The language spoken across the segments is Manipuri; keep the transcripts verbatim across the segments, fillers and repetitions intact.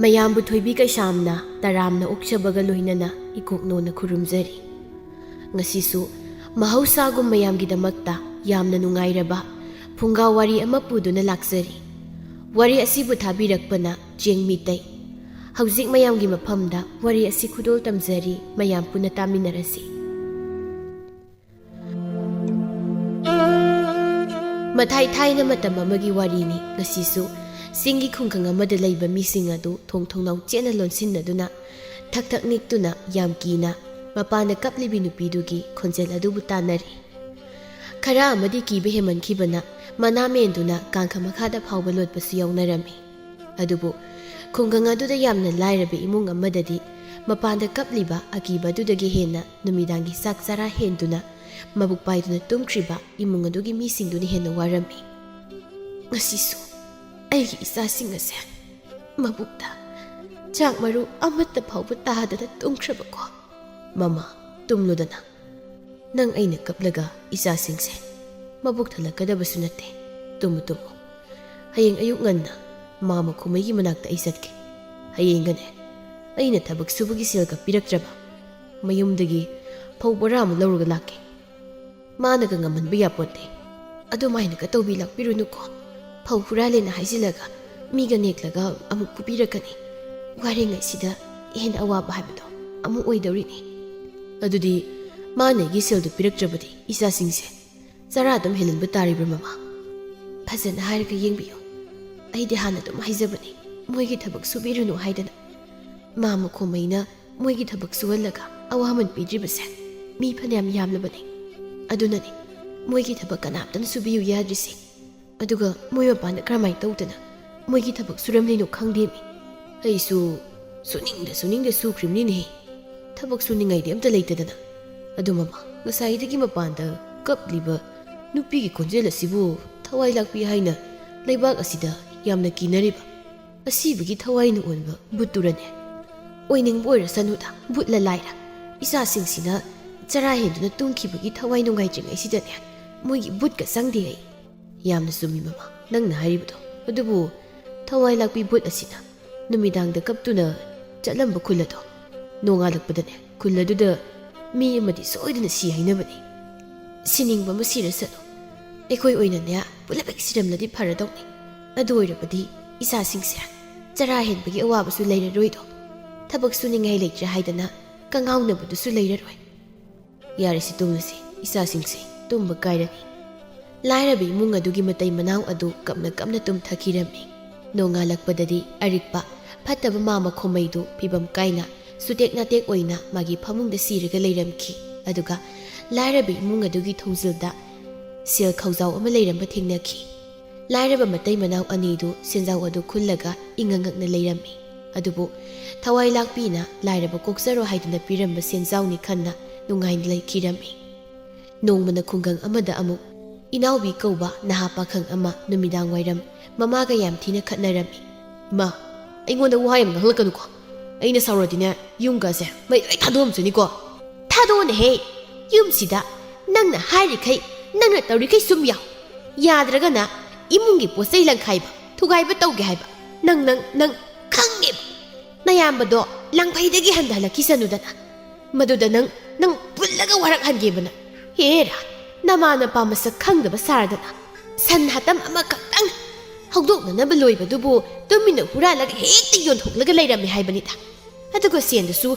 ꯃꯌꯥꯝꯕꯨ ꯊꯣꯏꯕꯤ ꯀꯩꯁꯥꯝꯅ ꯇꯔꯥꯝꯅ ꯑꯣꯛꯆꯕꯒ ꯂꯣꯏꯅꯅ ꯏꯀꯣꯛꯅꯣꯅ ꯈꯨꯔꯨꯝꯖꯔꯤ꯫ ꯉꯁꯤꯁꯨ ꯃꯍꯧꯁꯥꯒꯨꯝ ꯃꯌꯥꯝꯒꯤꯗꯃꯛꯇ ꯌꯥꯝꯅ ꯅꯨꯡꯉꯥꯏꯔꯕ ꯐꯨꯡꯒꯥ ꯋꯥꯔꯤ ꯑꯃ ꯄꯨꯗꯨꯅ ꯂꯥꯛꯆꯔꯤ꯫ ꯋꯥꯔꯤ ꯑꯁꯤꯕꯨ ꯊꯥꯕꯤꯔꯛꯄꯅ ꯆꯦꯡ ꯃꯤꯇꯩ꯫ ꯍꯧꯖꯤꯛ ꯃꯌꯥꯝꯒꯤ ꯃꯐꯝꯗ ꯋꯥꯔꯤ ꯑꯁꯤ ꯈꯨꯗꯣꯜ ꯇꯝꯖꯔꯤ, ꯃꯌꯥꯝ ꯄꯨꯟꯅ ꯇꯥꯃꯤꯟꯅꯔꯁꯤ꯫ ꯃꯊꯥꯏ ꯊꯥꯏꯅ ꯃꯇꯝ ꯑꯃꯒꯤ ꯋꯥꯔꯤꯅꯤ꯫ ꯉꯁꯤꯁꯨ ꯆꯤꯡꯒꯤ ꯈꯨꯡꯒꯪ ꯑꯃꯗ ꯂꯩꯕ ꯃꯤꯁꯤꯡ ꯑꯗꯨ ꯊꯣꯡ ꯊꯣꯡꯅꯥꯎ ꯆꯦꯠꯅ ꯂꯣꯟꯁꯤꯟꯅꯗꯨꯅ ꯊꯛ ꯊꯛ ꯅꯤꯛꯇꯨꯅ ꯌꯥꯝ ꯀꯤꯅ ꯃꯄꯥꯟꯗ ꯀꯞꯂꯤꯕꯤ ꯅꯨꯄꯤꯗꯨꯒꯤ ꯈꯣꯟꯖꯦꯜ ꯑꯗꯨꯕꯨ ꯇꯥꯅꯔꯤ꯫ ꯈꯔ ꯑꯃꯗꯤ ꯀꯤꯕ ꯍꯦꯟꯃꯟꯈꯤꯕꯅ ꯃꯅꯥ ꯃꯦꯟꯗꯨꯅ ꯀꯥꯡꯈ ꯃꯈꯥꯗ ꯐꯥꯎꯕ ꯂꯣꯠꯄꯁꯨ ꯌꯥꯎꯅꯔꯝꯃꯤ꯫ ꯑꯗꯨꯕꯨ ꯈꯨꯡꯒꯪ ꯑꯗꯨꯗ ꯌꯥꯝꯅ ꯂꯥꯏꯔꯕ ꯏꯃꯨꯡ ꯑꯃꯗꯗꯤ ꯃꯄꯥꯟꯗ ꯀꯞꯂꯤꯕ ꯑꯀꯤꯕ ꯑꯗꯨꯗꯒꯤ ꯍꯦꯟꯅ ꯅꯨꯃꯤꯗꯥꯡꯒꯤ ꯆꯥꯛ ꯆꯔꯥ ꯍꯦꯟꯗꯨꯅ ꯃꯕꯨꯛ ꯄꯥꯏꯗꯨꯅ ꯇꯨꯝꯈ꯭ꯔꯤꯕ ꯏꯃꯨꯡ ꯑꯗꯨꯒꯤ ꯃꯤꯁꯤꯡꯗꯨꯅ ꯍꯦꯟꯅ ꯋꯥꯔꯝꯃꯤ꯫ "ꯉꯁꯤꯁꯨ ꯑꯩꯒꯤ ꯏꯆꯥꯁꯤꯡ ꯑꯁꯦ ꯃꯕꯨꯛꯇ ꯆꯥꯛ ꯃꯔꯨ ꯑꯃꯠꯇ ꯐꯥꯎꯕ ꯇꯥꯗꯅ ꯇꯨꯝꯈ꯭ꯔꯕꯀꯣ꯫ ꯃꯃꯥ, ꯇꯨꯝꯂꯨꯗꯅ꯫ ꯅꯪ ꯑꯩꯅ ꯀꯞꯂꯒ ꯏꯆꯥꯁꯤꯡꯁꯦ ꯃꯕꯨꯛ ꯊꯜꯂꯛꯀꯗꯕꯁꯨ ꯅꯠꯇꯦ꯫ Tamu, Tamu. ꯍꯌꯦꯡ ꯑꯌꯨꯛ ꯉꯟꯅ ꯃꯥꯃ ꯈꯨꯃꯩꯒꯤ ꯃꯅꯥꯛꯇ ꯑꯩ ꯆꯠꯀꯦ꯫ ꯍꯌꯦꯡꯒꯅꯦ, ꯑꯩꯅ ꯊꯕꯛ ꯁꯨꯕꯒꯤ ꯁꯦꯜꯒ ꯄꯤꯔꯛꯇ꯭ꯔꯕ ꯃꯌꯨꯝꯗꯒꯤ ꯐꯧ ꯕꯣꯔꯥ ꯑꯃ ꯂꯧꯔꯒ ꯂꯥꯛꯀꯦ꯫ ꯃꯥꯅꯒ ꯉꯝꯍꯟꯕ ꯌꯥꯄꯣꯠꯇꯦ꯫ ꯑꯗꯨꯃꯥꯏꯅꯒ ꯇꯧꯕꯤ ꯂꯥꯛꯄꯤꯔꯨꯅꯨꯀꯣ꯫ ꯐꯧ ꯍꯨꯔꯥꯜꯂꯦꯅ ꯍꯥꯏꯖꯤꯜꯂꯒ ꯃꯤꯒ ꯅꯦꯛꯂꯒ ꯑꯃꯨꯛ ꯐꯨꯕꯤꯔꯛꯀꯅꯤ꯫ ꯋꯥꯔꯤꯉꯩꯁꯤꯗ ꯍꯦꯟꯅ ꯑꯋꯥꯕ ꯍꯥꯏꯕꯗꯣ ꯑꯃꯨꯛ ꯑꯣꯏꯗꯧꯔꯤꯅꯤ꯫ ꯑꯗꯨꯗꯤ ꯃꯥꯅ ꯑꯩꯒꯤ ꯁꯦꯜꯗꯨ ꯄꯤꯔꯛꯇ꯭ꯔꯕꯗꯤ ꯏꯆꯥꯁꯤꯡꯁꯦ ꯆꯔꯥ ꯑꯗꯨꯝ ꯍꯦꯜꯍꯟꯕ ꯇꯥꯔꯤꯕ꯭ꯔꯥ, ꯃꯃꯥ?" "ꯐꯖꯅ ꯍꯥꯏꯔꯒ ꯌꯦꯡꯕꯤꯌꯨ꯫ ꯑꯩꯗꯤ ꯍꯥꯟꯅ ꯑꯗꯨꯝ ꯍꯥꯏꯖꯕꯅꯤ, ꯃꯣꯏꯒꯤ ꯊꯕꯛ ꯁꯨꯕꯤꯔꯨꯅꯨ ꯍꯥꯏꯗꯅ꯫ ꯃꯥꯃ ꯈꯨꯃꯩꯅ ꯃꯣꯏꯒꯤ ꯊꯕꯛ ꯁꯨꯍꯜꯂꯒ ꯑꯋꯥꯃꯟ ꯄꯤꯗ꯭ꯔꯤꯕꯁꯦ ꯃꯤ ꯐꯅꯌꯥꯝ ꯌꯥꯝꯂꯕꯅꯤ꯫ ꯑꯗꯨꯅꯅꯤ ꯃꯣꯏꯒꯤ ꯊꯕꯛ ꯀꯅꯥꯝꯇꯅ ꯁꯨꯕꯤꯌꯨ ꯌꯥꯗ꯭ꯔꯤꯁꯦ꯫ ꯑꯗꯨꯒ ꯃꯣꯏ ꯃꯄꯥꯟꯗ ꯀꯔꯝꯍꯥꯏꯅ ꯇꯧꯗꯅ ꯃꯣꯏꯒꯤ ꯊꯕꯛ ꯁꯨꯔꯝꯂꯤꯅꯣ ꯈꯪꯗꯦꯃꯤ꯫ ꯑꯩꯁꯨ ꯁꯨꯅꯤꯡꯗ ꯁꯨꯅꯤꯡꯗ ꯁꯨꯈ꯭ꯔꯤꯕꯅꯤꯅꯦꯍꯦ, ꯊꯕꯛ ꯁꯨꯅꯤꯡꯉꯥꯏꯗꯤ ꯑꯝꯇ ꯂꯩꯇꯗꯅ꯫ ꯑꯗꯨ ꯃꯃꯥ, ꯉꯁꯥꯏꯗꯒꯤ ꯃꯄꯥꯟꯗ ꯀꯞꯂꯤꯕ ꯅꯨꯄꯤꯒꯤ ꯈꯣꯟꯖꯦꯜ ꯑꯁꯤꯕꯨ ꯊꯋꯥꯏ ꯂꯥꯛꯄꯤ ꯍꯥꯏꯅ ꯂꯩꯕꯥꯛ ꯑꯁꯤꯗ ꯌꯥꯝꯅ ꯀꯤꯅꯔꯤꯕ ꯑꯁꯤꯕꯒꯤ ꯊꯋꯥꯏꯅ ꯑꯣꯟꯕ ꯕꯨꯠꯇꯨꯔꯅꯦ?" "ꯑꯣꯏꯅꯤꯡꯕ ꯑꯣꯏꯔꯁꯅꯨꯗ, ꯕꯨꯠꯂ ꯂꯥꯏꯔ꯫ ꯏꯆꯥꯁꯤꯡꯁꯤꯅ ꯆꯔꯥ ꯍꯦꯟꯗꯨꯅ ꯇꯨꯝꯈꯤꯕꯒꯤ ꯊꯋꯥꯏ ꯅꯨꯡꯉꯥꯏꯇ꯭ꯔꯤꯉꯩꯁꯤꯗꯅꯦ, ꯃꯣꯏꯒꯤ ꯕꯨꯠꯀ ꯆꯪꯗꯦ ꯑꯩ꯫" "ꯌꯥꯝꯅ ꯆꯨꯝꯃꯤ ꯃꯃꯥ, ꯅꯪꯅ ꯍꯥꯏꯔꯤꯕꯗꯣ꯫ ꯑꯗꯨꯕꯨ ꯊꯋꯥꯏ ꯂꯥꯛꯄꯤ ꯕꯨꯠ ꯑꯁꯤꯅ ꯅꯨꯃꯤꯗꯥꯡꯗ ꯀꯞꯇꯨꯅ ꯆꯠꯂꯝꯕ ꯈꯨꯜ ꯑꯗꯣ ꯅꯣꯡꯉꯥꯜꯂꯛꯄꯗꯅꯦ, ꯈꯨꯜ ꯑꯗꯨꯗ ꯃꯤ ꯑꯃꯗꯤ ꯁꯣꯏꯗꯅ ꯁꯤ ꯍꯥꯏꯅꯕꯅꯤ꯫ ꯁꯤꯅꯤꯡꯕ ꯑꯃ ꯁꯤꯔꯁꯅꯨ꯫ ꯑꯩꯈꯣꯏ ꯑꯣꯏꯅꯅꯦ, ꯄꯨꯂꯞ ꯍꯦꯛ ꯁꯤꯔꯝꯂꯗꯤ ꯐꯔꯗꯧꯅꯤ꯫ ꯑꯗꯨ ꯑꯣꯏꯔꯕꯗꯤ ꯏꯆꯥꯁꯤꯡꯁꯦ ꯆꯔꯥ ꯍꯦꯟꯕꯒꯤ ꯑꯋꯥꯕꯁꯨ ꯂꯩꯔꯔꯣꯏꯗꯣ꯫ ꯊꯕꯛ ꯁꯨꯅꯤꯡꯉꯥꯏ ꯂꯩꯇ꯭ꯔꯦ ꯍꯥꯏꯗꯅ ꯀꯉꯥꯎꯅꯕꯗꯨꯁꯨ ꯂꯩꯔꯔꯣꯏ꯫ ꯌꯥꯔꯦꯁꯤ, ꯇꯨꯝꯂꯁꯤ, ꯏꯆꯥꯁꯤꯡꯁꯤ ꯇꯨꯝꯕ ꯀꯥꯏꯔꯅꯤ꯫ ꯂꯥꯏꯔꯕ ꯏꯃꯨꯡ ꯑꯗꯨꯒꯤ ꯃꯇꯩ ꯃꯅꯥꯎ ꯑꯗꯨ ꯀꯞꯅ ꯀꯞꯅ ꯇꯨꯝꯊꯈꯤꯔꯝꯃꯤ꯫ ꯅꯣꯡꯉꯥꯜꯂꯛꯄꯗꯗꯤ ꯑꯔꯤꯛꯄ ꯐꯠꯇꯕ ꯃꯥꯃ ꯈꯣꯃꯩꯗꯨ ꯐꯤꯕꯝ ꯀꯥꯏꯅ ꯁꯨꯇꯦꯛ ꯅꯥꯇꯦꯛ ꯑꯣꯏꯅ ꯃꯥꯒꯤ ꯐꯃꯨꯡꯗ ꯁꯤꯔꯒ ꯂꯩꯔꯝꯈꯤ꯫ ꯑꯗꯨꯒ ꯂꯥꯏꯔꯕ ꯏꯃꯨꯡ ꯑꯗꯨꯒꯤ ꯊꯣꯡꯖꯤꯜꯗ ꯁꯦꯜ ꯈꯧꯖꯥꯎ ꯑꯃ ꯂꯩꯔꯝꯕ ꯊꯦꯡꯅꯈꯤ꯫ ꯂꯥꯏꯔꯕ ꯃꯇꯩ ꯃꯅꯥꯎ ꯑꯅꯤꯗꯨ ꯁꯦꯟꯖꯥꯎ ꯑꯗꯨ ꯈꯨꯜꯂꯒ ꯏꯉꯛ ꯉꯛꯅ ꯂꯩꯔꯝꯃꯤ꯫ ꯑꯗꯨꯕꯨ ꯊꯋꯥꯏ ꯂꯥꯛꯄꯤꯅ ꯂꯥꯏꯔꯕ ꯀꯣꯛꯆꯔꯣ ꯍꯥꯏꯗꯨꯅ ꯄꯤꯔꯝꯕ ꯁꯦꯟꯖꯥꯎꯅꯤ ꯈꯟꯅ ꯅꯨꯡꯉꯥꯏꯅ ꯂꯩꯈꯤꯔꯝꯃꯤ꯫ ꯅꯣꯡꯃꯅ ꯈꯨꯡꯒꯪ ꯑꯃꯗ ꯑꯃꯨꯛ ꯏꯅꯥꯎꯕꯤ ꯀꯧꯕ ꯅꯍꯥ ꯄꯥꯈꯪ ꯑꯃ ꯅꯨꯃꯤꯗꯥꯡ ꯋꯥꯏꯔꯝ ꯃꯃꯥꯒ ꯌꯥꯝ ꯊꯤꯅ ꯈꯠꯅꯔꯝꯃꯤ꯫ "ꯏꯃꯥ, ꯑꯩꯉꯣꯟꯗ ꯋꯥ ꯌꯥꯝ ꯉꯥꯡꯂꯛꯀꯅꯨꯀꯣ꯫ ꯑꯩꯅ ꯁꯥꯎꯔꯗꯤꯅꯦ, ꯌꯨꯝꯒꯁꯦ ꯃꯩ ꯂꯣꯏ ꯊꯥꯗꯣꯛꯑꯝꯁꯅꯤꯀꯣ꯫" "ꯊꯥꯗꯣꯛꯑꯣꯅꯦꯍꯦ, ꯌꯨꯝꯁꯤꯗ ꯅꯪꯅ ꯍꯥꯏꯔꯤꯈꯩ, ꯅꯪꯅ ꯇꯧꯔꯤꯈꯩ ꯁꯨꯝ ꯌꯥꯎ꯫ ꯌꯥꯗ꯭ꯔꯒꯅ ꯏꯃꯨꯡꯒꯤ ꯄꯣꯠ ꯆꯩ ꯂꯪꯈꯥꯏꯕ, ꯊꯨꯒꯥꯏꯕ ꯇꯧꯒꯦ ꯍꯥꯏꯕ꯫ ꯅꯪ, ꯅꯪ, ꯅꯪ ꯈꯪꯉꯦꯕ꯫ ꯅꯌꯥꯝꯕꯗꯣ ꯂꯥꯡꯐꯩꯗꯒꯤ ꯍꯟꯊꯍꯜꯂꯛꯈꯤꯁꯅꯨꯗꯅ꯫ ꯃꯗꯨꯗ ꯅꯪ, ꯅꯪ ꯄꯨꯜꯂꯒ ꯋꯥꯔꯛꯍꯟꯒꯦꯕ ꯅꯪ꯫ ꯍꯦꯔꯥ, ꯅꯃꯥ ꯅꯄꯥ ꯃꯁꯛ ꯈꯪꯗꯕ ꯁꯥꯔꯗꯅ꯫ ꯁꯟ ꯍꯥꯇꯝ ꯑꯃꯈꯛꯇꯪ ꯍꯧꯗꯣꯛꯅꯅꯕ ꯂꯣꯏꯕꯗꯨꯕꯨ ꯇꯨꯃꯤꯟꯅ ꯍꯨꯔꯥꯜꯂꯒ ꯍꯦꯛꯇ ꯌꯣꯟꯊꯣꯛꯂꯒ ꯂꯩꯔꯝꯃꯦ ꯍꯥꯏꯕꯅꯤꯗ꯫ ꯑꯗꯨꯒ ꯁꯦꯟꯗꯨꯁꯨ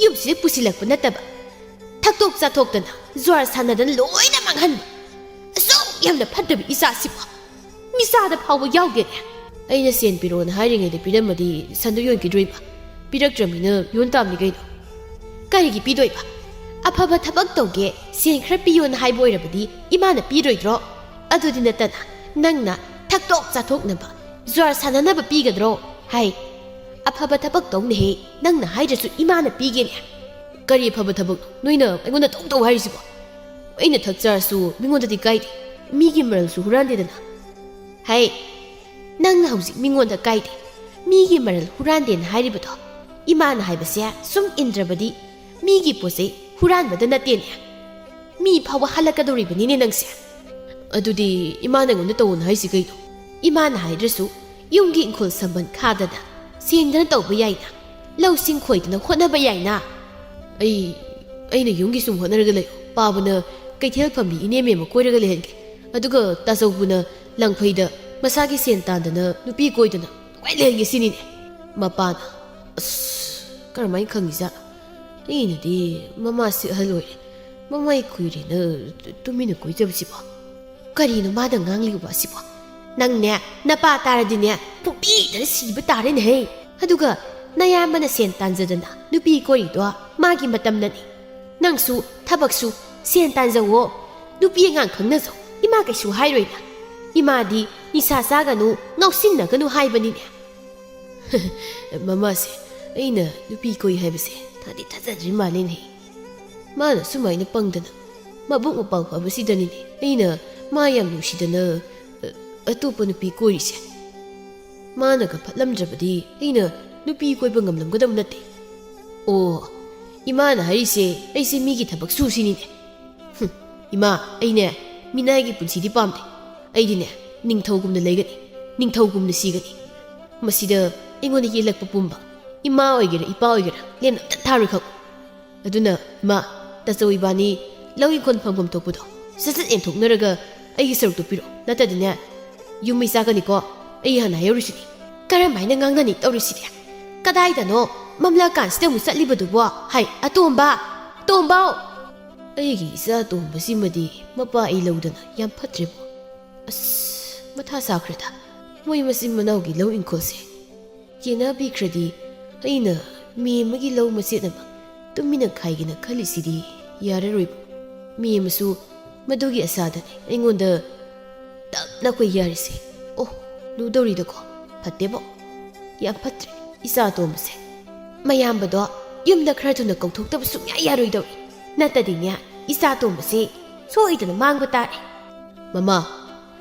ꯌꯨꯝꯁꯤꯗ ꯄꯨꯁꯤꯜꯂꯛꯄ ꯅꯠꯇꯕ, ꯊꯛꯇꯣꯛ ꯆꯥꯊꯣꯛꯇꯅ, ꯖꯨꯋꯥꯔ ꯁꯥꯟꯅꯗꯅ ꯂꯣꯏꯅ ꯃꯥꯡꯍꯟꯕ꯫ ꯑꯁꯨꯛ ꯌꯥꯝꯅ ꯐꯠꯇꯕ ꯏꯆꯥꯁꯤꯕꯨ ꯃꯤꯆꯥꯗ ꯐꯥꯎꯕ ꯌꯥꯎꯗꯦꯅꯦ꯫" "ꯑꯩꯅ ꯁꯦꯟ ꯄꯤꯔꯛꯑꯣꯅ ꯍꯥꯏꯔꯤꯉꯩꯗ ꯄꯤꯔꯝꯃꯗꯤ ꯁꯟꯗꯣ ꯌꯣꯟꯈꯤꯗ꯭ꯔꯣꯏꯕ? ꯄꯤꯔꯛꯇ꯭ꯔꯕꯅꯤꯅ ꯌꯣꯟ ꯇꯥꯕꯅꯤ ꯀꯩꯅꯣ꯫" "ꯀꯔꯤꯒꯤ ꯄꯤꯗꯣꯏꯕ? ꯑꯐꯕ ꯊꯕꯛ ꯇꯧꯒꯦ, ꯁꯦꯟ ꯈꯔ ꯄꯤꯌꯣꯅ ꯍꯥꯏꯕ ꯑꯣꯏꯔꯕꯗꯤ ꯏꯃꯥꯅ ꯄꯤꯔꯣꯏꯗ꯭ꯔꯣ? ꯑꯗꯨꯗꯤ ꯅꯠꯇꯅ ꯅꯪꯅ ꯊꯛꯇꯣꯛ ꯆꯥꯊꯣꯛꯅꯕ, ꯖꯨꯋꯥꯔ ꯁꯥꯟꯅꯅꯕ ꯄꯤꯒꯗ꯭ꯔꯣ ꯍꯥꯏ? ꯑꯐꯕ ꯊꯕꯛ ꯇꯧꯅꯦꯍꯦ, ꯅꯪꯅ ꯍꯥꯏꯗ꯭ꯔꯁꯨ ꯏꯃꯥꯅ ꯄꯤꯒꯦꯅꯦ꯫" "ꯀꯔꯤ ꯑꯐꯕ ꯊꯕꯛꯅꯣ ꯅꯣꯏꯅ ꯑꯩꯉꯣꯟꯗ ꯇꯧ ꯇꯧ ꯍꯥꯏꯔꯤꯁꯤꯕꯣ? ꯑꯩꯅ ꯊꯛ ꯆꯥꯔꯁꯨ ꯃꯤꯉꯣꯟꯗꯗꯤ ꯀꯥꯏꯗꯦ, ꯃꯤꯒꯤ ꯃꯔꯜꯁꯨ ꯍꯨꯔꯥꯟꯗꯦꯗꯅ꯫" "ꯍꯩ, ꯅꯪꯅ ꯍꯧꯖꯤꯛ ꯃꯤꯉꯣꯟꯗ ꯀꯥꯏꯗꯦ, ꯃꯤꯒꯤ ꯃꯔꯜ ꯍꯨꯔꯥꯟꯗꯦꯅ ꯍꯥꯏꯔꯤꯕꯗꯣ, ꯏꯃꯥꯅ ꯍꯥꯏꯕꯁꯦ ꯁꯨꯝ ꯏꯟꯗ꯭ꯔꯕꯗꯤ ꯃꯤꯒꯤ ꯄꯣꯠ ꯆꯩ ꯍꯨꯔꯥꯟꯕꯗ ꯅꯠꯇꯦꯅꯦ꯫ ꯃꯤ ꯐꯥꯎꯕ ꯍꯜꯂꯛꯀꯗꯧꯔꯤꯕꯅꯤꯅꯦ ꯅꯪꯁꯦ꯫" "ꯑꯗꯨꯗꯤ ꯏꯃꯥꯅ ꯑꯩꯉꯣꯟꯗ ꯇꯧꯑꯣꯅ ꯍꯥꯏꯁꯤ ꯀꯩꯅꯣ?" "ꯏꯃꯥꯅ ꯍꯥꯏꯗ꯭ꯔꯁꯨ ꯌꯨꯝꯒꯤ ꯏꯪꯈꯣꯜ ꯁꯝꯕꯟ ꯈꯥꯗꯅ, ꯁꯦꯡꯗꯅ ꯇꯧꯕ ꯌꯥꯏꯅ, ꯂꯧꯁꯤꯡ ꯈꯣꯏꯗꯅ ꯍꯣꯠꯅꯕ ꯌꯥꯏꯅ꯫ ꯑꯩ ꯑꯩꯅ ꯌꯨꯝꯒꯤ ꯁꯨꯝ ꯍꯣꯠꯅꯔꯒ ꯂꯩ꯫ ꯄꯥꯕꯅ ꯀꯩꯊꯦꯜ ꯐꯝꯕꯤ ꯏꯅꯦ ꯃꯦꯝ ꯑꯃ ꯀꯣꯏꯔꯒ ꯂꯩꯍꯟꯒꯦ꯫ ꯑꯗꯨꯒ ꯇꯥꯆꯧꯕꯨꯅ ꯂꯪꯐꯩꯗ ꯃꯁꯥꯒꯤ ꯁꯦꯟ ꯇꯥꯟꯗꯅ ꯅꯨꯄꯤ ꯀꯣꯏꯗꯅ ꯅꯨꯡꯉꯥꯏ ꯂꯩꯍꯟꯒꯦ ꯁꯤꯅꯤꯅꯦ꯫ ꯃꯄꯥꯅ, ꯑꯁ, ꯀꯔꯝꯍꯥꯏꯅ ꯈꯪꯉꯤꯖꯥꯠꯅꯣ? ꯑꯩꯅꯗꯤ ꯃꯃꯥꯁꯤ ꯑꯍꯜ ꯑꯣꯏꯔꯦ, ꯃꯃꯥꯏ ꯀꯨꯏꯔꯦꯅ ꯇꯨꯃꯤꯟꯅ ꯀꯣꯏꯖꯕꯁꯤꯕꯣ꯫ ꯀꯔꯤꯅꯣ ꯃꯥꯅ ꯉꯥꯡꯂꯤꯕ ꯑꯁꯤꯕꯣ? ꯅꯪꯅꯦ, ꯅꯄꯥ ꯇꯥꯔꯗꯤꯅꯦ, ꯐꯨꯕꯤꯗꯅ ꯁꯤꯕ ꯇꯥꯔꯦꯅꯦꯍꯦ꯫ ꯑꯗꯨꯒ ꯅꯌꯥꯝꯕꯅ ꯁꯦꯟ ꯇꯥꯟꯖꯗꯅ ꯅꯨꯄꯤ ꯀꯣꯏꯔꯤꯗꯣ ꯃꯥꯒꯤ ꯃꯇꯝꯅꯅꯤ꯫ ꯅꯪꯁꯨ ꯊꯕꯛꯁꯨ, ꯁꯦꯟ ꯇꯥꯟꯖꯧꯋꯣ꯫ ꯅꯨꯄꯤ ꯑꯉꯥꯡ ꯈꯪꯅꯖꯧ꯫ ꯏꯃꯥ ꯀꯩꯁꯨ ꯍꯥꯏꯔꯣꯏꯅ꯫ ꯏꯃꯥꯗꯤ ꯅꯤꯁꯥ ꯆꯥꯒꯅꯨ, ꯉꯥꯎꯁꯤꯟꯅꯒꯅꯨ ꯍꯥꯏꯕꯅꯤꯅꯦ꯫ ꯃꯃꯥꯁꯦ, ꯑꯩꯅ ꯅꯨꯄꯤ ꯀꯣꯏ ꯍꯥꯏꯕꯁꯦ ꯊꯥꯗꯤ ꯊꯥꯖꯗ꯭ꯔꯤ ꯃꯥꯜꯂꯦꯅꯦ꯫ ꯃꯥꯅ ꯁꯨꯃꯥꯏꯅ ꯄꯪꯗꯅ, ꯃꯕꯨꯛ ꯃꯄꯥꯎ ꯐꯕꯁꯤꯗꯅꯤꯅꯦ ꯑꯩꯅ ꯃꯥ ꯌꯥꯝ ꯅꯨꯡꯁꯤꯗꯅ, ꯑ, ꯑꯇꯣꯞꯄ ꯅꯨꯄꯤ ꯀꯣꯏꯔꯤꯁꯦ꯫ ꯃꯥꯅꯒ ꯐꯠꯂꯝꯗ꯭ꯔꯕꯗꯤ ꯑꯩꯅ ꯅꯨꯄꯤ ꯀꯣꯏꯕ ꯉꯝꯂꯝꯒꯗꯕ ꯅꯠꯇꯦ꯫ ꯑꯣ, ꯏꯃꯥꯅ ꯍꯥꯏꯔꯤꯁꯦ ꯑꯩꯁꯦ ꯃꯤꯒꯤ ꯊꯕꯛ ꯁꯨꯁꯤꯅꯤꯅꯦ꯫ ꯍꯨꯝ, ꯏꯃꯥ, ꯑꯩꯅꯦ ꯃꯤꯅꯥꯏꯒꯤ ꯄꯨꯟꯁꯤꯗꯤ ꯄꯥꯝꯗꯦ꯫ ꯑꯩꯗꯤꯅꯦ ꯅꯤꯡꯊꯧꯒꯨꯝꯅ ꯂꯩꯒꯅꯤ, ꯅꯤꯡꯊꯧꯒꯨꯝꯅ ꯁꯤꯒꯅꯤ꯫ ꯃꯁꯤꯗ ꯑꯩꯉꯣꯟꯗ ꯌꯦꯜꯂꯛꯄ ꯄꯨꯝꯕ, ꯏꯃꯥ ꯑꯣꯏꯒꯦꯔꯥ ꯏꯄꯥ ꯑꯣꯏꯒꯦꯔꯥ, ꯂꯦꯝꯅ ꯑꯝꯇ ꯊꯥꯔꯣꯏ ꯈꯪꯉꯨ꯫ ꯑꯗꯨꯅ ꯏꯃꯥ, ꯇꯥꯆꯧ ꯏꯕꯥꯅꯤ ꯂꯧ ꯏꯪꯈꯣꯜ ꯐꯪꯐꯝ ꯊꯣꯛꯄꯗꯣ ꯁꯠ ꯁꯠ ꯌꯦꯟꯊꯣꯛꯅꯔꯒ ꯑꯩꯒꯤ ꯁꯔꯨꯛꯇꯨ ꯄꯤꯔꯛꯑꯣ, ꯅꯠꯇ꯭ꯔꯗꯤꯅꯦ ꯌꯨꯝ ꯃꯩ ꯆꯥꯛꯀꯅꯤꯀꯣ꯫ ꯑꯩ ꯍꯥꯟꯅ ꯍꯥꯏꯍꯧꯔꯤꯁꯤꯅꯤ꯫ ꯀꯔꯝꯍꯥꯏꯅ ꯉꯥꯡꯅꯅꯤ ꯇꯧꯔꯤꯁꯤꯗꯤ? ꯀꯗꯥꯏꯗꯅꯣ ꯃꯝꯂꯛꯀꯥꯟꯁꯤꯗ ꯑꯃꯨꯛ ꯆꯠꯂꯤꯕꯗꯨꯕꯣ? ꯍꯥꯏ, ꯑꯇꯣꯝꯕ! ꯇꯣꯝꯕꯧ! ꯑꯩꯒꯤ ꯏꯆꯥ ꯑꯇꯣꯝꯕꯁꯤꯃꯗꯤ ꯃꯄꯥ ꯑꯩ ꯂꯧꯗꯅ ꯌꯥꯝ ꯐꯠꯇ꯭ꯔꯦꯕꯣ꯫ ꯑꯁ, ꯃꯊꯥ ꯁꯥꯈ꯭ꯔꯦꯗ꯫ ꯃꯣꯏ ꯃꯆꯤꯟ ꯃꯅꯥꯎꯒꯤ ꯂꯧ ꯏꯪꯈꯣꯜꯁꯦ ꯌꯦꯟꯅꯕꯤꯈ꯭ꯔꯗꯤ ꯑꯩꯅ ꯃꯤ ꯑꯃꯒꯤ ꯂꯧ ꯃꯆꯦꯠ ꯑꯃ ꯇꯨꯃꯤꯟꯅ ꯈꯥꯏꯒꯦꯅ ꯈꯜꯂꯤꯁꯤꯗꯤ ꯌꯥꯔꯔꯣꯏꯕ꯫ ꯃꯤ ꯑꯃꯁꯨ ꯃꯗꯨꯒꯤ ꯑꯁꯥꯗꯅꯤ ꯑꯩꯉꯣꯟꯗ ꯇꯞꯅ ꯀꯣꯏ ꯌꯥꯔꯤꯁꯦ꯫ ꯑꯣ, ꯂꯨꯗꯧꯔꯤꯗꯀꯣ꯫ ꯐꯠꯇꯦꯕꯣ꯫ ꯌꯥꯝ ꯐꯠꯇ꯭ꯔꯦ ꯏꯆꯥ ꯑꯇꯣꯝꯕꯁꯦ꯫ ꯃꯌꯥꯝꯕꯗꯣ ꯌꯨꯝꯗ ꯈꯔ ꯊꯨꯅ ꯀꯧꯊꯣꯛꯇꯕ ꯁꯨꯡꯌꯥ ꯌꯥꯔꯣꯏꯗꯧꯔꯤ꯫ ꯅꯠꯇꯗꯤꯅꯦ ꯏꯆꯥ ꯑꯇꯣꯝꯕꯁꯦ ꯁꯣꯏꯗꯅ ꯃꯥꯡꯕ ꯇꯥꯔꯦ꯫ ꯃꯃꯥ,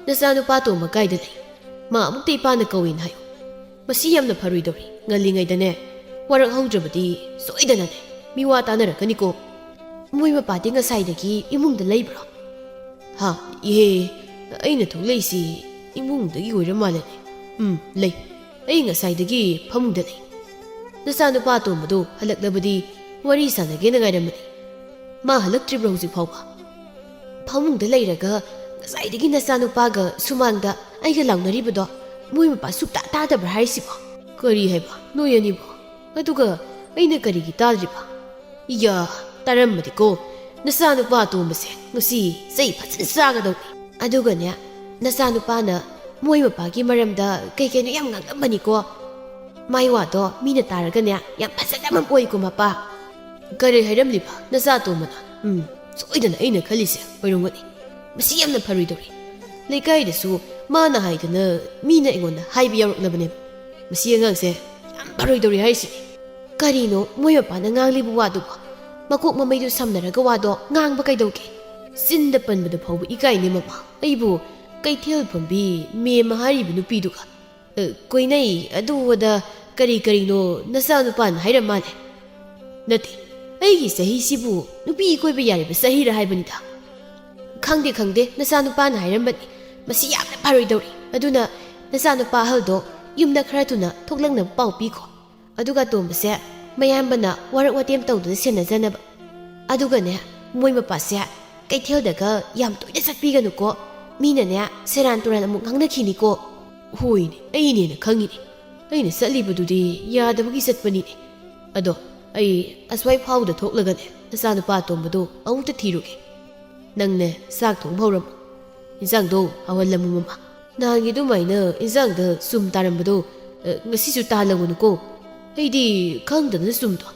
ꯅꯆꯥꯅꯨꯄꯥ ꯑꯇꯣꯝꯕ ꯀꯥꯏꯗ ꯂꯩ? ꯃꯥ ꯑꯃꯨꯛꯇ ꯏꯄꯥꯅ ꯀꯧꯏꯅ ꯍꯥꯏꯌꯨ꯫ ꯃꯁꯤ ꯌꯥꯝꯅ ꯐꯔꯣꯏꯗꯧꯔꯤ꯫ ꯉꯜꯂꯤꯉꯩꯗꯅꯦ ꯋꯥꯔꯛ ꯍꯧꯗ꯭ꯔꯕꯗꯤ ꯁꯣꯏꯗꯅꯅꯦ ꯃꯤꯋꯥ ꯇꯥꯅꯔꯛꯀꯅꯤꯀꯣ꯫ ꯃꯣꯏ ꯃꯄꯥꯗꯤ ꯉꯁꯥꯏꯗꯒꯤ ꯏꯃꯨꯡꯗ ꯂꯩꯕ꯭ꯔꯣ? ꯍꯥ, ꯏꯍꯦ, ꯑꯩꯅ ꯊꯣꯛꯂꯛꯏꯁꯤ ꯏꯃꯨꯡꯗꯒꯤ ꯑꯣꯏꯔ ꯃꯥꯜꯂꯦꯅꯦ꯫ ꯎꯝ, ꯂꯩ꯫ ꯑꯩ ꯉꯁꯥꯏꯗꯒꯤ ꯐꯃꯨꯡꯗ ꯂꯩ꯫ ꯅꯆꯥꯅꯨꯄꯥ ꯑꯇꯣꯝꯕꯗꯣ ꯍꯜꯂꯛꯂꯕꯗꯤ ꯋꯥꯔꯤ ꯁꯥꯟꯅꯒꯦꯅ ꯉꯥꯏꯔꯝꯕꯅꯤ꯫ ꯃꯥ ꯍꯜꯂꯛꯇ꯭ꯔꯤꯕ꯭ꯔꯣ ꯍꯧꯖꯤꯛ ꯐꯥꯎꯕ? ꯐꯃꯨꯡꯗ ꯂꯩꯔꯒ ꯉꯁꯥꯏꯗꯒꯤ ꯅꯆꯥꯅꯨꯄꯥꯒ ꯁꯨꯃꯥꯡꯗ ꯑꯩꯒ ꯂꯥꯎꯅꯔꯤꯕꯗꯣ ꯃꯣꯏ ꯃꯄꯥ ꯁꯨꯛꯇꯥ ꯇꯥꯗꯕ꯭ꯔꯥ ꯍꯥꯏꯁꯤꯕꯣ? ꯀꯔꯤ ꯍꯥꯏꯕ ꯅꯣꯏ ꯑꯅꯤꯕꯣ? ꯑꯗꯨꯒ ꯑꯩꯅ ꯀꯔꯤꯒꯤ ꯇꯥꯗ꯭ꯔꯤꯕ? ꯏꯌꯥ, ꯇꯥꯔꯝꯃꯗꯤꯀꯣ ꯅꯆꯥꯅꯨꯄꯥ ꯑꯇꯣꯝꯕꯁꯦ ꯉꯁꯤ ꯆꯩ ꯐꯖꯅ ꯆꯥꯒꯗꯧꯅꯤ꯫ ꯑꯗꯨꯒꯅꯦ, ꯅꯆꯥꯅꯨꯄꯥꯅ ꯃꯣꯏ ꯃꯄꯥꯒꯤ ꯃꯔꯝꯗ ꯀꯩ ꯀꯩꯅꯣ ꯌꯥꯝ ꯉꯥꯡꯂꯝꯕꯅꯤꯀꯣ꯫ ꯃꯥꯏ ꯋꯥꯗꯣ ꯃꯤꯅ ꯇꯥꯔꯒꯅꯦ ꯌꯥꯝ ꯐꯖꯅ ꯑꯃ ꯑꯣꯏꯀꯣ ꯃꯄꯥ꯫ ꯀꯔꯤ ꯍꯥꯏꯔꯝꯂꯤꯕ ꯅꯆꯥ ꯑꯇꯣꯝꯕꯅ? ꯎꯝ, ꯁꯣꯏꯗꯅ ꯑꯩꯅ ꯈꯜꯂꯤꯁꯦ ꯑꯣꯏꯔꯝꯒꯅꯤ꯫ ꯃꯁꯤ ꯌꯥꯝꯅ ꯐꯔꯣꯏꯗꯧꯔꯤ꯫ ꯂꯩꯀꯥꯏꯗꯁꯨ ꯃꯥꯅ ꯍꯥꯏꯗꯅ ꯃꯤꯅ ꯑꯩꯉꯣꯟꯗ ꯍꯥꯏꯕ ꯌꯥꯎꯔꯛꯂꯕꯅꯦꯕ꯫ ꯃꯁꯤ ꯑꯉꯥꯡꯁꯦ ꯌꯥꯝ ꯐꯔꯣꯏꯗꯧꯔꯤ ꯍꯥꯏꯔꯤꯁꯤꯅꯤ꯫ ꯀꯔꯤꯅꯣ ꯃꯣꯏ ꯃꯄꯥꯅ ꯉꯥꯡꯂꯤꯕ ꯋꯥꯗꯨꯕꯣ? ꯃꯀꯣꯛ ꯃꯃꯩꯗꯨ ꯁꯝꯅꯔꯒ ꯋꯥꯗꯣ ꯉꯥꯡꯕ ꯀꯩꯗꯧꯒꯦ? ꯆꯤꯟꯗ ꯄꯟꯕꯗ ꯐꯥꯎꯕ ꯏꯀꯥꯏꯅꯦ ꯃꯃꯥ꯫ ꯑꯩꯕꯨ ꯀꯩꯊꯦꯜ ꯐꯝꯕꯤ ꯃꯦꯝꯃ ꯍꯥꯏꯔꯤꯕ ꯅꯨꯄꯤꯗꯨꯒ, ꯑ, ꯀꯣꯏꯅꯩ, ꯑꯗꯨ ꯑꯗꯥ ꯀꯔꯤ ꯀꯔꯤꯅꯣ ꯅꯆꯥꯅꯨꯄꯥꯅ ꯍꯥꯏꯔꯝ ꯃꯥꯜꯂꯦ꯫ ꯅꯠꯇꯦ, ꯑꯩꯒꯤ ꯆꯍꯤꯁꯤꯕꯨ ꯅꯨꯄꯤ ꯀꯣꯏꯕ ꯌꯥꯔꯤꯕ ꯆꯍꯤꯔ ꯍꯥꯏꯕꯅꯤꯗ꯫ ꯈꯪꯗꯦ, ꯈꯪꯗꯦ, ꯅꯆꯥꯅꯨꯄꯥꯅ ꯍꯥꯏꯔꯝꯕꯅꯤ꯫ ꯃꯁꯤ ꯌꯥꯝꯅ ꯐꯔꯣꯏꯗꯧꯔꯤ꯫ ꯑꯗꯨꯅ ꯅꯆꯥꯅꯨꯄꯥ ꯑꯍꯜꯗꯣ ꯌꯨꯝꯗ ꯈꯔ ꯊꯨꯅ ꯊꯣꯛꯂꯛꯅꯕ ꯄꯥꯎ ꯄꯤꯈꯣ꯫ ꯑꯗꯨꯒ ꯑꯇꯣꯝꯕꯁꯦ ꯃꯌꯥꯝꯕꯅ ꯋꯥꯔꯛ ꯋꯥꯇꯦꯝ ꯇꯧꯗꯨꯅ ꯁꯦꯟꯅꯖꯅꯕ꯫ ꯑꯗꯨꯒꯅꯦ, ꯃꯣꯏ ꯃꯄꯥꯁꯦ ꯀꯩꯊꯦꯜꯗꯒ ꯌꯥꯝ ꯇꯣꯏꯅ ꯆꯠꯄꯤꯒꯅꯨꯀꯣ꯫ ꯃꯤꯅꯅꯦ ꯁꯦꯔꯥꯟ ꯇꯨꯔꯥꯟ ꯑꯃꯨꯛ ꯉꯥꯡꯅꯈꯤꯅꯤꯀꯣ꯫ ꯍꯣꯏꯅꯦ, ꯑꯩꯅꯦꯅ ꯈꯪꯉꯤꯅꯦ꯫ ꯑꯩꯅ ꯆꯠꯂꯤꯕꯗꯨꯗꯤ ꯌꯥꯗꯕꯒꯤ ꯆꯠꯄꯅꯤꯅꯦ꯫ ꯑꯗꯣ ꯑꯩ ꯑꯁ꯭ꯋꯥꯏ ꯐꯥꯎꯗ ꯊꯣꯛꯂꯒꯅꯦ ꯅꯆꯥꯅꯨꯄꯥ ꯑꯇꯣꯝꯕꯗꯣ ꯑꯃꯨꯛꯇ ꯊꯤꯔꯨꯒꯦ꯫ ꯅꯪꯅꯦ ꯆꯥꯛ ꯊꯣꯡꯕ ꯍꯧꯔꯝꯃꯨ꯫ ꯏꯟꯖꯥꯡꯗꯣ ꯍꯥꯎꯍꯜꯂꯝꯃꯨ ꯃꯃꯥ꯫ ꯅꯍꯥꯟꯒꯤ ꯑꯗꯨꯃꯥꯏꯅ ꯏꯟꯖꯥꯡꯗ ꯆꯨꯝ ꯇꯥꯔꯝꯕꯗꯣ, ꯑ, ꯉꯁꯤꯁꯨ ꯇꯥꯍꯜꯂꯝꯒꯅꯨꯀꯣ꯫ ꯑꯩꯗꯤ ꯈꯪꯗꯗꯅ ꯆꯨꯝꯗꯣ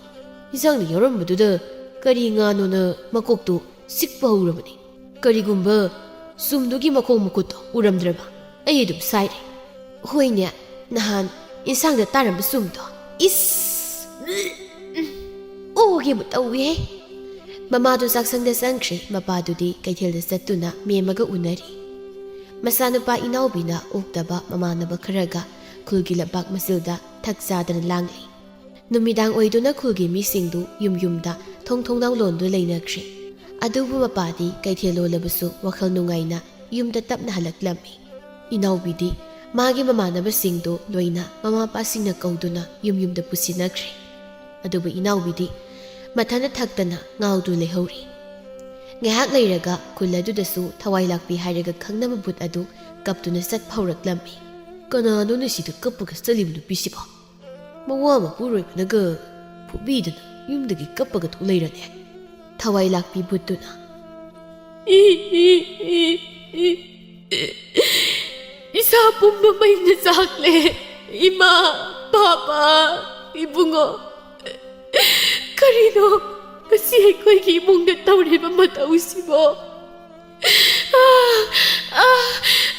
ꯏꯟꯖꯥꯡꯗ ꯌꯥꯎꯔꯝꯕꯗꯨꯗ ꯀꯔꯤ ꯉꯥꯅꯣꯅ ꯃꯀꯣꯛꯇꯣ ꯆꯤꯛꯄ ꯍꯧꯔꯕꯅꯤ꯫ ꯀꯔꯤꯒꯨꯝꯕ ꯆꯨꯝꯗꯨꯒꯤ ꯃꯈꯣꯡ ꯃꯈꯨꯠꯇꯣ ꯎꯔꯝꯗ꯭ꯔꯕ? ꯑꯩ ꯑꯗꯨꯝ ꯁꯥꯏꯔꯦ꯫ ꯍꯣꯏꯅꯦ, ꯅꯍꯥꯟ ꯏꯟꯁꯥꯡꯗ ꯇꯥꯔꯝꯕ ꯆꯨꯝꯗꯣ꯫ ꯏꯁ! ꯑꯣꯒꯦꯕꯨ ꯇꯧꯏꯍꯦ꯫ ꯃꯃꯥꯗꯨ ꯆꯥꯛꯁꯪꯗ ꯆꯪꯈ꯭ꯔꯦ꯫ ꯃꯄꯥꯗꯨꯗꯤ ꯀꯩꯊꯦꯜꯗ ꯆꯠꯇꯨꯅ ꯃꯦꯝꯃꯒ ꯎꯅꯔꯤ꯫ ꯃꯆꯥꯅꯨꯄꯥ ꯏꯅꯥꯎꯕꯤꯅ ꯑꯣꯛꯇꯕ ꯃꯃꯥꯟꯅꯕ ꯈꯔꯒ ꯈꯨꯜꯒꯤ ꯂꯝꯄꯥꯛ ꯃꯆꯤꯜꯗ ꯊꯛ ꯆꯥꯗꯅ ꯂꯥꯡꯂꯤ꯫ ꯅꯨꯃꯤꯗꯥꯡ ꯑꯣꯏꯗꯨꯅ ꯈꯨꯜꯒꯤ ꯃꯤꯁꯤꯡꯗꯨ ꯌꯨꯝ ꯌꯨꯝꯗ ꯊꯣꯡ ꯊꯣꯡꯅꯥꯎ ꯂꯣꯟꯗꯨꯅ ꯂꯩꯅꯈ꯭ꯔꯦ꯫ ꯑꯗꯨꯕꯨ ꯃꯄꯥꯗꯤ ꯀꯩꯊꯦꯜ ꯂꯣꯜꯂꯕꯁꯨ ꯋꯥꯈꯜ ꯅꯨꯡꯉꯥꯏꯅ ꯌꯨꯝꯗ ꯇꯞꯅ ꯍꯜꯂꯛꯂꯝꯃꯤ꯫ ꯏꯅꯥꯎꯕꯤꯗꯤ ꯃꯥꯒꯤ ꯃꯃꯥꯟꯅꯕꯁꯤꯡꯗꯨ ꯂꯣꯏꯅ ꯃꯃꯥ ꯃꯄꯥꯁꯤꯡꯅ ꯀꯧꯗꯨꯅ ꯌꯨꯝ ꯌꯨꯝꯗ ꯄꯨꯁꯤꯟꯅꯈ꯭ꯔꯦ꯫ ꯑꯗꯨꯕꯨ ꯏꯅꯥꯎꯕꯤꯗꯤ ꯃꯊꯟꯇ ꯊꯛꯇꯅ ꯉꯥꯎꯗꯨ ꯂꯩꯍꯧꯔꯤ꯫ ꯉꯥꯏꯍꯥꯛ ꯂꯩꯔꯒ ꯈꯨꯜ ꯑꯗꯨꯗꯁꯨ ꯊꯋꯥꯏ ꯂꯥꯛꯄꯤ ꯍꯥꯏꯔꯒ ꯈꯪꯅꯕ ꯚꯨꯠ ꯑꯗꯨ ꯀꯞꯇꯨꯅ ꯆꯠꯄ ꯍꯧꯔꯛꯂꯝꯃꯤ꯫ "ꯀꯅꯥꯅꯣꯅꯦ ꯁꯤꯗ ꯀꯞꯄꯒ ꯆꯠꯂꯤꯕ ꯅꯨꯄꯤꯁꯤꯕꯣ? ꯃꯋꯥ ꯃꯄꯨꯔꯣꯏꯕꯅꯒ ꯐꯨꯕꯤꯗꯅ ꯌꯨꯝꯗꯒꯤ ꯀꯞꯄꯒ ꯊꯣꯛꯂꯩꯔꯅꯦ?" ꯊꯋꯥꯏ ꯂꯥꯛꯄꯤ ꯚꯨꯠꯇꯨꯅ, "ꯏ, ꯏ, ꯏ, ꯏ, ꯏꯁꯥ ꯄꯨꯝꯕ ꯃꯩꯅ ꯆꯥꯛꯂꯦ꯫ ꯏꯃꯥ, ꯄꯥꯄꯥ, ꯏꯕꯨꯡꯉꯣ, ꯀꯔꯤꯅꯣ ꯉꯁꯤ ꯑꯩꯈꯣꯏꯒꯤ ꯏꯃꯨꯡꯗ ꯇꯧꯔꯤꯕ ꯃꯇꯧꯁꯤꯕꯣ? ꯑꯥ, ꯑꯥ,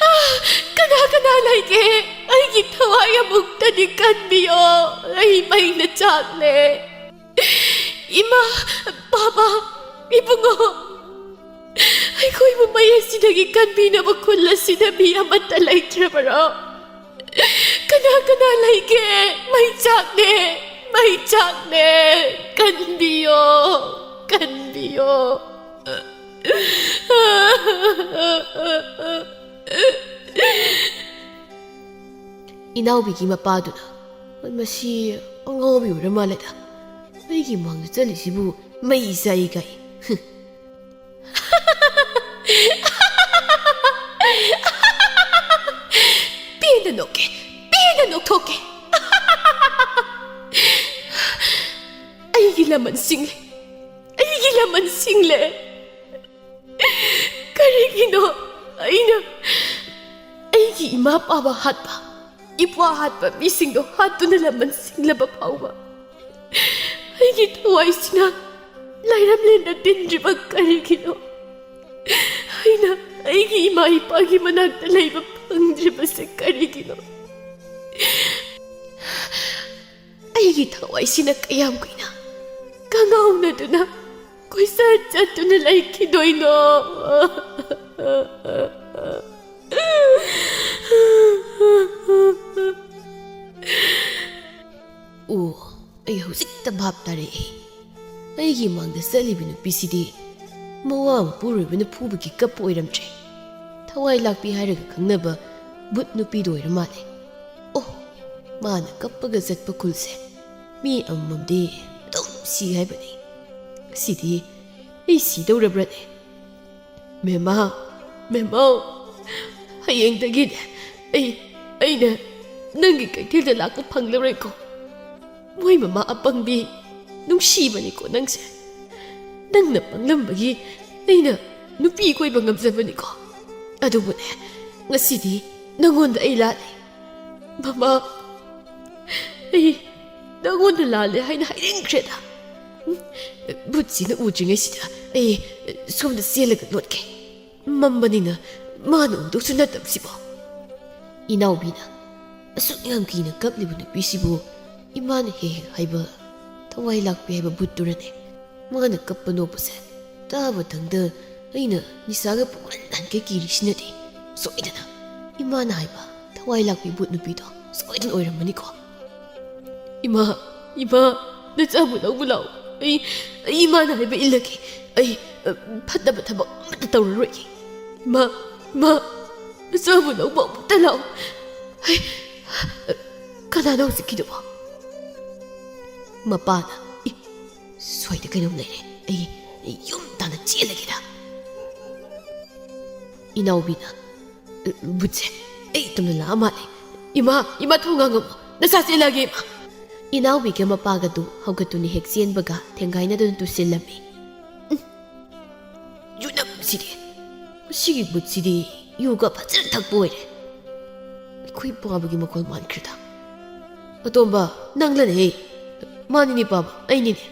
ꯑꯥ, ꯀꯅꯥ ꯀꯅꯥ ꯂꯩꯒꯦ? ꯑꯩꯒꯤ ꯊꯋꯥꯏ ꯑꯃꯨꯛꯇꯗꯤ ꯀꯟꯕꯤꯌꯣ꯫ ꯑꯩ ꯃꯩꯅ ꯆꯥꯛꯂꯦ꯫ ꯏꯃꯥ, ꯄꯥꯄꯥ, ꯏꯕꯨꯡꯉꯣ, ꯑꯩꯈꯣꯏꯕꯨ ꯃꯩ ꯑꯁꯤꯗꯒꯤ ꯀꯟꯕꯤꯅꯕ ꯈꯨꯜ ꯑꯁꯤꯗ ꯃꯤ ꯑꯃꯠꯇ ꯂꯩꯇ꯭ꯔꯕꯔꯣ? ꯀꯅꯥ ꯀꯅꯥ ꯂꯩꯒꯦ? ꯃꯩ ꯆꯥꯛꯂꯦ, ꯃꯩ ꯆꯥꯛꯂꯦ, ꯀꯟꯕꯤꯌꯣ, ꯀꯟꯕꯤꯌꯣ꯫" ꯏꯅꯥꯎꯕꯤꯒꯤ ꯃꯄꯥꯗꯨꯅ, "ꯃꯁꯤ ꯑꯉꯥꯎꯕꯤ ꯑꯣꯏꯔ ꯃꯥꯜꯂꯦꯗ꯫ ꯑꯩꯒꯤ ꯃꯥꯡꯗ ꯆꯠꯂꯤꯁꯤꯕꯨ ꯃꯩ ꯆꯥꯛꯏ ꯀꯥꯏ꯫ ꯄꯦꯟꯅ ꯅꯣꯛꯀꯦ, ꯄꯦꯟꯅ ꯅꯣꯛꯊꯣꯛꯀꯦ꯫ ꯑꯩꯒꯤ ꯂꯃꯟ ꯁꯤꯡꯂꯦ, ꯑꯩꯒꯤ ꯂꯃꯟ ꯁꯤꯡꯂꯦ꯫ ꯀꯔꯤꯒꯤꯅꯣ ꯑꯩꯅ ꯑꯩꯒꯤ ꯏꯃꯥ ꯄꯥꯕ ꯍꯥꯠꯄ, ꯏꯄ꯭ꯋꯥ ꯍꯥꯠꯄ ꯃꯤꯁꯤꯡꯗꯣ ꯍꯥꯠꯇꯨꯅ ꯂꯃꯟ ꯁꯤꯡꯂꯕ ꯐꯥꯎꯕ ꯑꯩꯒꯤ ꯊꯋꯥꯏꯁꯤꯅ ꯂꯥꯏꯔꯝꯂꯦꯟꯗ ꯇꯤꯟꯗ꯭ꯔꯤꯕ ꯀꯔꯤꯒꯤꯅꯣ? ꯑꯩꯅ ꯑꯩꯒꯤ ꯏꯃꯥ ꯏꯄꯥꯒꯤ ꯃꯅꯥꯛꯇ ꯂꯩꯕ ꯐꯪꯗ꯭ꯔꯤꯕꯁꯦ ꯀꯔꯤꯒꯤꯅꯣ? ꯑꯩꯒꯤ ꯊꯋꯥꯏꯁꯤꯅ ꯀꯌꯥꯝ ꯀꯨꯏꯅ ꯀꯉꯥꯎꯅꯗꯨꯅ ꯀꯣꯏꯆꯠ ꯆꯠꯇꯨꯅ ꯂꯩꯈꯤꯗꯣꯏꯅꯣ? ꯑꯣ, ꯑꯩ ꯍꯧꯖꯤꯛꯇ ꯚꯥꯞ ꯇꯥꯔꯛꯑꯦ꯫ ꯑꯩꯒꯤ ꯃꯥꯡꯗ ꯆꯠꯂꯤꯕ ꯅꯨꯄꯤꯁꯤꯗꯤ ꯃꯋꯥ ꯃꯄꯨꯔꯣꯏꯕꯅ ꯐꯨꯕꯒꯤ ꯀꯞꯄ ꯑꯣꯏꯔꯝꯗ꯭ꯔꯦ꯫ ꯊꯋꯥꯏ ꯂꯥꯛꯄꯤ ꯍꯥꯏꯔꯒ ꯈꯪꯅꯕ ꯚꯨꯠ ꯅꯨꯄꯤꯗꯣ ꯑꯣꯏꯔ ꯃꯥꯜꯂꯦ꯫ ꯑꯣ, ꯃꯥꯅ ꯀꯞꯄꯒ ꯆꯠꯄ ꯈꯨꯜꯁꯦ ꯃꯤ ꯑꯃꯃꯝꯗꯤ ꯑꯗꯨꯝ ꯁꯤ ꯍꯥꯏꯕꯅꯤ꯫ ꯉꯁꯤꯗꯤ ꯑꯩ ꯁꯤꯗꯧꯔꯕ꯭ꯔꯅꯦ? ꯃꯦꯃꯥ, ꯃꯦꯃꯥꯎ, ꯍꯌꯦꯡꯗꯒꯤꯅꯦ ꯑꯩ, ꯑꯩꯅ ꯅꯪꯒꯤ ꯀꯩꯊꯦꯜꯗ ꯂꯥꯛꯄ ꯐꯪꯂꯔꯣꯏꯀꯣ꯫ ꯃꯣꯏ ꯃꯃꯥ ꯑꯄꯪꯕꯤ, ꯅꯨꯡꯁꯤꯕꯅꯤꯀꯣ ꯅꯪꯁꯦ꯫ ꯅꯪꯅ ꯄꯪꯂꯝꯕꯒꯤ ꯑꯩꯅ ꯅꯨꯄꯤ ꯀꯣꯏꯕ ꯉꯝꯖꯕꯅꯤꯀꯣ꯫ ꯑꯗꯨꯕꯨꯅꯦ, ꯉꯁꯤꯗꯤ ꯅꯪꯉꯣꯟꯗ ꯑꯩ ꯂꯥꯜꯂꯦ꯫ ꯃꯃꯥ, ꯑꯩ ꯅꯪꯉꯣꯟꯗ ꯂꯥꯜꯂꯦ ꯍꯥꯏꯅ ꯍꯥꯏꯅꯤꯡꯈ꯭ꯔꯦꯗ꯫ ꯎꯝ, ꯚꯨꯠꯁꯤꯅ ꯎꯗ꯭ꯔꯤꯉꯩꯁꯤꯗ ꯑꯩ ꯁꯣꯝꯗ ꯆꯦꯜꯂꯒ ꯂꯣꯠꯀꯦ꯫ ꯃꯝꯕꯅꯤꯅ ꯃꯥꯅ ꯎꯗꯧꯁꯨ ꯅꯠꯇꯕꯁꯤꯕꯣ꯫ ꯏꯅꯥꯎꯕꯤꯅ ꯑꯁꯨꯛ ꯌꯥꯝ ꯀꯤꯅ ꯀꯞꯂꯤꯕ ꯅꯨꯄꯤꯁꯤꯕꯨ ꯏꯃꯥꯅ ꯍꯦꯛ ꯍꯦꯛ ꯍꯥꯏꯕ ꯊꯋꯥꯏ ꯂꯥꯛꯄꯤ ꯍꯥꯏꯕ ꯚꯨꯠꯇꯨꯔꯅꯦ? ꯃꯥꯅ ꯀꯞꯄ ꯅꯣꯛꯄꯁꯦ ꯇꯥꯕꯗꯪꯗ ꯑꯩꯅ ꯅꯤꯁꯥꯒ ꯄꯨꯡꯍꯟ ꯍꯟꯒꯩ ꯀꯤꯔꯤꯁꯤꯅꯗꯤ ꯁꯣꯏꯗꯅ ꯏꯃꯥꯅ ꯍꯥꯏꯕ ꯊꯋꯥꯏ ꯂꯥꯛꯄꯤ ꯚꯨꯠ ꯅꯨꯄꯤꯗꯣ ꯁꯣꯏꯗꯅ ꯑꯣꯏꯔꯝꯃꯅꯤꯀꯣ꯫ ꯏꯃꯥ, ꯏꯃꯥ, ꯅꯆꯥꯕꯨ ꯂꯧꯕ ꯂꯥꯛꯑꯣ꯫ ꯑꯩ, ꯑꯩ ꯏꯃꯥꯅ ꯍꯥꯏꯕ ꯏꯜꯂꯒꯦ꯫ ꯑꯩ, ꯑ, ꯐꯠꯇꯕ ꯊꯕꯛ ꯑꯃꯠꯇ ꯇꯧꯔꯔꯣꯏꯒꯦ꯫ ꯏꯃꯥ, ꯏꯃꯥ, ꯅꯆꯥꯕꯨ ꯂꯧꯕ ꯑꯃꯨꯛꯇ ꯂꯥꯛꯑꯣ꯫ ꯑꯩ, ꯑ, ꯀꯅꯥꯅꯣ ꯍꯧꯖꯤꯛꯀꯤꯗꯨꯕꯣ? ꯃꯄꯥꯅ, "ꯏ, ꯁꯣꯏꯗ ꯀꯩꯅꯣꯝ ꯂꯩꯔꯦ꯫ ꯑꯩ, ꯑꯩ ꯌꯨꯝ ꯇꯥꯟꯅ ꯆꯦꯜꯂꯒꯦꯗ꯫" ꯏꯅꯥꯎꯕꯤꯅ, "ꯚꯨꯠꯁꯦ, ꯑꯩ ꯇꯨꯝꯅ ꯂꯥꯛꯑ ꯃꯥꯜꯂꯦ꯫ ꯏꯃꯥ, ꯏꯃꯥ, ꯊꯣꯡ ꯍꯥꯡꯉꯝꯃꯣ꯫ ꯅꯆꯥ ꯆꯦꯜꯂꯛꯑꯒꯦ, ꯏꯃꯥ꯫" ꯏꯅꯥꯎꯕꯤꯒ ꯃꯄꯥꯒꯗꯨ ꯍꯧꯒꯠꯇꯨꯅ ꯍꯦꯛ ꯆꯦꯟꯕꯒ ꯊꯦꯡꯒꯥꯏꯅꯗꯨꯅ ꯇꯨꯁꯤꯜꯂꯝꯃꯤ꯫ "ꯎꯝ, ꯌꯨꯅꯝꯁꯤꯗꯤ, ꯃꯁꯤꯒꯤ ꯚꯨꯠꯁꯤꯗꯤ ꯌꯨꯒ ꯐꯖꯅ ꯊꯛꯄ ꯑꯣꯏꯔꯦ꯫ ꯑꯩꯈꯣꯏ ꯄꯥꯕꯒꯤ ꯃꯈꯣꯜ ꯃꯥꯟꯈ꯭ꯔꯦꯗ꯫ ꯑꯇꯣꯝꯕ, ꯅꯪꯂꯅꯦꯍꯦ?" "ꯃꯥꯅꯤꯅꯦ ꯄꯥꯕ, ꯑꯩꯅꯤꯅꯦ꯫"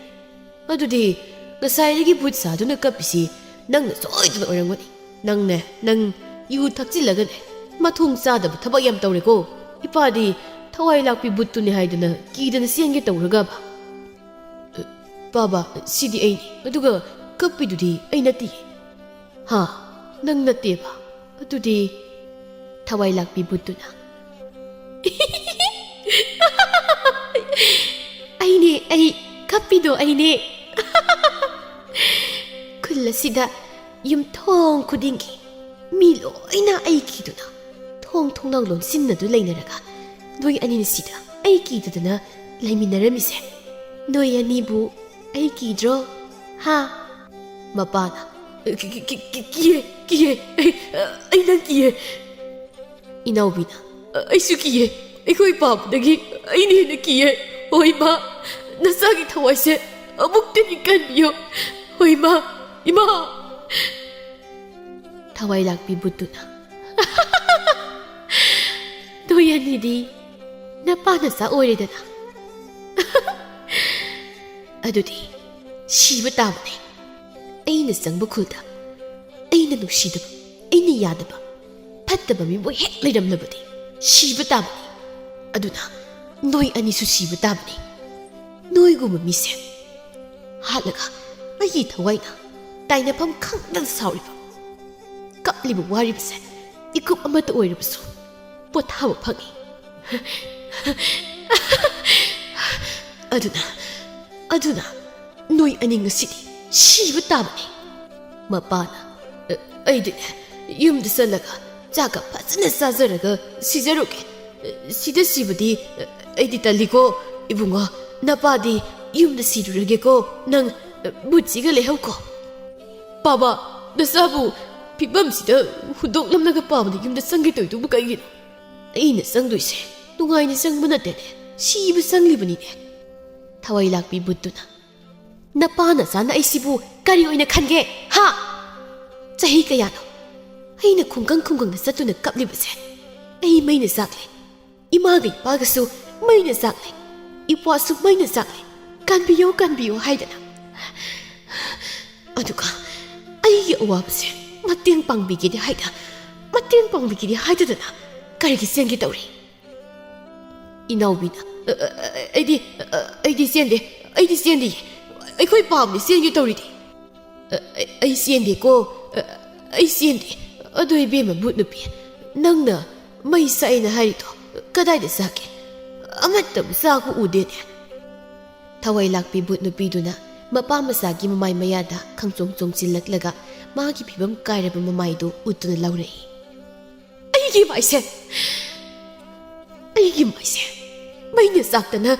"ꯑꯗꯨꯗꯤ ꯉꯁꯥꯏꯗꯒꯤ ꯚꯨꯠ ꯁꯥꯗꯨꯅ ꯀꯞꯄꯤꯁꯤ ꯅꯪꯅ ꯁꯣꯏꯗꯅ ꯑꯣꯏꯔꯝꯒꯅꯤ꯫ ꯅꯪꯅꯦ, ꯅꯪ ꯌꯨ ꯊꯛꯆꯤꯜꯂꯒꯅꯦ, ꯃꯊꯣꯡ ꯆꯥꯗꯕ ꯊꯕꯛ ꯌꯥꯝ ꯇꯧꯔꯦꯀꯣ꯫ ꯏꯄꯥꯗꯤ ꯊꯋꯥꯏ ꯂꯥꯛꯄꯤ ꯚꯨꯠꯇꯨꯅꯤ ꯍꯥꯏꯗꯅ ꯀꯤꯗꯅ ꯆꯦꯟꯒꯦ ꯇꯧꯔꯒꯕ꯫" "ꯄꯥꯕ, ꯁꯤꯗꯤ ꯑꯩꯅꯤ, ꯑꯗꯨꯒ ꯀꯞꯄꯤꯗꯨꯗꯤ ꯑꯩ ꯅꯠꯇꯤꯌꯦ꯫" "ꯍꯥ, ꯅꯪ ꯅꯠꯇꯦꯕ? ꯑꯗꯨꯗꯤ ꯊꯋꯥꯏ ꯂꯥꯛꯄꯤ ꯚꯨꯠꯇꯨꯅ?" "ꯑꯩꯅꯦ, ꯑꯩ, ꯀꯞꯄꯤꯗꯣ ꯑꯩꯅꯦ꯫" "ꯈꯨꯜ ꯑꯁꯤꯗ ꯌꯨꯝꯊꯣꯡ ꯈꯨꯗꯤꯡꯒꯤ ꯃꯤ ꯂꯣꯏꯅ ꯑꯩ ꯀꯤꯗꯨꯅ ꯊꯣꯡ ꯊꯣꯡꯅꯥꯎ ꯂꯣꯟꯁꯤꯟꯅꯗꯨ ꯂꯩꯅꯔꯒ ꯅꯣꯏ ꯑꯅꯤꯅ ꯁꯤꯗ ꯑꯩ ꯀꯤꯗꯗꯅ ꯂꯩꯃꯤꯟꯅꯔꯝꯃꯤꯁꯦ? ꯅꯣꯏ ꯑꯅꯤꯕꯨ ꯑꯩ ꯀꯤꯗ꯭ꯔꯣ? ꯍꯥ? ꯃꯄꯥꯅ, "ꯀꯤ-, ꯀꯤ-, ꯀꯤ-, ꯀꯤ-, ꯀꯤꯌꯦ, ꯀꯤꯌꯦ, ꯑꯩ, ꯑꯩ ꯅꯪ ꯀꯤꯌꯦ꯫" ꯏꯅꯥꯎꯕꯤꯅ, "ꯑꯩꯁꯨ ꯀꯤꯌꯦ, ꯑꯩꯈꯣꯏ ꯄꯥꯕꯗꯒꯤ ꯑꯩꯅ ꯍꯦꯟꯅ ꯀꯤꯌꯦ꯫ ꯍꯣꯏ ꯏꯃꯥ, ꯅꯆꯥꯒꯤ ꯊꯋꯥꯏꯁꯦ ꯑꯃꯨꯛꯇꯗꯤ ꯀꯟꯕꯤꯌꯨ꯫ ꯍꯣꯏ ꯏꯃꯥ, ꯏꯃꯥ꯫" ꯊꯋꯥꯏ ꯂꯥꯛꯄꯤ ꯕꯨꯠꯇꯨꯅ, "ꯅꯣꯏ ꯑꯅꯤꯗꯤ ꯅꯄꯥ ꯅꯆꯥ ꯑꯣꯏꯔꯦꯗꯅ꯫ ꯑꯗꯨꯗꯤ ꯁꯤꯕ ꯇꯥꯕꯅꯦ꯫ ꯑꯩꯅ ꯆꯪꯕ ꯈꯨꯜꯗ ꯑꯩꯅ ꯅꯨꯡꯁꯤꯗꯕ, ꯑꯩꯅ ꯌꯥꯗꯕ, ꯐꯠꯇꯕ ꯃꯤꯕꯨ ꯍꯦꯛ ꯂꯩꯔꯝꯂꯕꯗꯤ ꯁꯤꯕ ꯇꯥꯕꯅꯤ꯫ ꯑꯗꯨꯅ ꯅꯣꯏ ꯑꯅꯤꯁꯨ ꯁꯤꯕ ꯇꯥꯕꯅꯤ꯫ ꯅꯣꯏꯒꯨꯝꯕ ꯃꯤꯁꯦ ꯍꯥꯠꯂꯒ ꯑꯩꯒꯤ ꯊꯋꯥꯏꯅ ꯇꯥꯏꯅꯐꯝ ꯈꯪꯗꯅ ꯁꯥꯎꯔꯤꯕ, ꯀꯞꯂꯤꯕ ꯋꯥꯔꯤꯕꯁꯦ ꯏꯀꯨꯞ ꯑꯃꯠꯇ ꯑꯣꯏꯔꯕꯁꯨ ꯄꯣꯊꯥꯕ ꯐꯪꯏ꯫ ꯑꯗꯨꯅ, ꯑꯗꯨꯅ ꯅꯣꯏ ꯑꯅꯤ ꯉꯁꯤꯗꯤ ꯁꯤꯕ ꯇꯥꯕꯅꯤ꯫" ꯃꯄꯥꯅ, "ꯑ, ꯑꯩꯗꯤꯅꯦ, ꯌꯨꯝꯗ ꯆꯠꯂꯒ ꯆꯥꯛꯀ ꯐꯖꯅ ꯆꯥꯖꯔꯒ ꯁꯤꯖꯔꯨꯒꯦ꯫ ꯁꯤꯗ ꯁꯤꯕꯗꯤ ꯑꯩꯗꯤ ꯇꯜꯂꯤꯀꯣ꯫ ꯏꯕꯨꯡꯉꯣ, ꯅꯄꯥꯗꯤ ꯌꯨꯝꯗ ꯁꯤꯔꯨꯔꯒꯦꯀꯣ꯫ ꯅꯪ ꯕꯨꯠꯁꯤꯒ ꯂꯩꯍꯧꯀꯣ꯫" "ꯄꯥꯕ, ꯅꯆꯥꯕꯨ ꯐꯤꯕꯝꯁꯤꯗ ꯍꯨꯟꯗꯣꯛꯂꯝꯂꯒ ꯄꯥꯕꯗ ꯌꯨꯝꯗ ꯆꯪꯒꯦ ꯇꯧꯔꯤꯗꯨꯕꯨ ꯀꯩꯒꯤꯅꯣ?" "ꯑꯩꯅ ꯆꯪꯗꯣꯏꯁꯦ ꯅꯨꯡꯉꯥꯏꯅ ꯆꯪꯕ ꯅꯠꯇꯦꯅꯦ, ꯁꯤꯕ ꯆꯪꯂꯤꯕꯅꯤꯅꯦ꯫" ꯊꯋꯥꯏ ꯂꯥꯛꯄꯤ ꯕꯨꯠꯇꯨꯅ, "ꯅꯄꯥ ꯅꯆꯥꯅ ꯑꯩꯁꯤꯕꯨ ꯀꯔꯤ ꯑꯣꯏꯅ ꯈꯟꯒꯦ, ꯍꯥ? ꯆꯍꯤ ꯀꯌꯥꯅꯣ ꯑꯩꯅ ꯈꯨꯡꯒꯪ ꯈꯨꯡꯒꯪꯗ ꯆꯠꯇꯨꯅ ꯀꯞꯂꯤꯕꯁꯦ? ꯑꯩ ꯃꯩꯅ ꯆꯥꯛꯂꯦ, ꯏꯃꯥꯒ ꯏꯄꯥꯒꯁꯨ ꯃꯩꯅ ꯆꯥꯛꯂꯦ, ꯏꯄ꯭ꯋꯥꯁꯨ ꯃꯩꯅ ꯆꯥꯛꯂꯦ, ꯀꯟꯕꯤꯌꯨ, ꯀꯟꯕꯤꯌꯨ ꯍꯥꯏꯗꯅ꯫ ꯑꯗꯨꯒ ꯑꯩꯒꯤ ꯑꯋꯥꯕꯁꯦ ꯃꯇꯦꯡ ꯄꯥꯡꯕꯤꯒꯦꯗꯤ ꯍꯥꯏꯗ, ꯃꯇꯦꯡ ꯄꯥꯡꯕꯤꯒꯦꯗꯤ ꯍꯥꯏꯗꯗꯅ ꯀꯔꯤꯒꯤ ꯆꯦꯟꯒꯦ ꯇꯧꯔꯤ?" ꯏꯅꯥꯎꯕꯤꯅ, "ꯑ, ꯑ, ꯑ, ꯑꯩꯗꯤ, ꯑ, ꯑꯩꯗꯤ ꯆꯦꯟꯗꯦ, ꯑꯩꯗꯤ ꯆꯦꯟꯗꯦ, ꯑꯩꯈꯣꯏ ꯄꯥꯕꯗꯤ ꯆꯦꯟꯒꯦ ꯇꯧꯔꯤꯗꯤ꯫" "ꯑ, ꯑꯩ, ꯑꯩ ꯆꯦꯟꯗꯦꯀꯣ, ꯑ, ꯑꯩ ꯆꯦꯟꯗꯦ꯫" "ꯑꯗꯣ ꯏꯕꯦꯝꯃ ꯕꯨꯠ ꯅꯨꯄꯤ, ꯅꯪꯅ ꯃꯩ ꯆꯥꯛꯑꯦꯅ ꯍꯥꯏꯔꯤꯗꯣ ꯀꯗꯥꯏꯗ ꯆꯥꯛꯀꯦ? ꯑꯃꯠꯇꯕꯨ ꯆꯥꯛꯄ ꯎꯗꯦꯅꯦ꯫" ꯊꯋꯥꯏ ꯂꯥꯛꯄꯤ ꯕꯨꯠ ꯅꯨꯄꯤꯗꯨꯅ ꯃꯄꯥ ꯃꯆꯥꯒꯤ ꯃꯃꯥꯏ ꯃꯌꯥꯗ ꯈꯪꯆꯣꯡ ꯆꯣꯡꯁꯤꯜꯂꯛꯂꯒ ꯃꯥꯒꯤ ꯐꯤꯕꯝ ꯀꯥꯏꯔꯕ ꯃꯃꯥꯏꯗꯨ ꯎꯠꯇꯨꯅ ꯂꯧꯔꯛꯏ꯫ "ꯑꯩ ꯏꯃꯥꯏꯁꯦ, ꯑꯩꯒꯤ ꯃꯥꯏꯁꯦ ꯃꯩꯅ ꯆꯥꯛꯇꯅ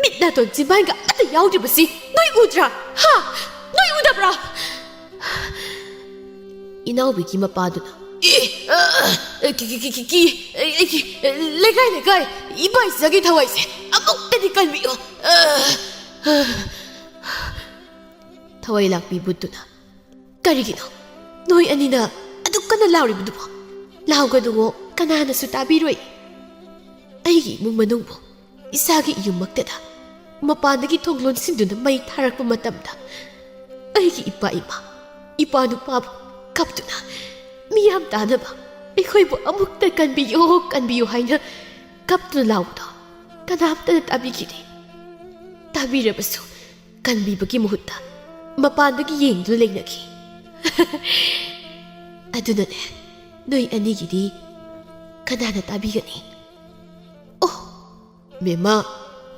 ꯃꯤꯠ ꯅꯥꯇꯣꯟ ꯆꯤꯟꯕꯥꯟꯒ ꯑꯃꯠꯇ ꯌꯥꯎꯗ꯭ꯔꯤꯕꯁꯤ ꯅꯣꯏ ꯎꯗ꯭ꯔꯥ? ꯍꯥ? ꯅꯣꯏ ꯎꯗꯕ꯭ꯔꯥ? ꯏꯅꯥꯎꯕꯤꯒꯤ ꯃꯄꯥꯗꯨꯅ, "ꯑꯦ, ꯑ, ꯑ, ꯀꯤ, ꯀꯤ, ꯀꯤ, ꯀꯤ, ꯀꯤ, ꯑꯩ, ꯑꯩꯒꯤ, ꯑ, ꯂꯩꯀꯥꯏ, ꯂꯩꯀꯥꯏ, ꯏꯃꯥ ꯏꯆꯥꯒꯤ ꯊꯋꯥꯏꯁꯦ ꯑꯃꯨꯛꯇꯗꯤ ꯀꯟꯕꯤꯌꯨ꯫ ꯑ, ꯑ." ꯊꯋꯥꯏ ꯂꯥꯛꯄꯤ ꯕꯨꯠꯇꯨꯅ, "ꯀꯔꯤꯒꯤꯅꯣ ꯅꯣꯏ ꯑꯅꯤꯅ ꯑꯗꯨꯛ ꯀꯟꯅ ꯂꯥꯎꯔꯤꯕꯗꯨꯕꯣ? ꯂꯥꯎꯒꯅꯨꯋꯣ, ꯀꯅꯥꯅꯁꯨ ꯇꯥꯕꯤꯔꯣꯏ꯫ ꯑꯩꯒꯤ ꯏꯃꯨꯡ ꯃꯅꯨꯡꯕꯨ ꯏꯁꯥꯒꯤ ꯌꯨꯝꯃꯛꯇꯗ ꯃꯄꯥꯟꯗꯒꯤ ꯊꯣꯡ ꯂꯣꯟꯁꯤꯟꯗꯨꯅ ꯃꯩ ꯊꯥꯔꯛꯄ ꯃꯇꯝꯗ ꯑꯩꯒꯤ ꯏꯄꯥ ꯏꯃꯥ, ꯏꯄꯥ ꯅꯨꯄꯥꯕꯨ ꯀꯞꯇꯨꯅ ꯃꯤꯌꯥꯝ ꯇꯥꯅꯕ ꯑꯩꯈꯣꯏꯕꯨ ꯑꯃꯨꯛꯇ ꯀꯟꯕꯤꯌꯣ, ꯀꯟꯕꯤꯌꯣ ꯍꯥꯏꯅ ꯀꯞꯇꯨꯅ ꯂꯥꯎꯕꯗꯣ ꯀꯅꯥꯝꯇꯅ ꯇꯥꯕꯤꯈꯤꯗꯦ꯫ ꯇꯥꯕꯤꯔꯕꯁꯨ ꯀꯟꯕꯤꯕꯒꯤ ꯃꯍꯨꯠꯇ ꯃꯄꯥꯟꯗꯒꯤ ꯌꯦꯡꯗꯨꯅ ꯂꯩꯅꯈꯤ꯫ ꯑꯗꯨꯅꯅꯦ, ꯅꯣꯏ ꯑꯅꯤꯒꯤꯗꯤ ꯀꯅꯥꯅ ꯇꯥꯕꯤꯒꯅꯤ?" "ꯑꯣ, ꯃꯦꯝꯃ,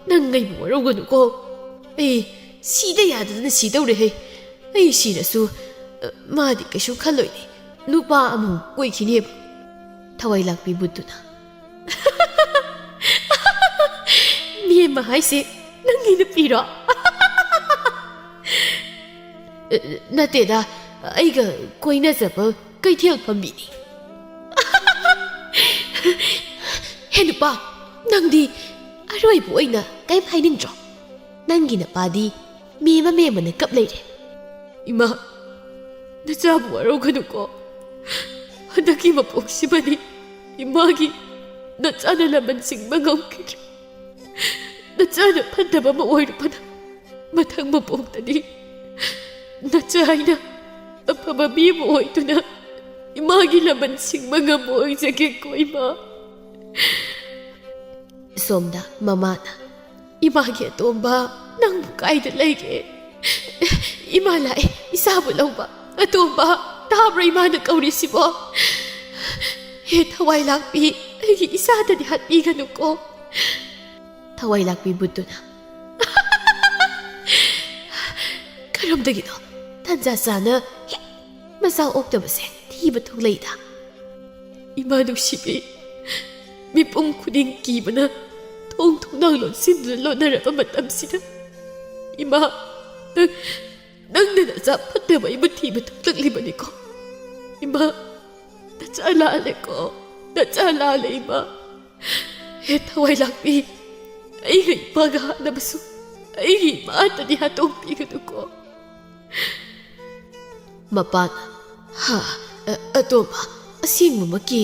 ꯅꯪ ꯑꯩꯕꯨ ꯋꯥꯔꯧꯒꯅꯨꯀꯣ꯫ ꯑꯩ ꯁꯤꯗ ꯌꯥꯗꯗꯅ ꯁꯤꯗꯧꯔꯦꯍꯦ꯫ ꯑꯩ ꯁꯤꯔꯁꯨ, ꯑ, ꯃꯥꯗꯤ ꯀꯩꯁꯨ ꯈꯜꯂꯣꯏꯅꯦ꯫ ꯅꯨꯄꯥ ꯑꯃꯃꯨꯛ ꯀꯣꯏꯈꯤꯅꯦꯕ꯫" ꯊꯋꯥꯏ ꯂꯥꯛꯄꯤ ꯕꯨꯠꯇꯨꯅ, "ꯃꯦꯝꯃ ꯍꯥꯏꯁꯦ ꯅꯪꯒꯤ ꯅꯨꯄꯤꯔꯣ?" "ꯑ, ꯅꯠꯇꯦꯗ, ꯑꯩꯒ ꯀꯣꯏꯅꯖꯕ ꯀꯩꯊꯦꯜ ꯐꯝꯕꯤꯅꯤ꯫" "ꯍꯦ ꯅꯨꯄꯥ, ꯅꯪꯗꯤ ꯑꯔꯣꯏꯕ ꯑꯣꯏꯅ ꯀꯔꯤꯝ ꯍꯥꯏꯅꯤꯡꯗ꯭ꯔꯣ? ꯅꯪꯒꯤ ꯅꯄꯥꯗꯤ ꯃꯦꯝꯃ ꯃꯦꯝꯃꯅ ꯀꯞ ꯂꯩꯔꯦ꯫" "ꯏꯃꯥ, ꯅꯆꯥꯕꯨ ꯋꯥꯔꯧꯒꯅꯨꯀꯣ꯫ ꯍꯟꯗꯛꯀꯤ ꯃꯄꯣꯛꯁꯤꯃꯗꯤ ꯏꯃꯥꯒꯤ ꯅꯆꯥꯅ ꯂꯃꯟ ꯁꯤꯡꯕ ꯉꯝꯈꯤꯗ꯭ꯔꯦ꯫ ꯅꯆꯥꯅ ꯐꯠꯇꯕ ꯑꯃ ꯑꯣꯏꯔꯨꯕꯅ ꯃꯊꯪ ꯃꯄꯣꯛꯇꯗꯤ ꯅꯆꯥ ꯑꯩꯅ ꯑꯐꯕ ꯃꯤ ꯑꯃ ꯑꯣꯏꯗꯨꯅ ꯏꯃꯥꯒꯤ ꯂꯃꯟ ꯁꯤꯡꯕ ꯉꯝꯕ ꯑꯣꯏꯖꯒꯦꯀꯣ ꯏꯃꯥ꯫" ꯁꯣꯝꯗ ꯃꯃꯥꯅ, "ꯏꯃꯥꯒꯤ ꯑꯇꯣꯝꯕ, ꯅꯪꯕꯨ ꯀꯥꯏꯗ ꯂꯩꯒꯦ? ꯏꯃꯥ ꯂꯥꯛꯑꯦ, ꯏꯆꯥꯕꯨ ꯂꯧꯕ꯫ ꯑꯇꯣꯝꯕ, ꯇꯥꯕ꯭ꯔꯥ ꯏꯃꯥꯅ ꯀꯧꯔꯤꯁꯤꯕꯣ? ꯍꯦ ꯊꯋꯥꯏ ꯂꯥꯛꯄꯤ, ꯑꯩꯒꯤ ꯏꯆꯥꯗꯗꯤ ꯍꯥꯠꯄꯤꯒꯅꯨꯀꯣ꯫" ꯊꯋꯥꯏ ꯂꯥꯛꯄꯤ ꯕꯨꯠꯇꯨꯅ, "ꯀꯔꯝꯗꯒꯤꯅꯣ ꯇꯟꯖꯥ ꯆꯥꯅ ꯍꯦꯛ ꯃꯆꯥ ꯑꯣꯛꯇꯕꯁꯦ ꯊꯤꯕ ꯊꯣꯛꯂꯛꯏꯗ?" ꯏꯃꯥ ꯅꯨꯡꯁꯤꯕꯤ, ꯃꯤꯄꯨꯝ ꯈꯨꯗꯤꯡ ꯀꯤꯕꯅ ꯊꯣꯡ ꯊꯣꯡꯅꯥꯎ ꯂꯣꯟꯁꯤꯟꯗꯨꯅ ꯂꯣꯟꯅꯔꯕ ꯃꯇꯝꯁꯤꯗ, ꯏꯃꯥ, ꯅꯪ, ꯅꯪꯅ ꯅꯆꯥ ꯐꯠꯇꯕ ꯑꯩꯕꯨ ꯊꯤꯕ ꯊꯣꯛꯂꯛꯂꯤꯕꯅꯤꯀꯣ꯫ ꯏꯃꯥ, ꯅꯆꯥ ꯂꯥꯜꯂꯦꯀꯣ, ꯅꯆꯥ ꯂꯥꯜꯂꯦ ꯏꯃꯥ꯫ ꯍꯦ ꯊꯋꯥꯏ ꯂꯥꯛꯄꯤ, ꯑꯩꯒ ꯏꯄꯥꯒ ꯍꯥꯠꯅꯕꯁꯨ ꯑꯩꯒꯤ ꯏꯃꯥꯇꯗꯤ ꯍꯥꯠꯇꯣꯛꯄꯤꯒꯅꯨꯀꯣ꯫ ꯃꯄꯥꯅ, "ꯍꯥ, ꯑ, ꯑꯇꯣꯝꯕ, ꯑꯁꯦꯡꯕꯃꯛꯀꯤ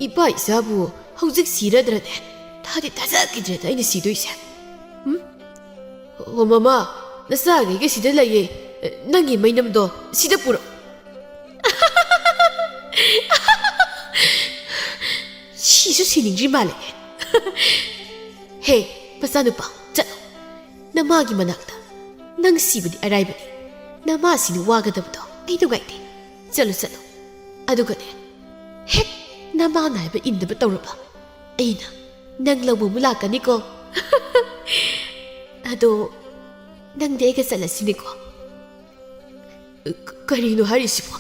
ꯏꯄꯥ ꯏꯆꯥꯕꯨ ꯍꯧꯖꯤꯛ ꯁꯤꯔꯗ꯭ꯔꯅꯦ? ꯊꯥꯗꯤ ꯊꯥꯖꯈꯤꯗ꯭ꯔꯦꯗ ꯑꯩꯅ ꯁꯤꯗꯣꯏꯁꯦ꯫ ꯎꯝ? ꯑꯣ, ꯃꯃꯥ, ꯅꯆꯥꯈꯩꯒ ꯁꯤꯗ ꯂꯩꯌꯦ꯫ ꯅꯪꯒꯤ ꯃꯩꯅꯝꯗꯣ ꯁꯤꯗ ꯄꯨꯔꯛꯑꯣ꯫" ꯁꯤꯁꯨ ꯁꯤꯅꯤꯡꯗ꯭ꯔꯤ ꯃꯥꯜꯂꯦ꯫ ꯍꯦ, ꯃꯆꯥꯅꯨꯄꯥ, ꯆꯠꯂꯣ꯫ ꯅꯃꯥꯒꯤ ꯃꯅꯥꯛꯇ꯫ ꯅꯪ ꯁꯤꯕꯗꯤ ꯑꯔꯥꯏꯕꯅꯤ꯫ ꯅꯃꯥꯁꯤꯅ ꯋꯥꯒꯗꯕꯗꯣ ꯑꯩ ꯅꯨꯡꯉꯥꯏꯇꯦ꯫ ꯆꯠꯂꯣ, ꯆꯠꯂꯣ꯫ ꯑꯗꯨꯒꯅꯦ, ꯍꯦꯛ ꯅꯃꯥꯅ ꯍꯥꯏꯕ ꯏꯟꯗꯕ ꯇꯧꯔꯕ, ꯑꯩꯅ ꯅꯪ ꯂꯧꯕ ꯑꯃꯨꯛ ꯂꯥꯛꯀꯅꯤꯀꯣ꯫ ꯑꯗꯣ, ꯅꯪꯗꯤ ꯑꯩꯒ ꯆꯠꯂꯁꯤꯅꯦꯀꯣ꯫ ꯀ-, ꯀꯔꯤꯅꯣ ꯍꯥꯏꯔꯤꯁꯤꯕꯣ?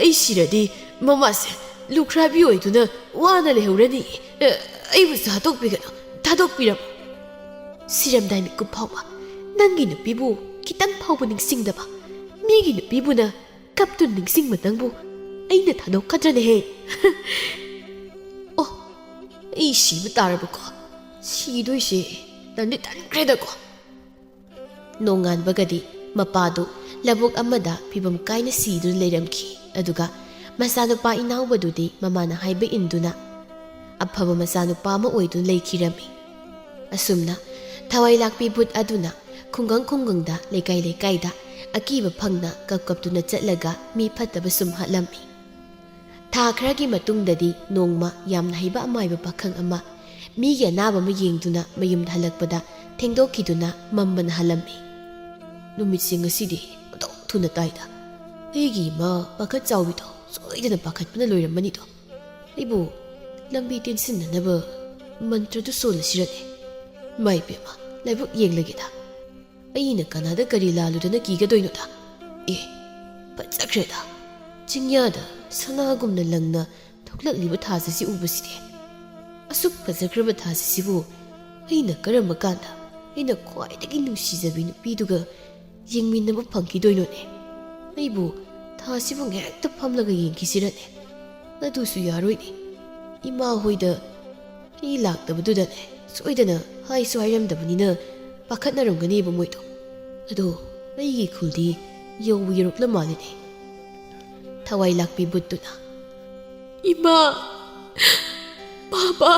ꯑꯩ ꯁꯤꯔꯗꯤ ꯃꯃꯥꯁꯦ ꯂꯨꯈ꯭ꯔꯥꯕꯤ ꯑꯣꯏꯗꯨꯅ ꯋꯥꯅ ꯂꯩꯍꯧꯔꯅꯤ꯫ ꯑ, ꯑꯩꯕꯨꯁꯨ ꯍꯥꯠꯇꯣꯛꯄꯤꯒꯅꯨ, ꯊꯥꯗꯣꯛꯄꯤꯔꯝꯃꯨ꯫ ꯁꯤꯔꯝꯗꯥꯏ ꯃꯤꯀꯨꯞ ꯐꯥꯎꯕ ꯅꯪꯒꯤ ꯅꯨꯄꯤꯕꯨ ꯈꯤꯇꯪ ꯐꯥꯎꯕ ꯅꯤꯡꯁꯤꯡꯗꯕ ꯃꯤꯒꯤ ꯅꯨꯄꯤꯕꯨꯅ ꯀꯞꯇꯨꯅ ꯅꯤꯡꯁꯤꯡꯕ ꯅꯪꯕꯨ ꯑꯩꯅ ꯊꯥꯗꯣꯛꯀꯗ꯭ꯔꯅꯦꯍꯦ? ꯑꯣ, ꯑꯩ ꯁꯤꯕ ꯇꯥꯔꯕꯀꯣ? ꯁꯤꯗꯣꯏꯁꯦ ꯇꯟꯗꯤ ꯇꯟꯈ꯭ꯔꯦꯗꯀꯣ꯫ ꯅꯣꯡꯉꯥꯟꯕꯒꯗꯤ ꯃꯄꯥꯗꯨ ꯂꯧꯕꯨꯛ ꯑꯃꯗ ꯐꯤꯚꯝ ꯀꯥꯏꯅ ꯁꯤꯗꯨꯅ ꯂꯩꯔꯝꯈꯤ꯫ ꯑꯗꯨꯒ ꯃꯆꯥꯅꯨꯄꯥ ꯏꯅꯥꯎꯕꯗꯨꯗꯤ ꯃꯃꯥꯅ ꯍꯥꯏꯕ ꯏꯟꯗꯨꯅ ꯑꯐꯕ ꯃꯆꯥꯅꯨꯄꯥ ꯑꯃ ꯑꯣꯏꯗꯨꯅ ꯂꯩꯈꯤꯔꯝꯃꯤ꯫ ꯑꯁꯨꯝꯅ ꯊꯋꯥꯏ ꯂꯥꯛꯄꯤ ꯚꯨꯠ ꯑꯗꯨꯅ ꯈꯨꯡꯒꯪ ꯈꯨꯡꯒꯪꯗ, ꯂꯩꯀꯥꯏ ꯂꯩꯀꯥꯏꯗ ꯑꯀꯤꯕ ꯐꯪꯅ ꯀꯞ ꯀꯞꯇꯨꯅ ꯆꯠꯂꯒ ꯃꯤ ꯐꯠꯇꯕ ꯁꯨꯝ ꯍꯥꯠꯂꯝꯃꯤ꯫ ꯊꯥ ꯈꯔꯒꯤ ꯃꯇꯨꯡꯗꯗꯤ ꯅꯣꯡꯃ ꯌꯥꯝꯅ ꯍꯩꯕ ꯑꯃꯥꯏꯕ ꯄꯥꯈꯪ ꯑꯃ ꯃꯤꯒꯤ ꯑꯅꯥꯕ ꯑꯃ ꯌꯦꯡꯗꯨꯅ ꯃꯌꯨꯝꯗ ꯍꯜꯂꯛꯄꯗ ꯊꯦꯡꯗꯣꯛꯈꯤꯗꯨꯅ ꯃꯝꯕꯅ ꯍꯜꯂꯝꯃꯤ꯫ "ꯅꯨꯃꯤꯠꯁꯦ ꯉꯁꯤꯗꯤ ꯑꯣꯟꯊꯣꯛ ꯊꯨꯅ ꯇꯥꯏꯗ꯫ ꯑꯩꯒꯤ ꯏꯃꯥ ꯄꯥꯈꯠ ꯆꯥꯎꯕꯤꯗꯣ ꯁꯣꯏꯗꯅ ꯄꯥꯈꯠꯄꯅ ꯂꯣꯏꯔꯝꯃꯅꯤꯗꯣ꯫ ꯑꯩꯕꯨ ꯂꯝꯕꯤ ꯇꯦꯟꯁꯤꯟꯅꯅꯕ ꯃꯟꯇ꯭ꯔꯗꯨ ꯁꯣꯜꯂꯁꯤꯔꯅꯦ? ꯏꯃꯥꯏ ꯄꯦꯝꯃ, ꯂꯥꯏꯕꯛ ꯌꯦꯡꯂꯒꯦꯗ꯫ ꯑꯩꯅ ꯀꯅꯥꯗ ꯀꯔꯤ ꯂꯥꯜꯂꯨꯗꯅ ꯀꯤꯒꯗꯣꯏꯅꯣꯗ? ꯑꯦ, ꯐꯖꯈ꯭ꯔꯦꯗ꯫ ꯆꯤꯡꯌꯥꯗ ꯁꯅꯥꯒꯨꯝꯅ ꯂꯪꯅ ꯊꯣꯛꯂꯛꯂꯤꯕ ꯊꯥꯖꯁꯤ ꯎꯕꯁꯤꯗꯤ꯫ ꯑꯁꯨꯛ ꯐꯖꯈ꯭ꯔꯕ ꯊꯥꯖꯁꯤꯕꯨ ꯑꯩꯅ ꯀꯔꯝꯕ ꯀꯥꯟꯗ ꯑꯩꯅ ꯈ꯭ꯋꯥꯏꯗꯒꯤ ꯅꯨꯡꯁꯤꯖꯕꯤ ꯅꯨꯄꯤꯗꯨꯒ ꯌꯦꯡꯃꯤꯟꯅꯕ ꯐꯪꯈꯤꯗꯣꯏꯅꯣꯅꯦ? ꯑꯩꯕꯨ ꯊꯥꯁꯤꯕꯨ ꯉꯥꯏꯍꯥꯛꯇ ꯐꯝꯂꯒ ꯌꯦꯡꯈꯤꯁꯤꯔꯅꯦ? ꯑꯗꯨꯁꯨ ꯌꯥꯔꯣꯏꯅꯦ꯫ ꯏꯃꯥ ꯍꯣꯏꯗ ꯑꯩ ꯂꯥꯛꯇꯕꯗꯨꯗꯅꯦ ꯁꯣꯏꯗꯅ ꯍꯥꯏꯁꯨ ꯍꯥꯏꯔꯝꯗꯕꯅꯤꯅ ꯄꯥꯈꯠꯅꯔꯝꯒꯅꯦꯕ ꯃꯣꯏꯗꯣ꯫ ꯑꯗꯣ ꯑꯩꯒꯤ ꯈꯨꯜꯗꯤ ꯌꯧꯕ ꯌꯧꯔꯛꯂ ꯃꯥꯜꯂꯦꯅꯦ꯫ ꯊꯋꯥꯏ ꯂꯥꯛꯄꯤ ꯕꯨꯠꯇꯨꯅ, "ꯏꯃꯥ, ꯄꯥꯄꯥ,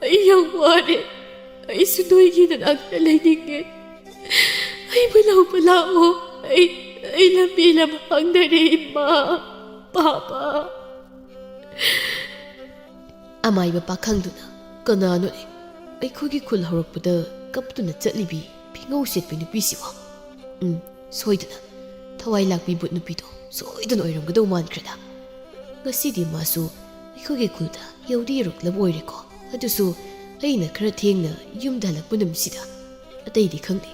ꯑꯩ ꯌꯥꯝ ꯋꯥꯔꯦ꯫ ꯑꯩꯁꯨ ꯅꯣꯏꯒꯤ ꯅꯅꯥꯛꯇ ꯂꯩꯅꯤꯡꯉꯦ꯫ ꯑꯩꯕꯨ ꯂꯧꯕ ꯂꯥꯛꯑꯣ꯫ ꯑꯩ, ꯑꯩ ꯂꯝꯕꯤ ꯂꯝꯍꯥꯡꯗꯔꯦ, ꯏꯃꯥ, ꯄꯥꯄꯥ꯫" ꯑꯃꯥꯏꯕ ꯄꯥꯈꯪꯗꯨꯅ, "ꯀꯅꯥꯅꯣꯅꯦ ꯑꯩꯈꯣꯏꯒꯤ ꯈꯨꯜ ꯍꯧꯔꯛꯄꯗ ꯀꯞꯇꯨꯅ ꯆꯠꯂꯤꯕꯤ ꯐꯤꯉꯧ ꯁꯦꯠꯄꯤ ꯅꯨꯄꯤꯁꯤꯕꯣ? ꯎꯝ, ꯁꯣꯏꯗꯅ ꯊꯋꯥꯏ ꯂꯥꯛꯄꯤ ꯕꯨꯠ ꯅꯨꯄꯤꯗꯣ ꯁꯣꯏꯗꯅ ꯑꯣꯏꯔꯝꯒꯗꯧ ꯃꯥꯟꯈ꯭ꯔꯦꯗ꯫ ꯉꯁꯤꯗꯤ ꯃꯥꯁꯨ ꯑꯩꯈꯣꯏꯒꯤ ꯈꯨꯜꯗ ꯌꯧꯗꯤ ꯌꯧꯔꯛꯂꯕ ꯑꯣꯏꯔꯦꯀꯣ꯫ ꯑꯗꯨꯁꯨ ꯑꯩꯅ ꯈꯔ ꯊꯦꯡꯅ ꯌꯨꯝꯗ ꯍꯜꯂꯛꯄ ꯅꯨꯃꯤꯠꯁꯤꯗ꯫ ꯑꯇꯩꯗꯤ ꯈꯪꯗꯦ,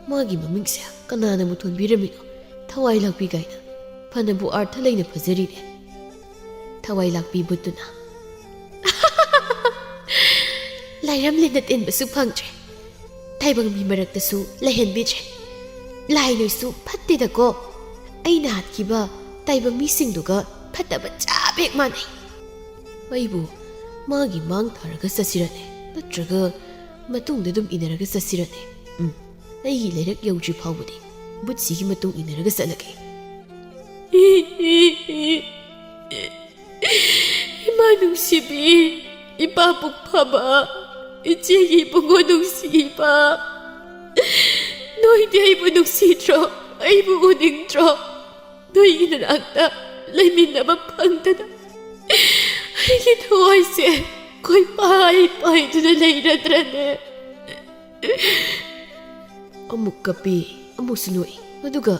ꯃꯥꯒꯤ ꯃꯃꯤꯡꯁꯦ ꯀꯅꯥꯅꯕꯨ ꯊꯣꯟꯕꯤꯔꯝꯃꯤꯅꯣ? ꯊꯋꯥꯏ ꯂꯥꯛꯄꯤ ꯀꯥꯏꯅ꯫ ꯐꯅꯕꯨ ꯑꯥꯔꯊ ꯂꯩꯅ ꯐꯖꯔꯤꯅꯦ꯫" ꯊꯋꯥꯏ ꯂꯥꯛꯄꯤ ꯕꯨꯠꯇꯨꯅ, "ꯂꯥꯏꯔꯝꯂꯦꯅ ꯇꯤꯟꯕꯁꯨ ꯐꯪꯗ꯭ꯔꯦ, ꯇꯥꯏꯕꯪ ꯃꯤ ꯃꯔꯛꯇꯁꯨ ꯂꯩꯍꯟꯕꯤꯗ꯭ꯔꯦ꯫ ꯂꯥꯏ ꯅꯣꯏꯁꯨ ꯐꯠꯇꯦꯗꯀꯣ꯫ ꯑꯩꯅ ꯍꯥꯠꯈꯤꯕ ꯇꯥꯏꯕꯪ ꯃꯤꯁꯤꯡꯗꯨꯒ ꯐꯠꯇꯕ ꯆꯞ ꯍꯦꯛ ꯃꯥꯟꯅꯩ꯫ ꯑꯩꯕꯨ ꯃꯥꯒꯤ ꯃꯥꯡ ꯊꯥꯔꯒ ꯆꯠꯁꯤꯔꯅꯦ, ꯅꯠꯇ꯭ꯔꯒ ꯃꯇꯨꯡꯗ ꯑꯗꯨꯝ ꯏꯟꯅꯔꯒ ꯆꯠꯁꯤꯔꯅꯦ? ꯎꯝ, ꯑꯩꯒꯤ ꯂꯩꯔꯛ ꯌꯧꯗ꯭ꯔꯤ ꯐꯥꯎꯕꯗꯤ ꯕꯨꯠꯁꯤꯒꯤ ꯃꯇꯨꯡ ꯏꯟꯅꯔꯒ ꯆꯠꯂꯒꯦ꯫" ꯏꯃꯥ ꯅꯨꯡꯁꯤꯕꯤ, ꯏꯄꯥ ꯄꯨꯛ ꯐꯕ, ꯏꯆꯦꯒꯤ ꯏꯕꯨꯡꯉꯣ ꯅꯨꯡꯁꯤꯕ, ꯅꯣꯏꯗꯤ ꯑꯩꯕꯨ ꯅꯨꯡꯁꯤꯗ꯭ꯔꯣ? ꯑꯩꯕꯨ ꯎꯅꯤꯡꯗ꯭ꯔꯣ? ꯅꯣꯏꯒꯤ ꯅꯅꯥꯛꯇ ꯂꯩꯃꯤꯟꯅꯕ ꯐꯪꯗꯅ ꯑꯩꯒꯤ ꯊꯋꯥꯏꯁꯦ ꯀꯣꯏꯄꯥꯏ ꯄꯥꯏꯗꯨꯅ ꯂꯩꯔꯗ꯭ꯔꯅꯦ? ꯑꯃꯨꯛ ꯀꯞꯄꯤ, ꯑꯃꯨꯛꯁꯨ ꯅꯣꯛꯏ꯫ ꯑꯗꯨꯒ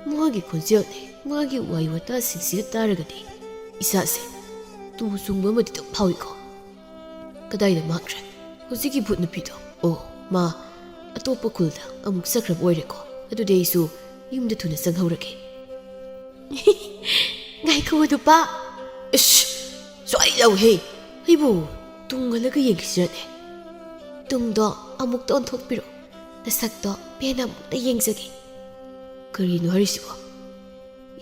ꯃꯥꯒꯤ ꯈꯣꯟꯖꯦꯜꯅꯦ, ꯃꯥꯒꯤ ꯋꯥꯍꯩ ꯋꯥꯇꯥꯁꯤꯡꯁꯤꯗ ꯇꯥꯔꯒꯗꯤ ꯏꯁꯥꯁꯦ ꯇꯨ ꯆꯨꯡꯕ ꯑꯃꯗꯤ ꯑꯗꯨꯝ ꯐꯥꯎꯏꯀꯣ꯫ ꯀꯗꯥꯏꯗ ꯃꯥꯡꯈ꯭ꯔꯦ ꯍꯧꯖꯤꯛꯀꯤ ꯚꯨꯠ ꯅꯨꯄꯤꯗꯣ? ꯑꯣ, ꯃꯥ ꯑꯇꯣꯞꯄ ꯈꯨꯜꯗ ꯑꯃꯨꯛ ꯆꯠꯈ꯭ꯔꯕ ꯑꯣꯏꯔꯦꯀꯣ꯫ ꯑꯗꯨꯗꯤ ꯑꯩꯁꯨ ꯌꯨꯝꯗ ꯊꯨꯅ ꯆꯪꯍꯧꯔꯒꯦ꯫ ꯉꯥꯏꯈꯣ ꯅꯨꯄꯥ꯫ ꯏꯁ! ꯑꯧꯍꯦ, ꯑꯩꯕꯨ ꯇꯨꯡ ꯍꯜꯂꯒ ꯌꯦꯡꯈꯤꯁꯤꯔꯅꯦ? ꯇꯨꯡꯗꯣ ꯑꯃꯨꯛꯇ ꯑꯣꯟꯊꯣꯛꯄꯤꯔꯣ꯫ ꯅꯁꯛꯇꯣ ꯄꯦꯟꯅ ꯑꯃꯨꯛꯇ ꯌꯦꯡꯖꯒꯦ꯫ ꯀꯔꯤꯅꯣ ꯍꯥꯏꯔꯤꯁꯤꯕꯣ?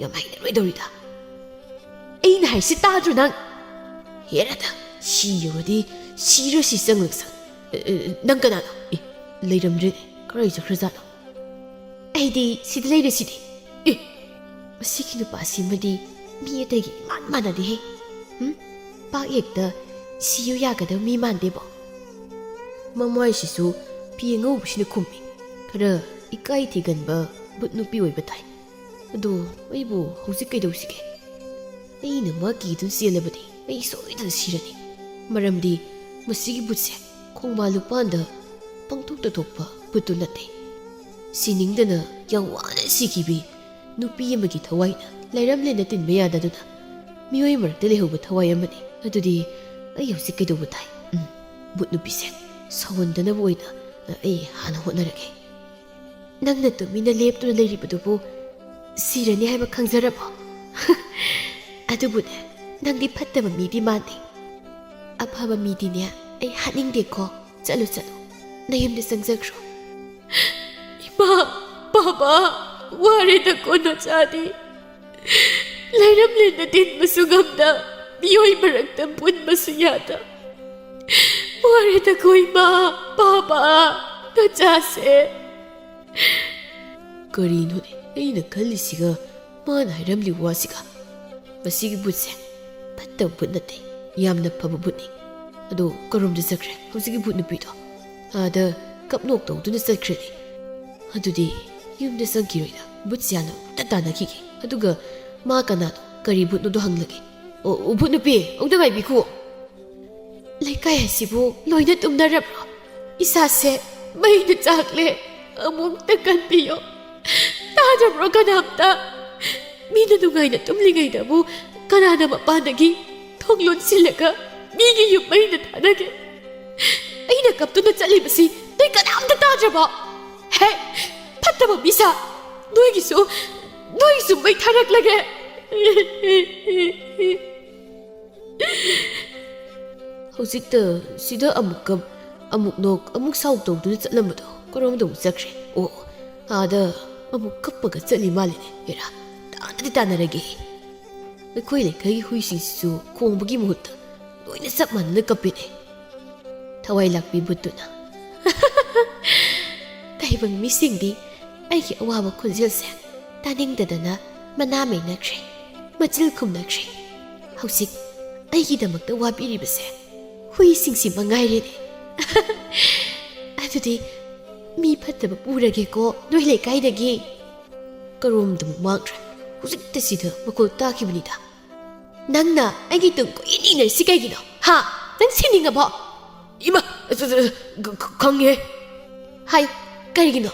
ꯌꯥꯝ ꯍꯩꯅꯔꯣꯏꯗꯧꯔꯤꯗ꯫ ꯑꯩꯅ ꯍꯥꯏꯁꯤ ꯇꯥꯗ꯭ꯔꯣ ꯅꯪ? ꯍꯦꯔꯥꯗ, ꯁꯤ ꯌꯧꯔꯗꯤ ꯁꯤꯔ ꯁꯤ ꯆꯪꯂꯛꯁ-, ꯑꯦ, ꯑꯦ, ꯅꯪ ꯀꯅꯥꯅꯣ? ꯑꯦ, ꯂꯩꯔꯝꯗ꯭ꯔꯦꯅꯦ꯫ ꯀꯔꯥꯏ ꯆꯠꯈ꯭ꯔꯖꯥꯠꯅꯣ? ꯑꯩꯗꯤ ꯁꯤꯗ ꯂꯩꯔꯦ ꯁꯤꯗꯤ꯫ ꯑꯦ, ꯃꯁꯤꯒꯤ ꯅꯨꯄꯥꯁꯤꯃꯗꯤ ꯃꯤ ꯑꯇꯩꯒ ꯏꯃꯥꯟ ꯃꯥꯟꯅꯗꯦꯍꯦ꯫ ꯎꯝ? ꯄꯥꯛ ꯍꯦꯛꯇ ꯁꯤꯌꯨ ꯌꯥꯒꯗꯕ ꯃꯤ ꯃꯥꯟꯗꯦꯕꯣ꯫ ꯃꯃꯥꯏꯁꯤꯁꯨ ꯐꯤ ꯑꯉꯧꯕꯁꯤꯅ ꯈꯨꯝꯃꯤ꯫ ꯈꯔ ꯏꯀꯥꯏ ꯊꯤꯒꯟꯕ ꯚꯨꯠ ꯅꯨꯄꯤ ꯑꯣꯏꯕ ꯇꯥꯏ꯫ ꯑꯗꯣ ꯑꯩꯕꯨ ꯍꯧꯖꯤꯛ ꯀꯩꯗꯧꯁꯤꯒꯦ? ꯑꯩꯅ ꯃꯥ ꯀꯤꯗꯨꯅ ꯆꯦꯜꯂꯕꯗꯤ ꯑꯩ ꯁꯣꯏꯗꯅ ꯁꯤꯔꯅꯤ꯫ ꯃꯔꯝꯗꯤ ꯃꯁꯤꯒꯤ ꯚꯨꯠꯁꯦ ꯈꯣꯡꯕꯥꯟ ꯂꯨꯄꯥꯟꯗ ꯄꯪꯊꯣꯛꯇ ꯊꯣꯛꯄ ꯚꯨꯠꯇꯨ ꯅꯠꯇꯦ꯫ ꯁꯤꯅꯤꯡꯗꯅ ꯌꯥꯝ ꯋꯥꯅ ꯁꯤꯈꯤꯕꯤ ꯅꯨꯄꯤ ꯑꯃꯒꯤ ꯊꯋꯥꯏꯅ ꯂꯩꯔꯝꯂꯦꯟꯅ ꯇꯤꯟꯕ ꯌꯥꯗꯗꯨꯅ ꯃꯤꯑꯣꯏ ꯃꯔꯛꯇ ꯂꯩꯍꯧꯕ ꯊꯋꯥꯏ ꯑꯃꯅꯤ꯫ ꯑꯗꯨꯗꯤ ꯑꯩ ꯍꯧꯖꯤꯛ ꯀꯩꯗꯧꯕ ꯇꯥꯏ? ꯎꯝ, ꯚꯨꯠ ꯅꯨꯄꯤꯁꯦ ꯁꯥꯎꯍꯟꯗꯅꯕ ꯑꯣꯏꯅ ꯑꯩ ꯍꯥꯟꯅ ꯍꯣꯠꯅꯔꯒꯦ꯫ ꯅꯪꯅ ꯇꯨꯃꯤꯟꯅ ꯂꯦꯞꯇꯨꯅ ꯂꯩꯔꯤꯕꯗꯨꯕꯨ ꯁꯤꯔꯅꯤ ꯍꯥꯏꯕ ꯈꯪꯖꯔꯕꯣ? ꯑꯗꯨꯕꯨꯅꯦ, ꯅꯪꯗꯤ ꯐꯠꯇꯕ ꯃꯤꯗꯤ ꯃꯥꯟꯗꯦ꯫ ꯑꯐꯕ ꯃꯤꯗꯤꯅꯦ ꯑꯩ ꯍꯥꯠꯅꯤꯡꯗꯦꯀꯣ꯫ ꯆꯠꯂꯨ, ꯆꯠꯂꯨ, ꯅꯌꯨꯝꯗ ꯆꯪꯖꯈ꯭ꯔꯣ꯫ ꯏꯃꯥ, ꯕꯥꯕꯥ, ꯋꯥꯔꯦꯗꯀꯣ ꯅꯆꯥꯗꯤ꯫ ꯂꯩꯔꯝꯂꯦꯟꯅ ꯇꯤꯟꯕꯁꯨ ꯉꯝꯗ, ꯃꯤꯑꯣꯏ ꯃꯔꯛꯇ ꯄꯨꯟꯕꯁꯨ ꯌꯥꯗ꯫ ꯋꯥꯔꯦꯗꯀꯣ ꯏꯃꯥ, ꯕꯥꯕꯥ, ꯅꯆꯥꯁꯦ꯫ ꯀꯔꯤꯅꯣꯅꯦ ꯑꯩꯅ ꯈꯜꯂꯤꯁꯤꯒ ꯃꯥꯅ ꯍꯥꯏꯔꯝꯂꯤ ꯋꯥꯁꯤꯒ? ꯃꯁꯤꯒꯤ ꯚꯨꯠꯁꯦ ꯐꯠꯇꯕ ꯚꯨꯠ ꯅꯠꯇꯦ, ꯌꯥꯝꯅ ꯐꯕ ꯚꯨꯠꯅꯤ꯫ ꯑꯗꯣ ꯀꯔꯣꯝꯗ ꯆꯠꯈ꯭ꯔꯦ ꯍꯧꯖꯤꯛꯀꯤ ꯚꯨꯠ ꯅꯨꯄꯤꯗꯣ? ꯑꯥꯗ ꯀꯞ ꯅꯣꯛ ꯇꯧꯗꯨꯅ ꯆꯠꯈ꯭ꯔꯦꯅꯦ꯫ ꯑꯗꯨꯗꯤ ꯌꯨꯝꯗ ꯆꯪꯈꯤꯔꯣꯏꯗ, ꯚꯨꯠꯁꯦ ꯍꯥꯟꯅ ꯑꯃꯨꯛꯇ ꯇꯥꯟꯅꯈꯤꯒꯦ꯫ ꯑꯗꯨꯒ ꯃꯥ ꯀꯅꯥꯅꯣ, ꯀꯔꯤ ꯚꯨꯠꯅꯣꯗꯣ ꯍꯪꯂꯒꯦ꯫ ꯑꯣ, ꯑꯣ, ꯚꯨꯠ ꯅꯨꯄꯤ, ꯑꯃꯨꯛꯇ ꯉꯥꯏꯕꯤꯈꯣ꯫ ꯂꯩꯀꯥꯏ ꯑꯁꯤꯕꯨ ꯂꯣꯏꯅ ꯇꯨꯝꯅꯔꯕ꯭ꯔꯣ? ꯏꯁꯥꯁꯦ ꯃꯩꯅ ꯆꯥꯛꯂꯦ꯫ ꯑꯃꯨꯛꯇ ꯀꯟꯕꯤꯌꯣ꯫ ꯇꯥꯗ꯭ꯔꯕ꯭ꯔꯣ ꯀꯅꯥꯝꯇ? ꯃꯤꯅ ꯅꯨꯡꯉꯥꯏꯅ ꯇꯨꯝꯂꯤꯉꯩꯗꯕꯨ ꯀꯅꯥꯅ ꯃꯄꯥꯟꯗꯒꯤ ꯊꯣꯡ ꯂꯣꯟꯁꯤꯜꯂꯒ ꯃꯤꯒꯤ ꯌꯨꯝ ꯃꯩꯅ ꯊꯥꯅꯒꯦ? ꯑꯩꯅ ꯀꯞꯇꯨꯅ ꯆꯠꯂꯤꯕꯁꯤ ꯅꯣꯏ ꯀꯅꯥꯝꯇ ꯇꯥꯗ꯭ꯔꯕꯣ? ꯍꯦ, ꯐꯠꯇꯕ ꯃꯤꯁꯥ, ꯅꯣꯏꯒꯤꯁꯨ, ꯅꯣꯏꯒꯤꯁꯨ ꯃꯩ ꯊꯥꯔꯛꯂꯒꯦ꯫ ꯍꯧꯖꯤꯛꯇ ꯁꯤꯗ ꯑꯃꯨꯛ ꯀꯞ, ꯑꯃꯨꯛ ꯅꯣꯛ, ꯑꯃꯨꯛ ꯁꯥꯎ ꯇꯧꯗꯨꯅ ꯆꯠꯂꯝꯕꯗꯣ ꯀꯔꯣꯝꯗ ꯑꯃꯨꯛ ꯆꯠꯈ꯭ꯔꯦ? ꯑꯣ, ꯑꯥꯗ ꯑꯃꯨꯛ ꯀꯞꯄꯒ ꯆꯠꯂꯤ ꯃꯥꯜꯂꯤꯅꯦ꯫ ꯑꯦꯔꯥ, ꯇꯥꯟꯅꯗꯤ ꯇꯥꯟꯅꯔꯒꯦ꯫ ꯑꯩꯈꯣꯏ ꯂꯩꯀꯥꯏꯒꯤ ꯍꯨꯏꯁꯤꯡꯁꯤꯁꯨ ꯈꯣꯡꯕꯒꯤ ꯃꯍꯨꯠꯇ ꯂꯣꯏꯅ ꯆꯞ ꯃꯥꯟꯅꯅ ꯀꯞꯄꯦꯅꯦ꯫ ꯊꯋꯥꯏ ꯂꯥꯛꯄꯤ ꯕꯨꯠꯇꯨꯅ꯫ ꯇꯥꯏꯕꯪ ꯃꯤꯁꯤꯡꯗꯤ ꯑꯩꯒꯤ ꯑꯋꯥꯕ ꯈꯣꯟꯖꯦꯜꯁꯦ ꯇꯥꯅꯤꯡꯗꯗꯅ ꯃꯅꯥ ꯃꯦꯟꯅꯈ꯭ꯔꯦ, ꯃꯆꯤꯜ ꯈꯨꯝꯅꯈ꯭ꯔꯦ꯫ ꯍꯧꯖꯤꯛ ꯑꯩꯒꯤꯗꯃꯛꯇ ꯋꯥꯕꯤꯔꯤꯕꯁꯦ ꯍꯨꯏꯁꯤꯡꯁꯤ ꯃꯉꯥꯏꯔꯦꯅꯦ꯫ ꯑꯗꯨꯗꯤ ꯃꯤ ꯐꯠꯇꯕ ꯄꯨꯔꯒꯦꯀꯣ ꯅꯣꯏ ꯂꯩꯀꯥꯏꯗꯒꯤ꯫ ꯀꯔꯣꯝꯗ ꯑꯃꯨꯛ ꯃꯥꯡꯈ꯭ꯔꯦ? ꯍꯧꯖꯤꯛꯇ ꯁꯤꯗ ꯃꯈꯣꯜ ꯇꯥꯈꯤꯕꯅꯤꯗ꯫ ꯅꯪꯅ ꯑꯩꯒꯤ ꯇꯨꯡ ꯀꯣꯏꯏꯟ ꯏꯟꯅꯔꯤꯁꯤ ꯀꯩꯒꯤꯅꯣ? ꯍꯥ? ꯅꯪ ꯁꯤꯅꯤꯡꯉꯕꯣ? ꯏꯃꯥ! ꯑꯁ, ꯑꯁ, ꯑꯁ, ꯈ-, ꯈ-, ꯈꯪꯉꯦ꯫ ꯍꯥꯏꯌꯨ, ꯀꯔꯤꯒꯤꯅꯣ?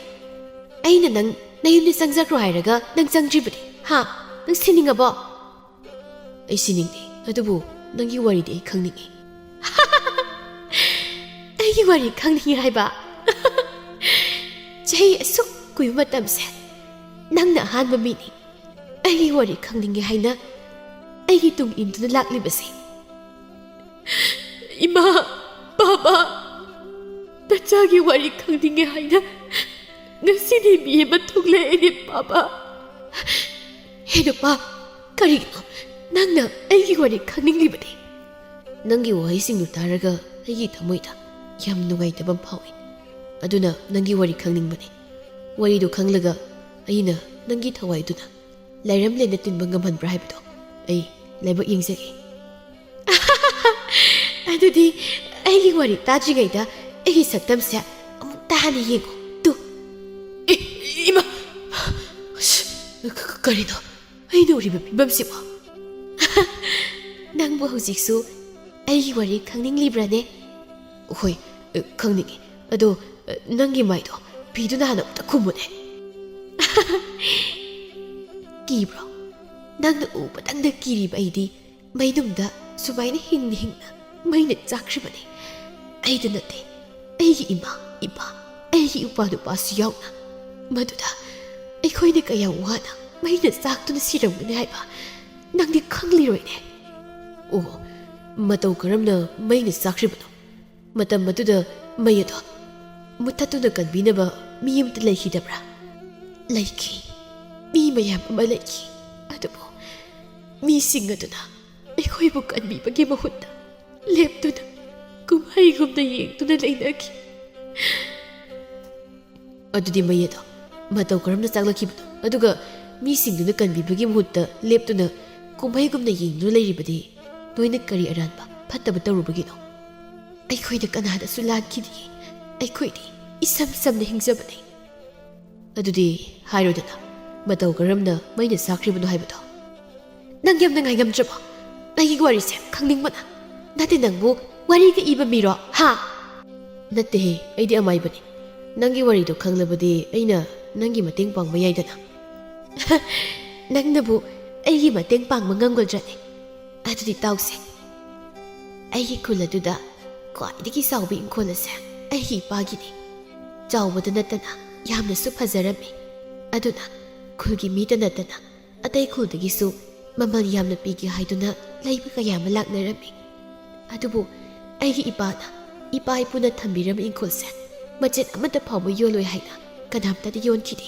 ꯑꯩꯅ ꯅꯪ ꯅꯌꯨꯝꯗ ꯆꯪꯖꯈ꯭ꯔꯣ ꯍꯥꯏꯔꯒ ꯅꯪ ꯆꯪꯗ꯭ꯔꯤꯕꯗꯤ? ꯍꯥ? ꯅꯪ ꯁꯤꯅꯤꯡꯉꯕꯣ? ꯑꯩ ꯁꯤꯅꯤꯡꯗꯦ, ꯑꯗꯨꯕꯨ ꯅꯪꯒꯤ ꯋꯥꯔꯤꯗꯤ ꯑꯩ ꯈꯪꯅꯤꯡꯉꯤ꯫ ꯑꯩꯒꯤ ꯋꯥꯔꯤ ꯈꯪꯅꯤꯡꯉꯤ ꯍꯥꯏꯕ? ꯆꯍꯤ ꯑꯁꯨꯛ ꯀꯨꯏꯕ ꯃꯇꯝꯁꯦ ꯅꯪꯅ ꯑꯍꯥꯟꯕ ꯃꯤꯅꯤ꯫ ꯑꯩꯒꯤ ꯋꯥꯔꯤ ꯈꯪꯅꯤꯡꯉꯦ ꯍꯥꯏꯅ ꯑꯩꯒꯤ ꯇꯨꯡ ꯏꯟꯗꯨꯅ ꯂꯥꯛꯂꯤꯕꯁꯦ꯫ ꯏꯃꯥ, ꯕꯥꯕꯥ, ꯅꯆꯥꯒꯤ ꯋꯥꯔꯤ ꯈꯪꯅꯤꯡꯉꯦ ꯍꯥꯏꯅ ꯉꯁꯤꯗꯤ ꯃꯤ ꯑꯃ ꯊꯣꯛꯂꯛꯑꯦꯅꯦ, ꯕꯥꯕꯥ꯫ ꯍꯦ ꯅꯨꯄꯥ, ꯀꯔꯤꯒꯤꯅꯣ ꯅꯪꯅ ꯑꯩꯒꯤ ꯋꯥꯔꯤ ꯈꯪꯅꯤꯡꯂꯤꯕꯗꯤ? ꯅꯪꯒꯤ ꯋꯥꯍꯩꯁꯤꯡꯗꯨ ꯇꯥꯔꯒ ꯑꯩꯒꯤ ꯊꯃꯣꯏꯗ ꯌꯥꯝ ꯅꯨꯡꯉꯥꯏꯇꯕ ꯑꯃ ꯐꯥꯎꯏ꯫ ꯑꯗꯨꯅ ꯅꯪꯒꯤ ꯋꯥꯔꯤ ꯈꯪꯅꯤꯡꯕꯅꯤ꯫ ꯋꯥꯔꯤꯗꯨ ꯈꯪꯂꯒ ꯑꯩꯅ ꯅꯪꯒꯤ ꯊꯋꯥꯏꯗꯨꯅ ꯂꯥꯏꯔꯝꯂꯦꯟꯅ ꯇꯤꯟꯕ ꯉꯝꯍꯟꯕ꯭ꯔꯥ ꯍꯥꯏꯕꯗꯣ ꯑꯩ ꯂꯥꯏꯕꯛ ꯌꯦꯡꯖꯒꯦ꯫ ꯑꯗꯨꯗꯤ ꯑꯩꯒꯤ ꯋꯥꯔꯤ ꯇꯥꯗ꯭ꯔꯤꯉꯩꯗ ꯑꯩꯒꯤ ꯁꯛꯇꯝꯁꯦ ꯑꯃꯨꯛꯇ ꯍꯥꯟꯅ ꯌꯦꯡꯉꯨ꯫ ꯇꯨ꯫ ꯑꯦ, ꯏꯃꯥ! ꯑꯁ, ꯀ-, ꯀ-, ꯀꯔꯤꯅꯣ? ꯑꯩꯅ ꯎꯔꯤꯕ ꯐꯤꯕꯝꯁꯤꯕꯣ? ꯅꯪꯕꯨ ꯍꯧꯖꯤꯛꯁꯨ ꯑꯩꯒꯤ ꯋꯥꯔꯤ ꯈꯪꯅꯤꯡꯂꯤꯕ꯭ꯔꯥꯅꯦ? ꯍꯣꯏ, ꯈꯪꯅꯤꯡꯉꯤ꯫ ꯑꯗꯣ, ꯅꯪꯒꯤ ꯃꯥꯏꯗꯣ ꯐꯤꯗꯨꯅ ꯍꯥꯟꯅ ꯑꯃꯨꯛꯇ ꯈꯨꯝꯃꯨꯅꯦ꯫ ꯀꯤꯕ꯭ꯔꯣ? ꯅꯪꯅ ꯎꯕꯗꯪꯗ ꯀꯤꯔꯤꯕ ꯑꯩꯗꯤ ꯃꯩꯅꯨꯡꯗ ꯁꯨꯃꯥꯏꯅ ꯍꯤꯡꯅ ꯍꯤꯡꯅ ꯃꯩꯅ ꯆꯥꯛꯈ꯭ꯔꯤꯕꯅꯤ꯫ ꯑꯩꯗ ꯅꯠꯇꯦ, ꯑꯩꯒꯤ ꯏꯃꯥ, ꯏꯄꯥ, ꯑꯩꯒꯤ ꯏꯄꯥ ꯅꯨꯄꯥꯁꯨ ꯌꯥꯎꯅ꯫ ꯃꯗꯨꯗ ꯑꯩꯈꯣꯏꯅ ꯀꯌꯥꯝ ꯋꯥꯅ ꯃꯩꯅ ꯆꯥꯛꯇꯨꯅ ꯁꯤꯔꯝꯒꯅꯤ ꯍꯥꯏꯕ ꯅꯪꯗꯤ ꯈꯪꯂꯤꯔꯣꯏꯅꯦ꯫ ꯑꯣ, ꯃꯇꯧ ꯀꯔꯝꯅ ꯃꯩꯅ ꯆꯥꯛꯈ꯭ꯔꯤꯕꯅꯣ? ꯃꯇꯝ ꯑꯗꯨꯗ ꯃꯩ ꯑꯗꯣ ꯃꯨꯊꯠꯇꯨꯅ ꯀꯟꯕꯤꯅꯕ ꯃꯤ ꯑꯃꯠꯇ ꯂꯩꯈꯤꯗꯕ꯭ꯔꯥ? ꯂꯩꯈꯤ꯫ ꯃꯤ ꯃꯌꯥꯝ ꯑꯃ ꯂꯩꯈꯤ꯫ ꯑꯗꯨꯕꯨ ꯃꯤꯁꯤꯡ ꯑꯗꯨꯅ ꯑꯩꯈꯣꯏꯕꯨ ꯀꯟꯕꯤꯕꯒꯤ ꯃꯍꯨꯠꯇ ꯂꯦꯞꯇꯨꯅ ꯀꯨꯝꯍꯩꯒꯨꯝꯅ ꯌꯦꯡꯗꯨꯅ ꯂꯩꯅꯈꯤ꯫ ꯑꯗꯨꯗꯤ ꯃꯩ ꯑꯗꯣ ꯃꯇꯧ ꯀꯔꯝꯅ ꯆꯥꯛꯂꯛꯈꯤꯕꯅꯣ? ꯑꯗꯨꯒ ꯃꯤꯁꯤꯡꯗꯨꯅ ꯀꯟꯕꯤꯕꯒꯤ ꯃꯍꯨꯠꯇ ꯂꯦꯞꯇꯨꯅ ꯀꯨꯝꯍꯩꯒꯨꯝꯅ ꯌꯦꯡꯗꯨꯅ ꯂꯩꯔꯤꯕꯗꯤ ꯅꯣꯏꯅ ꯀꯔꯤ ꯑꯔꯥꯟꯕ ꯐꯠꯇꯕ ꯇꯧꯔꯨꯕꯒꯤꯅꯣ? ꯑꯩꯈꯣꯏꯅ ꯀꯅꯥꯗꯁꯨ ꯂꯥꯟꯈꯤꯗꯦ꯫ ꯑꯩꯈꯣꯏꯗꯤ ꯏꯁꯝ ꯁꯝꯅ ꯍꯤꯡꯖꯕꯅꯤ꯫ ꯑꯗꯨꯗꯤ ꯍꯥꯏꯔꯣꯗꯅ, ꯃꯇꯧ ꯀꯔꯝꯅ ꯃꯩꯅ ꯆꯥꯛꯈ꯭ꯔꯤꯕꯅꯣ ꯍꯥꯏꯕꯗꯣ? ꯅꯪ ꯌꯥꯝꯅ ꯉꯥꯏꯉꯝꯗ꯭ꯔꯕꯣ? ꯑꯩꯒꯤ ꯋꯥꯔꯤꯁꯦ ꯈꯪꯅꯤꯡꯕꯅ꯫ ꯅꯠꯇꯦ, ꯅꯪꯕꯨ ꯋꯥꯔꯤꯒ ꯏꯕ ꯃꯤꯔꯣ, ꯍꯥ? ꯅꯠꯇꯦꯍꯦ, ꯑꯩꯗꯤ ꯑꯃꯥꯏꯕꯅꯤ꯫ ꯅꯪꯒꯤ ꯋꯥꯔꯤꯗꯣ ꯈꯪꯂꯕꯗꯤ ꯑꯩꯅ ꯅꯪꯒꯤ ꯃꯇꯦꯡ ꯄꯥꯡꯕ ꯌꯥꯏꯗꯅ꯫ ꯅꯪꯅꯕꯨ ꯑꯩꯒꯤ ꯃꯇꯦꯡ ꯄꯥꯡꯕ ꯉꯝꯒꯗ꯭ꯔꯅꯦ? ꯑꯗꯨꯗꯤ ꯇꯥꯎꯁꯦ꯫ ꯑꯩꯒꯤ ꯈꯨꯜ ꯑꯗꯨꯗ ꯈ꯭ꯋꯥꯏꯗꯒꯤ ꯆꯥꯎꯕ ꯏꯪꯈꯣꯜ ꯑꯁꯦ ꯑꯩꯒꯤ ꯏꯄꯥꯒꯤꯅꯤ꯫ ꯆꯥꯎꯕꯗ ꯅꯠꯇꯅ ꯌꯥꯝꯅꯁꯨ ꯐꯖꯔꯝꯃꯤ꯫ ꯑꯗꯨꯅ ꯈꯨꯜꯒꯤ ꯃꯤꯇ ꯅꯠꯇꯅ ꯑꯇꯩ ꯈꯨꯜꯗꯒꯤꯁꯨ ꯃꯃꯜ ꯌꯥꯝꯅ ꯄꯤꯒꯦ ꯍꯥꯏꯗꯨꯅ ꯂꯩꯕ ꯀꯌꯥ ꯑꯃ ꯂꯥꯛꯅꯔꯝꯃꯤ꯫ ꯑꯗꯨꯕꯨ ꯑꯩꯒꯤ ꯏꯄꯥꯅ, ꯏꯄꯥ ꯏꯄꯨꯅ ꯊꯝꯕꯤꯔꯝꯕ ꯏꯪꯈꯣꯜꯁꯦ ꯃꯆꯦꯠ ꯑꯃꯠꯇ ꯐꯥꯎꯕ ꯌꯣꯜꯂꯣꯏ ꯍꯥꯏꯅ ꯀꯅꯥꯝꯇꯗ ꯌꯣꯟꯈꯤꯗꯦ꯫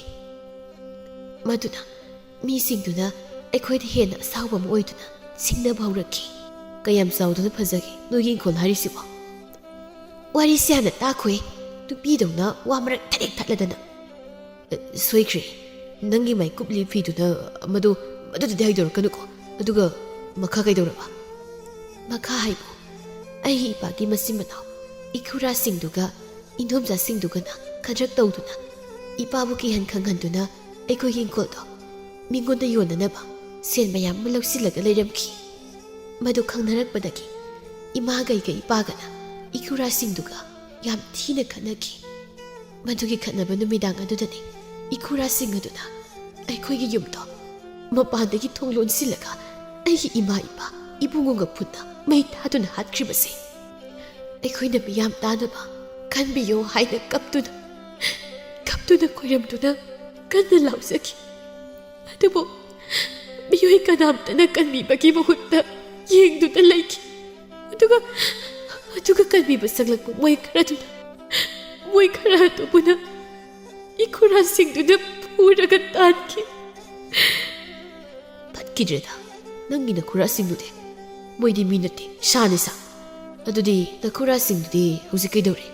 ꯃꯗꯨꯅ ꯃꯤꯁꯤꯡꯗꯨꯅ ꯑꯩꯈꯣꯏꯗ ꯍꯦꯟꯅ ꯑꯁꯥꯎꯕ ꯑꯃ ꯑꯣꯏꯗꯨꯅ ꯁꯤꯡꯅꯕ ꯍꯧꯔꯛꯈꯤ꯫ "ꯀꯌꯥꯝ ꯆꯥꯎꯗꯨꯅ ꯐꯖꯒꯦ ꯅꯣꯏꯒꯤ ꯏꯪꯈꯣꯜ ꯍꯥꯏꯔꯤꯁꯤꯕꯣ?" "ꯋꯥꯔꯤꯁꯦ ꯍꯥꯟꯅ ꯇꯥꯈꯣꯏ, ꯅꯨꯄꯤꯗꯧꯅ ꯋꯥ ꯃꯔꯛ ꯊꯔꯦꯛ ꯊꯠꯂꯗꯅ꯫" "ꯑ, ꯁꯣꯏꯈ꯭ꯔꯦ꯫ ꯅꯪꯒꯤ ꯃꯥꯏꯀꯨꯞꯂꯤ ꯐꯤꯗꯨꯅ ꯃꯗꯨ, ꯃꯗꯨꯗꯨꯗꯤ ꯍꯥꯏꯗꯣꯔꯛꯀꯅꯨꯀꯣ꯫ ꯑꯗꯨꯒ ꯃꯈꯥ ꯀꯩꯗꯧꯔꯕ?" "ꯃꯈꯥ ꯍꯥꯏꯕꯨ ꯑꯩꯒꯤ ꯏꯄꯥꯒꯤ ꯃꯆꯤꯟ ꯃꯅꯥꯎ ꯏꯈꯨꯔꯥꯁꯤꯡꯗꯨꯒ ꯏꯟꯗꯣꯝꯆꯥꯁꯤꯡꯗꯨꯒꯅ ꯈꯗ꯭ꯔꯛ ꯇꯧꯗꯨꯅ ꯏꯄꯥꯕꯨ ꯀꯤꯍꯟ ꯈꯪꯍꯟꯗꯨꯅ ꯑꯩꯈꯣꯏꯒꯤ ꯏꯪꯈꯣꯜꯗꯣ ꯃꯤꯉꯣꯟꯗ ꯌꯣꯟꯅꯅꯕ ꯁꯦꯟ ꯃꯌꯥꯝ ꯑꯃ ꯂꯧꯁꯤꯜꯂꯒ ꯂꯩꯔꯝꯈꯤ꯫ ꯃꯗꯨ ꯈꯪꯅꯔꯛꯄꯗꯒꯤ ꯏꯃꯥꯒꯩꯒ ꯏꯄꯥꯒꯅ ꯏꯈꯨꯔꯥꯁꯤꯡꯗꯨꯒ ꯌꯥꯝ ꯊꯤꯅ ꯈꯠꯅꯈꯤ꯫ ꯃꯗꯨꯒꯤ ꯈꯠꯅꯕ ꯅꯨꯃꯤꯗꯥꯡ ꯑꯗꯨꯗꯅꯤ ꯏꯈꯨꯔꯥꯁꯤꯡ ꯑꯗꯨꯅ ꯑꯩꯈꯣꯏꯒꯤ ꯌꯨꯝꯗꯣ ꯃꯄꯥꯟꯗꯒꯤ ꯊꯣꯡ ꯂꯣꯟꯁꯤꯜꯂꯒ ꯑꯩꯒꯤ ꯏꯃꯥ ꯏꯄꯥ ꯏꯕꯨꯡꯉꯣꯒ ꯄꯨꯟꯅ ꯃꯩ ꯊꯥꯗꯨꯅ ꯍꯥꯠꯈ꯭ꯔꯤꯕꯁꯦ꯫ ꯑꯩꯈꯣꯏꯅ ꯃꯤꯌꯥꯝ ꯇꯥꯅꯕ ꯈꯟꯕꯤꯌꯣ" ꯍꯥꯏꯅ ꯀꯞꯇꯨꯅ, ꯀꯞꯇꯨꯅ ꯈꯣꯏꯔꯝꯗꯨꯅ ꯀꯟꯅ ꯂꯥꯎꯖꯈꯤ꯫ ꯑꯗꯨꯕꯨ ꯃꯤꯑꯣꯏ ꯀꯅꯥꯝꯇꯅ ꯀꯟꯕꯤꯕꯒꯤ ꯃꯍꯨꯠꯇ ꯌꯦꯡꯗꯨꯅ ꯂꯩꯈꯤ꯫ ꯑꯗꯨꯒ ꯑꯗꯨꯒ ꯀꯟꯕꯤꯕ ꯆꯪꯂꯛꯄ ꯃꯣꯏ ꯈꯔꯗꯨꯅ, ꯃꯣꯏ ꯈꯔ ꯑꯗꯨꯕꯨꯅ ꯏꯈꯨꯔꯥꯁꯤꯡꯗꯨꯗ ꯄꯨꯔꯒ ꯇꯥꯟꯈꯤ꯫ ꯐꯠꯈꯤꯗ꯭ꯔꯦꯗ, ꯅꯪꯒꯤ ꯅꯈꯨꯔꯥꯁꯤꯡꯗꯨꯗꯤ꯫ ꯃꯣꯏꯗꯤ ꯃꯤ ꯅꯠꯇꯦ, ꯁꯥꯅꯤ ꯁꯥ꯫ ꯑꯗꯨꯗꯤ ꯅꯈꯨꯔꯥꯁꯤꯡꯗꯨꯗꯤ ꯍꯧꯖꯤꯛ ꯀꯩꯗꯧꯔꯤ?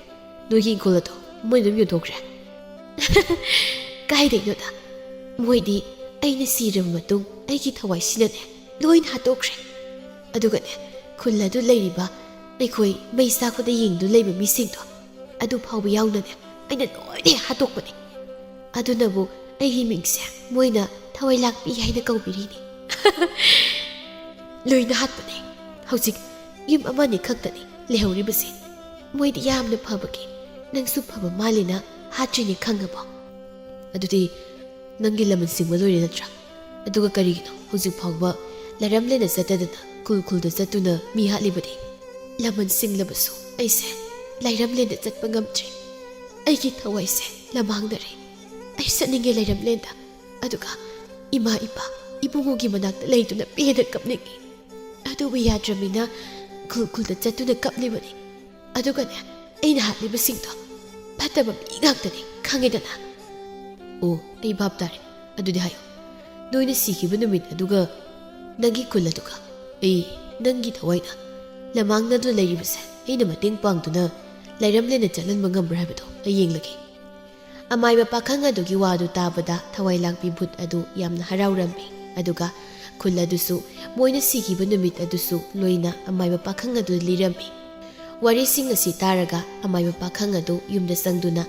ꯅꯣꯏꯒꯤ ꯏꯪꯈꯣꯜ ꯑꯗꯣ ꯃꯣꯏ ꯑꯗꯨꯝ ꯌꯣꯟꯊꯣꯛꯈ꯭ꯔꯦ? ꯀꯥꯏꯗꯩꯅꯣꯗ, ꯃꯣꯏꯗꯤ ꯑꯩꯅ ꯁꯤꯔꯕ ꯃꯇꯨꯡ ꯑꯩꯒꯤ ꯊꯋꯥꯏꯁꯤꯅꯅꯦ ꯂꯣꯏꯅ ꯍꯥꯠꯇꯣꯛꯈ꯭ꯔꯦ꯫ ꯑꯗꯨꯒꯅꯦ, ꯈꯨꯜ ꯑꯗꯨ ꯂꯩꯔꯤꯕ ꯑꯩꯈꯣꯏ ꯃꯩ ꯆꯥꯛꯄꯗ ꯌꯦꯡꯗꯨꯅ ꯂꯩꯕ ꯃꯤꯁꯤꯡꯗꯣ, ꯑꯗꯨ ꯐꯥꯎꯕ ꯌꯥꯎꯅꯅꯦ ꯑꯩꯅ ꯂꯣꯏꯅ ꯍꯥꯠꯇꯣꯛꯄꯅꯦ꯫ ꯑꯗꯨꯅꯕꯨ ꯑꯩꯒꯤ ꯃꯤꯡꯁꯦ ꯃꯣꯏꯅ ꯊꯋꯥꯏ ꯂꯥꯛꯄꯤ ꯍꯥꯏꯅ ꯀꯧꯕꯤꯔꯤꯅꯤ꯫ ꯂꯣꯏꯅ ꯍꯥꯠꯄꯅꯦ꯫ ꯍꯧꯖꯤꯛ ꯌꯨꯝ ꯑꯃꯅꯤ ꯈꯛꯇꯅꯤ ꯂꯩꯍꯧꯔꯤꯕꯁꯦ꯫ ꯃꯣꯏꯗꯤ ꯌꯥꯝꯅ ꯐꯕꯒꯤ ꯅꯪꯁꯨ ꯐꯕ ꯃꯥꯜꯂꯦꯅ ꯍꯥꯠꯇ꯭ꯔꯤꯅꯦ, ꯈꯪꯉꯕꯣ? ꯑꯗꯨꯗꯤ ꯅꯪꯒꯤ ꯂꯃꯟ ꯁꯤꯡꯕ ꯂꯣꯏꯔꯦ ꯅꯠꯇ꯭ꯔꯥ? ꯑꯗꯨꯒ ꯀꯔꯤꯒꯤꯅꯣ ꯍꯧꯖꯤꯛ ꯐꯥꯎꯕ ꯂꯩꯔꯝꯂꯦꯟꯗ ꯆꯠꯇꯗꯅ ꯈꯨꯜ ꯈꯨꯜꯗ ꯆꯠꯇꯨꯅ ꯃꯤ ꯍꯥꯠꯂꯤꯕꯗꯤ? ꯂꯃꯟ ꯁꯤꯡꯂꯕꯁꯨ ꯑꯩꯁꯦ ꯂꯩꯔꯝꯂꯦꯟꯗ ꯆꯠꯄ ꯉꯝꯗ꯭ꯔꯦ꯫ ꯑꯩꯒꯤ ꯊꯋꯥꯏꯁꯦ ꯂꯃꯥꯡꯅꯔꯦ꯫ ꯑꯩ ꯆꯠꯅꯤꯡꯉꯦ ꯂꯩꯔꯝꯂꯦꯟꯗ꯫ ꯑꯗꯨꯒ ꯏꯃꯥ ꯏꯄꯥ, ꯏꯕꯨꯡꯉꯣꯒꯤ ꯃꯅꯥꯛꯇ ꯂꯩꯗꯨꯅ ꯄꯦꯟꯅ ꯀꯞꯅꯤꯡꯉꯤ꯫ ꯑꯗꯨꯕꯨ ꯌꯥꯗ꯭ꯔꯕꯅꯤꯅ ꯈꯨꯜ ꯈꯨꯜꯗ ꯆꯠꯇꯨꯅ ꯀꯞꯂꯤꯕꯅꯤ꯫ ꯑꯗꯨꯒꯅꯦ, ꯑꯩꯅ ꯍꯥꯠꯂꯤꯕꯁꯤꯡꯗꯣ ꯐꯠꯇꯕ ꯃꯤ ꯉꯥꯛꯇꯅꯤ, ꯈꯪꯉꯦꯗꯅ? ꯑꯣ, ꯑꯩ ꯚꯥꯞ ꯇꯥꯔꯦ꯫ ꯑꯗꯨꯗꯤ ꯍꯥꯏꯌꯨ, ꯅꯣꯏꯅ ꯁꯤꯈꯤꯕ ꯅꯨꯃꯤꯠ ꯑꯗꯨꯒ ꯅꯪꯒꯤ ꯈꯨꯜ ꯑꯗꯨꯒ ꯑꯩ, ꯅꯪꯒꯤ ꯊꯋꯥꯏꯅ ꯂꯃꯥꯡꯅꯗꯨꯅ ꯂꯩꯔꯤꯕꯁꯦ ꯑꯩꯅ ꯃꯇꯦꯡ ꯄꯥꯡꯗꯨꯅ ꯂꯩꯔꯝꯂꯦꯟꯅ ꯆꯠꯍꯟꯕ ꯉꯝꯕ꯭ꯔꯥ ꯍꯥꯏꯕꯗꯣ ꯑꯩ ꯌꯦꯡꯂꯒꯦ꯫ ꯑꯃꯥꯏꯕ ꯄꯥꯈꯪ ꯑꯗꯨꯒꯤ ꯋꯥꯗꯨ ꯇꯥꯕꯗ ꯊꯋꯥꯏ ꯂꯥꯛꯄꯤ ꯚꯨꯠ ꯑꯗꯨ ꯌꯥꯝꯅ ꯍꯔꯥꯎꯔꯝꯃꯤ꯫ ꯑꯗꯨꯒ ꯈꯨꯜ ꯑꯗꯨꯁꯨ ꯃꯣꯏꯅ ꯁꯤꯈꯤꯕ ꯅꯨꯃꯤꯠ ꯑꯗꯨꯁꯨ ꯂꯣꯏꯅ ꯑꯃꯥꯏꯕ ꯄꯥꯈꯪ ꯑꯗꯨ ꯂꯤꯔꯝꯃꯤ꯫ ꯋꯥꯔꯤꯁꯤꯡ ꯑꯁꯤ ꯇꯥꯔꯒ ꯑꯃꯥꯏꯕ ꯄꯥꯈꯪ ꯑꯗꯨ ꯌꯨꯝꯗ ꯆꯪꯗꯨꯅ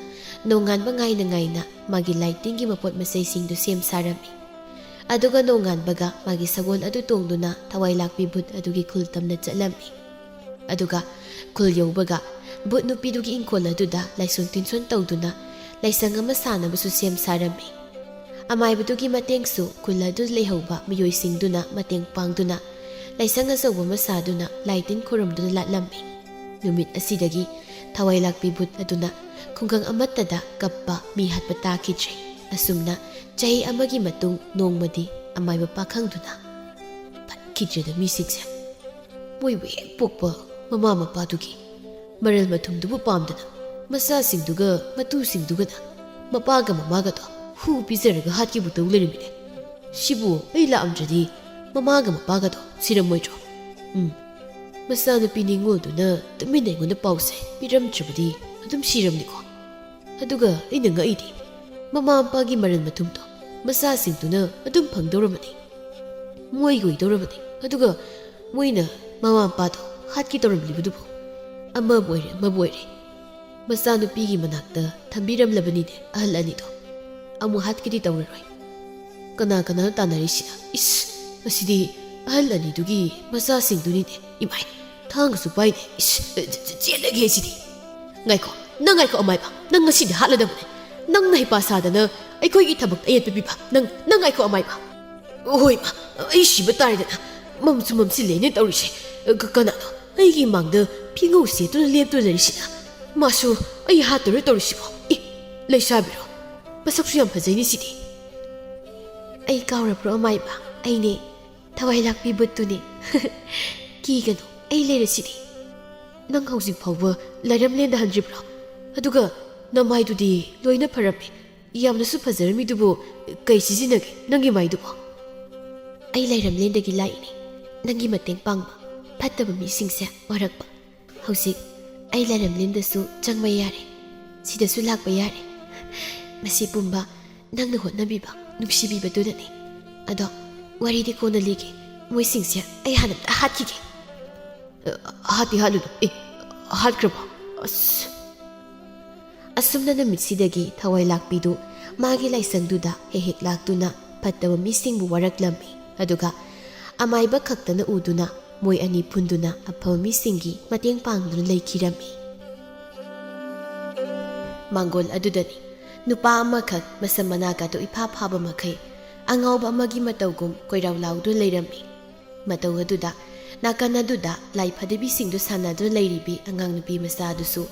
ꯅꯣꯡꯉꯥꯟꯕ ꯉꯥꯏꯅ ꯉꯥꯏꯅ ꯃꯥꯒꯤ ꯂꯥꯏ ꯇꯤꯟꯒꯤ ꯃꯄꯣꯠ ꯃꯆꯩꯁꯤꯡꯗꯨ ꯁꯦꯝ ꯁꯥꯔꯝꯃꯤ꯫ ꯑꯗꯨꯒ ꯅꯣꯡꯉꯥꯟꯕꯒ ꯃꯥꯒꯤ ꯁꯒꯣꯜ ꯑꯗꯨ ꯇꯣꯡꯗꯨꯅ ꯊꯋꯥꯏ ꯂꯥꯛꯄꯤ ꯚꯨꯠ ꯑꯗꯨꯒꯤ ꯈꯨꯜ ꯇꯝꯅ ꯆꯠꯂꯝꯃꯤ꯫ ꯑꯗꯨꯒ ꯈꯨꯜ ꯌꯧꯕꯒ ꯚꯨꯠ ꯅꯨꯄꯤꯗꯨꯒꯤ ꯏꯪꯈꯣꯜ ꯑꯗꯨꯗ ꯂꯥꯏꯁꯣꯟ ꯇꯤꯟꯁꯣꯟ ꯇꯧꯗꯨꯅ ꯂꯥꯏꯁꯪ ꯑꯃ ꯁꯥꯅꯕꯁꯨ ꯁꯦꯝ ꯁꯥꯔꯝꯃꯤ꯫ ꯑꯃꯥꯏꯕꯗꯨꯒꯤ ꯃꯇꯦꯡꯁꯨ ꯈꯨꯜ ꯑꯗꯨ ꯂꯩꯍꯧꯕ ꯃꯤꯑꯣꯏꯁꯤꯡꯗꯨꯅ ꯃꯇꯦꯡ ꯄꯥꯡꯗꯨꯅ ꯂꯥꯏꯁꯪ ꯑꯆꯧꯕ ꯑꯃ ꯁꯥꯗꯨꯅ ꯂꯥꯏ ꯇꯤꯟ ꯈꯨꯔꯨꯝꯗꯨꯅ ꯂꯥꯠꯂꯝꯃꯤ꯫ ꯅꯨꯃꯤꯠ ꯑꯁꯤꯗꯒꯤ ꯊꯋꯥꯏ ꯂꯥꯛꯄꯤ ꯚꯨꯠ ꯑꯗꯨꯅ ꯈꯨꯡꯒꯪ ꯑꯃꯠꯇꯗ ꯀꯞꯄ, ꯃꯤ ꯍꯥꯠꯄ ꯇꯥꯈꯤꯗ꯭ꯔꯦ꯫ ꯑꯁꯨꯝꯅ ꯆꯍꯤ ꯑꯃꯒꯤ ꯃꯇꯨꯡ ꯅꯣꯡꯃꯗꯤ ꯑꯃꯥꯏꯕ ꯄꯥꯈꯪꯗꯨꯅ ꯐꯠꯈꯤꯗ꯭ꯔꯦꯗ ꯃꯤꯁꯤꯡꯁꯦ꯫ ꯃꯣꯏꯕꯨ ꯍꯦꯛ ꯄꯣꯛꯄ ꯃꯃꯥ ꯃꯄꯥꯗꯨꯒꯤ ꯃꯔꯜ ꯃꯊꯨꯝꯗꯨꯕꯨ ꯄꯥꯝꯗꯅ ꯃꯆꯥꯁꯤꯡꯗꯨꯒ ꯃꯇꯨꯁꯤꯡꯗꯨꯒꯅ ꯃꯄꯥꯒ ꯃꯃꯥꯒꯗꯣ ꯍꯨ ꯄꯤꯖꯔꯒ ꯍꯥꯠꯈꯤꯕ ꯇꯧ ꯂꯩꯔꯝꯃꯤꯅꯦ꯫ ꯁꯤꯕꯨ ꯑꯩ ꯂꯥꯛꯑꯝꯗ꯭ꯔꯗꯤ ꯃꯃꯥꯒ ꯃꯄꯥꯒꯗꯣ ꯁꯤꯔꯝꯃꯣꯏꯗ꯭ꯔꯣ? ꯎꯝ, ꯃꯆꯥꯅꯨꯄꯤ ꯅꯤꯉꯣꯜꯗꯨꯅ ꯇꯨꯃꯤꯟꯅ ꯑꯩꯉꯣꯟꯗ ꯄꯥꯎꯁꯦ ꯄꯤꯔꯝꯗ꯭ꯔꯕꯗꯤ ꯑꯗꯨꯝ ꯁꯤꯔꯝꯅꯤꯀꯣ꯫ ꯑꯗꯨꯒ ꯑꯩꯅ ꯉꯛꯏꯗꯤ, ꯃꯃꯥ ꯃꯄꯥꯒꯤ ꯃꯔꯜ ꯃꯊꯨꯝꯗꯣ ꯃꯆꯥꯁꯤꯡꯗꯨꯅ ꯑꯗꯨꯝ ꯐꯪꯗꯧꯔꯕꯅꯤ, ꯃꯣꯏꯒꯤ ꯑꯣꯏꯗꯧꯔꯕꯅꯤ꯫ ꯑꯗꯨꯒ ꯃꯣꯏꯅ ꯃꯃꯥ ꯃꯄꯥꯗꯣ ꯍꯥꯠꯀꯦ ꯇꯧꯔꯝꯂꯤꯕꯗꯨꯕꯨ, ꯑꯃꯕꯨ ꯑꯣꯏꯔꯦ ꯑꯃꯕꯨ ꯑꯣꯏꯔꯦ, ꯃꯆꯥꯅꯨꯄꯤꯒꯤ ꯃꯅꯥꯛꯇ ꯊꯝꯕꯤꯔꯝꯂꯕꯅꯤꯅꯦ ꯑꯍꯜ ꯑꯅꯤꯗꯣ꯫ ꯑꯃꯨꯛ ꯍꯥꯠꯀꯦꯗꯤ ꯇꯧꯔꯔꯣꯏ꯫ ꯀꯅꯥ ꯀꯅꯥꯅꯣ ꯇꯥꯟꯅꯔꯤꯁꯤꯅ? ꯏꯁ, ꯃꯁꯤꯗꯤ ꯑꯍꯜ ꯑꯅꯤꯗꯨꯒꯤ ꯃꯆꯥꯁꯤꯡꯗꯨꯅꯤꯅꯦ꯫ ꯏꯃꯥꯏ, ꯊꯥꯡꯒꯁꯨ ꯄꯥꯏꯅꯦ꯫ ꯏꯁ, ꯆꯦꯜꯂꯒꯦ ꯁꯤꯗꯤ꯫ ꯉꯥꯏꯈꯣ, ꯅꯪ ꯉꯥꯏꯈꯣ ꯑꯃꯥꯏꯕ, ꯅꯪ ꯉꯁꯤꯗꯤ ꯍꯥꯠꯂꯗꯕꯅꯦ꯫ ꯅꯪꯅ ꯍꯩꯄꯥ ꯁꯥꯗꯅ ꯑꯩꯈꯣꯏꯒꯤ ꯊꯕꯛꯇ ꯑꯌꯦꯠꯄ ꯄꯤꯕ꯫ ꯅꯪ, ꯅꯪ ꯉꯥꯏꯈꯣ ꯑꯃꯥꯏꯕ꯫ ꯍꯣꯏ ꯏꯃꯥ, ꯑꯩ ꯁꯤꯕ ꯇꯥꯔꯦꯗꯅ꯫ ꯃꯝꯁꯨ ꯃꯝꯁꯤꯜꯂꯦꯅꯦ ꯇꯧꯔꯤꯁꯦ꯫ ꯀ-, ꯀꯅꯥꯅꯣ ꯑꯩꯒꯤ ꯃꯥꯡꯗ ꯐꯤꯉꯧ ꯁꯦꯠꯇꯨꯅ ꯂꯦꯞꯇꯨꯅ ꯂꯩꯔꯤꯁꯤꯅ? ꯃꯥꯁꯨ ꯑꯩ ꯍꯥꯠꯇꯣꯏꯔꯣ ꯇꯧꯔꯤꯁꯤꯕꯣ? ꯏ, ꯂꯩꯁꯥꯕꯤꯔꯣ? ꯃꯁꯛꯁꯨ ꯌꯥꯝ ꯐꯖꯩꯅꯦ ꯁꯤꯗꯤ꯫ ꯑꯩ ꯀꯥꯎꯔꯕ꯭ꯔꯣ ꯑꯃꯥꯏꯕ? ꯑꯩꯅꯦ, ꯊꯋꯥꯏ ꯂꯥꯛꯄꯤ ꯕꯨꯠꯇꯨꯅꯦ꯫ ꯀꯤꯒꯅꯨ, ꯑꯩ ꯂꯩꯔꯁꯤꯗꯤ꯫ ꯅꯪ ꯍꯧꯖꯤꯛ ꯐꯥꯎꯕ ꯂꯥꯏꯔꯝꯂꯦꯟꯗ ꯍꯟꯗ꯭ꯔꯤꯕ꯭ꯔꯣ? ꯑꯗꯨꯒ ꯅꯃꯥꯏꯗꯨꯗꯤ ꯂꯣꯏꯅ ꯐꯔꯝꯃꯦ꯫ ꯌꯥꯝꯅꯁꯨ ꯐꯖꯔꯝꯃꯤꯗꯨꯕꯨ ꯀꯩ ꯁꯤꯖꯤꯟꯅꯒꯦ ꯅꯪꯒꯤ ꯃꯥꯏꯗꯨꯕꯣ? ꯑꯩ ꯂꯥꯏꯔꯝꯂꯦꯟꯗꯒꯤ ꯂꯥꯛꯏꯅꯦ, ꯅꯪꯒꯤ ꯃꯇꯦꯡ ꯄꯥꯡꯕ꯫ ꯐꯠꯇꯕ ꯃꯤꯁꯤꯡꯁꯦ ꯋꯥꯔꯛꯄ꯫ ꯍꯧꯖꯤꯛ ꯑꯩ ꯂꯥꯏꯔꯝꯂꯦꯟꯗꯁꯨ ꯆꯪꯕ ꯌꯥꯔꯦ, ꯁꯤꯗꯁꯨ ꯂꯥꯛꯄ ꯌꯥꯔꯦ꯫ ꯃꯁꯤ ꯄꯨꯝꯕ ꯅꯪꯅ ꯍꯣꯠꯅꯕꯤꯕ, ꯅꯨꯡꯁꯤꯕꯤꯕꯗꯨꯅꯅꯤ꯫ ꯑꯗꯣ ꯋꯥꯔꯤꯗꯤ ꯀꯣꯟꯅ ꯂꯤꯒꯦ꯫ ꯃꯣꯏꯁꯤꯡꯁꯦ ꯑꯩ ꯍꯥꯟꯅ ꯑꯝꯇ ꯍꯥꯠꯈꯤꯒꯦ꯫ ꯑ, ꯍꯥꯠꯇꯤ ꯍꯥꯠꯂꯨꯅꯨ꯫ ꯑꯦ, ꯍꯥꯠꯈ꯭ꯔꯕꯣ? ꯑꯁ꯫ ꯑꯁꯨꯝꯅ ꯅꯨꯃꯤꯠꯁꯤꯗꯒꯤ ꯊꯋꯥꯏ ꯂꯥꯛꯄꯤꯗꯨ ꯃꯥꯒꯤ ꯂꯥꯏꯁꯪꯗꯨꯗ ꯍꯦꯛ ꯍꯦꯛ ꯂꯥꯛꯇꯨꯅ ꯐꯠꯇꯕ ꯃꯤꯁꯤꯡꯕꯨ ꯋꯥꯔꯛꯂꯝꯃꯤ꯫ ꯑꯗꯨꯒ ꯑꯃꯥꯏꯕ ꯈꯛꯇꯅ ꯎꯗꯨꯅ ꯃꯣꯏ ꯑꯅꯤ ꯄꯨꯟꯗꯨꯅ ꯑꯐꯕ ꯃꯤꯁꯤꯡꯒꯤ ꯃꯇꯦꯡ ꯄꯥꯡꯗꯨꯅ ꯂꯩꯈꯤꯔꯝꯃꯤ꯫ ꯃꯥꯡꯒꯣꯜ ꯑꯗꯨꯗꯅꯤ ꯅꯨꯄꯥ ꯑꯃꯈꯛ ꯃꯁꯝ ꯃꯅꯥꯒꯗꯨ ꯏꯐꯥ ꯐꯥꯕ ꯃꯈꯩ ꯑꯉꯥꯎꯕ ꯑꯃꯒꯤ ꯃꯇꯧꯒꯨꯝ ꯀꯣꯏꯔꯥꯎ ꯂꯥꯎꯗꯨꯅ ꯂꯩꯔꯝꯃꯤ꯫ ꯃꯇꯧ ꯑꯗꯨꯗ ꯅꯥꯀꯟ ꯑꯗꯨꯗ ꯂꯥꯏ ꯐꯗꯤꯕꯤꯁꯤꯡꯗꯨ ꯁꯥꯟꯅꯗꯨꯅ ꯂꯩꯔꯤꯕꯤ ꯑꯉꯥꯡ ꯅꯨꯄꯤ ꯃꯆꯥ ꯑꯗꯨꯁꯨ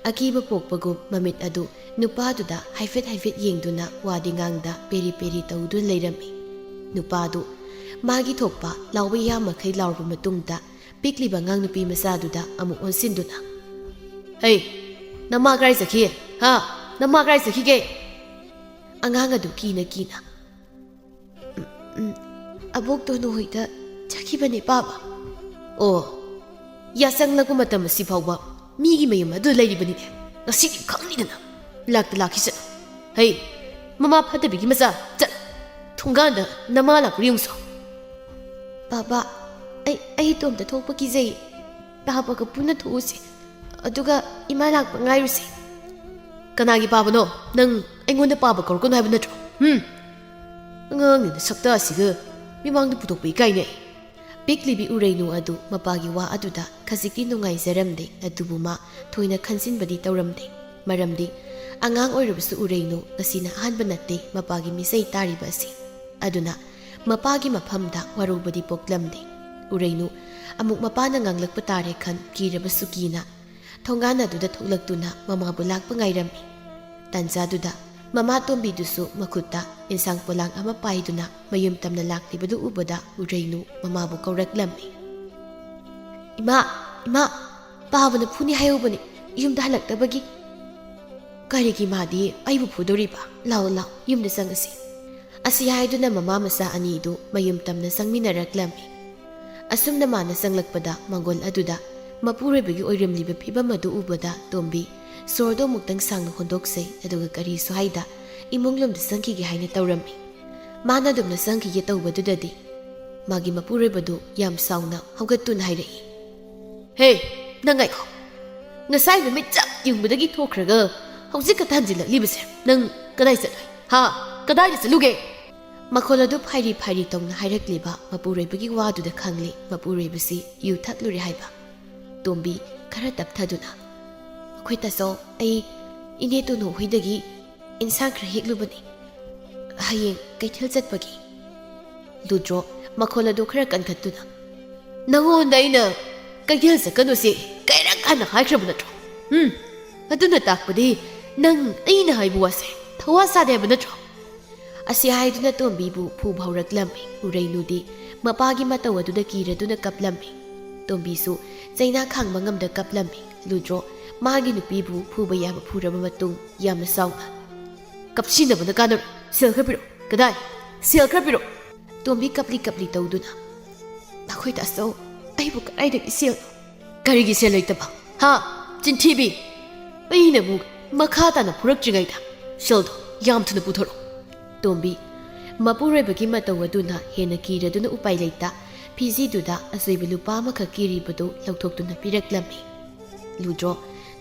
ꯑꯀꯤꯕ ꯄꯣꯛꯄꯒꯨꯝ ꯃꯃꯤꯠ ꯑꯗꯨ ꯅꯨꯄꯥꯗꯨꯗ ꯍꯥꯏꯐꯦꯠ ꯍꯥꯏꯐꯦꯠ ꯌꯦꯡꯗꯨꯅ ꯋꯥꯗꯤ ꯉꯥꯡꯗ ꯄꯦꯔꯤ ꯄꯦꯔꯤ ꯇꯧꯗꯨꯅ ꯂꯩꯔꯝꯃꯤ꯫ ꯅꯨꯄꯥꯗꯨ ꯃꯥꯒꯤ ꯊꯣꯛꯄ ꯂꯥꯎꯕ ꯌꯥ ꯃꯈꯩ ꯂꯥꯎꯔꯕ ꯃꯇꯨꯡꯗ ꯄꯤꯛꯂꯤꯕ ꯑꯉꯥꯡ ꯅꯨꯄꯤ ꯃꯆꯥꯗꯨꯗ ꯑꯃꯨꯛ ꯑꯣꯟꯁꯤꯟꯗꯨꯅ, "ꯍꯩ, ꯅꯃꯥ ꯀꯗꯥꯏ ꯆꯠꯈꯤ? ꯍꯥ? ꯅꯃꯥ ꯀꯗꯥꯏ ꯆꯠꯈꯤꯒꯦ?" ꯑꯉꯥꯡ ꯑꯗꯨ ꯀꯤꯅ ꯀꯤꯅ, "ꯎꯝ, ꯎꯝ, ꯑꯕꯣꯛ ꯇꯣꯅꯨ ꯍꯣꯏꯗ ꯆꯠꯈꯤꯕꯅꯦ, ꯄꯥꯕ꯫" "ꯑꯣ, ꯌꯥꯆꯪꯂꯛꯄ ꯃꯇꯝ ꯑꯁꯤ ꯐꯥꯎꯕ ꯃꯤꯒꯤ ꯃꯌꯨꯝ ꯑꯗꯨ ꯂꯩꯔꯤꯕꯅꯤꯅꯦ꯫ ꯉꯁꯤꯗꯤ ꯈꯪꯅꯤꯗꯅ꯫ ꯂꯥꯛꯇ ꯂꯥꯛꯈꯤꯁꯅꯨ꯫ ꯍꯩ, ꯃꯃꯥ ꯐꯠꯇꯕꯤꯒꯤ ꯃꯆꯥ, ꯆꯠ! ꯊꯣꯡꯒꯥꯟꯗ ꯅꯃꯥ ꯂꯥꯛꯄ꯭ꯔꯥ ꯌꯦꯡꯉꯨꯁꯣ꯫" "ꯄꯥꯕ, ꯑꯩ, ꯑꯩ ꯏꯇꯣꯝꯇ ꯊꯣꯛꯄ ꯀꯤꯖꯩ꯫ ꯄꯥꯕꯒ ꯄꯨꯟꯅ ꯊꯣꯛꯎꯁꯦ꯫ ꯑꯗꯨꯒ ꯏꯃꯥ ꯂꯥꯛꯄ ꯉꯥꯏꯔꯨꯁꯦ꯫" "ꯀꯅꯥꯒꯤ ꯄꯥꯕꯅꯣ? ꯅꯪ ꯑꯩꯉꯣꯟꯗ ꯄꯥꯕ ꯀꯧꯔꯛꯀꯅꯨ ꯍꯥꯏꯕ ꯅꯠꯇ꯭ꯔꯣ? ꯍꯨꯝ? ꯑꯉꯥꯡꯅꯤꯅ ꯁꯛꯇ ꯑꯁꯤꯒ ꯃꯤꯃꯥꯡꯗ ꯄꯨꯊꯣꯛꯄ ꯏꯀꯥꯏꯅꯦ꯫" ꯄꯤꯛꯂꯤꯕꯤ ꯎꯔꯩꯅꯨ ꯑꯗꯨ ꯃꯄꯥꯒꯤ ꯋꯥ ꯑꯗꯨꯗ ꯈꯖꯤꯛꯇꯤ ꯅꯨꯡꯉꯥꯏꯖꯔꯝꯗꯦ, ꯑꯗꯨꯕꯨ ꯃꯥ ꯊꯣꯏꯅ ꯈꯟꯖꯤꯟꯕꯗꯤ ꯇꯧꯔꯝꯗꯦ꯫ ꯃꯔꯝꯗꯤ ꯑꯉꯥꯡ ꯑꯣꯏꯔꯕꯁꯨ ꯎꯔꯩꯅꯨ ꯉꯁꯤꯅ ꯑꯍꯥꯟꯕ ꯅꯠꯇꯦ ꯃꯄꯥꯒꯤ ꯃꯤꯆꯩ ꯇꯥꯔꯤꯕ ꯑꯁꯤ꯫ ꯑꯗꯨꯅ ꯃꯄꯥꯒꯤ ꯃꯐꯝꯗ ꯋꯥꯔꯧꯕꯗꯤ ꯄꯣꯛꯂꯝꯗꯦ꯫ ꯎꯔꯩꯅꯨ ꯑꯃꯨꯛ ꯃꯄꯥꯅ ꯉꯥꯡꯂꯛꯄ ꯇꯥꯔꯦ ꯈꯟ ꯀꯤꯔꯕꯁꯨ ꯀꯤꯅ ꯊꯣꯡꯒꯥꯟ ꯑꯗꯨꯗ ꯊꯣꯛꯂꯛꯇꯨꯅ ꯃꯃꯥꯕꯨ ꯂꯥꯛꯄ ꯉꯥꯏꯔꯝꯃꯤ꯫ ꯇꯟꯖꯥꯗꯨꯗ ꯃꯃꯥ ꯇꯣꯝꯕꯤꯗꯨꯁꯨ ꯃꯈꯨꯠꯇ ꯏꯟꯁꯥꯡ ꯄꯣꯂꯥꯡ ꯑꯃ ꯄꯥꯏꯗꯨꯅ ꯃꯌꯨꯝ ꯇꯝꯅ ꯂꯥꯛꯂꯤꯕꯗꯨ ꯎꯕꯗ ꯎꯔꯩꯅꯨ ꯃꯃꯥꯕꯨ ꯀꯧꯔꯛꯂꯝꯃꯤ꯫ "ꯏꯃꯥ, ꯏꯃꯥ, ꯄꯥꯕꯅ ꯐꯨꯅꯤ ꯍꯥꯏꯍꯧꯕꯅꯤ ꯌꯨꯝꯗ ꯍꯜꯂꯛꯇꯕꯒꯤ꯫" "ꯀꯔꯤꯒꯤ ꯃꯥꯗꯤ ꯑꯩꯕꯨ ꯐꯨꯗꯣꯔꯤꯕ? ꯂꯥꯎ, ꯂꯥꯎ, ꯌꯨꯝꯗ ꯆꯪꯉꯁꯤ꯫" ꯑꯁꯤ ꯍꯥꯏꯗꯨꯅ ꯃꯃꯥ ꯃꯆꯥ ꯑꯅꯤꯗꯨ ꯃꯌꯨꯝ ꯇꯝꯅ ꯆꯪꯃꯤꯟꯅꯔꯛꯂꯝꯃꯤ꯫ ꯑꯁꯨꯝꯅ ꯃꯥꯅ ꯆꯪꯂꯛꯄꯗ ꯃꯪꯒꯣꯜ ꯑꯗꯨꯗ ꯃꯄꯨꯔꯣꯏꯕꯒꯤ ꯑꯣꯏꯔꯝꯂꯤꯕ ꯐꯤꯕꯝ ꯑꯗꯨ ꯎꯕꯗ ꯇꯣꯝꯕꯤ ꯁꯣꯔꯗꯣ ꯑꯃꯨꯛꯇꯪ ꯁꯥꯡꯅ ꯍꯣꯟꯗꯣꯛꯆꯩ, ꯑꯗꯨꯒ ꯀꯔꯤꯁꯨ ꯍꯥꯏꯗ ꯏꯃꯨꯡ ꯂꯣꯝꯗ ꯆꯪꯈꯤꯒꯦ ꯍꯥꯏꯅ ꯇꯧꯔꯝꯃꯤ꯫ ꯃꯥꯅ ꯑꯗꯨꯝꯅ ꯆꯪꯈꯤꯒꯦ ꯇꯧꯕꯗꯨꯗꯗꯤ ꯃꯥꯒꯤ ꯃꯄꯨꯔꯣꯏꯕꯗꯨ ꯌꯥꯝ ꯁꯥꯎꯅ ꯍꯧꯒꯠꯇꯨꯅ ꯍꯥꯏꯔꯛꯏ, "ꯍꯦ, ꯅꯪ ꯉꯥꯏꯈꯣ꯫ ꯉꯁꯥꯏ ꯅꯨꯃꯤꯠ ꯆꯞ ꯌꯨꯡꯕꯗꯒꯤ ꯊꯣꯛꯈ꯭ꯔꯒ ꯍꯧꯖꯤꯛ ꯈꯛꯇ ꯍꯟꯖꯤꯜꯂꯛꯂꯤꯕꯁꯦ ꯅꯪ ꯀꯗꯥꯏ ꯆꯠꯂꯨꯏ? ꯍꯥ? ꯀꯗꯥꯏꯗ ꯆꯠꯂꯨꯒꯦ?" ꯃꯈꯣꯜ ꯑꯗꯨ ꯐꯥꯏꯔꯤ ꯐꯥꯏꯔꯤ ꯇꯧꯅ ꯍꯥꯏꯔꯛꯂꯤꯕ ꯃꯄꯨꯔꯣꯏꯕꯒꯤ ꯋꯥꯗꯨꯗ ꯈꯪꯂꯦ ꯃꯄꯨꯔꯣꯏꯕꯁꯤ ꯌꯨ ꯊꯛꯂꯨꯔꯦ ꯍꯥꯏꯕ꯫ ꯇꯣꯝꯕꯤ ꯈꯔ ꯇꯞꯊꯗꯨꯅ, "ꯑꯩꯈꯣꯏ ꯇꯥꯆꯧ, ꯑꯩ ꯏꯅꯦ ꯇꯣꯅꯨ ꯍꯣꯏꯗꯒꯤ ꯏꯟꯁꯥꯡ ꯈꯔ ꯍꯦꯛꯂꯨꯕꯅꯤ꯫ ꯍꯌꯦꯡ ꯀꯩꯊꯦꯜ ꯆꯠꯄꯒꯤ꯫" ꯂꯨꯗ꯭ꯔꯣ ꯃꯈꯣꯜ ꯑꯗꯨ ꯈꯔ ꯀꯟꯈꯠꯇꯨꯅ, "ꯅꯉꯣꯟꯗ ꯑꯩꯅ ꯀꯩꯊꯦꯜ ꯆꯠꯀꯅꯨꯁꯤ ꯀꯩꯔꯛ ꯍꯟꯅ ꯍꯥꯏꯈ꯭ꯔꯕ ꯅꯠꯇ꯭ꯔꯣ? ꯎꯝ, ꯑꯗꯨꯅ ꯇꯥꯛꯄꯗꯤ ꯅꯪ ꯑꯩꯅ ꯍꯥꯏꯕ ꯋꯥꯁꯦ ꯊꯋꯥ ꯁꯥꯗꯦ ꯍꯥꯏꯕ ꯅꯠꯇ꯭ꯔꯣ?" ꯑꯁꯤ ꯍꯥꯏꯗꯨꯅ ꯇꯣꯝꯕꯤꯕꯨ ꯐꯨꯕ ꯍꯧꯔꯛꯂꯝꯃꯤ꯫ ꯎꯔꯩꯅꯨꯗꯤ ꯃꯄꯥꯒꯤ ꯃꯇꯧ ꯑꯗꯨꯗ ꯀꯤꯔꯗꯨꯅ ꯀꯞꯂꯝꯃꯤ꯫ ꯇꯣꯝꯕꯤꯁꯨ ꯆꯩꯅꯥ ꯈꯥꯡꯕ ꯉꯝꯗ ꯀꯞꯂꯝꯃꯤ꯫ ꯂꯨꯗ꯭ꯔꯣ ꯃꯥꯒꯤ ꯅꯨꯄꯤꯕꯨ ꯐꯨꯕ ꯌꯥꯕ ꯐꯨꯔꯕ ꯃꯇꯨꯡ ꯌꯥꯝꯅ ꯁꯥꯎꯅ, "ꯀꯞꯁꯤꯟꯅꯕꯅ ꯀꯥꯟꯅꯔꯣꯏ, ꯁꯦꯜ ꯈꯔ ꯄꯤꯔꯛꯑꯣ꯫ ꯀꯗꯥꯏ? ꯁꯦꯜ ꯈꯔ ꯄꯤꯔꯛꯑꯣ!" ꯇꯣꯝꯕꯤ ꯀꯞꯂꯤ ꯀꯞꯂꯤ ꯇꯧꯗꯨꯅ, "ꯃꯈꯣꯏ ꯇꯥꯆꯧ, ꯑꯩꯕꯨ ꯀꯗꯥꯏꯗꯒꯤ ꯁꯦꯜ?" "ꯀꯔꯤꯒꯤ ꯁꯦꯜ ꯂꯩꯇꯕ? ꯍꯥ? ꯆꯤꯟꯊꯤꯕꯤ! ꯑꯩꯅꯕꯨ ꯃꯈꯥ ꯇꯥꯅ ꯐꯨꯔꯛꯇ꯭ꯔꯤꯉꯩꯗ ꯁꯦꯜꯗꯣ ꯌꯥꯝ ꯊꯨꯅ ꯄꯨꯊꯣꯔꯛꯑꯣ!" ꯇꯣꯝꯕꯤ ꯃꯄꯨꯔꯣꯏꯕꯒꯤ ꯃꯇꯧ ꯑꯗꯨꯅ ꯍꯦꯟꯅ ꯀꯤꯔꯗꯨꯅ ꯎꯄꯥꯏ ꯂꯩꯇ ꯐꯤꯖꯤꯗꯨꯗ ꯑꯆꯣꯏꯕ ꯂꯨꯄꯥ ꯑꯃꯈꯛ ꯀꯤꯔꯤꯕꯗꯨ ꯂꯧꯊꯣꯛꯇꯨꯅ ꯄꯤꯔꯛꯂꯝꯃꯤ꯫ ꯂꯨꯗ꯭ꯔꯣ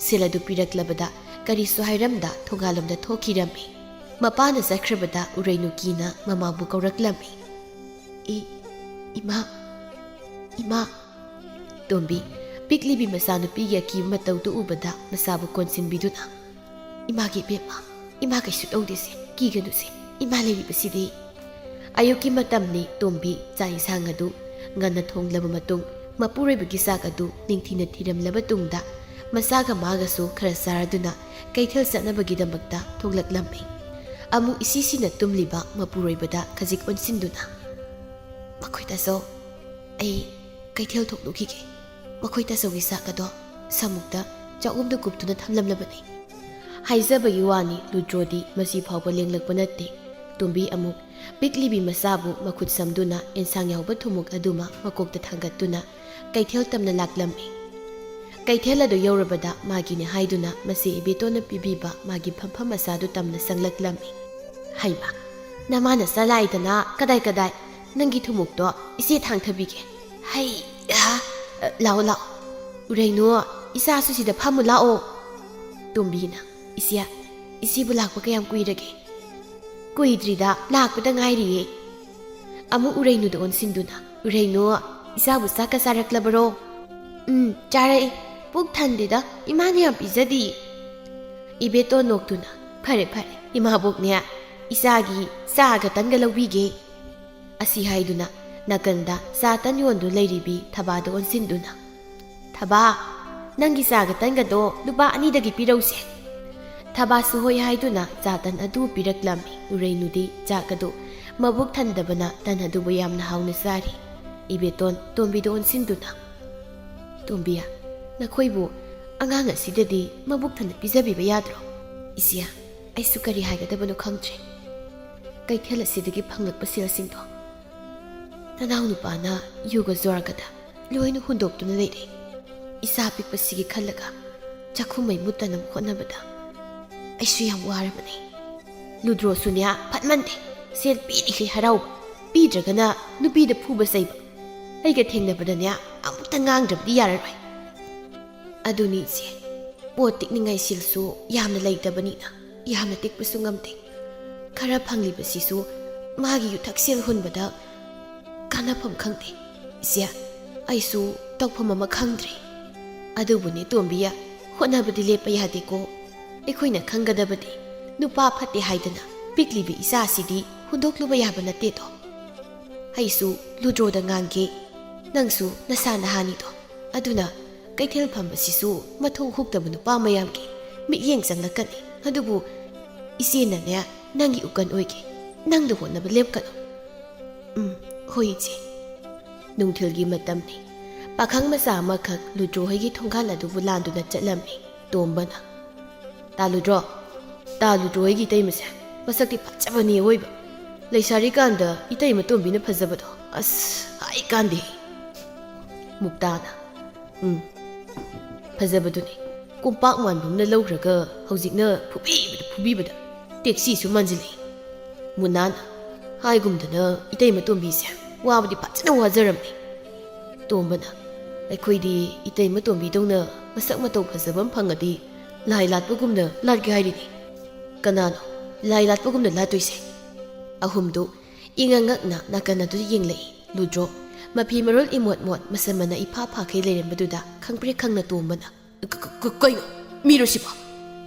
ꯁꯦꯜ ꯑꯗꯨ ꯄꯤꯔꯛꯂꯕꯗ ꯀꯔꯤꯁꯨ ꯍꯥꯏꯔꯝꯗ ꯊꯣꯡꯒꯥꯜꯂꯣꯝꯗ ꯊꯣꯛꯈꯤꯔꯝꯃꯤ꯫ ꯃꯄꯥꯅ ꯆꯠꯈ꯭ꯔꯕꯗ ꯎꯔꯩꯅꯨ ꯀꯤꯅ ꯃꯃꯥꯕꯨ ꯀꯧꯔꯛꯂꯝꯃꯤ꯫ "ꯏ-, ꯏꯃꯥ, ꯏꯃꯥ!" ꯇꯣꯝꯕꯤ ꯄꯤꯛꯂꯤꯕꯤ ꯃꯆꯥꯅꯨꯄꯤꯒꯤ ꯑꯀꯤꯕ ꯃꯇꯧꯗꯨ ꯎꯕꯗ ꯃꯁꯥꯕꯨ ꯀꯣꯟꯁꯤꯟꯕꯤꯗꯨꯅ, "ꯏꯃꯥꯒꯤ ꯏꯕꯦꯝꯃ, ꯏꯃꯥ ꯀꯩꯁꯨ ꯇꯧꯗꯦꯁꯦ, ꯀꯤꯒꯅꯨꯁꯦ, ꯏꯃꯥ ꯂꯩꯔꯤꯕꯁꯤꯗꯤ꯫" ꯑꯌꯨꯛꯀꯤ ꯃꯇꯝꯅꯤ꯫ ꯇꯣꯝꯕꯤ ꯆꯥꯛ ꯏꯟꯁꯥꯡ ꯑꯗꯨ ꯉꯟꯅ ꯊꯣꯡꯂꯕ ꯃꯇꯨꯡ ꯃꯄꯨꯔꯣꯏꯕꯒꯤ ꯆꯥꯛ ꯑꯗꯨ ꯅꯤꯡꯊꯤꯅ ꯊꯤꯔꯝꯂꯕ ꯇꯨꯡꯗ ꯃꯆꯥꯒ ꯃꯥꯒꯁꯨ ꯈꯔ ꯆꯥꯔꯗꯨꯅ ꯀꯩꯊꯦꯜ ꯆꯠꯅꯕꯒꯤꯗꯃꯛꯇ ꯊꯣꯛꯂꯛꯂꯝꯃꯤ꯫ ꯑꯃꯨꯛ ꯏꯁꯤꯁꯤꯅ ꯇꯨꯝꯂꯤꯕ ꯃꯄꯨꯔꯣꯏꯕꯗ ꯈꯖꯤꯛ ꯑꯣꯟꯁꯤꯟꯗꯨꯅ, "ꯃꯈꯣꯏ ꯇꯥꯆꯧ, ꯑꯩ ꯀꯩꯊꯦꯜ ꯊꯣꯛꯂꯨꯈꯤꯒꯦ꯫ ꯃꯈꯣꯏ ꯇꯥꯆꯧꯒꯤ ꯆꯥꯛ ꯑꯗꯣ ꯁꯥꯃꯨꯛꯇ ꯆꯥꯛꯎꯝꯗ ꯀꯨꯞꯇꯨꯅ ꯊꯝꯂꯝꯂꯕꯅꯤ꯫" ꯍꯥꯏꯖꯕꯒꯤ ꯋꯥꯅꯤ, ꯂꯨꯗ꯭ꯔꯣꯗꯤ ꯃꯁꯤ ꯐꯥꯎꯕ ꯂꯦꯡꯂꯛꯄ ꯅꯠꯇꯦ꯫ ꯇꯣꯝꯕꯤ ꯑꯃꯨꯛ ꯄꯤꯛꯂꯤꯕꯤ ꯃꯆꯥꯕꯨ ꯃꯈꯨꯠ ꯁꯝꯗꯨꯅ ꯑꯦꯟꯁꯥꯡ ꯌꯥꯎꯕ ꯊꯨꯝꯃꯣꯛ ꯑꯗꯨꯃ ꯃꯀꯣꯛꯇ ꯊꯥꯡꯒꯠꯇꯨꯅ ꯀꯩꯊꯦꯜ ꯇꯝꯅ ꯂꯥꯛꯂꯝꯃꯤ꯫ ꯀꯩꯊꯦꯜ ꯑꯗꯨ ꯌꯧꯔꯕꯗ ꯃꯥꯒꯤꯅꯤ ꯍꯥꯏꯗꯨꯅ ꯃꯆꯦ ꯏꯕꯦꯇꯣꯟꯅ ꯄꯤꯕꯤꯕ ꯃꯥꯒꯤ ꯐꯝꯐꯝ ꯃꯆꯥꯗꯨ ꯇꯝꯅ ꯆꯪꯂꯛꯂꯝꯃꯤ꯫ "ꯍꯩꯃꯥ, ꯅꯃꯥꯅ ꯆꯂꯥꯏꯗꯅ ꯀꯗꯥꯏ ꯀꯗꯥꯏ? ꯅꯪꯒꯤ ꯊꯨꯝꯃꯣꯛꯇꯣ ꯏꯆꯦ ꯊꯥꯡꯊꯕꯤꯒꯦ꯫ ꯍꯩ ꯍꯥ, ꯂꯥꯛꯑꯣ ꯂꯥꯛꯑꯣ꯫ ꯎꯔꯩꯅꯨ, ꯏꯆꯥꯁꯨ ꯁꯤꯗ ꯐꯝꯃꯨ ꯂꯥꯛꯑꯣ꯫" ꯇꯣꯝꯕꯤꯅ, "ꯏꯆꯦ, ꯏꯆꯦꯕꯨ ꯂꯥꯛꯄ ꯀꯌꯥꯝ ꯀꯨꯏꯔꯒꯦ?" "ꯀꯨꯏꯗ꯭ꯔꯤꯗ, ꯂꯥꯛꯄꯗ ꯉꯥꯏꯔꯤꯌꯦ꯫" ꯑꯃꯨꯛ ꯎꯔꯩꯅꯨꯗ ꯑꯣꯟꯁꯤꯟꯗꯨꯅ, "ꯎꯔꯩꯅꯨ, ꯏꯆꯥꯕꯨ ꯆꯥꯛꯀ ꯆꯥꯔꯛꯂꯕꯔꯣ?" "ꯎꯝ, ꯆꯥꯔꯛꯏ꯫ ꯄꯨꯛ ꯊꯟꯗꯦꯗ, ꯏꯃꯥꯅ ꯌꯥꯝ ꯄꯤꯖꯗꯤꯌꯦ꯫" ꯏꯕꯦꯇꯣꯟ ꯅꯣꯛꯇꯨꯅ, "ꯐꯔꯦ ꯐꯔꯦ, ꯏꯃꯥꯕꯣꯛꯅꯦ ꯏꯆꯥꯒꯤ ꯆꯥꯒ ꯇꯟꯒ ꯂꯧꯕꯤꯒꯦ꯫" ꯑꯁꯤ ꯍꯥꯏꯗꯨꯅ ꯅꯥꯀꯟꯗ ꯆꯥ ꯇꯟ ꯌꯣꯟꯗꯨꯅ ꯂꯩꯔꯤꯕꯤ ꯊꯕꯥꯗ ꯑꯣꯟꯁꯤꯟꯗꯨꯅ, "ꯊꯕꯥ, ꯅꯪꯒꯤ ꯆꯥꯒ ꯇꯟꯒꯗꯣ ꯂꯨꯄꯥ ꯑꯅꯤꯗꯒꯤ ꯄꯤꯔꯧꯁꯦ꯫" ꯊꯕꯥꯁꯨ ꯍꯣꯏ ꯍꯥꯏꯗꯨꯅ ꯆꯥ ꯇꯟ ꯑꯗꯨ ꯄꯤꯔꯛꯂꯝꯃꯤ꯫ ꯎꯔꯩꯅꯨꯗꯤ ꯆꯥꯛ ꯑꯗꯨ ꯃꯕꯨꯛ ꯊꯟꯗꯕꯅ ꯇꯟ ꯑꯗꯨꯕꯨ ꯌꯥꯝꯅ ꯍꯥꯎꯅ ꯆꯥꯔꯤ꯫ ꯏꯕꯦꯇꯣꯟ ꯇꯣꯝꯕꯤꯗ ꯑꯣꯟꯁꯤꯟꯗꯨꯅ, ꯇꯣꯝꯕꯤꯌꯥ, ꯅꯈꯣꯏꯕꯨ ꯑꯉꯥꯡ ꯑꯁꯤꯗꯗꯤ ꯃꯕꯨꯛ ꯊꯟꯅ ꯄꯤꯖꯕꯤꯕ ꯌꯥꯗ꯭ꯔꯣ? ꯏꯆꯦ, ꯑꯩꯁꯨ ꯀꯔꯤ ꯍꯥꯏꯒꯗꯕꯅꯣ ꯈꯪꯗ꯭ꯔꯦ꯫ ꯀꯩꯊꯦꯜ ꯑꯁꯤꯗꯒꯤ ꯐꯪꯂꯛꯄ ꯁꯦꯜꯁꯤꯡꯗꯣ ꯅꯅꯥꯎꯅꯨꯄꯥꯅ ꯌꯨꯒ ꯖ꯭ꯋꯥꯔꯒꯗ ꯂꯣꯏꯅ ꯍꯨꯟꯗꯣꯛꯇꯨꯅ ꯂꯩꯔꯦ꯫ ꯏꯆꯥ ꯄꯤꯛꯄꯁꯤꯒꯤ ꯈꯜꯂꯒ ꯆꯥꯛꯈꯨꯝ ꯃꯩ ꯃꯨꯠꯇꯅꯕ ꯍꯣꯠꯅꯕꯗ ꯑꯩꯁꯨ ꯌꯥꯝ ꯋꯥꯔꯕꯅꯦ꯫ ꯂꯨꯗ꯭ꯔꯣꯁꯨꯅꯦ, ꯐꯠꯃꯟꯗꯦ꯫ ꯁꯦꯜ ꯄꯤꯔꯤꯈꯩ ꯍꯔꯥꯎꯕ, ꯄꯤꯗ꯭ꯔꯒꯅ ꯅꯨꯄꯤꯗ ꯐꯨꯕ ꯆꯩꯕ꯫ ꯑꯩꯒ ꯊꯦꯡꯅꯕꯗꯅꯦ, ꯑꯃꯨꯛꯇ ꯉꯥꯡꯗ꯭ꯔꯕꯗꯤ ꯌꯥꯔꯔꯣꯏ꯫ ꯑꯗꯨꯅꯤ ꯏꯆꯦ, ꯄꯣꯠ ꯇꯤꯛꯅꯤꯡꯉꯥꯏ ꯁꯦꯜꯁꯨ ꯌꯥꯝꯅ ꯂꯩꯇꯕꯅꯤꯅ ꯌꯥꯝꯅ ꯇꯤꯛꯄꯁꯨ ꯉꯝꯗꯦ꯫ ꯈꯔ ꯐꯪꯂꯤꯕꯁꯤꯁꯨ ꯃꯥꯒꯤ ꯌꯨꯊꯛ ꯁꯦꯜ ꯍꯨꯟꯕꯗ ꯀꯥꯟꯅꯐꯝ ꯈꯪꯗꯦ꯫ ꯏꯆꯦ, ꯑꯩꯁꯨ ꯇꯧꯐꯝ ꯑꯃ ꯈꯪꯗ꯭ꯔꯦ꯫ ꯑꯗꯨꯕꯨꯅꯦ ꯇꯣꯝꯕꯤꯌꯥ, ꯍꯣꯠꯅꯕꯗꯤ ꯂꯦꯞꯄ ꯌꯥꯗꯦꯀꯣ꯫ ꯑꯩꯈꯣꯏꯅ ꯈꯪꯒꯗꯕꯗꯤ ꯅꯨꯄꯥ ꯐꯠꯇꯦ ꯍꯥꯏꯗꯅ ꯄꯤꯛꯂꯤꯕ ꯏꯆꯥꯁꯤꯗꯤ ꯍꯨꯟꯗꯣꯛꯂꯨꯕ ꯌꯥꯕ ꯅꯠꯇꯦꯗꯣ꯫ ꯑꯩꯁꯨ ꯂꯨꯗ꯭ꯔꯣꯗ ꯉꯥꯡꯒꯦ, ꯅꯪꯁꯨ ꯅꯁꯥ ꯅꯍꯥꯅꯤꯗꯣ꯫ ꯑꯗꯨꯅ ꯀꯩꯊꯦꯜ ꯐꯝꯕꯁꯤꯁꯨ ꯃꯊꯣꯡ ꯍꯨꯛꯇꯕ ꯅꯨꯄꯥ ꯃꯌꯥꯝꯒꯤ ꯃꯤꯠꯌꯦꯡ ꯆꯪꯂꯛꯀꯅꯤ꯫ ꯑꯗꯨꯕꯨ ꯏꯆꯦꯅꯅꯦ, ꯅꯪꯒꯤ ꯎꯀꯟ ꯑꯣꯏꯒꯦ, ꯅꯪꯗ ꯍꯣꯠꯅꯕ ꯂꯦꯞꯀꯅꯨ꯫ ꯎꯝ, ꯍꯣꯏ ꯏꯆꯦ꯫ ꯅꯨꯡꯊꯤꯜꯒꯤ ꯃꯇꯝꯅꯤ꯫ ꯄꯥꯈꯪ ꯃꯆꯥ ꯑꯃꯈꯛ ꯂꯨꯗ꯭ꯔꯣ ꯍꯣꯏꯒꯤ ꯊꯣꯡꯒꯥꯜ ꯑꯗꯨꯕꯨ ꯂꯥꯟꯗꯨꯅ ꯆꯠꯂꯝꯃꯤ꯫ ꯇꯣꯝꯕꯅ, "ꯇꯥ ꯂꯨꯗ꯭ꯔꯣ, ꯇꯥ ꯂꯨꯗ꯭ꯔꯣ ꯍꯣꯏꯒꯤ ꯏꯇꯩꯃꯁꯦ ꯃꯁꯛꯇꯤ ꯐꯖꯕꯅꯤ ꯑꯣꯏꯕ꯫ ꯂꯩꯁꯥꯔꯤꯀꯥꯟꯗ ꯏꯇꯩꯃ ꯇꯣꯝꯕꯤꯅ ꯐꯖꯕꯗꯣ ꯑꯁ ꯍꯥꯏ ꯀꯥꯟꯗꯦ꯫" ꯃꯨꯛꯇꯥꯅ, "ꯎꯝ, ꯐꯖꯕꯗꯨꯅꯤ꯫ ꯀꯣꯝꯄꯥꯛ ꯃꯥꯟꯕ ꯑꯃꯅ ꯂꯧꯈ꯭ꯔꯒ ꯍꯧꯖꯤꯛꯅ ꯐꯨꯕꯤꯕꯗ ꯐꯨꯕꯤꯕꯗ ꯇꯦꯛꯁꯤꯁꯨ ꯃꯥꯟꯁꯤꯜꯂꯛꯏ꯫" ꯃꯨꯅꯥꯅ, "ꯍꯥꯏꯒꯨꯝꯗꯅ ꯏꯇꯩꯃ ꯇꯣꯝꯕꯤꯁꯦ ꯋꯥꯕꯗꯤ ꯐꯖꯅ ꯋꯥꯖꯔꯝꯃꯤ꯫" ꯇꯣꯝꯕꯅ, "ꯑꯩꯈꯣꯏꯗꯤ ꯏꯇꯩꯃ ꯇꯣꯝꯕꯤꯗꯧꯅ ꯃꯁꯛ ꯃꯇꯧ ꯐꯖꯕ ꯑꯃ ꯐꯪꯉꯗꯤ ꯂꯥꯏ ꯂꯥꯠꯄꯒꯨꯝꯅ ꯂꯥꯠꯀꯦ ꯍꯥꯏꯔꯤꯅꯤ꯫" "ꯀꯅꯥꯅꯣ ꯂꯥꯏ ꯂꯥꯠꯄꯒꯨꯝꯅ ꯂꯥꯠꯇꯣꯏꯁꯦ?" ꯑꯍꯨꯝꯗꯨ ꯏꯉꯛ ꯉꯛꯅ ꯅꯥꯀꯟ ꯑꯗꯨꯗ ꯌꯦꯡꯂꯛꯏ꯫ ꯂꯨꯗ꯭ꯔꯣ, ꯃꯐꯤ ꯃꯔꯣꯜ ꯏꯃꯣꯠ ꯃꯣꯠ, ꯃꯁꯝ ꯃꯅꯥ ꯏꯐꯥ ꯐꯥꯈꯩ ꯂꯩꯔꯝꯕꯗꯨꯗ ꯈꯪꯄ꯭ꯔꯦꯛ ꯈꯪꯅ ꯇꯣꯝꯕꯅ, "ꯀ-, ꯀ-, ꯀ-, ꯀꯩꯅꯣ? ꯃꯤꯔꯣ ꯁꯤꯕꯣ?"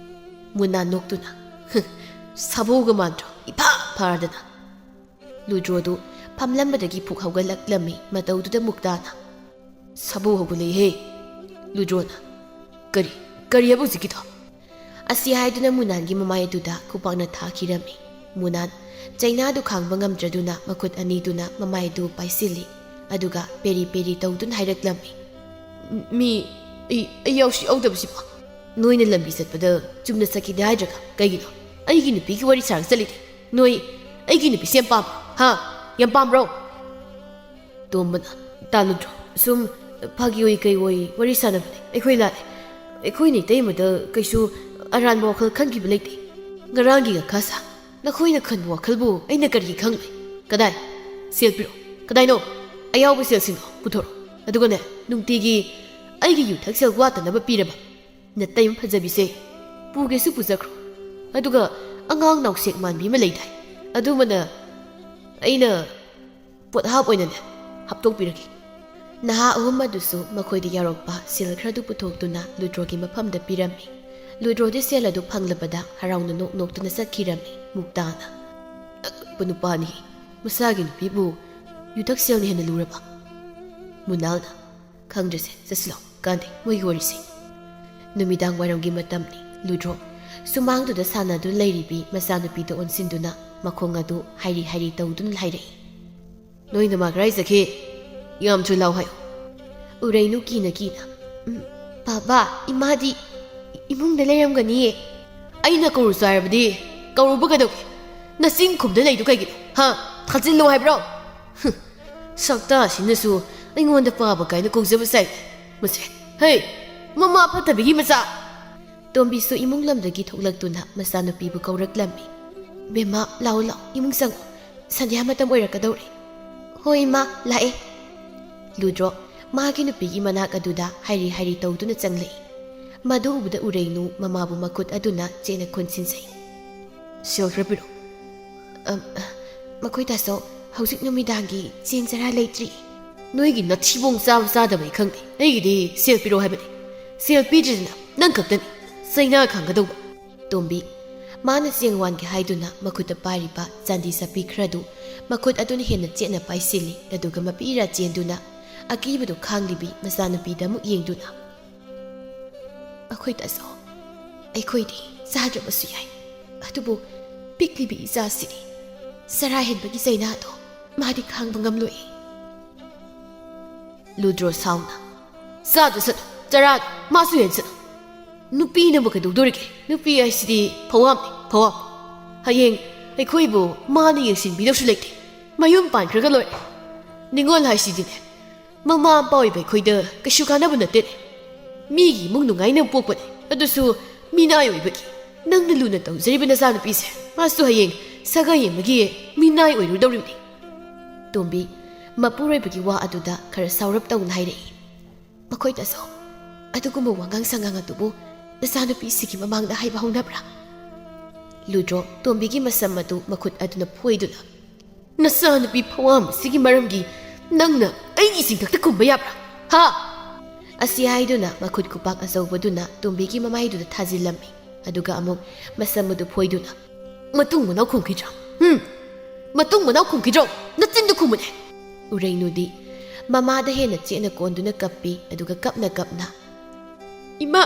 ꯃꯨꯅꯥ ꯅꯣꯛꯇꯨꯅ, "ꯍ, ꯁꯥꯕꯨꯒ ꯃꯥꯟꯗ꯭ꯔꯣ? ꯏꯐꯥ ꯐꯥꯔꯗꯅ꯫" ꯂꯨꯗ꯭ꯔꯣꯗꯨ ꯐꯝꯂꯝꯕꯗꯒꯤ ꯐꯨꯛ ꯍꯧꯒꯠꯂꯛꯂꯝꯃꯤ꯫ ꯃꯇꯧꯗꯨꯗ ꯃꯨꯛꯇꯥꯅ, "ꯁꯥꯕꯨ ꯍꯧꯒꯠꯂꯛꯏꯍꯦ꯫" ꯂꯨꯗ꯭ꯔꯣꯅ, "ꯀꯔꯤ, ꯀꯔꯤ ꯍꯥꯏꯕ ꯍꯧꯖꯤꯛꯀꯤꯗꯣ?" ꯑꯁꯤ ꯍꯥꯏꯗꯨꯅ ꯃꯨꯅꯥꯟꯒꯤ ꯃꯃꯥꯏ ꯑꯗꯨꯗ ꯈꯨꯄꯥꯛꯅ ꯊꯥꯈꯤꯔꯝꯃꯤ꯫ ꯃꯨꯅꯥꯟ ꯆꯩꯅꯥꯗꯨ ꯈꯥꯡꯕ ꯉꯝꯗ꯭ꯔꯗꯨꯅ ꯃꯈꯨꯠ ꯑꯅꯤꯗꯨꯅ ꯃꯃꯥꯏ ꯑꯗꯨ ꯄꯥꯏꯁꯤꯜꯂꯤ, ꯑꯗꯨꯒ ꯄꯦꯔꯤ ꯄꯦꯔꯤ ꯇꯧꯗꯨꯅ ꯍꯥꯏꯔꯛꯂꯝꯃꯤ, ꯃꯤ, ꯑꯩ, ꯑꯩ ꯌꯥꯎꯁꯨ ꯌꯥꯎꯗꯕꯁꯤꯕꯣ? ꯅꯣꯏꯅ ꯂꯝꯕꯤ ꯆꯠꯄꯗ ꯆꯨꯝꯅ ꯆꯠꯈꯤꯗꯦ ꯍꯥꯏꯗ꯭ꯔꯒ ꯀꯩꯒꯤꯅꯣ? ꯑꯩꯒꯤ ꯅꯨꯄꯤꯒꯤ ꯋꯥꯔꯤ ꯁꯥꯔꯒ ꯆꯠꯂꯤꯗꯤ꯫ ꯅꯣꯏ ꯑꯩꯒꯤ ꯅꯨꯄꯤꯁꯦ ꯌꯥꯝ ꯄꯥꯝꯕ꯭ꯔꯣ? ꯍꯥ? ꯌꯥꯝ ꯄꯥꯝꯕ꯭ꯔꯣ? ꯇꯣꯝꯕꯅ, "ꯇꯥ ꯂꯨꯗ꯭ꯔꯣ, ꯁꯨꯝ ꯐꯥꯒꯤ ꯑꯣꯏ ꯀꯩ ꯑꯣꯏ ꯋꯥꯔꯤ ꯁꯥꯟꯅꯕꯅꯦ꯫ ꯑꯩꯈꯣꯏ ꯂꯥꯜꯂꯦ꯫ ꯑꯩꯈꯣꯏꯅ ꯏꯇꯩꯃꯗ ꯀꯩꯁꯨ ꯑꯔꯥꯟꯕ ꯋꯥꯈꯜ ꯈꯟꯈꯤꯕ ꯂꯩꯇꯦ꯫ ꯉꯔꯥꯡꯒꯤ ꯉꯈꯥ ꯁꯥ, ꯅꯈꯣꯏꯅ ꯈꯟꯕ ꯋꯥꯈꯜꯕꯨ ꯑꯩꯅ ꯀꯔꯤ ꯈꯪꯂꯦ? ꯀꯗꯥꯏ? ꯁꯦꯜ ꯄꯤꯔꯛꯑꯣ꯫ ꯀꯗꯥꯏꯅꯣ? ꯑꯌꯥꯎꯕ ꯁꯦꯜꯁꯤꯡꯗꯣ ꯄꯨꯊꯣꯔꯛꯑꯣ꯫ ꯑꯗꯨꯒꯅꯦ, ꯅꯨꯡꯇꯤꯒꯤ ꯑꯩꯒꯤ ꯌꯨꯊꯛ ꯁꯦꯜ ꯋꯥꯠꯇꯅꯕ ꯄꯤꯔꯕ ꯅꯇꯩꯃ ꯐꯖꯕꯤꯁꯦ ꯄꯨꯒꯦꯁꯨ ꯄꯨꯖꯈ꯭ꯔꯣ꯫ ꯑꯗꯨꯒ ꯑꯉꯥꯡ ꯅꯥꯎꯁꯦꯛ ꯃꯥꯟꯕꯤ ꯑꯃ ꯂꯩꯗꯥꯏ, ꯑꯗꯨꯃꯅ ꯑꯩꯅ ꯄꯣꯠꯍꯥꯞ ꯑꯣꯏꯅꯅꯦ ꯍꯥꯞꯇꯣꯛꯄꯤꯔꯒꯦ꯫" ꯅꯍꯥ ꯑꯍꯨꯝ ꯑꯗꯨꯁꯨ ꯃꯈꯣꯏꯗ ꯌꯥꯎꯔꯛꯄ ꯁꯦꯜ ꯈꯔꯗꯨ ꯄꯨꯊꯣꯛꯇꯨꯅ ꯂꯨꯗ꯭ꯔꯣꯒꯤ ꯃꯐꯝꯗ ꯄꯤꯔꯝꯃꯤ꯫ ꯂꯨꯗ꯭ꯔꯣꯗꯤ ꯁꯦꯜ ꯑꯗꯨ ꯐꯪꯂꯕꯗ ꯍꯔꯥꯎꯅ ꯅꯣꯛ ꯅꯣꯛꯇꯨꯅ ꯆꯠꯈꯤꯔꯝꯃꯤ꯫ ꯃꯨꯛꯇꯥꯅ, "ꯑꯉꯛꯄ ꯅꯨꯄꯥꯅꯤ, ꯃꯁꯥꯒꯤ ꯅꯨꯄꯤꯕꯨ ꯌꯨꯊꯛ ꯁꯦꯜꯅ ꯍꯦꯟꯅ ꯂꯨꯔꯕ?" ꯃꯨꯅꯥꯜꯅ, "ꯈꯪꯗ꯭ꯔꯦꯁꯦ, ꯆꯠꯁꯤꯜꯂꯣ, ꯀꯥꯟꯗꯦ ꯃꯣꯏꯒꯤ ꯋꯥꯔꯤꯁꯦ꯫" ꯅꯨꯃꯤꯗꯥꯡ ꯋꯥꯏꯔꯝꯒꯤ ꯃꯇꯝꯅꯤ꯫ ꯂꯨꯗ꯭ꯔꯣ ꯁꯨꯃꯥꯡꯗꯨꯗ ꯁꯥꯟꯅꯗꯨꯅ ꯂꯩꯔꯤꯕꯤ ꯃꯆꯥꯅꯨꯄꯤꯗꯨ ꯑꯣꯟꯁꯤꯟꯗꯨꯅ ꯃꯈꯣꯡ ꯑꯗꯨ ꯍꯥꯏꯔꯤ ꯍꯥꯏꯔꯤ ꯇꯧꯗꯨꯅ ꯍꯥꯏꯔꯛꯏ꯫ "ꯅꯣꯏ ꯅꯃꯥ ꯀꯗꯥꯏ ꯆꯠꯈꯤ? ꯌꯥꯝ ꯊꯨꯅ ꯂꯥꯛꯑꯣ ꯍꯥꯏꯌꯨ꯫" ꯎꯔꯩꯅꯨ ꯀꯤꯅ ꯀꯤꯅ, "ꯎꯝ, ꯕꯥꯕꯥ, ꯏꯃꯥꯗꯤ ꯏꯃꯨꯡꯗ ꯂꯩꯔꯝꯒꯅꯤꯌꯦ꯫" "ꯑꯩꯅ ꯀꯧꯔꯨꯁꯨ ꯍꯥꯏꯔꯕꯗꯤ ꯀꯧꯔꯨꯕ ꯀꯩꯗꯧꯒꯦ? ꯅꯆꯤꯟ ꯈꯨꯝꯗ ꯂꯩꯗꯨ ꯀꯩꯒꯤꯅꯣ? ꯍꯥ? ꯊꯥꯖꯤꯜꯂꯨ ꯍꯥꯏꯕ꯭ꯔꯣ? ꯍꯨꯝ, ꯁꯛꯇꯥꯁꯤꯅꯁꯨ ꯑꯩꯉꯣꯟꯗ ꯄꯥꯕ ꯀꯥꯏꯅ ꯀꯧꯖꯕ ꯁꯥꯏ꯫ ꯃꯁꯦ, ꯍꯦ, ꯃꯃꯥ ꯐꯠꯇꯕꯤꯒꯤ ꯃꯆꯥ!" ꯇꯣꯝꯕꯤꯁꯨ ꯏꯃꯨꯡ ꯂꯝꯗꯒꯤ ꯊꯣꯛꯂꯛꯇꯨꯅ ꯃꯆꯥꯅꯨꯄꯤꯕꯨ ꯀꯧꯔꯛꯂꯝꯃꯤ꯫ "ꯕꯦꯝꯃ, ꯂꯥꯛꯑꯣ, ꯂꯥꯛꯑꯣ, ꯏꯃꯨꯡ ꯆꯪꯉꯣ꯫ ꯁꯟꯙ꯭ꯌꯥ ꯃꯇꯝ ꯑꯣꯏꯔꯛꯀꯗꯧꯔꯦ꯫" "ꯍꯣꯏ, ꯏꯃꯥ, ꯂꯥꯛꯑꯦ꯫" ꯂꯨꯗ꯭ꯔꯣ ꯃꯥꯒꯤ ꯅꯨꯄꯤꯒꯤ ꯃꯅꯥꯛ ꯑꯗꯨꯗ ꯍꯥꯏꯔꯤ ꯍꯥꯏꯔꯤ ꯇꯧꯗꯨꯅ ꯆꯪꯂꯛꯏ꯫ ꯃꯗꯨ ꯎꯕꯗ ꯎꯔꯩꯅꯨ ꯃꯃꯥꯕꯨ ꯃꯈꯨꯠ ꯑꯗꯨꯅ ꯆꯦꯠꯅ ꯈꯨꯟꯁꯤꯟꯖꯩ꯫ "ꯁꯦꯜ ꯈꯔ ꯄꯤꯔꯛꯑꯣ꯫" "ꯑꯝ, ꯃꯈꯣꯏ ꯇꯥꯆꯧ, ꯍꯧꯖꯤꯛ ꯅꯨꯃꯤꯗꯥꯡꯒꯤ ꯆꯦꯡ ꯆꯔꯥ ꯂꯩꯇ꯭ꯔꯤ꯫" "ꯅꯣꯏꯒꯤ ꯅꯊꯤꯕꯣꯡ ꯆꯥꯕ ꯆꯥꯗꯕꯩ ꯈꯪꯗꯦ, ꯑꯩꯒꯤꯗꯤ ꯁꯦꯜ ꯄꯤꯔꯛꯑꯣ ꯍꯥꯏꯕꯅꯤ꯫ ꯁꯦꯜ ꯄꯤꯗ꯭ꯔꯤꯗꯅ ꯅꯪ ꯈꯛꯇꯅꯤ ꯆꯩꯅꯥ ꯈꯥꯡꯒꯗꯧꯕ꯫" ꯇꯣꯝꯕꯤ, ꯃꯥꯅ ꯆꯦꯡ ꯋꯥꯟꯒꯦ ꯍꯥꯏꯗꯨꯅ ꯃꯈꯨꯠꯇ ꯄꯥꯏꯔꯤꯕ ꯆꯥꯟꯗꯤ ꯆꯠꯄꯤ ꯈꯔꯗꯨ ꯃꯈꯨꯠ ꯑꯗꯨꯅ ꯍꯦꯟꯅ ꯆꯦꯠꯅ ꯄꯥꯏꯁꯤꯜꯂꯤ, ꯑꯗꯨꯒ ꯃꯄꯤ ꯏꯔꯥ ꯆꯦꯟꯗꯨꯅ ꯑꯀꯤꯕꯗꯨ ꯈꯥꯡꯂꯤꯕꯤ ꯃꯆꯥꯅꯨꯄꯤꯗ ꯑꯃꯨꯛ ꯌꯦꯡꯗꯨꯅ, "ꯑꯩꯈꯣꯏ ꯇꯥꯆꯧ, ꯑꯩꯈꯣꯏꯗꯤ ꯆꯥꯗ꯭ꯔꯕꯁꯨ ꯌꯥꯏ, ꯑꯗꯨꯕꯨ ꯄꯤꯛꯂꯤꯕꯤ ꯏꯆꯥꯁꯤꯗꯤ ꯆꯔꯥ ꯍꯦꯟꯕꯒꯤ ꯆꯩꯅꯥꯗꯣ ꯃꯥꯗꯤ ꯈꯥꯡꯕ ꯉꯝꯂꯣꯏ꯫" ꯂꯨꯗ꯭ꯔꯣ ꯁꯥꯎꯅ, ꯆꯥꯗ ꯁꯠ ꯆꯔꯥ ꯃꯥꯁꯨ ꯍꯦꯟꯁꯠ ꯅꯨꯄꯤꯅꯕꯨ ꯀꯩꯗꯧꯗꯣꯔꯤꯒꯦ? ꯅꯨꯄꯤ ꯍꯥꯏꯁꯤꯗꯤ ꯐꯋꯥꯝꯅꯤ, ꯐꯋꯥꯝ꯫ ꯍꯌꯦꯡ ꯑꯩꯈꯣꯏꯕꯨ ꯃꯥꯅ ꯌꯦꯡꯁꯤꯟꯕꯤꯗꯧꯁꯨ ꯂꯩꯇꯦ꯫ ꯃꯌꯨꯝ ꯄꯥꯟꯈ꯭ꯔꯒ ꯂꯣꯏꯔꯦ꯫ ꯅꯤꯉꯣꯜ ꯍꯥꯏꯁꯤꯗꯤꯅꯦ, ꯃꯃꯥ ꯃꯄꯥ ꯑꯣꯏꯕ ꯑꯩꯈꯣꯏꯗ ꯀꯩꯁꯨ ꯀꯥꯟꯅꯕ ꯅꯠꯇꯦꯅꯦ꯫ ꯃꯤꯒꯤ ꯏꯃꯨꯡ ꯅꯨꯡꯉꯥꯏꯅ ꯄꯣꯛꯄꯅꯦ, ꯑꯗꯨꯁꯨ ꯃꯤꯅꯥꯏ ꯑꯣꯏꯕꯒꯤ꯫ ꯅꯪꯅ ꯂꯨꯅ ꯇꯧꯖꯔꯤꯕ ꯅꯆꯥꯅꯨꯄꯤꯁꯦ, ꯃꯥꯁꯨ ꯍꯌꯦꯡ ꯁꯥꯒꯩ ꯑꯃꯒꯤ ꯃꯤꯅꯥꯏ ꯑꯣꯏꯔꯨꯗꯧꯔꯤꯕꯅꯤ꯫ ꯇꯣꯝꯕꯤ, ꯃꯄꯨꯔꯣꯏꯕꯒꯤ ꯋꯥ ꯑꯗꯨꯗ ꯈꯔ ꯁꯥꯎꯔꯞ ꯇꯧꯅ ꯍꯥꯏꯔꯛꯏ꯫ ꯃꯈꯣꯏꯗꯁꯨ ꯑꯗꯨꯒꯨꯝꯕ ꯋꯥꯉꯥꯡ ꯁꯉꯥꯡ ꯑꯗꯨꯕꯨ ꯅꯆꯥꯅꯨꯄꯤꯁꯤꯒꯤ ꯃꯃꯥꯡꯗ ꯍꯥꯏꯕ ꯍꯧꯅꯕ꯭ꯔꯥ? ꯂꯨꯗ꯭ꯔꯣ ꯇꯣꯝꯕꯤꯒꯤ ꯃꯁꯝ ꯑꯗꯨ ꯃꯈꯨꯠ ꯑꯗꯨꯅ ꯐꯣꯏꯗꯨꯅ, "ꯅꯆꯥꯅꯨꯄꯤ ꯐꯋꯥꯝ ꯑꯁꯤꯒꯤ ꯃꯔꯝꯒꯤ ꯅꯪꯅ ꯑꯩꯒꯤ ꯏꯁꯤꯡꯊꯛꯇ ꯈꯨꯝꯕ ꯌꯥꯕ꯭ꯔꯥ? ꯍꯥ?" ꯑꯁꯤ ꯍꯥꯏꯗꯨꯅ ꯃꯈꯨꯠ ꯈꯨꯄꯥꯛ ꯑꯆꯧꯕꯗꯨꯅ ꯇꯣꯝꯕꯤꯒꯤ ꯃꯃꯥꯏꯗꯨꯗ ꯊꯥꯖꯤꯜꯂꯝꯃꯤ꯫ ꯑꯗꯨꯒ ꯑꯃꯨꯛ ꯃꯁꯝ ꯑꯗꯨ ꯐꯣꯏꯗꯨꯅ, "ꯃꯇꯨꯡ ꯃꯅꯥꯎ ꯈꯨꯝꯈꯤꯗ꯭ꯔꯣ? ꯍꯨꯝ? ꯃꯇꯨꯡ ꯃꯅꯥꯎ ꯈꯨꯝꯈꯤꯗ꯭ꯔꯣ? ꯅꯆꯤꯟꯗꯨ ꯈꯨꯝꯃꯨꯅꯦ!" ꯎꯔꯩꯅꯨꯗꯤ ꯃꯃꯥꯗ ꯍꯦꯟꯅ ꯆꯦꯠꯅ ꯀꯣꯟꯗꯨꯅ ꯀꯞꯄꯤ, ꯑꯗꯨꯒ ꯀꯞꯅ ꯀꯞꯅ, "ꯏꯃꯥ,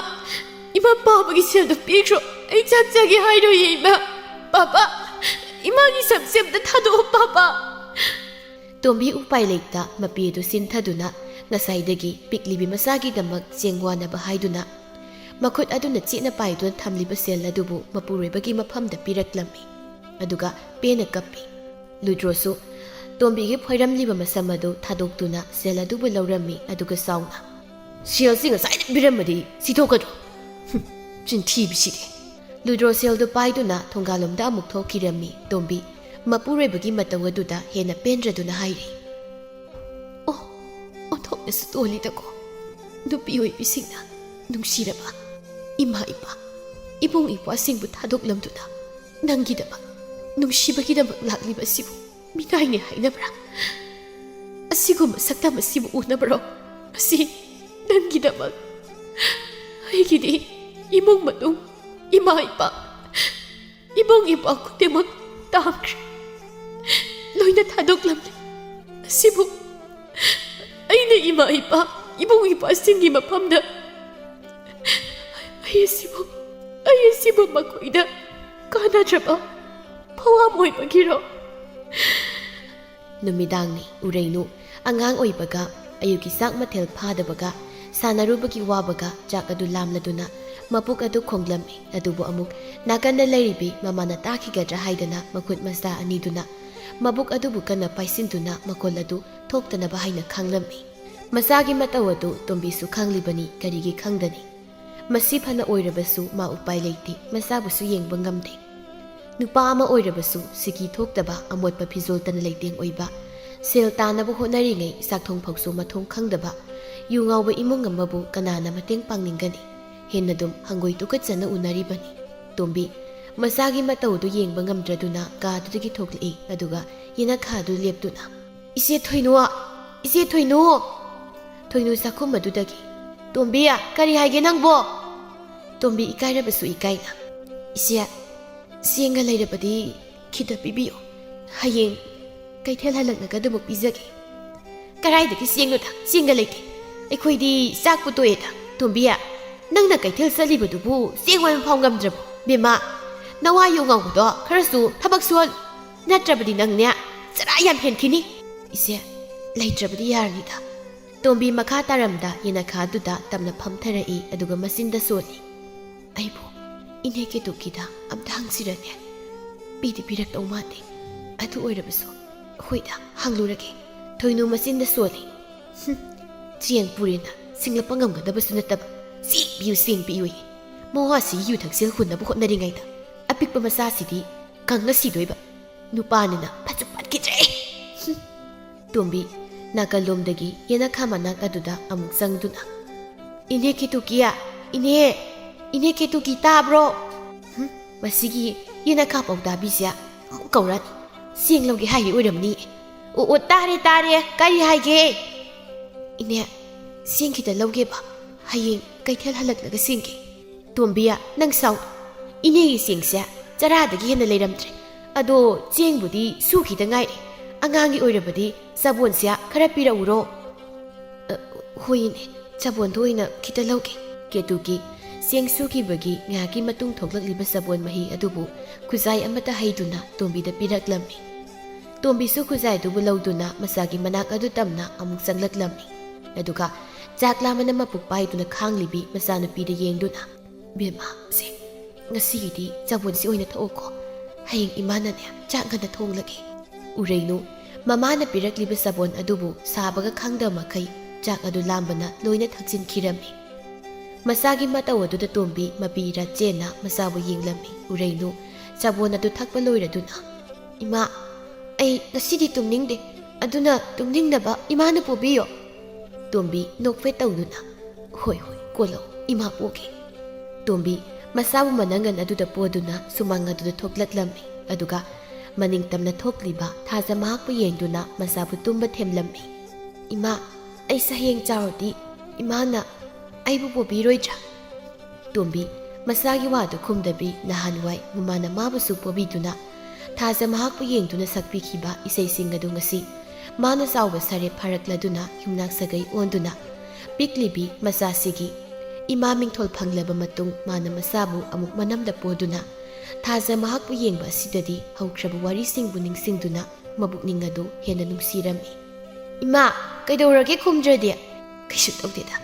ꯏꯃꯥ, ꯄꯥꯕꯒꯤ ꯁꯦꯜꯗꯣ ꯄꯤꯈ꯭ꯔꯣ꯫ ꯑꯩ ꯆꯥꯛ ꯆꯥꯒꯦ ꯍꯥꯏꯔꯣꯏꯌꯦ, ꯏꯃꯥ꯫ ꯄꯥꯄꯥ, ꯏꯃꯥꯒꯤ ꯁꯝꯁꯦ ꯑꯝꯇ ꯊꯥꯗꯣꯛꯑꯣ, ꯄꯥꯄꯥ!" ꯇꯣꯝꯕꯤ ꯎꯄꯥꯏ ꯂꯩꯇ ꯃꯄꯤ ꯑꯗꯨ ꯁꯤꯟꯊꯗꯨꯅ ꯉꯁꯥꯏꯗꯒꯤ ꯄꯤꯛꯂꯤꯕꯤ ꯃꯆꯥꯒꯤꯗꯃꯛ ꯆꯦꯡ ꯋꯥꯅꯕ ꯍꯥꯏꯗꯨꯅ ꯃꯈꯨꯠ ꯑꯗꯨꯅ ꯆꯦꯠꯅ ꯄꯥꯏꯗꯨꯅ ꯊꯝꯂꯤꯕ ꯁꯦꯜ ꯑꯗꯨꯕꯨ ꯃꯄꯨꯔꯣꯏꯕꯒꯤ ꯃꯐꯝꯗ ꯄꯤꯔꯛꯂꯝꯃꯤ꯫ ꯑꯗꯨꯒ ꯄꯦꯟꯅ ꯀꯞꯄꯤ꯫ ꯂꯨꯗ꯭ꯔꯣꯁꯨ ꯇꯣꯝꯕꯤꯒꯤ ꯐꯣꯏꯔꯝꯂꯤꯕ ꯃꯁꯝ ꯑꯗꯨ ꯊꯥꯗꯣꯛꯇꯨꯅ ꯁꯦꯜ ꯑꯗꯨꯕꯨ ꯂꯧꯔꯝꯃꯤ, ꯑꯗꯨꯒ ꯆꯥꯎꯅ, "ꯁꯦꯜꯁꯤ ꯉꯁꯥꯏꯗ ꯄꯤꯔꯝꯃꯗꯤ ꯁꯤꯊꯣꯛꯀꯗ꯭ꯔꯣ? ꯍꯨꯝ, ꯆꯤꯟꯊꯤꯕꯤꯁꯤꯗꯤ!" ꯂꯨꯗ꯭ꯔꯣ ꯁꯦꯜꯗꯨ ꯄꯥꯏꯗꯨꯅ ꯊꯣꯡꯒꯥꯜꯂꯣꯝꯗ ꯑꯃꯨꯛ ꯊꯣꯛꯈꯤꯔꯝꯃꯤ꯫ ꯇꯣꯝꯕꯤ ꯃꯄꯨꯔꯣꯏꯕꯒꯤ ꯃꯇꯧ ꯑꯗꯨꯗ ꯍꯦꯟꯅ ꯄꯦꯟꯗ꯭ꯔꯗꯨꯅ ꯍꯥꯏꯔꯤ, "ꯑꯣ, ꯑꯣꯟꯊꯣꯛꯅꯁꯨ ꯇꯣꯜꯂꯤꯗꯀꯣ꯫ ꯅꯨꯄꯤ ꯑꯣꯏꯕꯤꯁꯤꯡꯅ ꯅꯨꯡꯁꯤꯔꯕ ꯏꯃꯥ ꯏꯄꯥ, ꯏꯕꯨꯡ ꯏꯄ꯭ꯋꯥꯁꯤꯡꯕꯨ ꯊꯥꯗꯣꯛꯂꯝꯗꯨꯅ ꯅꯪꯒꯤꯗꯃꯛ, ꯅꯨꯡꯁꯤꯕꯒꯤꯗꯃꯛ ꯂꯥꯛꯂꯤꯕ ꯑꯁꯤꯕꯨ ꯃꯤꯅꯥꯏꯅꯦ ꯍꯥꯏꯅꯕ꯭ꯔꯥ? ꯑꯁꯤꯒꯨꯝꯕ ꯁꯛꯇꯝ ꯑꯁꯤꯕꯨ ꯎꯅꯕꯔꯣ? ꯑꯁꯤ ꯅꯪꯒꯤꯗꯃꯛ꯫ ꯑꯩꯒꯤꯗꯤ ꯏꯃꯨꯡ ꯃꯅꯨꯡ, ꯏꯃꯥ ꯏꯄꯥ, ꯏꯕꯨꯡ ꯏꯄ꯭ꯋꯥ ꯈꯨꯗꯤꯡꯃꯛ ꯇꯥꯈ꯭ꯔꯦ꯫ ꯂꯣꯏꯅ ꯊꯥꯗꯣꯛꯂꯝꯂꯦ꯫ ꯑꯁꯤꯕꯨ ꯑꯩꯅ ꯏꯃꯥ ꯏꯄꯥ, ꯏꯕꯨꯡ ꯏꯄ꯭ꯋꯥꯁꯤꯡꯒꯤ ꯃꯐꯝꯗ ꯑꯩ ꯑꯁꯤꯕꯨ, ꯑꯩ ꯑꯁꯤꯕꯨ ꯃꯈꯣꯏꯗ ꯀꯥꯟꯅꯗ꯭ꯔꯕ ꯐꯋꯥꯝ ꯑꯣꯏꯕꯒꯤꯔꯣ?" ꯅꯨꯃꯤꯗꯥꯡꯅꯤ꯫ ꯎꯔꯩꯅꯨ ꯑꯉꯥꯡ ꯑꯣꯏꯕꯒ ꯑꯌꯨꯛꯀꯤ ꯆꯥꯛ ꯃꯊꯦꯜ ꯐꯥꯗꯕꯒ ꯁꯥꯟꯅꯔꯨꯕꯒꯤ ꯋꯥꯕꯒ ꯆꯥꯛ ꯑꯗꯨ ꯂꯥꯝꯂꯗꯨꯅ ꯃꯄꯨꯛ ꯑꯗꯨ ꯈꯣꯡꯂꯝꯃꯤ꯫ ꯑꯗꯨꯕꯨ ꯑꯃꯨꯛ ꯅꯥꯀꯟꯗ ꯂꯩꯔꯤꯕꯤ ꯃꯃꯥꯅ ꯇꯥꯈꯤꯒꯗ꯭ꯔꯥ ꯍꯥꯏꯗꯅ ꯃꯈꯨꯠ ꯃꯁꯥ ꯑꯅꯤꯗꯨꯅ ꯃꯕꯨꯛ ꯑꯗꯨꯕꯨ ꯀꯟꯅ ꯄꯥꯏꯁꯤꯟꯗꯨꯅ ꯃꯈꯣꯜ ꯑꯗꯨ ꯊꯣꯛꯇꯅꯕ ꯍꯥꯏꯅ ꯈꯥꯡꯂꯝꯃꯤ꯫ ꯃꯆꯥꯒꯤ ꯃꯇꯧ ꯑꯗꯨ ꯇꯣꯝꯕꯤꯁꯨ ꯈꯪꯂꯤꯕꯅꯤ, ꯀꯔꯤꯒꯤ ꯈꯪꯗꯅꯤ? ꯃꯁꯤ ꯐꯅ ꯑꯣꯏꯔꯕꯁꯨ ꯃꯥ ꯎꯄꯥꯏ ꯂꯩꯇꯦ, ꯃꯆꯥꯕꯨꯁꯨ ꯌꯦꯡꯕ ꯉꯝꯗꯦ꯫ ꯅꯨꯄꯥ ꯑꯃ ꯑꯣꯏꯔꯕꯁꯨ ꯁꯤꯀꯤ ꯊꯣꯛꯇꯕ, ꯑꯃꯣꯠꯄ ꯐꯤꯖꯣꯜꯇꯅ ꯂꯩꯇꯦꯡ ꯑꯣꯏꯕ, ꯁꯦꯜ ꯇꯥꯅꯕ ꯍꯣꯠꯅꯔꯤꯉꯩ ꯆꯥꯛꯊꯣꯡ ꯐꯥꯎꯁꯨ ꯃꯊꯣꯡ ꯈꯪꯗꯕ, ꯌꯨ ꯉꯥꯎꯕ ꯏꯃꯨꯡ ꯑꯃꯕꯨ ꯀꯅꯥꯅ ꯃꯇꯦꯡ ꯄꯥꯡꯅꯤꯡꯒꯅꯤ? ꯍꯦꯟꯅꯗꯨꯝ ꯍꯪꯒꯣꯏ ꯇꯨꯀꯠꯆꯅ ꯎꯅꯔꯤꯕꯅꯤ꯫ ꯇꯣꯝꯕꯤ ꯃꯆꯥꯒꯤ ꯃꯇꯧꯗꯨ ꯌꯦꯡꯕ ꯉꯝꯗ꯭ꯔꯗꯨꯅ ꯀꯥꯗꯨꯗꯒꯤ ꯊꯣꯛꯂꯛꯏ, ꯑꯗꯨꯒ ꯌꯦꯅꯈꯥꯗꯨ ꯂꯦꯞꯇꯨꯅ, "ꯏꯆꯦ ꯊꯣꯏꯅꯨ! ꯏꯆꯦ ꯊꯣꯏꯅꯨ!" ꯊꯣꯏꯅꯨ ꯆꯥꯛꯈꯨꯝ ꯑꯗꯨꯗꯒꯤ, "ꯇꯣꯝꯕꯤ, ꯀꯔꯤ ꯍꯥꯏꯒꯦ ꯅꯪꯕꯣ?" ꯇꯣꯝꯕꯤ ꯏꯀꯥꯏꯔꯕꯁꯨ ꯏꯀꯥꯏꯅ, "ꯏꯆꯦ, ꯆꯦꯡꯒ ꯂꯩꯔꯕꯗꯤ ꯈꯤꯇ ꯄꯤꯕꯤꯌꯨ꯫ ꯍꯌꯦꯡ ꯀꯩꯊꯦꯜ ꯍꯜꯂꯛꯂꯒ ꯑꯗꯨꯃꯛ ꯄꯤꯖꯒꯦ꯫" "ꯀꯗꯥꯏꯗꯒꯤ ꯆꯦꯡꯅꯣꯗ? ꯆꯦꯡꯒ ꯂꯩꯇꯦ꯫ ꯑꯩꯈꯣꯏꯗꯤ ꯆꯥꯛꯄꯨ ꯇꯣꯛꯑꯦꯗ꯫" "ꯇꯣꯝꯕꯤ, ꯅꯪꯅ ꯀꯩꯊꯦꯜ ꯆꯠꯂꯤꯕꯗꯨꯕꯨ ꯆꯦꯡ ꯋꯥꯏꯕ ꯐꯥꯎ ꯉꯝꯗ꯭ꯔꯕꯣ? ꯕꯦꯝꯃ, ꯅꯋꯥ ꯌꯨ ꯉꯥꯎꯕꯗꯣ ꯈꯔꯁꯨ ꯊꯕꯛ ꯁꯨꯍꯜꯂꯨ꯫ ꯅꯠꯇ꯭ꯔꯕꯗꯤ ꯅꯪꯅꯦ ꯆꯔꯥ ꯌꯥꯝ ꯍꯦꯟꯈꯤꯅꯤ꯫" "ꯏꯆꯦ, ꯂꯩꯇ꯭ꯔꯕꯗꯤ ꯌꯥꯔꯅꯤꯗ꯫" ꯇꯣꯝꯕꯤ ꯃꯈꯥ ꯇꯥꯔꯝꯗ ꯌꯦꯅꯈꯥꯗꯨꯗ ꯇꯞꯅ ꯐꯝꯊꯔꯛꯏ, ꯑꯗꯨꯒ ꯃꯆꯤꯟꯗ ꯁꯣꯜꯂꯤ, "ꯑꯩꯕꯨ ꯏꯅꯦ ꯀꯦꯇꯨꯀꯤꯗ ꯑꯝꯇ ꯍꯪꯁꯤꯔꯅꯦ? ꯄꯤꯗꯤ ꯄꯤꯔꯛꯇꯧ ꯃꯥꯟꯗꯦ꯫ ꯑꯗꯨ ꯑꯣꯏꯔꯕꯁꯨ ꯍꯣꯏꯗ, ꯍꯪꯂꯨꯔꯒꯦ꯫" ꯊꯣꯏꯅꯨ ꯃꯆꯤꯟꯗ ꯁꯣꯜꯂꯤ, "ꯍꯨꯝ, ꯆꯦꯡ ꯄꯨꯔꯦꯅ ꯁꯤꯡꯂꯛꯄ ꯉꯝꯒꯗꯕꯁꯨ ꯅꯠꯇꯕ, ꯆꯦꯡ ꯄꯤꯌꯨ, ꯆꯦꯡ ꯄꯤꯌꯨꯌꯦ꯫ ꯃꯋꯥꯁꯤ ꯌꯨ ꯊꯛꯆꯤꯜ ꯍꯨꯟꯅꯕ ꯍꯣꯠꯅꯔꯤꯉꯩꯗ ꯑꯄꯤꯛꯄ ꯃꯆꯥꯁꯤꯗꯤ ꯀꯪꯉ ꯁꯤꯗꯣꯏꯕ꯫ ꯅꯨꯄꯥꯅꯤꯅ ꯐꯠꯁꯨ ꯐꯠꯈꯤꯗ꯭ꯔꯦ꯫ ꯍꯨꯝ꯫" ꯇꯣꯝꯕꯤ ꯅꯥꯀꯜꯂꯣꯝꯗꯒꯤ ꯌꯦꯅꯈꯥ ꯃꯅꯥꯛ ꯑꯗꯨꯗ ꯑꯃꯨꯛ ꯆꯪꯗꯨꯅ, "ꯏꯅꯦ ꯀꯦꯇꯨꯀꯤ, ꯏꯅꯦ, ꯏꯅꯦ ꯀꯦꯇꯨꯀꯤ, ꯇꯥꯕ꯭ꯔꯣ?" ꯍꯨꯝ, ꯃꯁꯤꯒꯤ ꯌꯦꯅꯈꯥ ꯄꯥꯎꯇꯥꯕꯤꯁꯦ ꯑꯃꯨꯛ ꯀꯧꯔꯛꯑꯅꯤ꯫ ꯆꯦꯡ ꯂꯧꯒꯦ ꯍꯥꯏꯔꯤ ꯑꯣꯏꯔꯝꯅꯤ꯫ "ꯑꯣ, ꯑꯣ, ꯇꯥꯔꯦ, ꯇꯥꯔꯦ, ꯀꯔꯤ ꯍꯥꯏꯒꯦ?" "ꯏꯅꯦ, ꯆꯦꯡ ꯈꯤꯇ ꯂꯧꯒꯦꯕ, ꯍꯌꯦꯡ ꯀꯩꯊꯦꯜ ꯍꯜꯂꯛꯂꯒ ꯁꯤꯡꯒꯦ꯫" "ꯇꯣꯝꯕꯤ, ꯅꯪ ꯁꯥꯎ꯫ ꯏꯅꯦꯒꯤ ꯆꯦꯡꯁꯦ ꯆꯔꯥꯗꯒꯤ ꯍꯦꯟꯅ ꯂꯩꯔꯝꯗ꯭ꯔꯦ꯫ ꯑꯗꯣ ꯆꯦꯡꯕꯨꯗꯤ ꯁꯨꯈꯤꯗ ꯉꯥꯏꯔꯤ꯫ ꯑꯉꯥꯡꯒꯤ ꯑꯣꯏꯔꯕꯗꯤ ꯆꯕꯣꯟꯁꯦ ꯈꯔ ꯄꯤꯔꯛꯎꯔꯣ?" "ꯑ, ꯍꯣꯏ ꯏꯅꯦ, ꯆꯕꯣꯟꯗꯣ ꯑꯣꯏꯅ ꯈꯤꯇ ꯂꯧꯒꯦ꯫" ꯀꯦꯇꯨꯀꯤ ꯆꯦꯡ ꯁꯨꯈꯤꯕꯒꯤ ꯉꯥꯏꯍꯥꯛꯀꯤ ꯃꯇꯨꯡ ꯊꯣꯛꯂꯛꯂꯤꯕ ꯆꯕꯣꯟ ꯃꯍꯤ ꯑꯗꯨꯕꯨ ꯈꯨꯖꯥꯏ ꯑꯃꯠꯇ ꯍꯩꯗꯨꯅ ꯇꯣꯝꯕꯤꯗ ꯄꯤꯔꯛꯂꯝꯃꯤ꯫ ꯇꯣꯝꯕꯤꯁꯨ ꯈꯨꯖꯥꯏꯗꯨꯕꯨ ꯂꯧꯗꯨꯅ ꯃꯆꯥꯒꯤ ꯃꯅꯥꯛ ꯑꯗꯨ ꯇꯝꯅ ꯑꯃꯨꯛ ꯆꯪꯂꯛꯂꯝꯃꯤ꯫ ꯑꯗꯨꯒ ꯆꯥꯛ ꯂꯥꯝꯕꯅ ꯃꯄꯨꯛ ꯄꯥꯏꯗꯨꯅ ꯈꯥꯡꯂꯤꯕꯤ ꯃꯆꯥꯅꯨꯄꯤꯗ ꯌꯦꯡꯗꯨꯅ, "ꯕꯦꯝꯃ, ꯁꯦ, ꯉꯁꯤꯒꯤꯗꯤ ꯆꯕꯣꯟꯁꯤ ꯑꯣꯏꯅ ꯊꯛꯑꯣꯀꯣ꯫ ꯍꯌꯦꯡ ꯏꯃꯥꯅꯅꯦ ꯆꯥꯛ ꯉꯟꯅ ꯊꯣꯡꯂꯒꯦ"꯫ ꯎꯔꯩꯅꯨ ꯃꯃꯥꯅ ꯄꯤꯔꯛꯂꯤꯕ ꯆꯕꯣꯟ ꯑꯗꯨꯕꯨ ꯁꯥꯕꯒ ꯈꯪꯗꯕ ꯃꯈꯩ ꯆꯥꯛ ꯑꯗꯨ ꯂꯥꯝꯕꯅ ꯂꯣꯏꯅ ꯊꯛꯆꯤꯟꯈꯤꯔꯝꯃꯤ꯫ ꯃꯆꯥꯒꯤ ꯃꯇꯧ ꯑꯗꯨꯗ ꯇꯣꯝꯕꯤ ꯃꯄꯤ ꯏꯔꯥ ꯆꯦꯟꯅ ꯃꯆꯥꯕꯨ ꯌꯦꯡꯂꯝꯃꯤ꯫ ꯎꯔꯩꯅꯨ ꯆꯕꯣꯟ ꯑꯗꯨ ꯊꯛꯄ ꯂꯣꯏꯔꯗꯨꯅ, "ꯏꯃꯥ, ꯑꯩ ꯉꯁꯤꯗꯤ ꯇꯨꯝꯅꯤꯡꯗꯦ, ꯑꯗꯨꯅ ꯇꯨꯝꯅꯤꯡꯅꯕ ꯏꯃꯥꯅ ꯄꯣꯕꯤꯌꯣ"꯫ ꯇꯣꯝꯕꯤ ꯅꯣꯛꯐꯦꯠ ꯇꯧꯗꯨꯅ, "ꯍꯣꯏ, ꯍꯣꯏ, ꯀꯣꯜꯂꯣ, ꯏꯃꯥ ꯄꯣꯒꯦ"꯫ ꯇꯣꯝꯕꯤ ꯃꯆꯥꯕꯨ ꯃꯅꯪꯒꯟ ꯑꯗꯨꯗ ꯄꯣꯗꯨꯅ ꯁꯨꯃꯥꯡ ꯑꯗꯨꯗ ꯊꯣꯛꯂꯛꯂꯝꯃꯤ꯫ ꯑꯗꯨꯒ ꯃꯅꯤꯡ ꯇꯝꯅ ꯊꯣꯛꯂꯤꯕ ꯊꯥꯖ ꯃꯍꯥꯛꯄꯨ ꯌꯦꯡꯗꯨꯅ ꯃꯆꯥꯕꯨ ꯇꯨꯝꯕ ꯊꯦꯝꯂꯝꯃꯤ꯫ "ꯏꯃꯥ, ꯑꯩꯁꯦ ꯍꯌꯦꯡ ꯆꯥꯎꯔꯗꯤ ꯏꯃꯥꯅ ꯑꯩꯕꯨ ꯄꯣꯕꯤꯔꯣꯏꯗ꯭ꯔꯥ?" ꯇꯣꯝꯕꯤ ꯃꯆꯥꯒꯤ ꯋꯥꯗꯨ ꯈꯨꯝꯗꯕꯤ ꯅꯍꯥꯟꯋꯥꯏ ꯃꯃꯥꯅ ꯃꯥꯕꯨꯁꯨ ꯄꯣꯕꯤꯗꯨꯅ ꯊꯥꯖ ꯃꯍꯥꯛꯄꯨ ꯌꯦꯡꯗꯨꯅ ꯁꯛꯄꯤꯈꯤꯕ ꯏꯁꯩꯁꯤꯡ ꯑꯗꯨ ꯉꯁꯤ ꯃꯥꯅ ꯆꯥꯎꯕ ꯁꯥꯔꯦꯞ ꯐꯥꯔꯛꯂꯗꯨꯅ ꯌꯨꯝꯅꯥꯛ ꯁꯥꯒꯩ ꯑꯣꯟꯗꯨꯅ ꯄꯤꯛꯂꯤꯕꯤ ꯃꯆꯥꯁꯤꯒꯤ ꯏꯃꯥ ꯃꯤꯡꯊꯣꯜ ꯐꯪꯂꯕ ꯃꯇꯨꯡ ꯃꯥꯅ ꯃꯆꯥꯕꯨ ꯑꯃꯨꯛ ꯃꯅꯝꯗ ꯄꯣꯗꯨꯅ ꯊꯥꯖ ꯃꯍꯥꯛꯄꯨ ꯌꯦꯡꯕ ꯑꯁꯤꯗꯗꯤ ꯍꯧꯈ꯭ꯔꯕ ꯋꯥꯔꯤꯁꯤꯡꯕꯨ ꯅꯤꯡꯁꯤꯡꯗꯨꯅ ꯃꯕꯨꯛꯅꯤꯡ ꯑꯗꯨ ꯍꯦꯟꯅ ꯅꯨꯡꯁꯤꯔꯝꯃꯤ꯫ "ꯏꯃꯥ, ꯀꯩꯗꯧꯔꯒꯦ ꯈꯨꯝꯗ꯭ꯔꯗꯤ?" "ꯀꯩꯁꯨ ꯇꯧꯗꯦꯗ,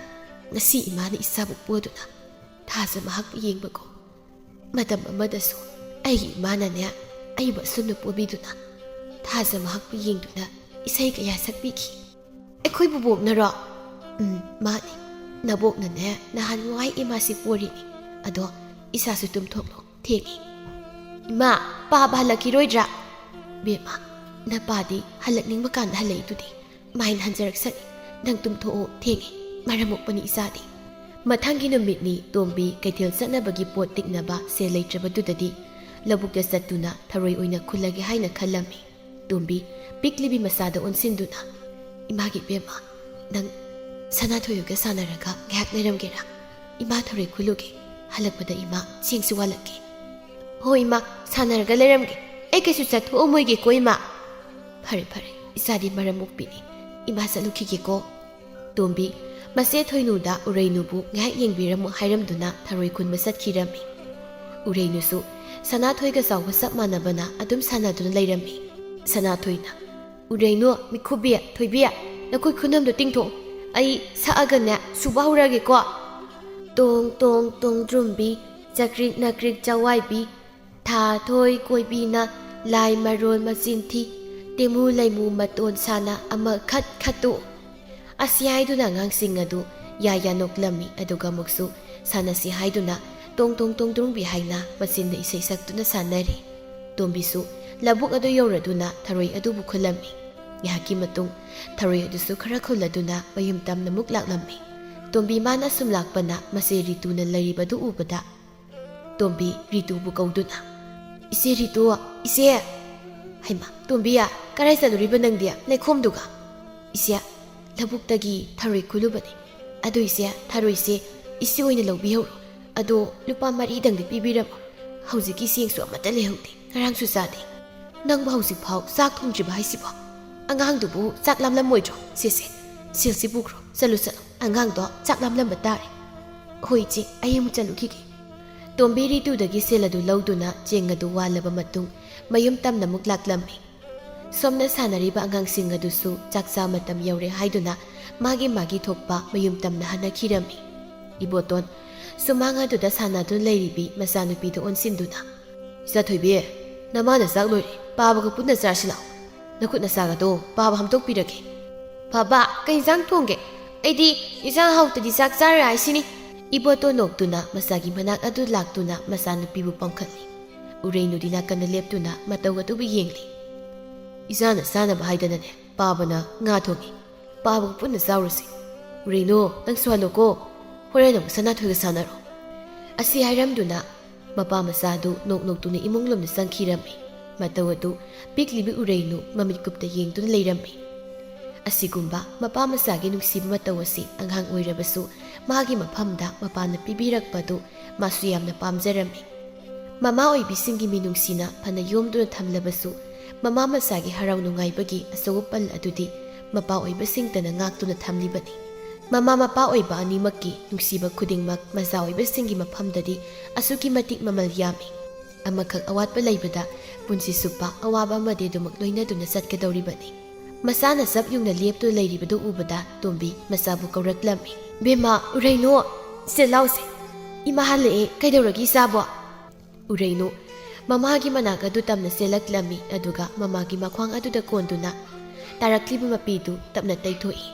ꯉꯁꯤ ꯏꯃꯥꯅ ꯏꯆꯥꯕꯨ ꯄꯣꯗꯨꯅ ꯊꯥꯖ ꯃꯍꯥꯛꯄꯨ ꯌꯦꯡꯕꯒꯨꯝ ꯃꯇꯝ ꯑꯃꯗꯁꯨ ꯑꯩꯒꯤ ꯏꯃꯥꯅꯅꯦ ꯑꯩꯕꯨ ꯑꯁꯨꯝꯅ ꯄꯣꯕꯤꯗꯨꯅ ꯊꯥꯖ ꯃꯍꯥꯛꯄꯨ ꯌꯦꯡꯗꯨꯅ ꯏꯁꯩ ꯀꯌꯥ ꯁꯛꯄꯤꯈꯤ"꯫ "ꯑꯩꯈꯣꯏ ꯕꯨꯕꯣꯛꯅꯔꯣ?" "ꯎꯝ, ꯃꯥꯅꯤ꯫ ꯅꯕꯣꯛꯅꯅꯦ ꯅꯍꯥꯟ ꯋꯥꯏ ꯏꯃꯥꯁꯤ ꯄꯣꯔꯤꯅꯤ꯫ ꯑꯗꯣ ꯏꯁꯥꯁꯨ ꯇꯨꯝꯊꯣꯛꯂꯣ, ꯊꯦꯡꯉꯤ"꯫ "ꯏꯃꯥ, ꯄꯥꯕ ꯍꯜꯂꯛꯈꯤꯔꯣꯏꯗ꯭ꯔꯥ?" "ꯕꯦꯝꯃ, ꯅꯄꯥꯗꯤ ꯍꯜꯂꯛꯅꯤꯡꯕ ꯀꯥꯟꯗ ꯍꯜꯂꯛꯏꯗꯨꯗꯤ꯫ ꯃꯥꯏ ꯍꯟꯖꯔꯛꯁꯅꯤ꯫ ꯅꯪ ꯇꯨꯝꯊꯣꯛꯑꯣ, ꯊꯦꯡꯉꯦ꯫ ꯃꯔꯝ ꯃꯣꯛꯄꯅꯤ ꯏꯆꯥꯗꯤ"꯫ ꯃꯊꯪꯒꯤ ꯅꯨꯃꯤꯠꯅꯤ ꯇꯣꯝꯕꯤ ꯀꯩꯊꯦꯜ ꯆꯠꯅꯕꯒꯤ ꯄꯣꯠ ꯇꯤꯛꯅꯕ ꯁꯦꯜ ꯂꯩꯇ꯭ꯔꯕꯗꯨꯗꯗꯤ ꯂꯧꯕꯨꯛꯇ ꯆꯠꯇꯨꯅ ꯊꯔꯣꯏ ꯑꯣꯏꯅ ꯈꯨꯜꯂꯒꯦ ꯍꯥꯏꯅ ꯈꯜꯂꯝꯃꯤ꯫ ꯇꯣꯝꯕꯤ ꯄꯤꯛꯂꯤꯕꯤ ꯃꯆꯥꯗ ꯑꯣꯟꯁꯤꯟꯗꯨꯅ, "ꯏꯃꯥꯒꯤ ꯏꯕꯦꯝꯃ, ꯅꯪ ꯁꯅꯥꯊꯣꯏꯒ ꯁꯥꯟꯅꯔꯒ ꯉꯥꯏꯍꯥꯛ ꯂꯩꯔꯝꯒꯦꯔꯥ? ꯏꯃꯥ ꯊꯔꯣꯏ ꯈꯨꯜꯂꯨꯒꯦ꯫ ꯍꯜꯂꯛꯄꯗ ꯏꯃꯥ ꯆꯦꯡꯁꯨ ꯋꯥꯜꯂꯛꯀꯦ"꯫ "ꯍꯣꯏ ꯏꯃꯥ, ꯁꯥꯟꯅꯔꯒ ꯂꯩꯔꯝꯒꯦ꯫ ꯑꯩ ꯀꯩꯁꯨ ꯆꯠꯊꯣꯛꯑꯝꯃꯣꯏꯒꯦꯀꯣ ꯏꯃꯥ"꯫ "ꯐꯔꯦ ꯐꯔꯦ, ꯏꯆꯥꯗꯤ ꯃꯔꯝ ꯃꯣꯛꯄꯤꯅꯤ꯫ ꯏꯃꯥ ꯆꯠꯂꯨꯈꯤꯒꯦꯀꯣ"꯫ ꯇꯣꯝꯕꯤ ꯃꯆꯦ ꯊꯣꯏꯅꯨꯗ ꯎꯔꯩꯅꯨꯕꯨ ꯉꯥꯏꯍꯥꯛ ꯌꯦꯡꯕꯤꯔꯝꯃꯨ ꯍꯥꯏꯔꯝꯗꯨꯅ ꯊꯔꯣꯏ ꯈꯨꯟꯕ ꯆꯠꯈꯤꯔꯝꯃꯤ꯫ ꯎꯔꯩꯅꯨꯁꯨ ꯁꯅꯥꯊꯣꯏꯒ ꯆꯥꯎꯕ ꯆꯞ ꯃꯥꯟꯅꯕꯅ ꯑꯗꯨꯝ ꯁꯥꯟꯅꯗꯨꯅ ꯂꯩꯔꯝꯃꯤ꯫ ꯁꯅꯥꯊꯣꯏꯅ, "ꯎꯔꯩꯅꯨ, ꯃꯤꯈꯨꯕꯤ, ꯊꯣꯏꯕꯤ, ꯅꯈꯣꯏ ꯈꯨꯅꯝꯗꯣ ꯇꯤꯡꯊꯣꯛꯎ꯫ ꯑꯩ ꯁꯛꯑꯒꯅꯦ ꯁꯨꯕ ꯍꯧꯔꯒꯦꯀꯣ꯫ ꯇꯣꯡ ꯇꯣꯡ ꯇꯣꯡꯗ꯭ꯔꯨꯝꯕꯤ, ꯆꯀ꯭ꯔꯤꯛ ꯅꯀ꯭ꯔꯤꯛ ꯆꯋꯥꯏꯕꯤ, ꯊꯥ ꯊꯣꯏ ꯀꯣꯏꯕꯤꯅ ꯂꯥꯏ ꯃꯔꯣꯜ ꯃꯆꯤꯟ ꯊꯤ, ꯇꯦꯃꯨ ꯂꯩꯃꯨ ꯃꯇꯣꯟ ꯁꯥꯅ ꯑꯃ ꯈꯠ ꯈꯠꯇꯣꯛꯎ꯫ ꯑꯁꯤ ꯍꯥꯏꯗꯨꯅ ꯑꯉꯥꯡꯁꯤꯡ ꯑꯗꯨ ꯌꯥ ꯌꯥ ꯅꯣꯛꯂꯝꯃꯤ, ꯑꯗꯨꯒ ꯑꯃꯨꯛꯁꯨ ꯁꯥꯟꯅꯁꯤ ꯍꯥꯏꯗꯨꯅ ꯇꯣꯡ ꯇꯣꯡ ꯇꯣꯡꯗ꯭ꯔꯨꯝꯕꯤ ꯍꯥꯏꯅ ꯃꯆꯤꯟꯗ ꯏꯁꯩ ꯁꯛꯇꯨꯅ ꯁꯥꯟꯅꯔꯤ꯫ ꯇꯣꯝꯕꯤꯁꯨ ꯂꯧꯕꯨꯛ ꯑꯗꯨ ꯌꯧꯔꯗꯨꯅ ꯊꯔꯣꯏ ꯑꯗꯨꯕꯨ ꯈꯨꯜꯂꯝꯃꯤ꯫ ꯉꯥꯏꯍꯥꯛꯀꯤ ꯃꯇꯨꯡ ꯊꯔꯣꯏ ꯑꯗꯨꯁꯨ ꯈꯔ ꯈꯨꯜꯂꯗꯨꯅ ꯃꯌꯨꯝ ꯇꯝꯅ ꯑꯃꯨꯛ ꯂꯥꯛꯂꯝꯃꯤ꯫ ꯇꯣꯝꯕꯤ ꯃꯥꯅ ꯑꯁꯨꯝ ꯂꯥꯛꯄꯅ ꯃꯆꯦ ꯔꯤꯇꯨꯅ ꯂꯩꯔꯤꯕꯗꯨ ꯎꯕꯗ ꯇꯣꯝꯕꯤ ꯔꯤꯇꯨꯕꯨ ꯀꯧꯗꯨꯅ, "ꯏꯆꯦ ꯔꯤꯇꯨ, ꯏꯆꯦ!" "ꯍꯩꯃꯥ, ꯇꯣꯝꯕꯤ, ꯀꯗꯥꯏ ꯆꯠꯂꯨꯔꯤꯕ ꯅꯪꯗꯤ ꯂꯩꯈꯣꯝꯗꯨꯒ?" "ꯏꯆꯦ, ꯂꯧꯕꯨꯛꯇꯒꯤ ꯊꯔꯣꯏ ꯈꯨꯜꯂꯨꯕꯅꯦ꯫ ꯑꯗꯣ ꯏꯆꯦ, ꯊꯔꯣꯏꯁꯦ ꯏꯆꯦ ꯑꯣꯏꯅ ꯂꯧꯕꯤꯍꯧꯔꯣ꯫ ꯑꯗꯣ ꯂꯨꯄꯥ ꯃꯔꯤꯗꯪꯗꯤ ꯄꯤꯕꯤꯔꯝꯃꯣ꯫ ꯍꯧꯖꯤꯛꯀꯤ ꯆꯦꯡꯁꯨ ꯑꯃꯠꯇ ꯂꯩꯍꯧꯗꯦ, ꯉꯔꯥꯡꯁꯨ ꯆꯥꯗꯦ꯫ ꯅꯪꯕꯨ ꯍꯧꯖꯤꯛꯐꯥꯎ ꯆꯥꯛ ꯊꯣꯡꯗ꯭ꯔꯤꯕ ꯍꯥꯏꯁꯤꯕꯣ? ꯑꯉꯥꯡꯗꯨꯕꯨ ꯆꯥꯛ ꯂꯥꯝꯂꯝꯃꯣꯏꯗ꯭ꯔꯣ? ꯁꯦ ꯁꯦ, ꯁꯦꯜꯁꯤ ꯄꯨꯈ꯭ꯔꯣ, ꯆꯠꯂꯨ ꯆꯠꯂꯨ, ꯑꯉꯥꯡꯗꯣ ꯆꯥꯛ ꯂꯥꯝꯂꯝꯕ ꯇꯥꯔꯦ꯫ ꯍꯣꯏ ꯏꯆꯦ, ꯑꯩ ꯑꯃꯨꯛ ꯆꯠꯂꯨꯈꯤꯒꯦ꯫" ꯇꯣꯝꯕꯤ ꯔꯤꯇꯨꯗꯒꯤ ꯁꯦꯜ ꯑꯗꯨ ꯂꯧꯗꯨꯅ ꯆꯦꯡ ꯑꯗꯨ ꯋꯥꯜꯂꯕ ꯃꯇꯨꯡ ꯃꯌꯨꯝ ꯇꯝꯅ ꯑꯃꯨꯛ ꯂꯥꯛꯂꯝꯃꯤ꯫ ꯁꯣꯝꯅ ꯁꯥꯟꯅꯔꯤꯕ ꯑꯉꯥꯡꯁꯤꯡ ꯑꯗꯨꯁꯨ ꯆꯥꯛ ꯆꯥ ꯃꯇꯝ ꯌꯧꯔꯦ ꯍꯥꯏꯗꯨꯅ ꯃꯥꯒꯤ ꯃꯥꯒꯤ ꯊꯣꯛꯄ ꯃꯌꯨꯝ ꯇꯝꯅ ꯍꯟꯅꯈꯤꯔꯝꯃꯤ꯫ ꯏꯕꯣꯇꯣꯟ ꯁꯨꯃꯥꯡ ꯑꯗꯨꯗ ꯁꯥꯟꯅꯗꯨꯅ ꯂꯩꯔꯤꯕꯤ ꯃꯆꯥꯅꯨꯄꯤꯗ ꯑꯣꯟꯁꯤꯟꯗꯨꯅ, "ꯏꯆꯥꯊꯣꯏꯕꯤ, ꯅꯃꯥꯅ ꯆꯥꯛ ꯂꯣꯏꯔꯦ, ꯄꯥꯕꯒ ꯄꯨꯟꯅ ꯆꯥꯔꯁꯤ ꯂꯥꯛꯑꯣ꯫ ꯅꯈꯨꯠ ꯅꯁꯥꯒꯗꯣ ꯄꯥꯕ ꯍꯥꯝꯗꯣꯛꯄꯤꯔꯒꯦ꯫" "ꯕꯥꯕꯥ, ꯀꯩ ꯏꯟꯁꯥꯡ ꯊꯣꯡꯒꯦ? ꯑꯩꯗꯤ ꯏꯟꯁꯥꯡ ꯍꯥꯎꯇꯗꯤ ꯆꯥꯛ ꯆꯥꯔꯣꯏ ꯍꯥꯏꯁꯤꯅꯤ꯫" ꯏꯕꯣꯇꯣꯟ ꯅꯣꯛꯇꯨꯅ ꯃꯆꯥꯒꯤ ꯃꯅꯥꯛ ꯑꯗꯨ ꯂꯥꯛꯇꯨꯅ ꯃꯆꯥꯅꯨꯄꯤꯕꯨ ꯄꯝꯈꯠꯂꯤ꯫ ꯎꯔꯦꯡꯅꯨꯗꯤ ꯅꯥꯀꯟꯗ ꯂꯦꯞꯇꯨꯅ ꯃꯇꯧ ꯑꯗꯨꯕꯨ ꯌꯦꯡꯂꯤ꯫ "ꯏꯆꯥꯅ ꯆꯥꯅꯕ ꯍꯥꯏꯗꯅꯅꯦ ꯄꯥꯕꯅ ꯉꯥ ꯊꯣꯡꯉꯤ꯫ ꯄꯥꯕꯒ ꯄꯨꯟꯅ ꯆꯥꯎꯔꯁꯤ꯫ ꯎꯔꯦꯡꯅꯨ, ꯅꯪꯁꯨ ꯍꯜꯂꯣꯀꯣ꯫ ꯍꯣꯔꯦꯟ ꯑꯃꯨꯛ ꯁꯅꯥꯊꯣꯏꯒ ꯁꯥꯟꯅꯔꯣ꯫" ꯑꯁꯤ ꯍꯥꯏꯔꯝꯗꯨꯅ ꯃꯄꯥ ꯃꯆꯥ ꯑꯗꯨ ꯅꯣꯛ ꯅꯣꯛꯇꯨꯅ ꯏꯃꯨꯡ ꯂꯣꯝꯗ ꯆꯪꯈꯤꯔꯝꯃꯤ꯫ ꯃꯇꯧ ꯑꯗꯨ ꯄꯤꯛꯂꯤꯕꯤ ꯎꯔꯦꯡꯅꯨ ꯃꯃꯤꯠ ꯀꯨꯞꯇ ꯌꯦꯡꯗꯨꯅ ꯂꯩꯔꯝꯃꯤ꯫ ꯑꯁꯤꯒꯨꯝꯕ ꯃꯄꯥ ꯃꯆꯥꯒꯤ ꯅꯨꯡꯁꯤꯕ ꯃꯇꯧ ꯑꯁꯤ ꯑꯉꯥꯡ ꯑꯣꯏꯔꯕꯁꯨ ꯃꯥꯒꯤ ꯃꯐꯝꯗ ꯃꯄꯥꯅ ꯄꯤꯕꯤꯔꯛꯄꯗꯨ ꯃꯥꯁꯨ ꯌꯥꯝꯅ ꯄꯥꯝꯖꯔꯝꯃꯤ꯫ ꯃꯃꯥ ꯑꯣꯏꯕꯤꯁꯤꯡꯒꯤ ꯃꯤꯅꯨꯡꯁꯤꯅ ꯐꯅ ꯌꯣꯝꯗꯨꯅ ꯊꯝꯂꯕꯁꯨ, ꯃꯃꯥ ꯃꯆꯥꯒꯤ ꯍꯔꯥꯎ ꯅꯨꯡꯉꯥꯏꯕꯒꯤ ꯑꯆꯧꯕ ꯄꯜ ꯑꯗꯨꯗꯤ ꯃꯄꯥ ꯑꯣꯏꯕꯁꯤꯡꯇꯅ ꯉꯥꯛꯇꯨꯅ ꯊꯝꯂꯤꯕꯅꯤ꯫ ꯃꯃꯥ ꯃꯄꯥ ꯑꯣꯏꯕ ꯑꯅꯤꯃꯛꯀꯤ ꯅꯨꯡꯁꯤꯕ ꯈꯨꯗꯤꯡꯃꯛ ꯃꯆꯥ ꯑꯣꯏꯕꯁꯤꯡꯒꯤ ꯃꯐꯝꯗꯗꯤ ꯑꯁꯨꯛꯀꯤ ꯃꯇꯤꯛ ꯃꯃꯜ ꯌꯥꯝꯃꯤ꯫ ꯑꯃꯈꯛ ꯑꯋꯥꯠꯄ ꯂꯩꯕꯗ ꯄꯨꯟꯁꯤ ꯆꯨꯞꯄ ꯑꯋꯥꯕ ꯑꯃꯗꯤ ꯑꯗꯨꯃꯛ ꯂꯣꯏꯅꯗꯨꯅ ꯆꯠꯀꯗꯧꯔꯤꯕꯅꯤ꯫ ꯃꯆꯥꯅ ꯆꯞ ꯌꯨꯡꯅ ꯂꯦꯞꯇꯨꯅ ꯂꯩꯔꯤꯕꯗꯨ ꯎꯕꯗ ꯇꯣꯝꯕꯤ ꯃꯆꯥꯕꯨ ꯀꯧꯔꯛꯂꯝꯃꯤ꯫ "ꯕꯦꯝꯃ, ꯎꯔꯩꯅꯨ, ꯁꯦ ꯂꯥꯎꯁꯦ꯫ ꯏꯃꯥ ꯍꯜꯂꯛꯑꯦ, ꯀꯩꯗꯧꯔꯒꯦ ꯏꯆꯥꯕꯣ?" ꯎꯔꯩꯅꯨ ꯃꯃꯥꯒꯤ ꯃꯅꯥꯛ ꯑꯗꯨ ꯇꯝꯅ ꯆꯦꯜꯂꯛꯂꯝꯃꯤ, ꯑꯗꯨꯒ ꯃꯃꯥꯒꯤ ꯃꯈ꯭ꯋꯥꯡ ꯑꯗꯨꯗ ꯀꯣꯟꯗꯨꯅ ꯇꯥꯔꯛꯂꯤꯕ ꯃꯄꯤꯗꯨ ꯇꯞꯅ ꯇꯩꯊꯣꯛꯏ꯫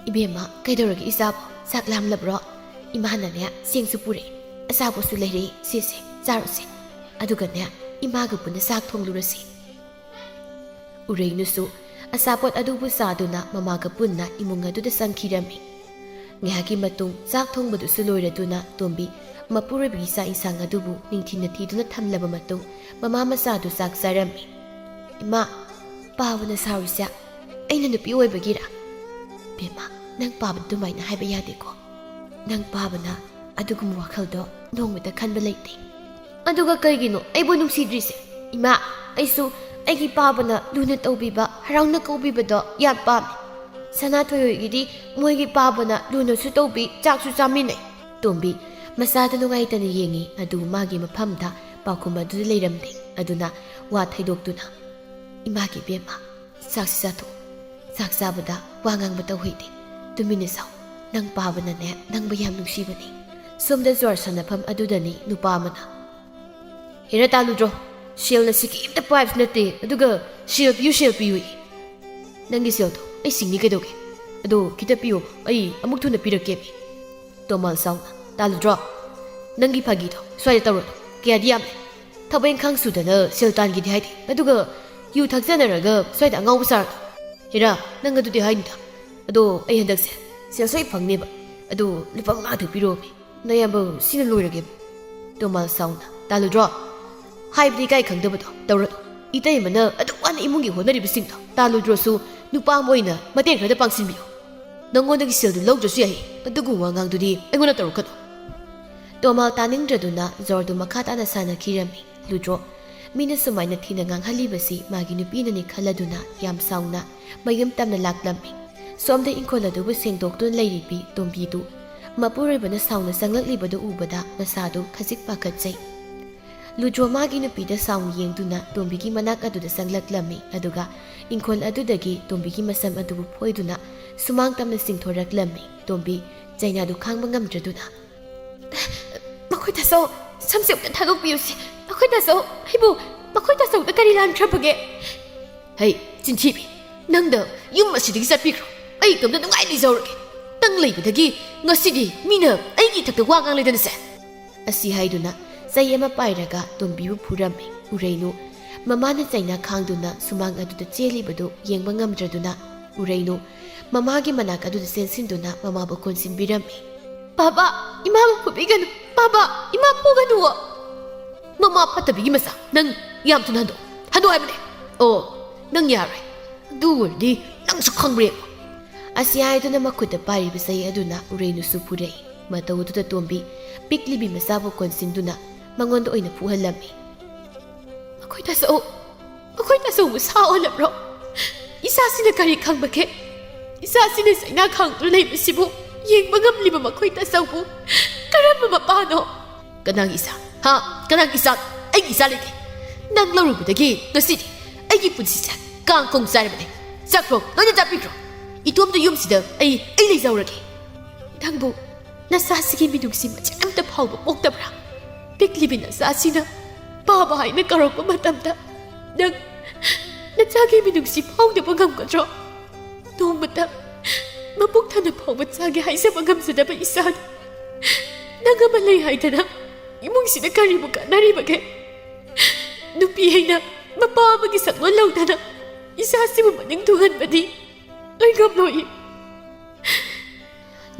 "ꯏꯕꯦꯝꯃ, ꯀꯩꯗꯧꯔꯒꯦ ꯏꯆꯥꯕꯣ? ꯆꯥꯛ ꯂꯥꯝꯂꯕ꯭ꯔꯣ? ꯏꯃꯥꯅꯅꯦ ꯆꯦꯡꯁꯨ ꯄꯨꯔꯛꯏ, ꯑꯆꯥꯄꯣꯠꯁꯨ ꯂꯩꯔꯛꯏ, ꯁꯦꯁꯦ, ꯆꯥꯔꯣꯁꯦ꯫ ꯑꯗꯨꯒꯅꯦ, ꯏꯃꯥꯒ ꯄꯨꯟꯅ ꯆꯥꯛ ꯊꯣꯡꯂꯨꯔꯁꯤ꯫" ꯎꯔꯩꯅꯨꯁꯨ ꯑꯆꯥꯄꯣꯠ ꯑꯗꯨꯕꯨ ꯆꯥꯗꯨꯅ ꯃꯃꯥꯒ ꯄꯨꯟꯅ ꯏꯃꯨꯡ ꯑꯗꯨꯗ ꯆꯪꯈꯤꯔꯝꯃꯤ꯫ ꯉꯥꯏꯍꯥꯛꯀꯤ ꯃꯇꯨꯡ ꯆꯥꯛ ꯊꯣꯡꯕꯗꯨꯁꯨ ꯂꯣꯏꯔꯗꯨꯅ ꯇꯣꯝꯕꯤ ꯃꯄꯨꯔꯣꯏꯕꯒꯤ ꯆꯥꯛ ꯏꯟꯁꯥꯡ ꯑꯗꯨꯕꯨ ꯅꯤꯡꯊꯤꯅ ꯊꯤꯗꯨꯅ ꯊꯝꯂꯕ ꯃꯇꯨꯡ ꯃꯃꯥ ꯃꯆꯥꯗꯨ ꯆꯥꯛ ꯆꯥꯔꯝꯃꯤ꯫ "ꯏꯃꯥ, ꯄꯥꯕꯅ ꯁꯥꯎꯔꯤꯁꯦ ꯑꯩꯅ ꯅꯨꯄꯤ ꯑꯣꯏꯕꯒꯤꯔꯥ?" "ꯕꯦꯝꯃ, ꯅꯪ ꯄꯥꯕ ꯑꯗꯨꯃꯥꯏꯅ ꯍꯥꯏꯕ ꯌꯥꯗꯦꯀꯣ꯫ ꯅꯪ ꯄꯥꯕꯅ ꯑꯗꯨꯒꯨꯝꯕ ꯋꯥꯈꯜꯗꯣ ꯅꯣꯡꯃꯇ ꯈꯟꯕ ꯂꯩꯇꯦ꯫" "ꯑꯗꯨꯒ ꯀꯩꯒꯤꯅꯣ ꯑꯩꯕꯨ ꯅꯨꯡꯁꯤꯗ꯭ꯔꯤꯁꯦ? ꯏꯃꯥ, ꯑꯩꯁꯨ ꯑꯩꯒꯤ ꯄꯥꯕꯅ ꯂꯨꯅ ꯇꯧꯕꯤꯕ, ꯍꯔꯥꯎꯅ ꯀꯧꯕꯤꯕꯗꯣ ꯌꯥꯝ ꯄꯥꯝꯃꯤ꯫ ꯁꯅꯥꯊꯣꯏ ꯍꯣꯏꯒꯤꯗꯤ ꯃꯣꯏꯒꯤ ꯄꯥꯕꯅ ꯂꯨꯅꯁꯨ ꯇꯧꯕꯤ, ꯆꯥꯛꯁꯨ ꯆꯥꯃꯤꯟꯅꯩ꯫" ꯇꯣꯝꯕꯤ ꯃꯆꯥꯗ ꯅꯨꯡꯉꯥꯏꯇꯅ ꯌꯦꯡꯉꯤ, ꯑꯗꯨ ꯃꯥꯒꯤ ꯃꯐꯝꯗ ꯄꯥꯎꯈꯨꯝ ꯑꯗꯨꯗ ꯂꯩꯔꯝꯗꯦ꯫ ꯑꯗꯨꯅ ꯋꯥ ꯊꯩꯗꯣꯛꯇꯨꯅ, "ꯏꯃꯥꯒꯤ ꯏꯕꯦꯝꯃ, ꯆꯥꯛꯁꯤ ꯆꯥꯊꯣꯛꯎ꯫ ꯆꯥꯛ ꯆꯥꯕꯗ ꯋꯥ ꯉꯥꯡꯕ ꯇꯧꯍꯩꯗꯦ꯫ ꯇꯨꯃꯤꯟꯅ ꯆꯥꯎ꯫ ꯅꯪ ꯄꯥꯕꯅꯅꯦ, ꯅꯪꯕꯨ ꯌꯥꯝ ꯅꯨꯡꯁꯤꯕꯅꯤ꯫" ꯁꯣꯝꯗ ꯖ꯭ꯋꯥꯔ ꯁꯥꯟꯅꯐꯝ ꯑꯗꯨꯗꯅꯤ ꯅꯨꯄꯥ ꯑꯃꯅ, "ꯍꯦꯔꯥ ꯇꯥꯂꯨꯗ꯭ꯔꯣ, ꯁꯦꯜꯅ ꯁꯤꯀꯤ ꯑꯝꯇ ꯄꯥꯏꯕꯁꯨ ꯅꯠꯇꯦ, ꯑꯗꯨꯒ ꯁꯦꯜ ꯄꯤꯌꯨ, ꯁꯦꯜ ꯄꯤꯌꯨ꯫ ꯅꯪꯒꯤ ꯁꯦꯜꯗꯣ ꯑꯩ ꯁꯤꯡꯅꯤ ꯀꯩꯗꯧꯒꯦ? ꯑꯗꯣ ꯈꯤꯇ ꯄꯤꯌꯣ, ꯑꯩ ꯑꯃꯨꯛ ꯊꯨꯅ ꯄꯤꯔꯛꯀꯦ꯫" ꯇꯣꯃꯥꯜ ꯁꯥꯎꯅ, "ꯇꯥꯂꯨꯗ꯭ꯔꯣ, ꯅꯪꯒꯤ ꯐꯥꯒꯤꯗꯣ ꯁ꯭ꯋꯥꯏꯗ ꯇꯧꯔꯅꯨ, ꯀꯌꯥꯗꯤ ꯌꯥꯝꯃꯦ꯫ ꯊꯕꯛ ꯏꯪꯈꯥꯡ ꯁꯨꯗꯅ ꯁꯦꯜ ꯇꯥꯟꯒꯦꯗꯤ ꯍꯥꯏꯗꯦ, ꯑꯗꯨꯒ ꯌꯨ ꯊꯛꯆꯅꯔꯒ ꯁ꯭ꯋꯥꯏꯗ ꯑꯉꯥꯎꯕ ꯁꯥꯔꯅꯨ꯫ ꯍꯦꯔꯥ, ꯅꯪ ꯑꯗꯨꯗꯤ ꯍꯥꯏꯅꯨꯗ꯫ ꯑꯗꯣ ꯑꯩ ꯍꯟꯗꯛꯁꯦ ꯁꯦꯜ ꯁꯣꯏ ꯐꯪꯅꯦꯕ꯫ ꯑꯗꯣ ꯂꯨꯄꯥ ꯃꯉꯥꯗ ꯄꯤꯔꯛꯑꯣꯃꯤ꯫ ꯅꯌꯥꯝꯕ ꯁꯤꯅ ꯂꯣꯏꯔꯒꯦꯕ꯫" ꯇꯣꯃꯥꯜ ꯁꯥꯎꯅ, "ꯇꯥꯂꯨꯗ꯭ꯔꯣ? ꯍꯥꯏꯕꯗꯤ ꯏꯀꯥꯏ ꯈꯪꯗꯕꯗꯣ ꯇꯧꯔꯅꯨ꯫ ꯏꯇꯩꯃꯅ ꯑꯗꯨꯛ ꯋꯥꯅ ꯏꯃꯨꯡꯒꯤ ꯍꯣꯠꯅꯔꯤꯕꯁꯤꯡꯗꯣ ꯇꯥꯂꯨꯗ꯭ꯔꯣꯁꯨ ꯅꯨꯄꯥ ꯑꯃ ꯑꯣꯏꯅ ꯃꯇꯦꯡ ꯈꯔꯗ ꯄꯥꯡꯁꯤꯟꯕꯤꯌꯨ꯫ ꯅꯪꯉꯣꯟꯗꯒꯤ ꯁꯦꯜꯗꯨ ꯂꯧꯗ꯭ꯔꯁꯨ ꯌꯥꯏ, ꯑꯗꯨꯒꯨꯝꯕ ꯋꯥꯉꯥꯡꯗꯨꯗꯤ ꯑꯩꯉꯣꯟꯗ ꯇꯧꯔꯛꯀꯅꯨ꯫" ꯇꯣꯃꯥꯜ ꯇꯥꯅꯤꯡꯗ꯭ꯔꯗꯨꯅ ꯖꯣꯔꯗꯨ ꯃꯈꯥ ꯇꯥꯅ ꯁꯥꯟꯅꯈꯤꯔꯝꯃꯤ꯫ ꯂꯨꯗ꯭ꯔꯣ, ꯃꯤꯅ ꯁꯨꯃꯥꯏꯅ ꯊꯤꯅ ꯉꯥꯡꯍꯜꯂꯤꯕꯁꯤ ꯃꯥꯒꯤ ꯅꯨꯄꯤꯅꯅꯤ ꯈꯜꯂꯗꯨꯅ ꯌꯥꯝ ꯁꯥꯎꯅ ꯃꯌꯨꯝ ꯇꯝꯅ ꯂꯥꯛꯂꯝꯃꯤ꯫ ꯁꯣꯝꯗ ꯏꯪꯈꯣꯜ ꯑꯗꯨꯕꯨ ꯁꯦꯡꯗꯣꯛꯇꯨꯅ ꯂꯩꯔꯤꯕꯤ ꯇꯣꯝꯕꯤꯗꯨ ꯃꯄꯨꯔꯣꯏꯕꯅ ꯁꯥꯎꯅ ꯆꯪꯂꯛꯂꯤꯕꯗꯨ ꯎꯕꯗ ꯃꯁꯥꯗꯨ ꯈꯖꯤꯛ ꯄꯥꯈꯠꯆꯩ꯫ ꯂꯨꯗ꯭ꯔꯣ ꯃꯥꯒꯤ ꯅꯨꯄꯤꯗ ꯁꯥꯎꯅ ꯌꯦꯡꯗꯨꯅ ꯇꯣꯝꯕꯤꯒꯤ ꯃꯅꯥꯛ ꯑꯗꯨꯗ ꯆꯪꯂꯛꯂꯝꯃꯤ, ꯑꯗꯨꯒ ꯏꯪꯈꯣꯜ ꯑꯗꯨꯗꯒꯤ ꯇꯣꯝꯕꯤꯒꯤ ꯃꯁꯝ ꯑꯗꯨꯕꯨ ꯐꯣꯏꯗꯨꯅ ꯁꯨꯃꯥꯡ ꯇꯝꯅ ꯆꯤꯡꯊꯣꯔꯛꯂꯝꯃꯤ꯫ ꯇꯣꯝꯕꯤ ꯆꯩꯅꯥꯗꯨ ꯈꯥꯡꯕ ꯉꯝꯗ꯭ꯔꯗꯨꯅ, "ꯃꯈꯣꯏ ꯇꯥꯆꯧ, ꯁꯝꯁꯦ ꯑꯝꯇ ꯊꯥꯗꯣꯛꯄꯤꯌꯨꯁꯦ꯫ ꯃꯈꯣꯏ ꯇꯥꯆꯧ, ꯑꯩꯕꯨ, ꯃꯈꯣꯏ ꯇꯥꯆꯧꯗ ꯀꯔꯤ ꯂꯥꯟꯈ꯭ꯔꯕꯒꯦ?" "ꯍꯩ, ꯆꯤꯟꯊꯤꯕꯤ, ꯅꯪꯗ ꯌꯨꯝ ꯑꯁꯤꯗꯒꯤ ꯆꯠꯄꯤꯈ꯭ꯔꯣ꯫ ꯑꯩ ꯏꯇꯣꯝꯇ ꯅꯨꯡꯉꯥꯏ ꯂꯩꯖꯍꯧꯔꯒꯦ꯫ ꯅꯪ ꯂꯩꯕꯗꯒꯤ ꯉꯁꯤꯗꯤ ꯃꯤꯅ ꯑꯩꯒꯤ ꯏꯊꯛꯇ ꯋꯥ ꯉꯥꯡꯂꯦꯗꯅꯁꯦ꯫" ꯑꯁꯤ ꯍꯥꯏꯗꯨꯅ ꯆꯩ ꯑꯃ ꯄꯥꯏꯔꯒ ꯇꯣꯝꯕꯤꯕꯨ ꯐꯨꯔꯝꯃꯤ꯫ ꯎꯔꯩꯅꯨ ꯃꯃꯥꯅ ꯆꯩꯅꯥ ꯈꯥꯡꯗꯨꯅ ꯁꯨꯃꯥꯡ ꯑꯗꯨꯗ ꯆꯦꯜꯂꯤꯕꯗꯨ ꯌꯦꯡꯕ ꯉꯝꯗ꯭ꯔꯗꯨꯅ ꯎꯔꯩꯅꯨ ꯃꯃꯥꯒꯤ ꯃꯅꯥꯛ ꯑꯗꯨꯗ ꯆꯦꯟꯁꯤꯟꯗꯨꯅ ꯃꯃꯥꯕꯨ ꯀꯣꯟꯁꯤꯟꯕꯤꯔꯝꯃꯤ꯫ "ꯕꯥꯕꯥ, ꯏꯃꯥꯕꯨ ꯐꯨꯕꯤꯒꯅꯨ꯫ ꯕꯥꯕꯥ, ꯏꯃꯥ ꯐꯨꯒꯅꯨꯋꯣ꯫ ꯃꯃꯥ ꯐꯠꯇꯕꯤꯒꯤ ꯃꯆꯥ, ꯅꯪ ꯌꯥꯝ ꯊꯨꯅ ꯍꯟꯗꯣꯛ, ꯍꯟꯗꯣꯛ ꯍꯥꯏꯕꯅꯦ꯫ ꯑꯣ, ꯅꯪ ꯌꯥꯔꯣꯏ꯫ ꯑꯗꯨ ꯑꯣꯏꯔꯗꯤ ꯅꯪꯁꯨ ꯈꯪꯕ꯭ꯔꯥ ꯌꯦꯡꯉꯣ꯫" ꯑꯁꯤ ꯍꯥꯏꯗꯨꯅ ꯃꯈꯨꯠꯇ ꯄꯥꯏꯔꯤꯕ ꯆꯩ ꯑꯗꯨꯅ ꯎꯔꯩꯅꯨꯁꯨ ꯐꯨꯔꯛꯏ꯫ ꯃꯇꯧ ꯑꯗꯨꯗ ꯇꯣꯝꯕꯤ ꯄꯤꯛꯂꯤꯕꯤ ꯃꯆꯥꯕꯨ ꯀꯣꯟꯁꯤꯟꯗꯨꯅ ꯃꯉꯣꯟꯗ ꯑꯣꯏꯅ ꯐꯨꯍꯜꯂꯝꯃꯤ꯫ "ꯃꯈꯣꯏ ꯇꯥꯆꯧ, ꯃꯈꯣꯏ ꯇꯥꯆꯧꯕꯨ ꯁꯥꯎꯍꯜꯂꯕ꯭ꯔꯣ? ꯏꯆꯥꯁꯤꯅ ꯀꯔꯤ ꯈꯪꯕꯒꯦ? ꯏꯆꯥꯁꯤꯅ ꯆꯩꯅꯥ ꯈꯥꯡꯗꯨꯅ ꯂꯩꯕꯁꯤꯕꯨ ꯌꯦꯡꯕ ꯉꯝꯂꯤꯕ ꯃꯈꯣꯏ ꯇꯥꯆꯧꯕꯨ ꯀꯔꯝꯕ ꯃꯄꯥꯅꯣ?" "ꯀꯅꯥꯒꯤ ꯏꯆꯥ? ꯍꯥ? ꯀꯅꯥꯒꯤ ꯏꯆꯥ? ꯑꯩꯒꯤ ꯏꯆꯥ ꯂꯩꯇꯦ꯫ ꯅꯪ ꯂꯧꯔꯨꯕꯗꯒꯤ ꯉꯁꯤꯗꯤ ꯑꯩꯒꯤ ꯄꯨꯟꯁꯤꯁꯦ ꯀꯥꯡ ꯀꯣꯡ ꯆꯥꯏꯔꯕꯅꯦ꯫ ꯆꯠꯈ꯭ꯔꯣ, ꯂꯣꯏꯅ ꯆꯠꯄꯤꯈ꯭ꯔꯣ꯫ ꯏꯇꯣꯝꯇ ꯌꯨꯝꯁꯤꯗ ꯑꯩ, ꯑꯩ ꯂꯩꯖꯍꯧꯔꯒꯦ꯫" "ꯅꯪꯕꯨ ꯅꯆꯥꯁꯤꯒꯤ ꯃꯤꯅꯨꯡꯁꯤ ꯃꯆꯦꯠ ꯑꯝꯇ ꯐꯥꯎꯕ ꯄꯣꯛꯇꯕ꯭ꯔꯥ? ꯄꯤꯛꯂꯤꯕꯤ ꯅꯆꯥꯁꯤꯅ ꯄꯥꯕ ꯍꯥꯏꯅ ꯀꯧꯔꯛꯄ ꯃꯇꯝꯗ ꯅꯪ ꯅꯆꯥꯒꯤ ꯃꯤꯅꯨꯡꯁꯤ ꯐꯥꯎꯗꯕ ꯉꯝꯒꯗ꯭ꯔꯣ? ꯅꯣꯡꯃꯇ ꯃꯄꯨꯛ ꯊꯟꯅ ꯐꯥꯎꯕ ꯆꯥꯒꯦ ꯍꯥꯏꯖꯕ ꯉꯝꯖꯗꯕ ꯏꯆꯥꯅ ꯅꯪ ꯑꯃ ꯂꯩ ꯍꯥꯏꯗꯅ ꯏꯃꯨꯡꯁꯤꯗ ꯀꯔꯤꯕꯨ ꯀꯥꯟꯅꯔꯤꯕꯒꯦ? ꯅꯨꯄꯤ ꯍꯥꯏꯅ ꯃꯄꯥ ꯑꯃꯒꯤ ꯁꯛꯂꯣꯟ ꯂꯧꯗꯅ ꯏꯆꯥꯁꯤꯕꯨ ꯃꯅꯤꯡ ꯊꯨꯡꯍꯟꯕꯗꯤ ꯑꯩ ꯉꯝꯂꯣꯏ꯫"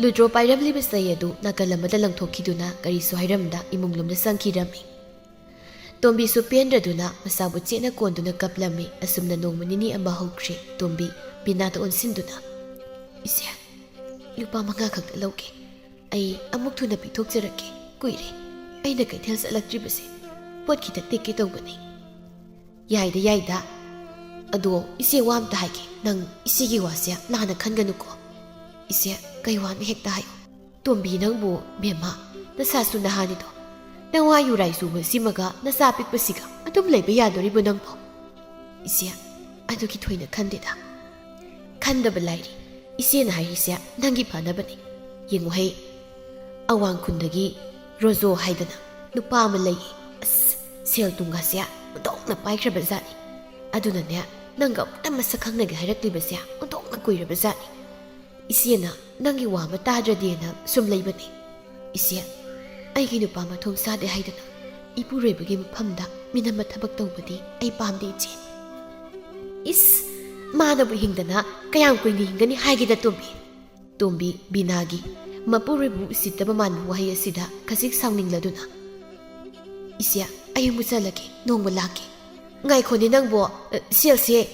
ꯂꯨꯗ꯭ꯔꯣ ꯄꯥꯏꯔꯝꯂꯤꯕ ꯆꯩ ꯑꯗꯨ ꯅꯥꯀꯜ ꯑꯃꯗ ꯂꯪꯊꯣꯛꯈꯤꯗꯨꯅ ꯀꯔꯤꯁꯨ ꯍꯥꯏꯔꯝꯗ ꯏꯃꯨꯡ ꯂꯣꯝꯗ ꯆꯪꯈꯤꯔꯝꯃꯤ꯫ ꯇꯣꯝꯕꯤꯁꯨ ꯄꯦꯟꯗ꯭ꯔꯗꯨꯅ ꯃꯆꯥꯕꯨ ꯆꯦꯠꯅ ꯀꯣꯟꯗꯨꯅ ꯀꯞꯂꯝꯃꯤ꯫ ꯑꯁꯨꯝꯅ ꯅꯣꯡꯃ ꯅꯤꯅꯤ ꯑꯃ ꯍꯧꯈ꯭ꯔꯦ꯫ ꯇꯣꯝꯕꯤ ꯕꯤꯅꯥꯗ ꯑꯣꯟꯁꯤꯟꯗꯨꯅ, "ꯏꯆꯦ, ꯂꯨꯄꯥ ꯃꯉꯥ ꯈꯛꯇ ꯂꯧꯒꯦ꯫ ꯑꯩ ꯑꯃꯨꯛ ꯊꯨꯅ ꯄꯤꯊꯣꯛꯆꯔꯛꯀꯦ꯫ ꯀꯨꯏꯔꯦ ꯑꯩꯅ ꯀꯩꯊꯦꯜ ꯆꯠꯂꯛꯇ꯭ꯔꯤꯕꯁꯦ꯫ ꯄꯣꯠ ꯈꯤꯇ ꯇꯦꯛꯀꯦ ꯇꯧꯕꯅꯤ꯫" "ꯌꯥꯏꯗ, ꯌꯥꯏꯗ꯫ ꯑꯗꯣ ꯏꯆꯦ, ꯋꯥ ꯑꯝꯇ ꯍꯥꯏꯒꯦ꯫ ꯅꯪ ꯏꯆꯦꯒꯤ ꯋꯥꯁꯦ ꯂꯥꯟꯅ ꯈꯟꯒꯅꯨꯀꯣ꯫ ꯏꯆꯦ, ꯀꯩ ꯋꯥꯅꯣ ꯍꯦꯛꯇ ꯍꯥꯏꯌꯨ꯫" "ꯇꯣꯝꯕꯤ, ꯅꯪꯕꯨ, ꯕꯦꯝꯃ, ꯅꯁꯥꯁꯨ ꯅꯍꯥꯅꯤꯗꯣ꯫ ꯅꯋꯥ ꯌꯨꯔꯥꯏ ꯆꯨꯕ ꯁꯤꯃꯒ ꯅꯆꯥ ꯄꯤꯛꯄꯁꯤꯒ ꯑꯗꯨꯝ ꯂꯩꯕ ꯌꯥꯗꯣꯔꯤꯕꯣ ꯅꯪꯕꯣ? ꯏꯆꯦ, ꯑꯗꯨꯒꯤ ꯊꯣꯏꯅ ꯈꯟꯗꯦꯗ꯫ ꯈꯟꯗꯕ ꯂꯥꯏꯔꯤ꯫ ꯏꯆꯦꯅ ꯍꯥꯏꯔꯤꯁꯦ ꯅꯪꯒꯤ ꯐꯅꯕꯅꯤ꯫ ꯌꯦꯡꯉꯨꯍꯦ, ꯑꯋꯥꯡ ꯈꯨꯟꯗꯒꯤ ꯔꯣꯖꯣ ꯍꯥꯏꯗꯅ ꯅꯨꯄꯥ ꯑꯃ ꯂꯩꯌꯦ꯫ ꯑꯁ, ꯁꯦꯜ ꯊꯨꯝꯒꯁꯦ ꯑꯣꯟꯊꯣꯛꯅ ꯄꯥꯏꯈ꯭ꯔꯕ ꯖꯥꯠꯅꯤ꯫ ꯑꯗꯨꯅꯅꯦ, ꯅꯪꯒ ꯑꯃꯨꯛꯇ ꯃꯁꯛ ꯈꯪꯅꯒꯦ ꯍꯥꯏꯔꯛꯂꯤꯕꯁꯦ ꯑꯣꯟꯊꯣꯛꯅ ꯀꯨꯏꯔꯕ ꯖꯥꯠꯅꯤ꯫ ꯏꯆꯦꯅ ꯅꯪꯒꯤ ꯋꯥ ꯑꯃ ꯇꯥꯗ꯭ꯔꯗꯤꯅ ꯁꯨꯝ ꯂꯩꯕꯅꯤ꯫ ꯏꯆꯦ, ꯑꯩꯒꯤ ꯅꯨꯄꯥ ꯃꯊꯣꯡ ꯆꯥꯗꯦ ꯍꯥꯏꯗꯅ ꯏꯄꯨꯔꯣꯏꯕꯒꯤ ꯃꯐꯝꯗ ꯃꯤꯅꯝꯕ ꯊꯕꯛ ꯇꯧꯕꯗꯤ ꯑꯩ ꯄꯥꯝꯗꯦ, ꯏꯆꯦ꯫ ꯏꯁ, ꯃꯥꯅꯕꯨ ꯍꯤꯡꯗꯅ ꯀꯌꯥꯝ ꯀꯨꯏꯅ ꯍꯤꯡꯒꯅꯤ ꯍꯥꯏꯒꯦꯗ, ꯇꯣꯝꯕꯤ? ꯇꯣꯝꯕꯤ ꯕꯤꯅꯥꯒꯤ ꯃꯄꯨꯔꯣꯏꯕꯕꯨ ꯎꯁꯤꯠꯇꯕ ꯃꯥꯟꯕ ꯋꯥꯍꯩ ꯑꯁꯤꯗ ꯈꯖꯤꯛ ꯁꯥꯎꯅꯤꯡꯂꯗꯨꯅ, "ꯏꯆꯦ, ꯑꯩ ꯑꯃꯨꯛ ꯆꯠꯂꯒꯦ, ꯅꯣꯡꯃ ꯂꯥꯛꯀꯦ꯫" "ꯉꯥꯏꯈꯣꯅꯦ ꯅꯪꯕꯣ, ꯑ, ꯁꯦꯜꯁꯦ,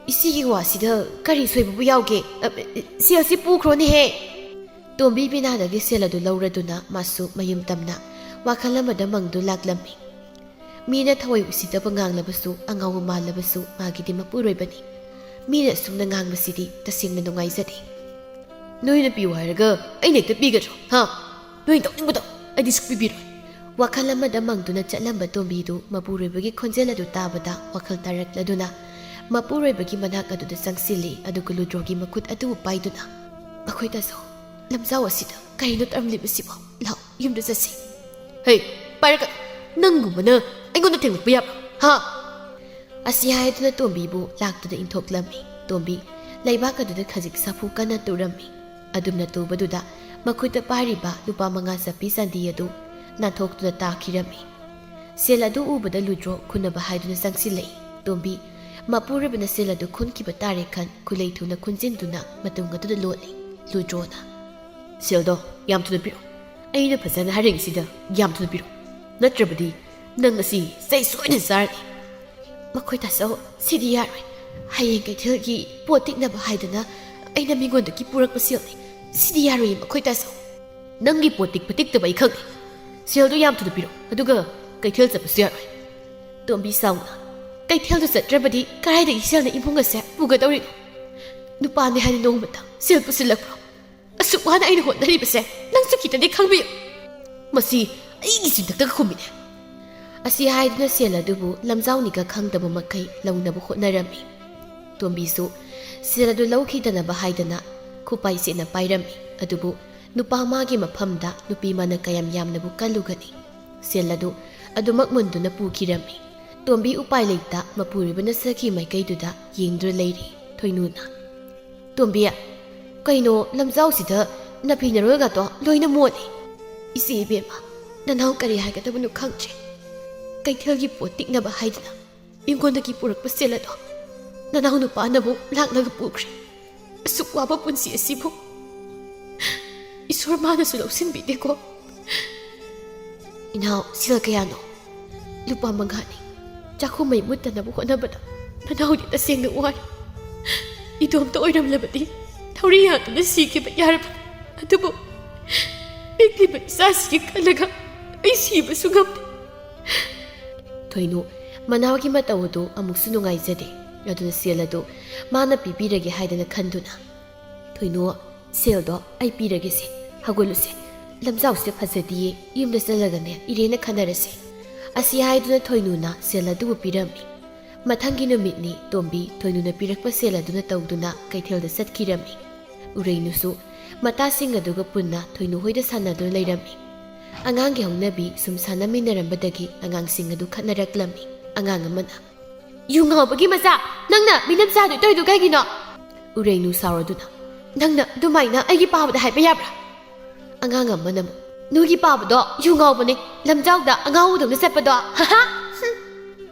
ꯏꯆꯦꯒꯤ ꯋꯥꯁꯤꯗ ꯀꯔꯤ ꯁꯣꯏꯕꯕꯨ ꯌꯥꯎꯒꯦ? ꯑ, ꯑ, ꯁꯦꯜꯁꯤ ꯄꯨꯈ꯭ꯔꯣꯅꯦꯍꯦ!" ꯇꯣꯝꯕꯤ ꯕꯤꯅꯥꯗꯒꯤ ꯁꯦꯜ ꯑꯗꯨ ꯂꯧꯔꯗꯨꯅ ꯃꯥꯁꯨ ꯃꯌꯨꯝ ꯇꯝꯅ ꯋꯥꯈꯜ ꯑꯃꯗ ꯃꯪꯗꯨ ꯂꯥꯛꯂꯝꯃꯤ꯫ ꯃꯤꯅ ꯊꯑꯣꯏ ꯎꯁꯤꯠꯇꯕ ꯉꯥꯡꯂꯕꯁꯨ, ꯑꯉꯥꯎꯕ ꯃꯥꯜꯂꯕꯁꯨ, ꯃꯥꯒꯤꯗꯤ ꯃꯄꯨꯔꯣꯏꯕꯅꯤ꯫ ꯃꯤꯅ ꯑꯁꯨꯝꯅ ꯉꯥꯡꯕꯁꯤꯗꯤ ꯇꯁꯦꯡꯅ ꯅꯨꯡꯉꯥꯏꯖꯗꯦ꯫ "ꯅꯣꯏꯅ ꯄꯤꯌꯨ ꯍꯥꯏꯔꯒ ꯑꯩꯅ ꯍꯦꯛꯇ ꯄꯤꯒꯗ꯭ꯔꯣ? ꯍꯥ? ꯅꯣꯏꯅ ꯇꯧꯅꯤꯡꯕꯗꯣ ꯑꯩꯗꯤ ꯁꯨꯛꯄꯤ ꯄꯤꯔꯣꯏ꯫" ꯋꯥꯈꯜ ꯑꯃꯗ ꯃꯪꯗꯨꯅ ꯆꯠꯂꯝꯕ ꯇꯣꯝꯕꯤꯗꯨ ꯃꯄꯨꯔꯣꯏꯕꯒꯤ ꯈꯣꯟꯖꯦꯜ ꯑꯗꯨ ꯇꯥꯕꯗ ꯋꯥꯈꯜ ꯇꯥꯔꯛꯂꯗꯨꯅ ꯃꯄꯨꯔꯣꯏꯕꯒꯤ ꯃꯅꯥꯛ ꯑꯗꯨꯗ ꯆꯪꯁꯤꯜꯂꯤ, ꯑꯗꯨꯒ ꯂꯨꯗ꯭ꯔꯣꯒꯤ ꯃꯈꯨꯠ ꯑꯗꯨꯕꯨ ꯄꯥꯏꯗꯨꯅ, "ꯃꯈꯣꯏ ꯇꯥꯆꯧ, ꯂꯝꯖꯥꯎ ꯑꯁꯤꯗ ꯀꯔꯤꯅꯣ ꯇꯧꯔꯝꯂꯤꯕꯁꯤꯕꯣ? ꯂꯥꯛꯑꯣ, ꯌꯨꯝꯗ ꯆꯠꯁꯤ꯫" "ꯍꯦ, ꯄꯥꯏꯔꯛꯀꯅꯨ! ꯅꯪꯒꯨꯝꯕꯅ ꯑꯩꯉꯣꯟꯗ ꯊꯦꯡꯂꯛꯄ ꯌꯥꯕ꯭ꯔꯥ? ꯍꯥ?" ꯑꯁꯤ ꯍꯥꯏꯗꯨꯅ ꯇꯣꯝꯕꯤꯕꯨ ꯂꯥꯛꯇꯨꯅ ꯏꯟꯊꯣꯛꯂꯝꯃꯤ꯫ ꯇꯣꯝꯕꯤ ꯂꯩꯕꯥꯛ ꯑꯗꯨꯗ ꯈꯖꯤꯛ ꯁꯥꯐꯨ ꯀꯟꯅ ꯇꯨꯔꯝꯃꯤ꯫ ꯑꯗꯨꯝꯅ ꯇꯨꯕꯗꯨꯗ ꯃꯈꯨꯠꯇ ꯄꯥꯏꯔꯤꯕ ꯂꯨꯄꯥ ꯃꯉꯥ ꯆꯠꯄꯤ ꯆꯥꯟꯗꯤ ꯑꯗꯨ ꯅꯥꯟꯊꯣꯛꯇꯨꯅ ꯇꯥꯈꯤꯔꯝꯃꯤ꯫ ꯁꯦꯜ ꯑꯗꯨ ꯎꯕꯗ ꯂꯨꯗ꯭ꯔꯣ ꯈꯨꯅꯕ ꯍꯥꯏꯗꯨꯅ ꯆꯪꯁꯤꯜꯂꯛꯏ꯫ ꯇꯣꯝꯕꯤ ꯃꯄꯨꯔꯣꯏꯕꯅ ꯁꯦꯜ ꯑꯗꯨ ꯈꯨꯟꯈꯤꯕ ꯇꯥꯔꯦ ꯈꯟ ꯈꯨꯂꯩ ꯊꯨꯅ ꯈꯨꯟꯖꯤꯟꯗꯨꯅ ꯃꯇꯨꯡ ꯑꯗꯨꯗ ꯂꯣꯠꯂꯤ꯫ ꯂꯨꯗ꯭ꯔꯣꯅ, "ꯁꯦꯜꯗꯣ ꯌꯥꯝ ꯊꯨꯅ ꯄꯤꯔꯛꯑꯣ꯫ ꯑꯩꯅ ꯐꯖꯅ ꯍꯥꯏꯔꯛꯏꯁꯤꯗ ꯌꯥꯝ ꯊꯨꯅ ꯄꯤꯔꯛꯑꯣ꯫ ꯅꯠꯇ꯭ꯔꯕꯗꯤ ꯅꯪ ꯉꯁꯤ ꯆꯩ ꯁꯣꯏꯗꯅ ꯆꯥꯔꯅꯤ꯫" "ꯃꯈꯣꯏ ꯇꯥꯆꯧ, ꯁꯤꯗꯤ ꯌꯥꯔꯣꯏ꯫ ꯍꯌꯦꯡ ꯀꯩꯊꯦꯜꯒꯤ ꯄꯣꯠ ꯇꯤꯛꯅꯕ ꯍꯥꯏꯗꯅ ꯑꯩꯅ ꯃꯤꯉꯣꯟꯗꯒꯤ ꯄꯨꯔꯛꯄ ꯁꯦꯜꯅꯤ꯫ ꯁꯤꯗꯤ ꯌꯥꯔꯣꯏꯌꯦ, ꯃꯈꯣꯏ ꯇꯥꯆꯧ꯫" "ꯅꯪꯒꯤ ꯄꯣꯠ ꯇꯤꯛꯄ ꯇꯤꯛꯇꯕ ꯑꯩ ꯈꯪꯗꯦ꯫ ꯁꯦꯜꯗꯨ ꯌꯥꯝ ꯊꯨꯅ ꯄꯤꯔꯛꯑꯣ, ꯑꯗꯨꯒ ꯀꯩꯊꯦꯜ ꯆꯠꯄꯁꯨ ꯌꯥꯔꯣꯏ꯫" ꯇꯣꯝꯕꯤ ꯁꯥꯎꯅ, "ꯀꯩꯊꯦꯜꯗꯨ ꯆꯠꯇ꯭ꯔꯕꯗꯤ ꯀꯗꯥꯏꯗꯒꯤ ꯁꯦꯜꯅ ꯏꯃꯨꯡ ꯑꯁꯦ ꯄꯨꯒꯗꯧꯔꯤꯅꯣ? ꯅꯨꯄꯥꯅꯤ ꯍꯥꯏꯅ ꯅꯣꯡꯃꯇ ꯁꯦꯜ ꯄꯨꯁꯤꯜꯂꯛꯄ꯭ꯔꯣ? ꯑꯁꯨꯛ ꯋꯥꯅ ꯑꯩꯅ ꯍꯣꯠꯅꯔꯤꯕꯁꯦ ꯅꯪꯁꯨ ꯈꯤꯇꯗꯤ ꯈꯪꯕꯤꯌꯨ꯫ ꯃꯁꯤ ꯑꯩꯒꯤꯁꯨ ꯗꯛꯇꯛ ꯈꯨꯝꯃꯤꯅꯦ꯫ ꯑꯁꯤ ꯍꯥꯏꯗꯨꯅ ꯁꯦꯜ ꯑꯗꯨꯕꯨ ꯂꯝꯖꯥꯎꯅꯤꯒ ꯈꯪꯗꯕ ꯃꯈꯩ ꯂꯧꯅꯕ ꯍꯣꯠꯅꯔꯝꯃꯤ꯫ ꯇꯣꯝꯕꯤꯁꯨ ꯁꯦꯜ ꯑꯗꯨ ꯂꯧꯈꯤꯗꯅꯕ ꯍꯥꯏꯗꯅ ꯈꯨꯄꯥꯏ ꯁꯦꯠꯅ ꯄꯥꯏꯔꯝꯃꯤ꯫ ꯑꯗꯨꯕꯨ ꯅꯨꯄꯥ ꯃꯥꯒꯤ ꯃꯐꯝꯗ ꯅꯨꯄꯤ ꯃꯥꯅ ꯀꯌꯥꯝ ꯌꯥꯝꯅꯕꯨ ꯀꯜꯂꯨꯒꯅꯤ? ꯁꯦꯜ ꯑꯗꯨ ꯑꯗꯨꯃꯛ ꯃꯨꯟꯗꯨꯅ ꯄꯨꯈꯤꯔꯝꯃꯤ꯫ ꯇꯣꯝꯕꯤ ꯎꯄꯥꯏ ꯂꯩꯇ ꯃꯄꯨꯔꯣꯏꯕꯅ ꯁꯛꯈꯤ ꯃꯥꯏꯀꯩꯗꯨꯗ ꯌꯦꯡꯗꯨꯅ ꯂꯩꯔꯤ꯫ ꯊꯣꯏꯅꯨꯅ, "ꯇꯣꯝꯕꯤ, ꯀꯩꯅꯣ ꯂꯝꯖꯥꯎꯁꯤꯗ ꯅꯐꯤ ꯅꯔꯣꯜꯒꯗꯣ ꯂꯣꯏꯅ ꯃꯣꯠꯂꯦ꯫ ꯏꯆꯦ ꯏꯕꯦꯝꯃ, ꯅꯅꯥꯎ ꯀꯔꯤ ꯍꯥꯏꯒꯗꯕꯅꯣ ꯈꯪꯗ꯭ꯔꯦ꯫ ꯀꯩꯊꯦꯜꯒꯤ ꯄꯣꯠ ꯇꯤꯛꯅꯕ ꯍꯥꯏꯗꯅ ꯑꯩꯉꯣꯟꯗꯒꯤ ꯄꯨꯔꯛꯄ ꯁꯦꯜ ꯑꯗꯣ ꯅꯅꯥꯎ ꯅꯨꯄꯥꯅ ꯑꯃꯨꯛ ꯂꯥꯛꯂꯒ ꯄꯨꯈ꯭ꯔꯦ꯫ ꯑꯁꯨꯛ ꯋꯥꯕ ꯄꯨꯟꯁꯤ ꯑꯁꯤꯕꯨ ꯏꯁꯣꯔ ꯃꯥꯅꯁꯨ ꯂꯧꯁꯤꯟꯕꯤꯗꯦꯀꯣ꯫" "ꯏꯅꯥꯎ, ꯁꯦꯜ ꯀꯌꯥꯅꯣ?" "ꯂꯨꯄꯥ ꯃꯉꯥꯅꯤ꯫ ꯆꯥꯛꯈꯨꯝ ꯃꯩ ꯃꯨꯠꯇꯅꯕ ꯍꯣꯠꯅꯕꯗ ꯅꯅꯥꯎꯗꯤ ꯇꯁꯦꯡꯅ ꯋꯥꯔꯦ꯫ ꯏꯇꯣꯝꯇ ꯑꯣꯏꯔꯝꯂꯕꯗꯤ ꯊꯧꯔꯤ ꯌꯥꯟꯗꯨꯅ ꯁꯤꯈꯤꯕ ꯌꯥꯔꯕꯅꯤ꯫ ꯑꯗꯨꯕꯨ ꯄꯤꯛꯂꯤꯕ ꯏꯆꯥꯁꯤꯒꯤ ꯈꯜꯂꯒ ꯑꯩ ꯁꯤꯕꯁꯨ ꯉꯝꯗꯦ꯫" ꯊꯣꯏꯅꯨ ꯃꯅꯥꯎꯒꯤ ꯃꯇꯧ ꯑꯗꯨ ꯑꯃꯨꯛꯁꯨ ꯅꯨꯡꯉꯥꯏꯖꯗꯦ꯫ ꯑꯗꯨꯅ ꯁꯦꯜ ꯑꯗꯨ ꯃꯥꯅ ꯄꯤꯕꯤꯔꯒꯦ ꯍꯥꯏꯗꯅ ꯈꯟꯗꯨꯅ, "ꯊꯣꯏꯅꯨ, ꯁꯦꯜꯗꯣ ꯑꯩ ꯄꯤꯔꯒꯦꯁꯦ꯫ ꯍꯧꯒꯠꯂꯨꯁꯦ꯫ ꯂꯝꯖꯥꯎꯁꯦ ꯐꯖꯗꯤꯌꯦ꯫ ꯌꯨꯝꯗ ꯆꯠꯂꯒꯅꯦ ꯏꯔꯦꯟꯅ ꯈꯟꯅꯔꯁꯦ꯫" ꯑꯁꯤ ꯍꯥꯏꯗꯨꯅ ꯊꯣꯏꯅꯨꯅ ꯁꯦꯜ ꯑꯗꯨꯕꯨ ꯄꯤꯔꯝꯃꯤ꯫ ꯃꯊꯪꯒꯤ ꯅꯨꯃꯤꯠꯅꯤ ꯇꯣꯝꯕꯤ ꯊꯣꯏꯅꯨꯅ ꯄꯤꯔꯛꯄ ꯁꯦꯜ ꯑꯗꯨꯅ ꯇꯧꯗꯨꯅ ꯀꯩꯊꯦꯜꯗ ꯆꯠꯈꯤꯔꯝꯃꯤ꯫ ꯎꯔꯩꯅꯨꯁꯨ ꯃꯇꯥꯁꯤꯡ ꯑꯗꯨꯒ ꯄꯨꯟꯅ ꯊꯣꯏꯅꯨ ꯍꯣꯏꯗ ꯁꯥꯟꯅꯗꯨꯅ ꯂꯩꯔꯝꯃꯤ꯫ ꯑꯉꯥꯡꯒꯤ ꯍꯧꯅꯕꯤ ꯁꯨꯝ ꯁꯥꯟꯅꯃꯤꯟꯅꯔꯝꯕꯗꯒꯤ ꯑꯉꯥꯡꯁꯤꯡ ꯑꯗꯨ ꯈꯠꯅꯔꯛꯂꯝꯃꯤ꯫ ꯑꯉꯥꯡ ꯑꯃꯅ, "ꯌꯨ ꯉꯥꯎꯕꯒꯤ ꯃꯆꯥ, ꯅꯪꯅ ꯃꯤꯅꯝ ꯆꯥꯗꯣꯏ ꯇꯧꯔꯤꯗꯨ ꯀꯩꯒꯤꯅꯣ?" ꯎꯔꯩꯅꯨ ꯁꯥꯎꯔꯗꯨꯅ, "ꯅꯪꯅ ꯑꯗꯨꯃꯥꯏꯅ ꯑꯩꯒꯤ ꯄꯥꯕꯗ ꯍꯥꯏꯕ ꯌꯥꯕ꯭ꯔꯥ?" ꯑꯉꯥꯡ ꯑꯃꯅ ꯑꯃꯨꯛ, "ꯅꯣꯏꯒꯤ ꯄꯥꯕꯗꯣ ꯌꯨ ꯉꯥꯎꯕꯅꯦ, ꯂꯝꯖꯥꯎꯗ ꯑꯉꯥꯎꯕꯗꯧꯅ ꯆꯠꯄꯗꯣ, ꯍꯥ ꯍꯥ!" ꯍꯨꯝ꯫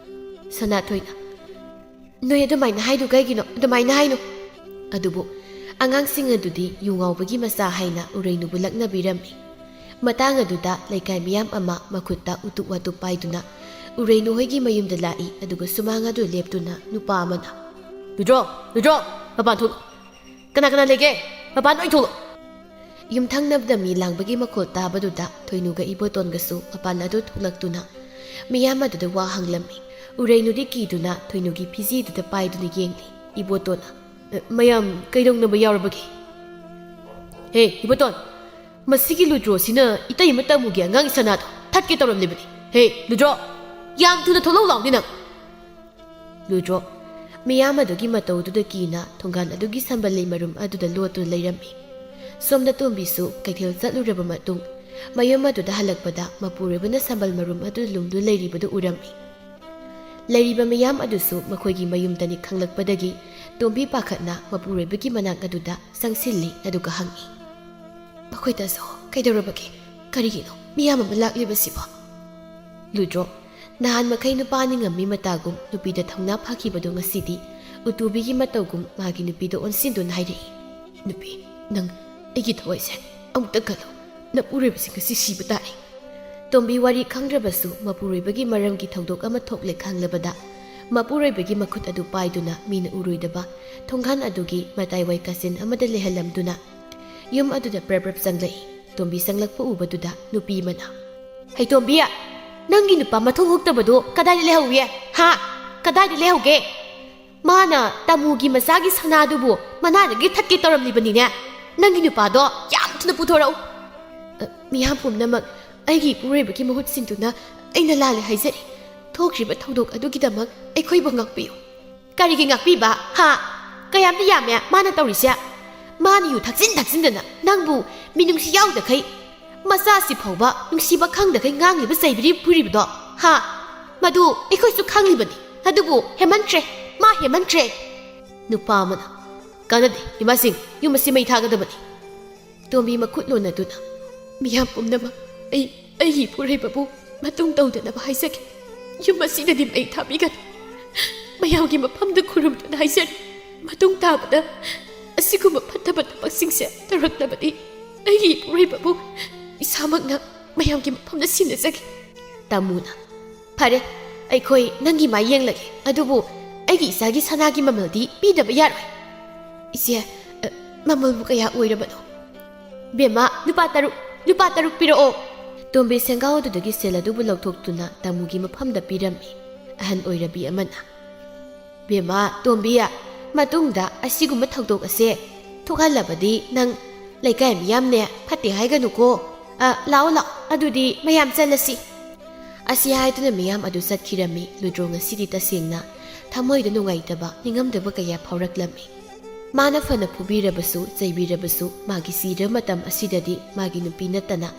ꯁꯅꯥꯊꯣꯏꯅ, "ꯅꯣꯏ ꯑꯗꯨꯃꯥꯏꯅ ꯍꯥꯏꯗꯨ ꯀꯩꯒꯤꯅꯣ? ꯑꯗꯨꯃꯥꯏꯅ ꯍꯥꯏꯅꯨ꯫" ꯑꯗꯨꯕꯨ ꯑꯉꯥꯡꯁꯤꯡ ꯑꯗꯨꯗꯤ ꯌꯨ ꯉꯥꯎꯕꯒꯤ ꯃꯆꯥ ꯍꯥꯏꯅ ꯎꯔꯩꯅꯨꯕꯨ ꯂꯛꯅꯕꯤꯔꯝꯃꯤ꯫ ꯃꯇꯥꯡ ꯑꯗꯨꯗ ꯂꯩꯀꯥꯏ ꯃꯤꯌꯥꯝ ꯑꯃ ꯃꯈꯨꯠꯇ ꯎꯇꯨꯞ ꯋꯥꯇꯨꯞ ꯄꯥꯏꯗꯨꯅ ꯎꯔꯩꯅꯨ ꯍꯣꯏꯒꯤ ꯃꯌꯨꯝꯗ ꯂꯥꯛꯏ꯫ ꯑꯗꯨꯒ ꯁꯨꯃꯥꯡ ꯑꯗꯨ ꯂꯦꯞꯇꯨꯅ ꯅꯨꯄꯥ ꯑꯃꯅ, "ꯂꯨꯏꯗ꯭ꯔꯣ, ꯂꯨꯏꯗ꯭ꯔꯣ, ꯃꯄꯥꯟ ꯊꯣꯛꯂꯛꯑꯣ꯫ ꯀꯅꯥ ꯀꯅꯥ ꯂꯩꯒꯦ? ꯃꯄꯥꯟ ꯂꯣꯏ ꯊꯣꯛꯂꯛꯑꯣ!" ꯌꯨꯝꯊꯪꯅꯕꯗ ꯃꯤ ꯂꯥꯡꯕꯒꯤ ꯃꯈꯣꯜ ꯇꯥꯕꯗꯨꯗ ꯊꯣꯏꯅꯨꯒ ꯏꯕꯣꯇꯣꯟꯒꯁꯨ ꯃꯄꯥꯟ ꯑꯗꯨ ꯊꯣꯛꯂꯛꯇꯨꯅ ꯃꯤꯌꯥꯝ ꯑꯗꯨꯗ ꯋꯥ ꯍꯪꯂꯝꯃꯤ꯫ ꯎꯔꯩꯅꯨꯗꯤ ꯀꯤꯗꯨꯅ ꯊꯣꯏꯅꯨꯒꯤ ꯐꯤꯖꯤꯗꯨꯗ ꯄꯥꯏꯗꯨꯅ ꯌꯦꯡꯂꯤ꯫ ꯏꯕꯣꯇꯣꯟꯅ, "ꯑ, ꯃꯌꯥꯝ ꯀꯩꯗꯧꯅꯕ ꯌꯥꯎꯔꯕꯒꯦ?" "ꯍꯦ, ꯏꯕꯣꯇꯣꯟ, ꯃꯁꯤꯒꯤ ꯂꯨꯏꯗ꯭ꯔꯣꯁꯤꯅ ꯏꯇꯩ ꯑꯃ ꯇꯝꯃꯨꯒꯦ ꯑꯉꯥꯡ ꯁꯅꯥꯗꯣ꯫ ꯊꯠꯀꯦ ꯇꯧꯔꯝꯂꯤꯕꯅꯤ꯫ ꯍꯦ, ꯂꯨꯗ꯭ꯔꯣ, ꯌꯥꯝ ꯊꯨꯅ ꯊꯣꯛꯂꯛꯎ ꯂꯥꯎꯅꯤ ꯅꯪ꯫ ꯂꯨꯗ꯭ꯔꯣ ꯃꯤꯌꯥꯝ ꯑꯗꯨꯒꯤ ꯃꯇꯧꯗꯨꯗ ꯀꯤꯅ ꯊꯣꯡꯒꯥꯟ ꯑꯗꯨꯒꯤ ꯁꯝꯕꯜ ꯂꯩ ꯃꯔꯨꯝ ꯑꯗꯨꯗ ꯂꯣꯠꯇꯨꯅ ꯂꯩꯔꯝꯃꯤ꯫ ꯁꯣꯝꯗ ꯇꯣꯝꯕꯤꯁꯨ ꯀꯩꯊꯦꯜ ꯆꯠꯂꯨꯔꯕ ꯃꯇꯨꯡ ꯃꯌꯨꯝ ꯑꯗꯨꯗ ꯍꯜꯂꯛꯄꯗ ꯃꯄꯨꯔꯣꯏꯕꯅ ꯁꯝꯕꯜ ꯃꯔꯨꯝ ꯑꯗꯨ ꯂꯨꯝꯗꯨꯅ ꯂꯩꯔꯤꯕꯗꯨ ꯎꯔꯝꯃꯤ꯫ ꯂꯩꯔꯤꯕ ꯃꯤꯌꯥꯝ ꯑꯗꯨꯁꯨ ꯃꯈꯣꯏꯒꯤ ꯃꯌꯨꯝꯗꯅꯤ ꯈꯪꯂꯛꯄꯗꯒꯤ ꯇꯣꯝꯕꯤ ꯄꯥꯈꯠꯅ ꯃꯄꯨꯔꯣꯏꯕꯒꯤ ꯃꯅꯥꯛ ꯑꯗꯨꯗ ꯆꯪꯁꯤꯜꯂꯤ ꯑꯗꯨꯒ ꯍꯪꯉꯤ, "ꯃꯈꯣꯏ ꯇꯥꯆꯧ, ꯀꯩꯗꯧꯔꯕꯒꯦ? ꯀꯔꯤꯒꯤꯅꯣ ꯃꯤꯌꯥꯝ ꯑꯃ ꯂꯥꯛꯂꯤꯕꯁꯤꯕꯣ?" ꯂꯨꯗ꯭ꯔꯣ ꯅꯍꯥꯟ ꯃꯈꯩ ꯅꯨꯄꯥ ꯅꯤꯡꯉꯝꯃꯤ ꯃꯇꯥꯒꯨꯝ ꯅꯨꯄꯤꯗ ꯊꯧꯅꯥ ꯐꯥꯈꯤꯕꯗꯨ ꯉꯁꯤꯗꯤ ꯎꯇꯨꯕꯤꯒꯤ ꯃꯇꯧꯒꯨꯝ ꯃꯥꯒꯤ ꯅꯨꯄꯤꯗ ꯑꯣꯟꯁꯤꯟꯗꯨꯅ ꯍꯥꯏꯔꯛꯏ, "ꯅꯨꯄꯤ, ꯅꯪ ꯑꯩꯒꯤ ꯊꯋꯥꯏꯁꯦ ꯑꯃꯨꯛꯇ ꯀꯜꯂꯨ꯫ ꯅꯄꯨꯔꯣꯏꯕꯁꯤ ꯉꯁꯤ ꯁꯤꯕ ꯇꯥꯔꯦ꯫" ꯇꯣꯝꯕꯤ ꯋꯥꯔꯤ ꯈꯪꯗ꯭ꯔꯕꯁꯨ ꯃꯄꯨꯔꯣꯏꯕꯒꯤ ꯃꯔꯝꯒꯤ ꯊꯧꯗꯣꯛ ꯑꯃ ꯊꯣꯛꯂꯦ ꯈꯪꯂꯕꯗ ꯃꯄꯨꯔꯣꯏꯕꯒꯤ ꯃꯈꯨꯠ ꯑꯗꯨ ꯄꯥꯏꯗꯨꯅ ꯃꯤꯅ ꯎꯔꯣꯏꯗꯕ ꯊꯣꯡꯒꯥꯟ ꯑꯗꯨꯒꯤ ꯃꯇꯥꯏꯋꯥꯏ ꯀꯥꯆꯤꯟ ꯑꯃꯗ ꯂꯩꯍꯜꯂꯝꯗꯨꯅ ꯌꯨꯝ ꯑꯗꯨꯗ ꯄ꯭ꯔꯞ ꯄ꯭ꯔꯞ ꯆꯪꯂꯛꯏ꯫ ꯇꯣꯝꯕꯤ ꯆꯪꯂꯛꯄ ꯎꯕꯗꯨꯗ ꯅꯨꯄꯤ ꯑꯃꯅ, "ꯍꯩ ꯇꯣꯝꯕꯤ, ꯅꯪꯒꯤ ꯅꯨꯄꯥ ꯃꯊꯣꯡ ꯍꯨꯛꯇꯕꯗꯨ ꯀꯗꯥꯏꯗ ꯂꯩꯍꯧꯏ? ꯍꯥ? ꯀꯗꯥꯏꯗ ꯂꯩꯍꯧꯒꯦ? ꯃꯥꯅ ꯇꯥꯃꯨꯒꯤ ꯃꯆꯥꯒꯤ ꯁꯅꯥꯗꯨꯕꯨ ꯃꯅꯥꯗꯒꯤ ꯊꯠꯀꯦ ꯇꯧꯔꯝꯂꯤꯕꯅꯤꯅꯦ꯫ ꯅꯪꯒꯤ ꯅꯨꯄꯥꯗꯣ ꯌꯥꯝ ꯊꯨꯅ ꯄꯨꯊꯣꯔꯛꯎ꯫" "ꯑ, ꯃꯤꯌꯥꯝ ꯄꯨꯝꯅꯃꯛ ꯑꯩꯒꯤ ꯏꯄꯨꯔꯣꯏꯕꯒꯤ ꯃꯍꯨꯠ ꯁꯤꯟꯗꯨꯅ ꯑꯩꯅ ꯂꯥꯜꯂꯦ ꯍꯥꯏꯖꯔꯤ꯫ ꯊꯣꯛꯈ꯭ꯔꯤꯕ ꯊꯧꯗꯣꯛ ꯑꯗꯨꯒꯤꯗꯃꯛ ꯑꯩꯈꯣꯏꯕꯨ ꯉꯥꯛꯄꯤꯌꯨ꯫" "ꯀꯔꯤꯒꯤ ꯉꯥꯛꯄꯤꯕ? ꯍꯥ? ꯀꯌꯥꯝꯗꯤ ꯌꯥꯝꯃꯦ ꯃꯥꯅ ꯇꯧꯔꯤꯁꯦ꯫ ꯃꯥꯅ ꯌꯨ ꯊꯛꯆꯤꯟ ꯊꯛꯆꯤꯟꯗꯅ ꯅꯪꯕꯨ ꯃꯤꯅꯨꯡꯁꯤ ꯌꯥꯎꯗꯈꯩ, ꯃꯆꯥꯁꯤ ꯐꯥꯎꯕ ꯅꯨꯡꯁꯤꯕ ꯈꯪꯗꯈꯩ ꯉꯥꯡꯂꯤꯕ ꯆꯩꯕꯤꯔꯤ ꯐꯨꯔꯤꯕꯗꯣ꯫ ꯍꯥ? ꯃꯗꯨ ꯑꯩꯈꯣꯏꯁꯨ ꯈꯪꯂꯤꯕꯅꯤ꯫ ꯑꯗꯨꯕꯨ ꯍꯦꯃꯟꯈ꯭ꯔꯦ, ꯃꯥ ꯍꯦꯃꯟꯈ꯭ꯔꯦ꯫" ꯅꯨꯄꯥ ꯑꯃꯅ, "ꯀꯥꯟꯅꯗꯦ, ꯏꯃꯥꯁꯤꯡ, ꯌꯨꯝ ꯑꯁꯤ ꯃꯩ ꯊꯥꯒꯗꯕꯅꯤ꯫" ꯇꯣꯝꯕꯤ ꯃꯈꯨꯠ ꯂꯣꯟꯅꯗꯨꯅ, "ꯃꯤꯌꯥꯝ ꯄꯨꯝꯅꯃꯛ, ꯑꯩ, ꯑꯩꯒꯤ ꯏꯄꯨꯔꯣꯏꯕꯕꯨ ꯃꯇꯨꯡ ꯇꯧꯗꯅꯕ ꯍꯥꯏꯖꯒꯦ꯫ ꯌꯨꯝ ꯑꯁꯤꯗꯗꯤ ꯃꯩ ꯊꯥꯕꯤꯒꯅꯨ꯫ ꯃꯌꯥꯝꯒꯤ ꯃꯐꯝꯗ ꯈꯨꯔꯨꯝꯗꯨꯅ ꯍꯥꯏꯖꯔꯤ꯫ ꯃꯇꯨꯡ ꯇꯥꯕꯗ ꯑꯁꯤꯒꯨꯝꯕ ꯐꯠꯇꯕ ꯊꯕꯛꯁꯤꯡꯁꯦ ꯇꯧꯔꯛꯂꯕꯗꯤ ꯑꯩꯒꯤ ꯏꯄꯨꯔꯣꯏꯕꯕꯨ ꯏꯁꯥꯃꯛꯅ ꯃꯌꯥꯝꯒꯤ ꯃꯐꯝꯗ ꯁꯤꯟꯅꯖꯒꯦ꯫" ꯇꯥꯃꯨꯅ, "ꯐꯔꯦ, ꯑꯩꯈꯣꯏ ꯅꯪꯒꯤ ꯃꯥꯏ ꯌꯦꯡꯂꯒꯦ, ꯑꯗꯨꯕꯨ ꯑꯩꯒꯤ ꯏꯆꯥꯒꯤ ꯁꯅꯥꯒꯤ ꯃꯃꯜꯗꯤ ꯄꯤꯗꯕ ꯌꯥꯔꯣꯏ꯫" "ꯏꯆꯦ, ꯑ, ꯃꯃꯜꯕꯨ ꯀꯌꯥ ꯑꯣꯏꯔꯕꯅꯣ?" "ꯕꯦꯝꯃ, ꯂꯨꯄꯥ ꯇꯔꯨꯛ, ꯂꯨꯄꯥ ꯇꯔꯨꯛ ꯄꯤꯔꯛꯑꯣ꯫" ꯇꯣꯝꯕꯤ ꯁꯦꯡꯒꯥꯎ ꯑꯗꯨꯗꯒꯤ ꯁꯦꯜ ꯑꯗꯨꯕꯨ ꯂꯧꯊꯣꯛꯇꯨꯅ ꯇꯥꯃꯨꯒꯤ ꯃꯐꯝꯗ ꯄꯤꯔꯝꯃꯤ꯫ ꯑꯍꯟ ꯑꯣꯏꯔꯕꯤ ꯑꯃꯅ, "ꯕꯦꯝꯃ, ꯇꯣꯝꯕꯤ, ꯃꯇꯨꯡꯗ ꯑꯁꯤꯒꯨꯝꯕ ꯊꯧꯗꯣꯛ ꯑꯁꯦ ꯊꯣꯛꯍꯜꯂꯕꯗꯤ ꯅꯪ ꯂꯩꯀꯥꯏ ꯃꯤꯌꯥꯝꯅꯦ ꯐꯠꯇꯦ ꯍꯥꯏꯒꯅꯨꯀꯣ꯫ ꯑ, ꯂꯥꯛꯑꯣ, ꯂꯥꯛꯑꯣ, ꯑꯗꯨꯗꯤ ꯃꯌꯥꯝ ꯆꯠꯂꯁꯤ꯫ ꯑꯁꯤ ꯍꯥꯏꯗꯨꯅ ꯃꯤꯌꯥꯝ ꯑꯗꯨ ꯆꯠꯈꯤꯔꯝꯃꯤ꯫ ꯂꯨꯗ꯭ꯔꯣ ꯉꯁꯤꯗꯤ ꯇꯁꯦꯡꯅ ꯊꯃꯣꯏꯗ ꯅꯨꯡꯉꯥꯏꯇꯕ, ꯅꯤꯡꯉꯝꯗꯕ ꯀꯌꯥ ꯐꯥꯎꯔꯛꯂꯝꯃꯤ꯫ ꯃꯥꯅ ꯐꯅ ꯐꯨꯕꯤꯔꯕꯁꯨ, ꯆꯩꯕꯤꯔꯕꯁꯨ, ꯃꯥꯒꯤ ꯁꯤꯔꯕ ꯃꯇꯝ ꯑꯁꯤꯗꯗꯤ ꯃꯥꯒꯤ ꯅꯨꯄꯤ ꯅꯠꯇꯅ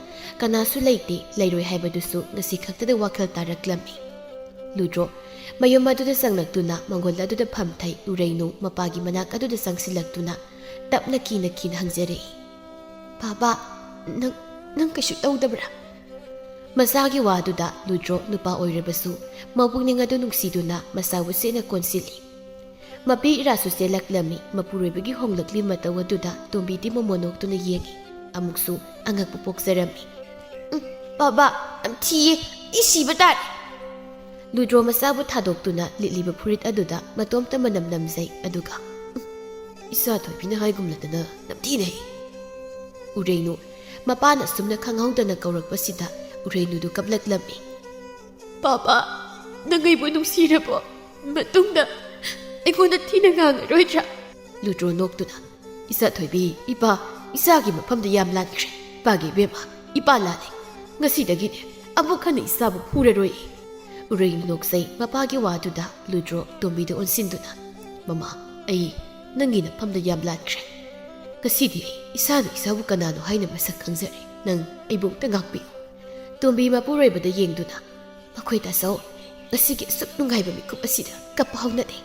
ꯀꯅꯥꯁꯨ ꯂꯩꯇꯦ, ꯂꯩꯔꯣꯏ ꯍꯥꯏꯕꯗꯨꯁꯨ ꯉꯁꯤ ꯈꯛꯇꯗ ꯋꯥꯈꯜ ꯇꯥꯔꯛꯂꯝꯃꯤ꯫ ꯂꯨꯗ꯭ꯔꯣ ꯃꯌꯨꯝ ꯑꯗꯨꯗ ꯆꯪꯂꯛꯇꯨꯅ ꯃꯪꯒꯣꯜ ꯑꯗꯨꯗ ꯐꯝꯊꯩ꯫ ꯎꯔꯩꯅꯨ ꯃꯄꯥꯒꯤ ꯃꯅꯥꯛ ꯑꯗꯨꯗ ꯆꯪꯁꯤꯜꯂꯛꯇꯨꯅ ꯇꯞꯅ ꯀꯤꯅ ꯀꯤꯅ ꯍꯪꯖꯔꯛꯏ, "ꯕꯥꯕꯥ, ꯅꯪ, ꯅꯪ ꯀꯩꯁꯨ ꯇꯧꯗꯕ꯭ꯔꯥ?" ꯃꯆꯥꯒꯤ ꯋꯥꯗꯨꯗ ꯂꯨꯗ꯭ꯔꯣ ꯅꯨꯄꯥ ꯑꯣꯏꯔꯕꯁꯨ ꯃꯄꯨꯛꯅꯤꯡ ꯑꯗꯨ ꯅꯨꯡꯁꯤꯗꯨꯅ ꯃꯆꯥꯕꯨ ꯆꯦꯠꯅ ꯀꯣꯟꯁꯤꯜꯂꯤ꯫ ꯃꯄꯤ ꯏꯔꯥꯁꯨ ꯆꯦꯜꯂꯛꯂꯝꯃꯤ꯫ ꯃꯄꯨꯔꯣꯏꯕꯒꯤ ꯍꯣꯡꯂꯛꯂꯤ ꯃꯇꯧ ꯑꯗꯨꯗ ꯇꯣꯝꯕꯤꯗꯤ ꯃꯃꯣꯟ ꯅꯣꯛꯇꯨꯅ ꯌꯦꯡꯏ꯫ ꯑꯃꯨꯛꯁꯨ ꯑꯉꯛꯄ ꯄꯣꯛꯆꯔꯝꯃꯤ꯫ "ꯎꯝ, ꯕꯥꯕꯥ, ꯌꯥꯝ ꯊꯤꯌꯦ, ꯑꯩ ꯁꯤꯕ ꯇꯥꯔꯦ!" ꯂꯨꯗ꯭ꯔꯣ ꯃꯆꯥꯕꯨ ꯊꯥꯗꯣꯛꯇꯨꯅ ꯂꯤꯠꯂꯤꯕ ꯐꯨꯔꯤꯠ ꯑꯗꯨꯗ ꯃꯇꯣꯝꯇ ꯃꯅꯝ ꯅꯝꯖꯩ, ꯑꯗꯨꯒ, "ꯎꯝ, ꯏꯆꯥ ꯊꯣꯏꯕꯤꯅ ꯍꯥꯏꯒꯨꯝꯂꯗꯅ ꯅꯝꯊꯤꯅꯩ!" ꯎꯔꯦꯡꯅꯨ ꯃꯄꯥꯅ ꯑꯁꯨꯝꯅ ꯈꯪꯍꯧꯗꯅ ꯀꯧꯔꯛꯄꯁꯤꯗ ꯎꯔꯦꯡꯅꯨꯗꯨ ꯀꯞꯂꯛꯂꯝꯃꯤ꯫ "ꯕꯥꯕꯥ, ꯅꯪ ꯑꯩꯕꯨ ꯅꯨꯡꯁꯤꯔꯕꯣ? ꯃꯇꯨꯡꯗ ꯑꯩꯉꯣꯟꯗ ꯊꯤꯅ ꯉꯥꯡꯉꯔꯣꯏꯗ꯭ꯔꯥ?" ꯂꯨꯗ꯭ꯔꯣ ꯅꯣꯛꯇꯨꯅ, "ꯏꯆꯥ ꯊꯣꯏꯕꯤ, ꯏꯄꯥ ꯏꯆꯥꯒꯤ ꯃꯐꯝꯗ ꯌꯥꯝ ꯂꯥꯟꯈ꯭ꯔꯦ꯫ ꯏꯄꯥꯒꯤ ꯏꯕꯦꯝꯃ, ꯏꯄꯥ ꯂꯥꯜꯂꯦ꯫ ꯉꯁꯤꯗꯒꯤꯗꯤ ꯑꯃꯨꯛ ꯍꯟꯅ ꯏꯆꯥꯕꯨ ꯐꯨꯔꯔꯣꯏ꯫" ꯎꯔꯩꯅꯨ ꯅꯣꯛꯆꯩ꯫ ꯃꯄꯥꯒꯤ ꯋꯥꯗꯨꯗ ꯂꯨꯗ꯭ꯔꯣ ꯇꯣꯝꯕꯤꯗ ꯑꯣꯟꯁꯤꯟꯗꯨꯅ, "ꯃꯃꯥ, ꯑꯩ ꯅꯪꯒꯤ ꯅꯐꯝꯗ ꯌꯥꯝ ꯂꯥꯟꯈ꯭ꯔꯦ꯫ ꯉꯁꯤꯗꯤ ꯑꯩ ꯏꯁꯥꯅ ꯏꯁꯥꯕꯨ ꯀꯅꯥꯅꯣ ꯍꯥꯏꯅ ꯃꯁꯛ ꯈꯪꯖꯔꯦ꯫ ꯅꯪ ꯑꯩꯕꯨ ꯑꯝꯇ ꯉꯥꯛꯄꯤꯌꯨ꯫" ꯇꯣꯝꯕꯤ ꯃꯄꯨꯔꯣꯏꯕꯗ ꯌꯦꯡꯗꯨꯅ, "ꯃꯈꯣꯏ ꯇꯥꯆꯧ, ꯉꯁꯤꯒꯤ ꯑꯁꯨꯛ ꯅꯨꯡꯉꯥꯏꯕ ꯃꯤꯀꯨꯞ ꯑꯁꯤꯗ ꯀꯞꯄ ꯍꯧꯅꯗꯦ꯫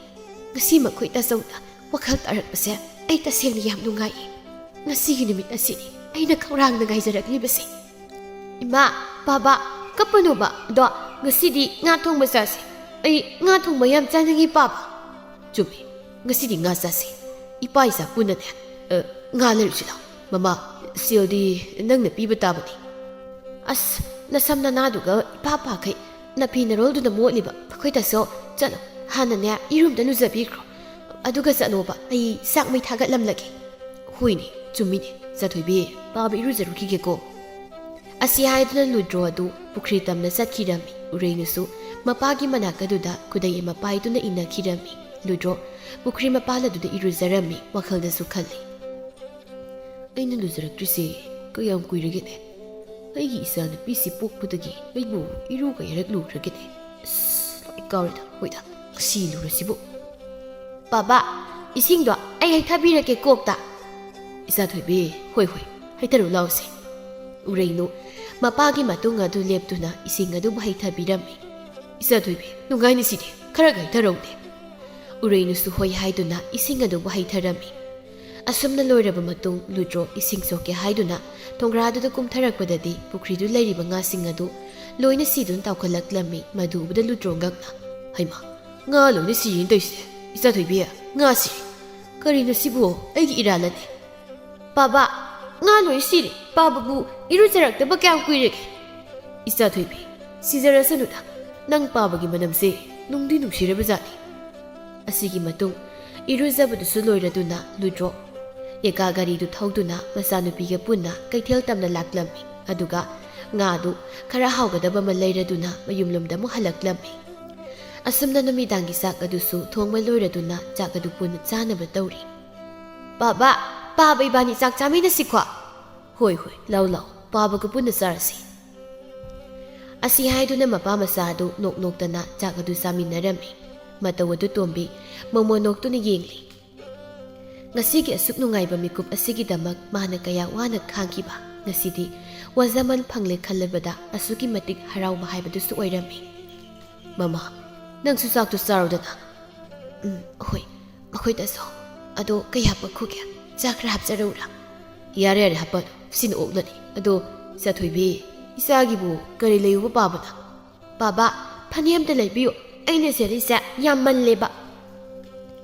ꯉꯁꯤ ꯃꯈꯣꯏ ꯇꯥꯆꯧꯅ ꯋꯥꯈꯜ ꯇꯥꯔꯛꯄꯁꯦ ꯑꯩ ꯇꯁꯦꯡꯅ ꯌꯥꯝ ꯅꯨꯡꯉꯥꯏꯌꯦ꯫ ꯉꯁꯤꯒꯤ ꯅꯨꯃꯤꯠ ꯑꯁꯤꯅꯤ ꯑꯩꯅ ꯈꯧꯔꯥꯡꯅ ꯉꯥꯏꯖꯔꯛꯂꯤꯕꯁꯦ꯫" "ꯏꯃꯥ, ꯕꯥꯕꯥ, ꯀꯞꯄꯅꯣꯕ꯫ ꯑꯗꯣ ꯉꯁꯤꯗꯤ ꯉꯥ ꯊꯣꯡꯕ ꯆꯥꯁꯦ꯫ ꯑꯩ ꯉꯥ ꯊꯣꯡꯕ ꯌꯥꯝ ꯆꯥꯅꯤꯡꯉꯤ, ꯄꯥꯕ꯫" "ꯆꯨꯝꯃꯤ, ꯉꯁꯤꯗꯤ ꯉꯥ ꯆꯥꯁꯦ꯫ ꯏꯄꯥ ꯏꯆꯥ ꯄꯨꯟꯅꯅꯦ, ꯑ, ꯉꯥ ꯂꯩꯔꯨꯁꯤ ꯂꯥꯎ꯫ ꯃꯃꯥ, ꯁꯦꯜꯗꯤ ꯅꯪꯅ ꯄꯤꯕ ꯇꯥꯕꯅꯤ꯫" "ꯑꯁ, ꯅꯁꯝ ꯅꯅꯥꯗꯨꯒ ꯏꯄꯥ ꯄꯥꯈꯩ ꯅꯐꯤ ꯅꯔꯣꯜꯗꯨꯅ ꯃꯣꯠꯂꯤꯕ꯫ ꯃꯈꯣꯏꯗꯁꯨ ꯆꯠꯂꯣ, ꯍꯥꯟꯅꯅꯦ ꯏꯔꯨꯝꯗ ꯂꯨꯖꯕꯤꯈ꯭ꯔꯣ꯫ ꯑꯗꯨꯒ ꯆꯠꯂꯣꯕ, ꯑꯩ ꯆꯥꯛ ꯃꯩ ꯊꯥꯒꯠꯂꯝꯂꯒꯦ꯫" "ꯍꯣꯏꯅꯦ, ꯆꯨꯝꯃꯤꯅꯦ꯫ ꯆꯥꯊꯣꯏꯕꯤ, ꯄꯥꯕ ꯏꯔꯨꯖꯔꯨꯈꯤꯒꯦꯀꯣ꯫" ꯑꯁꯤ ꯍꯥꯏꯗꯨꯅ ꯂꯨꯗ꯭ꯔꯣ ꯑꯗꯨ ꯄꯨꯈ꯭ꯔꯤ ꯇꯝꯅ ꯆꯠꯈꯤꯔꯝꯃꯤ꯫ ꯎꯔꯩꯅꯨꯁꯨ ꯃꯄꯥꯒꯤ ꯃꯅꯥꯛ ꯑꯗꯨꯗ ꯈꯨꯗꯩ ꯑꯃ ꯄꯥꯏꯗꯨꯅ ꯏꯟꯅꯈꯤꯔꯝꯃꯤ꯫ ꯂꯨꯗ꯭ꯔꯣ ꯄꯨꯈ꯭ꯔꯤ ꯃꯄꯥꯜ ꯑꯗꯨꯗ ꯏꯔꯨꯖꯔꯝꯃꯤ꯫ ꯋꯥꯈꯜꯗꯁꯨ ꯈꯜꯂꯤ, "ꯑꯩꯅ ꯂꯨꯖꯔꯛꯇ꯭ꯔꯤꯁꯦ ꯀꯌꯥꯝ ꯀꯨꯏꯔꯒꯦꯅꯦ? ꯑꯩꯒꯤ ꯏꯆꯥꯅꯨꯄꯤꯁꯤ ꯄꯣꯛꯄꯗꯒꯤ ꯑꯩꯕꯨ ꯏꯔꯨꯒ ꯌꯥꯔꯛꯂꯨꯔꯒꯦꯅꯦ꯫ ꯑꯁ, ꯂꯣꯏ ꯀꯥꯎꯔꯦꯗ꯫ ꯍꯣꯏꯗ, ꯉꯁꯤ ꯂꯨꯔꯁꯤꯕꯨ꯫ "ꯕꯥꯕꯥ, ꯏꯁꯤꯡꯗꯣ ꯑꯩ ꯍꯩꯊꯕꯤꯔꯛꯀꯦ ꯀꯣꯛꯇ꯫" "ꯏꯆꯥꯊꯣꯏꯕꯤ, ꯍꯣꯏ ꯍꯣꯏ, ꯍꯩꯊꯔꯨ ꯂꯥꯎꯁꯦ꯫" ꯎꯔꯩꯅꯨ ꯃꯄꯥꯒꯤ ꯃꯇꯨꯡ ꯑꯗꯨ ꯂꯦꯞꯇꯨꯅ ꯏꯁꯤꯡ ꯑꯗꯨꯕꯨ ꯍꯩꯊꯕꯤꯔꯝꯃꯤ꯫ "ꯏꯆꯥꯊꯣꯏꯕꯤ, ꯅꯨꯡꯉꯥꯏꯅ ꯁꯤꯗꯤ, ꯈꯔꯒ ꯍꯩꯊꯔꯧꯅꯦ꯫" ꯎꯔꯩꯅꯨꯁꯨ ꯍꯣꯏ ꯍꯥꯏꯗꯨꯅ ꯏꯁꯤꯡ ꯑꯗꯨꯕꯨ ꯍꯩꯊꯔꯝꯃꯤ꯫ ꯑꯁꯨꯝꯅ ꯂꯣꯏꯔꯕ ꯃꯇꯨꯡ ꯂꯨꯗ꯭ꯔꯣ ꯏꯁꯤꯡ ꯁꯣꯛꯀꯦ ꯍꯥꯏꯗꯨꯅ ꯊꯣꯡꯒ꯭ꯔꯥꯗꯨꯗ ꯀꯨꯝꯊꯔꯛꯄꯗꯗꯤ ꯄꯨꯈ꯭ꯔꯤꯗꯨ ꯂꯩꯔꯤꯕ ꯉꯥꯁꯤꯡ ꯑꯗꯨ ꯂꯣꯏꯅ ꯁꯤꯗꯨꯅ ꯇꯥꯎꯈꯠꯂꯛꯂꯝꯃꯤ꯫ ꯃꯗꯨ ꯎꯕꯗ ꯂꯨꯗ꯭ꯔꯣ ꯉꯛꯅ, "ꯍꯩꯃꯥ, ꯉꯥ ꯂꯣꯏꯅ ꯁꯤꯔꯦꯅ ꯇꯧꯔꯤꯁꯦ꯫ ꯏꯆꯥꯊꯣꯏꯕꯤ, ꯉꯥ ꯁꯤꯔꯦ꯫ ꯀꯔꯤꯅꯣ ꯁꯤꯕꯨ? ꯑꯩꯒꯤ ꯏꯔꯥꯜꯂꯅꯦ꯫" "ꯄꯥꯕ, ꯉꯥ ꯂꯣꯏ ꯁꯤꯔꯦ꯫ ꯄꯥꯕꯕꯨ ꯏꯔꯨꯖꯔꯛꯇꯕ ꯀꯌꯥꯝ ꯀꯨꯏꯔꯒꯦ?" "ꯏꯆꯥꯊꯣꯏꯕꯤ, ꯁꯤꯖꯔꯁꯅꯨꯗ꯫ ꯅꯪ ꯄꯥꯕꯒꯤ ꯃꯅꯝꯁꯦ ꯅꯨꯡꯗꯤ ꯅꯨꯡꯁꯤꯔꯕ ꯖꯥꯠꯅꯤ꯫" ꯑꯁꯤꯒꯤ ꯃꯇꯨꯡ ꯏꯔꯨꯖꯕꯗꯨꯁꯨ ꯂꯣꯏꯔꯗꯨꯅ ꯂꯨꯗ꯭ꯔꯣ ꯌꯦꯀꯥ ꯒꯥꯔꯤꯗꯨ ꯊꯧꯗꯨꯅ ꯃꯆꯥꯅꯨꯄꯤꯒ ꯄꯨꯟꯅ ꯀꯩꯊꯦꯜ ꯇꯝꯅ ꯂꯥꯛꯂꯝꯃꯤ꯫ ꯑꯗꯨꯒ ꯉꯥꯗꯨ ꯈꯔ ꯍꯥꯎꯒꯗꯕ ꯑꯃ ꯂꯩꯔꯗꯨꯅ ꯃꯌꯨꯝꯂꯣꯝꯗ ꯑꯃꯨꯛ ꯍꯜꯂꯛꯂꯝꯃꯤ꯫ ꯑꯁꯨꯝꯅ ꯅꯨꯃꯤꯗꯥꯡꯒꯤ ꯆꯥꯛ ꯑꯗꯨꯁꯨ ꯊꯣꯡꯕ ꯂꯣꯏꯔꯗꯨꯅ ꯆꯥꯛ ꯑꯗꯨ ꯄꯨꯟꯅ ꯆꯥꯅꯕ ꯇꯧꯔꯤ꯫ "ꯄꯥꯕ, ꯄꯥꯕ ꯏꯕꯥꯅꯤ ꯆꯥꯛ ꯆꯥꯃꯤꯟꯅꯁꯤꯀꯣ?" "ꯍꯣꯏ ꯍꯣꯏ, ꯂꯥꯎ ꯂꯥꯎ, ꯄꯥꯕꯒ ꯄꯨꯟꯅ ꯆꯥꯔꯁꯤ꯫" ꯑꯁꯤ ꯍꯥꯏꯗꯨꯅ ꯃꯄꯥ ꯃꯆꯥ ꯑꯗꯨ ꯅꯣꯛ ꯅꯣꯛꯇꯅ ꯆꯥꯛ ꯑꯗꯨ ꯆꯥꯃꯤꯟꯅꯔꯝꯃꯤ꯫ ꯃꯇꯧ ꯑꯗꯨ ꯇꯣꯝꯕꯤ ꯃꯣꯃꯣ ꯅꯣꯛꯇꯨꯅ ꯌꯦꯡꯂꯤ꯫ ꯉꯁꯤꯒꯤ ꯑꯁꯨꯛ ꯅꯨꯡꯉꯥꯏꯕ ꯃꯤꯀꯨꯞ ꯑꯁꯤꯒꯤꯗꯃꯛ ꯃꯥꯅ ꯀꯌꯥ ꯋꯥꯅ ꯈꯥꯡꯈꯤꯕ, ꯉꯁꯤꯗꯤ ꯋꯥꯖꯃꯟ ꯐꯪꯂꯦ ꯈꯜꯂꯕꯗ ꯑꯁꯨꯛꯀꯤ ꯃꯇꯤꯛ ꯍꯔꯥꯎꯕ ꯍꯥꯏꯕꯗꯨꯁꯨ ꯑꯣꯏꯔꯝꯃꯤ꯫ "ꯃꯃꯥ, ꯅꯪꯁꯨ ꯆꯥꯛꯇꯨ ꯆꯥꯔꯣꯗꯅ꯫" "ꯎꯝ, ꯍꯣꯏ, ꯑꯩꯈꯣꯏꯗꯁꯨ꯫ ꯑꯗꯣ ꯀꯩ ꯍꯥꯞꯄꯛꯈꯣꯒꯦ? ꯆꯥꯛ ꯈꯔ ꯍꯥꯞꯆꯔꯛꯎꯔꯥ?" "ꯌꯥꯔꯦ, ꯌꯥꯔꯦ, ꯍꯥꯞꯄꯅꯨ꯫ ꯁꯤꯅ ꯑꯣꯛꯂꯅꯤ꯫ ꯑꯗꯣ, ꯏꯆꯥꯊꯣꯏꯕꯤ, ꯏꯆꯥꯒꯤꯕꯨ ꯀꯔꯤ ꯂꯩꯌꯨꯕ ꯄꯥꯕꯅ?" "ꯄꯥꯕ, ꯐꯅꯦꯛ ꯑꯝꯇ ꯂꯩꯕꯤꯌꯨ꯫ ꯑꯩꯅ ꯁꯦꯠꯂꯤꯁꯦ ꯌꯥꯝ ꯃꯜꯂꯦꯕ꯫"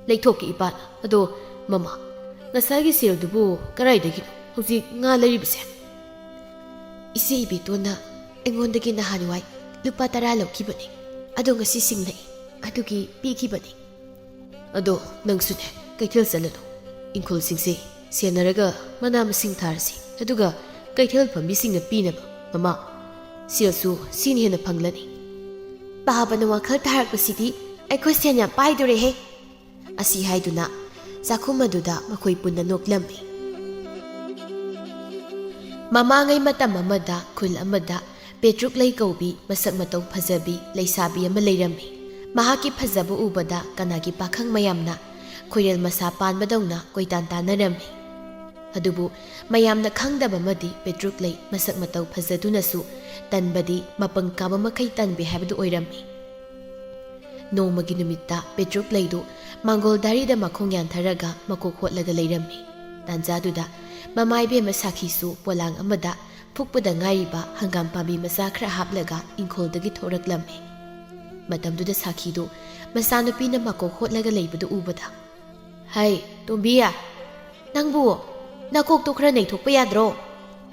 "ꯂꯩꯊꯣꯛꯀꯦ, ꯏꯄꯥꯅ꯫ ꯑꯗꯣ, ꯃꯃꯥ, ꯉꯁꯥꯏꯒꯤ ꯁꯦꯜꯗꯨꯕꯨ ꯀꯗꯥꯏꯗꯒꯤꯅꯣ ꯍꯧꯖꯤꯛ ꯉꯥ ꯂꯩꯔꯤꯕꯁꯦ?" "ꯏꯆꯦ ꯏꯕꯦꯇꯣꯟꯅ ꯑꯩꯉꯣꯟꯗꯒꯤ ꯅꯍꯥꯟꯋꯥꯏ ꯂꯨꯄꯥ ꯇꯔꯥ ꯂꯧꯈꯤꯕꯅꯤ꯫ ꯑꯗꯣ ꯉꯁꯤ ꯁꯤꯡꯂꯛꯏ꯫ ꯑꯗꯨꯒꯤ ꯄꯤꯈꯤꯕꯅꯤ꯫" "ꯑꯗꯣ ꯅꯪꯁꯨꯅꯦ, ꯀꯩꯊꯦꯜ ꯆꯠꯂꯅꯨ꯫ ꯏꯪꯈꯣꯜꯁꯤꯡꯁꯦ ꯁꯦꯟꯅꯔꯒ ꯃꯅꯥ ꯃꯁꯤꯡ ꯊꯥꯔꯁꯤ꯫ ꯑꯗꯨꯒ ꯀꯩꯊꯦꯜ ꯐꯝꯕꯤꯁꯤꯡꯅ ꯄꯤꯅꯕ, ꯃꯃꯥ, ꯁꯦꯜꯁꯨ ꯁꯤꯅ ꯍꯦꯟꯅ ꯐꯪꯂꯅꯤ꯫" "ꯄꯥꯕꯅ ꯋꯥꯈꯜ ꯇꯥꯔꯛꯄꯁꯤꯗꯤ ꯑꯩꯈꯣꯏ ꯁꯦꯟ ꯌꯥꯝ ꯄꯥꯏꯗꯣꯔꯦꯍꯦ꯫" ꯑꯁꯤ ꯍꯥꯏꯗꯨꯅ ꯆꯥꯛꯈꯨꯝ ꯑꯗꯨꯗ ꯃꯈꯣꯏ ꯄꯨꯟꯅ ꯅꯣꯛꯂꯝꯃꯤ꯫ ꯃꯃꯥꯡꯉꯩ ꯃꯇꯝ ꯑꯃꯗ ꯈꯨꯜ ꯑꯃꯗ ꯄꯦꯇ꯭ꯔꯨꯛ ꯂꯩ ꯀꯧꯕꯤ ꯃꯁꯛ ꯃꯇꯧ ꯐꯖꯕꯤ ꯂꯩꯁꯥꯕꯤ ꯑꯃ ꯂꯩꯔꯝꯃꯤ꯫ ꯃꯍꯥꯛꯀꯤ ꯐꯖꯕ ꯎꯕꯗ ꯀꯅꯥꯒꯤ ꯄꯥꯈꯪ ꯃꯌꯥꯝꯅ ꯈꯣꯏꯔꯦꯜ ꯃꯁꯥ ꯄꯥꯟꯕꯗꯧꯅ ꯀꯣꯏꯇꯥꯟ ꯇꯥꯟꯅꯔꯝꯃꯤ꯫ ꯑꯗꯨꯕꯨ ꯃꯌꯥꯝꯅ ꯈꯪꯗꯕ ꯑꯃꯗꯤ ꯄꯦꯇ꯭ꯔꯨꯛ ꯂꯩ ꯃꯁꯛ ꯃꯇꯧ ꯐꯖꯗꯨꯅꯁꯨ ꯇꯟꯕꯗꯤ ꯃꯄꯪ ꯀꯥꯕ ꯃꯈꯩ ꯇꯟꯕꯤ ꯍꯥꯏꯕꯗꯨ ꯑꯣꯏꯔꯝꯃꯤ꯫ ꯅꯣꯡꯃꯒꯤ ꯅꯨꯃꯤꯠꯇ ꯄꯦꯇ꯭ꯔꯨꯛ ꯂꯩꯗꯨ ꯃꯥꯡꯒꯣꯜ ꯗꯥꯔꯤꯗ ꯃꯈꯣꯡ ꯌꯥꯟꯊꯔꯒ ꯃꯀꯣꯛ ꯍꯣꯠꯂꯒ ꯂꯩꯔꯝꯃꯤ꯫ ꯇꯥꯟꯖꯥꯗꯨꯗ ꯃꯃꯥ ꯏꯕꯦꯝꯃ ꯁꯥꯈꯤꯁꯨ ꯄꯣꯂꯥꯡ ꯑꯃꯗ ꯐꯨꯛꯄꯗ ꯉꯥꯏꯔꯤꯕ ꯍꯪꯒꯥꯝ ꯄꯥꯝꯕꯤ ꯃꯆꯥ ꯈꯔ ꯍꯥꯞꯂꯒ ꯏꯪꯈꯣꯜꯗꯒꯤ ꯊꯣꯔꯛꯂꯝꯃꯤ꯫ ꯃꯇꯝꯗꯨꯗ ꯁꯥꯈꯤꯗꯨ ꯃꯆꯥꯅꯨꯄꯤꯅ ꯃꯀꯣꯛ ꯍꯣꯠꯂꯒ ꯂꯩꯕꯗꯨ ꯎꯕꯗ, "ꯍꯩ, ꯇꯣꯝꯕꯤ, ꯅꯪꯕꯨ ꯅꯀꯣꯛꯇꯣ ꯈꯔ ꯅꯩꯊꯣꯛꯄ ꯌꯥꯗ꯭ꯔꯣ?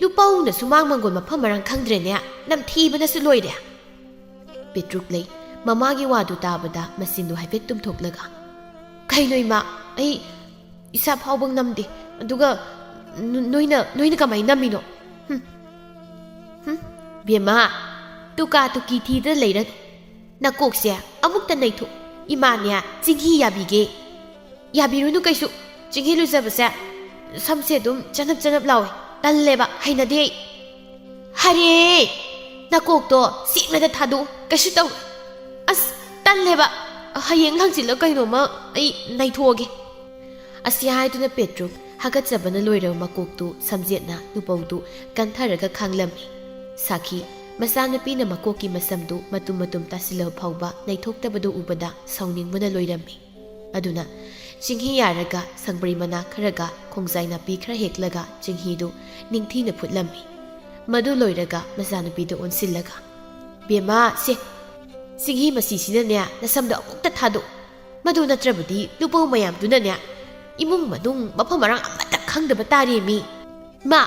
ꯂꯨꯄꯧꯅ ꯁꯨꯃꯥꯡ ꯃꯪꯒꯣꯜ ꯃꯐꯝ ꯃꯔꯥꯡ ꯈꯪꯗ꯭ꯔꯦꯅꯦ, ꯅꯝꯊꯤꯕꯅꯁꯨ ꯂꯣꯏꯔꯦ꯫" ꯄꯦꯇ꯭ꯔꯨꯛ ꯂꯩ ꯃꯃꯥꯒꯤ ꯋꯥꯗꯨ ꯇꯥꯕꯗ ꯃꯆꯤꯟꯗꯨ ꯍꯥꯏꯐꯦꯠ ꯇꯨꯝꯊꯣꯛꯂꯒ, "ꯀꯩꯅꯣ ꯏꯃꯥ, ꯑꯩ ꯏꯁꯥ ꯐꯥꯎꯕ ꯅꯝꯗꯦ, ꯑꯗꯨꯒ ꯅꯣ-, ꯅꯣꯏꯅ, ꯅꯣꯏꯅ ꯀꯃꯥꯏꯅ ꯅꯝꯃꯤꯅꯣ? ꯍꯨꯝ, ꯍꯨꯝ, ꯕꯦꯝꯃ, ꯇꯨꯀꯥ ꯇꯨꯀꯤ ꯊꯤꯗ ꯂꯩꯔꯅꯨ꯫ ꯅꯀꯣꯛꯁꯦ ꯑꯃꯨꯛꯇ ꯅꯩꯊꯣꯛ, ꯏꯃꯥꯅꯦ ꯆꯤꯡꯍꯤ ꯌꯥꯕꯤꯒꯦ꯫" "ꯌꯥꯕꯤꯔꯨꯅꯨ ꯀꯩꯁꯨ꯫ ꯆꯤꯡꯍꯤ ꯂꯨꯖꯕꯁꯦ ꯁꯝꯁꯦ ꯑꯗꯨꯝ ꯆꯅꯞ ꯆꯅꯞ ꯂꯥꯎꯋꯦ꯫ ꯇꯜꯂꯦꯕ, ꯍꯩꯅꯗꯦ ꯑꯩ꯫" "ꯍꯔꯦ! ꯅꯀꯣꯛꯇꯣ ꯁꯦꯡꯅꯗ ꯊꯥꯗꯣꯛꯎ, ꯀꯩꯁꯨ ꯇꯧꯔꯣꯏ꯫" "ꯑꯁ, ꯇꯜꯂꯦꯕ꯫ ꯍꯌꯦꯡ ꯍꯪꯆꯤꯠꯂ ꯀꯩꯅꯣꯝꯃ ꯑꯩ ꯅꯩꯊꯣꯛꯑꯒꯦ꯫" ꯑꯁꯤ ꯍꯥꯏꯗꯨꯅ ꯄꯦꯇ꯭ꯔꯨꯛ ꯍꯥꯀꯠꯆꯕꯅ ꯂꯣꯏꯔꯕ ꯃꯀꯣꯛꯇꯨ ꯁꯝꯖꯦꯠꯅ ꯂꯨꯄꯧꯗꯨ ꯀꯟꯊꯔꯒ ꯈꯥꯡꯂꯝꯃꯤ꯫ ꯁꯥꯈꯤ ꯃꯆꯥꯅꯨꯄꯤꯅ ꯃꯀꯣꯛꯀꯤ ꯃꯁꯝꯗꯨ ꯃꯇꯨꯝ ꯃꯇꯨꯝ ꯇꯥꯁꯤꯜꯂꯕ ꯐꯥꯎꯕ ꯅꯩꯊꯣꯛꯇꯕꯗꯨ ꯎꯕꯗ ꯁꯥꯎꯅꯤꯡꯕꯅ ꯂꯣꯏꯔꯝꯃꯤ꯫ ꯑꯗꯨꯅ ꯆꯤꯡꯍꯤ ꯌꯥꯔꯒ ꯁꯪꯕ꯭ꯔꯩ ꯃꯅꯥ ꯈꯔꯒ ꯈꯣꯡꯖꯥꯏ ꯅꯥꯄꯤ ꯈꯔ ꯍꯦꯛꯂꯒ ꯆꯤꯡꯍꯤꯗꯨ ꯅꯤꯡꯊꯤꯅ ꯐꯨꯠꯂꯝꯃꯤ꯫ ꯃꯗꯨ ꯂꯣꯏꯔꯒ ꯃꯆꯥꯅꯨꯄꯤꯗ ꯑꯣꯟꯁꯤꯜꯂꯒ, "ꯕꯦꯝꯃ, ꯁꯦ, ꯆꯤꯡꯍꯤ ꯃꯆꯤꯁꯤꯅꯅꯦ ꯅꯁꯝꯗꯣ ꯑꯃꯨꯛꯇ ꯊꯥꯗꯣꯛ꯫ ꯃꯗꯨ ꯅꯠꯇ꯭ꯔꯕꯗꯤ ꯂꯨꯄꯧ ꯃꯌꯥꯝꯗꯨꯅꯅꯦ ꯏꯃꯨꯡ ꯃꯅꯨꯡ ꯃꯐꯝ ꯃꯔꯥꯡ ꯑꯃꯠꯇ ꯈꯪꯗꯕ ꯇꯥꯔꯦꯃꯤ꯫ ꯃꯥ,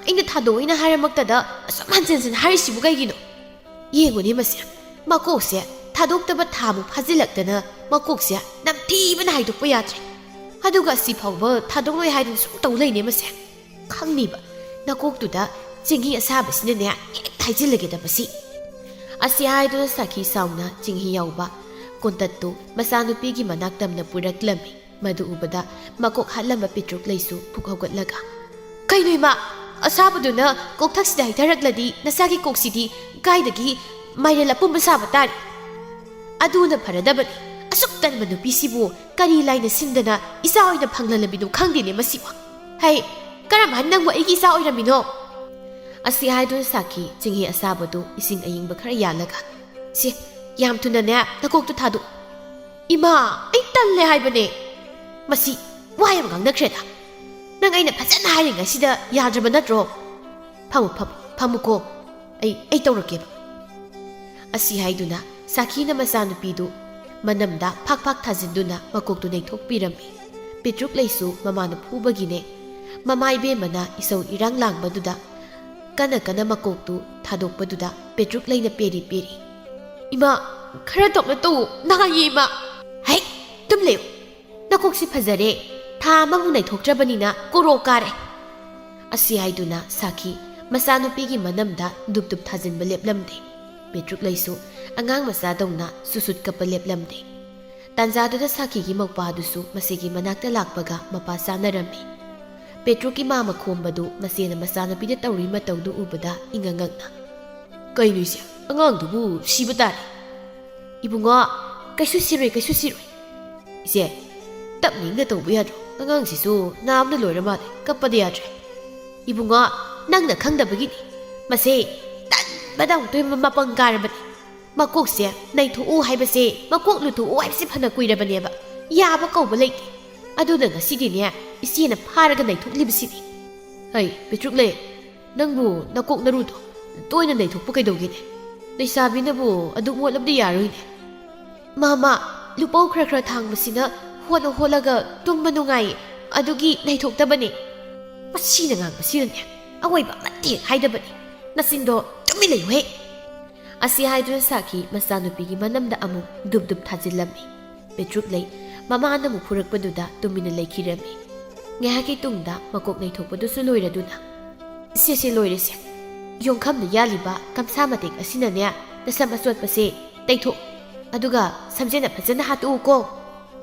ꯑꯩꯅ ꯊꯥꯗꯣꯛꯑꯣꯏꯅ ꯍꯥꯏꯔꯃꯛꯇꯗ ꯑꯁꯨꯛ ꯍꯟꯖꯤꯟ ꯍꯟꯖꯤꯟ ꯍꯥꯏꯔꯤꯁꯤꯕꯨ ꯀꯩꯒꯤꯅꯣ? ꯌꯦꯡꯉꯨꯅꯦ ꯃꯁꯦ, ꯃꯀꯣꯛꯁꯦ ꯊꯥꯗꯣꯛꯇꯕ ꯊꯥꯃꯨꯛ ꯐꯥꯖꯤꯜꯂꯛꯇꯅ ꯃꯀꯣꯛꯁꯦ ꯅꯝꯊꯤꯕꯅ ꯍꯥꯏꯗꯣꯛꯄ ꯌꯥꯗ꯭ꯔꯦ꯫ ꯑꯗꯨꯒ ꯑꯁꯤ ꯐꯥꯎꯕ ꯊꯥꯗꯣꯛꯂꯣꯏ ꯍꯥꯏꯗꯨꯅ ꯁꯨꯝ ꯇꯧ ꯂꯩꯅꯦ ꯃꯁꯦ꯫ ꯈꯪꯅꯤꯕ, ꯅꯀꯣꯛꯇꯨꯗ ꯆꯦꯡꯍꯤ ꯑꯁꯥꯕꯁꯤꯅꯅꯦ ꯍꯦꯛ ꯊꯥꯏꯖꯤꯜꯂꯒꯦꯗ ꯃꯁꯤ꯫" ꯑꯁꯤ ꯍꯥꯏꯗꯨꯅ ꯁꯥꯈꯤ ꯁꯥꯎꯅ ꯆꯦꯡꯍꯤ ꯌꯥꯎꯕ ꯀꯣꯟꯇꯠꯇꯨ ꯃꯆꯥꯅꯨꯄꯤꯒꯤ ꯃꯅꯥꯛ ꯇꯝꯅ ꯄꯨꯔꯛꯂꯝꯃꯤ꯫ ꯃꯗꯨ ꯎꯕꯗ ꯃꯀꯣꯛ ꯍꯥꯠꯂꯝꯕ ꯄꯤꯇ꯭ꯔꯨꯛ ꯂꯩꯁꯨ ꯐꯨꯛ ꯍꯧꯒꯠꯂꯒ, "ꯀꯩꯅꯣ ꯏꯃꯥ? ꯑꯁꯥꯕꯗꯨꯅ ꯀꯣꯛꯊꯛꯁꯤꯗ ꯍꯩꯊꯔꯛꯂꯗꯤ ꯅꯆꯥꯒꯤ ꯀꯣꯛꯁꯤꯗꯤ ꯀꯥꯏꯗꯒꯤ ꯃꯥꯏꯔꯦꯜ ꯑꯄꯨꯝꯕ ꯁꯥꯕ ꯇꯥꯔꯦ꯫ ꯑꯗꯨꯅ ꯐꯔꯗꯕꯅꯤ꯫ ꯑꯁꯨꯛ ꯇꯟꯕ ꯅꯨꯄꯤꯁꯤꯕꯨ ꯀꯔꯤ ꯂꯥꯏꯅ ꯁꯤꯟꯗꯅ ꯏꯆꯥ ꯑꯣꯏꯅ ꯐꯪꯂꯜꯂꯕꯤꯅꯣ ꯈꯪꯗꯦꯅꯦ ꯃꯁꯤꯕꯨ꯫ ꯍꯩ, ꯀꯔꯝ ꯍꯥꯏꯅ ꯅꯪꯕꯨ ꯑꯩꯒꯤ ꯏꯆꯥ ꯑꯣꯏꯔꯝꯃꯤꯅꯣ? ꯑꯁꯤ ꯍꯥꯏꯗꯨꯅ ꯁꯥꯈꯤ ꯆꯤꯡꯍꯤ ꯑꯁꯥꯕꯗꯨ ꯏꯁꯤꯡ ꯑꯏꯪꯕ ꯈꯔ ꯌꯥꯜꯂꯒ, "ꯁꯦ, ꯌꯥꯝ ꯊꯨꯅꯅꯦ ꯅꯀꯣꯛꯇꯣ ꯊꯥꯗꯣꯛ꯫" "ꯏꯃꯥ, ꯑꯩ ꯇꯜꯂꯦ ꯍꯥꯏꯕꯅꯦ꯫ ꯃꯁꯤ ꯋꯥ ꯌꯥꯝ ꯉꯥꯡꯅꯈ꯭ꯔꯦꯗ꯫ ꯅꯪ ꯑꯩꯅ ꯐꯖꯅ ꯍꯥꯏꯔꯤꯉꯩꯁꯤꯗ ꯌꯥꯗ꯭ꯔꯕ ꯅꯠꯇ꯭ꯔꯣ? ꯐꯝꯃꯨ, ꯐꯝꯃꯨ, ꯐꯝꯃꯨꯀꯣ꯫ ꯑꯩ, ꯑꯩ ꯇꯧꯔꯛꯀꯦꯕ꯫" ꯑꯁꯤ ꯍꯥꯏꯗꯨꯅ ꯁꯥꯈꯤꯅ ꯃꯆꯥꯅꯨꯄꯤꯗꯨ ꯃꯅꯝꯗ ꯐꯥꯛ ꯐꯥꯛ ꯊꯥꯖꯤꯟꯗꯨꯅ ꯃꯀꯣꯛꯇꯨ ꯅꯩꯊꯣꯛꯄꯤꯔꯝꯃꯤ꯫ ꯄꯦꯇ꯭ꯔꯨꯛ ꯂꯩꯁꯨ ꯃꯃꯥꯅ ꯐꯨꯕꯒꯤꯅꯦ꯫ ꯃꯃꯥ ꯏꯕꯦꯝꯃꯅ ꯏꯁꯧ ꯏꯔꯥꯡ ꯂꯥꯡꯕꯗꯨꯗ ꯀꯟꯅ ꯀꯟꯅ ꯃꯀꯣꯛꯇꯨ ꯊꯥꯗꯣꯛꯄꯗꯨꯗ ꯄꯦꯇ꯭ꯔꯨꯛ ꯂꯩꯅ ꯄꯦꯔꯤ ꯄꯦꯔꯤ꯫ "ꯏꯃꯥ, ꯈꯔ ꯇꯞꯅ ꯇꯧ, ꯅꯥꯏꯌꯦ ꯏꯃꯥ꯫" "ꯍꯩ, ꯇꯨꯝ ꯂꯩꯌꯨ꯫ ꯅꯀꯣꯛꯁꯤ ꯐꯖꯔꯦ, ꯊꯥ ꯑꯃꯃꯨꯛ ꯅꯩꯊꯣꯛꯇ꯭ꯔꯕꯅꯤꯅ ꯀꯣꯔꯣ ꯀꯥꯔꯦ꯫" ꯑꯁꯤ ꯍꯥꯏꯗꯨꯅ ꯁꯥꯈꯤ ꯃꯆꯥꯅꯨꯄꯤꯒꯤ ꯃꯅꯝꯗ ꯗꯨꯞ ꯗꯨꯞ ꯊꯥꯖꯤꯟꯕ ꯂꯦꯞꯂꯝꯗꯦ꯫ ꯄꯦꯇ꯭ꯔꯨꯛ ꯂꯩꯁꯨ ꯑꯉꯥꯡ ꯃꯆꯥꯗꯧꯅ ꯁꯨꯁꯨꯠ ꯀꯞꯄ ꯂꯦꯞꯂꯝꯗꯦ꯫ ꯇꯥꯟꯖꯥꯗꯨꯗ ꯁꯥꯈꯤꯒꯤ ꯃꯧꯄꯥꯗꯨꯁꯨ ꯃꯁꯤꯒꯤ ꯃꯅꯥꯛꯇ ꯂꯥꯛꯄꯒ ꯃꯄꯥ ꯆꯥꯅꯔꯝꯃꯤ꯫ ꯄꯦꯇ꯭ꯔꯨꯛꯀꯤ ꯃꯥꯃ ꯈꯣꯝꯕꯗꯨ ꯃꯆꯦꯅ ꯃꯆꯥꯅꯨꯄꯤꯗ ꯇꯧꯔꯤ ꯃꯇꯧꯗꯨ ꯎꯕꯗ ꯏꯉꯛ ꯉꯛꯅ, "ꯀꯩꯅꯣ ꯏꯆꯦ, ꯑꯉꯥꯡꯗꯨꯕꯨ ꯁꯤꯕ ꯇꯥꯔꯦ꯫" "ꯏꯕꯨꯡꯉꯣ, ꯀꯩꯁꯨ ꯁꯤꯔꯣꯏ, ꯀꯩꯁꯨ ꯁꯤꯔꯣꯏ꯫" "ꯏꯆꯦ, ꯇꯞꯅ ꯏꯪꯅ ꯇꯧꯕ ꯌꯥꯗ꯭ꯔꯣ? ꯑꯉꯥꯡꯁꯤꯁꯨ ꯅꯥꯕꯅ ꯂꯣꯏꯔ ꯃꯥꯜꯂꯦ, ꯀꯞꯄꯗ ꯌꯥꯗ꯭ꯔꯦ꯫" "ꯏꯕꯨꯡꯉꯣ, ꯅꯪꯅ ꯈꯪꯗꯕꯒꯤꯅꯤ꯫ ꯃꯁꯦ ꯇꯟꯕꯗ ꯑꯃꯨꯛꯇꯣꯏꯕ ꯃꯄꯪ ꯀꯥꯔꯕꯅꯤ꯫ ꯃꯀꯣꯛꯁꯦ ꯅꯩꯊꯣꯛꯎ ꯍꯥꯏꯕꯁꯦ, ꯃꯀꯣꯛ ꯂꯨꯊꯣꯛꯎ ꯍꯥꯏꯕꯁꯦ ꯐꯅ ꯀꯨꯏꯔꯕꯅꯦꯕ꯫ ꯌꯥꯕ ꯀꯧꯕ ꯂꯩꯇꯦ꯫ ꯑꯗꯨꯅ ꯉꯁꯤꯗꯤꯅꯦ, ꯏꯆꯦꯅ ꯐꯥꯔꯒ ꯅꯩꯊꯣꯛꯂꯤꯕꯁꯤꯅꯤ꯫" "ꯍꯩ, ꯄꯤꯇ꯭ꯔꯨꯛꯂꯩ, ꯅꯪꯕꯨ ꯅꯀꯣꯛ ꯅꯔꯨꯗꯣ ꯇꯣꯏꯅ ꯅꯩꯊꯣꯛꯄ ꯀꯩꯗꯧꯒꯦꯅꯦ? ꯂꯩꯁꯥꯕꯤꯅꯕꯨ ꯑꯗꯨꯛ ꯃꯣꯠꯂꯕꯗꯤ ꯌꯥꯔꯣꯏꯅꯦ꯫" "ꯃꯥ, ꯃꯥ, ꯂꯨꯄꯧ ꯈꯔ ꯈꯔ ꯊꯥꯡꯕꯁꯤꯅ ꯍꯣꯠꯅ ꯍꯣꯠꯂꯒ ꯇꯨꯝꯕ ꯅꯨꯡꯉꯥꯏꯌꯦ, ꯑꯗꯨꯒꯤ ꯅꯩꯊꯣꯛꯇꯕꯅꯦ꯫" ꯃꯁꯤꯅ ꯉꯥꯡꯕꯁꯤꯅꯅꯦ ꯑꯋꯣꯏꯕ ꯑꯃꯠꯇ ꯍꯦꯛ ꯍꯥꯏꯗꯕꯅꯤ꯫ "ꯅꯆꯤꯟꯗꯣ ꯇꯨꯃꯤꯟ ꯂꯩꯌꯨꯍꯦ!" ꯑꯁꯤ ꯍꯥꯏꯗꯨꯅ ꯁꯥꯈꯤ ꯃꯆꯥꯅꯨꯄꯤꯒꯤ ꯃꯅꯝꯗ ꯑꯃꯨꯛ ꯗꯨꯞ ꯗꯨꯞ ꯊꯥꯖꯤꯜꯂꯝꯃꯤ꯫ ꯄꯦꯇ꯭ꯔꯨꯛꯂꯩ ꯃꯃꯥꯅ ꯑꯃꯨꯛ ꯐꯨꯔꯛꯄꯗꯨꯗ ꯇꯨꯃꯤꯟꯅ ꯂꯩꯈꯤꯔꯝꯃꯤ꯫ ꯉꯥꯏꯍꯥꯛꯀꯤ ꯇꯨꯡꯗ ꯃꯀꯣꯛ ꯅꯩꯊꯣꯛꯄꯗꯨꯁꯨ ꯂꯣꯏꯔꯗꯨꯅ, "ꯁꯦ, ꯁꯦ, ꯂꯣꯏꯔꯦꯁꯦ꯫ ꯌꯣꯡꯈꯝꯗ ꯌꯥꯜꯂꯤꯕ ꯀꯝꯁꯥ ꯃꯇꯦꯛ ꯑꯁꯤꯅꯅꯦ ꯅꯁꯝ ꯑꯆꯣꯠꯄꯁꯦ ꯇꯩꯊꯣꯛ, ꯑꯗꯨꯒ ꯁꯝꯖꯦꯟꯅ ꯐꯖꯅ ꯍꯥꯠꯇꯣꯛꯎꯀꯣ꯫"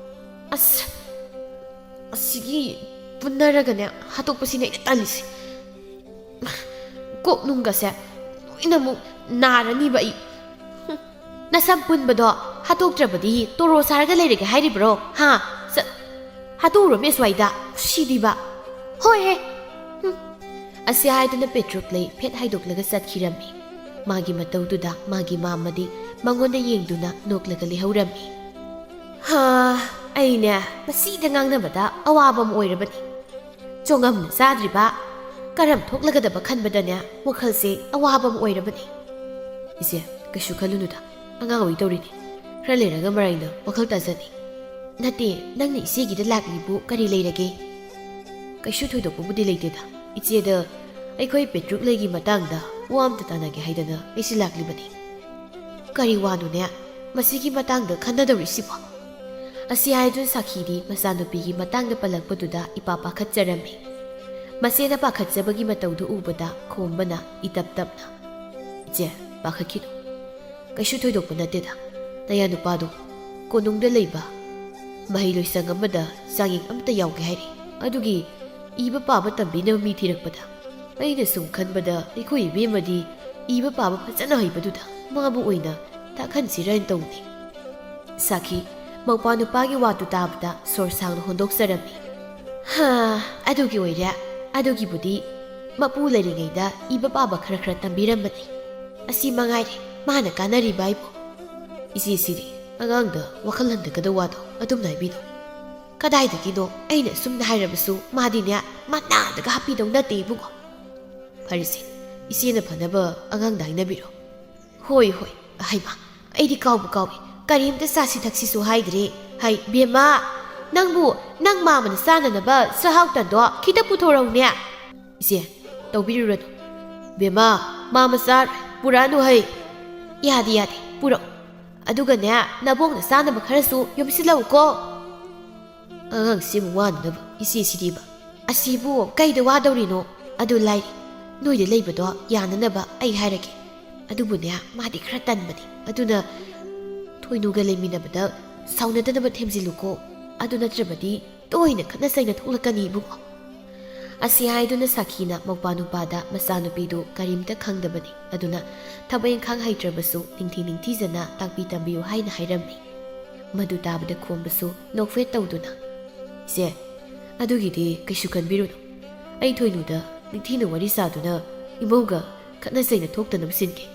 ꯑꯁ, ꯑꯁꯤꯒꯤ ꯄꯨꯟꯅꯔꯒꯅꯦ ꯍꯥꯠꯇꯣꯛꯄꯁꯤꯅꯦ ꯑꯩꯅ ꯇꯜꯂꯤꯁꯦ꯫ ꯀꯣꯛ ꯅꯨꯡꯒꯁꯦ ꯂꯣꯏꯅꯃꯨꯛ ꯅꯥꯔꯅꯤꯕ ꯑꯩ꯫ ꯍꯨꯝ, ꯅꯁꯝ ꯄꯨꯟꯕꯗꯣ ꯍꯥꯠꯇꯣꯛꯇ꯭ꯔꯕꯗꯤ ꯇꯣꯔꯣ ꯁꯥꯔꯒ ꯂꯩꯔꯒꯦ ꯍꯥꯏꯔꯤꯕ꯭ꯔꯣ? ꯍꯥ? ꯆꯠ-, ꯍꯥꯠꯇꯣꯛꯎꯔꯣꯃꯦ ꯁ꯭ꯋꯥꯏꯗ꯫ ꯁꯤꯗꯤꯕ꯫ ꯍꯣꯏꯍꯦ꯫ ꯍꯨꯝ꯫ ꯑꯁꯤ ꯍꯥꯏꯗꯨꯅ ꯄꯦꯇ꯭ꯔꯨꯛ ꯂꯩ ꯐꯦꯠ ꯍꯥꯏꯗꯣꯛꯂꯒ ꯆꯠꯈꯤꯔꯝꯃꯤ꯫ ꯃꯥꯒꯤ ꯃꯇꯧꯗꯨꯗ ꯃꯥꯒꯤ ꯃꯥꯝꯃꯗꯤ ꯃꯉꯣꯟꯗ ꯌꯦꯡꯗꯨꯅ ꯅꯣꯛꯂꯒ ꯂꯩꯍꯧꯔꯝꯃꯤ꯫ ꯍꯥ, ꯑꯩꯅꯦ ꯃꯁꯤꯗ ꯉꯥꯡꯅꯕꯗ ꯑꯋꯥꯕ ꯑꯃ ꯑꯣꯏꯔꯕꯅꯤ꯫ ꯆꯣꯡꯉꯝꯅ ꯆꯥꯗ꯭ꯔꯤꯕ, ꯀꯔꯝ ꯊꯣꯛꯂꯒꯗꯕ ꯈꯟꯕꯗꯅꯦ ꯋꯥꯈꯜꯁꯦ ꯑꯋꯥꯕ ꯑꯃ ꯑꯣꯏꯔꯕꯅꯤ꯫ ꯏꯆꯦ, ꯀꯩꯁꯨ ꯈꯜꯂꯨꯅꯨꯗ, ꯑꯉꯥꯡ ꯑꯣꯏ ꯇꯧꯔꯤꯅꯤ꯫ ꯈꯔ ꯂꯩꯔꯒ ꯃꯔꯥꯏꯅ ꯋꯥꯈꯜ ꯇꯥꯖꯅꯤ꯫ ꯅꯠꯇꯦ, ꯅꯪꯅ ꯏꯆꯦꯒꯤꯗ ꯂꯥꯛꯂꯤꯕꯨ ꯀꯔꯤ ꯂꯩꯔꯒꯦ? ꯀꯩꯁꯨ ꯊꯣꯏꯗꯣꯛꯄꯕꯨꯗꯤ ꯂꯩꯇꯦꯗ꯫ ꯏꯆꯦꯗ ꯑꯩꯈꯣꯏ ꯄꯦꯇ꯭ꯔꯨꯛ ꯂꯩꯒꯤ ꯃꯇꯥꯡꯗ ꯋꯥ ꯑꯝꯇ ꯇꯥꯟꯅꯒꯦ ꯍꯥꯏꯗꯅ ꯑꯩꯁꯦ ꯂꯥꯛꯂꯤꯕꯅꯤ꯫ ꯀꯔꯤ ꯋꯥꯅꯣꯅꯦ ꯃꯁꯤꯒꯤ ꯃꯇꯥꯡꯗ ꯈꯟꯅꯗꯧꯔꯤꯁꯤꯕꯣ? ꯑꯁꯤ ꯍꯥꯏꯗꯨꯅ ꯁꯥꯈꯤꯗꯤ ꯃꯆꯥꯅꯨꯄꯤꯒꯤ ꯃꯇꯥꯡꯗ ꯄꯜꯂꯛꯄꯗꯨꯗ ꯏꯄꯥ ꯄꯥꯈꯠꯆꯔꯝꯃꯤ꯫ ꯃꯆꯦꯅ ꯄꯥꯈꯠꯆꯕꯒꯤ ꯃꯇꯧꯗꯨ ꯎꯕꯗ ꯈꯣꯝꯕꯅ ꯏꯇꯞ ꯇꯞꯅ, "ꯏꯆꯦ, ꯄꯥꯈꯠꯈꯤꯅꯨ꯫ ꯀꯩꯁꯨ ꯊꯣꯏꯗꯣꯛꯄ ꯅꯠꯇꯦꯗ꯫ ꯅꯌꯥ ꯅꯨꯄꯥꯗꯣ ꯀꯣꯅꯨꯡꯗ ꯂꯩꯕ ꯃꯍꯩ ꯂꯣꯏꯁꯪ ꯑꯃꯗ ꯆꯥꯡꯌꯦꯡ ꯑꯃꯠꯇ ꯌꯥꯎꯒꯦ ꯍꯥꯏꯔꯤ꯫ ꯑꯗꯨꯒꯤ ꯏꯕ ꯄꯥꯕ ꯇꯝꯕꯤꯅꯕ ꯃꯤ ꯊꯤꯔꯛꯄꯗ ꯑꯩꯅ ꯁꯨꯝ ꯈꯟꯕꯗ ꯑꯩꯈꯣꯏ ꯏꯕꯦꯝꯃꯗꯤ ꯏꯕ ꯄꯥꯕ ꯐꯖꯅ ꯍꯩꯕꯗꯨꯗ ꯃꯥꯕꯨ ꯑꯣꯏꯅ ꯇꯥꯛꯍꯟꯁꯤꯔꯅ ꯇꯧꯅꯤ꯫" ꯁꯥꯈꯤ, ꯃꯧꯄ꯭ꯋꯥ ꯅꯨꯄꯥꯒꯤ ꯋꯥꯗꯨ ꯇꯥꯕꯗ ꯁꯣꯔ ꯁꯥꯡꯅ ꯍꯣꯟꯗꯣꯛꯆꯔꯝꯃꯤ꯫ "ꯍꯥ, ꯑꯗꯨꯒꯤ ꯑꯣꯏꯔꯦ꯫ ꯑꯗꯨꯒꯤꯕꯨꯗꯤ ꯃꯄꯨ ꯂꯩꯔꯤꯉꯩꯗ ꯏꯕ ꯄꯥꯕ ꯈꯔ ꯈꯔ ꯇꯝꯕꯤꯔꯝꯕꯅꯤ꯫ ꯑꯁꯤ ꯃꯉꯥꯏꯔꯦ ꯃꯥꯅ ꯀꯥꯟꯅꯔꯤꯕ ꯍꯥꯏꯕꯨ꯫" "ꯏꯆꯦꯁꯤꯗꯤ ꯑꯉꯥꯡꯗ ꯋꯥꯈꯜ ꯍꯟꯊꯒꯗꯧ ꯋꯥꯗꯣ ꯑꯗꯨꯝꯅ ꯍꯥꯏꯕꯤꯅꯨ꯫ ꯀꯗꯥꯏꯗꯒꯤꯅꯣ ꯑꯩꯅ ꯁꯨꯝꯅ ꯍꯥꯏꯔꯕꯁꯨ ꯃꯥꯗꯤꯅꯦ ꯃꯅꯥꯗꯒ ꯍꯥꯞꯄꯤꯗꯧ ꯅꯠꯇꯦ ꯏꯕꯨꯡꯉꯣ꯫" "ꯐꯔꯦꯁꯦ, ꯏꯆꯦꯅ ꯐꯅꯕ ꯑꯉꯥꯡꯗ ꯍꯥꯏꯅꯕꯤꯔꯣ꯫" "ꯍꯣꯏ, ꯍꯣꯏ, ꯍꯩꯃꯥ, ꯑꯩꯗꯤ ꯀꯥꯎꯕꯨ ꯀꯥꯎꯏ, ꯀꯔꯤꯝꯇ ꯆꯥꯁꯤ ꯊꯛꯁꯤꯁꯨ ꯍꯥꯏꯗ꯭ꯔꯦ꯫ ꯍꯩ, ꯕꯦꯝꯃ, ꯅꯪꯕꯨ ꯅꯪ ꯃꯥꯃꯅ ꯆꯥꯅꯅꯕ ꯆꯥꯛꯍꯥꯎ ꯇꯟꯗꯣ ꯈꯤꯇ ꯄꯨꯊꯣꯔꯛꯎꯅꯦ꯫" "ꯏꯆꯦ, ꯇꯧꯕꯤꯔꯨꯔꯅꯨ꯫" "ꯕꯦꯝꯃ, ꯃꯥꯃ ꯆꯥꯔꯣꯏ, ꯄꯨꯔꯛꯑꯅꯨ ꯍꯩ꯫" "ꯌꯥꯗꯦ, ꯌꯥꯗꯦ, ꯄꯨꯔꯛꯎ꯫ ꯑꯗꯨꯒꯅꯦ, ꯅꯕꯣꯛꯅ ꯆꯥꯅꯕ ꯈꯔꯁꯨ ꯌꯣꯝꯁꯤꯜꯂꯛꯎꯀꯣ꯫" ꯑꯉꯥꯡꯁꯤꯕꯨ ꯋꯥꯅꯅꯕ ꯏꯆꯦꯁꯤꯗꯤꯕ꯫ "ꯑꯁꯤꯕꯨ ꯀꯩꯗ ꯋꯥꯗꯧꯔꯤꯅꯣ? ꯑꯗꯨ ꯂꯥꯏꯔꯤ, ꯅꯣꯏꯗ ꯂꯩꯕꯗꯣ ꯌꯥꯅꯅꯕ ꯑꯩ ꯍꯥꯏꯔꯒꯦ꯫ ꯑꯗꯨꯕꯨꯅꯦ, ꯃꯥꯗꯤ ꯈꯔ ꯇꯟꯕꯅꯤ꯫ ꯑꯗꯨꯅ ꯊꯣꯏꯅꯨꯒ ꯂꯩꯃꯤꯟꯅꯕꯗ ꯁꯥꯎꯅꯗꯅꯕ ꯊꯦꯝꯖꯤꯜꯂꯨꯀꯣ꯫ ꯑꯗꯨ ꯅꯠꯇ꯭ꯔꯕꯗꯤ ꯇꯣꯏꯅ ꯈꯠꯅ ꯆꯩꯅ ꯊꯣꯛꯂꯛꯀꯅꯤ ꯏꯕꯨꯡꯉꯣ꯫" ꯑꯁꯤ ꯍꯥꯏꯗꯨꯅ ꯁꯥꯈꯤꯅ ꯃꯧꯄꯥ ꯅꯨꯄꯥꯗ ꯃꯆꯥꯅꯨꯄꯤꯗꯨ ꯀꯔꯤꯝꯇ ꯈꯪꯗꯕꯅꯤ, ꯑꯗꯨꯅ ꯊꯕꯛ ꯏꯪꯈꯥꯡ ꯍꯩꯇ꯭ꯔꯕꯁꯨ ꯅꯤꯡꯊꯤ ꯅꯤꯡꯊꯤꯖꯅ ꯇꯥꯛꯄꯤ ꯇꯝꯕꯤꯌꯨ ꯍꯥꯏꯅ ꯍꯥꯏꯔꯝꯃꯤ꯫ ꯃꯗꯨ ꯇꯥꯕꯗ ꯈꯣꯝꯕꯁꯨ ꯅꯣꯛꯐꯦꯠ ꯇꯧꯗꯨꯅ, "ꯏꯆꯦ, ꯑꯗꯨꯒꯤꯗꯤ ꯀꯩꯁꯨ ꯈꯟꯕꯤꯔꯨꯅꯨ꯫ ꯑꯩ ꯊꯣꯏꯅꯨꯗ ꯅꯤꯡꯊꯤꯅ ꯋꯥꯔꯤ ꯁꯥꯗꯨꯅ ꯏꯃꯧꯒ ꯈꯠꯅ ꯆꯩꯅ ꯊꯣꯛꯇꯅꯕ ꯁꯤꯟꯒꯦ"꯫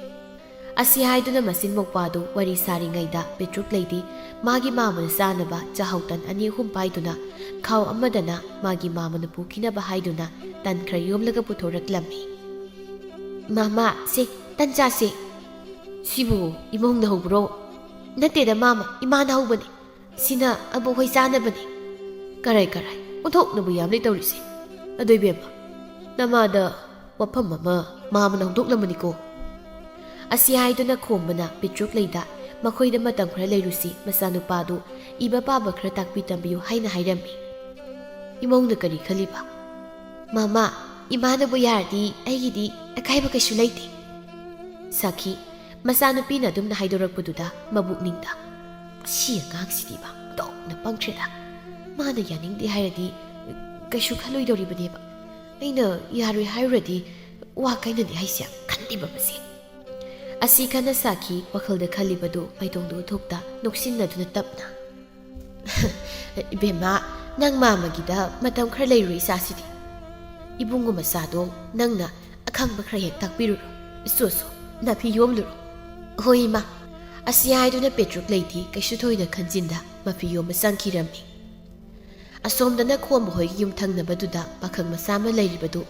ꯑꯁꯤ ꯍꯥꯏꯗꯨꯅ ꯃꯆꯤꯟ ꯃꯧꯄꯥꯗꯨ ꯋꯥꯔꯤ ꯁꯥꯔꯤꯉꯩꯗ ꯄꯦꯇ꯭ꯔꯨꯛ ꯂꯩꯗꯤ ꯃꯥꯒꯤ ꯃꯥꯃꯅ ꯆꯥꯅꯕ ꯆꯥꯍꯧ ꯇꯟ ꯑꯅꯤ ꯑꯍꯨꯝ ꯄꯥꯏꯗꯨꯅ ꯈꯥꯎ ꯑꯃꯗꯅ ꯃꯥꯒꯤ ꯃꯥꯃꯅ ꯄꯨꯈꯤꯅꯕ ꯍꯥꯏꯗꯨꯅ ꯇꯟ ꯈꯔ ꯌꯣꯝꯂꯒ ꯄꯨꯊꯣꯔꯛꯂꯝꯃꯤ꯫ "ꯃꯥꯃ, ꯁꯦ, ꯇꯟ ꯆꯥꯁꯦ"꯫ "ꯁꯤꯕꯨ ꯏꯃꯧꯅ ꯍꯧꯕ꯭ꯔꯣ?" "ꯅꯠꯇꯦꯗ ꯃꯥꯃ, ꯏꯃꯥꯅ ꯍꯧꯕꯅꯤ꯫ ꯁꯤꯅ ꯑꯕꯣꯛ ꯍꯣꯏ ꯆꯥꯅꯕꯅꯤ"꯫ "ꯀꯔꯥꯏ ꯀꯔꯥꯏ, ꯑꯣꯟꯊꯣꯛꯅꯕꯨ ꯌꯥꯝꯂꯦ ꯇꯧꯔꯤꯁꯦ꯫ ꯑꯗꯣ ꯏꯕꯦꯝꯃ, ꯅꯃꯥꯗ ꯋꯥꯐꯝ ꯑꯃ ꯃꯥꯃꯅ ꯍꯧꯗꯣꯛꯂꯝꯕꯅꯤꯀꯣ"꯫ ꯑꯁꯤ ꯍꯥꯏꯗꯨꯅ ꯈꯣꯝꯕꯅ ꯄꯤꯇ꯭ꯔꯨꯛ ꯂꯩꯗ ꯃꯈꯣꯏꯗ ꯃꯇꯝ ꯈꯔ ꯂꯩꯔꯨꯁꯤ, ꯃꯆꯥꯅꯨꯄꯥꯗꯨ ꯏꯕ ꯄꯥꯕ ꯈꯔ ꯇꯥꯛꯄꯤ ꯇꯝꯕꯤꯌꯨ ꯍꯥꯏꯅ ꯍꯥꯏꯔꯝꯃꯤ꯫ "ꯏꯃꯧꯅ ꯀꯔꯤ ꯈꯜꯂꯤꯕ?" "ꯃꯥꯃ, ꯏꯃꯥꯅꯕꯨ ꯌꯥꯔꯗꯤ ꯑꯩꯒꯤꯗꯤ ꯑꯀꯥꯏꯕ ꯀꯩꯁꯨ ꯂꯩꯇꯦ"꯫ ꯁꯥꯈꯤ, ꯃꯆꯥꯅꯨꯄꯤꯅ ꯑꯗꯨꯝꯅ ꯍꯥꯏꯗꯣꯔꯛꯄꯗꯨꯗ ꯃꯕꯨꯛꯅꯤꯡꯗ, "ꯁꯤ ꯑꯉꯥꯡꯁꯤꯗꯤꯕ ꯑꯣꯟꯊꯣꯛꯅ ꯄꯪꯈ꯭ꯔꯦꯗ꯫ ꯃꯥꯅ ꯌꯥꯅꯤꯡꯗꯦ ꯍꯥꯏꯔꯗꯤ ꯀꯩꯁꯨ ꯈꯜꯂꯣꯏꯗꯧꯔꯤꯕꯅꯦꯕ꯫ ꯑꯩꯅ ꯌꯥꯔꯣꯏ ꯍꯥꯏꯔꯨꯔꯗꯤ ꯋꯥ ꯀꯥꯏꯅꯅꯤ ꯍꯥꯏꯁꯦ ꯈꯟꯗꯦꯕ ꯃꯁꯤ"꯫ ꯑꯁꯤ ꯈꯟꯅ ꯁꯥꯈꯤ ꯋꯥꯈꯜꯗ ꯈꯜꯂꯤꯕꯗꯨ ꯃꯥꯏꯗꯣꯡꯗ ꯎꯠꯊꯣꯛꯇ ꯅꯣꯛꯁꯤꯟꯅꯗꯨꯅ ꯇꯞꯅ, "ꯏꯕꯦꯝꯃ, ꯅꯪ ꯃꯥꯃꯒꯤꯗ ꯃꯇꯝ ꯈꯔ ꯂꯩꯔꯨ ꯏꯆꯥꯁꯤꯗꯤ꯫ ꯏꯕꯨꯡꯉꯣ ꯃꯆꯥꯗꯣ ꯅꯪꯅ ꯑꯈꯪꯕ ꯈꯔ ꯍꯦꯛ ꯇꯥꯛꯄꯤꯔꯨꯔꯣ꯫ ꯁꯣ ꯁꯣ, ꯅꯥꯐꯤ ꯌꯣꯝꯂꯨꯔꯣ"꯫ "ꯍꯣꯏ ꯏꯃꯥ"꯫ ꯑꯁꯤ ꯍꯥꯏꯗꯨꯅ ꯄꯦꯇ꯭ꯔꯨꯛ ꯂꯩꯗꯤ ꯀꯩꯁꯨ ꯊꯣꯏꯅ ꯈꯟꯖꯤꯟꯗ ꯃꯐꯤ ꯌꯣꯝꯕ ꯆꯪꯈꯤꯔꯝꯃꯤ꯫ ꯑꯁꯣꯝꯗꯅ ꯈꯣꯝꯕ ꯍꯣꯏꯒꯤ ꯌꯨꯝ ꯊꯪꯅꯕꯗꯨꯗ ꯄꯥꯈꯪ ꯃꯆꯥ ꯑꯃ ꯂꯩꯔꯤꯕꯗꯨ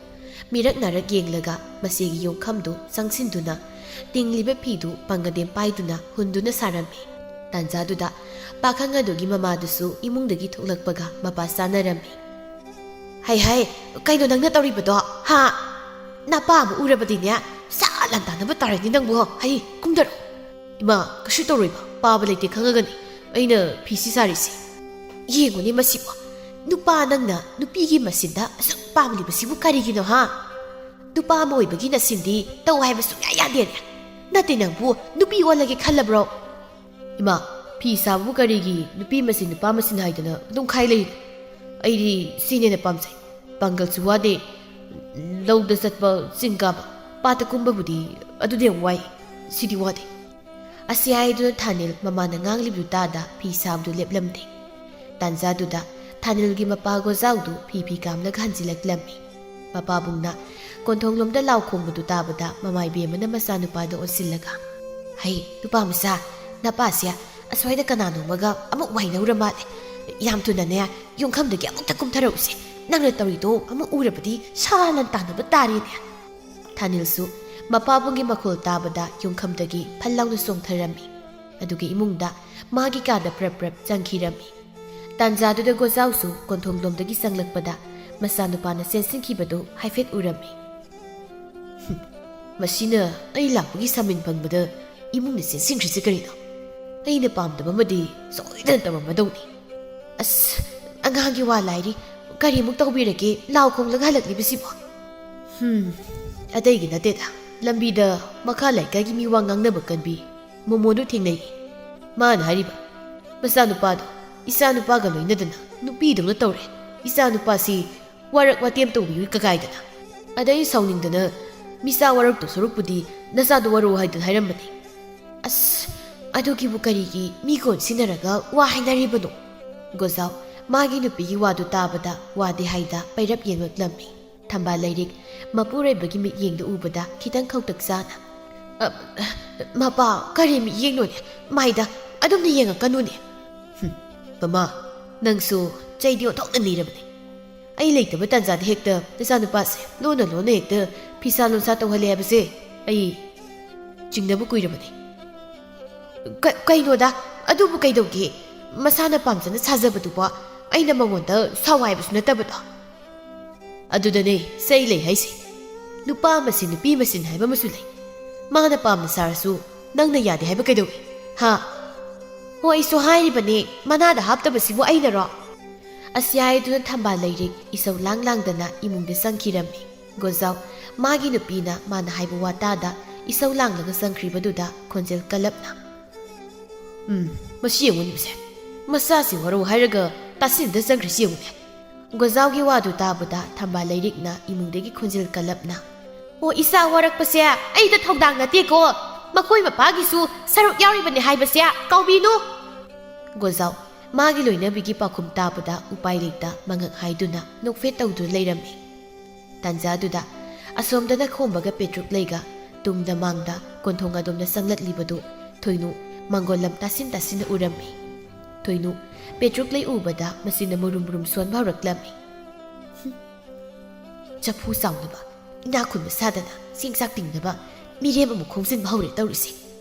ꯃꯤꯔꯛ ꯅꯥꯔꯛ ꯌꯦꯡꯂꯒ ꯃꯆꯦꯒꯤ ꯌꯣꯡꯈꯝꯗꯨ ꯆꯪꯁꯤꯟꯗꯨꯅ ꯇꯤꯡꯂꯤꯕ ꯐꯤꯗꯨ ꯄꯪꯒꯗꯦꯝ ꯄꯥꯏꯗꯨꯅ ꯍꯨꯟꯗꯨꯅ ꯁꯥꯔꯝꯃꯤ꯫ ꯇꯥꯟꯖꯥꯗꯨꯗ ꯄꯥꯈꯪ ꯑꯗꯨꯒꯤ ꯃꯃꯥꯗꯨꯁꯨ ꯏꯃꯨꯡꯗꯒꯤ ꯊꯣꯛꯂꯛꯄꯒ ꯃꯄꯥ ꯆꯥꯅꯔꯝꯃꯤ꯫ "ꯍꯩ ꯍꯩ, ꯀꯩꯅꯣ ꯅꯪꯅ ꯇꯧꯔꯤꯕꯗꯣ, ꯍꯥ? ꯅꯄꯥ ꯑꯃ ꯎꯔꯕꯗꯤꯅꯦ, ꯁꯥ ꯂꯥꯟꯗꯥꯅꯕ ꯇꯥꯔꯅꯤ ꯅꯪꯕꯨ꯫ ꯍꯩ, ꯀꯨꯝꯗꯔꯣ"꯫ "ꯏꯃꯥ, ꯀꯩꯁꯨ ꯇꯧꯔꯣꯏꯕ, ꯄꯥꯕ ꯂꯩꯇꯦ ꯈꯪꯉꯒꯅꯤ ꯑꯩꯅ ꯐꯤꯁꯤ ꯁꯥꯔꯤꯁꯦ꯫ ꯌꯦꯡꯉꯨꯅꯦ ꯃꯁꯤꯕꯨ, ꯅꯨꯄꯥ ꯅꯪꯅ ꯅꯨꯄꯤꯒꯤ ꯃꯆꯤꯟꯗ ꯑꯁꯨꯛ ꯄꯥꯝꯂꯤꯕꯁꯤꯕꯨ ꯀꯔꯤꯒꯤꯅꯣ, ꯍꯥ? ꯅꯨꯄꯥ ꯑꯃ ꯑꯣꯏꯕꯒꯤ ꯅꯆꯤꯟꯗꯤ ꯇꯧ ꯍꯥꯏꯕ ꯁꯨꯡꯌꯥ ꯌꯥꯗꯦꯅꯦ꯫ ꯅꯠꯇꯦ, ꯅꯪꯕꯨ ꯅꯨꯄꯤ ꯑꯣꯜꯂꯒꯦ ꯈꯜꯂꯕ꯭ꯔꯣ?" "ꯏꯃꯥ, ꯐꯤ ꯁꯥꯕꯕꯨ ꯀꯔꯤꯒꯤ ꯅꯨꯄꯤ ꯃꯆꯤꯟ ꯅꯨꯄꯥ ꯃꯆꯤꯟ ꯍꯥꯏꯗꯅ ꯑꯗꯨꯝ ꯈꯥꯏ ꯂꯩꯔꯤꯅꯣ? ꯑꯩꯗꯤ ꯁꯤꯅ ꯍꯦꯟꯅ ꯄꯥꯝꯖꯩ꯫ ꯄꯥꯡꯒꯜꯁꯨ ꯋꯥꯗꯦ꯫ ꯂꯧꯗ ꯆꯠꯄ, ꯆꯤꯡ ꯀꯥꯕ, ꯄꯥꯠꯇ ꯀꯨꯝꯕꯕꯨꯗꯤ ꯑꯗꯨꯗꯤ ꯌꯥꯝ ꯋꯥꯏ꯫ ꯁꯤꯗꯤ ꯋꯥꯗꯦ꯫" ꯑꯁꯤ ꯍꯥꯏꯗꯨꯅ ꯊꯥꯅꯤꯜ ꯃꯃꯥꯅ ꯉꯥꯡꯂꯤꯕꯗꯨ ꯇꯥꯗ ꯐꯤ ꯁꯥꯕꯗꯨ ꯂꯦꯞꯂꯝꯗꯦ꯫ ꯇꯥꯟꯖꯥꯗꯨꯗ ꯊꯥꯅꯤꯜꯒꯤ ꯃꯄꯥ ꯒꯣꯖꯥꯎꯗꯨ ꯐꯤ ꯐꯤ ꯀꯥꯝꯂꯒ ꯍꯟꯖꯤꯜꯂꯛꯂꯝꯃꯤ꯫ ꯃꯄꯥꯕꯨꯡꯅ ꯀꯣꯟꯊꯣꯡꯂꯣꯝꯗ ꯂꯥꯎ ꯈꯣꯡꯕꯗꯨ ꯇꯥꯕꯗ ꯃꯃꯥ ꯏꯕꯦꯝꯃꯅ ꯃꯆꯥꯅꯨꯄꯥꯗ ꯑꯣꯟꯁꯤꯜꯂꯒ, "ꯍꯩ, ꯅꯨꯄꯥ ꯃꯆꯥ, ꯅꯄꯥꯁꯦ ꯑꯁ꯭ꯋꯥꯏꯗ ꯀꯅꯥꯅꯣꯝꯃꯒ ꯑꯃꯨꯛ ꯋꯥꯏꯅꯧꯔ ꯃꯥꯜꯂꯦ꯫ ꯌꯥꯝ ꯊꯨꯅꯅꯦ ꯌꯨꯝꯈꯝꯗꯒꯤ ꯑꯃꯨꯛꯇ ꯀꯨꯝꯊꯔꯛꯎꯁꯦ꯫ ꯅꯪꯅ ꯇꯧꯔꯤꯗꯣ ꯑꯃꯨꯛ ꯎꯔꯕꯗꯤ ꯁꯥ ꯂꯥꯟ ꯇꯥꯅꯕ ꯇꯥꯔꯦꯅꯦ꯫" ꯊꯥꯅꯤꯜꯁꯨ ꯃꯄꯥꯕꯨꯡꯒꯤ ꯃꯈꯣꯜ ꯇꯥꯕꯗ ꯌꯨꯝꯈꯝꯗꯒꯤ ꯐꯜ ꯂꯥꯎꯅ ꯆꯣꯡꯊꯔꯝꯃꯤ꯫ ꯑꯗꯨꯒ ꯏꯃꯨꯡꯗ ꯃꯥꯒꯤ ꯀꯥꯗ ꯄ꯭ꯔꯞ ꯄ꯭ꯔꯞ ꯆꯪꯈꯤꯔꯝꯃꯤ꯫ ꯇꯥꯟꯖꯥꯗꯨꯗ ꯒꯣꯖꯥꯎꯁꯨ ꯀꯣꯟꯊꯣꯡꯂꯣꯝꯗꯒꯤ ꯆꯪꯂꯛꯄꯗ ꯃꯆꯥꯅꯨꯄꯥꯅ ꯆꯦꯟꯁꯤꯟꯈꯤꯕꯗꯨ ꯍꯥꯏꯐꯦꯠ ꯎꯔꯝꯃꯤ꯫ "ꯍꯨꯝ, ꯃꯁꯤꯅ ꯑꯩ ꯂꯥꯛꯄꯒꯤ ꯁꯃꯤꯟ ꯐꯪꯕꯗ ꯏꯃꯨꯡꯗ ꯆꯦꯟꯁꯤꯟꯈ꯭ꯔꯤꯁꯦ ꯀꯔꯤꯅꯣ? ꯑꯩꯅ ꯄꯥꯝꯗꯕ ꯑꯃꯗꯤ ꯁꯣꯏꯗꯅ ꯇꯧꯔꯝꯃꯗꯧꯅꯤ꯫ ꯑꯁ, ꯑꯉꯥꯡꯒꯤ ꯋꯥ ꯂꯥꯏꯔꯤ, ꯀꯔꯤꯃꯨꯛ ꯇꯧꯕꯤꯔꯒꯦ ꯂꯥꯎ ꯈꯣꯡꯂꯒ ꯍꯜꯂꯛꯂꯤꯕꯁꯤꯕꯣ?" "ꯍꯨꯝ, ꯑꯇꯩꯒꯤ ꯅꯠꯇꯦꯗ, ꯂꯝꯕꯤꯗ ꯃꯈꯥ ꯂꯩꯀꯥꯏꯒꯤ ꯃꯤ ꯋꯥ ꯉꯥꯡꯅꯕ ꯀꯟꯕꯤ ꯃꯣꯃꯣꯗꯨ ꯊꯦꯡꯅꯩ꯫ ꯃꯥꯅ ꯍꯥꯏꯔꯤꯕ, ꯃꯆꯥꯅꯨꯄꯥꯗꯣ ꯏꯆꯥꯅꯨꯄꯥꯒ ꯂꯣꯏꯅꯗꯅ ꯅꯨꯄꯤꯗꯧꯅ ꯇꯧꯔꯦ꯫ ꯏꯆꯥꯅꯨꯄꯥꯁꯤ ꯋꯥꯔꯛ ꯋꯥꯇꯦꯝ ꯇꯧꯕꯤꯌꯨ ꯀꯀꯥꯏꯗꯅ꯫ ꯑꯗ ꯑꯩ ꯁꯥꯎꯅꯤꯡꯗꯅ, 'ꯃꯤꯆꯥ ꯋꯥꯔꯛꯇꯧ ꯁꯔꯨꯛꯄꯨꯗꯤ ꯅꯆꯥꯗꯣ ꯋꯥꯔꯛꯑꯣ' ꯍꯥꯏꯗꯨꯅ ꯍꯥꯏꯔꯝꯕꯅꯤ꯫" "ꯑꯁ, ꯑꯗꯨꯒꯤꯕꯨ ꯀꯔꯤꯒꯤ ꯃꯤ ꯀꯣꯟꯁꯤꯟꯅꯔꯒ ꯋꯥ ꯍꯥꯏꯅꯔꯤꯕꯅꯣ?" ꯒꯣꯖꯥꯎ ꯃꯥꯒꯤ ꯅꯨꯄꯤꯒꯤ ꯋꯥꯗꯨ ꯇꯥꯕꯗ ꯋꯥꯗꯦ ꯍꯥꯏꯗ ꯄꯩꯔꯞ ꯌꯦꯡꯂꯛꯂꯝꯃꯤ꯫ ꯊꯝꯕꯥꯜ ꯂꯩꯔꯤꯛ ꯃꯄꯨꯔꯣꯏꯕꯒꯤ ꯃꯤꯠꯌꯦꯡꯗꯨ ꯎꯕꯗ ꯈꯤꯇꯪ ꯈꯧꯇꯛ ꯆꯥꯅ, "ꯑ, ꯃꯄꯥ, ꯀꯔꯤ ꯃꯤꯠꯌꯦꯡꯅꯣꯅꯦ? ꯃꯥꯏꯗ ꯑꯗꯨꯝꯅ ꯌꯦꯡꯉꯛꯀꯅꯨꯅꯦ꯫" "ꯍꯨꯝ, ꯃꯃꯥ, ꯅꯪꯁꯨ ꯆꯩꯗꯤ ꯑꯣꯟꯊꯣꯛꯅ ꯅꯤꯔꯕꯅꯤ꯫ ꯑꯩ ꯂꯩꯇꯕ ꯇꯥꯟꯖꯥꯗ ꯍꯦꯛꯇ ꯅꯆꯥꯅꯨꯄꯥꯁꯦ ꯂꯣꯟꯅ ꯂꯣꯟꯅ ꯍꯦꯛꯇ ꯐꯤꯁꯥ ꯂꯣꯟꯁꯥ ꯇꯧꯍꯜꯂꯦ ꯍꯥꯏꯕꯁꯦ ꯑꯩ ꯆꯤꯡꯅꯕ ꯀꯨꯏꯔꯕꯅꯤ꯫" "ꯀ-, ꯀꯩꯅꯣꯗ, ꯑꯗꯨꯕꯨ ꯀꯩꯗꯧꯒꯦ? ꯃꯁꯥꯅ ꯄꯥꯝꯖꯅ ꯁꯥꯖꯕꯗꯨꯕꯣ ꯑꯩꯅ ꯃꯉꯣꯟꯗ ꯁꯥꯎ ꯍꯥꯏꯕꯁꯨ ꯅꯠꯇꯕꯗꯣ꯫" "ꯑꯗꯨꯗꯅꯦ ꯆꯩ ꯂꯩ ꯍꯥꯏꯁꯦ꯫ ꯅꯨꯄꯥ ꯃꯁꯦꯟ ꯅꯨꯄꯤ ꯃꯁꯦꯟ ꯍꯥꯏꯕ ꯑꯃꯁꯨ ꯂꯩ꯫ ꯃꯥꯅ ꯄꯥꯝꯅ ꯁꯥꯔꯁꯨ ꯅꯪꯅ ꯌꯥꯗꯦ ꯍꯥꯏꯕ ꯀꯩꯗꯧꯏ? ꯍꯥ?" "ꯍꯣ, ꯑꯩꯁꯨ ꯍꯥꯏꯔꯤꯕꯅꯦ, ꯃꯅꯥꯗ ꯍꯥꯞꯇꯕꯁꯤꯕꯨ ꯑꯩꯅꯔꯣ?" ꯑꯁꯤ ꯍꯥꯏꯗꯨꯅ ꯊꯝꯕꯥꯜ ꯂꯩꯔꯤꯛ ꯏꯁꯧ ꯂꯥꯡ ꯂꯥꯡꯗꯅ ꯏꯃꯨꯡꯗ ꯆꯪꯈꯤꯔꯝꯃꯤ꯫ ꯒꯣꯖꯥꯎ ꯃꯥꯒꯤ ꯅꯨꯄꯤꯅ ꯃꯥꯅ ꯍꯥꯏꯕ ꯋꯥ ꯇꯥꯗ ꯏꯁꯧ ꯂꯥꯡꯂꯒ ꯆꯪꯈ꯭ꯔꯤꯕꯗꯨꯗ ꯈꯣꯟꯖꯦꯜ ꯀꯜꯂꯞꯅ, "ꯎꯝ, ꯃꯁꯤ ꯌꯦꯡꯉꯨꯅꯦ, ꯃꯁꯦ꯫ ꯃꯆꯥꯁꯤ ꯋꯥꯔꯧ ꯍꯥꯏꯔꯒ ꯇꯥꯁꯤꯟꯅꯗ ꯆꯪꯈ꯭ꯔꯤꯁꯤ ꯌꯦꯡꯉꯨꯅꯦ꯫ ꯒꯣꯖꯥꯎꯒꯤ ꯋꯥꯗꯨ ꯇꯥꯕꯗ ꯊꯝꯕꯥꯜ ꯂꯩꯔꯤꯛꯅ ꯏꯃꯨꯡꯗꯒꯤ ꯈꯣꯟꯖꯦꯜ ꯀꯜꯂꯞꯅ, "ꯑꯣ, ꯏꯆꯥ ꯋꯥꯔꯛꯄꯁꯦ ꯑꯩꯗ ꯊꯧꯗꯥꯡ ꯅꯠꯇꯦꯀꯣ, ꯃꯈꯣꯏ ꯃꯄꯥꯒꯤꯁꯨ ꯁꯔꯨꯛ ꯌꯥꯎꯔꯤꯕꯅꯤ ꯍꯥꯏꯕꯁꯦ ꯀꯥꯎꯕꯤꯅꯨ!" ꯒꯣꯖꯥꯎ ꯃꯥꯒꯤ ꯂꯣꯏꯅꯕꯤꯒꯤ ꯄꯥꯎꯈꯨꯝ ꯇꯥꯕꯗ ꯎꯄꯥꯏ ꯂꯩꯇ ꯃꯉꯛ ꯍꯥꯏꯗꯨꯅ ꯅꯣꯛꯐꯦꯠ ꯇꯧꯗꯨꯅ ꯂꯩꯔꯝꯃꯤ꯫ ꯇꯥꯟꯖꯥꯗꯨꯗ ꯑꯁꯣꯝꯗꯅ ꯈꯣꯝꯕꯒ ꯄꯦꯇ꯭ꯔꯨꯛ ꯂꯩꯒ ꯇꯨꯡꯗ ꯃꯥꯡꯗ ꯀꯣꯟꯊꯣꯡ ꯑꯗꯣꯝꯗ ꯆꯪꯂꯛꯂꯤꯕꯗꯨ ꯊꯣꯏꯅꯨ ꯃꯪꯒꯣꯜꯂꯝ ꯇꯥꯁꯤꯟ ꯇꯥꯁꯤꯟꯅ ꯎꯔꯝꯃꯤ꯫ ꯊꯣꯏꯅꯨ ꯄꯦꯇ꯭ꯔꯨꯛ ꯂꯩ ꯎꯕꯗ ꯃꯆꯤꯟꯅ ꯃꯨꯔꯨꯝ ꯃꯨꯔꯨꯝ ꯁꯣꯟꯕ ꯍꯧꯔꯛꯂꯝꯃꯤ꯫ "ꯍꯨꯝ, ꯆꯐꯨ ꯆꯥꯎꯅꯕ, ꯏꯅꯥꯛ ꯈꯨꯟꯕ ꯁꯥꯗꯅ ꯆꯦꯡ ꯆꯥꯛ ꯇꯤꯡꯅꯕ ꯃꯤꯔꯦꯝ ꯑꯃꯨꯛ ꯈꯣꯝꯖꯤꯟꯕ ꯍꯧꯔꯦ ꯇꯧꯔꯤꯁꯦ꯫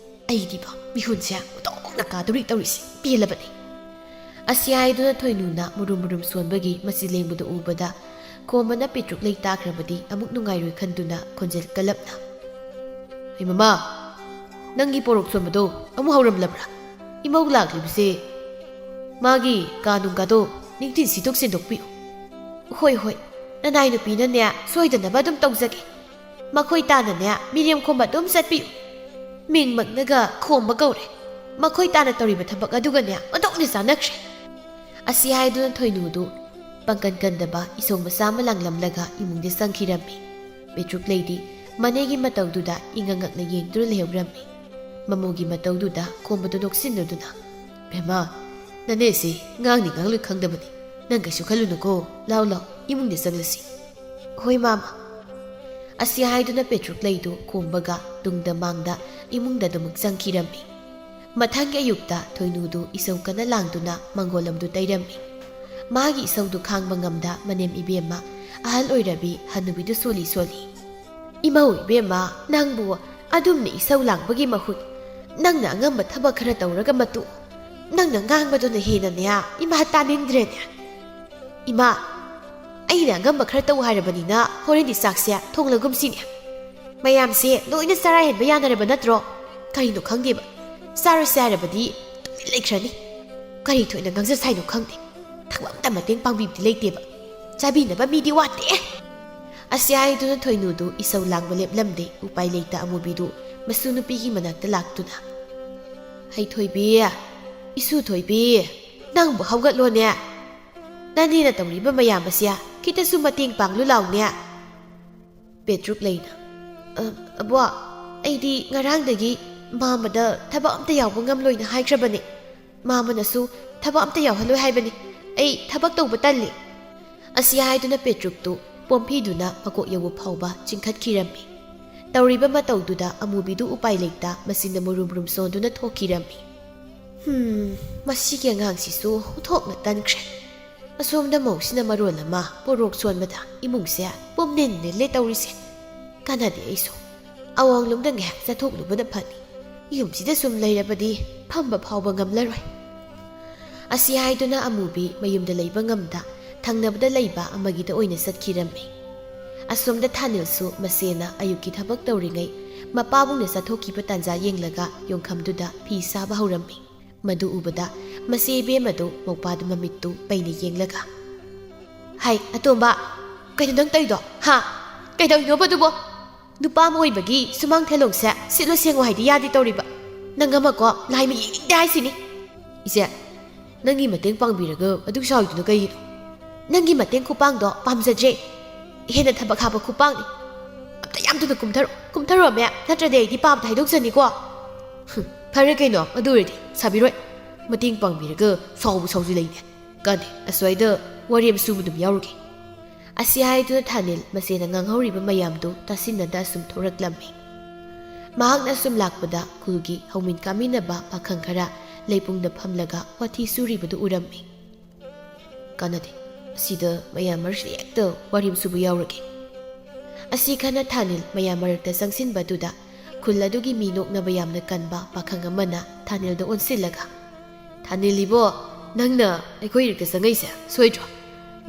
ꯑꯩꯗꯤꯕ ꯃꯤꯍꯨꯟꯁꯦ ꯎꯇꯣꯡꯅ ꯀꯥꯗꯧꯔꯤ ꯇꯧꯔꯤꯁꯦ, ꯄꯦꯜꯂꯕꯅꯤ!" ꯑꯁꯤ ꯍꯥꯏꯗꯨꯅ ꯊꯣꯏꯅꯨꯅ ꯃꯨꯔꯨꯝ ꯃꯨꯔꯨꯝ ꯁꯣꯟꯕꯒꯤ ꯃꯆꯤ ꯂꯦꯡꯕꯗꯨ ꯎꯕꯗ ꯈꯣꯝꯕꯅ ꯄꯦꯇ꯭ꯔꯨꯛ ꯂꯩ ꯇꯥꯈ꯭ꯔꯕꯗꯤ ꯑꯃꯨꯛ ꯅꯨꯡꯉꯥꯏꯔꯣꯏ ꯈꯟꯗꯨꯅ ꯈꯣꯟꯖꯦꯜ ꯀꯜꯂꯞꯅ, "ꯍꯩ ꯃꯃꯥ, ꯅꯪꯒꯤ ꯄꯣꯔꯣꯛ ꯁꯣꯟꯕꯗꯣ ꯑꯃꯨꯛ ꯍꯧꯔꯝꯂꯕ꯭ꯔꯥ? ꯏꯃꯧ ꯂꯥꯛꯂꯤꯕꯁꯦ ꯃꯥꯒꯤ ꯀꯥ ꯅꯨꯡ ꯀꯥꯗꯣ ꯅꯤꯡꯊꯤꯟ ꯁꯤꯗꯣꯛ ꯁꯦꯡꯗꯣꯛꯄꯤꯌꯨ꯫" "ꯍꯣꯏ, ꯍꯣꯏ, ꯅꯅꯥꯏ ꯅꯨꯄꯤꯅꯅꯦ ꯁꯣꯏꯗꯅꯕ ꯑꯗꯨꯝ ꯇꯧꯖꯒꯦ꯫ ꯃꯈꯣꯏ ꯇꯥꯅꯅꯦ ꯃꯤꯔꯦꯝ ꯈꯣꯝꯕ ꯑꯗꯨꯝ ꯆꯠꯄꯤꯌꯨ꯫ ꯃꯤꯡꯃꯛꯅꯒ ꯈꯣꯝꯕ ꯀꯧꯔꯦ꯫ ꯃꯈꯣꯏ ꯇꯥꯅ ꯇꯧꯔꯤꯕ ꯊꯕꯛ ꯑꯗꯨꯒꯅꯦ ꯑꯣꯟꯊꯣꯛꯅ ꯆꯥꯟꯅꯈ꯭ꯔꯦ꯫" ꯑꯁꯤ ꯍꯥꯏꯗꯨꯅ ꯊꯣꯏꯅꯨꯗꯨ ꯄꯥꯡꯀꯟ ꯀꯟꯗꯕ ꯏꯁꯧ ꯃꯆꯥ ꯑꯃ ꯂꯥꯡꯂꯝꯂꯒ ꯏꯃꯨꯡꯗ ꯆꯪꯈꯤꯔꯝꯃꯤ꯫ ꯄꯦꯇ꯭ꯔꯨꯛ ꯂꯩꯗꯤ ꯃꯅꯦꯒꯤ ꯃꯇꯧꯗꯨꯗ ꯏꯉꯛ ꯉꯛꯅ ꯌꯦꯡꯗꯨꯅ ꯂꯩꯍꯧꯔꯝꯃꯤ꯫ ꯃꯃꯧꯒꯤ ꯃꯇꯧꯗꯨꯗ ꯈꯣꯝꯕꯗꯨ ꯅꯣꯛꯁꯤꯟꯅꯗꯨꯅ, "ꯕꯦꯝꯃ, ꯅꯅꯦꯁꯤ ꯉꯥꯡꯅꯤ ꯉꯥꯡꯂꯣꯏ ꯈꯪꯗꯕꯅꯤ꯫ ꯅꯪ ꯀꯩꯁꯨ ꯈꯜꯂꯨꯅꯨꯀꯣ꯫ ꯂꯥꯎ ꯂꯥꯎ, ꯏꯃꯨꯡꯗ ꯆꯪꯂꯁꯤ꯫" "ꯍꯣꯏ ꯃꯥꯃ꯫" ꯑꯁꯤ ꯍꯥꯏꯗꯨꯅ ꯄꯦꯇ꯭ꯔꯨꯛ ꯂꯩꯗꯨ ꯈꯣꯝꯕꯒ ꯇꯨꯡꯗ ꯃꯥꯡꯗ ꯏꯃꯨꯡꯗ ꯑꯗꯨꯃꯛ ꯆꯪꯈꯤꯔꯝꯃꯤ꯫ ꯃꯊꯪꯒꯤ ꯑꯌꯨꯛꯇ ꯊꯣꯏꯅꯨꯗꯨ ꯏꯁꯧ ꯀꯟꯅ ꯂꯥꯡꯗꯨꯅ ꯃꯪꯒꯣꯜꯂꯝꯗꯨ ꯇꯩꯔꯝꯃꯤ꯫ ꯃꯥꯒꯤ ꯏꯁꯧꯗꯨ ꯈꯥꯡꯕ ꯉꯝꯗ ꯃꯅꯦꯝ ꯏꯕꯦꯝꯃ ꯑꯍꯜ ꯑꯣꯏꯔꯕꯤ ꯍꯅꯨꯕꯤꯗꯨ ꯁꯣꯜꯂꯤ ꯁꯣꯜꯂꯤ, "ꯏꯃꯧ ꯏꯕꯦꯝꯃ, ꯅꯪꯕꯨ ꯑꯗꯨꯝꯅ ꯏꯁꯧ ꯂꯥꯡꯕꯒꯤ ꯃꯍꯨꯠ ꯅꯪꯅ ꯑꯉꯝꯕ ꯊꯕꯛ ꯈꯔ ꯇꯧꯔꯒ ꯃꯇꯨ, ꯅꯪꯅ ꯉꯥꯡꯕꯗꯨꯅ ꯍꯦꯟꯅꯅꯦ ꯏꯃꯥ ꯇꯥꯅꯤꯡꯗ꯭ꯔꯦꯅꯦ꯫ ꯏꯃꯥ, ꯑꯩꯅ ꯑꯉꯝꯕ ꯈꯔ ꯇꯧ ꯍꯥꯏꯔꯕꯅꯤꯅ ꯍꯣꯔꯦꯟꯗꯤ ꯆꯥꯛꯁꯦ ꯊꯣꯡꯂꯒꯨꯝꯁꯤꯅꯦ꯫ ꯃꯌꯥꯝꯁꯦ ꯂꯣꯏꯅ ꯆꯔꯥ ꯍꯦꯟꯕ ꯌꯥꯅꯔꯕ ꯅꯠꯇ꯭ꯔꯣ? ꯀꯔꯤꯅꯣ ꯈꯪꯗꯦꯕ, ꯆꯥꯔꯁꯦ ꯍꯥꯏꯔꯕꯗꯤ ꯇꯨꯃꯤꯟ ꯂꯩꯈ꯭ꯔꯅꯤ꯫ ꯀꯔꯤ ꯊꯣꯏꯅ ꯉꯥꯡꯖ ꯁꯥꯏꯅꯣ ꯈꯪꯗꯦ꯫ ꯊꯕꯛ ꯑꯝꯇ ꯃꯇꯦꯡ ꯄꯥꯡꯕꯤꯕꯗꯤ ꯂꯩꯇꯦꯕ꯫ ꯆꯥꯕꯤꯅꯕ ꯃꯤꯗꯤ ꯋꯥꯠꯇꯦ꯫" ꯑꯁꯤ ꯍꯥꯏꯗꯨꯅ ꯊꯣꯏꯅꯨꯗꯨ ꯏꯁꯧ ꯂꯥꯡꯕ ꯂꯦꯞꯂꯝꯗꯦ꯫ ꯎꯄꯥꯏ ꯂꯩꯇ ꯑꯃꯨꯕꯤꯗꯨ ꯃꯁꯨ ꯅꯨꯄꯤꯒꯤ ꯃꯅꯥꯛꯇ ꯂꯥꯛꯇꯨꯅ, "ꯍꯩꯊꯣꯏꯕꯤ, ꯏꯁꯨ ꯊꯣꯏꯕꯤ, ꯅꯪꯕꯨ ꯍꯧꯒꯠꯂꯣꯅꯦ꯫ ꯅꯅꯦꯅ ꯇꯧꯔꯤꯕ ꯃꯌꯥꯝ ꯑꯁꯦ ꯈꯤꯇꯁꯨ ꯃꯇꯦꯡ ꯄꯥꯡꯂꯨ ꯂꯥꯎꯅꯦ꯫ ꯄꯦꯇ꯭ꯔꯨꯛ ꯂꯩꯅ, "ꯑ, ꯑꯕꯣ, ꯑꯩꯗꯤ ꯉꯔꯥꯡꯗꯒꯤ ꯃꯥꯃꯗ ꯊꯕꯛ ꯑꯝꯇ ꯌꯥꯎꯕ ꯉꯝꯂꯣꯏꯅ ꯍꯥꯏꯈ꯭ꯔꯕꯅꯤ꯫ ꯃꯥꯃꯅꯁꯨ ꯊꯕꯛ ꯑꯝꯇ ꯌꯥꯎꯍꯜꯂꯣꯏ ꯍꯥꯏꯕꯅꯤ꯫ ꯑꯩ ꯊꯕꯛ ꯇꯧꯕ ꯇꯜꯂꯤ꯫" ꯑꯁꯤ ꯍꯥꯏꯗꯨꯅ ꯄꯦꯇ꯭ꯔꯨꯛꯇꯨ ꯄꯣꯝꯐꯤꯗꯨꯅ ꯃꯀꯣꯛ ꯌꯧꯕ ꯐꯥꯎꯕ ꯆꯤꯡꯈꯠꯈꯤꯔꯝꯃꯤ꯫ ꯇꯧꯔꯤꯕ ꯃꯇꯧꯗꯨꯗ ꯑꯃꯨꯕꯤꯗꯨ ꯎꯄꯥꯏ ꯂꯩꯇ ꯃꯆꯤꯟꯅ ꯃꯨꯔꯨꯝ ꯃꯨꯔꯨꯝ ꯁꯣꯟꯗꯨꯅ ꯊꯣꯛꯈꯤꯔꯝꯃꯤ꯫ "ꯍꯨꯝ, ꯃꯁꯤꯒꯤ ꯑꯉꯥꯡꯁꯤꯁꯨ ꯑꯣꯟꯊꯣꯛꯅ ꯇꯟꯈ꯭ꯔꯦ꯫ ꯑꯁꯣꯝꯗ ꯃꯧꯁꯤꯅ ꯃꯔꯣꯜ ꯑꯃ ꯄꯣꯔꯣꯛ ꯁꯣꯟꯕꯗ ꯏꯃꯨꯡꯁꯦ ꯄꯨꯝꯅꯤꯟ ꯅꯤꯜꯂꯦ ꯇꯧꯔꯤꯁꯦ꯫ ꯀꯥꯟꯅꯗꯦ, ꯑꯩꯁꯨ ꯑꯋꯥꯡꯂꯣꯝꯗ ꯉꯥꯏꯍꯥꯛ ꯆꯠꯊꯣꯛꯂꯨꯕꯅ ꯐꯅꯤ꯫ ꯌꯨꯝꯁꯤꯗ ꯁꯨꯝ ꯂꯩꯔꯕꯗꯤ ꯐꯝꯕ ꯐꯥꯎꯕ ꯉꯝꯂꯔꯣꯏ꯫" ꯑꯁꯤ ꯍꯥꯏꯗꯨꯅ ꯑꯃꯨꯕꯤ ꯃꯌꯨꯝꯗ ꯂꯩꯕ ꯉꯝꯗ ꯊꯪꯅꯕꯗ ꯂꯩꯕ ꯑꯃꯒꯤꯗ ꯑꯣꯏꯅ ꯆꯠꯈꯤꯔꯝꯃꯤ꯫ ꯑꯁꯣꯝꯗ ꯊꯥꯅꯤꯜꯁꯨ ꯃꯆꯦꯅ ꯑꯌꯨꯛꯀꯤ ꯊꯕꯛ ꯇꯧꯔꯤꯉꯩ ꯃꯄꯥꯕꯨꯡꯅ ꯆꯠꯊꯣꯛꯈꯤꯕ ꯇꯥꯟꯖꯥ ꯌꯦꯡꯂꯒ ꯌꯣꯡꯈꯝꯗꯨꯗ ꯐꯤ ꯁꯥꯕ ꯍꯧꯔꯝꯃꯤ꯫ ꯃꯗꯨ ꯎꯕꯗ ꯃꯆꯦ ꯏꯕꯦꯝꯃꯗꯨ ꯃꯧꯄꯥꯗꯨ ꯃꯃꯤꯠꯇꯨ ꯄꯩꯅ ꯌꯦꯡꯂꯒ, "ꯍꯥꯏ, ꯑꯇꯣꯝꯕ, ꯀꯩꯅꯣ ꯅꯪ ꯇꯧꯔꯤꯗꯣ? ꯍꯥ? ꯀꯩꯗꯧꯔꯤꯅꯣꯕ ꯑꯗꯨꯕꯣ? ꯅꯨꯄꯥ ꯑꯃ ꯑꯣꯏꯕꯒꯤ ꯁꯨꯃꯥꯡ ꯊꯦꯂꯣꯡꯁꯦ ꯁꯤꯠꯂꯨ ꯁꯦꯡꯉꯨ ꯍꯥꯏꯗꯤ ꯌꯥꯗꯦ ꯇꯧꯔꯤꯕ꯫ ꯅꯪ ꯑꯃꯀꯣ ꯂꯥꯏ ꯃꯤ ꯌꯦꯡꯅꯤꯡꯗꯦ ꯍꯥꯏꯁꯤꯅꯤ꯫" "ꯏꯆꯦ, ꯅꯪꯒꯤ ꯃꯇꯦꯡ ꯄꯥꯡꯕꯤꯔꯒ ꯑꯗꯨꯛ ꯁꯥꯎꯔꯤꯗꯨꯅ ꯀꯩꯒꯤꯅꯣ?" "ꯅꯪꯒꯤ ꯃꯇꯦꯡ ꯈꯨꯄꯥꯡꯗꯣ ꯄꯥꯝꯖꯗ꯭ꯔꯦ꯫ ꯍꯦꯟꯅ ꯊꯕꯛ ꯍꯥꯞꯄ ꯈꯨꯄꯥꯡꯅꯤ꯫ ꯑꯝꯇ ꯌꯥꯝ ꯊꯨꯅ ꯀꯨꯝꯊꯔꯣ, ꯀꯨꯝꯊꯔꯣꯃꯦ, ꯅꯠꯇ꯭ꯔꯗꯤ ꯑꯩꯗꯤ ꯄꯥꯕꯗ ꯍꯥꯏꯗꯣꯛꯆꯅꯤꯀꯣ꯫" "ꯍꯨꯝ, ꯐꯔꯦ ꯀꯩꯅꯣ, ꯑꯗꯨ ꯑꯣꯏꯔꯗꯤ ꯁꯥꯕꯤꯔꯣꯏ꯫ ꯃꯇꯦꯡ ꯄꯥꯡꯕꯤꯔꯒ ꯁꯥꯎꯕ ꯁꯥꯎꯖꯤꯜꯂꯛꯏꯅꯦ꯫ ꯀꯥꯟꯗꯦ, ꯑꯁ꯭ꯋꯥꯏꯗ ꯋꯥꯔꯦꯝ ꯁꯨꯕ ꯑꯗꯨꯝ ꯌꯥꯎꯔꯨꯒꯦ꯫" ꯑꯁꯤ ꯍꯥꯏꯗꯨꯅ ꯊꯥꯅꯤꯜ ꯃꯆꯦꯅ ꯉꯥꯡꯍꯧꯔꯤꯕ ꯃꯌꯥꯝꯗꯨ ꯇꯥꯁꯤꯟꯅꯗ ꯑꯁꯨꯝ ꯊꯣꯔꯛꯂꯝꯃꯤ꯫ ꯃꯍꯥꯛꯅ ꯑꯁꯨꯝ ꯂꯥꯛꯄꯗ ꯈꯨꯜꯒꯤ ꯍꯧꯃꯤꯟ ꯀꯥꯃꯤꯟꯅꯕ ꯄꯥꯈꯪ ꯈꯔ ꯂꯩꯄꯨꯡꯗ ꯐꯝꯂꯒ ꯋꯥꯊꯤ ꯁꯨꯔꯤꯕꯗꯨ ꯎꯔꯝꯃꯤ꯫ "ꯀꯥꯟꯅꯗꯦ, ꯑꯁꯤꯗ ꯃꯌꯥꯝ ꯃꯔꯛꯁꯤꯗ ꯍꯦꯛꯇ ꯋꯥꯔꯦꯝ ꯁꯨꯕ ꯌꯥꯎꯔꯒꯦ꯫" ꯑꯁꯤ ꯈꯟꯅ ꯊꯥꯅꯤꯜ ꯃꯌꯥꯝ ꯃꯔꯛꯇ ꯆꯪꯁꯤꯟꯕꯗꯨꯗ ꯈꯨꯜ ꯑꯗꯨꯒꯤ ꯃꯤ ꯅꯣꯛꯅꯕ ꯌꯥꯝꯅ ꯀꯟꯕ ꯄꯥꯈꯪ ꯑꯃꯅ ꯊꯥꯅꯤꯜꯗ ꯑꯣꯟꯁꯤꯜꯂꯒ, "ꯊꯥꯅꯤꯜ ꯏꯕꯣ, ꯅꯪꯅ ꯑꯩꯈꯣꯏ ꯏꯔꯛꯇ ꯆꯪꯉꯛꯏꯁꯦ ꯁꯣꯏꯗ꯭ꯔꯣ?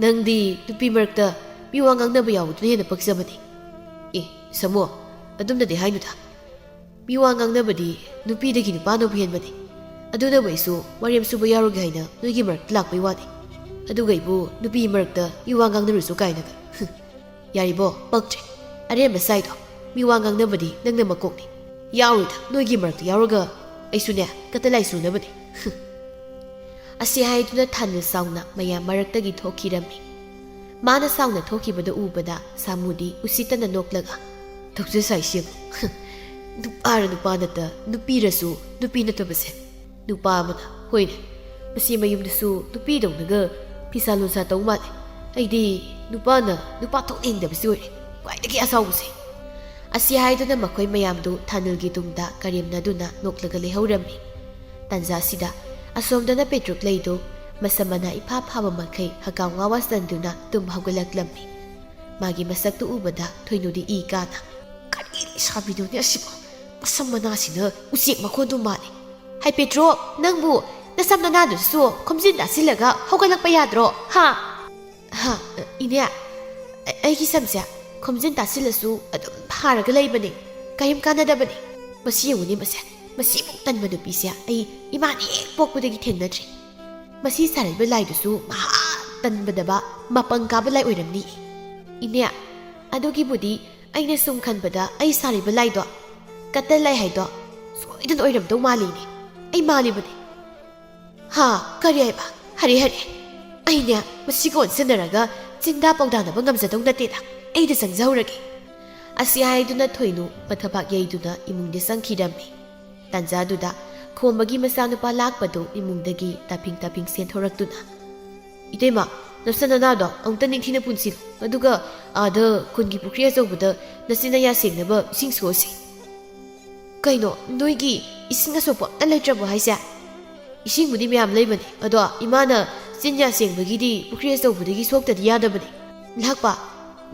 ꯅꯪꯗꯤ ꯅꯨꯄꯤ ꯃꯔꯛꯇ ꯃꯤ ꯋꯥ ꯉꯥꯡꯅꯕ ꯌꯥꯎꯕꯗꯨꯅ ꯍꯦꯟꯅ ꯄꯛꯆꯕꯅꯤ꯫" "ꯑꯦ, ꯁꯥꯃꯣ, ꯑꯗꯨꯝꯅꯗꯤ ꯍꯥꯏꯅꯨꯗ꯫ ꯃꯤ ꯋꯥ ꯉꯥꯡꯅꯕꯗꯤ ꯅꯨꯄꯤꯗꯒꯤ ꯅꯨꯄꯥꯅꯕꯨ ꯍꯦꯟꯕꯅꯤ꯫ ꯑꯗꯨꯅꯕꯨ ꯑꯩꯁꯨ ꯋꯥꯔꯦꯝ ꯁꯨꯕ ꯌꯥꯎꯔꯨꯒꯦ ꯍꯥꯏꯅ ꯅꯣꯏꯒꯤ ꯃꯔꯛꯇ ꯂꯥꯛꯄꯩ ꯋꯥꯅꯤ꯫ ꯑꯗꯨꯒ ꯑꯩꯕꯨ ꯅꯨꯄꯤ ꯃꯔꯛꯇ ꯃꯤ ꯋꯥ ꯉꯥꯡꯅꯔꯨꯁꯨ ꯀꯥꯏꯅꯒ꯫ ꯍꯨꯝ, ꯌꯥꯔꯤꯕꯣ, ꯄꯛꯇ꯭ꯔꯦ꯫ ꯑꯔꯦꯝꯕ ꯁꯥꯏꯗꯣ꯫ ꯃꯤ ꯋꯥ ꯉꯥꯡꯅꯕꯗꯤ ꯅꯪꯅ ꯃꯀꯣꯛꯅꯤ꯫ ꯌꯥꯎꯔꯣꯏꯗ, ꯅꯣꯏꯒꯤ ꯃꯔꯛꯇ ꯌꯥꯎꯔꯒ ꯑꯩꯁꯨꯅꯦ, ꯀꯇꯂꯥꯏ ꯆꯨꯅꯕꯅꯤ꯫" ꯍꯨꯝ꯫ ꯑꯁꯤ ꯍꯥꯏꯗꯨꯅ ꯊꯥꯅꯤꯜ ꯁꯥꯎꯅ ꯃꯌꯥꯝ ꯃꯔꯛꯇꯒꯤ ꯊꯣꯛꯈꯤꯔꯝꯃꯤ꯫ ꯃꯥꯅ ꯁꯥꯎꯅ ꯊꯣꯛꯈꯤꯕꯗꯨ ꯎꯕꯗ ꯁꯥꯃꯨꯗꯤ ꯎꯁꯤꯠꯇꯅ ꯅꯣꯛꯂꯒ, "ꯇꯧꯖꯁꯥꯏꯁꯤ ꯌꯦꯡꯉꯨ꯫ ꯅꯨꯄꯥꯔ ꯅꯨꯄꯥ ꯅꯠꯇ, ꯅꯨꯄꯤꯔꯁꯨ ꯅꯨꯄꯤ ꯅꯠꯇꯕꯁꯦ꯫ ꯅꯨꯄꯥ ꯑꯃꯅ, ꯍꯣꯏꯅꯦ, ꯃꯁꯤ ꯃꯌꯨꯝꯗꯁꯨ ꯅꯨꯄꯤꯗꯧꯅꯒ ꯐꯤꯁꯥ ꯂꯣꯟꯁꯥ ꯇꯧ ꯃꯥꯜꯂꯦ꯫ ꯑꯩꯗꯤ ꯅꯨꯄꯥꯅ ꯅꯨꯄꯥ ꯊꯣꯛꯅ ꯍꯤꯡꯗꯕꯁꯤ ꯑꯣꯏꯔꯦ ꯈ꯭ꯋꯥꯏꯗꯒꯤ ꯑꯁꯥꯎꯕꯁꯦ"꯫ ꯑꯁꯤ ꯍꯥꯏꯗꯨꯅ ꯃꯈꯣꯏ ꯃꯌꯥꯝꯗꯨ ꯊꯥꯅꯤꯜꯒꯤ ꯇꯨꯡꯗ ꯀꯔꯦꯝꯅꯗꯨꯅ ꯅꯣꯛꯂꯒ ꯂꯩꯍꯧꯔꯝꯃꯤ꯫ ꯇꯟꯖꯥꯁꯤꯗ ꯑꯁꯣꯝꯗꯅ ꯄꯦꯇ꯭ꯔꯨꯛ ꯂꯩꯗꯨ ꯃꯁꯝ ꯃꯅꯥ ꯏꯐꯥ ꯐꯥꯕ ꯃꯈꯩ ꯍꯀꯥꯎ ꯉꯥꯎꯋꯥ ꯆꯟꯗꯨꯅ ꯇꯨꯝ ꯍꯧꯒꯠꯂꯛꯂꯝꯃꯤ꯫ ꯃꯥꯒꯤ ꯃꯁꯛꯇꯨ ꯎꯕꯗ ꯊꯣꯏꯅꯨꯗꯤ ꯏ ꯀꯥꯅ, "ꯀꯔꯤ ꯂꯩꯁꯥꯕꯤꯅꯣꯅꯦ ꯑꯁꯤꯕꯣ? ꯃꯁꯝ ꯃꯅꯥꯁꯤꯅ ꯎꯆꯦꯛ ꯃꯈꯣꯟꯗꯨ ꯃꯥꯜꯂꯤ꯫ ꯍꯥꯏ ꯄꯦꯇ꯭ꯔꯣ, ꯅꯪꯕꯨ ꯅꯁꯝ ꯅꯅꯥꯗꯨꯁꯨ ꯈꯣꯝꯖꯤꯟ ꯇꯥꯁꯤꯜꯂꯒ ꯍꯧꯒꯠꯂꯛꯄ ꯌꯥꯗ꯭ꯔꯣ? ꯍꯥ?" "ꯍꯥ, ꯏꯅꯦ, ꯑ-, ꯑꯩꯒꯤ ꯁꯝꯁꯦ ꯈꯣꯝꯖꯤꯟ ꯇꯥꯁꯤꯜꯂꯁꯨ ꯑꯗꯨꯝ ꯐꯥꯔꯒ ꯂꯩꯕꯅꯦ꯫ ꯀꯔꯤꯝ ꯀꯥꯟꯅꯗꯕꯅꯦ꯫ ꯃꯁꯤ ꯌꯦꯡꯉꯨꯅꯦ, ꯃꯁꯦ, ꯃꯁꯤꯃꯨꯛ ꯇꯟꯕ ꯅꯨꯄꯤꯁꯦ ꯑꯩ ꯏꯃꯥꯅ ꯍꯦꯛ ꯄꯣꯛꯄꯗꯒꯤ ꯊꯦꯡꯅꯗ꯭ꯔꯤ꯫ ꯃꯁꯤ ꯁꯥꯔꯛꯏꯕ ꯂꯥꯏꯗꯨꯁꯨ ꯃꯍꯥ ꯇꯟꯕꯗꯕ ꯃꯄꯪ ꯀꯥꯕ ꯂꯥꯏ ꯑꯣꯏꯔꯝꯅꯤ꯫ ꯏꯅꯦ, ꯑꯗꯨꯒꯤꯕꯨꯗꯤ ꯑꯩꯅ ꯁꯨꯝ ꯈꯟꯕꯗ ꯑꯩ ꯁꯥꯔꯤꯕ ꯂꯥꯏꯗꯣ, ꯀꯠꯇ ꯂꯥꯏ ꯍꯥꯏꯗꯣ, ꯁꯣꯏꯗꯅ ꯑꯣꯏꯔꯝꯗꯧ ꯃꯥꯜꯂꯤꯅꯦ꯫ ꯑꯩ ꯃꯥꯜꯂꯤꯕꯅꯦ꯫" "ꯍꯥ, ꯀꯔꯤ ꯍꯥꯏꯕ? ꯍꯔꯦ, ꯍꯔꯦ꯫ ꯑꯩꯅꯦ ꯃꯁꯤꯒ ꯑꯣꯟꯁꯤꯟꯅꯔꯒ ꯆꯤꯟꯗꯥ ꯄꯥꯎꯗꯥꯅꯕ ꯉꯝꯖꯗꯧ ꯅꯠꯇꯦꯗ꯫ ꯑꯩꯗ ꯆꯪꯖꯍꯧꯔꯒꯦ"꯫ ꯑꯁꯤ ꯍꯥꯏꯗꯨꯅ ꯊꯣꯏꯅꯨ ꯃꯊꯕꯥꯛ ꯌꯩꯗꯨꯅ ꯏꯃꯨꯡꯗ ꯆꯪꯈꯤꯔꯝꯃꯤ꯫ ꯇꯥꯟꯖꯥꯗꯨꯗ ꯈꯣꯝꯕꯒꯤ ꯃꯆꯥꯅꯨꯄꯥ ꯂꯥꯛꯄꯗꯨ ꯏꯃꯨꯡꯗꯒꯤ ꯇꯥꯐꯤꯡ ꯇꯥꯐꯤꯡ ꯆꯦꯟꯊꯣꯔꯛꯇꯨꯅ, "ꯏꯇꯩꯃ, ꯅꯆꯥ ꯅꯅꯥꯗꯣ ꯑꯃꯨꯛꯇ ꯅꯤꯡꯊꯤꯅ ꯄꯨꯟꯁꯤꯜꯂꯨ, ꯑꯗꯨꯒ ꯑꯥꯗ ꯈꯨꯟꯒꯤ ꯄꯨꯈ꯭ꯔꯤ ꯑꯆꯧꯕꯗ ꯅꯆꯤꯟ ꯅꯌꯥ ꯁꯦꯡꯅꯕ ꯏꯁꯤꯡ ꯁꯣꯛꯑꯁꯤ"꯫ "ꯀꯩꯅꯣ, ꯅꯣꯏꯒꯤ ꯏꯁꯤꯡ ꯑꯁꯣꯛꯄ ꯑꯝꯇ ꯂꯩꯇ꯭ꯔꯕꯣ ꯍꯥꯏꯁꯦ?" "ꯏꯁꯤꯡꯕꯨꯗꯤ ꯃꯌꯥꯝ ꯂꯩꯕꯅꯦ, ꯑꯗꯣ ꯏꯃꯥꯅ ꯆꯤꯟ ꯌꯥ ꯁꯦꯡꯕꯒꯤꯗꯤ ꯄꯨꯈ꯭ꯔꯤ ꯑꯆꯧꯕꯗꯒꯤ ꯁꯣꯛꯇꯗꯤ ꯌꯥꯗꯕꯅꯦ꯫ ꯂꯥꯛꯄ,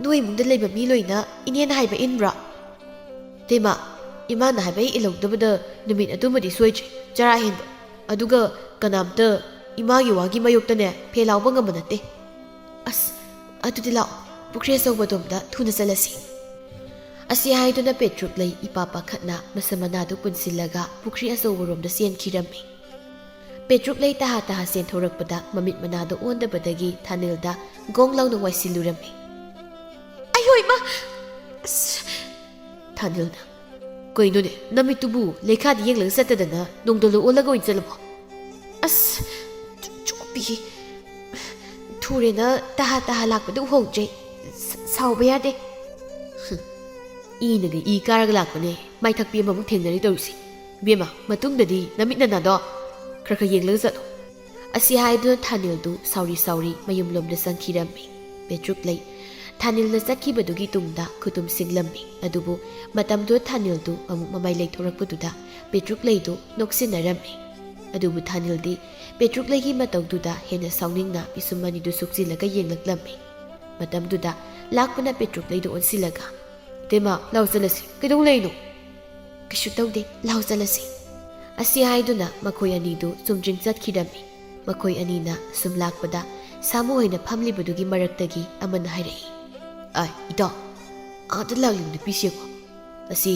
ꯅꯣꯏ ꯏꯃꯨꯡꯗ ꯂꯩꯕ ꯃꯤ ꯂꯣꯏꯅ ꯏꯅꯦꯅ ꯍꯥꯏꯕ ꯏꯟꯕ꯭ꯔꯣ?" "ꯏꯇꯩꯃ, ꯏꯃꯥꯅ ꯍꯥꯏꯕ ꯍꯦꯛ ꯏꯜꯍꯧꯗꯕꯗ ꯅꯨꯃꯤꯠ ꯑꯗꯨꯃꯗꯤ ꯁꯣꯏꯗ꯭ꯔꯤ, ꯆꯔꯥ ꯍꯦꯟꯕ꯫ ꯑꯗꯨꯒ ꯀꯅꯥꯝꯇ ꯏꯃꯥꯒꯤ ꯋꯥꯒꯤ ꯃꯥꯌꯣꯛꯇꯅꯦ ꯐꯦ ꯂꯥꯎꯕ ꯉꯝꯕ ꯅꯠꯇꯦ꯫ ꯑꯁ, ꯑꯗꯨꯗꯤ ꯂꯥꯛꯑꯣ, ꯄꯨꯈ꯭ꯔꯤ ꯑꯆꯧꯕꯗꯣꯝꯗ ꯊꯨꯅ ꯆꯠꯂꯁꯤ"꯫ ꯑꯁꯤ ꯍꯥꯏꯗꯨꯅ ꯄꯦꯇ꯭ꯔꯨꯛ ꯂꯩ ꯏꯄꯥ ꯄꯥꯈꯠꯅ ꯃꯁꯝ ꯃꯅꯥꯗꯨ ꯄꯨꯟꯁꯤꯜꯂꯒ ꯄꯨꯈ꯭ꯔꯤ ꯑꯆꯧꯕꯔꯣꯝꯗ ꯆꯦꯟꯈꯤꯔꯝꯃꯤ꯫ ꯄꯦꯇ꯭ꯔꯨꯛ ꯂꯩ ꯇꯍꯥ ꯇꯍꯥ ꯆꯦꯟꯊꯣꯔꯛꯄꯗ ꯃꯃꯤꯠ ꯃꯅꯥꯗ ꯑꯣꯟꯗꯕꯗꯒꯤ ꯊꯥꯅꯤꯜꯗ ꯒꯣꯡ ꯂꯥꯎꯅ ꯋꯥꯏꯁꯤꯜꯂꯨꯔꯝꯃꯤ꯫ "ꯑꯌꯣ ꯏꯃꯥ! ꯑꯁ!" ꯊꯥꯅꯤꯜꯅ, "ꯀꯩꯅꯣꯅꯦ, ꯅꯃꯤꯠꯇꯨꯕꯨ ꯂꯩꯈꯥꯗ ꯌꯦꯡꯂꯒ ꯆꯠꯇꯗꯅ ꯅꯣꯡꯗꯣꯜꯗ ꯑꯣꯜꯂꯒ ꯑꯣꯏꯅ ꯆꯠꯂꯕꯣ?" "ꯑꯁ, ꯄꯤ, ꯊꯨꯔꯦꯅ ꯇꯍꯥ ꯇꯍꯥ ꯂꯥꯛꯄꯗ ꯎꯍꯧꯗ꯭ꯔꯦ꯫ ꯁ-, ꯁꯥꯎꯕ ꯌꯥꯗꯦ꯫ ꯍꯨꯝ, ꯏꯅꯒ ꯏ ꯀꯥꯔꯒ ꯂꯥꯛꯄꯅꯦ꯫ ꯃꯥꯏꯊꯛꯄꯤ ꯑꯃꯃꯨꯛ ꯊꯦꯡꯅꯔꯦ ꯇꯧꯔꯤꯁꯦ꯫ ꯏꯕꯦꯝꯃ, ꯃꯇꯨꯡꯗꯗꯤ ꯅꯃꯤꯠ ꯅꯅꯥꯗꯣ ꯈꯔ ꯈꯔ ꯌꯦꯡꯂꯒ ꯆꯠꯂꯣ꯫ ꯑꯁꯤ ꯍꯥꯏꯗꯨꯅ ꯊꯥꯅꯤꯜꯗꯨ ꯁꯥꯎꯔꯤ ꯁꯥꯎꯔꯤ ꯃꯌꯨꯝꯂꯣꯝꯗ ꯆꯪꯈꯤꯔꯝꯃꯤ꯫ ꯄꯦꯇ꯭ꯔꯨꯛꯂꯩ ꯊꯥꯅꯤꯜꯅ ꯆꯠꯈꯤꯕꯗꯨꯒꯤ ꯇꯨꯡꯗ ꯈꯨꯇꯨꯝ ꯁꯤꯡꯂꯝꯃꯤ꯫ ꯑꯗꯨꯕꯨ ꯃꯇꯝꯗꯨꯗ ꯊꯥꯅꯤꯜꯗꯨ ꯑꯃꯨꯛ ꯃꯃꯥꯏ ꯂꯩꯊꯣꯔꯛꯄꯗꯨꯗ ꯄꯦꯇ꯭ꯔꯨꯛꯂꯩꯗꯨ ꯅꯣꯛꯁꯤꯟꯅꯔꯝꯃꯤ꯫ ꯑꯗꯨꯕꯨ ꯊꯥꯅꯤꯜꯗꯤ ꯄꯦꯇ꯭ꯔꯨꯛꯂꯩꯒꯤ ꯃꯇꯧꯗꯨꯗ ꯍꯦꯟꯅ ꯁꯥꯎꯅꯤꯡꯅ ꯄꯤꯁꯨꯝ ꯑꯅꯤꯗꯨ ꯁꯨꯛꯆꯤꯜꯂꯒ ꯌꯦꯡꯂꯛꯂꯝꯃꯤ꯫ ꯃꯇꯝꯗꯨꯗ ꯂꯥꯛꯄꯅ ꯄꯦꯇ꯭ꯔꯨꯛꯂꯩꯗꯨ ꯑꯣꯟꯁꯤꯜꯂꯒ, "ꯏꯇꯩꯃ, ꯂꯥꯎ ꯆꯠꯂꯁꯤ꯫ ꯀꯩꯗꯧ ꯂꯩꯅꯣ?" "ꯀꯩꯁꯨ ꯇꯧꯗꯦ, ꯂꯥꯎ ꯆꯠꯂꯁꯤ꯫" ꯑꯁꯤ ꯍꯥꯏꯗꯨꯅ ꯃꯈꯣꯏ ꯑꯅꯤꯗꯨ ꯆꯨꯝꯗ꯭ꯔꯤꯡ ꯆꯠꯈꯤꯔꯝꯃꯤ꯫ ꯃꯈꯣꯏ ꯑꯅꯤꯅ ꯁꯨꯝ ꯂꯥꯛꯄꯗ ꯁꯥꯃꯨ ꯍꯣꯏꯅ ꯐꯝꯂꯤꯕꯗꯨꯒꯤ ꯃꯔꯛꯇꯒꯤ ꯑꯃꯅ ꯍꯥꯏꯔꯛꯏ, "ꯑꯥꯏ, ꯏꯇꯥꯎ, ꯑꯥꯗ ꯂꯥꯛꯂꯤꯕ ꯅꯨꯄꯤꯁꯦꯀꯣ, ꯑꯁꯤ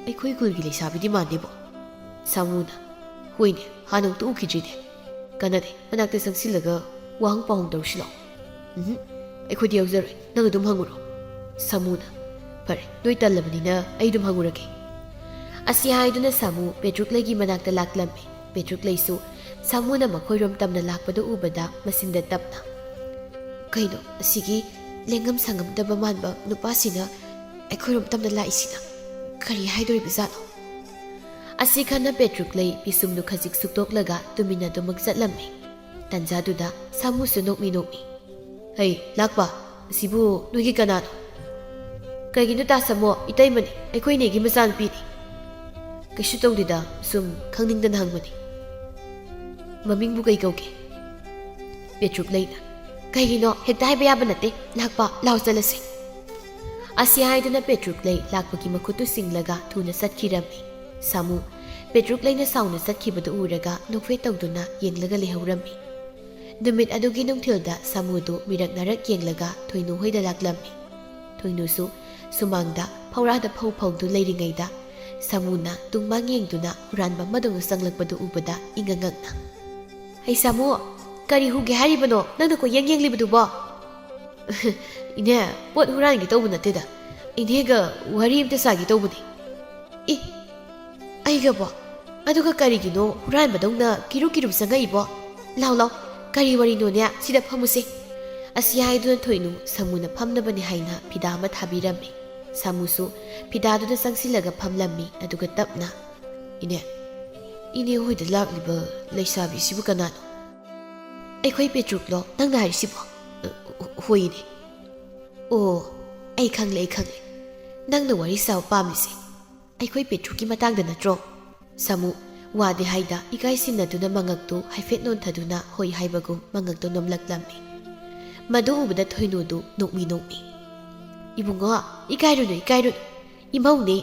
ꯑꯩꯈꯣꯏ ꯈꯨꯜꯒꯤ ꯂꯩꯁꯥꯕꯤꯗꯤ ꯃꯥꯟꯗꯦꯕꯣ?" ꯁꯥꯃꯨꯅ, "ꯍꯣꯏꯅꯦ, ꯍꯥꯟꯅ ꯑꯃꯨꯛꯇ ꯎꯈꯤꯗ꯭ꯔꯤꯅꯦ꯫ ꯀꯥꯟꯅꯗꯦ, ꯃꯅꯥꯛꯇ ꯆꯪꯁꯤꯜꯂꯒ ꯋꯥꯍꯪ ꯄꯥꯎꯍꯪ ꯇꯧꯔꯨꯁꯤ ꯂꯥꯛꯑꯣ꯫" "ꯎꯝꯍꯨꯝ, ꯑꯩꯈꯣꯏꯗꯤ ꯌꯥꯎꯖꯔꯣꯏ, ꯅꯪ ꯑꯗꯨꯝ ꯍꯪꯉꯨꯔꯣ꯫" ꯁꯥꯃꯨꯅ, "ꯐꯔꯦ, ꯅꯣꯏ ꯇꯜꯂꯕꯅꯤꯅ ꯑꯩ ꯑꯗꯨꯝ ꯍꯪꯉꯨꯔꯒꯦ꯫" ꯑꯁꯤ ꯍꯥꯏꯗꯨꯅ ꯁꯥꯃꯨ ꯄꯦꯇ꯭ꯔꯨꯛꯂꯩꯒꯤ ꯃꯅꯥꯛꯇ ꯂꯥꯛꯂꯝꯃꯤ꯫ ꯄꯦꯇ꯭ꯔꯨꯛꯂꯩꯁꯨ ꯁꯥꯃꯨꯅ ꯃꯈꯣꯏꯔꯣꯝ ꯇꯝꯅ ꯂꯥꯛꯄꯗꯨ ꯎꯕꯗ ꯃꯆꯤꯟꯗ ꯇꯞꯅ, "ꯀꯩꯅꯣ, ꯑꯁꯤꯒꯤ ꯂꯦꯡꯉꯝ ꯁꯥꯉꯝꯗꯕ ꯃꯥꯟꯕ ꯅꯨꯄꯥꯁꯤꯅ ꯑꯩꯈꯣꯏꯔꯣꯝ ꯇꯝꯅ ꯂꯥꯛꯏꯁꯤꯅ ꯀꯔꯤ ꯍꯥꯏꯗꯣꯔꯤꯕꯖꯥꯠꯅꯣ?" ꯑꯁꯤ ꯈꯟꯅ ꯄꯦꯇ꯭ꯔꯨꯛꯂꯩ ꯄꯤꯁꯨꯝꯗꯨ ꯈꯖꯤꯛ ꯁꯨꯛꯇꯣꯛꯂꯒ ꯇꯨꯃꯤꯟꯅ ꯑꯗꯨꯃꯛ ꯆꯠꯂꯝꯃꯤ꯫ ꯇꯟꯖꯥꯗꯨꯗ ꯁꯥꯃꯨꯁꯨ ꯅꯣꯛꯃꯤ ꯅꯣꯛꯃꯤ, "ꯍꯩ, ꯂꯥꯛꯄ, ꯑꯁꯤꯕꯨ ꯅꯣꯏꯒꯤ ꯀꯅꯥꯅꯣ?" "ꯀꯩꯒꯤꯅꯣ ꯇꯥ ꯁꯥꯃꯨ, ꯏꯇꯩꯃꯅꯤ, ꯑꯩꯈꯣꯏ ꯏꯅꯦꯒꯤ ꯃꯆꯥꯅꯨꯄꯤꯅꯤ꯫" "ꯀꯩꯁꯨ ꯇꯧꯗꯦꯗ, ꯁꯨꯝ ꯈꯪꯅꯤꯡꯗꯅ ꯍꯪꯕꯅꯤ꯫" "ꯃꯃꯤꯡꯕꯨ ꯀꯩ ꯀꯧꯒꯦ?" ꯄꯦꯇ꯭ꯔꯨꯛꯂꯩꯅ, "ꯀꯩꯒꯤꯅꯣ, ꯍꯦꯛꯇ ꯍꯥꯏꯕ ꯌꯥꯕ ꯅꯠꯇꯦ꯫ ꯂꯥꯛꯄ, ꯂꯥꯎ ꯆꯠꯂꯁꯤ꯫" ꯑꯁꯤ ꯍꯥꯏꯗꯨꯅ ꯄꯦꯇ꯭ꯔꯨꯛꯂꯩ ꯂꯥꯛꯄꯒꯤ ꯃꯈꯨꯠꯇꯨ ꯁꯤꯡꯂꯒ ꯊꯨꯅ ꯆꯠꯈꯤꯔꯝꯃꯤ꯫ ꯁꯥꯃꯨ ꯄꯦꯇ꯭ꯔꯨꯛꯂꯩꯅ ꯁꯥꯎꯅ ꯆꯠꯈꯤꯕꯗꯨ ꯎꯔꯒ ꯅꯣꯛꯐꯦꯠ ꯇꯧꯗꯨꯅ ꯌꯦꯡꯂꯒ ꯂꯩꯍꯧꯔꯝꯃꯤ꯫ ꯅꯨꯃꯤꯠ ꯑꯗꯨꯒꯤ ꯅꯨꯡꯊꯤꯜꯗ ꯁꯥꯃꯨꯗꯨ ꯃꯤꯔꯛ ꯅꯥꯔꯛ ꯌꯦꯡꯂꯒ ꯊꯣꯏꯅꯨ ꯍꯣꯏꯗ ꯂꯥꯛꯂꯝꯃꯤ꯫ ꯊꯣꯏꯅꯨꯁꯨ ꯁꯨꯃꯥꯡꯗ ꯐꯧꯔꯥꯗ ꯐꯧ ꯐꯧꯗꯨ ꯂꯩꯔꯤꯉꯩꯗ ꯁꯥꯃꯨꯅ ꯇꯨꯡꯃꯥꯡ ꯌꯦꯡꯗꯨꯅ ꯍꯨꯔꯥꯟꯕ ꯑꯃꯗꯧꯅ ꯆꯪꯂꯛꯄꯗꯨ ꯎꯕꯗ ꯏꯉꯛ ꯉꯛꯅ, "ꯍꯩ ꯁꯥꯃꯨ, ꯀꯔꯤ ꯍꯨꯒꯦ ꯍꯥꯏꯔꯤꯕꯅꯣ ꯅꯪꯅ ꯀꯣꯏꯌꯦꯡ ꯌꯦꯡꯂꯤꯕꯗꯨꯕꯣ?" "ꯏꯅꯦ, ꯄꯣꯠ ꯍꯨꯔꯥꯟꯒꯦ ꯇꯧꯕ ꯅꯠꯇꯦꯗ꯫ ꯏꯅꯦꯒ ꯋꯥꯔꯤ ꯑꯝꯇ ꯁꯥꯒꯦ ꯇꯧꯕꯅꯤ꯫" "ꯏ, ꯑꯩꯒꯕꯣ? ꯑꯗꯨꯒ ꯀꯔꯤꯒꯤꯅꯣ ꯍꯨꯔꯥꯟꯕꯗꯧꯅ ꯀꯤꯔꯨ ꯀꯤꯔꯨ ꯆꯪꯉꯛꯏꯕꯣ? ꯂꯥꯎ, ꯂꯥꯎ, "ꯀꯔꯤ ꯋꯥꯔꯤꯅꯣꯅꯦ? ꯁꯤꯗ ꯐꯝꯃꯨꯁꯦ꯫" ꯑꯁꯤ ꯍꯥꯏꯗꯨꯅ ꯊꯣꯏꯅꯨ ꯁꯥꯃꯨꯅ ꯐꯝꯅꯕꯅꯤ ꯍꯥꯏꯅ ꯐꯤꯗꯥ ꯑꯃ ꯊꯥꯕꯤꯔꯝꯃꯤ꯫ ꯁꯥꯃꯨꯁꯨ ꯐꯤꯗꯥꯗꯨꯗ ꯆꯪꯁꯤꯜꯂꯒ ꯐꯝꯂꯝꯃꯤ꯫ ꯑꯗꯨꯒ ꯇꯞꯅ, "ꯏꯅꯦ, ꯏꯅꯦ ꯍꯣꯏꯗ ꯂꯥꯛꯂꯤꯕ ꯂꯩꯁꯥꯕꯤꯁꯤꯕꯨ ꯀꯅꯥꯅꯣ?" "ꯑꯩꯈꯣꯏ ꯄꯦꯇ꯭ꯔꯨꯛꯂꯣ ꯅꯪꯅ ꯍꯥꯏꯔꯤꯁꯤꯕꯣ?" "ꯑ, ꯍꯣꯏ, ꯏꯅꯦ꯫" "ꯑꯣ, ꯑꯩ ꯈꯪꯂꯦ, ꯑꯩ ꯈꯪꯂꯦ꯫ ꯅꯪꯅ ꯋꯥꯔꯤ ꯁꯥꯕ ꯄꯥꯝꯃꯤꯁꯦ ꯑꯩꯈꯣꯏ ꯄꯦꯇ꯭ꯔꯨꯛꯀꯤ ꯃꯇꯥꯡꯗ ꯅꯠꯇ꯭ꯔꯣ?" ꯁꯥꯃꯨ ꯋꯥꯗꯤ ꯍꯥꯏꯗ ꯏꯀꯥꯏ ꯁꯤꯟꯅꯗꯨꯅ ꯃꯉꯛꯇꯨ ꯍꯥꯏꯐꯦꯠ ꯅꯣꯟꯊꯗꯨꯅ ꯍꯣꯏ ꯍꯥꯏꯕꯒꯨꯝ ꯃꯉꯛꯇꯨ ꯅꯣꯝꯂꯛꯂꯝꯃꯤ꯫ ꯃꯗꯨ ꯎꯕꯗ ꯊꯣꯏꯅꯨꯗꯨ ꯅꯣꯛꯃꯤ ꯅꯣꯛꯃꯤ꯫ "ꯏꯕꯨꯡꯉꯣ, ꯏꯀꯥꯏꯔꯨꯅꯨ, ꯏꯀꯥꯏꯔꯨꯅꯨ꯫ ꯏꯃꯧꯅꯦ,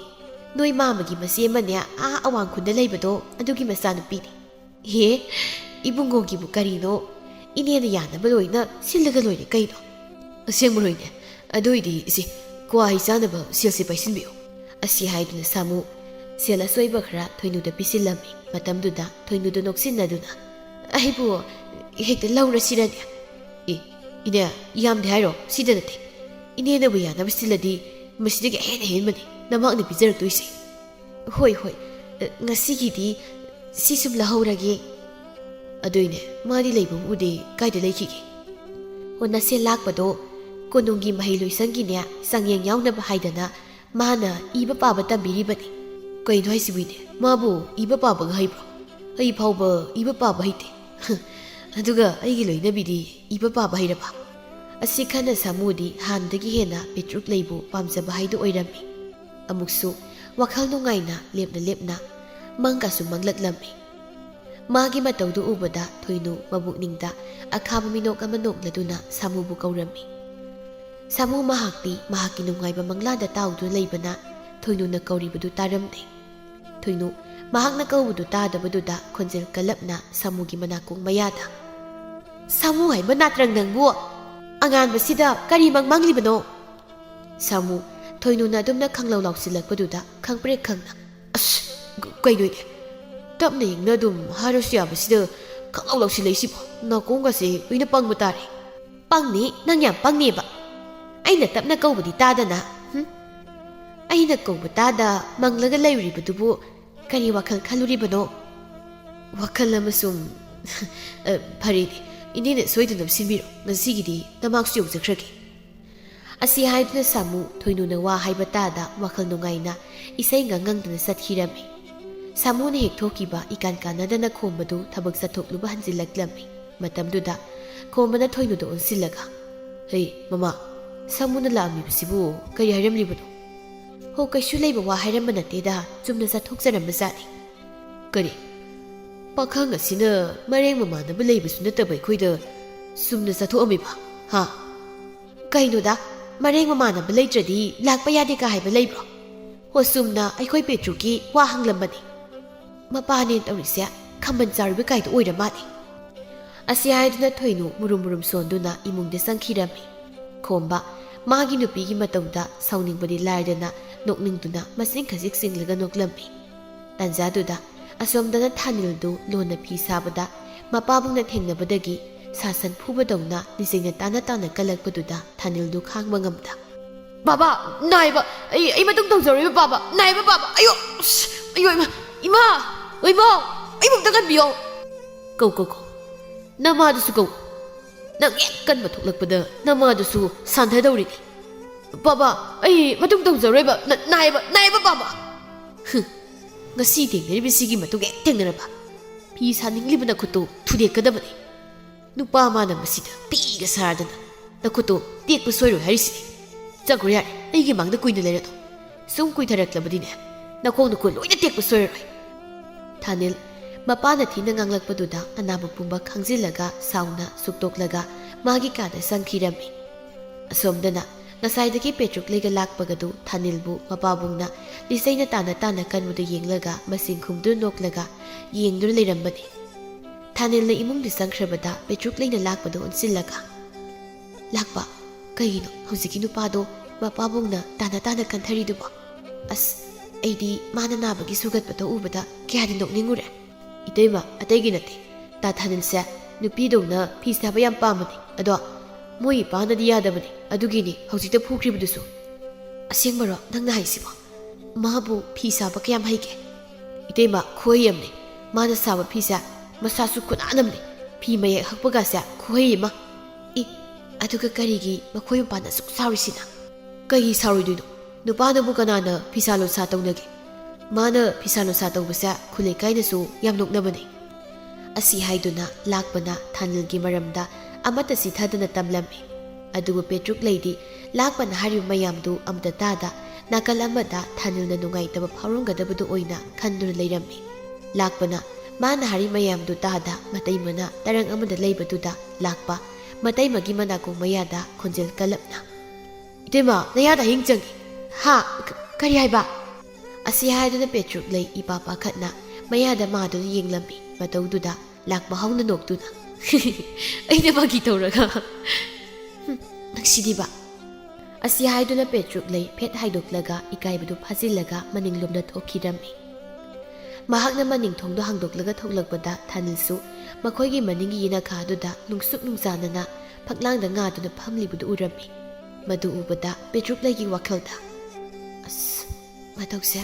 ꯅꯣꯏ ꯃꯥꯃꯒꯤ ꯃꯆꯦ ꯑꯃꯅꯦ ꯑꯥ ꯑꯋꯥꯡ ꯈꯨꯟꯗ ꯂꯩꯕꯗꯣ, ꯑꯗꯨꯒꯤ ꯃꯆꯥꯅꯨꯄꯤꯅꯤ꯫" "ꯍꯦ, ꯏꯕꯨꯡꯉꯣꯒꯤꯕꯨ ꯀꯔꯤꯅꯣ? ꯏꯅꯦꯅ ꯌꯥꯅꯕ ꯂꯣꯏꯅ ꯁꯤꯜꯂꯒ ꯂꯣꯏꯔꯦ ꯀꯩꯅꯣ?" "ꯑꯁꯦꯡꯕꯔꯣꯏꯅꯦ? ꯑꯗꯨ ꯑꯣꯏꯗꯤ ꯏꯆꯦ, ꯀ꯭ꯋꯥ ꯍꯩ ꯆꯥꯅꯕ ꯁꯦꯜꯁꯦ ꯄꯥꯏꯁꯤꯟꯕꯤꯌꯨ꯫" ꯑꯁꯤ ꯍꯥꯏꯗꯨꯅ ꯁꯥꯃꯨ ꯁꯦꯜ ꯑꯁꯣꯏꯕ ꯈꯔ ꯊꯣꯏꯅꯨꯗ ꯄꯤꯁꯤꯜꯂꯝꯃꯤ꯫ ꯃꯇꯝꯗꯨꯗ ꯊꯣꯏꯅꯨꯗꯨ ꯅꯣꯛꯁꯤꯟꯅꯗꯨꯅ, "ꯑꯩꯕꯨ ꯍꯦꯛꯇ ꯂꯧꯔꯁꯤꯔꯅꯦ?" "ꯑꯦ, ꯏꯅꯦ, ꯌꯥꯝꯗꯦ ꯍꯥꯏꯔꯣ? ꯁꯤꯗ ꯅꯠꯇꯦ꯫ ꯏꯅꯦꯅꯕꯨ ꯌꯥꯅꯕ ꯁꯤꯜꯂꯗꯤ ꯃꯁꯤꯗꯒꯤ ꯑꯍꯦꯟ ꯑꯍꯦꯟꯕꯅꯤ ꯅꯃꯥꯛꯅ ꯄꯤꯖꯔꯛꯇꯣꯏꯁꯦ꯫" "ꯍꯣꯏ, ꯍꯣꯏ, ꯉꯁꯤꯒꯤꯗꯤ ꯁꯤ ꯁꯨꯝ ꯂꯧꯍꯧꯔꯒꯦ꯫" "ꯑꯗꯨꯏꯅꯦ, ꯃꯥꯗꯤ ꯂꯩꯕꯕꯨꯗꯤ ꯀꯥꯏꯗ ꯂꯩꯈꯤꯒꯦ?" "ꯑꯣ, ꯅꯁꯦ ꯂꯥꯛꯄꯗꯣ ꯀꯣꯅꯨꯡꯒꯤ ꯃꯍꯩ ꯂꯣꯏꯁꯪꯒꯤꯅꯦ ꯆꯥꯡꯌꯦꯡ ꯌꯥꯎꯅꯕ ꯍꯥꯏꯗꯅ ꯃꯥꯅ ꯏꯕ ꯄꯥꯕ ꯇꯝꯕꯤꯔꯤꯕꯅꯤ꯫" "ꯀꯩꯅꯣ ꯍꯥꯏꯁꯤꯕꯨ ꯏꯅꯦ? ꯃꯥꯕꯨ ꯏꯕ ꯄꯥꯕꯒ ꯍꯩꯕ꯭ꯔꯣ? ꯑꯩ ꯐꯥꯎꯕ ꯏꯕ ꯄꯥꯕ ꯍꯩꯇꯦ꯫ ꯑꯗꯨꯒ ꯑꯩꯒꯤ ꯂꯣꯏꯅꯕꯤꯗꯤ ꯏꯕ ꯄꯥꯕ ꯍꯩꯔꯕ?" ꯑꯁꯤ ꯈꯟꯅ ꯁꯥꯃꯨꯗꯤ ꯍꯥꯟꯅꯗꯒꯤ ꯍꯦꯟꯅ ꯄꯦꯇ꯭ꯔꯨꯛ ꯂꯩꯕꯨ ꯄꯥꯝꯖꯕ ꯍꯥꯏꯗꯨ ꯑꯣꯏꯔꯝꯃꯤ꯫ ꯑꯃꯨꯛꯁꯨ ꯋꯥꯈꯜ ꯅꯨꯡꯉꯥꯏꯅ ꯂꯦꯞꯅ ꯂꯦꯞꯅ ꯃꯪꯒꯁꯨ ꯃꯪꯂꯛꯂꯝꯃꯤ꯫ ꯃꯥꯒꯤ ꯃꯇꯧꯗꯨ ꯎꯕꯗ ꯊꯣꯏꯅꯨ ꯃꯕꯨꯛꯅꯤꯡꯗ ꯑꯈꯥꯕ ꯃꯤꯅꯣꯛ ꯑꯃ ꯅꯣꯛꯂꯗꯨꯅ ꯁꯥꯃꯨꯕꯨ ꯀꯧꯔꯝꯃꯤ꯫ ꯁꯥꯃꯨ ꯃꯍꯥꯛꯇꯤ ꯃꯍꯥꯛꯀꯤ ꯅꯨꯡꯉꯥꯏꯕ ꯃꯪꯂꯥꯟꯗ ꯇꯥꯎꯗꯨꯅ ꯂꯩꯕꯅ ꯊꯣꯏꯅꯨꯅ ꯀꯧꯔꯤꯕꯗꯨ ꯇꯥꯔꯝꯗꯦ꯫ ꯊꯣꯏꯅꯨ ꯃꯍꯥꯛꯅ ꯀꯧꯕꯗꯨ ꯇꯥꯗꯕꯗꯨꯗ ꯈꯣꯟꯖꯦꯜ ꯀꯜꯂꯞꯅ ꯁꯥꯃꯨꯒꯤ ꯃꯅꯥꯀꯣꯡ ꯃꯌꯥꯗ, "ꯁꯥꯃꯨ ꯍꯥꯏꯕ ꯅꯥꯇ꯭ꯔꯪ ꯅꯪꯕꯨ ꯑꯉꯥꯟꯕꯁꯤꯗ ꯀꯔꯤ ꯃꯪ ꯃꯪꯂꯤꯕꯅꯣ?" ꯁꯥꯃꯨ ꯊꯣꯏꯅꯨꯅ ꯑꯗꯨꯝꯅ ꯈꯪꯂꯧ ꯂꯥꯎꯁꯤꯜꯂꯛꯄꯗꯨꯗ ꯈꯪꯄ꯭ꯔꯦꯛ ꯈꯪꯅ, "ꯑꯁ, ꯀ-, ꯀꯩꯅꯣꯅꯦ? ꯇꯞꯅ ꯏꯪꯅ ꯑꯗꯨꯝ ꯍꯥꯏꯔꯁꯨ ꯌꯥꯕꯁꯤꯗ ꯈꯪꯂꯧ ꯂꯥꯎꯁꯤꯜꯂꯛꯏꯁꯤꯕꯣ? ꯅꯥꯀꯣꯡꯒꯁꯦ ꯂꯣꯏꯅ ꯄꯪꯕ ꯇꯥꯔꯦ꯫" "ꯄꯪꯅꯤ, ꯅꯪ ꯌꯥꯝ ꯄꯪꯅꯦꯕ꯫ ꯑꯩꯅ ꯇꯞꯅ ꯀꯧꯕꯗꯤ ꯇꯥꯗꯅ, ꯍꯨꯝ? ꯑꯩꯅ ꯀꯧꯕ ꯇꯥꯗ ꯃꯪꯂꯒ ꯂꯩꯔꯤꯕꯗꯨꯕꯨ ꯀꯔꯤ ꯋꯥꯈꯜ ꯈꯜꯂꯨꯔꯤꯕꯅꯣ?" "ꯋꯥꯈꯜ ꯑꯃꯁꯨꯡ, ꯑ, ꯐꯔꯦꯅꯦ, "ꯏꯅꯦꯅ ꯁꯣꯏꯗꯅꯕ ꯁꯤꯟꯕꯤꯔꯣ, ꯉꯁꯤꯒꯤꯗꯤ ꯅꯃꯥꯛꯁꯨ ꯌꯧꯖꯈ꯭ꯔꯒꯦ"꯫ ꯑꯁꯤ ꯍꯥꯏꯗꯨꯅ ꯁꯥꯃꯨ ꯊꯣꯏꯅꯨꯅ ꯋꯥ ꯍꯥꯏꯕ ꯇꯥꯗ ꯋꯥꯈꯜ ꯅꯨꯡꯉꯥꯏꯅ ꯏꯁꯩ ꯉꯥꯡꯉꯪꯗꯨꯅ ꯆꯠꯈꯤꯔꯝꯃꯤ꯫ ꯁꯥꯃꯨꯅ ꯍꯦꯛ ꯊꯣꯛꯈꯤꯕ ꯏꯀꯥꯟ ꯀꯥꯟꯅꯗꯅ ꯈꯣꯝꯕꯗꯨ ꯊꯕꯛ ꯆꯠꯊꯣꯛꯂꯨꯕ ꯍꯟꯖꯤꯜꯂꯛꯂꯝꯃꯤ꯫ ꯃꯇꯝꯗꯨꯗ ꯈꯣꯝꯕꯅ ꯊꯣꯏꯅꯨꯗ ꯑꯣꯟꯁꯤꯜꯂꯒ, "ꯍꯩ, ꯃꯃꯥ, ꯁꯥꯃꯨꯅ ꯂꯥꯛꯑꯝꯃꯤꯕꯁꯤꯕꯨ ꯀꯔꯤ ꯍꯥꯏꯔꯝꯂꯤꯕꯅꯣ?" "ꯍꯣ, ꯀꯩꯁꯨ ꯂꯩꯕ ꯋꯥ ꯍꯥꯏꯔꯝꯕ ꯅꯠꯇꯦꯗ, ꯆꯨꯝꯅ ꯆꯠꯊꯣꯛꯆꯔꯝꯕꯖꯥꯠꯅꯤ"꯫ "ꯀꯔꯤ? ꯄꯥꯈꯪ ꯑꯁꯤꯅ ꯃꯔꯦꯡ ꯃꯃꯥꯟꯅꯕ ꯂꯩꯕꯁꯨ ꯅꯠꯇꯕ ꯑꯩꯈꯣꯏꯗ ꯆꯨꯝꯅ ꯆꯠꯊꯣꯛꯑꯝꯃꯤꯕ? ꯍꯥ?" "ꯀꯩꯅꯣꯗ, ꯃꯔꯦꯡ ꯃꯃꯥꯟꯅꯕ ꯂꯩꯇ꯭ꯔꯗꯤ ꯂꯥꯛꯄ ꯌꯥꯗꯦ ꯀ ꯍꯥꯏꯕ ꯂꯩꯕ꯭ꯔꯣ? ꯍꯣ, ꯆꯨꯝꯅ ꯑꯩꯈꯣꯏ ꯄꯦꯇ꯭ꯔꯨꯛꯀꯤ ꯋꯥ ꯍꯪꯂꯝꯕꯅꯤ꯫ ꯃꯄꯥꯅꯦ ꯇꯧꯔꯤꯁꯦ ꯈꯝꯕꯟ ꯆꯥꯔꯨꯕ ꯀꯥꯏꯗꯣ ꯑꯣꯏꯔ ꯃꯥꯜꯂꯦ"꯫ ꯑꯁꯤ ꯍꯥꯏꯗꯨꯅ ꯊꯣꯏꯅꯨ ꯃꯨꯔꯨꯝ ꯃꯨꯔꯨꯝ ꯁꯣꯟꯗꯨꯅ ꯏꯃꯨꯡꯗ ꯆꯪꯈꯤꯔꯝꯃꯤ꯫ ꯈꯣꯝꯕ ꯃꯥꯒꯤ ꯅꯨꯄꯤꯒꯤ ꯃꯇꯧꯗ ꯁꯥꯎꯅꯤꯡꯕꯗꯤ ꯂꯥꯏꯔꯗꯅ ꯅꯣꯛꯅꯤꯡꯗꯨꯅ ꯃꯆꯤꯟ ꯈꯖꯤꯛ ꯆꯤꯡꯂꯒ ꯅꯣꯛꯂꯝꯃꯤ꯫ ꯇꯥꯟꯖꯥꯗꯨꯗ ꯑꯁꯣꯝꯗꯅ ꯊꯥꯅꯤꯜꯗꯨ ꯂꯣꯟꯅ ꯐꯤ ꯁꯥꯕꯗ ꯃꯄꯥꯕꯨꯡꯅ ꯊꯦꯡꯅꯕꯗꯒꯤ ꯁꯥꯁꯟ ꯐꯨꯕꯗꯧꯅ ꯂꯤꯆꯩꯅ ꯇꯥꯅ ꯇꯥꯅ ꯀꯜꯂꯛꯄꯗꯨꯗ ꯊꯥꯅꯤꯜꯗꯨ ꯈꯥꯡꯕ ꯉꯝꯗ, "ꯕꯥꯕꯥ, ꯅꯥꯏꯕ! ꯑꯩ, ꯑꯩ ꯃꯇꯨꯡ ꯇꯧꯖꯔꯣꯏꯕ, ꯕꯥꯕꯥ! ꯅꯥꯏꯕ, ꯕꯥꯕꯥ! ꯑꯌꯣ! ꯑꯁ! ꯑꯌꯣ, ꯏꯃꯥ! ꯏꯃꯥ! ꯏꯃꯥ! ꯑꯩꯕꯨ ꯑꯝꯇ ꯀꯟꯕꯤꯌꯣ!" "ꯀꯧ, ꯀꯧ, ꯀꯧ꯫ ꯅꯃꯥꯗꯨꯁꯨ ꯀꯧ꯫ ꯅꯪ ꯍꯦꯛ ꯀꯟꯕ ꯊꯣꯛꯂꯛꯄꯗ ꯅꯃꯥꯗꯨꯁꯨ ꯁꯥꯟꯊꯗꯧꯔꯤꯅꯤ꯫ ꯕꯥꯕꯥ, ꯑꯩ ꯃꯇꯨꯡ ꯇꯧꯖꯔꯣꯏꯕ꯫ ꯅ-, ꯅꯥꯏꯕ, ꯅꯥꯏꯕ, ꯕꯥꯕꯥ!" "ꯍꯨꯝ, ꯉꯁꯤ ꯊꯦꯡꯅꯔꯤꯕꯁꯤꯒꯤ ꯃꯇꯨꯡ ꯍꯦꯛ ꯊꯦꯡꯅꯔꯕ? ꯐꯤ ꯁꯥꯅꯤꯡꯂꯤꯕ ꯅꯈꯨꯠꯇꯨ ꯊꯨꯗꯦꯛꯀꯗꯕꯅꯤ꯫ ꯅꯨꯄꯥ ꯑꯃꯅ ꯃꯁꯤꯗ ꯄꯤꯒ ꯁꯥꯔꯗꯅ ꯅꯈꯨꯠꯇꯣ ꯇꯦꯛꯄ ꯁꯣꯏꯔꯣꯏ ꯍꯥꯏꯔꯤꯁꯤꯗꯤ꯫ ꯆꯠꯈ꯭ꯔꯣ ꯌꯥꯔꯦ, ꯑꯩꯒꯤ ꯃꯥꯡꯗ ꯀꯨꯏꯅ ꯂꯩꯔꯅꯨ꯫ ꯁꯨꯝ ꯀꯨꯏꯊꯔꯛꯂꯕꯗꯤꯅꯦ, ꯅꯈꯣꯡ ꯅꯈꯨꯠ ꯂꯣꯏꯅ ꯇꯦꯛꯄ ꯁꯣꯏꯔꯔꯣꯏ"꯫ ꯊꯥꯅꯤꯜ ꯃꯄꯥꯅ ꯊꯤꯅ ꯉꯥꯡꯂꯛꯄꯗꯨꯗ ꯑꯅꯥꯕ ꯄꯨꯝꯕ ꯈꯪꯖꯤꯜꯂꯒ ꯁꯥꯎꯅ ꯁꯨꯛꯇꯣꯛꯂꯒ ꯃꯥꯒꯤ ꯀꯥꯗ ꯆꯪꯈꯤꯔꯝꯃꯤ꯫ ꯑꯁꯣꯝꯗꯅ ꯉꯁꯥꯏꯗꯒꯤ ꯄꯦꯇ꯭ꯔꯨꯛ ꯂꯩꯒ ꯂꯥꯛꯄꯒꯗꯨ ꯊꯥꯅꯤꯜꯕꯨ ꯃꯄꯥꯕꯨꯡꯅ ꯂꯤꯆꯩꯅ ꯇꯥꯅ ꯇꯥꯅ ꯀꯟꯕꯗꯨ ꯌꯦꯡꯂꯒ ꯃꯆꯤꯟ ꯈꯨꯝꯗꯨꯅ ꯅꯣꯛꯂꯒ ꯌꯦꯡꯗꯨꯅ ꯂꯩꯔꯝꯕꯅꯤ꯫ ꯊꯥꯅꯤꯜꯅ ꯏꯃꯨꯡꯗ ꯆꯪꯈ꯭ꯔꯕꯗ ꯄꯦꯇ꯭ꯔꯨꯛ ꯂꯩꯅ ꯂꯥꯛꯄꯗꯨ ꯑꯣꯟꯁꯤꯜꯂꯒ, "ꯂꯥꯛꯄ, ꯀꯩꯒꯤꯅꯣ ꯍꯧꯖꯤꯛꯀꯤ ꯅꯨꯄꯥꯗꯣ ꯃꯄꯥꯕꯨꯡꯅ ꯇꯥꯅ ꯇꯥꯅ ꯀꯟꯊꯔꯤꯗꯨꯕꯣ? ꯑꯁ, ꯑꯩꯗꯤ ꯃꯥꯅ ꯅꯥꯕꯒꯤ ꯁꯨꯒꯠꯄꯗꯣ ꯎꯕꯗ ꯀꯌꯥꯗꯤ ꯅꯣꯛꯅꯤꯡꯉꯨꯔꯦ"꯫ "ꯏꯇꯩꯃ, ꯑꯇꯩꯒꯤ ꯅꯠꯇꯦ꯫ ꯇꯥ ꯊꯥꯅꯤꯜꯁꯦ ꯅꯨꯄꯤꯗꯧꯅ ꯐꯤ ꯁꯥꯕ ꯌꯥꯝ ꯄꯥꯝꯕꯅꯤ꯫ ꯑꯗꯣ ꯃꯣꯏ ꯏꯄꯥꯅꯗꯤ ꯌꯥꯗꯕꯅꯤ꯫ ꯑꯗꯨꯒꯤꯅꯤ ꯍꯧꯖꯤꯛꯇ ꯐꯨꯈ꯭ꯔꯤꯕꯗꯨꯁꯨ"꯫ "ꯑꯁꯦꯡꯕꯔꯣ ꯅꯪꯅ ꯍꯥꯏꯁꯤꯕꯣ? ꯃꯥꯕꯨ ꯐꯤ ꯁꯥꯕ ꯀꯌꯥꯝ ꯍꯩꯒꯦ?" "ꯏꯇꯩꯃ, ꯈꯨꯍꯩ ꯑꯃꯅꯤ꯫ ꯃꯥꯅ ꯁꯥꯕ ꯐꯤꯁꯦ ꯃꯁꯥꯁꯨ ꯈꯨꯅꯥꯟ ꯑꯃꯅꯤ꯫ ꯐꯤ ꯃꯌꯦꯛ ꯍꯛꯄꯒꯁꯦ ꯈꯨꯍꯩ ꯑꯃ꯫ ꯏ, ꯑꯗꯨꯒ ꯀꯔꯤꯒꯤ ꯃꯈꯣꯏ ꯃꯄꯥꯟꯗ ꯑꯁꯨꯛ ꯁꯥꯎꯔꯤꯁꯤꯅ? ꯀꯩꯒꯤ ꯁꯥꯎꯔꯣꯏꯗꯣꯏꯅꯣ? ꯅꯨꯄꯥꯅꯕꯨ ꯀꯅꯥꯅ ꯐꯤꯁꯥ ꯂꯣꯟꯁꯥ ꯇꯧꯅꯒꯦ? ꯃꯥꯅ ꯐꯤꯁꯥ ꯂꯣꯟꯁꯥ ꯇꯧꯕꯁꯦ ꯈꯨꯂꯩꯀꯥꯏꯅꯁꯨ ꯌꯥꯝ ꯅꯣꯛꯅꯕꯅꯦ꯫ ꯑꯁꯤ ꯍꯥꯏꯗꯨꯅ ꯂꯥꯛꯄꯅ ꯊꯥꯅꯤꯜꯒꯤ ꯃꯔꯝꯗ ꯑꯃꯠꯇ ꯆꯤꯊꯗꯅ ꯇꯝꯂꯝꯃꯤ꯫ ꯑꯗꯨꯕꯨ ꯄꯦꯇ꯭ꯔꯨꯛ ꯂꯩꯗꯤ ꯂꯥꯛꯄꯅ ꯍꯥꯏꯔꯤꯕ ꯃꯌꯥꯝꯗꯨ ꯑꯃꯠꯇ ꯇꯥꯗ, ꯅꯥꯀꯜ ꯑꯃꯗ ꯊꯥꯅꯤꯜꯅ ꯅꯨꯡꯉꯥꯏꯇꯕ ꯐꯥꯎꯔꯝꯒꯗꯕꯗꯨ ꯑꯣꯏꯅ ꯈꯟꯗꯨꯅ ꯂꯩꯔꯝꯃꯤ꯫ ꯂꯥꯛꯄꯅ ꯃꯥꯅ ꯍꯥꯏꯔꯤ ꯃꯌꯥꯝꯗꯨ ꯇꯥꯗ, ꯃꯇꯩꯃꯅ ꯇꯔꯪ ꯑꯃꯗ ꯂꯩꯕꯗꯨꯗ ꯂꯥꯛꯄ, ꯃꯇꯩꯃꯒꯤ ꯃꯅꯥꯀꯣꯡ ꯃꯌꯥꯗ ꯈꯣꯟꯖꯦꯜ ꯀꯜꯂꯞꯅ, "ꯏꯇꯩꯃ, ꯅꯌꯥꯗ ꯍꯤꯡ ꯆꯪꯏ꯫ ꯍꯥ? ꯀ-, ꯀꯔꯤ ꯍꯥꯏꯕ?" ꯑꯁꯤ ꯍꯥꯏꯗꯨꯅ ꯄꯦꯇ꯭ꯔꯨꯛ ꯂꯩ ꯏꯄꯥ ꯄꯥꯈꯠꯅ ꯃꯌꯥꯗ ꯃꯥꯗꯨꯅ ꯌꯦꯡꯂꯝꯃꯤ꯫ ꯃꯇꯧꯗꯨꯗ ꯂꯥꯛꯄ ꯍꯧꯅ ꯅꯣꯛꯇꯨꯅ, "ꯑꯩꯅ ꯐꯥꯒꯤ ꯇꯧꯔꯒ꯫ ꯍꯨꯝ, ꯅꯪꯁꯤꯗꯤꯕ!" ꯑꯁꯤ ꯍꯥꯏꯗꯨꯅ ꯄꯦꯇ꯭ꯔꯨꯛ ꯂꯩ ꯐꯦꯠ ꯍꯥꯏꯗꯣꯛꯂꯒ ꯏꯀꯥꯏꯕꯗꯨ ꯐꯥꯖꯤꯜꯂꯒ ꯃꯅꯤꯡꯂꯣꯝꯗ ꯊꯣꯛꯈꯤꯔꯝꯃꯤ꯫ ꯃꯍꯥꯛꯅ ꯃꯅꯤꯡ ꯊꯣꯡꯗꯣ ꯍꯥꯡꯗꯣꯛꯂꯒ ꯊꯣꯛꯂꯛꯄꯗ ꯊꯥꯅꯤꯜꯁꯨ ꯃꯈꯣꯏꯒꯤ ꯃꯅꯤꯡꯒꯤ ꯌꯦꯅꯈꯥꯗꯨꯗ ꯅꯨꯡꯁꯨꯛ ꯅꯨꯡꯖꯥꯅꯅ ꯐꯛꯂꯥꯡꯗ ꯉꯥꯗꯨꯅ ꯐꯝꯂꯤꯕꯗꯨ ꯎꯔꯝꯃꯤ꯫ ꯃꯗꯨ ꯎꯕꯗ ꯄꯦꯇ꯭ꯔꯨꯛ ꯂꯩꯒꯤ ꯋꯥꯈꯜꯗ, "ꯑꯁ, ꯃꯇꯧꯁꯦ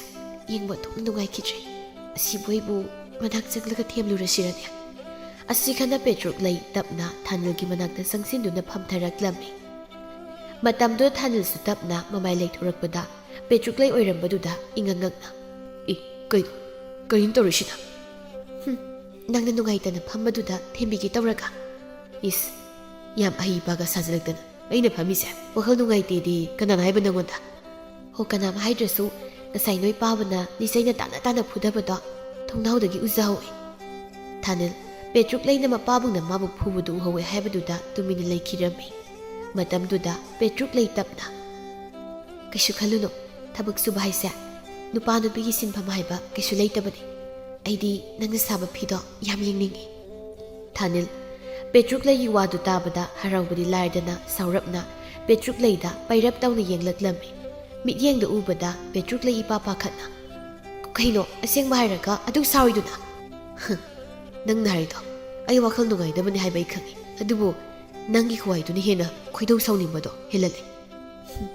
ꯌꯦꯡꯕ ꯑꯣꯟꯊꯣꯛꯅ ꯅꯨꯡꯉꯥꯏꯈꯤꯗ꯭ꯔꯦ꯫ ꯑꯁꯤꯕꯨ ꯑꯩꯕꯨ ꯃꯅꯥꯛ ꯆꯪꯂꯒ ꯊꯦꯝꯂꯨꯔꯁꯤꯔꯅꯦ?" ꯑꯁꯤ ꯈꯟꯅ ꯄꯦꯇ꯭ꯔꯨꯛ ꯂꯩ ꯇꯞꯅ ꯊꯥꯅꯤꯜꯒꯤ ꯃꯅꯥꯛꯇ ꯆꯪꯁꯤꯟꯗꯨꯅ ꯐꯝꯊꯔꯛꯂꯝꯃꯤ꯫ ꯃꯇꯝꯗꯨꯗ ꯊꯥꯅꯤꯜꯁꯨ ꯇꯞꯅ ꯃꯃꯥꯏ ꯂꯩꯊꯣꯔꯛꯄꯗ ꯄꯦꯇ꯭ꯔꯨꯛ ꯂꯩ ꯑꯣꯏꯔꯝꯕꯗꯨꯗ ꯏꯉꯛ ꯉꯛꯅ, "ꯏ, ꯀꯩꯅꯣ? ꯀꯔꯤꯅꯣ ꯇꯧꯔꯤꯁꯤꯅ?" "ꯍꯨꯝ, ꯅꯪꯅ ꯅꯨꯡꯉꯥꯏꯇꯅ ꯐꯝꯕꯗꯨꯗ ꯊꯦꯝꯕꯤꯒꯦ ꯇꯧꯔꯒ꯫" "ꯏꯁ, ꯌꯥꯝ ꯑꯍꯩ ꯄꯥꯒ ꯁꯥꯖꯤꯜꯂꯛꯇꯅ꯫ ꯑꯩꯅ ꯐꯝꯃꯤꯁꯦ ꯋꯥꯈꯜ ꯅꯨꯡꯉꯥꯏꯇꯦꯗꯤ ꯀꯅꯥꯅ ꯍꯥꯏꯕ ꯅꯪꯉꯣꯟꯗ?" "ꯍꯣ, ꯀꯅꯥꯝ ꯍꯥꯏꯗ꯭ꯔꯁꯨ ꯉꯁꯥꯏ ꯅꯣꯏ ꯄꯥꯕꯅ ꯂꯤꯆꯩꯅ ꯇꯥꯅ ꯇꯥꯅ ꯐꯨꯗꯕꯗꯣ ꯊꯣꯡꯅꯥꯎꯗꯒꯤ ꯎꯖꯍꯧꯏ꯫" ꯊꯥꯅꯤꯜ, ꯄꯦꯇ꯭ꯔꯨꯛ ꯂꯩꯅ ꯃꯄꯥꯕꯨꯡꯅ ꯃꯥꯕꯨ ꯐꯨꯕꯗꯨ ꯎꯍꯧꯋꯦ ꯍꯥꯏꯕꯗꯨꯗ ꯇꯨꯃꯤꯟꯅ ꯂꯩꯈꯤꯔꯝꯃꯤ꯫ ꯃꯇꯝꯗꯨꯗ ꯄꯦꯇ꯭ꯔꯨꯛ ꯂꯩ ꯇꯞꯅ, "ꯀꯩꯁꯨ ꯈꯜꯂꯨꯅꯨ, ꯊꯕꯛ ꯁꯨꯕ ꯍꯥꯏꯁꯦ ꯅꯨꯄꯥ ꯅꯨꯄꯤꯒꯤ ꯁꯤꯟꯐꯝ ꯍꯥꯏꯕ ꯀꯩꯁꯨ ꯂꯩꯇꯕꯅꯤ꯫ ꯑꯩꯗꯤ ꯅꯪꯅ ꯁꯥꯕ ꯐꯤꯗꯣ ꯌꯥꯝ ꯌꯦꯡꯅꯤꯡꯏ꯫" ꯊꯥꯅꯤꯜ, ꯄꯦꯇ꯭ꯔꯨꯛ ꯂꯩꯒꯤ ꯋꯥꯗꯨ ꯇꯥꯕꯗ ꯍꯔꯥꯎꯕꯗꯤ ꯂꯥꯏꯔꯗꯅ ꯁꯥꯎꯔꯞꯅ ꯄꯦꯇ꯭ꯔꯨꯛ ꯂꯩꯗ ꯄꯩꯔꯞ ꯇꯧꯅ ꯌꯦꯡꯂꯛꯂꯝꯃꯤ꯫ ꯃꯤꯠꯌꯦꯡꯗ ꯎꯕꯗ ꯄꯦꯇ꯭ꯔꯨꯛ ꯂꯩ ꯏꯄꯥ ꯄꯥꯈꯠꯅ, "ꯀꯩꯅꯣ, ꯑꯁꯦꯡꯕ ꯍꯥꯏꯔꯒ ꯑꯗꯨꯛ ꯁꯥꯎꯔꯤꯗꯨꯅ?" "ꯍ, ꯅꯪꯅ ꯍꯥꯏꯔꯤꯗꯣ ꯑꯩ ꯋꯥꯈꯜ ꯅꯨꯡꯉꯥꯏꯗꯕꯅꯤ ꯍꯥꯏꯕ ꯑꯩ ꯈꯪꯉꯤ, ꯑꯗꯨꯕꯨ ꯅꯪꯒꯤ ꯈꯨꯍꯥꯏꯗꯨꯅ ꯍꯦꯟꯅ ꯈꯣꯏꯗꯧ ꯁꯥꯎꯅꯤꯡꯕꯗꯣ ꯍꯦꯜꯍꯜꯂꯦ꯫" "ꯍꯨꯝ,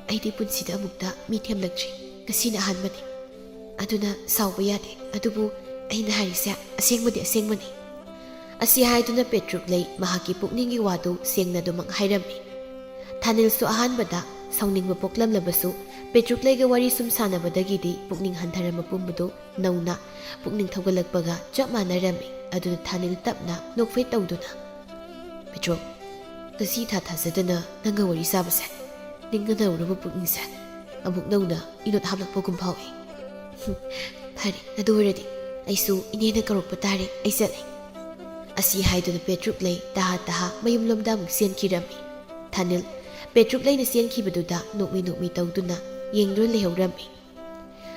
ꯑꯩꯗꯤ ꯄꯨꯟꯁꯤꯗ ꯑꯃꯨꯛꯇ ꯃꯤ ꯊꯦꯝꯂꯛꯇ꯭ꯔꯤ, ꯉꯁꯤꯅ ꯑꯍꯥꯟꯕꯅꯤ꯫ ꯑꯗꯨꯅ ꯁꯥꯎꯕ ꯌꯥꯗꯦ, ꯑꯗꯨꯕꯨ ꯑꯩꯅ ꯍꯥꯏꯔꯤꯁꯦ ꯑꯁꯦꯡꯕꯗꯤ ꯑꯁꯦꯡꯕꯅꯤ꯫" ꯑꯁꯤ ꯍꯥꯏꯗꯨꯅ ꯄꯦꯇ꯭ꯔꯨꯛꯂꯩ ꯃꯍꯥꯛꯀꯤ ꯄꯨꯛꯅꯤꯡꯒꯤ ꯋꯥꯗꯨ ꯁꯦꯡꯅ ꯑꯗꯨꯃꯛ ꯍꯥꯏꯔꯝꯃꯤ꯫ ꯊꯥꯅꯤꯜꯁꯨ ꯑꯍꯥꯟꯕꯗ ꯁꯥꯎꯅꯤꯡꯕ ꯄꯣꯛꯂꯝꯂꯕꯁꯨ, ꯄꯦꯇ꯭ꯔꯨꯛꯂꯩꯒ ꯋꯥꯔꯤ ꯁꯨꯝ ꯁꯥꯟꯅꯕꯗꯒꯤꯗꯤ ꯄꯨꯛꯅꯤꯡ ꯍꯟꯊꯔꯝꯕ ꯄꯨꯝꯕꯗꯨ ꯅꯧꯅ ꯄꯨꯛꯅꯤꯡ ꯊꯧꯒꯠꯂꯛꯄꯒ ꯆꯞ ꯃꯥꯟꯅꯔꯝꯃꯤ꯫ ꯑꯗꯨꯅ ꯊꯥꯅꯤꯜ ꯇꯞꯅ ꯅꯣꯛꯐꯦꯠ ꯇꯧꯗꯨꯅ, "ꯄꯦꯇ꯭ꯔꯨꯛ, ꯉꯁꯤ ꯏꯊꯥ ꯊꯥꯖꯗꯅ ꯅꯪꯒ ꯋꯥꯔꯤ ꯁꯥꯕꯁꯦ, ꯅꯤꯡꯒꯅꯧꯔꯕ ꯄꯨꯛꯅꯤꯡꯁꯦ ꯑꯃꯨꯛ ꯅꯧꯅ ꯏꯅꯣꯠ ꯍꯥꯞꯂꯛꯄꯒꯨꯝ ꯐꯥꯎꯏ꯫ ꯍꯨꯝ, ꯐꯔꯦ, ꯑꯗꯨ ꯑꯣꯏꯔꯗꯤ ꯑꯩꯁꯨ ꯏꯅꯦꯅ ꯀꯧꯔꯛꯄ ꯇꯥꯔꯦ, ꯑꯩ ꯆꯠꯂꯦ꯫" ꯑꯁꯤ ꯍꯥꯏꯗꯨꯅ ꯄꯦꯇ꯭ꯔꯨꯛꯂꯩ ꯇꯍꯥ ꯇꯍꯥ ꯃꯌꯨꯝꯂꯣꯝꯗ ꯑꯃꯨꯛ ꯆꯦꯟꯈꯤꯔꯝꯃꯤ꯫ ꯊꯥꯅꯤꯜ ꯄꯦꯇ꯭ꯔꯨꯛꯂꯩꯅ ꯆꯦꯟꯈꯤꯕꯗꯨꯗ ꯅꯣꯛꯃꯤ ꯅꯣꯛꯃꯤ ꯇꯧꯗꯨꯅ ꯌꯦꯡꯗꯨꯅ ꯂꯩꯍꯧꯔꯝꯃꯤ꯫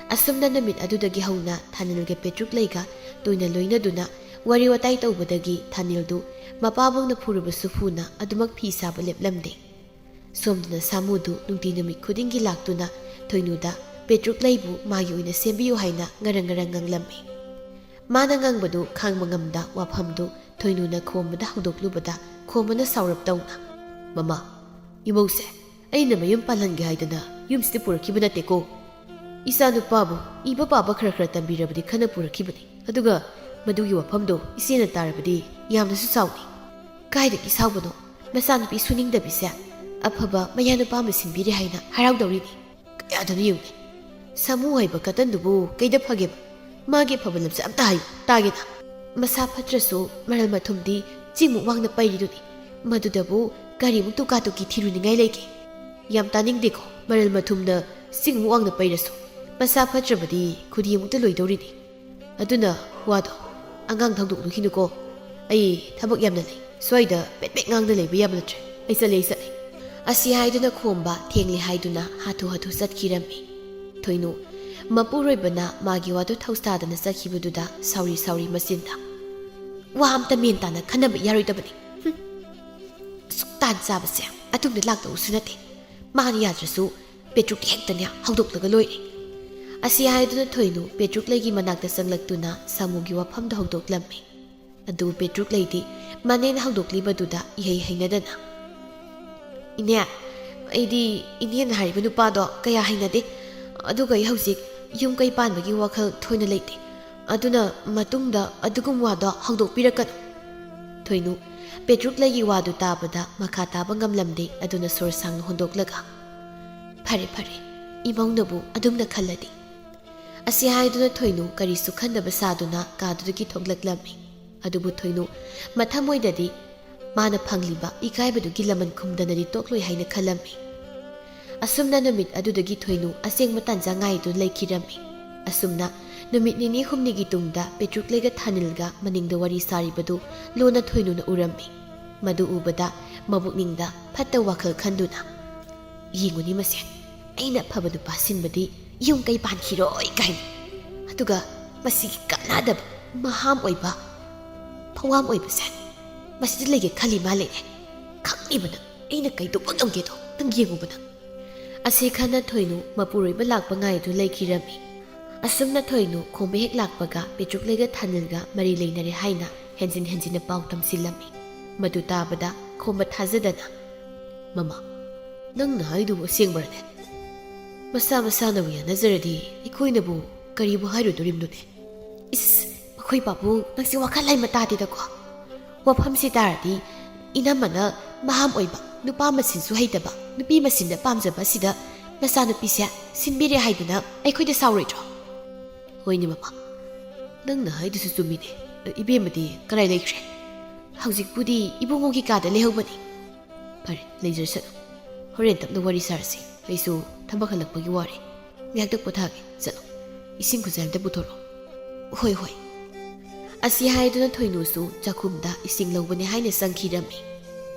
ꯑꯁꯨꯝꯅ ꯅꯨꯃꯤꯠ ꯑꯗꯨꯗꯒꯤ ꯍꯧꯅ ꯊꯥꯅꯤꯜꯒ ꯄꯦꯇ꯭ꯔꯨꯛꯂꯩꯒ ꯇꯣꯏꯅ ꯂꯣꯏꯅꯗꯨꯅ ꯋꯥꯔꯤ ꯋꯥꯇꯥꯏ ꯇꯧꯕꯗꯒꯤ ꯊꯥꯅꯤꯜꯗꯨ ꯃꯄꯥꯕꯨꯡꯅ ꯐꯨꯔꯕꯁꯨ ꯐꯨꯅ ꯑꯗꯨꯃꯛ ꯐꯤ ꯁꯥꯕ ꯂꯦꯞꯂꯝꯗꯦ꯫ ꯁꯣꯝꯗꯅ ꯁꯥꯃꯨꯗꯨ ꯅꯨꯡꯇꯤ ꯅꯨꯃꯤꯠ ꯈꯨꯗꯤꯡꯒꯤ ꯂꯥꯛꯇꯨꯅ ꯊꯣꯏꯅꯨꯗ ꯄꯦꯇ꯭ꯔꯨꯛꯂꯩꯕꯨ ꯃꯥꯒꯤ ꯑꯣꯏꯅ ꯁꯦꯝꯕꯤꯌꯨ ꯍꯥꯏꯅ ꯉꯔꯪ ꯉꯔꯪ ꯉꯥꯡꯂꯝꯃꯤ꯫ ꯃꯥꯅ ꯉꯥꯡꯕꯗꯨ ꯈꯥꯡꯕ ꯉꯝꯗ ꯋꯥꯐꯝꯗꯨ ꯊꯣꯏꯅꯨꯅ ꯈꯣꯝꯕꯗ ꯍꯧꯗꯣꯛꯂꯨꯕꯗ ꯈꯣꯝꯕꯅ ꯁꯥꯎꯔꯞ ꯇꯧꯅ, "ꯃꯃꯥ, ꯏꯃꯧꯁꯦ ꯑꯩꯅ ꯃꯌꯨꯝ ꯄꯥꯜꯍꯟꯒꯦ ꯍꯥꯏꯗꯅ ꯌꯨꯝꯁꯤꯗ ꯄꯨꯔꯛꯈꯤꯕ ꯅꯠꯇꯦꯀꯣ꯫ ꯏꯆꯥꯅꯨꯄꯥꯕꯨ ꯏꯕ ꯄꯥꯕ ꯈꯔ ꯈꯔ ꯇꯝꯕꯤꯔꯕꯗꯤ ꯈꯟꯅ ꯄꯨꯔꯛꯈꯤꯕꯅꯤ꯫ ꯑꯗꯨꯒ ꯃꯗꯨꯒꯤ ꯋꯥꯐꯝꯗꯣ ꯏꯆꯦꯅ ꯇꯥꯔꯕꯗꯤ ꯌꯥꯝꯅꯁꯨ ꯁꯥꯎꯅꯤ꯫ ꯀꯥꯏꯗꯒꯤ ꯁꯥꯎꯕꯅꯣ? ꯃꯆꯥꯅꯨꯄꯤ ꯁꯨꯅꯤꯡꯗꯕꯤꯁꯦ ꯑꯐꯕ ꯃꯌꯥꯅꯨꯄꯥ ꯑꯃ ꯁꯤꯟꯕꯤꯔꯦ ꯍꯥꯏꯅ ꯍꯔꯥꯎꯗꯧꯔꯤꯅꯤ꯫ ꯀꯌꯥꯗꯅꯣ ꯌꯦꯡꯉꯨꯅꯦ꯫ ꯁꯥꯃꯨ ꯍꯥꯏꯕ ꯀꯇꯟꯗꯨꯕꯨ ꯀꯩꯗ ꯐꯒꯦꯕ? ꯃꯥꯒꯤ ꯐꯕ ꯂꯝꯆꯠ ꯑꯝꯇ ꯍꯥꯏꯌꯨ, ꯇꯥꯒꯦꯅ꯫ ꯃꯁꯥ ꯐꯠꯇ꯭ꯔꯁꯨ ꯃꯔꯜ ꯃꯊꯨꯝꯗꯤ ꯆꯤꯡꯃꯨꯛ ꯋꯥꯡꯅ ꯄꯩꯔꯤꯗꯨꯅꯤ꯫ ꯃꯗꯨꯗꯕꯨ ꯀꯔꯤꯃꯨꯛ ꯇꯨꯀꯥ ꯇꯨꯀꯤ ꯊꯤꯔꯨꯅꯤꯡꯉꯥꯏ ꯂꯩꯒꯦ? ꯌꯥꯝ ꯇꯥꯅꯤꯡꯗꯦꯀꯣ, ꯃꯔꯜ ꯃꯊꯨꯝꯅ ꯆꯤꯡꯃꯨꯛ ꯋꯥꯡꯅ ꯄꯩꯔꯁꯨ꯫ ꯃꯁꯥ ꯐꯠꯇ꯭ꯔꯕꯗꯤ ꯈꯨꯗꯤ ꯑꯃꯨꯛꯇ ꯂꯣꯏꯗꯧꯔꯤꯅꯤ꯫ ꯑꯗꯨꯅ ꯋꯥꯗꯣ ꯑꯉꯥꯡ ꯊꯧꯗꯣꯛꯂꯨꯈꯤꯅꯨꯀꯣ꯫ ꯑꯩ ꯊꯕꯛ ꯌꯥꯝꯅ ꯂꯩ꯫ ꯁ꯭ꯋꯥꯏꯗ ꯄꯦꯠ ꯄꯦꯠ ꯉꯥꯡꯗ ꯂꯩꯕ ꯌꯥꯕ ꯅꯠꯇ꯭ꯔꯦ꯫ ꯑꯩ ꯆꯠꯂꯦ, ꯑꯩ ꯆꯠꯂꯦ꯫" ꯑꯁꯤ ꯍꯥꯏꯗꯨꯅ ꯈꯣꯝꯕ ꯊꯦꯡꯂꯦ ꯍꯥꯏꯗꯨꯅ ꯍꯥꯊꯨ ꯍꯥꯊꯨ ꯆꯠꯈꯤꯔꯝꯃꯤ꯫ ꯊꯣꯏꯅꯨ ꯃꯄꯨꯔꯣꯏꯕꯅ ꯃꯥꯒꯤ ꯋꯥꯗꯨ ꯊꯧꯁꯥꯗꯅ ꯆꯠꯈꯤꯕꯗꯨꯗ ꯁꯥꯎꯔꯤ ꯁꯥꯎꯔꯤ ꯃꯆꯤꯟꯗ, "ꯋꯥ ꯑꯝꯇ ꯃꯦꯟ ꯇꯥꯅ ꯈꯟꯅꯕ ꯌꯥꯔꯣꯏꯗꯕꯅꯤ꯫ ꯍꯨꯝ꯫ ꯑꯁꯨꯛ ꯇꯥꯟ ꯆꯥꯕꯁꯦ ꯑꯗꯨꯝꯅ ꯂꯥꯛꯇꯧꯁꯨ ꯅꯠꯇꯦ꯫ ꯃꯥꯅ ꯌꯥꯗ꯭ꯔꯁꯨ ꯄꯦꯇ꯭ꯔꯨꯛꯇꯤ ꯍꯦꯛꯇꯅꯦ ꯍꯧꯗꯣꯛꯂꯒ ꯂꯣꯏꯔꯦ꯫" ꯑꯁꯤ ꯍꯥꯏꯗꯨꯅ ꯊꯣꯏꯅꯨ ꯄꯦꯇ꯭ꯔꯨꯛꯂꯩꯒꯤ ꯃꯅꯥꯛꯇ ꯆꯪꯂꯛꯇꯨꯅ ꯁꯥꯃꯨꯒꯤ ꯋꯥꯐꯝꯗ ꯍꯧꯗꯣꯛꯂꯝꯃꯤ꯫ ꯑꯗꯨ ꯄꯦꯇ꯭ꯔꯨꯛꯂꯩꯗꯤ ꯃꯅꯦꯅ ꯍꯧꯗꯣꯛꯂꯤꯕꯗꯨꯗ ꯏꯍꯩ ꯍꯩꯅꯗꯅ, "ꯏꯅꯦ, ꯑꯩꯗꯤ ꯏꯅꯦꯅ ꯍꯥꯏꯔꯤꯕ ꯅꯨꯄꯥꯗꯣ ꯀꯌꯥ ꯍꯩꯅꯗꯦ꯫ ꯑꯗꯨꯒ ꯑꯩ ꯍꯧꯖꯤꯛ ꯌꯨꯝ ꯀꯩ ꯄꯥꯟꯕꯒꯤ ꯋꯥꯈꯜ ꯊꯣꯏꯅ ꯂꯩꯇꯦ꯫ ꯑꯗꯨꯅ ꯃꯇꯨꯡꯗ ꯑꯗꯨꯒꯨꯝꯕ ꯋꯥꯗꯣ ꯍꯧꯗꯣꯛꯄꯤꯔꯛꯀꯅꯨ꯫" ꯊꯣꯏꯅꯨ ꯄꯦꯇ꯭ꯔꯨꯛꯂꯩꯒꯤ ꯋꯥꯗꯨ ꯇꯥꯕꯗ ꯃꯈꯥ ꯇꯥꯕ ꯉꯝꯂꯝꯗꯦ꯫ ꯑꯗꯨꯅ ꯁꯣꯔ ꯁꯥꯡꯅ ꯍꯣꯟꯗꯣꯛꯂꯒ, "ꯐꯔꯦ, ꯐꯔꯦ, ꯏꯃꯧꯅꯕꯨ ꯑꯗꯨꯝꯅ ꯈꯜꯂꯗꯤ"꯫ ꯑꯁꯤ ꯍꯥꯏꯗꯨꯅ ꯊꯣꯏꯅꯨ ꯀꯔꯤꯁꯨ ꯈꯟꯗꯕ ꯁꯥꯗꯨꯅ ꯀꯥꯗꯨꯗꯒꯤ ꯊꯣꯛꯂꯛꯂꯝꯃꯤ꯫ ꯑꯗꯨꯕꯨ ꯊꯣꯏꯅꯨ ꯃꯊꯃꯣꯏꯗꯗꯤ ꯃꯥꯅ ꯐꯪꯂꯤꯕ ꯏꯀꯥꯏꯕꯗꯨꯒꯤ ꯂꯃꯟ ꯈꯨꯝꯗꯅꯗꯤ ꯇꯣꯛꯂꯣꯏ ꯍꯥꯏꯅ ꯈꯜꯂꯝꯃꯤ꯫ ꯑꯁꯨꯝꯅ ꯅꯨꯃꯤꯠ ꯑꯗꯨꯗꯒꯤ ꯊꯣꯏꯅꯨ ꯑꯁꯦꯡꯕ ꯇꯥꯟꯖꯥ ꯉꯥꯏꯗꯨꯅ ꯂꯩꯈꯤꯔꯝꯃꯤ꯫ ꯑꯁꯨꯝꯅ ꯅꯨꯃꯤꯠ ꯅꯤꯅꯤ ꯍꯨꯝꯅꯤꯒꯤ ꯇꯨꯡꯗ ꯄꯦꯇ꯭ꯔꯨꯛꯂꯩꯒ ꯊꯥꯅꯤꯜꯒ ꯃꯅꯤꯡꯗ ꯋꯥꯔꯤ ꯁꯥꯔꯤꯕꯗꯨ ꯂꯨꯅ ꯊꯣꯏꯅꯨꯅ ꯎꯔꯝꯃꯤ꯫ ꯃꯗꯨ ꯎꯕꯗ ꯃꯕꯨꯛꯅꯤꯡꯗ ꯐꯠꯇ ꯋꯥꯈꯜ ꯈꯟꯗꯨꯅ, "ꯌꯦꯡꯉꯨꯅꯤ ꯃꯁꯦ, ꯑꯩꯅ ꯑꯐꯕ ꯅꯨꯄꯥ ꯁꯤꯟꯕꯗꯤ ꯌꯨꯝ ꯀꯩ ꯄꯥꯟꯈꯤꯔꯣꯏ" ꯀꯥꯏꯅ꯫ ꯑꯗꯨꯒ ꯃꯁꯤꯒꯤ ꯀꯥꯟꯅꯗꯕ, ꯃꯍꯥꯝ ꯑꯣꯏꯕ, ꯐꯋꯥꯝ ꯑꯣꯏꯕꯁꯦ ꯃꯁꯤꯗ ꯂꯩꯒꯦ ꯈꯜꯂꯤ ꯃꯥꯜꯂꯦꯅꯦ꯫ ꯈꯪꯉꯤꯕ ꯅꯪ, ꯑꯩꯅ ꯀꯩꯗꯧꯕ ꯉꯝꯒꯦꯗꯣ ꯅꯪ ꯌꯦꯡꯉꯨꯕ ꯅꯪ꯫ ꯑꯁꯤ ꯈꯟꯅ ꯊꯣꯏꯅꯨ ꯃꯄꯨꯔꯣꯏꯕ ꯂꯥꯛꯄ ꯉꯥꯏꯗꯨ ꯂꯩꯈꯤꯔꯝꯃꯤ꯫ ꯑꯁꯨꯝꯅ ꯊꯣꯏꯅꯨ ꯈꯣꯝꯕ ꯍꯦꯛ ꯂꯥꯛꯄꯒ ꯄꯦꯇ꯭ꯔꯨꯛꯂꯩꯒ ꯊꯥꯅꯤꯜꯒ ꯃꯔꯤ ꯂꯩꯅꯔꯦ ꯍꯥꯏꯅ ꯍꯦꯟꯖꯤꯟ ꯍꯦꯟꯖꯤꯟꯅ ꯄꯥꯎ ꯇꯝꯁꯤꯜꯂꯝꯃꯤ꯫ ꯃꯗꯨ ꯇꯥꯕꯗ ꯈꯣꯝꯕ ꯊꯥꯖꯗꯅ, "ꯃꯃꯥ, ꯅꯪꯅ ꯍꯥꯏꯗꯨꯕꯨ ꯑꯁꯦꯡꯕꯔꯅꯦ? ꯃꯁꯥ ꯃꯁꯥꯅꯕꯨ ꯌꯥꯅꯖꯔꯗꯤ ꯑꯩꯈꯣꯏꯅꯕꯨ ꯀꯔꯤꯕꯨ ꯍꯥꯏꯔꯨꯗꯣꯔꯤꯕꯅꯣꯅꯦ?" "ꯏꯁ, ꯃꯈꯣꯏ ꯄꯥꯕꯨꯡ, ꯅꯪꯁꯦ ꯋꯥꯈꯜ ꯂꯩꯃ ꯇꯥꯗꯦꯗꯀꯣ꯫ ꯋꯥꯐꯝꯁꯤ ꯇꯥꯔꯗꯤ ꯏꯅꯝꯃꯅ ꯃꯍꯥꯝ ꯑꯣꯏꯕ, ꯅꯨꯄꯥ ꯃꯁꯤꯟꯁꯨ ꯍꯩꯇꯕ, ꯅꯨꯄꯤ ꯃꯁꯤꯟꯗ ꯄꯥꯝꯖꯕ ꯑꯁꯤꯗ ꯅꯆꯥꯅꯨꯄꯤꯁꯦ ꯁꯤꯟꯕꯤꯔꯦ ꯍꯥꯏꯗꯅ ꯑꯩꯈꯣꯏꯗ ꯁꯥꯎꯔꯣꯏꯗ꯭ꯔꯣ?" "ꯍꯣꯏꯅꯦ ꯃꯃꯥ, ꯅꯪꯅ ꯍꯥꯏꯗꯨꯁꯨ ꯆꯨꯝꯃꯤꯅꯦ꯫ ꯏꯕꯦꯝꯃꯗꯤ ꯀꯗꯥꯏ ꯂꯩꯈ꯭ꯔꯦ? ꯍꯧꯖꯤꯛꯄꯨꯗꯤ ꯏꯕꯨꯡꯉꯣꯒꯤ ꯀꯥꯗ ꯂꯩꯍꯧꯕꯅꯤ꯫" "ꯐꯔꯦ, ꯂꯩꯖꯔꯁꯅꯨ꯫ ꯍꯣꯔꯦꯟ ꯇꯞꯅ ꯋꯥꯔꯤ ꯁꯥꯔꯁꯤ꯫ ꯑꯩꯁꯨ ꯊꯕꯛ ꯍꯜꯂꯛꯄꯒꯤ ꯋꯥꯔꯦ꯫ ꯉꯥꯏꯍꯥꯛꯇ ꯄꯣꯊꯥꯒꯦ꯫ ꯆꯠꯂꯣ꯫ ꯏꯁꯤꯡ ꯈꯨꯖꯥꯏ ꯑꯝꯇ ꯄꯨꯊꯣꯔꯛꯑꯣ꯫" "ꯍꯣꯏ, ꯍꯣꯏ꯫" ꯑꯁꯤ ꯍꯥꯏꯗꯨꯅ ꯊꯣꯏꯅꯨꯁꯨ ꯆꯥꯛꯈꯨꯝꯗ ꯏꯁꯤꯡ ꯂꯧꯕꯅꯤ ꯍꯥꯏꯅ ꯆꯪꯈꯤꯔꯝꯃꯤ꯫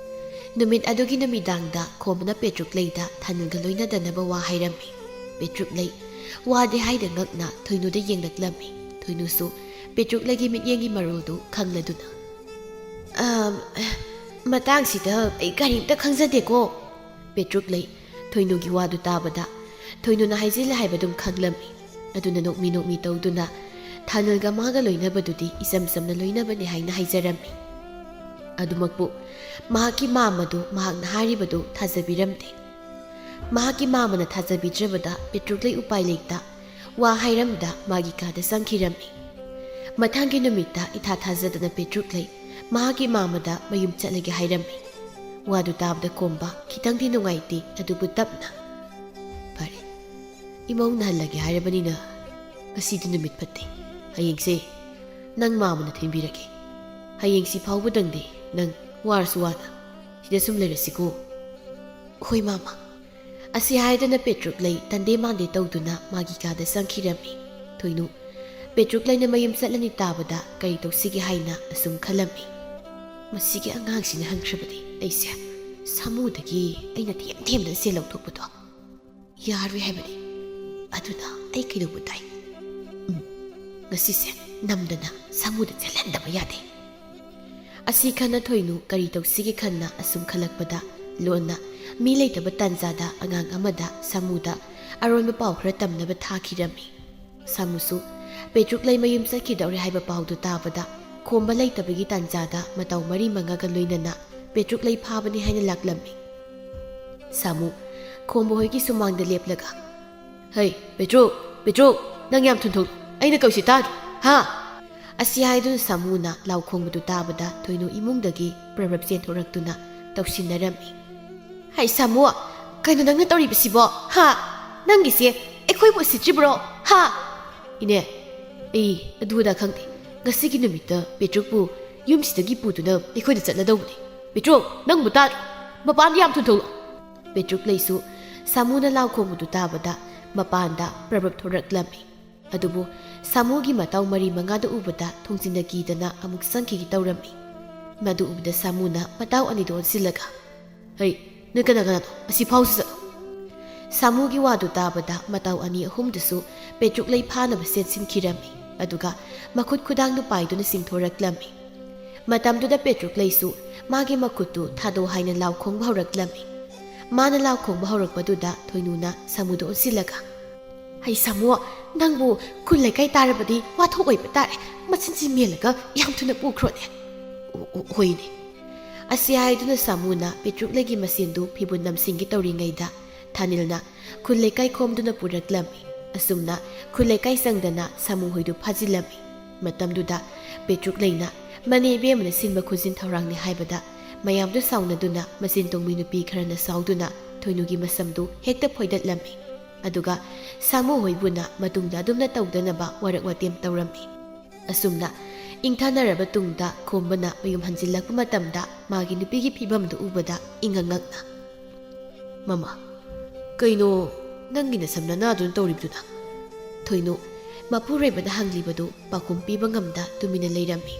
ꯅꯨꯃꯤꯠ ꯑꯗꯨꯒꯤ ꯅꯨꯃꯤꯗꯥꯡꯗ ꯈꯣꯝꯕꯅ ꯄꯦꯇ꯭ꯔꯨꯛꯂꯩꯗ ꯊꯥꯅꯤꯜꯒ ꯂꯣꯏꯅꯗꯅꯕ ꯋꯥ ꯍꯥꯏꯔꯝꯃꯤ꯫ ꯄꯦꯇ꯭ꯔꯨꯛꯂꯩ ꯋꯥꯗꯤ ꯍꯥꯏꯗ ꯉꯛꯅ ꯊꯣꯏꯅꯨꯗ ꯌꯦꯡꯂꯛꯂꯝꯃꯤ꯫ ꯊꯣꯏꯅꯨꯁꯨ ꯄꯦꯇ꯭ꯔꯨꯛꯂꯩꯒꯤ ꯃꯤꯠꯌꯦꯡꯒꯤ ꯃꯔꯣꯜꯗꯨ ꯈꯪꯂꯗꯨꯅ, "ꯑꯝ, ꯃꯇꯥꯡꯁꯤꯗ ꯑꯩ ꯀꯔꯤꯝꯇ ꯈꯪꯖꯗꯦꯀꯣ꯫" ꯄꯦꯇ꯭ꯔꯨꯛꯂꯩ ꯊꯣꯏꯅꯨꯒꯤ ꯋꯥꯗꯨ ꯇꯥꯕꯗ ꯊꯣꯏꯅꯨꯅ ꯍꯥꯏꯖꯤꯜꯂꯦ ꯍꯥꯏꯕꯗꯨꯝ ꯈꯪꯂꯝꯃꯤ꯫ ꯑꯗꯨꯅ ꯅꯣꯛꯃꯤ ꯅꯣꯛꯃꯤ ꯇꯧꯗꯨꯅ ꯊꯥꯅꯤꯜꯒ ꯃꯥꯒ ꯂꯣꯏꯅꯕꯗꯨꯗꯤ ꯏꯆꯝ ꯆꯝꯅ ꯂꯣꯏꯅꯕꯅꯤ ꯍꯥꯏꯅ ꯍꯥꯏꯖꯔꯝꯃꯤ꯫ ꯑꯗꯨꯃꯛꯄꯨ ꯃꯍꯥꯛꯀꯤ ꯃꯥꯝꯃꯗꯨ ꯃꯍꯥꯛꯅ ꯍꯥꯏꯔꯤꯕꯗꯨ ꯊꯥꯖꯕꯤꯔꯝꯗꯦ꯫ ꯃꯍꯥꯛꯀꯤ ꯃꯥꯝꯃꯅ ꯊꯥꯖꯕꯤꯗ꯭ꯔꯕꯗ ꯄꯦꯇ꯭ꯔꯨꯛꯂꯩ ꯎꯄꯥꯏ ꯂꯩꯇ ꯋꯥ ꯍꯥꯏꯔꯝꯗ ꯃꯥꯒꯤ ꯀꯥꯗ ꯆꯪꯈꯤꯔꯝꯃꯤ꯫ ꯃꯊꯪꯒꯤ ꯅꯨꯃꯤꯠꯇ ꯏꯊꯥ ꯊꯥꯖꯗꯅ ꯄꯦꯇ꯭ꯔꯨꯛꯂꯩ ꯃꯍꯥꯛꯀꯤ ꯃꯥꯃꯗ ꯃꯌꯨꯝ ꯆꯠꯂꯒꯦ ꯍꯥꯏꯔꯝꯃꯤ꯫ ꯋꯥꯗꯨ ꯇꯥꯕꯗ ꯈꯣꯝꯕ ꯈꯤꯇꯪꯗꯤ ꯅꯨꯡꯉꯥꯏꯇꯦ, ꯑꯗꯨꯕꯨ ꯇꯞꯅ, "ꯐꯔꯦ, ꯏꯃꯧꯅ ꯍꯜꯂꯒꯦ ꯍꯥꯏꯔꯕꯅꯤꯅ ꯉꯁꯤꯗꯤ ꯅꯨꯃꯤꯠ ꯐꯠꯇꯦ꯫ ꯍꯌꯦꯡꯁꯦ ꯅꯪ ꯃꯥꯃꯅ ꯊꯤꯟꯕꯤꯔꯒꯦ꯫ ꯍꯌꯦꯡꯁꯤ ꯐꯥꯎꯕꯗꯪꯗꯤ ꯅꯪ ꯋꯥꯔꯁꯨ ꯋꯥꯅ ꯁꯤꯗ ꯁꯨꯝ ꯂꯩꯔꯁꯤꯀꯣ?" "ꯍꯣꯏ ꯃꯥꯃ꯫" ꯑꯁꯤ ꯍꯥꯏꯗꯨꯅ ꯄꯦꯇ꯭ꯔꯨꯛꯂꯩ ꯇꯟꯗꯦ ꯃꯥꯟꯗꯦ ꯇꯧꯗꯨꯅ ꯃꯥꯒꯤ ꯀꯥꯗ ꯆꯪꯈꯤꯔꯝꯃꯤ꯫ ꯊꯣꯏꯅꯨ ꯄꯦꯇ꯭ꯔꯨꯛꯂꯩꯅ ꯃꯌꯨꯝ ꯆꯠꯂꯅꯤ ꯇꯥꯕꯗ ꯀꯔꯤ ꯇꯧꯁꯤꯒꯦ ꯍꯥꯏꯅ ꯑꯁꯨꯝ ꯈꯜꯂꯝꯃꯤ꯫ "ꯃꯁꯤꯒꯤ ꯑꯉꯥꯡꯁꯤꯅ ꯍꯟꯈ꯭ꯔꯕꯗꯤ ꯑꯩꯁꯦ ꯁꯥꯃꯨꯗꯒꯤ ꯑꯩꯅ ꯊꯦꯝ ꯊꯦꯝꯗꯅ ꯁꯦꯜ ꯂꯧꯊꯣꯛꯄꯗꯣ ꯌꯥꯔꯣꯏ ꯍꯥꯏꯕꯅꯤ꯫ ꯑꯗꯨꯅ ꯑꯩ ꯀꯩꯗꯧꯕ ꯇꯥꯏ? ꯎꯝ, ꯉꯁꯤꯁꯦ ꯅꯝꯗꯅ ꯁꯥꯃꯨꯗ ꯆꯦꯜꯍꯟꯗꯕ ꯌꯥꯗꯦ꯫" ꯑꯁꯤ ꯈꯟꯅ ꯊꯣꯏꯅꯨ ꯀꯔꯤ ꯇꯧꯁꯤꯒꯦ ꯈꯟꯅ ꯑꯁꯨꯝ ꯈꯜꯂꯛꯄꯗ, ꯂꯣꯟꯅ ꯃꯤ ꯂꯩꯇꯕ ꯇꯥꯟꯖꯥꯗ ꯑꯉꯥꯡ ꯑꯃꯗ ꯁꯥꯃꯨꯗ ꯑꯔꯣꯟꯕ ꯄꯥꯎ ꯈꯔ ꯇꯝꯅꯕ ꯊꯥꯈꯤꯔꯝꯃꯤ꯫ ꯁꯥꯃꯨꯁꯨ ꯄꯦꯇ꯭ꯔꯨꯛꯂꯩ ꯃꯌꯨꯝ ꯆꯠꯈꯤꯗꯧꯔꯦ ꯍꯥꯏꯕ ꯄꯥꯎꯗꯨ ꯇꯥꯕꯗ, ꯈꯣꯝꯕ ꯂꯩꯇꯕꯒꯤ ꯇꯥꯟꯖꯥꯗ ꯃꯇꯧ ꯃꯔꯤ ꯃꯉꯥꯒ ꯂꯣꯏꯅꯅ ꯄꯦꯇ꯭ꯔꯨꯛꯂꯩ ꯐꯥꯕꯅꯤ ꯍꯥꯏꯅ ꯂꯥꯛꯂꯝꯃꯤ꯫ ꯁꯥꯃꯨ ꯈꯣꯝꯕ ꯍꯣꯏꯒꯤ ꯁꯨꯃꯥꯡꯗ ꯂꯦꯞꯂꯒ, "ꯍꯩ, ꯄꯦꯇ꯭ꯔꯨꯛ, ꯄꯦꯇ꯭ꯔꯨꯛ, ꯅꯪ ꯌꯥꯝ ꯊꯨꯅ ꯊꯣꯛꯂꯛꯎ, ꯑꯩꯅ ꯀꯧꯁꯤ ꯇꯥꯗ꯭ꯔꯣ, ꯍꯥ?" ꯑꯁꯤ ꯍꯥꯏꯗꯨꯅ ꯁꯥꯃꯨꯅ ꯂꯥꯎ ꯈꯣꯡꯕꯗꯨ ꯇꯥꯕꯗ ꯊꯣꯏꯅꯨ ꯏꯃꯨꯡꯗꯒꯤ ꯄ꯭ꯔꯞ ꯄ꯭ꯔꯞ ꯆꯦꯟꯊꯣꯔꯛꯇꯨꯅ ꯇꯧꯁꯤꯟꯅꯔꯝꯃꯤ꯫ "ꯍꯩ ꯁꯥꯃꯨ, ꯀꯩꯅꯣ ꯅꯪꯅ ꯇꯧꯔꯤꯕꯁꯤꯕꯣ, ꯍꯥ? ꯅꯪꯒꯤꯁꯦ ꯑꯩꯈꯣꯏꯕꯨ ꯎꯁꯤꯠꯇ꯭ꯔꯤꯕ꯭ꯔꯣ, ꯍꯥ?" "ꯏꯅꯦ, ꯑꯩ ꯑꯗꯨ ꯑꯗꯥ ꯈꯪꯗꯦ꯫ ꯉꯁꯤꯒꯤ ꯅꯨꯃꯤꯠꯇ ꯄꯦꯇ꯭ꯔꯨꯛꯄꯨ ꯌꯨꯝꯁꯤꯗꯒꯤ ꯄꯨꯗꯨꯅ ꯑꯩꯈꯣꯏꯗ ꯆꯠꯂꯗꯧꯕꯅꯤ꯫ ꯄꯦꯇ꯭ꯔꯨꯛ, ꯅꯪꯕꯨ ꯇꯥꯗ꯭ꯔꯣ? ꯃꯄꯥꯟꯗ ꯌꯥꯝ ꯊꯨꯅ ꯊꯣꯛꯂꯛꯎ꯫" ꯄꯦꯇ꯭ꯔꯨꯛꯂꯩꯁꯨ ꯁꯥꯃꯨꯅ ꯂꯥꯎ ꯈꯣꯡꯕꯗꯨ ꯇꯥꯕꯗ ꯃꯄꯥꯟꯗ ꯄ꯭ꯔꯞ ꯄ꯭ꯔꯞ ꯊꯣꯔꯛꯂꯝꯃꯤ꯫ ꯑꯗꯨꯕꯨ ꯁꯥꯃꯨꯒꯤ ꯃꯇꯥꯎ ꯃꯔꯤ ꯃꯉꯥꯗꯨ ꯎꯕꯗ ꯊꯣꯡꯖꯤꯟꯅ ꯀꯤꯗꯅ ꯑꯃꯨꯛ ꯆꯪꯈꯤꯒꯦ ꯇꯧꯔꯝꯃꯤ꯫ ꯃꯗꯨ ꯎꯕꯗ ꯁꯥꯃꯨꯅ ꯃꯇꯥꯎ ꯑꯅꯤꯗꯨ ꯑꯣꯟꯁꯤꯜꯂꯒ, "ꯍꯩ, ꯅꯣꯏ ꯀꯅꯥ ꯀꯅꯥꯅꯣ? ꯑꯁꯤ ꯐꯥꯎꯁꯤ ꯆꯠꯂꯣ꯫" ꯁꯥꯃꯨꯒꯤ ꯋꯥꯗꯨ ꯇꯥꯕꯗ ꯃꯇꯥꯎ ꯑꯅꯤ ꯑꯍꯨꯝꯗꯨꯁꯨ ꯄꯦꯇ꯭ꯔꯨꯛꯂꯩ ꯐꯥꯅꯕ ꯆꯦꯟꯁꯤꯟꯈꯤꯔꯝꯃꯤ꯫ ꯑꯗꯨꯒ ꯃꯈꯨꯠ ꯈꯨꯗꯥꯡꯗꯨ ꯄꯥꯏꯗꯨꯅ ꯆꯤꯡꯊꯣꯔꯛꯂꯝꯃꯤ꯫ ꯃꯇꯝꯗꯨꯗ ꯄꯦꯇ꯭ꯔꯨꯛꯂꯩꯁꯨ ꯃꯥꯒꯤ ꯃꯈꯨꯠꯇꯨ ꯊꯥꯗꯣ ꯍꯥꯏꯅ ꯂꯥꯎ ꯈꯣꯡꯕ ꯍꯧꯔꯛꯂꯝꯃꯤ꯫ ꯃꯥꯅ ꯂꯥꯎ ꯈꯣꯡꯕ ꯍꯧꯔꯛꯄꯗꯨꯗ ꯊꯣꯏꯅꯨꯅ ꯁꯥꯃꯨꯗ ꯑꯣꯟꯁꯤꯜꯂꯒ, "ꯍꯩ ꯁꯥꯃꯨ, ꯅꯪꯕꯨ ꯈꯨꯜ ꯂꯩꯀꯥꯏ ꯇꯥꯔꯕꯗꯤ ꯋꯥꯊꯣꯛ ꯑꯣꯏꯕ ꯇꯥꯔꯦ꯫ ꯃꯆꯤꯟꯁꯤ ꯃꯦꯜꯂꯒ ꯌꯥꯝ ꯊꯨꯅ ꯄꯨꯈ꯭ꯔꯣꯅꯦ꯫" "ꯑꯣ, ꯑꯣ, ꯍꯣꯏꯅꯦ꯫" ꯑꯁꯤ ꯍꯥꯏꯗꯨꯅ ꯁꯥꯃꯨꯅ ꯄꯦꯇ꯭ꯔꯨꯛꯂꯩꯒꯤ ꯃꯁꯦꯟꯗꯨ ꯐꯤꯕꯨꯟ ꯅꯝꯁꯤꯟꯒꯦ ꯇꯧꯔꯤꯉꯩꯗ ꯊꯥꯅꯤꯜꯅ ꯈꯨꯜ ꯂꯩꯀꯥꯏ ꯈꯣꯝꯗꯨꯅ ꯄꯨꯔꯛꯂꯝꯃꯤ꯫ ꯑꯁꯨꯝꯅ ꯈꯨꯜ ꯂꯩꯀꯥꯏ ꯆꯪꯗꯅ ꯁꯥꯃꯨ ꯍꯣꯏꯗꯨ ꯐꯥꯖꯤꯜꯂꯝꯃꯤ꯫ ꯃꯇꯝꯗꯨꯗ ꯄꯦꯇ꯭ꯔꯨꯛ ꯂꯩꯅ ꯃꯅꯦ ꯏꯕꯦꯝꯃꯅ ꯁꯤꯟꯕ ꯈꯨꯖꯤꯟ ꯊꯧꯔꯥꯡꯅꯤ ꯍꯥꯏꯕꯗ ꯃꯌꯥꯝꯗꯨ ꯁꯥꯎꯅꯗꯨꯅ ꯃꯆꯤꯟ ꯇꯣꯡꯕꯤ ꯅꯨꯄꯤ ꯈꯔꯅ ꯁꯥꯎꯗꯨꯅ ꯊꯣꯏꯅꯨꯒꯤ ꯃꯁꯝꯗꯨ ꯍꯦꯛꯇ ꯐꯣꯏꯗꯠꯂꯝꯃꯤ꯫ ꯑꯗꯨꯒ ꯁꯥꯃꯨ ꯍꯣꯏꯕꯨꯅ ꯃꯇꯨꯡꯗ ꯑꯗꯨꯝꯅ ꯇꯧꯗꯅꯕ ꯋꯥꯔꯛ ꯋꯥꯇꯦꯝ ꯇꯧꯔꯝꯃꯤ꯫ ꯑꯁꯨꯝꯅ ꯏꯪꯊꯅꯔꯕ ꯇꯨꯡꯗ ꯈꯣꯝꯕꯅ ꯃꯌꯨꯝ ꯍꯟꯖꯤꯜꯂꯛꯄ ꯃꯇꯝꯗ ꯃꯥꯒꯤ ꯅꯨꯄꯤꯒꯤ ꯐꯤꯕꯝꯗꯨ ꯎꯕꯗ ꯏꯉꯛ ꯉꯛꯅ, "ꯃꯃꯥ, ꯀꯩꯅꯣ ꯅꯪꯒꯤ ꯅꯁꯝ ꯅꯅꯥꯗꯨꯅ ꯇꯧꯔꯤꯕꯗꯨꯅ?" ꯊꯣꯏꯅꯨ ꯃꯄꯨꯔꯣꯏꯕꯗ ꯍꯪꯂꯤꯕꯗꯨ ꯄꯥꯎꯈꯨꯝ ꯄꯤꯕ ꯉꯝꯗ ꯇꯨꯃꯤꯟꯅ ꯂꯩꯔꯝꯃꯤ꯫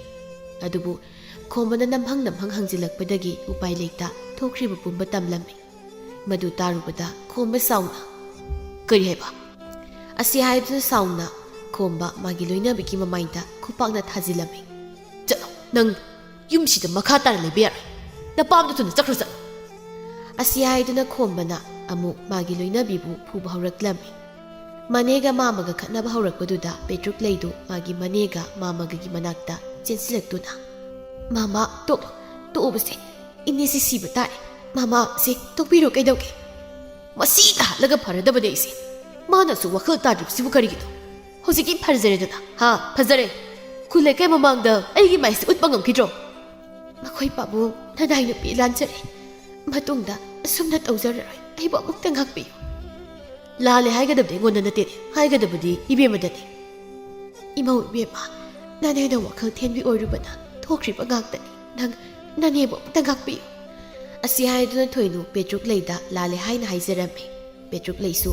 ꯑꯗꯨꯕꯨ ꯈꯣꯝꯕꯅ ꯅꯝꯍꯪ ꯅꯝꯍꯪ ꯍꯪꯖꯤꯜꯂꯛꯄꯗꯒꯤ ꯎꯄꯥꯏ ꯂꯩꯇ ꯊꯣꯛꯈ꯭ꯔꯤꯕ ꯄꯨꯝꯕ ꯇꯝꯂꯝꯃꯤ꯫ ꯃꯗꯨ ꯇꯥꯔꯨꯕꯗ ꯈꯣꯝꯕ ꯁꯥꯎꯅ, "ꯀꯔꯤ ꯍꯥꯏꯕ?" ꯑꯁꯤ ꯍꯥꯏꯗꯨꯅ ꯁꯥꯎꯅ ꯈꯣꯝꯕ ꯃꯥꯒꯤ ꯂꯣꯏꯅꯕꯤꯒꯤ ꯃꯃꯥꯏꯗ ꯈꯨꯄꯥꯛꯅ ꯊꯥꯖꯤꯜꯂꯝꯃꯤ꯫ "ꯆꯠꯂꯣ, ꯅꯪ ꯌꯨꯝꯁꯤꯗ ꯃꯈꯥ ꯇꯥꯅ ꯂꯩꯕ ꯌꯥꯔꯣꯏ꯫ ꯅꯄꯥꯝꯗ ꯊꯨꯅ ꯆꯠꯈ꯭ꯔꯣ, ꯆꯠꯂꯣ!" ꯑꯁꯤ ꯍꯥꯏꯗꯨꯅ ꯈꯣꯝꯕꯅ ꯑꯃꯨꯛ ꯃꯥꯒꯤ ꯂꯣꯏꯅꯕꯤꯕꯨ ꯐꯨꯕ ꯍꯧꯔꯛꯂꯝꯃꯤ꯫ ꯃꯅꯦꯒ ꯃꯥꯃꯒ ꯈꯠꯅꯕ ꯍꯧꯔꯛꯄꯗꯨꯗ ꯄꯦꯇ꯭ꯔꯨꯛ ꯂꯩꯗꯨ ꯃꯥꯒꯤ ꯃꯅꯦꯒ ꯃꯥꯃꯒꯒꯤ ꯃꯅꯥꯛꯇ ꯆꯦꯟꯁꯤꯜꯂꯛꯇꯨꯅ, "ꯃꯥꯃ, ꯇꯣꯛꯂꯣ, ꯇꯣꯛꯎꯕꯁꯦ꯫ ꯏꯅꯦꯁꯤ ꯁꯤꯕ ꯇꯥꯔꯦ꯫ ꯃꯥꯃ, ꯁꯦ ꯇꯣꯛꯄꯤꯔꯣ, ꯀꯩꯗꯧꯒꯦ? ꯃꯁꯤ ꯇꯥꯍꯜꯂꯒ ꯐꯔꯗꯕꯅꯦ ꯑꯩꯁꯦ꯫ ꯃꯥꯅꯁꯨ ꯋꯥꯈꯜ ꯇꯥꯗ꯭ꯔꯤꯕꯁꯤꯕꯨ ꯀꯔꯤꯒꯤꯅꯣ? ꯍꯧꯖꯤꯛꯇꯤ ꯐꯖꯔꯦꯗꯅ, ꯍꯥ? ꯐꯖꯔꯦ꯫ ꯈꯨꯜ ꯂꯩꯀꯥꯏ ꯃꯃꯥꯡꯗ ꯑꯩꯒꯤ ꯃꯥꯏꯁꯦ ꯎꯠꯄ ꯉꯝꯈꯤꯗ꯭ꯔꯣ?" "ꯃꯈꯣꯏ ꯄꯥꯕꯨꯡ, ꯅꯅꯥꯏ ꯅꯨꯄꯤ ꯂꯥꯟꯖꯔꯦ꯫ ꯃꯇꯨꯡꯗ ꯑꯁꯨꯝꯅ ꯇꯧꯖꯔꯔꯣꯏ꯫ ꯑꯩꯕꯨ ꯑꯃꯨꯛꯇ ꯉꯥꯛꯄꯤꯌꯨ꯫" "ꯂꯥꯜꯂꯦ ꯍꯥꯏꯒꯗꯕꯗꯤ ꯑꯩꯉꯣꯟꯗ ꯅꯠꯇꯦꯅꯦ, ꯍꯥꯏꯒꯗꯕꯗꯤ ꯏꯕꯦꯝꯃꯗꯅꯦ꯫" "ꯏꯃꯧ ꯏꯕꯦꯝꯃ, ꯅꯅꯦꯅ ꯋꯥꯈꯜ ꯊꯦꯟꯕꯤ ꯑꯣꯏꯔꯨꯕꯅ ꯊꯣꯛꯈ꯭ꯔꯤꯕ ꯉꯥꯛꯇꯅꯤ꯫ ꯅꯪ ꯅꯅꯦꯕꯨ ꯑꯃꯨꯛꯇ ꯉꯥꯛꯄꯤꯌꯨ꯫" ꯑꯁꯤ ꯍꯥꯏꯗꯨꯅ ꯊꯣꯏꯅꯨ ꯄꯦꯇ꯭ꯔꯨꯛ ꯂꯩꯗ ꯂꯥꯜꯂꯦ ꯍꯥꯏꯅ ꯍꯥꯏꯖꯔꯝꯃꯤ꯫ ꯄꯦꯇ꯭ꯔꯨꯛ ꯂꯩꯁꯨ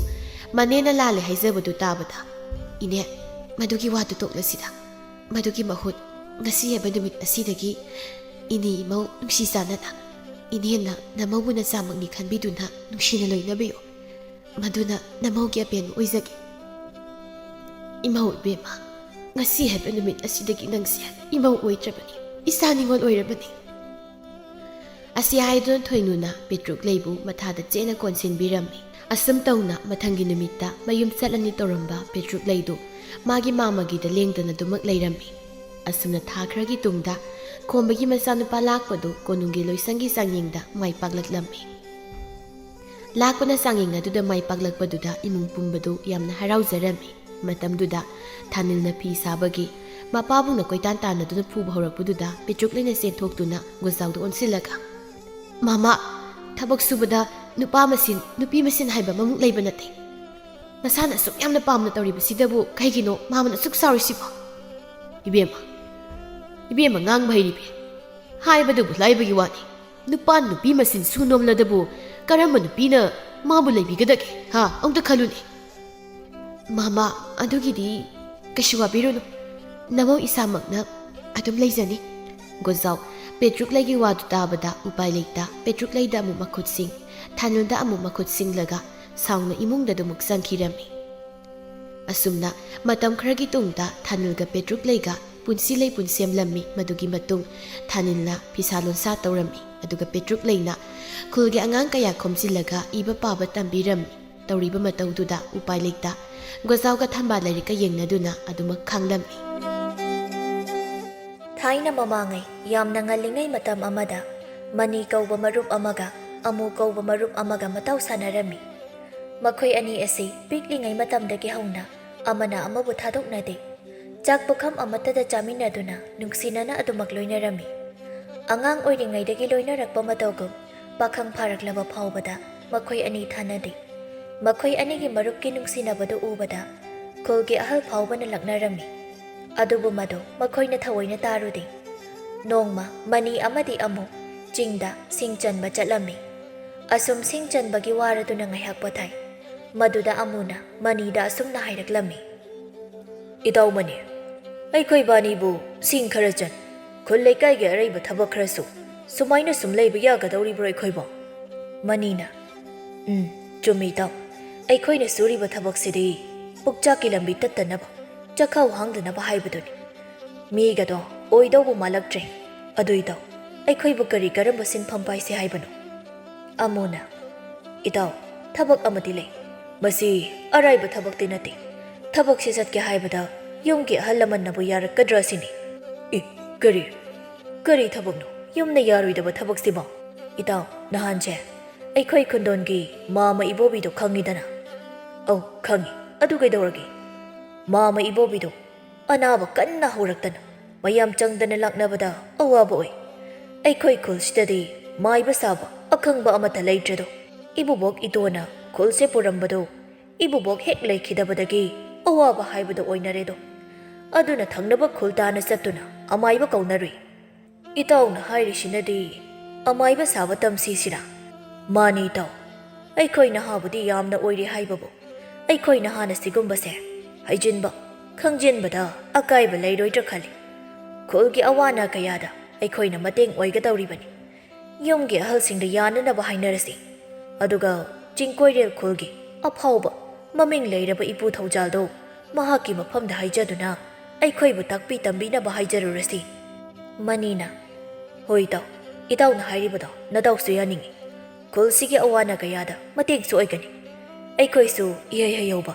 ꯃꯅꯦꯅ ꯂꯥꯜꯂꯦ ꯍꯥꯏꯖꯕꯗꯨ ꯇꯥꯕꯗ, "ꯏꯅꯦ, ꯃꯗꯨꯒꯤ ꯋꯥꯗꯨ ꯇꯣꯛꯂꯁꯤꯗ꯫ ꯃꯗꯨꯒꯤ ꯃꯍꯨꯠ ꯉꯁꯤ ꯍꯥꯏꯕ ꯅꯨꯃꯤꯠ ꯑꯁꯤꯗꯒꯤ ꯏꯅꯦ ꯏꯃꯧ ꯅꯨꯡꯁꯤ ꯆꯥꯟꯅꯅ, ꯏꯅꯦꯅ ꯅꯃꯧꯕꯨ ꯅꯆꯥꯃꯛꯅꯤ ꯈꯟꯕꯤꯗꯨꯅ ꯅꯨꯡꯁꯤꯅ ꯂꯣꯏꯅꯕꯤꯌꯨ꯫ ꯃꯗꯨꯅ ꯅꯃꯧꯒꯤ ꯑꯄꯦꯟꯕ ꯑꯣꯏꯖꯒꯦ꯫" "ꯏꯃꯧ ꯏꯕꯦꯝꯃ, ꯉꯁꯤ ꯍꯥꯏꯕ ꯅꯨꯃꯤꯠ ꯑꯁꯤꯗꯒꯤ ꯅꯪꯁꯦ ꯏꯃꯧ ꯑꯣꯏꯗ꯭ꯔꯕꯅꯤ, ꯏꯆꯥ ꯅꯤꯉꯣꯜ ꯑꯣꯏꯔꯕꯅꯤ꯫" ꯑꯁꯤ ꯍꯥꯏꯗꯨꯅ ꯊꯣꯏꯅꯨꯅ ꯄꯦꯇ꯭ꯔꯨꯛ ꯂꯩꯕꯨ ꯃꯊꯥꯗ ꯆꯦꯠꯅ ꯀꯣꯟꯁꯤꯟꯕꯤꯔꯝꯃꯤ꯫ ꯑꯁꯨꯝ ꯇꯧꯅ ꯃꯊꯪꯒꯤ ꯅꯨꯃꯤꯠꯇ ꯃꯌꯨꯝ ꯆꯠꯂꯅꯤ ꯇꯧꯔꯝꯕ ꯄꯦꯇ꯭ꯔꯨꯛ ꯂꯩꯗꯨ ꯃꯥꯒꯤ ꯃꯥꯃꯒꯤꯗ ꯂꯦꯡꯗꯅ ꯑꯗꯨꯃꯛ ꯂꯩꯔꯝꯃꯤ꯫ ꯑꯁꯨꯝꯅ ꯊꯥ ꯈꯔꯒꯤ ꯇꯨꯡꯗ ꯈꯣꯝꯕꯒꯤ ꯃꯆꯥꯅꯨꯄꯥ ꯂꯥꯛꯄꯗꯨ ꯀꯣꯅꯨꯡꯒꯤ ꯂꯣꯏꯁꯪꯒꯤ ꯆꯥꯡꯌꯦꯡꯗ ꯃꯥꯏ ꯄꯥꯛꯂꯛꯂꯝꯃꯤ꯫ ꯂꯥꯛꯄꯅ ꯆꯥꯡꯌꯦꯡ ꯑꯗꯨꯗ ꯃꯥꯏ ꯄꯥꯛꯂꯛꯄꯗꯨꯗ ꯏꯃꯨꯡ ꯄꯨꯝꯕꯗꯨ ꯌꯥꯝꯅ ꯍꯔꯥꯎꯖꯔꯝꯃꯤ꯫ ꯃꯇꯝꯗꯨꯗ ꯊꯥꯅꯤꯜꯅ ꯐꯤ ꯁꯥꯕꯒꯤ ꯃꯄꯥꯕꯨꯡꯅ ꯀꯣꯏꯇꯥꯟ ꯇꯥꯟꯅꯗꯨꯅ ꯐꯨꯕ ꯍꯧꯔꯛꯄꯗꯨꯗ ꯄꯦꯇ꯭ꯔꯨꯛ ꯂꯩꯅ ꯆꯦꯟꯊꯣꯛꯇꯨꯅ ꯒꯣꯖꯥꯎꯗ ꯑꯣꯟꯁꯤꯜꯂꯒ, "ꯃꯃꯥ, ꯊꯕꯛ ꯁꯨꯕꯗ ꯅꯨꯄꯥ ꯃꯁꯦꯟ, ꯅꯨꯄꯤ ꯃꯁꯦꯟ ꯍꯥꯏꯕ ꯑꯃꯃꯨꯛ ꯂꯩꯕ ꯅꯠꯇꯦ꯫ ꯅꯁꯥꯅ ꯑꯁꯨꯛ ꯌꯥꯝꯅ ꯄꯥꯝꯅ ꯇꯧꯔꯤꯕꯁꯤꯗꯕꯨ ꯀꯩꯒꯤꯅꯣ ꯃꯥꯃꯅ ꯑꯁꯨꯛ ꯁꯥꯎꯔꯤꯁꯤꯕꯣ?" "ꯏꯕꯦꯝꯃ, ꯏꯕꯦꯝꯃ ꯉꯥꯡꯕ ꯍꯩꯔꯤꯕꯤ꯫ ꯍꯥꯏꯕꯗꯨꯕꯨ ꯂꯥꯏꯕꯒꯤ ꯋꯥꯅꯤ꯫ ꯅꯨꯄꯥ ꯅꯨꯄꯤ ꯃꯁꯦꯟ ꯁꯨ ꯅꯣꯝꯂꯗꯕꯨ ꯀꯔꯝꯕ ꯅꯨꯄꯤꯅ ꯃꯥꯕꯨ ꯂꯩꯕꯤꯒꯗꯒꯦ? ꯍꯥ? ꯑꯃꯨꯛꯇ ꯈꯜꯂꯨꯅꯦ꯫" "ꯃꯃꯥ, ꯑꯗꯨꯒꯤꯗꯤ ꯀꯩꯁꯨ ꯋꯥꯕꯤꯔꯨꯅꯨ꯫ ꯅꯃꯧ ꯏꯁꯥꯃꯛꯅ ꯑꯗꯨꯝ ꯂꯩꯖꯅꯤ꯫" ꯒꯣꯖꯥꯎ ꯄꯦꯇ꯭ꯔꯨꯛ ꯂꯩꯒꯤ ꯋꯥꯗꯨ ꯇꯥꯕꯗ ꯎꯄꯥꯏ ꯂꯩꯇ ꯄꯦꯇ꯭ꯔꯨꯛ ꯂꯩꯗ ꯑꯃꯨꯛ ꯃꯈꯨꯠ ꯁꯤꯡ, ꯊꯥꯅꯤꯜꯗ ꯑꯃꯨꯛ ꯃꯈꯨꯠ ꯁꯤꯡꯂꯒ ꯁꯥꯎꯅ ꯏꯃꯨꯡꯗ ꯑꯗꯨꯃꯛ ꯆꯪꯈꯤꯔꯝꯃꯤ꯫ ꯑꯁꯨꯝꯅ ꯃꯇꯝ ꯈꯔꯒꯤ ꯇꯨꯡꯗ ꯊꯥꯅꯤꯜꯒ ꯄꯦꯇ꯭ꯔꯨꯛ ꯂꯩꯒ ꯄꯨꯟꯁꯤ ꯂꯩꯄꯨꯟ ꯁꯦꯝꯂꯝꯃꯤ꯫ ꯃꯗꯨꯒꯤ ꯃꯇꯨꯡ ꯊꯥꯅꯤꯜꯅ ꯐꯤꯁꯥ ꯂꯣꯟꯁꯥ ꯇꯧꯔꯝꯃꯤ꯫ ꯑꯗꯨꯒ ꯄꯦꯇ꯭ꯔꯨꯛ ꯂꯩꯅ ꯈꯨꯜꯒꯤ ꯑꯉꯥꯡ ꯀꯌꯥ ꯈꯣꯝꯖꯤꯜꯂꯒ ꯏꯕ ꯄꯥꯕ ꯇꯝꯕꯤꯔꯝꯃꯤ꯫ ꯇꯧꯔꯤꯕ ꯃꯇꯧꯗꯨꯗ ꯎꯄꯥꯏ ꯂꯩꯇ ꯒꯣꯖꯥꯎꯒ ꯊꯝꯕꯥꯜ ꯂꯥꯏꯔꯤꯛꯀ ꯌꯦꯡꯅꯗꯨꯅ ꯑꯗꯨꯃꯛ ꯈꯥꯡꯂꯝꯃꯤ꯫ ꯊꯥꯏꯅ ꯃꯃꯥꯡꯉꯩ ꯌꯥꯝꯅ ꯉꯜꯂꯤꯉꯩ ꯃꯇꯝ ꯑꯃꯗ ꯃꯅꯤ ꯀꯧꯕ ꯃꯔꯨꯞ ꯑꯃꯒ ꯑꯃꯨ ꯀꯧꯕ ꯃꯔꯨꯞ ꯑꯃꯒ ꯃꯇꯥꯎ ꯁꯥꯟꯅꯔꯝꯃꯤ꯫ ꯃꯈꯣꯏ ꯑꯅꯤ ꯑꯁꯤ ꯄꯤꯛꯂꯤꯉꯩ ꯃꯇꯝꯗꯒꯤ ꯍꯧꯅ ꯑꯃꯅ ꯑꯃꯕꯨ ꯊꯥꯗꯣꯛꯅꯗꯦ꯫ ꯆꯥꯛ ꯄꯨꯈꯝ ꯑꯃꯠꯇꯗ ꯆꯥꯃꯤꯟꯅꯗꯨꯅ ꯅꯨꯡꯁꯤꯅꯅ ꯑꯗꯨꯃꯛ ꯂꯣꯏꯅꯔꯝꯃꯤ꯫ ꯑꯉꯥꯡ ꯑꯣꯏꯔꯤꯉꯩꯗꯒꯤ ꯂꯣꯏꯅꯔꯛꯄ ꯃꯇꯧꯒꯨꯝ ꯄꯥꯈꯪ ꯐꯥꯔꯛꯂꯕ ꯐꯥꯎꯕꯗ ꯃꯈꯣꯏ ꯑꯅꯤ ꯊꯥꯅꯗꯦ꯫ ꯃꯈꯣꯏ ꯑꯅꯤꯒꯤ ꯃꯔꯨꯞꯀꯤ ꯅꯨꯡꯁꯤꯅꯕꯗꯨ ꯎꯕꯗ ꯈꯨꯜꯒꯤ ꯑꯍꯜ ꯐꯥꯎꯕꯅ ꯂꯛꯅꯔꯝꯃꯤ꯫ ꯑꯗꯨꯕꯨ ꯃꯗꯨ ꯃꯈꯣꯏꯅ ꯊꯑꯣꯏꯅ ꯇꯥꯔꯨꯗꯦ꯫ ꯅꯣꯡꯃ ꯃꯅꯤ ꯑꯃꯗꯤ ꯑꯃꯨ ꯆꯤꯡꯗ ꯁꯤꯡ ꯆꯟꯕ ꯆꯠꯂꯝꯃꯤ꯫ ꯑꯁꯨꯝ ꯁꯤꯡ ꯆꯟꯕꯒꯤ ꯋꯥꯔꯗꯨꯅ ꯉꯥꯏꯍꯥꯛ ꯄꯣꯊꯥꯏ꯫ ꯃꯗꯨꯗ ꯑꯃꯨꯅ ꯃꯅꯤꯗ ꯑꯁꯨꯝꯅ ꯍꯥꯏꯔꯛꯂꯝꯃꯤ꯫ "ꯏꯇꯥꯎ ꯃꯅꯤ, ꯑꯩꯈꯣꯏ ꯕꯥꯅꯤꯕꯨ ꯁꯤꯡ ꯈꯔ ꯆꯟ, ꯈꯨꯜ ꯂꯩꯀꯥꯏꯒꯤ ꯑꯔꯩꯕ ꯊꯕꯛ ꯈꯔꯁꯨ, ꯁꯨꯃꯥꯏꯅ ꯁꯨꯝ ꯂꯩꯕ ꯌꯥꯒꯗꯧꯔꯤꯕ꯭ꯔꯣ ꯑꯩꯈꯣꯏꯕꯣ?" ꯃꯅꯤꯅ, "ꯎꯝ, ꯆꯨꯝꯃꯤ ꯏꯇꯥꯎ, ꯑꯩꯈꯣꯏꯅ ꯁꯨꯔꯤꯕ ꯊꯕꯛꯁꯤꯗꯤ ꯄꯨꯛꯆꯥꯛꯀꯤ ꯂꯝꯕꯤ ꯇꯠꯇꯅꯕ, ꯆꯈꯥꯎ ꯍꯥꯡꯗꯅꯕ ꯍꯥꯏꯕꯗꯨꯅꯤ꯫ ꯃꯤꯒꯗꯣ ꯑꯣꯏꯗꯧꯕ ꯃꯥꯜꯂꯛꯇ꯭ꯔꯦ꯫ ꯑꯗꯨ ꯏꯇꯥꯎ, ꯑꯩꯈꯣꯏꯕꯨ ꯀꯔꯤ ꯀꯔꯝꯕ ꯁꯤꯟꯐꯝ ꯄꯥꯏꯁꯦ ꯍꯥꯏꯕꯅꯣ?" ꯑꯃꯨꯅ, "ꯏꯇꯥꯎ, ꯊꯕꯛ ꯑꯃꯗꯤ ꯂꯩ꯫ ꯃꯁꯤ ꯑꯔꯥꯏꯕ ꯊꯕꯛꯇꯤ ꯅꯠꯇꯦ꯫ ꯊꯕꯛꯁꯤ ꯆꯠꯀꯦ ꯍꯥꯏꯕꯗ ꯌꯨꯝꯒꯤ ꯑꯍꯜ ꯂꯃꯟꯅꯕꯨ ꯌꯥꯔꯛꯀꯗ꯭ꯔꯥ ꯁꯤꯅꯤ꯫" "ꯏ, ꯀꯔꯤ? ꯀꯔꯤ ꯊꯕꯛꯅꯣ? ꯌꯨꯝꯅ ꯌꯥꯔꯣꯏꯗꯕ ꯊꯕꯛꯁꯤꯕꯣ?" "ꯏꯇꯥꯎ, ꯅꯍꯥꯟꯁꯦ ꯑꯩꯈꯣꯏ ꯈꯨꯟꯗꯣꯟꯒꯤ ꯃꯥꯃ ꯏꯕꯣꯕꯤꯗꯣ ꯈꯪꯉꯤꯗꯅ?" "ꯑꯧ, ꯈꯪꯉꯤ꯫ ꯑꯗꯨ ꯀꯩꯗꯧꯔꯒꯦ?" "ꯃꯥꯃ ꯏꯕꯣꯕꯤꯗꯣ ꯑꯅꯥꯕ ꯀꯟꯅ ꯍꯧꯔꯛꯇꯅ ꯃꯌꯥꯝ ꯆꯪꯗꯅ ꯂꯥꯛꯅꯕꯗ ꯑꯋꯥꯕ ꯑꯣꯏ꯫ ꯑꯩꯈꯣꯏ ꯈꯨꯜꯁꯤꯗꯗꯤ ꯃꯥꯏꯕ ꯁꯥꯕ ꯑꯈꯪꯕ ꯑꯃꯠꯇ ꯂꯩꯇ꯭ꯔꯦꯗꯣ꯫ ꯏꯕꯨꯕꯣꯛ ꯏꯇꯣꯅ ꯈꯨꯜꯁꯦ ꯄꯨꯔꯝꯕꯗꯣ ꯏꯕꯨꯕꯣꯛ ꯍꯦꯛ ꯂꯩꯈꯤꯗꯕꯗꯒꯤ ꯑꯋꯥꯕ ꯍꯥꯏꯕꯗꯣ ꯑꯣꯏꯅꯔꯦꯗꯣ꯫ ꯑꯗꯨꯅ ꯊꯪꯅꯕ ꯈꯨꯜ ꯇꯥꯅ ꯆꯠꯇꯨꯅ ꯑꯃꯥꯏꯕ ꯀꯧꯅꯔꯨꯏ꯫ ꯏꯇꯥꯎꯅ ꯍꯥꯏꯔꯤꯁꯤꯅꯗꯤ ꯑꯃꯥꯏꯕ ꯁꯥꯕ ꯇꯝꯁꯤꯁꯤꯔꯥ? ꯃꯥꯅꯤ ꯏꯇꯥꯎ, ꯑꯩꯈꯣꯏ ꯅꯍꯥꯕꯨꯗꯤ ꯌꯥꯝꯅ ꯑꯣꯏꯔꯤ ꯍꯥꯏꯕꯕꯨ ꯑꯩꯈꯣꯏ ꯅꯍꯥꯅ ꯁꯤꯒꯨꯝꯕꯁꯦ ꯍꯩꯖꯤꯟꯕ, ꯈꯪꯖꯤꯟꯕꯗ ꯑꯀꯥꯏꯕ ꯂꯩꯔꯣꯏꯗ꯭ꯔꯥ ꯈꯜꯂꯤ꯫ ꯈꯨꯜꯒꯤ ꯑꯋꯥ ꯑꯅꯥ ꯀꯌꯥꯗ ꯑꯩꯈꯣꯏꯅ ꯃꯇꯦꯡ ꯑꯣꯏꯒꯗꯧꯔꯤꯕꯅꯤ꯫ ꯌꯨꯝꯒꯤ ꯑꯍꯜꯁꯤꯡꯗ ꯌꯥꯅꯅꯕ ꯍꯥꯏꯅꯔꯁꯤ꯫ ꯑꯗꯨꯒ ꯆꯤꯡꯀꯣꯏꯔꯦꯜ ꯈꯨꯜꯒꯤ ꯑꯐꯥꯎꯕ ꯃꯃꯤꯡ ꯂꯩꯔꯕ ꯏꯄꯨ ꯊꯧꯖꯥꯜꯗꯣ ꯃꯍꯥꯛꯀꯤ ꯃꯐꯝꯗ ꯍꯥꯏꯖꯗꯨꯅ ꯑꯩꯈꯣꯏꯕꯨ ꯇꯥꯛꯄꯤ ꯇꯝꯕꯤꯅꯕ ꯍꯥꯏꯖꯔꯨꯔꯁꯤ꯫ ꯃꯅꯤꯅ, ꯍꯣꯏ ꯏꯇꯥꯎ, ꯏꯇꯥꯎꯅ ꯍꯥꯏꯔꯤꯕꯗꯣ ꯅꯇꯥꯎꯁꯨ ꯌꯥꯅꯤꯡꯏ꯫ ꯈꯨꯜꯁꯤꯒꯤ ꯑꯋꯥ ꯑꯅꯥ ꯀꯌꯥꯗ ꯃꯇꯦꯡꯁꯨ ꯑꯣꯏꯒꯅꯤ꯫ ꯑꯩꯈꯣꯏꯁꯨ ꯏꯍꯩ ꯍꯩꯍꯧꯕ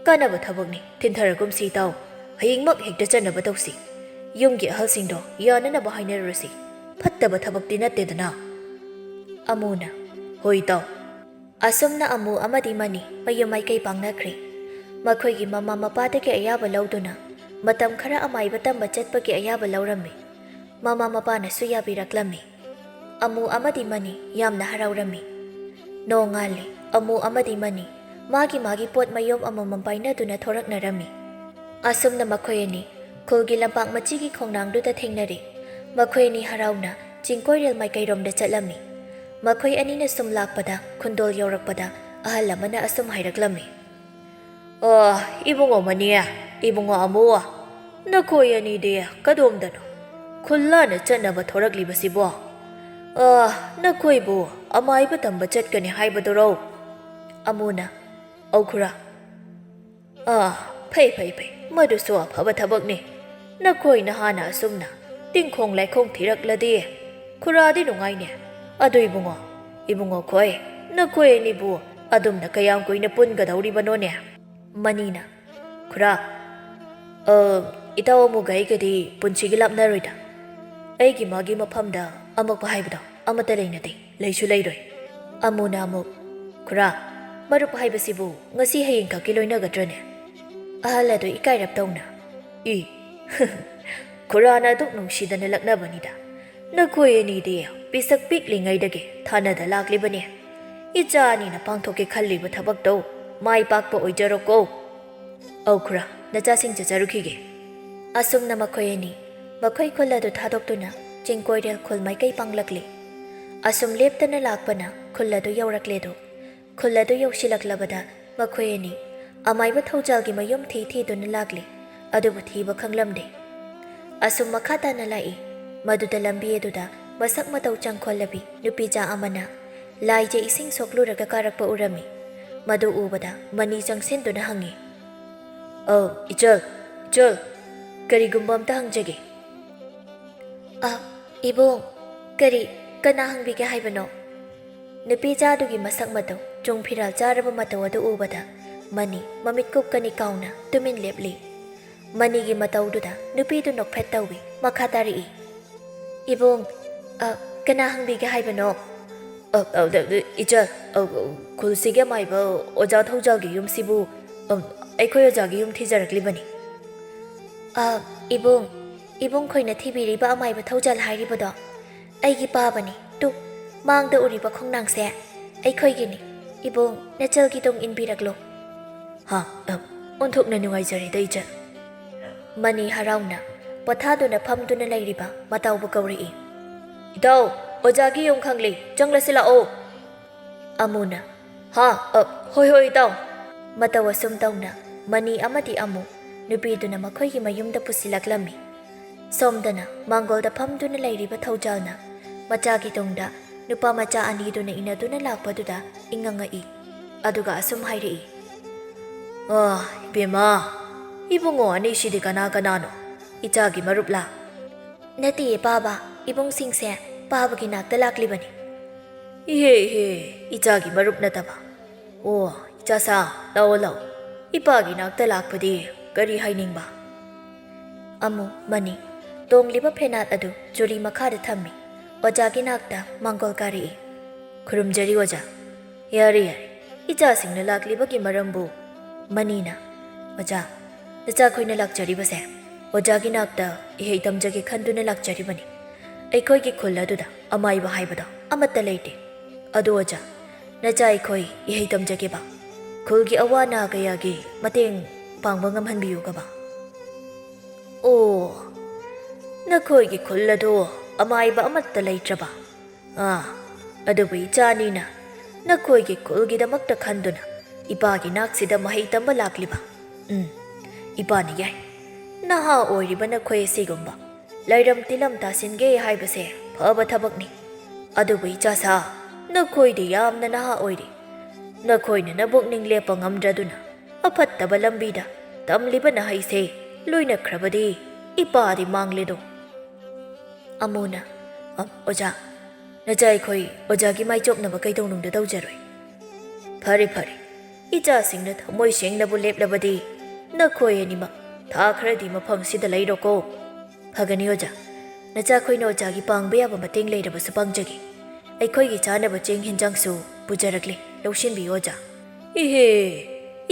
ꯀꯥꯟꯅꯕ ꯊꯕꯛꯅꯤ꯫ ꯊꯤꯟꯊꯔꯒꯨꯝꯁꯤ ꯏꯇꯥꯎ꯫ ꯍꯌꯦꯡꯃꯛ ꯍꯦꯛꯇ ꯆꯠꯅꯕ ꯇꯧꯁꯤ꯫ ꯌꯨꯝꯒꯤ ꯑꯍꯜꯁꯤꯡꯗꯣ ꯌꯥꯅꯅꯕ ꯍꯥꯏꯅꯔꯨꯔꯁꯤ꯫ ꯐꯠꯇꯕ ꯊꯕꯛꯇꯤ ꯅꯠꯇꯦꯗꯅ꯫ ꯑꯃꯨꯅ, ꯍꯣꯏ ꯏꯇꯥꯎ꯫ ꯑꯁꯨꯝꯅ ꯑꯃꯨ ꯑꯃꯗꯤ ꯃꯅꯤ ꯃꯌꯨꯝ ꯃꯥꯏꯀꯩ ꯄꯥꯡꯅꯈ꯭ꯔꯦ꯫ ꯃꯈꯣꯏꯒꯤ ꯃꯃꯥ ꯃꯄꯥꯗꯒꯤ ꯑꯌꯥꯕ ꯂꯧꯗꯨꯅ ꯃꯇꯝ ꯈꯔ ꯑꯃꯥꯏꯕ ꯇꯝꯕ ꯆꯠꯄꯒꯤ ꯑꯌꯥꯕ ꯂꯧꯔꯝꯃꯤ꯫ ꯃꯃꯥ ꯃꯄꯥꯅꯁꯨ ꯌꯥꯕꯤꯔꯛꯂꯝꯃꯤ꯫ ꯑꯃꯨ ꯑꯃꯗꯤ ꯃꯅꯤ ꯌꯥꯝꯅ ꯍꯔꯥꯎꯔꯝꯃꯤ꯫ ꯅꯣꯡꯉꯥꯜꯂꯦ꯫ ꯑꯃꯨ ꯑꯃꯗꯤ ꯃꯅꯤ ꯃꯥꯒꯤ ꯃꯥꯒꯤ ꯄꯣꯠ ꯃꯌꯣꯝ ꯑꯃꯃꯝ ꯄꯥꯏꯅꯗꯨꯅ ꯊꯣꯔꯛꯅꯔꯝꯃꯤ꯫ ꯑꯁꯨꯝꯅ ꯃꯈꯣꯏ ꯑꯅꯤ ꯈꯨꯜꯒꯤ ꯂꯝꯄꯥꯛ ꯃꯆꯤꯒꯤ ꯈꯣꯡꯅꯥꯡꯗꯨꯗ ꯊꯦꯡꯅꯔꯦ꯫ ꯃꯈꯣꯏ ꯑꯅꯤ ꯍꯔꯥꯎꯅ ꯆꯤꯡꯀꯣꯏꯔꯦꯜ ꯃꯥꯏꯀꯩꯔꯣꯝꯗ ꯆꯠꯂꯝꯃꯤ꯫ ꯃꯈꯣꯏ ꯑꯅꯤꯅ ꯁꯨꯝ ꯂꯥꯛꯄꯗ ꯈꯨꯟꯗꯣꯜ ꯌꯧꯔꯛꯄꯗ ꯑꯍꯜ ꯑꯃꯅ ꯑꯁꯨꯝ ꯍꯥꯏꯔꯛꯂꯝꯃꯤ꯫ ꯑ, ꯏꯕꯨꯡꯉꯣ ꯃꯅꯤ, ꯏꯕꯨꯡꯉꯣ ꯑꯃꯨ, ꯅꯈꯣꯏ ꯑꯅꯤꯗꯤ ꯀꯗꯣꯝꯗꯅꯣ ꯈꯨꯜ ꯂꯥꯟꯅ ꯆꯠꯅꯕ ꯊꯣꯔꯛꯂꯤꯕꯁꯤꯕꯣ? ꯑ, ꯅꯈꯣꯏꯕꯨ ꯑꯃꯥꯏꯕ ꯇꯝꯕ ꯆꯠꯀꯅꯤ ꯍꯥꯏꯕꯗꯨꯔꯣ? ꯑꯃꯨꯅ, ꯑꯧ ꯈꯨꯔꯥ꯫ ꯑ, ꯐꯩ, ꯐꯩ, ꯐꯩ, ꯃꯗꯨꯁꯨ ꯑꯐꯕ ꯊꯕꯛꯅꯤ꯫ ꯅꯈꯣꯏ ꯅꯍꯥꯅ ꯑꯁꯨꯝꯅ ꯇꯤꯡꯈꯣꯡ ꯂꯥꯏꯈꯣꯡ ꯊꯤꯔꯛꯂꯗꯤ ꯈꯨꯔꯥꯗꯤ ꯅꯨꯡꯉꯥꯏꯅꯦ꯫ ꯑꯗꯨ ꯏꯕꯨꯡꯉꯣ, ꯏꯕꯨꯡꯉꯣ ꯈꯣꯏ, ꯅꯈꯣꯏ ꯑꯅꯤꯕꯨ ꯑꯗꯨꯝꯅ ꯀꯌꯥꯝ ꯀꯨꯏꯅ ꯄꯨꯟꯒꯗꯧꯔꯤꯕꯅꯣꯅꯦ? ꯃꯅꯤꯅ, ꯈꯨꯔꯥ, ꯑ, ꯏꯇꯥꯎ ꯑꯃꯨꯒ ꯑꯩꯒꯗꯤ ꯄꯨꯟꯁꯤꯒꯤ ꯂꯥꯞꯅꯔꯣꯏꯗ꯫ ꯑꯩꯒꯤ ꯃꯥꯒꯤ ꯃꯐꯝꯗ ꯑꯃꯛꯄ ꯍꯥꯏꯕꯗꯣ ꯑꯃꯠꯇ ꯂꯩꯅꯗꯦ, ꯂꯩꯁꯨ ꯂꯩꯔꯣꯏ꯫ ꯑꯃꯨꯅ ꯑꯃꯨꯛ, ꯈꯨꯔꯥ, ꯃꯔꯨꯞ ꯍꯥꯏꯕꯁꯤꯕꯨ ꯉꯁꯤ ꯍꯌꯦꯡ ꯈꯛꯀꯤ ꯂꯣꯏꯅꯒꯗ꯭ꯔꯅꯦ? ꯑꯍꯜ ꯑꯗꯨ ꯏꯀꯥꯏꯔꯞ ꯇꯧꯅ, ꯏ, ꯈꯨꯔꯥꯅ ꯑꯗꯨꯛ ꯅꯨꯡꯁꯤꯗꯅ ꯂꯛꯅꯕꯅꯤꯗ꯫ ꯅꯈꯣꯏ ꯑꯅꯤꯗꯤ ꯄꯤꯁꯛ ꯄꯤꯛꯂꯤꯉꯩꯗꯒꯤ ꯊꯥꯅꯗ ꯂꯥꯛꯂꯤꯕꯅꯤ꯫ ꯏꯆꯥ ꯑꯅꯤꯅ ꯄꯥꯡꯊꯣꯛꯀꯦ ꯈꯜꯂꯤꯕ ꯊꯕꯛꯇꯣ ꯃꯥꯏ ꯄꯥꯛꯄ ꯑꯣꯏꯖꯔꯣꯀꯣ꯫ ꯑꯧ ꯈꯨꯔꯥ, ꯅꯆꯥꯁꯤꯡ ꯆꯠꯆꯔꯨꯈꯤꯒꯦ꯫ ꯑꯁꯨꯝꯅ ꯃꯈꯣꯏ ꯑꯅꯤ ꯃꯈꯣꯏ ꯈꯨꯜ ꯑꯗꯨ ꯊꯥꯗꯣꯛꯇꯨꯅ ꯆꯤꯡꯀꯣꯏꯔꯦꯜ ꯈꯨꯜ ꯃꯥꯏꯀꯩ ꯄꯥꯡꯂꯛꯂꯤ꯫ ꯑꯁꯨꯝ ꯂꯦꯞꯇꯅ ꯂꯥꯛꯄꯅ ꯈꯨꯜ ꯑꯗꯨ ꯌꯧꯔꯛꯂꯦ ꯑꯗꯨ꯫ ꯈꯨꯜ ꯑꯗꯨ ꯌꯧꯁꯤꯜꯂꯛꯂꯕꯗ ꯃꯈꯣꯏ ꯑꯅꯤ ꯑꯃꯥꯏꯕ ꯊꯧꯖꯥꯜꯒꯤ ꯃꯌꯨꯝ ꯊꯤ ꯊꯤꯗꯨꯅ ꯂꯥꯛꯂꯤ꯫ ꯑꯗꯨꯕꯨ ꯊꯤꯕ ꯈꯪꯂꯝꯗꯦ꯫ ꯑꯁꯨꯝ ꯃꯈꯥ ꯇꯥꯅ ꯂꯥꯛꯏ꯫ ꯃꯗꯨꯗ ꯂꯝꯕꯤ ꯑꯗꯨꯗ ꯃꯁꯛ ꯃꯇꯧ ꯆꯪꯈꯣꯜꯂꯕꯤ ꯅꯨꯄꯤꯆꯥ ꯑꯃꯅ ꯂꯥꯏꯖ ꯏꯁꯤꯡ ꯁꯣꯛꯂꯨꯔꯒ ꯀꯥꯔꯛꯄ ꯎꯔꯝꯃꯤ꯫ ꯃꯗꯨ ꯎꯕꯗ ꯃꯅꯤ ꯆꯪꯁꯤꯟꯗꯨꯅ ꯍꯪꯉꯤ, "ꯑ, ꯏꯆꯜ, ꯏꯆꯜ, ꯀꯔꯤꯒꯨꯝꯕ ꯑꯝꯇ ꯍꯪꯖꯒꯦ꯫" "ꯑ, ꯏꯕꯨꯡ, ꯀꯔꯤ, ꯀꯅꯥ ꯍꯪꯕꯤꯒꯦ ꯍꯥꯏꯕꯅꯣ?" ꯅꯨꯄꯤꯆꯥꯗꯨꯒꯤ ꯃꯁꯛ ꯃꯇꯧ, ꯆꯨꯡ ꯐꯤꯔꯥꯜ ꯆꯥꯔꯕ ꯃꯇꯧ ꯑꯗꯨ ꯎꯕꯗ ꯃꯅꯤ ꯃꯃꯤꯠ ꯀꯨꯞꯀꯅꯤ ꯀꯥꯎꯅ ꯇꯨꯃꯤꯟ ꯂꯦꯞꯂꯤ꯫ ꯃꯅꯤꯒꯤ ꯃꯇꯧꯗꯨꯗ ꯅꯨꯄꯤꯗꯨ ꯅꯣꯛꯐꯦꯠ ꯇꯧꯏ꯫ ꯃꯈꯥ ꯇꯥꯔꯛꯏ, "ꯏꯕꯨꯡ, ꯑ, ꯀꯅꯥ ꯍꯪꯕꯤꯒꯦ ꯍꯥꯏꯕꯅꯣ?" "ꯑ, ꯑ, ꯗ-, ꯗ-, ꯏꯆꯜ, ꯑ, ꯑ, ꯈꯨꯜꯁꯤꯒꯤ ꯑꯃꯥꯏꯕ ꯑꯣꯖꯥ ꯊꯧꯖꯥꯜꯒꯤ ꯌꯨꯝꯁꯤꯕꯨ, ꯑ, ꯑꯩꯈꯣꯏ ꯑꯣꯖꯥꯒꯤ ꯌꯨꯝ ꯊꯤꯖꯔꯛꯂꯤꯕꯅꯤ꯫" "ꯑ, ꯏꯕꯨꯡ, ꯏꯕꯨꯡ ꯈꯣꯏꯅ ꯊꯤꯕꯤꯔꯤꯕ ꯑꯃꯥꯏꯕ ꯊꯧꯖꯥꯜ ꯍꯥꯏꯔꯤꯕꯗꯣ ꯑꯩꯒꯤ ꯄꯥꯕꯅꯤ꯫ ꯇꯨ, ꯃꯥꯡꯗ ꯎꯔꯤꯕ ꯈꯣꯡꯅꯥꯡꯁꯦ ꯑꯩꯈꯣꯏꯒꯤꯅꯤ꯫ ꯏꯕꯨꯡ, ꯅꯆꯜꯒꯤ ꯇꯨꯡ ꯏꯟꯕꯤꯔꯛꯂꯣ꯫" "ꯍꯥ, ꯑ, ꯑꯣꯟꯊꯣꯛꯅ ꯅꯨꯡꯉꯥꯏꯖꯔꯦꯗ, ꯏꯆꯜ꯫" ꯃꯅꯤ ꯍꯔꯥꯎꯅ ꯄꯣꯊꯥꯗꯨꯅ ꯐꯝꯗꯨꯅ ꯂꯩꯔꯤꯕ ꯃꯇꯥꯎꯕꯨ ꯀꯧꯔꯛꯏ꯫ "ꯏꯇꯥꯎ, ꯑꯣꯖꯥꯒꯤ ꯌꯨꯝ ꯈꯪꯂꯦ, ꯆꯪꯂꯁꯤ ꯂꯥꯛꯑꯣ꯫" ꯑꯃꯨꯅ, "ꯍꯥ, ꯑ, ꯍꯣꯏ, ꯍꯣꯏ, ꯏꯇꯥꯎ꯫" ꯃꯇꯧ ꯑꯁꯨꯝ ꯇꯧꯅ ꯃꯅꯤ ꯑꯃꯗꯤ ꯑꯃꯨ ꯅꯨꯄꯤꯗꯨꯅ ꯃꯈꯣꯏꯒꯤ ꯃꯌꯨꯝꯗ ꯄꯨꯁꯤꯜꯂꯛꯂꯝꯃꯤ꯫ ꯁꯣꯝꯗꯅ ꯃꯥꯡꯒꯣꯜꯗ ꯐꯝꯗꯨꯅ ꯂꯩꯔꯤꯕ ꯊꯧꯖꯥꯜꯅ ꯃꯆꯥꯒꯤ ꯇꯨꯡꯗ ꯅꯨꯄꯥ ꯃꯆꯥ ꯑꯅꯤꯗꯨꯅ ꯏꯟꯅꯗꯨꯅ ꯂꯥꯛꯄꯗꯨꯗ ꯏꯉꯛꯉꯛꯏ꯫ ꯑꯗꯨꯒ ꯑꯁꯨꯝ ꯍꯥꯏꯔꯛꯏ, "ꯑ, ꯏꯕꯦꯝꯃ, ꯏꯕꯨꯡꯉꯣ ꯑꯅꯤꯁꯤꯗꯤ ꯀꯅꯥ ꯀꯅꯥꯅꯣ? ꯏꯆꯥꯒꯤ ꯃꯔꯨꯞꯂꯥ?" "ꯅꯠꯇꯤꯌꯦ ꯄꯥꯕ, ꯏꯕꯨꯡꯁꯤꯡꯁꯦ ꯄꯥꯕꯒꯤ ꯅꯥꯛꯇ ꯂꯥꯛꯂꯤꯕꯅꯤ꯫" "ꯏꯍꯦ, ꯏꯍꯦ, ꯏꯆꯥꯒꯤ ꯃꯔꯨꯞ ꯅꯠꯇꯕ꯫ ꯑꯣ, ꯏꯆꯥꯁꯥ, ꯂꯥꯛꯑꯣ, ꯂꯥꯛꯑꯣ꯫ ꯏꯄꯥꯒꯤ ꯅꯥꯛꯇ ꯂꯥꯛꯄꯗꯤ ꯀꯔꯤ ꯍꯥꯏꯅꯤꯡꯕ?" ꯑꯃꯨ ꯃꯅꯤ ꯇꯣꯡꯂꯤꯕ ꯐꯦꯅꯥꯠ ꯑꯗꯨ ꯆꯨꯔꯤ ꯃꯈꯥꯗ ꯊꯝꯃꯤ꯫ ꯑꯣꯖꯥꯒꯤ ꯅꯥꯛꯇ ꯃꯥꯡꯒꯣꯜ ꯀꯥꯔꯛꯏ꯫ "ꯈꯨꯔꯨꯝꯖꯔꯤ ꯑꯣꯖꯥ꯫" "ꯌꯥꯔꯦ, ꯌꯥꯔꯦ, ꯏꯆꯥꯁꯤꯡꯅ ꯂꯥꯛꯂꯤꯕꯒꯤ ꯃꯔꯝꯕꯨ꯫" ꯃꯅꯤꯅ, "ꯑꯣꯖꯥ, ꯅꯆꯥꯈꯣꯏꯅ ꯂꯥꯛꯆꯔꯤꯕꯁꯦ ꯑꯣꯖꯥꯒꯤ ꯅꯥꯛꯇ ꯏꯍꯩ ꯇꯝꯖꯒꯦ ꯈꯟꯗꯨꯅ ꯂꯥꯛꯆꯔꯤꯕꯅꯤ꯫ ꯑꯩꯈꯣꯏꯒꯤ ꯈꯨꯜ ꯑꯗꯨꯗ ꯑꯃꯥꯏꯕ ꯍꯥꯏꯕꯗꯣ ꯑꯃꯠꯇ ꯂꯩꯇꯦ꯫ ꯑꯗꯣ ꯑꯣꯖꯥ, ꯅꯆꯥ ꯑꯩꯈꯣꯏ ꯏꯍꯩ ꯇꯝꯖꯒꯦꯕ, ꯈꯨꯜꯒꯤ ꯑꯋꯥ ꯑꯅꯥ ꯀꯌꯥꯒꯤ ꯃꯇꯦꯡ ꯄꯥꯡꯕ ꯉꯝꯍꯟꯕꯤꯌꯨꯒꯕ꯫ ꯑꯣ, ꯅꯈꯣꯏꯒꯤ ꯈꯨꯜ ꯑꯗꯨ ꯑꯃꯥꯏꯕ ꯑꯃꯠꯇ ꯂꯩꯇ꯭ꯔꯕ? ꯑꯥ, ꯑꯗꯨꯕꯨ ꯏꯆꯥꯅꯤꯅ ꯅꯈꯣꯏꯒꯤ ꯈꯨꯜꯒꯤꯗꯃꯛꯇ ꯈꯟꯗꯨꯅ ꯏꯄꯥꯒꯤ ꯅꯥꯛꯁꯤꯗ ꯃꯍꯩ ꯇꯝꯕ ꯂꯥꯛꯂꯤꯕ꯫ ꯎꯝ, ꯏꯄꯥꯅ ꯌꯥꯏ꯫ ꯅꯍꯥ ꯑꯣꯏꯔꯤꯕ ꯅꯈꯣꯏ ꯑꯁꯤꯒꯨꯝꯕ ꯂꯥꯏꯔꯝ ꯇꯤꯂꯝ ꯇꯥꯁꯤꯟꯒꯦ ꯍꯥꯏꯕꯁꯦ ꯐꯕ ꯊꯕꯛꯅꯤ꯫ ꯑꯗꯨꯕꯨ ꯏꯆꯥꯁꯥ, ꯅꯈꯣꯏꯗꯤ ꯌꯥꯝꯅ ꯅꯍꯥ ꯑꯣꯏꯔꯤ꯫ ꯅꯈꯣꯏꯅ ꯅꯕꯨꯛꯅꯤꯡ ꯂꯦꯞꯄ ꯉꯝꯗ꯭ꯔꯗꯨꯅ ꯑꯐꯠꯇꯕ ꯂꯝꯕꯤꯗ ꯇꯝꯂꯤꯕ ꯅꯍꯩꯁꯦ ꯂꯣꯏꯅꯈ꯭ꯔꯕꯗꯤ ꯏꯄꯥꯗꯤ ꯃꯥꯡꯂꯦꯗꯣ꯫ ꯑꯃꯨꯅ, "ꯑ, ꯑꯣꯖꯥ, ꯅꯆꯥ ꯑꯩꯈꯣꯏ ꯑꯣꯖꯥꯒꯤ ꯃꯥꯏꯆꯣꯞꯅꯕ ꯀꯩꯗꯧꯅꯨꯡꯗ ꯇꯧꯖꯔꯣꯏ꯫ ꯐꯔꯦ, ꯐꯔꯦ, ꯏꯆꯥꯁꯤꯡꯅ ꯊꯃꯣꯏ ꯁꯦꯡꯅꯕꯨ ꯂꯦꯞꯂꯕꯗꯤ ꯅꯈꯣꯏ ꯑꯅꯤꯃꯛ ꯊꯥ ꯈꯔꯗꯤ ꯃꯐꯝꯁꯤꯗ ꯂꯩꯔꯣꯀꯣ꯫" "ꯐꯒꯅꯤ ꯑꯣꯖꯥ, ꯅꯆꯥꯈꯣꯏꯅ ꯑꯣꯖꯥꯒꯤ ꯄꯥꯡꯕ ꯌꯥꯕ ꯃꯇꯦꯡ ꯂꯩꯔꯕꯁꯨ ꯄꯥꯡꯖꯒꯦ꯫ ꯑꯩꯈꯣꯏꯒꯤ ꯆꯥꯅꯕ ꯆꯦꯡ ꯍꯦꯟꯖꯥꯡꯁꯨ ꯄꯨꯖꯔꯛꯂꯦ, ꯂꯧꯁꯤꯟꯕꯤꯌꯨ ꯑꯣꯖꯥ꯫" "ꯏꯍꯦ,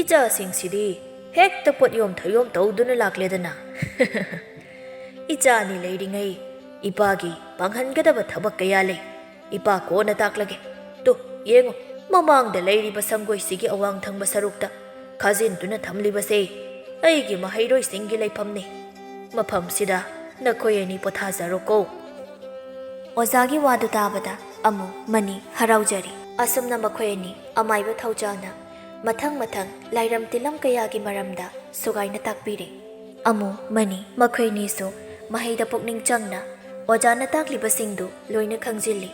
ꯏꯆꯥꯁꯤꯡꯁꯤꯗꯤ ꯍꯦꯛꯇ ꯄꯣꯠꯌꯣꯝ ꯊꯧꯌꯣꯝ ꯇꯧꯗꯨꯅ ꯂꯥꯛꯂꯦꯗꯅ꯫" "ꯏꯆꯥ ꯑꯅꯤ ꯂꯩꯔꯤꯉꯩ ꯏꯄꯥꯒꯤ ꯄꯥꯡꯍꯟꯒꯗꯕ ꯊꯕꯛ ꯀꯌꯥ ꯂꯩ꯫ ꯏꯄꯥ ꯀꯣꯟꯅ ꯇꯥꯛꯂꯒꯦ꯫ ꯇꯨ, ꯌꯦꯡꯉꯨ, ꯃꯃꯥꯡꯗ ꯂꯩꯔꯤꯕ ꯁꯪꯒꯣꯏꯁꯤꯒꯤ ꯑꯋꯥꯡ ꯊꯪꯕ ꯁꯔꯨꯛꯇ ꯈꯥꯖꯤꯟꯗꯨꯅ ꯊꯝꯂꯤꯕꯁꯦ ꯑꯩꯒꯤ ꯃꯍꯩꯔꯣꯏꯁꯤꯡꯒꯤ ꯂꯩꯐꯝꯅꯤ꯫ ꯃꯐꯝꯁꯤꯗ ꯅꯈꯣꯏ ꯑꯅꯤ ꯄꯣꯊꯥꯖꯔꯣꯀꯣ꯫" ꯑꯣꯖꯥꯒꯤ ꯋꯥꯗꯨ ꯇꯥꯕꯗ ꯑꯃꯨ ꯃꯅꯤ ꯍꯔꯥꯎꯖꯔꯤ꯫ ꯑꯁꯨꯝꯅ ꯃꯈꯣꯏ ꯑꯅꯤ ꯑꯃꯥꯏꯕ ꯊꯧꯖꯥꯜꯅ ꯃꯊꯪ ꯃꯊꯪ ꯂꯥꯏꯔꯝ ꯇꯤꯂꯝ ꯀꯌꯥꯒꯤ ꯃꯔꯝꯗ ꯁꯨꯒꯥꯏꯅ ꯇꯥꯛꯄꯤꯔꯦ꯫ ꯑꯃꯨ ꯃꯅꯤ ꯃꯈꯣꯏ ꯑꯅꯤꯁꯨ ꯃꯍꯩꯗ ꯄꯨꯛꯅꯤꯡ ꯆꯪꯅ ꯑꯣꯖꯥꯅ ꯇꯥꯛꯂꯤꯕꯁꯤꯡꯗꯨ ꯂꯣꯏꯅ ꯈꯪꯖꯤꯜꯂꯤ꯫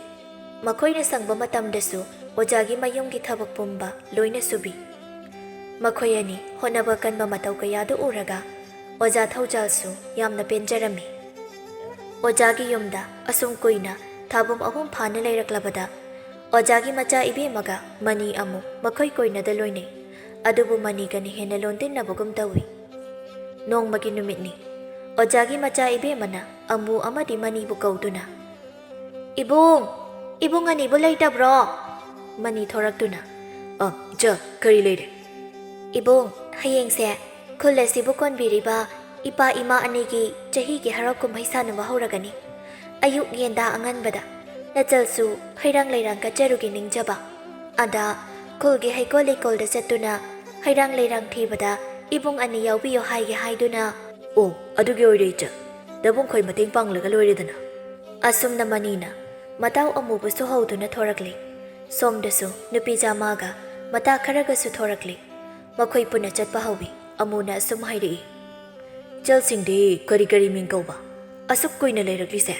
ꯃꯈꯣꯏꯅ ꯁꯪꯕ ꯃꯇꯝꯗꯁꯨ ꯑꯣꯖꯥꯒꯤ ꯃꯌꯨꯝꯒꯤ ꯊꯕꯛ ꯄꯨꯝꯕ ꯂꯣꯏꯅ ꯁꯨꯕꯤ꯫ ꯃꯈꯣꯏ ꯑꯅꯤ ꯍꯣꯠꯅꯕ ꯀꯟꯕ ꯃꯇꯧ ꯀꯌꯥꯗꯨ ꯎꯔꯒ ꯑꯣꯖꯥ ꯊꯧꯖꯥꯜꯁꯨ ꯌꯥꯝꯅ ꯄꯦꯟꯖꯔꯝꯃꯤ꯫ ꯑꯣꯖꯥꯒꯤ ꯌꯨꯝꯗ ꯑꯁꯨꯝ ꯀꯨꯏꯅ ꯊꯥꯕꯨꯝ ꯑꯍꯨꯝ ꯐꯥꯅ ꯂꯩꯔꯛꯂꯕꯗ ꯑꯣꯖꯥꯒꯤ ꯃꯆꯥ ꯏꯕꯦꯝꯃꯒ ꯃꯅꯤ ꯑꯃꯨ ꯃꯈꯣꯏ ꯀꯣꯏꯅꯗ ꯂꯣꯏꯅꯩ꯫ ꯑꯗꯨꯕꯨ ꯃꯅꯤꯒꯅ ꯍꯦꯟꯅ ꯂꯣꯟꯗꯤꯟꯅꯕꯒꯨꯝ ꯇꯧꯏ꯫ ꯅꯣꯡꯃꯒꯤ ꯅꯨꯃꯤꯠꯅꯤ꯫ ꯑꯣꯖꯥꯒꯤ ꯃꯆꯥ ꯏꯕꯦꯝꯃꯅ ꯑꯃꯨ ꯑꯃꯗꯤ ꯃꯅꯤꯕꯨ ꯀꯧꯗꯨꯅ, "ꯏꯕꯨꯡ, ꯏꯕꯨꯡ ꯑꯅꯤꯕꯨ ꯂꯩꯇꯕ꯭ꯔꯣ?" ꯃꯅꯤ ꯊꯣꯔꯛꯇꯨꯅ, "ꯑ, ꯏꯆꯥ, ꯀꯔꯤ ꯂꯩꯔꯦ?" "ꯏꯕꯨꯡ, ꯍꯌꯦꯡꯁꯦ ꯈꯨꯜ ꯑꯁꯤꯕꯨ ꯀꯣꯟꯕꯤꯔꯤꯕ ꯏꯄꯥ ꯏꯃꯥ ꯑꯅꯤꯒꯤ ꯆꯍꯤꯒꯤ ꯍꯔꯥꯎ ꯀꯨꯝꯍꯩ ꯁꯥꯟꯅꯕ ꯍꯧꯔꯒꯅꯤ꯫ ꯑꯌꯨꯛ ꯉꯟꯇꯥ ꯑꯉꯟꯕꯗ ꯅꯆꯜꯁꯨ ꯍꯩꯔꯥꯡ ꯂꯩꯔꯥꯡ ꯀꯠꯆꯔꯨꯒꯦ ꯅꯤꯡꯖꯕ꯫ ꯑꯗ ꯈꯨꯜꯒꯤ ꯍꯩꯀꯣꯜ ꯂꯩꯀꯣꯜꯗ ꯆꯠꯇꯨꯅ ꯍꯩꯔꯥꯡ ꯂꯩꯔꯥꯡ ꯊꯤꯕꯗ ꯏꯕꯨꯡ ꯑꯅꯤ ꯌꯥꯎꯕꯤꯌꯣ ꯍꯥꯏꯒꯦ ꯍꯥꯏꯗꯨꯅ꯫ ꯑꯣ, ꯑꯗꯨꯒꯤ ꯑꯣꯏꯔꯦ ꯏꯆꯟ, ꯅꯕꯨꯡ ꯈꯣꯏ ꯃꯇꯦꯡ ꯄꯥꯡꯂꯒ ꯂꯣꯏꯔꯦꯗꯅ꯫ ꯑꯁꯨꯝꯅ ꯃꯅꯤꯅ ꯃꯇꯥꯎ ꯑꯃꯨꯕꯁꯨ ꯍꯧꯗꯨꯅ ꯊꯣꯔꯛꯂꯤ꯫ ꯁꯣꯝꯗꯁꯨ ꯅꯨꯄꯤ ꯖꯥꯃꯥꯒ ꯃꯇꯥ ꯈꯔꯒꯁꯨ ꯊꯣꯔꯛꯂꯤ꯫ ꯃꯈꯣꯏ ꯄꯨꯟꯅ ꯆꯠꯄ ꯍꯧꯏ꯫ ꯑꯃꯨꯅ ꯑꯁꯨꯝ ꯍꯥꯏꯔꯛꯏ, ꯏꯆꯜꯁꯤꯡꯗꯤ ꯀꯔꯤ ꯀꯔꯤ ꯃꯤꯡ ꯀꯧꯕ? ꯑꯁꯨꯛ ꯀꯨꯏꯅ ꯂꯩꯔꯛꯂꯤꯁꯦ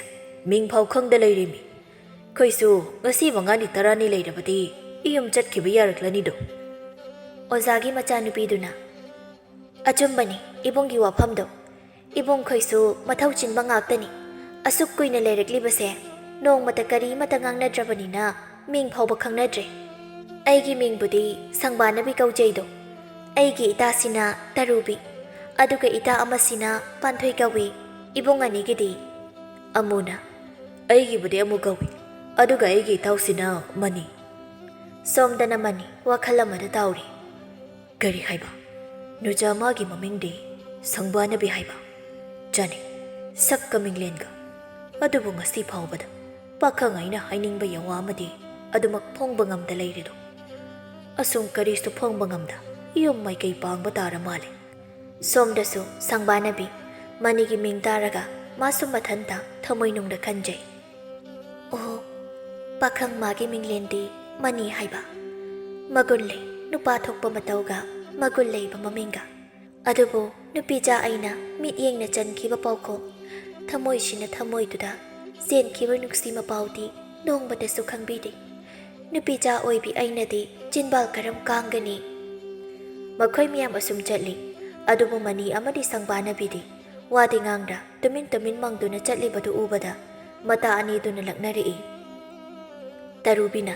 ꯃꯤꯡ ꯐꯥꯎ ꯈꯪꯗ ꯂꯩꯔꯦꯃꯤ꯫ ꯑꯩꯈꯣꯏꯁꯨ ꯉꯁꯤ ꯃꯉꯥꯅꯤ ꯇꯔꯥꯅꯤ ꯂꯩꯔꯕꯗꯤ ꯏꯌꯨꯝ ꯆꯠꯈꯤꯕ ꯌꯥꯔꯛꯂꯅꯤꯗꯣ꯫ ꯑꯣꯖꯥꯒꯤ ꯃꯆꯥꯅꯨꯄꯤꯗꯨꯅ, ꯑꯆꯨꯝꯕꯅꯤ ꯏꯕꯨꯡꯒꯤ ꯋꯥꯐꯝꯗꯣ꯫ ꯏꯕꯨꯡꯈꯣꯏꯁꯨ ꯃꯊꯧ ꯆꯤꯟꯕ ꯉꯥꯛꯇꯅꯤ꯫ ꯑꯁꯨꯛ ꯀꯨꯏꯅ ꯂꯩꯔꯛꯂꯤꯕꯁꯦ ꯅꯣꯡꯃꯇ ꯀꯔꯤꯃꯇ ꯉꯥꯡꯅꯗ꯭ꯔꯕꯅꯤꯅ ꯃꯤꯡ ꯐꯥꯎꯕ ꯈꯪꯅꯗ꯭ꯔꯦ꯫ ꯑꯩꯒꯤ ꯃꯤꯡꯕꯨꯗꯤ ꯁꯪꯕꯥꯅꯕꯤ ꯀꯧꯖꯩꯗꯣ꯫ ꯑꯩꯒꯤ ꯏꯇꯥꯁꯤꯅ ꯇꯔꯨꯕꯤ, ꯑꯗꯨꯒ ꯏꯇꯥ ꯑꯃꯁꯤꯅ ꯄꯥꯟꯊꯣꯏ ꯀꯧꯏ꯫ ꯏꯕꯨꯡ ꯑꯅꯤꯒꯤꯗꯤ? ꯑꯃꯨꯅ, ꯑꯩꯒꯤꯕꯨꯗꯤ ꯑꯃꯨ ꯀꯧꯏ, ꯑꯗꯨꯒ ꯑꯩꯒꯤ ꯏꯇꯥꯎꯁꯤꯅ ꯃꯅꯤ꯫ ꯁꯣꯝꯗꯅ ꯃꯅꯤ ꯋꯥꯈꯜ ꯑꯃꯗ ꯇꯥꯎꯔꯤ꯫ ꯀꯔꯤ ꯍꯥꯏꯕ? ꯅꯨꯆꯥ ꯃꯥꯒꯤ ꯃꯃꯤꯡꯗꯤ ꯁꯪꯕꯥꯅꯕꯤ ꯍꯥꯏꯕ? ꯆꯥꯅꯩ, ꯁꯛꯀ ꯃꯤꯡꯂꯦꯟꯒ꯫ ꯑꯗꯨꯕꯨ ꯉꯁꯤ ꯐꯥꯎꯕꯗ ꯄꯥꯈꯪ ꯑꯩꯅ ꯍꯥꯏꯅꯤꯡꯕ ꯌꯥꯋꯥ ꯑꯃꯗꯤ ꯑꯗꯨꯃꯛ ꯐꯣꯡꯕ ꯉꯝꯗ ꯂꯩꯔꯤꯗꯣ꯫ ꯑꯁꯨꯝ ꯀꯔꯤꯁꯨ ꯐꯣꯡꯕ ꯉꯝꯗ ꯌꯨꯝ ꯃꯥꯏꯀꯩ ꯄꯥꯡꯕ ꯇꯥꯔ ꯃꯥꯜꯂꯦ꯫ ꯁꯣꯝꯗꯁꯨ ꯁꯪꯕꯥꯅꯕꯤ ꯃꯅꯤꯒꯤ ꯃꯤꯡ ꯇꯥꯔꯒ ꯃꯥꯁꯨ ꯃꯊꯟꯇ ꯊꯃꯣꯏꯅꯨꯡꯗ ꯈꯟꯖꯩ꯫ ꯑꯣ, ꯄꯥꯈꯪ ꯃꯥꯒꯤ ꯃꯤꯡꯂꯦꯟꯗꯤ ꯃꯅꯤ ꯍꯥꯏꯕ꯫ ꯃꯒꯨꯟ ꯂꯩ, ꯅꯨꯄꯥ ꯊꯣꯛꯄ ꯃꯇꯧꯒ ꯃꯒꯨꯟ ꯂꯩꯕ ꯃꯃꯤꯡꯒ꯫ ꯑꯗꯨꯕꯨ ꯅꯨꯄꯤꯖꯥ ꯑꯩꯅ ꯃꯤꯠꯌꯦꯡꯅ ꯆꯟꯈꯤꯕ ꯄꯥꯎꯈꯣꯡ, ꯊꯃꯣꯏꯁꯤꯅ ꯊꯃꯣꯏꯗꯨꯗ ꯆꯦꯟꯈꯤꯕ ꯅꯨꯡꯁꯤ ꯃꯄꯥꯎꯗꯤ ꯅꯣꯡꯃꯇꯁꯨ ꯈꯪꯕꯤꯗꯦ꯫ ꯅꯨꯄꯤꯖꯥ ꯑꯣꯏꯕꯤ ꯑꯩꯅꯗꯤ ꯆꯤꯟꯕꯥꯜ ꯀꯔꯝ ꯀꯥꯡꯒꯅꯤ? ꯃꯈꯣꯏ ꯃꯌꯥꯝ ꯑꯁꯨꯝ ꯆꯠꯂꯤ꯫ ꯑꯗꯨꯕꯨ ꯃꯅꯤ ꯑꯃꯗꯤ ꯁꯪꯕꯥꯅꯕꯤꯗꯤ ꯋꯥꯗꯤ ꯉꯥꯡꯗ ꯇꯨꯃꯤꯟ ꯇꯨꯃꯤꯟ ꯃꯪꯗꯨꯅ ꯆꯠꯂꯤꯕꯗꯨ ꯎꯕꯗ ꯃꯇꯥ ꯑꯅꯤꯗꯨꯅ ꯂꯛꯅꯔꯛꯏ꯫ ꯇꯔꯨꯕꯤꯅ,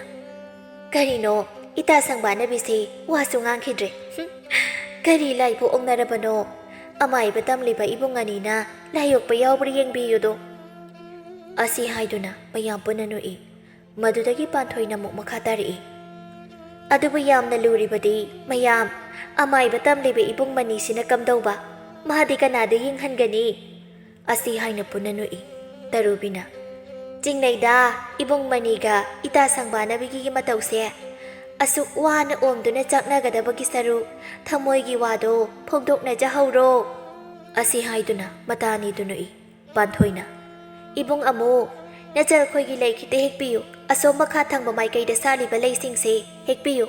"ꯀꯔꯤꯅꯣ, ꯏꯇꯥ ꯁꯪꯕꯥꯅꯕꯤꯁꯤ ꯋꯥꯁꯨ ꯉꯥꯡꯈꯤꯗ꯭ꯔꯦ꯫ ꯍꯨꯝ, ꯀꯔꯤ ꯂꯥꯏꯕꯨ ꯑꯣꯛꯅꯔꯕꯅꯣ? ꯑꯃꯥꯏꯕ ꯇꯝꯂꯤꯕ ꯏꯕꯨꯡ ꯑꯅꯤꯅ ꯂꯥꯏ ꯑꯣꯛꯄ ꯌꯥꯎꯕ꯭ꯔꯥ ꯌꯦꯡꯕꯤꯌꯨꯗꯣ꯫" ꯑꯁꯤ ꯍꯥꯏꯗꯨꯅ ꯃꯌꯥꯝ ꯄꯨꯟꯅ ꯅꯣꯛꯏ꯫ ꯃꯗꯨꯗꯒꯤ ꯄꯥꯟꯊꯣꯏꯅ ꯑꯃꯨꯛ ꯃꯈꯥ ꯇꯥꯔꯛꯏ꯫ ꯑꯗꯨꯕꯨ ꯌꯥꯝꯅ ꯂꯨꯔꯤꯕꯗꯤ ꯃꯌꯥꯝ, ꯑꯃꯥꯏꯕ ꯇꯝꯂꯤꯕ ꯏꯕꯨꯡ ꯃꯅꯤꯁꯤꯅ ꯀꯝꯗꯧꯕ? ꯃꯥꯗꯤ ꯀꯅꯥꯗ ꯌꯦꯡꯍꯟꯒꯅꯤ? ꯑꯁꯤ ꯍꯥꯏꯅ ꯄꯨꯟꯅ ꯅꯣꯛꯏ꯫ ꯇꯔꯨꯕꯤꯅ, "ꯆꯤꯡꯅꯩꯗ, ꯏꯕꯨꯡ ꯃꯅꯤꯒ ꯏꯇꯥ ꯁꯪꯕꯥꯅꯕꯤꯒꯤ ꯃꯇꯧꯁꯦ꯫ ꯑꯁꯨꯛ ꯋꯥꯅ ꯑꯣꯝꯗꯨꯅ ꯆꯥꯛꯅꯒꯗꯕꯒꯤ ꯁꯔꯨꯛ, ꯊꯃꯣꯏꯒꯤ ꯋꯥꯗꯣ ꯐꯣꯡꯗꯣꯛꯅꯖꯍꯧꯔꯣ"꯫ ꯑꯁꯤ ꯍꯥꯏꯗꯨꯅ ꯃꯇꯥ ꯑꯅꯤꯗꯨ ꯅꯣꯛꯏ꯫ ꯄꯥꯟꯊꯣꯏꯅ, "ꯏꯕꯨꯡ ꯑꯃꯨ, ꯅꯆꯜꯈꯣꯏꯒꯤ ꯂꯩ ꯈꯤꯇ ꯍꯦꯛꯄꯤꯌꯨ, ꯑꯁꯣꯝ ꯃꯈꯥ ꯊꯪꯕ ꯃꯥꯏꯀꯩꯗ ꯁꯥꯠꯂꯤꯕ ꯂꯩꯁꯤꯡꯁꯦ ꯍꯦꯛꯄꯤꯌꯨ"꯫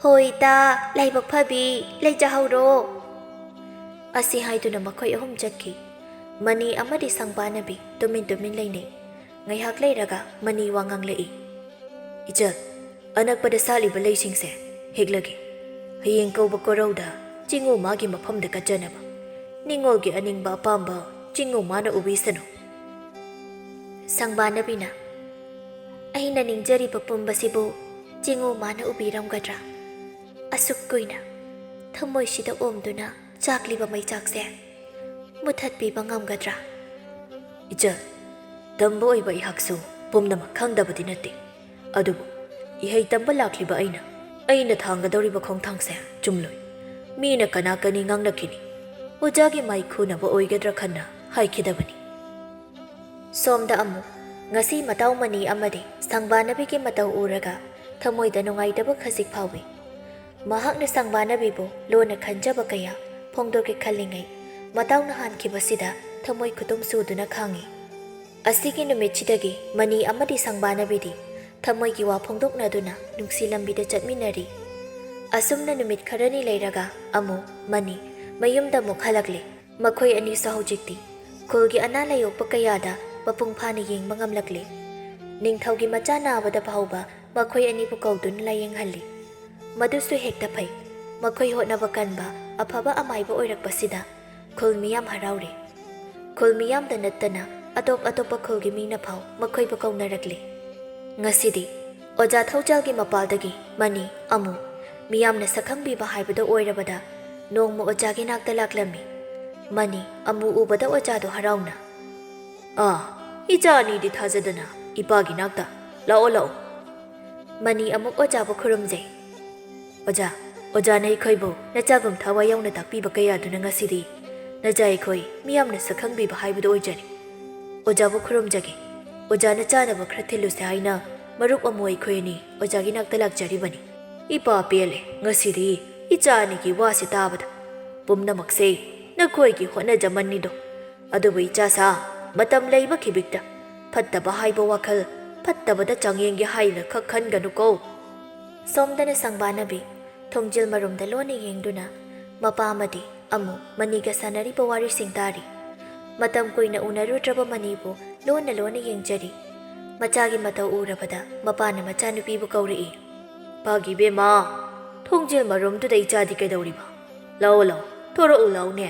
"ꯍꯣꯏ ꯏꯇꯥ, ꯂꯥꯏꯕꯛ ꯐꯕꯤ, ꯂꯩꯖꯍꯧꯔꯣ"꯫ ꯑꯁꯤ ꯍꯥꯏꯗꯨꯅ ꯃꯈꯣꯏ ꯑꯍꯨꯝ ꯆꯠꯈꯤ꯫ ꯃꯅꯤ ꯑꯃꯗꯤ ꯁꯪꯕꯥꯅꯕꯤ ꯇꯨꯃꯤꯟ ꯇꯨꯃꯤꯟ ꯂꯩꯅꯩ꯫ ꯉꯥꯏꯍꯥꯛ ꯂꯩꯔꯒ ꯃꯅꯤ ꯋꯥ ꯉꯥꯡꯂꯛꯏ꯫ "ꯏꯆꯜ, ꯑꯅꯛꯄꯗ ꯁꯥꯠꯂꯤꯕ ꯂꯩꯁꯤꯡꯁꯦ ꯍꯦꯛꯂꯒꯦ꯫ ꯍꯌꯦꯡ ꯀꯧꯕ ꯀꯣꯔꯧꯗ ꯆꯤꯡꯉꯨ ꯃꯥꯒꯤ ꯃꯐꯝꯗ ꯀꯠꯆꯅꯕ꯫ ꯅꯤꯡꯉꯣꯜꯒꯤ ꯑꯅꯤꯡꯕ ꯑꯄꯥꯝꯕ ꯆꯤꯡꯉꯨ ꯃꯥꯅ ꯎꯕꯤꯁꯅꯨ"꯫ ꯁꯪꯕꯥꯅꯕꯤꯅ, "ꯑꯩꯅ ꯅꯤꯡꯖꯔꯤꯕ ꯄꯨꯝꯕꯁꯤꯕꯨ ꯆꯤꯡꯉꯨ ꯃꯥꯅ ꯎꯕꯤꯔꯝꯒꯗ꯭ꯔꯥ? ꯑꯁꯨꯛ ꯀꯨꯏꯅ ꯊꯃꯣꯏꯁꯤꯗ ꯑꯣꯝꯗꯨꯅ ꯆꯥꯛꯂꯤꯕ ꯃꯩꯆꯥꯛꯁꯦ ꯃꯨꯊꯠꯄꯤꯕ ꯉꯝꯒꯗ꯭ꯔꯥ?" "ꯏꯆꯜ, ꯇꯝꯕ ꯑꯣꯏꯕ ꯑꯩꯍꯥꯛꯁꯨ ꯄꯨꯝꯅꯃꯛ ꯈꯪꯗꯕꯗꯤ ꯅꯠꯇꯦ꯫ ꯑꯗꯨꯕꯨ ꯏꯍꯩ ꯇꯝꯕ ꯂꯥꯛꯂꯤꯕ ꯑꯩꯅ, ꯑꯩꯅ ꯊꯥꯡꯒꯗꯧꯔꯤꯕ ꯈꯣꯡꯊꯥꯡꯁꯦ ꯆꯨꯝꯂꯣꯏ꯫ ꯃꯤꯅ ꯀꯅꯥ ꯀꯅꯤ ꯉꯥꯡꯅꯈꯤꯅꯤ꯫ ꯑꯣꯖꯥꯒꯤ ꯃꯥꯏ ꯈꯨꯅꯕ ꯑꯣꯏꯒꯗ꯭ꯔꯥ ꯈꯟꯅ ꯍꯥꯏꯈꯤꯗꯕꯅꯤ"꯫ ꯁꯣꯝꯗ ꯑꯃꯨꯛ ꯉꯁꯤ ꯃꯇꯥꯎ ꯃꯅꯤ ꯑꯃꯗꯤ ꯁꯪꯕꯥꯅꯕꯤꯒꯤ ꯃꯇꯧ ꯎꯔꯒ ꯊꯃꯣꯏꯗ ꯅꯨꯡꯉꯥꯏꯇꯕ ꯈꯖꯤꯛ ꯐꯥꯎꯏ꯫ ꯃꯍꯥꯛꯅ ꯁꯪꯕꯥꯅꯕꯤꯕꯨ ꯂꯣꯟꯅ ꯈꯟꯖꯕ ꯀꯌꯥ ꯐꯣꯡꯗꯣꯛꯀꯦ ꯈꯜꯂꯤꯉꯩ, ꯃꯇꯥꯎꯅ ꯍꯥꯟꯈꯤꯕꯁꯤꯗ ꯊꯃꯣꯏ ꯈꯨꯇꯨꯝ ꯁꯨꯗꯨꯅ ꯈꯥꯡꯏ꯫ ꯑꯁꯤꯒꯤ ꯅꯨꯃꯤꯠꯁꯤꯗꯒꯤ ꯃꯅꯤ ꯑꯃꯗꯤ ꯁꯪꯕꯥꯅꯕꯤꯗꯤ ꯊꯃꯣꯏꯒꯤ ꯋꯥ ꯐꯣꯡꯗꯣꯛꯅꯗꯨꯅ ꯅꯨꯡꯁꯤ ꯂꯝꯕꯤꯗ ꯆꯠꯃꯤꯟꯅꯔꯤ꯫ ꯑꯁꯨꯝꯅ ꯅꯨꯃꯤꯠ ꯈꯔꯅꯤ ꯂꯩꯔꯒ ꯑꯃꯨꯛ ꯃꯅꯤ ꯃꯌꯨꯝꯗ ꯑꯃꯨꯛ ꯍꯜꯂꯛꯂꯦ꯫ ꯃꯈꯣꯏ ꯑꯅꯤꯁꯨ ꯍꯧꯖꯤꯛꯇꯤ ꯈꯨꯜꯒꯤ ꯑꯅꯥ ꯂꯥꯏꯌꯣꯛꯄ ꯀꯌꯥꯗ ꯃꯄꯨꯡ ꯐꯥꯅ ꯌꯦꯡꯕ ꯉꯝꯂꯛꯂꯦ꯫ ꯅꯤꯡꯊꯧꯒꯤ ꯃꯆꯥ ꯅꯥꯕꯗ ꯐꯥꯎꯕ ꯃꯈꯣꯏ ꯑꯅꯤꯕꯨ ꯀꯧꯗꯨꯅ ꯂꯥꯌꯦꯡꯍꯜꯂꯤ꯫ ꯃꯗꯨꯁꯨ ꯍꯦꯛꯇ ꯐꯩ꯫ ꯃꯈꯣꯏ ꯍꯣꯠꯅꯕ ꯀꯟꯕ, ꯑꯐꯕ ꯑꯃꯥꯏꯕ ꯑꯣꯏꯔꯛꯄꯁꯤꯗ ꯈꯨꯜ ꯃꯤꯌꯥꯝ ꯍꯔꯥꯎꯔꯦ꯫ ꯈꯨꯜ ꯃꯤꯌꯥꯝꯗ ꯅꯠꯇꯅ ꯑꯇꯣꯞ ꯑꯇꯣꯞꯄ ꯈꯨꯜꯒꯤ ꯃꯤꯅ ꯐꯥꯎ ꯃꯈꯣꯏꯕꯨ ꯀꯧꯅꯔꯛꯂꯦ꯫ ꯉꯁꯤꯗꯤ ꯑꯣꯖꯥ ꯊꯧꯖꯥꯜꯒꯤ ꯃꯄꯥꯜꯗꯒꯤ ꯃꯅꯤ ꯑꯃꯨꯛ ꯃꯤꯌꯥꯝꯅ ꯁꯛꯈꯪꯕꯤꯕ ꯍꯥꯏꯕꯗꯨ ꯑꯣꯏꯔꯕꯗ ꯅꯣꯡꯃ ꯑꯣꯖꯥꯒꯤ ꯅꯥꯛꯇ ꯂꯥꯛꯂꯝꯃꯤ꯫ ꯃꯅꯤ ꯑꯃꯨ ꯎꯕꯗ ꯑꯣꯖꯥꯗꯣ ꯍꯔꯥꯎꯅ, "ꯑꯥ, ꯏꯆꯥ ꯑꯅꯤꯗꯤ ꯊꯥꯖꯗꯅ ꯏꯄꯥꯒꯤ ꯅꯥꯛꯇ꯫ ꯂꯥꯛꯑꯣ, ꯂꯥꯛꯑꯣ"꯫ ꯃꯅꯤ ꯑꯃꯨꯛ ꯑꯣꯖꯥꯕꯨ ꯈꯨꯔꯨꯝꯖꯩ꯫ ꯑꯣꯖꯥ, ꯑꯣꯖꯥꯅ ꯑꯩꯈꯣꯏꯕꯨ ꯅꯆꯥꯒꯨꯝ ꯊꯋꯥꯏ ꯌꯥꯎꯅ ꯇꯥꯛꯄꯤꯕ ꯀꯌꯥꯗꯨꯅ ꯉꯁꯤꯗꯤ ꯅꯆꯥ ꯑꯩꯈꯣꯏ ꯃꯤꯌꯥꯝꯅ ꯁꯛꯈꯪꯕꯤꯕ ꯍꯥꯏꯕꯗꯨ ꯑꯣꯏꯖꯔꯤ꯫ ꯑꯣꯖꯥꯕꯨ ꯈꯨꯔꯨꯝꯖꯒꯦ꯫ ꯑꯣꯖꯥꯅ ꯆꯥꯅꯕ ꯈꯔ ꯊꯤꯜꯂꯨꯁꯦ ꯍꯥꯏꯅ ꯃꯔꯨꯞ ꯑꯃꯨ ꯑꯩꯈꯣꯏ ꯑꯅꯤ ꯑꯣꯖꯥꯒꯤ ꯅꯥꯛꯇ ꯂꯥꯛꯆꯔꯤꯕꯅꯤ꯫ ꯏꯄꯥ ꯄꯦꯜꯂꯦ, ꯉꯁꯤꯗꯤ ꯏꯆꯥ ꯑꯅꯤꯒꯤ ꯋꯥꯁꯦ ꯇꯥꯕꯗ꯫ ꯄꯨꯝꯅꯃꯛꯁꯦ ꯅꯈꯣꯏꯒꯤ ꯍꯣꯠꯅꯖꯃꯟꯅꯤꯗꯣ꯫ ꯑꯗꯨꯕꯨ ꯏꯆꯥꯁꯥ, ꯃꯇꯝ ꯂꯩꯕ ꯈꯤꯕꯤꯛꯇ ꯐꯠꯇꯕ ꯍꯥꯏꯕ ꯋꯥꯈꯜ, ꯐꯠꯇꯕꯗ ꯆꯥꯡꯌꯦꯡꯒꯦ ꯍꯥꯏꯅ ꯈꯛ ꯈꯟꯒꯅꯨꯀꯣ꯫ ꯁꯣꯝꯗꯅ ꯁꯪꯕꯥꯅꯕꯤ ꯊꯣꯡꯖꯤꯜ ꯃꯔꯨꯝꯗ ꯂꯣꯟꯅ ꯌꯦꯡꯗꯨꯅ ꯃꯄꯥ ꯑꯃꯗꯤ ꯑꯃꯨ ꯃꯅꯤꯒ ꯁꯥꯟꯅꯔꯤꯕ ꯋꯥꯔꯤꯁꯤꯡ ꯇꯥꯔꯤ꯫ ꯃꯇꯝ ꯀꯨꯏꯅ ꯎꯅꯔꯨꯗ꯭ꯔꯕ ꯃꯅꯤꯕꯨ ꯂꯣꯟꯅ ꯂꯣꯟꯅ ꯌꯦꯡꯖꯔꯤ꯫ ꯃꯆꯥꯒꯤ ꯃꯇꯧ ꯎꯔꯕꯗ ꯃꯄꯥꯅ ꯃꯆꯥꯅꯨꯄꯤꯕꯨ ꯀꯧꯔꯛꯏ꯫ "ꯄꯥꯒꯤ ꯏꯕꯦꯝꯃ, ꯊꯣꯡꯖꯤꯜ ꯃꯔꯨꯝꯗꯨꯗ ꯏꯆꯥꯗꯤ ꯀꯩꯗꯧꯔꯤꯕ? ꯂꯥꯛꯑꯣ, ꯂꯥꯛꯑꯣ, ꯊꯣꯔꯛꯎ ꯂꯥꯛꯑꯣꯅꯦ꯫"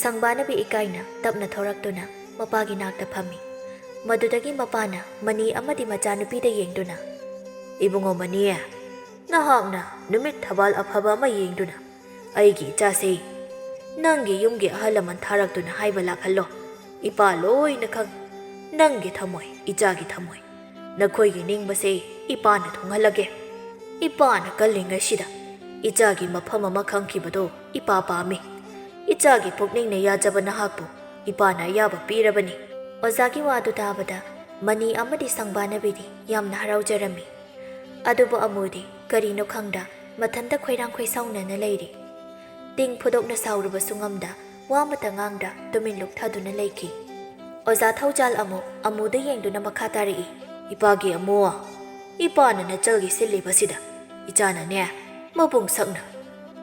ꯁꯪꯕꯥꯅꯕꯤ ꯏꯀꯥꯏꯅ ꯇꯞꯅ ꯊꯣꯔꯛꯇꯨꯅ ꯃꯄꯥꯒꯤ ꯅꯥꯛꯇ ꯐꯝꯃꯤ꯫ ꯃꯗꯨꯗꯒꯤ ꯃꯄꯥꯅ ꯃꯅꯤ ꯑꯃꯗꯤ ꯃꯆꯥꯅꯨꯄꯤꯗ ꯌꯦꯡꯗꯨꯅ, "ꯏꯕꯨꯡꯉꯣ ꯃꯅꯤ, ꯅꯍꯥꯛꯅ ꯅꯨꯃꯤꯠ ꯊꯕꯥꯜ ꯑꯐꯕ ꯑꯃ ꯌꯦꯡꯗꯨꯅ ꯑꯩꯒꯤ ꯏꯆꯥꯁꯦ ꯅꯪꯒꯤ ꯌꯨꯝꯒꯤ ꯑꯍꯜ ꯂꯃꯟ ꯊꯥꯔꯛꯇꯨꯅ ꯍꯥꯏꯕ ꯂꯥꯛꯍꯜꯂꯣ꯫ ꯏꯄꯥ ꯂꯣꯏꯅ ꯈꯪ꯫ ꯅꯪꯒꯤ ꯊꯃꯣꯏ, ꯏꯆꯥꯒꯤ ꯊꯃꯣꯏ, ꯅꯈꯣꯏꯒꯤ ꯅꯤꯡꯕꯁꯦ ꯏꯄꯥꯅ ꯊꯨꯡꯍꯜꯂꯒꯦ꯫ ꯏꯄꯥꯅ ꯀꯜꯂꯤꯉꯩꯁꯤꯗ ꯏꯆꯥꯒꯤ ꯃꯐꯝ ꯑꯃ ꯈꯪꯈꯤꯕꯗꯣ ꯏꯄꯥ ꯄꯥꯝꯃꯤ꯫ ꯏꯆꯥꯒꯤ ꯄꯨꯛꯅꯤꯡꯅ ꯌꯥꯖꯕ ꯅꯍꯥꯛꯄꯨ ꯏꯄꯥꯅ ꯑꯌꯥꯕ ꯄꯤꯔꯕꯅꯤ꯫" ꯑꯣꯖꯥꯒꯤ ꯋꯥꯗꯨ ꯇꯥꯕꯗ ꯃꯅꯤ ꯑꯃꯗꯤ ꯁꯪꯕꯥꯅꯕꯤꯗꯤ ꯌꯥꯝꯅ ꯍꯔꯥꯎꯖꯔꯝꯃꯤ꯫ ꯑꯗꯨꯕꯨ ꯑꯃꯨꯗꯤ ꯀꯔꯤꯅꯣ ꯈꯪꯗ ꯃꯊꯟꯇ ꯈꯣꯏꯔꯥꯡ ꯈꯣꯏꯁꯥꯎꯅꯅ ꯂꯩꯔꯤ꯫ ꯇꯤꯡ ꯐꯨꯗꯣꯛꯅ ꯁꯥꯎꯔꯨꯕꯁꯨ ꯉꯝꯗ, ꯋꯥ ꯑꯃꯠꯇ ꯉꯥꯡꯗ ꯇꯨꯃꯤꯟ ꯂꯨꯞꯊꯗꯨꯅ ꯂꯩꯈꯤ꯫ ꯑꯣꯖꯥ ꯊꯧꯖꯥꯜ ꯑꯃꯨꯛ ꯑꯃꯨꯗ ꯌꯦꯡꯗꯨꯅ ꯃꯈꯥ ꯇꯥꯔꯛꯏ꯫ "ꯏꯄꯥꯒꯤ ꯑꯃꯨ, ꯏꯄꯥꯅ ꯅꯆꯜꯒꯤ ꯁꯤꯜꯂꯤꯕꯁꯤꯗ ꯏꯆꯥꯅꯅꯦ ꯃꯄꯨꯡ ꯁꯛꯅ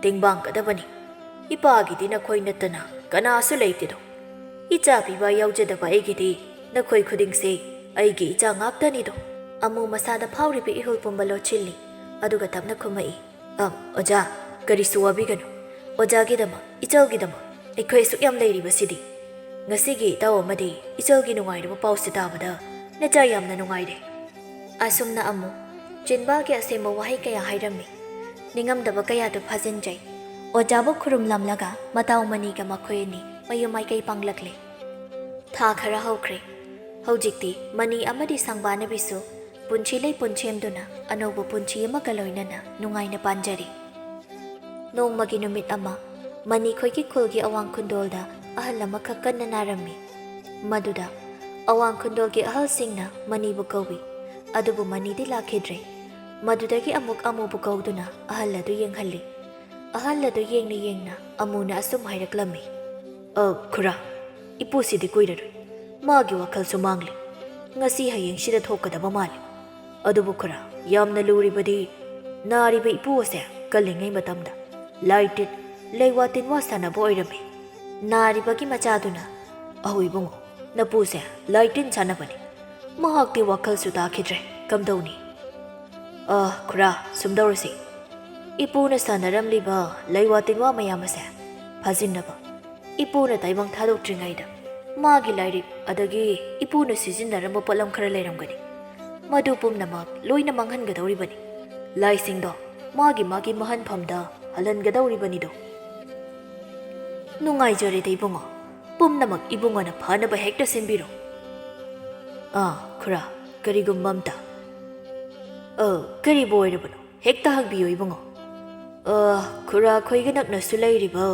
ꯇꯦꯡꯕꯥꯡꯒꯗꯕꯅꯤ꯫ ꯏꯄꯥꯒꯤꯗꯤ ꯅꯈꯣꯏ ꯅꯠꯇꯅ ꯀꯅꯥꯁꯨ ꯂꯩꯇꯦꯗꯣ꯫ ꯏꯆꯥ ꯄꯤꯕ ꯌꯥꯎꯖꯗꯕ ꯑꯩꯒꯤꯗꯤ ꯅꯈꯣꯏ ꯈꯨꯗꯤꯡꯁꯦ ꯑꯩꯒꯤ ꯏꯆꯥ ꯉꯥꯛꯇꯅꯤꯗꯣ꯫" ꯑꯃꯨ ꯃꯁꯥꯗ ꯐꯥꯎꯔꯤꯕ ꯏꯍꯨꯜ ꯄꯨꯝꯕ ꯂꯣꯠꯁꯤꯜꯂꯤ꯫ ꯑꯗꯨꯒ ꯇꯞꯅ ꯈꯨꯝꯃꯛꯏ, "ꯑꯝ, ꯑꯣꯖꯥ, ꯀꯔꯤꯁꯨ ꯋꯥꯕꯤꯒꯅꯨ꯫ ꯑꯣꯖꯥꯒꯤꯗꯃꯛ, ꯏꯆꯜꯒꯤꯗꯃꯛ ꯑꯩꯈꯣꯏ ꯑꯁꯨꯛ ꯌꯥꯝ ꯂꯩꯔꯤꯕꯁꯤꯗꯤ꯫ ꯉꯁꯤꯒꯤ ꯏꯇꯥꯎ ꯑꯃꯗꯤ ꯏꯆꯜꯒꯤ ꯅꯨꯡꯉꯥꯏꯔꯕ ꯄꯥꯎꯁꯦ ꯇꯥꯕꯗ ꯅꯆꯥ ꯌꯥꯝꯅ ꯅꯨꯡꯉꯥꯏꯔꯦ꯫" ꯑꯁꯨꯝꯅ ꯑꯃꯨꯛ ꯆꯤꯟꯕꯥꯜꯒꯤ ꯑꯁꯦꯡꯕ ꯋꯥꯍꯩ ꯀꯌꯥ ꯍꯥꯏꯔꯝꯃꯤ꯫ ꯅꯤꯡꯉꯝꯗꯕ ꯀꯌꯥꯗꯨ ꯐꯥꯖꯤꯟꯖꯩ꯫ ꯑꯣꯖꯥꯕꯨ ꯈꯨꯔꯨꯝꯂꯝꯂꯒ ꯃꯇꯥꯎ ꯃꯅꯤꯒ ꯃꯈꯣꯏ ꯑꯅꯤ ꯃꯌꯨꯝ ꯃꯥꯏꯀꯩ ꯄꯥꯡꯂꯛꯂꯦ꯫ ꯊꯥ ꯈꯔ ꯍꯧꯈ꯭ꯔꯦ꯫ ꯍꯧꯖꯤꯛꯇꯤ ꯃꯅꯤ ꯑꯃꯗꯤ ꯁꯪꯕꯥꯅꯕꯤꯁꯨ ꯄꯨꯟꯁꯤ ꯂꯩꯄꯨꯟ ꯁꯦꯝꯗꯨꯅ ꯑꯅꯧꯕ ꯄꯨꯟꯁꯤ ꯑꯃꯒ ꯂꯣꯏꯅꯅ ꯅꯨꯡꯉꯥꯏꯅ ꯄꯥꯟꯖꯔꯤ꯫ ꯅꯣꯡꯃꯒꯤ ꯅꯨꯃꯤꯠ ꯑꯃ, ꯃꯅꯤꯈꯣꯏꯒꯤ ꯈꯨꯜꯒꯤ ꯑꯋꯥꯡ ꯈꯨꯟꯗꯣꯜꯗ ꯑꯍꯜ ꯑꯃꯈꯛ ꯀꯟꯅ ꯅꯥꯔꯝꯃꯤ꯫ ꯃꯗꯨꯗ ꯑꯋꯥꯡ ꯈꯨꯟꯗꯣꯜꯒꯤ ꯑꯍꯜꯁꯤꯡꯅ ꯃꯅꯤꯕꯨ ꯀꯧꯏ, ꯑꯗꯨꯕꯨ ꯃꯅꯤꯗꯤ ꯂꯥꯛꯈꯤꯗ꯭ꯔꯦ꯫ ꯃꯗꯨꯗꯒꯤ ꯑꯃꯨꯛ ꯑꯃꯨꯕꯨ ꯀꯧꯗꯨꯅ ꯑꯍꯜ ꯑꯗꯨ ꯌꯦꯡꯍꯜꯂꯤ꯫ ꯑꯍꯜ ꯑꯗꯨ ꯌꯦꯡꯅ ꯌꯦꯡꯅ ꯑꯃꯨꯅ ꯑꯁꯨꯝ ꯍꯥꯏꯔꯛꯂꯝꯃꯤ, "ꯑ, ꯈꯨꯔꯥ, ꯏꯄꯨꯁꯤꯗꯤ ꯀꯨꯏꯔꯔꯣꯏ꯫ ꯃꯥꯒꯤ ꯋꯥꯈꯜꯁꯨ ꯃꯥꯡꯂꯤ꯫ ꯉꯁꯤ ꯍꯌꯦꯡꯁꯤꯗ ꯊꯣꯛꯀꯗꯕ ꯃꯥꯜꯂꯤ꯫ ꯑꯗꯨꯕꯨ ꯈꯨꯔꯥ, ꯌꯥꯝꯅ ꯂꯨꯔꯤꯕꯗꯤ ꯅꯥꯔꯤꯕ ꯏꯄꯨ ꯑꯁꯦ ꯀꯜꯂꯤꯉꯩ ꯃꯇꯝꯗ ꯂꯥꯏ ꯇꯤꯟ, ꯂꯩꯋꯥ ꯇꯤꯟꯋꯥ ꯁꯥꯟꯅꯕ ꯑꯣꯏꯔꯝꯃꯤ꯫" ꯅꯥꯔꯤꯕꯒꯤ ꯃꯆꯥꯗꯨꯅ, "ꯑꯍꯣ ꯏꯕꯨꯡꯉꯣ, ꯅꯄꯨꯁꯦ ꯂꯥꯏ ꯇꯤꯟ ꯁꯥꯟꯅꯕꯅꯤ꯫ ꯃꯍꯥꯛꯇꯤ ꯋꯥꯈꯜꯁꯨ ꯇꯥꯈꯤꯗ꯭ꯔꯦ꯫ ꯀꯝꯗꯧꯅꯤ?" "ꯑ, ꯈꯨꯔꯥ, ꯁꯨꯝ ꯇꯧꯔꯁꯤ꯫ ꯏꯄꯨꯅ ꯁꯥꯟꯅꯔꯝꯂꯤꯕ ꯂꯩꯋꯥ ꯇꯤꯟꯋꯥ ꯃꯌꯥꯝ ꯑꯁꯦ ꯐꯥꯖꯤꯟꯅꯕ ꯏꯄꯨꯅ ꯇꯥꯏꯕꯪ ꯊꯥꯗꯣꯛꯇ꯭ꯔꯤꯉꯩꯗ ꯃꯥꯒꯤ ꯂꯥꯏꯔꯤꯛ ꯑꯗꯒꯤ ꯏꯄꯨꯅ ꯁꯤꯖꯤꯟꯅꯔꯝꯕ ꯄꯣꯠꯂꯝ ꯈꯔ ꯂꯩꯔꯝꯒꯅꯤ꯫ ꯃꯗꯨ ꯄꯨꯝꯅꯃꯛ ꯂꯣꯏꯅ ꯃꯥꯡꯍꯟꯒꯗꯧꯔꯤꯕꯅꯤ꯫ ꯂꯥꯏꯁꯤꯡꯗꯣ ꯃꯥꯒꯤ ꯃꯥꯒꯤ ꯃꯍꯟꯐꯝꯗ ꯍꯜꯍꯟꯒꯗꯧꯔꯤꯕꯅꯤꯗꯣ꯫" "ꯅꯨꯡꯉꯥꯏꯖꯔꯦꯗ ꯏꯕꯨꯡꯉꯣ, ꯄꯨꯝꯅꯃꯛ ꯏꯕꯨꯡꯉꯣꯅ ꯐꯅꯕ ꯍꯦꯛꯇ ꯁꯤꯟꯕꯤꯔꯣ꯫" "ꯑꯥ, ꯈꯨꯔꯥ, ꯀꯔꯤꯒꯨꯝꯕ ꯑꯝꯇ꯫" "ꯑ, ꯀꯔꯤꯕꯨ ꯑꯣꯏꯔꯕꯅꯣ? ꯍꯦꯛꯇ ꯍꯪꯕꯤꯌꯨ ꯏꯕꯨꯡꯉꯣ꯫" "ꯑ, ꯈꯨꯔꯥ, ꯑꯩꯈꯣꯏꯒ ꯅꯛꯅꯁꯨ ꯂꯩꯔꯤꯕ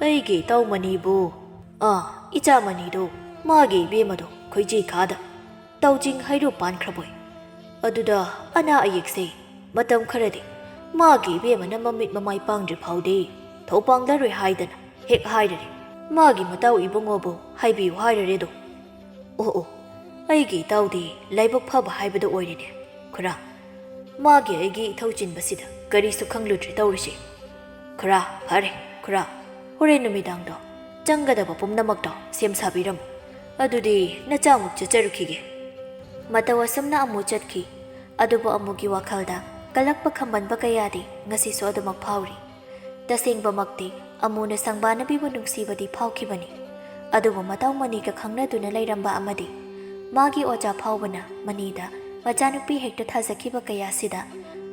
ꯑꯩꯒꯤ ꯏꯇꯥꯎ ꯃꯅꯤꯕꯨ, ꯑ, ꯏꯆꯥ ꯃꯅꯤꯗꯣ, ꯃꯥꯒꯤ ꯏꯕꯦꯝꯃꯗꯣ ꯈꯣꯏꯖꯤ ꯈꯥꯗ ꯇꯧꯖꯤꯡ ꯍꯩꯔꯨ ꯄꯥꯟꯈ꯭ꯔꯕꯣꯏ꯫ ꯑꯗꯨꯗ ꯑꯅꯥ ꯑꯌꯦꯛꯁꯦ ꯃꯇꯝ ꯈꯔꯗꯤ ꯃꯥꯒꯤ ꯏꯕꯦꯝꯃꯅ ꯃꯃꯤꯠ ꯃꯃꯥꯏ ꯄꯥꯡꯗ꯭ꯔꯤ ꯐꯥꯎꯗꯤ ꯊꯧ ꯄꯥꯡꯂꯔꯣꯏ ꯍꯥꯏꯗꯅ ꯍꯦꯛ ꯍꯥꯏꯔꯔꯦ꯫ ꯃꯥꯒꯤ ꯃꯇꯥꯎ ꯏꯕꯨꯡꯉꯣꯕꯨ ꯍꯥꯏꯕꯤꯌꯨ ꯍꯥꯏꯔꯔꯦꯗꯣ꯫ ꯑꯣ ꯑꯣ, ꯑꯩꯒꯤ ꯏꯇꯥꯎꯗꯤ ꯂꯥꯏꯕꯛ ꯐꯕ ꯍꯥꯏꯕꯗꯨ ꯑꯣꯏꯔꯦꯅꯦ ꯈꯨꯔꯥ꯫ ꯃꯥꯒꯤ ꯑꯩꯒꯤ ꯏꯊꯧ ꯆꯤꯟꯕꯁꯤꯗ ꯀꯔꯤꯁꯨ ꯈꯪꯂꯨꯗ꯭ꯔꯦ ꯇꯧꯔꯤꯁꯦ꯫ ꯈꯨꯔꯥ, ꯐꯔꯦ ꯈꯨꯔꯥ, ꯍꯣꯔꯦꯟ ꯅꯨꯃꯤꯗꯥꯡꯗꯣ ꯆꯪꯒꯗꯕ ꯄꯨꯝꯅꯃꯛꯇꯣ ꯁꯦꯝ ꯁꯥꯕꯤꯔꯝꯃꯨ꯫ ꯑꯗꯨꯗꯤ ꯅꯆꯥꯃꯨꯛ ꯆꯠꯆꯔꯨꯈꯤꯒꯦ꯫" ꯃꯇꯧ ꯑꯁꯨꯝꯅ ꯑꯃꯨꯛ ꯆꯠꯈꯤ꯫ ꯑꯗꯨꯕꯨ ꯑꯃꯨꯒꯤ ꯋꯥꯈꯜꯗ ꯀꯜꯂꯛꯄ ꯈꯝꯕꯟꯕ ꯀꯌꯥꯗꯤ ꯉꯁꯤꯁꯨ ꯑꯗꯨꯃꯛ ꯐꯥꯎꯔꯤ꯫ ꯇꯁꯦꯡꯕꯃꯛꯇꯤ ꯑꯃꯨꯅ ꯁꯪꯕꯥꯅꯕꯤꯕꯨ ꯅꯨꯡꯁꯤꯕꯗꯤ ꯐꯥꯎꯈꯤꯕꯅꯤ꯫ ꯑꯗꯨꯕꯨ ꯃꯇꯥꯎ ꯃꯅꯤꯒ ꯈꯪꯅꯗꯨꯅ ꯂꯩꯔꯝꯕ ꯑꯃꯗꯤ ꯃꯥꯒꯤ ꯑꯣꯖꯥ ꯐꯥꯎꯕꯅ ꯃꯅꯤꯗ ꯃꯆꯥꯅꯨꯄꯤ ꯍꯦꯛꯇ ꯊꯥꯖꯈꯤꯕ ꯀꯌꯥꯁꯤꯗ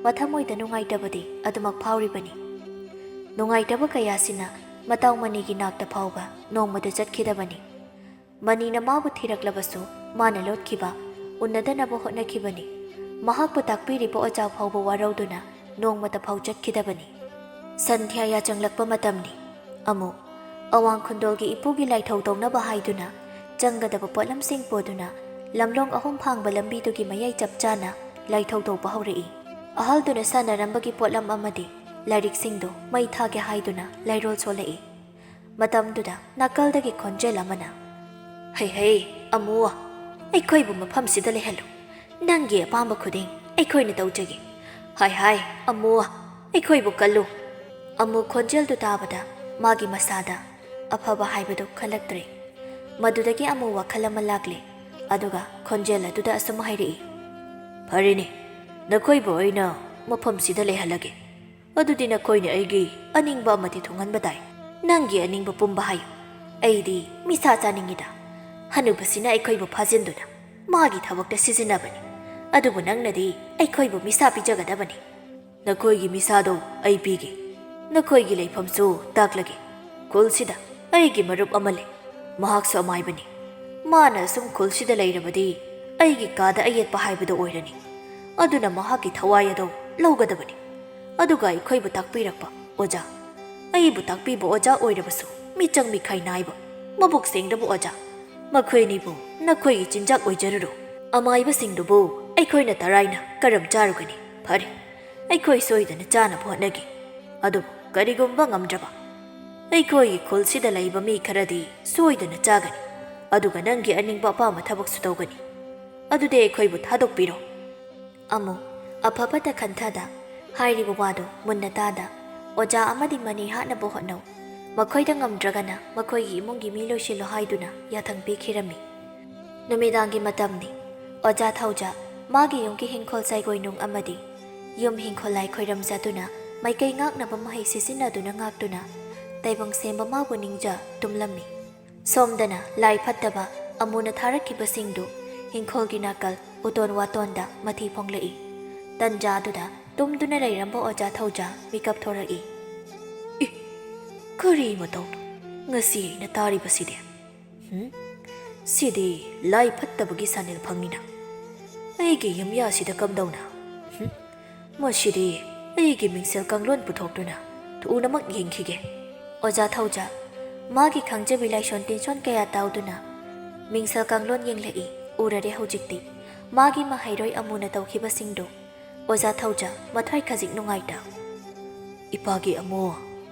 ꯃꯊꯃꯣꯏꯗ ꯅꯨꯡꯉꯥꯏꯇꯕꯗꯤ ꯑꯗꯨꯃꯛ ꯐꯥꯎꯔꯤꯕꯅꯤ꯫ ꯅꯨꯡꯉꯥꯏꯇꯕ ꯀꯌꯥꯁꯤꯅ ꯃꯇꯥꯎ ꯃꯅꯤꯒꯤ ꯅꯥꯛꯇ ꯐꯥꯎꯕ ꯅꯣꯡꯃꯗ ꯆꯠꯈꯤꯗꯕꯅꯤ꯫ ꯃꯅꯤꯅ ꯃꯥꯕꯨ ꯊꯤꯔꯛꯂꯕꯁꯨ ꯃꯥꯅ ꯂꯣꯠꯈꯤꯕ, ꯎꯅꯗꯅꯕ ꯍꯣꯠꯅꯈꯤꯕꯅꯤ꯫ ꯃꯍꯥꯛꯄꯨ ꯇꯥꯛꯄꯤꯔꯤꯕ ꯑꯣꯖꯥ ꯐꯥꯎꯕ ꯋꯥꯔꯧꯗꯨꯅ ꯅꯣꯡꯃꯇ ꯐꯥꯎ ꯆꯠꯈꯤꯗꯕꯅꯤ꯫ ꯁꯟꯙ꯭ꯌꯥ ꯌꯥꯆꯪꯂꯛꯄ ꯃꯇꯝꯅꯤ꯫ ꯑꯃꯨꯛ ꯑꯋꯥꯡ ꯈꯨꯟꯗꯣꯜꯒꯤ ꯏꯄꯨꯒꯤ ꯂꯥꯏꯊꯧ ꯇꯧꯅꯕ ꯍꯥꯏꯗꯨꯅ ꯆꯪꯒꯗꯕ ꯄꯣꯠꯂꯝꯁꯤꯡ ꯄꯨꯗꯨꯅ ꯂꯝꯂꯣꯡ ꯑꯍꯨꯝ ꯐꯥꯡꯕ ꯂꯝꯕꯤꯗꯨꯒꯤ ꯃꯌꯥꯏ ꯆꯞ ꯆꯥꯅ ꯂꯥꯏꯊꯧ ꯇꯧꯕ ꯍꯧꯔꯛꯏ꯫ ꯑꯍꯜꯗꯨꯅ ꯁꯥꯟꯅꯔꯝꯕꯒꯤ ꯄꯣꯠꯂꯝ ꯑꯃꯗꯤ ꯂꯥꯏꯔꯤꯛꯁꯤꯡꯗꯨ ꯃꯩ ꯊꯥꯒꯦ ꯍꯥꯏꯗꯨꯅ ꯂꯥꯏꯔꯣꯜ ꯁꯣꯜꯂꯛꯏ꯫ ꯃꯇꯝꯗꯨꯗ ꯅꯥꯀꯜꯗꯒꯤ ꯈꯣꯟꯖꯦꯜ ꯑꯃꯅ, "ꯍꯩ ꯍꯩ, ꯑꯃꯨ, ꯑꯩꯈꯣꯏꯕꯨ ꯃꯐꯝꯁꯤꯗ ꯂꯩꯍꯜꯂꯨ꯫ ꯅꯪꯒꯤ ꯑꯄꯥꯝꯕ ꯈꯨꯗꯤꯡ ꯑꯩꯈꯣꯏꯅ ꯇꯧꯖꯒꯦ꯫ ꯍꯥꯏ ꯍꯥꯏ, ꯑꯃꯨ, ꯑꯩꯈꯣꯏꯕꯨ ꯀꯜꯂꯨ꯫" ꯑꯃꯨ ꯈꯣꯟꯖꯦꯜꯗꯨ ꯇꯥꯕꯗ ꯃꯥꯒꯤ ꯃꯁꯥꯗ ꯑꯐꯕ ꯍꯥꯏꯕꯗꯨ ꯈꯜꯂꯛꯇ꯭ꯔꯦ꯫ ꯃꯗꯨꯗꯒꯤ ꯑꯃꯨ ꯋꯥꯈꯜ ꯑꯃ ꯂꯥꯛꯂꯦ꯫ ꯑꯗꯨꯒ ꯈꯣꯟꯖꯦꯜ ꯑꯗꯨꯗ ꯑꯁꯨꯝ ꯍꯥꯏꯔꯛꯏ, "ꯐꯔꯦꯅꯦ, ꯅꯈꯣꯏꯕꯨ ꯑꯩꯅ ꯃꯐꯝꯁꯤꯗ ꯂꯩꯍꯜꯂꯒꯦ꯫ ꯑꯗꯨꯗꯤ ꯅꯈꯣꯏꯅ ꯑꯩꯒꯤ ꯑꯅꯤꯡꯕ ꯑꯃꯗꯤ ꯊꯨꯡꯍꯟꯕ ꯇꯥꯏ꯫ ꯅꯪꯒꯤ ꯑꯅꯤꯡꯕ ꯄꯨꯝꯕ ꯍꯥꯏꯌꯨ꯫ ꯑꯩꯗꯤ ꯃꯤꯁꯥ ꯆꯥꯅꯤꯡꯉꯤꯗ꯫ ꯍꯅꯨꯕꯁꯤꯅ ꯑꯩꯈꯣꯏꯕꯨ ꯐꯥꯖꯤꯟꯗꯨꯅ ꯃꯥꯒꯤ ꯊꯕꯛꯇ ꯁꯤꯖꯤꯟꯅꯕꯅꯤ꯫ ꯑꯗꯨꯕꯨ ꯅꯪꯅꯗꯤ ꯑꯩꯈꯣꯏꯕꯨ ꯃꯤꯁꯥ ꯄꯤꯖꯒꯗꯕꯅꯤ꯫ ꯅꯈꯣꯏꯒꯤ ꯃꯤꯁꯥꯗꯣ ꯑꯩ ꯄꯤꯒꯦ꯫ ꯅꯈꯣꯏꯒꯤ ꯂꯩꯐꯝꯁꯨ ꯇꯥꯛꯂꯒꯦ꯫ ꯈꯨꯜꯁꯤꯗ ꯑꯩꯒꯤ ꯃꯔꯨꯞ ꯑꯃ ꯂꯩ꯫ ꯃꯍꯥꯛꯁꯨ ꯑꯃꯥꯏꯕꯅꯤ꯫ ꯃꯥꯅ ꯑꯁꯨꯝ ꯈꯨꯜꯁꯤꯗ ꯂꯩꯔꯕꯗꯤ ꯑꯩꯒꯤ ꯀꯥꯗ ꯑꯌꯦꯠꯄ ꯍꯥꯏꯕꯗꯨ ꯑꯣꯏꯔꯅꯤ꯫ ꯑꯗꯨꯅ ꯃꯍꯥꯛꯀꯤ ꯊꯋꯥꯏ ꯑꯗꯣ ꯂꯧꯒꯗꯕꯅꯤ꯫ ꯑꯗꯨꯒ ꯑꯩꯈꯣꯏꯕꯨ ꯇꯥꯛꯄꯤꯔꯛꯄ ꯑꯣꯖꯥ, ꯑꯩꯕꯨ ꯇꯥꯛꯄꯤꯕ ꯑꯣꯖꯥ ꯑꯣꯏꯔꯕꯁꯨ ꯃꯤꯆꯪ ꯃꯤꯈꯥꯏ ꯅꯥꯏꯕ, ꯃꯕꯨꯛ ꯁꯦꯡꯗꯕ ꯑꯣꯖꯥ, ꯃꯈꯣꯏ ꯑꯅꯤꯕꯨ ꯅꯈꯣꯏꯒꯤ ꯆꯤꯟꯖꯥꯛ ꯑꯣꯏꯖꯔꯨꯔꯣ꯫ ꯑꯃꯥꯏꯕꯁꯤꯡꯗꯨꯕꯨ ꯑꯩꯈꯣꯏꯅ ꯇꯔꯥꯏꯅ ꯀꯔꯝ ꯆꯥꯔꯨꯒꯅꯤ? ꯐꯔꯦ, ꯑꯩꯈꯣꯏ ꯁꯣꯏꯗꯅ ꯆꯥꯅꯕ ꯍꯣꯠꯅꯒꯦ꯫ ꯑꯗꯨꯕꯨ ꯀꯔꯤꯒꯨꯝꯕ ꯉꯝꯗ꯭ꯔꯕ, ꯑꯩꯈꯣꯏꯒꯤ ꯈꯨꯜꯁꯤꯗ ꯂꯩꯕ ꯃꯤ ꯈꯔꯗꯤ ꯁꯣꯏꯗꯅ ꯆꯥꯒꯅꯤ꯫ ꯑꯗꯨꯒ ꯅꯪꯒꯤ ꯑꯅꯤꯡꯕ ꯑꯄꯥꯝꯕ ꯊꯕꯛꯁꯨ ꯇꯧꯒꯅꯤ꯫ ꯑꯗꯨꯗꯤ ꯑꯩꯈꯣꯏꯕꯨ ꯊꯥꯗꯣꯛꯄꯤꯔꯣ꯫" ꯑꯃꯨ ꯑꯐꯕꯇ ꯈꯟꯊꯗ, ꯍꯥꯏꯔꯤꯕ ꯋꯥꯗꯨ ꯃꯨꯟꯅ ꯇꯥꯗ, ꯑꯣꯖꯥ ꯑꯃꯗꯤ ꯃꯅꯤ ꯍꯥꯠꯅꯕ ꯍꯣꯠꯅꯧ, ꯃꯈꯣꯏꯗ ꯉꯝꯗ꯭ꯔꯒꯅ ꯃꯈꯣꯏꯒꯤ ꯏꯃꯨꯡꯒꯤ ꯃꯤ ꯂꯣꯏꯁꯤꯜꯂꯣ ꯍꯥꯏꯗꯨꯅ ꯌꯥꯊꯪ ꯄꯤꯈꯤꯔꯝꯃꯤ꯫ ꯅꯨꯃꯤꯗꯥꯡꯒꯤ ꯃꯇꯝꯅꯤ꯫ ꯑꯣꯖꯥ ꯊꯧꯖ ꯃꯥꯒꯤ ꯌꯨꯝꯒꯤ ꯍꯤꯡꯈꯣꯜ ꯆꯥꯏꯒꯣꯏꯅꯨꯡ ꯑꯃꯗꯤ ꯌꯨꯝ ꯍꯤꯡꯈꯣꯜ ꯂꯥꯏ ꯈꯣꯏꯔꯝꯖꯗꯨꯅ ꯃꯥꯏꯀꯩ ꯉꯥꯛꯅꯕ ꯃꯍꯩ ꯁꯤꯖꯤꯟꯅꯗꯨꯅ ꯉꯥꯛꯇꯨꯅ ꯇꯥꯏꯕꯪ ꯁꯦꯝꯕ ꯃꯥꯕꯨ ꯅꯤꯡꯖ ꯇꯨꯝꯂꯝꯃꯤ꯫ ꯁꯣꯝꯗꯅ ꯂꯥꯏ ꯐꯠꯇꯕ ꯑꯃꯨꯅ ꯊꯥꯔꯛꯈꯤꯕꯁꯤꯡꯗꯨ ꯍꯤꯡꯈꯣꯜꯒꯤ ꯅꯥꯀꯜ ꯎꯇꯣꯟ ꯋꯥꯇꯣꯟꯗ ꯃꯊꯤ ꯐꯣꯡꯂꯛꯏ꯫ ꯇꯟꯖꯥꯗꯨꯗ ꯇꯨꯝꯗꯨꯅ ꯂꯩꯔꯝꯕ ꯑꯣꯖꯥ ꯊꯧꯖ ꯃꯤꯀꯞ ꯊꯣꯔꯛꯏ꯫ "ꯏ! ꯀꯔꯤ ꯃꯇꯧꯅꯣ ꯉꯁꯤ ꯑꯩꯅ ꯇꯥꯔꯤꯕꯁꯤꯗꯤ? ꯍꯨꯝ? ꯁꯤꯗꯤ ꯂꯥꯏ ꯐꯠꯇꯕꯒꯤ ꯁꯥꯅꯤꯜ ꯐꯪꯉꯤꯅ꯫ ꯑꯩꯒꯤ ꯌꯨꯝꯌꯥꯁꯤꯗ ꯀꯝꯗꯧꯅ? ꯍꯨꯝ? ꯃꯁꯤꯗꯤ ꯑꯩꯒꯤ ꯃꯤꯡꯁꯦꯜ ꯀꯥꯡꯂꯣꯟ ꯄꯨꯊꯣꯛꯇꯨꯅ ꯊꯨꯅꯃꯛ ꯌꯦꯡꯈꯤꯒꯦ꯫ ꯑꯣꯖꯥ ꯊꯧꯖꯥ, ꯃꯥꯒꯤ ꯈꯪꯖꯕꯤ ꯂꯥꯏꯁꯣꯟ ꯇꯤꯟꯁꯣꯟ ꯀꯌꯥ ꯇꯥꯎꯗꯨꯅ ꯃꯤꯡꯁꯦꯜ ꯀꯥꯡꯂꯣꯟ ꯌꯦꯡꯂꯛꯏ꯫ ꯎꯔꯔꯦ ꯍꯧꯖꯤꯛꯇꯤ ꯃꯥꯒꯤ ꯃꯍꯩꯔꯣꯏ ꯑꯃꯨꯅ ꯇꯧꯈꯤꯕꯁꯤꯡꯗꯨ꯫ ꯑꯣꯖꯥ ꯊꯧꯖꯥ, ꯃꯊ꯭ꯋꯥꯏ ꯈꯖꯤꯛ ꯅꯨꯡꯉꯥꯏꯇ꯫ "ꯏꯄꯥꯒꯤ ꯑꯃꯨ,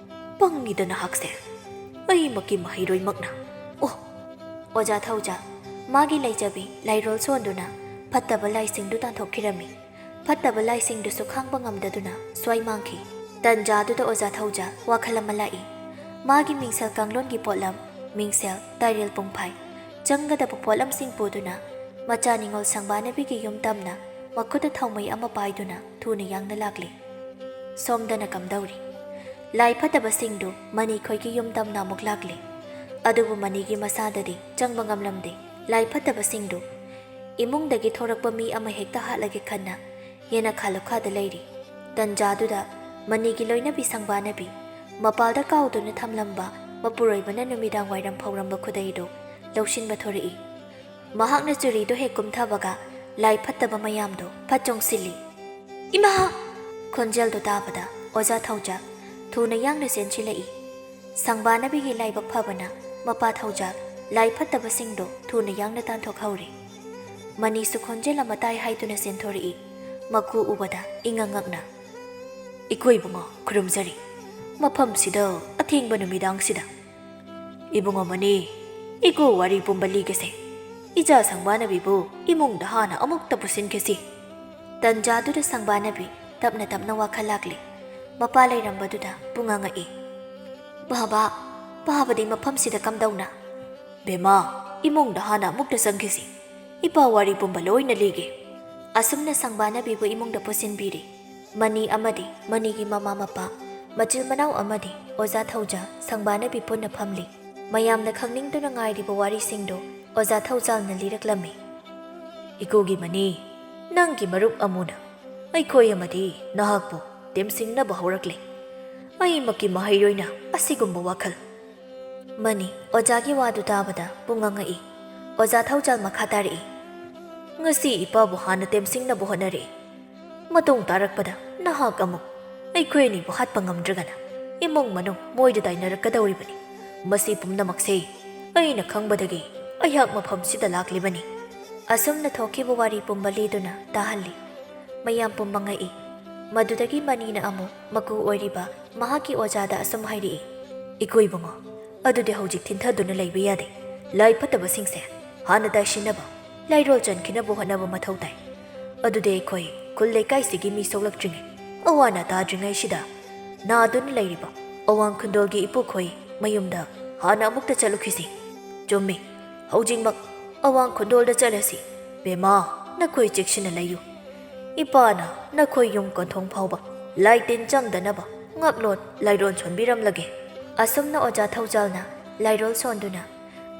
ꯄꯪꯉꯤꯗ ꯅꯍꯥꯛꯁꯦ꯫ ꯑꯩꯃꯛꯀꯤ ꯃꯍꯩꯔꯣꯏꯃꯛꯅ꯫ ꯑꯣ!" ꯑꯣꯖꯥ ꯊꯧꯖꯥ, ꯃꯥꯒꯤ ꯂꯩꯖꯕꯤ ꯂꯥꯏꯔꯣꯜ ꯁꯣꯟꯗꯨꯅ ꯐꯠꯇꯕ ꯂꯥꯏꯁꯤꯡꯗꯨ ꯇꯥꯟꯊꯣꯛꯈꯤꯔꯝꯃꯤ꯫ ꯐꯠꯇꯕ ꯂꯥꯏꯁꯤꯡꯗꯨꯁꯨ ꯈꯥꯡꯕ ꯉꯝꯗꯗꯨꯅ ꯁ꯭ꯋꯥꯏ ꯃꯥꯡꯈꯤ꯫ ꯇꯟꯖꯥꯗꯨꯗ ꯑꯣꯖꯥ ꯊꯧꯖꯥ ꯋꯥꯈꯜ ꯑꯃ ꯂꯥꯛꯏ꯫ ꯃꯥꯒꯤ ꯃꯤꯡꯁꯦꯜ ꯀꯥꯡꯂꯣꯟꯒꯤ ꯄꯣꯠꯂꯝ, ꯃꯤꯡꯁꯦꯜ, ꯇꯥꯏꯔꯦꯜ ꯄꯨꯡꯐꯥꯏ, ꯆꯪꯒꯗꯕ ꯄꯣꯠꯂꯝꯁꯤꯡ ꯄꯨꯗꯨꯅ ꯃꯆꯥ ꯅꯤꯉꯣꯜ ꯁꯪꯕꯥꯅꯕꯤꯒꯤ ꯌꯨꯝ ꯇꯝꯅ ꯃꯈꯨꯠꯇ ꯊꯥꯎꯃꯩ ꯑꯃ ꯄꯥꯏꯗꯨꯅ ꯊꯨꯅ ꯌꯥꯡꯅ ꯂꯥꯛꯂꯤ꯫ ꯁꯣꯝꯗꯅ ꯀꯝꯗꯧꯔꯤ? ꯂꯥꯏ ꯐꯠꯇꯕꯁꯤꯡꯗꯨ ꯃꯅꯤ ꯈꯣꯏꯒꯤ ꯌꯨꯝ ꯇꯝꯅ ꯑꯃꯨꯛ ꯂꯥꯛꯂꯤ꯫ ꯑꯗꯨꯕꯨ ꯃꯅꯤꯒꯤ ꯃꯁꯥꯗꯗꯤ ꯆꯪꯕ ꯉꯝꯂꯝꯗꯦ꯫ ꯂꯥꯏ ꯐꯠꯇꯕꯁꯤꯡꯗꯨ ꯏꯃꯨꯡꯗꯒꯤ ꯊꯣꯔꯛꯄ ꯃꯤ ꯑꯃ ꯍꯦꯛꯇ ꯍꯥꯠꯂꯒꯦ ꯈꯟꯅ ꯌꯦꯅꯈꯥ ꯂꯨꯈꯥꯗ ꯂꯩꯔꯤ꯫ ꯇꯟꯖꯥꯗꯨꯗ ꯃꯅꯤꯒꯤ ꯂꯣꯏꯅꯕꯤ ꯁꯪꯕꯥꯅꯕꯤ ꯃꯄꯥꯜꯗ ꯀꯥꯎꯗꯨꯅ ꯊꯝꯂꯝꯕ ꯃꯄꯨꯔꯣꯏꯕꯅ ꯅꯨꯃꯤꯗꯥꯡ ꯋꯥꯏꯔꯝ ꯐꯧꯔꯝꯕ ꯈꯨꯗꯩꯗꯨ ꯂꯧꯁꯤꯟꯕ ꯊꯣꯔꯛꯏ꯫ ꯃꯍꯥꯛꯅ ꯆꯨꯔꯤꯗꯨ ꯍꯦꯛ ꯀꯨꯝꯊꯕꯒ ꯂꯥꯏ ꯐꯠꯇꯕ ꯃꯌꯥꯝꯗꯨ ꯐꯠ ꯆꯣꯡꯁꯤꯜꯂꯤ꯫ "ꯏꯃꯥ!" ꯈꯣꯟꯖꯦꯜꯗꯨ ꯇꯥꯕꯗ ꯑꯣꯖꯥ ꯊꯧꯖꯥꯜ ꯊꯨꯅ ꯌꯥꯡꯅ ꯆꯦꯟꯁꯤꯜꯂꯛꯏ꯫ ꯁꯪꯕꯥꯅꯕꯤꯒꯤ ꯂꯥꯏꯕꯛ ꯐꯕꯅ ꯃꯄꯥ ꯊꯧꯖꯥꯜ ꯂꯥꯏ ꯐꯠꯇꯕꯁꯤꯡꯗꯨ ꯊꯨꯅ ꯌꯥꯡꯅ ꯇꯥꯟꯊꯣꯛꯍꯧꯔꯦ꯫ ꯃꯅꯤꯁꯨ ꯈꯣꯟꯖꯦꯜ ꯑꯃ ꯇꯥꯏ ꯍꯥꯏꯗꯨꯅ ꯆꯦꯟꯊꯣꯔꯛꯏ꯫ ꯃꯀꯨ ꯎꯕꯗ ꯏꯉꯛ ꯉꯛꯅ, "ꯏꯀꯣ ꯏꯕꯨꯡꯉꯣ, ꯈꯨꯔꯨꯝꯖꯔꯤ꯫ ꯃꯐꯝꯁꯤꯗ ꯑꯊꯦꯡꯕ ꯅꯨꯃꯤꯗꯥꯡꯁꯤꯗ?" "ꯏꯕꯨꯡꯉꯣ ꯃꯅꯤ, ꯏꯀꯣ ꯋꯥꯔꯤ ꯄꯨꯝꯕ ꯂꯤꯒꯦꯁꯦ꯫ ꯏꯆꯥ ꯁꯪꯕꯥꯅꯕꯤꯕꯨ ꯏꯃꯨꯡꯗ ꯍꯥꯟꯅ ꯑꯃꯨꯛꯇ ꯄꯨꯁꯤꯟꯈꯤꯁꯤ꯫" ꯇꯟꯖꯥꯗꯨꯗ ꯁꯪꯕꯥꯅꯕꯤ ꯇꯞꯅ ꯇꯞꯅ ꯋꯥꯈꯜ ꯂꯥꯛꯂꯤ꯫ ꯃꯄꯥ ꯂꯩꯔꯝꯕꯗꯨꯗ ꯄꯨꯡꯉꯥꯡꯉꯛꯏ꯫ "ꯕꯥꯕꯥ, ꯕꯥꯕꯗꯤ ꯃꯐꯝꯁꯤꯗ ꯀꯝꯗꯧꯅ?" "ꯕꯦꯃꯥ, ꯏꯃꯨꯡꯗ ꯍꯥꯟꯅ ꯑꯃꯨꯛꯇ ꯆꯪꯈꯤꯁꯤ꯫ ꯏꯄꯥ ꯋꯥꯔꯤ ꯄꯨꯝꯕ ꯂꯣꯏꯅ ꯂꯤꯒꯦ꯫" ꯑꯁꯨꯝꯅ ꯁꯪꯕꯥꯅꯕꯤꯕꯨ ꯏꯃꯨꯡꯗ ꯄꯨꯁꯤꯟꯕꯤꯔꯤ꯫ ꯃꯅꯤ ꯑꯃꯗꯤ ꯃꯅꯤꯒꯤ ꯃꯃꯥ ꯃꯄꯥ, ꯃꯆꯤꯜ ꯃꯅꯥꯎ ꯑꯃꯗꯤ ꯑꯣꯖꯥ ꯊꯧꯖꯥ, ꯁꯪꯕꯥꯅꯕꯤ ꯄꯨꯟꯅ ꯐꯝꯂꯤ꯫ ꯃꯌꯥꯝꯅ ꯈꯪꯅꯤꯡꯗꯨꯅ ꯉꯥꯏꯔꯤꯕ ꯋꯥꯔꯤꯁꯤꯡꯗꯨ ꯑꯣꯖꯥ ꯊꯧꯖꯥꯜꯅ ꯂꯤꯔꯛꯂꯝꯃꯤ꯫ "ꯏꯀꯣꯒꯤ ꯃꯅꯤ, ꯅꯪꯒꯤ ꯃꯔꯨꯞ ꯑꯃꯨꯅ ꯑꯩꯈꯣꯏ ꯑꯃꯗꯤ ꯅꯍꯥꯛꯄꯨ ꯇꯦꯝꯁꯤꯡꯅꯕ ꯍꯧꯔꯛꯂꯦ꯫ ꯑꯩꯃꯛꯀꯤ ꯃꯍꯩꯔꯣꯏꯅ ꯑꯁꯤꯒꯨꯝꯕ ꯋꯥꯈꯜ꯫" ꯃꯅꯤ ꯑꯣꯖꯥꯒꯤ ꯋꯥꯗꯨ ꯇꯥꯕꯗ ꯄꯨꯡꯉꯥꯡ ꯉꯛꯏ꯫ ꯑꯣꯖꯥ ꯊꯧꯖꯥꯜ ꯃꯈꯥ ꯇꯥꯔꯛꯏ꯫ ꯉꯁꯤ ꯏꯄꯥꯕꯨ ꯍꯥꯟꯅ ꯇꯦꯝꯁꯤꯡꯅꯕ ꯍꯣꯠꯅꯔꯛꯏ꯫ ꯃꯇꯨꯡ ꯇꯥꯔꯛꯄꯗ ꯅꯍꯥꯛ ꯑꯃꯨꯛ ꯑꯩꯈꯣꯏ ꯑꯅꯤꯕꯨ ꯍꯥꯠꯄ ꯉꯝꯗ꯭ꯔꯒꯅ ꯏꯃꯨꯡ ꯃꯅꯨꯡ ꯃꯣꯏꯗ ꯇꯥꯏꯅꯔꯛꯀꯗꯧꯔꯤꯕꯅꯤ꯫ ꯃꯁꯤ ꯄꯨꯝꯅꯃꯛꯁꯦ ꯑꯩꯅ ꯈꯪꯕꯗꯒꯤ ꯑꯩꯍꯥꯛ ꯃꯐꯝꯁꯤꯗ ꯂꯥꯛꯂꯤꯕꯅꯤ꯫ ꯑꯁꯨꯝꯅ ꯊꯣꯛꯈꯤꯕ ꯋꯥꯔꯤ ꯄꯨꯝꯕ ꯂꯤꯗꯨꯅ ꯇꯥꯍꯜꯂꯤ꯫ ꯃꯌꯥꯝ ꯄꯨꯝꯕ ꯉꯛꯏ꯫ ꯃꯗꯨꯗꯒꯤ ꯃꯅꯤꯅ ꯑꯃꯨꯛ ꯃꯀꯨ ꯑꯣꯏꯔꯤꯕ ꯃꯍꯥꯛꯀꯤ ꯑꯣꯖꯥꯗ ꯑꯁꯨꯝ ꯍꯥꯏꯔꯛꯏ, "ꯏꯀꯣ ꯏꯕꯨꯡꯉꯣ, ꯑꯗꯨꯗꯤ ꯍꯧꯖꯤꯛ ꯊꯤꯟꯊꯗꯨꯅ ꯂꯩꯕ ꯌꯥꯗꯦ꯫ ꯂꯥꯏ ꯐꯠꯇꯕꯁꯤꯡꯁꯦ ꯍꯥꯟꯅ ꯇꯥꯏꯁꯤꯟꯅꯕ, ꯂꯥꯏꯔꯣꯜ ꯆꯟꯈꯤꯅꯕ ꯍꯣꯠꯅꯕ ꯃꯊꯧ ꯇꯥꯏ꯫ ꯑꯗꯨꯗꯤ ꯑꯩꯈꯣꯏ ꯈꯨꯜ ꯂꯩꯀꯥꯏꯁꯤꯒꯤ ꯃꯤ ꯁꯣꯛꯂꯛꯇ꯭ꯔꯤꯉꯩ, ꯑꯋꯥ ꯑꯅꯥ ꯇꯥꯗ꯭ꯔꯤꯉꯩꯁꯤꯗ ꯅꯥꯗꯨꯅ ꯂꯩꯔꯤꯕ ꯑꯋꯥꯡ ꯈꯨꯟꯗꯣꯜꯒꯤ ꯏꯄꯨꯈꯣꯏ ꯃꯌꯨꯝꯗ ꯍꯥꯟꯅ ꯑꯃꯨꯛꯇ ꯆꯠꯂꯨꯈꯤꯁꯤ꯫ ꯆꯨꯝꯃꯤ, ꯍꯧꯖꯤꯛꯃꯛ ꯑꯋꯥꯡ ꯈꯨꯟꯗꯣꯜꯗ ꯆꯠꯂꯁꯤ꯫ ꯕꯦꯃꯥ, ꯅꯈꯣꯏ ꯆꯦꯛꯁꯤꯟꯅ ꯂꯩꯌꯨ꯫ ꯏꯄꯥꯅ ꯅꯈꯣꯏ ꯌꯨꯝ ꯀꯣꯟꯊꯣꯡ ꯐꯥꯎꯕ ꯂꯥꯏ ꯇꯤꯟ ꯆꯪꯗꯅꯕ ꯉꯥꯛꯂꯣꯟ ꯂꯥꯏꯔꯣꯟ ꯁꯣꯟꯕꯤꯔꯝꯂꯒꯦ꯫" ꯑꯁꯨꯝꯅ ꯑꯣꯖꯥ ꯊꯧꯖꯥꯜꯅ ꯂꯥꯏꯔꯣꯜ ꯁꯣꯟꯗꯨꯅ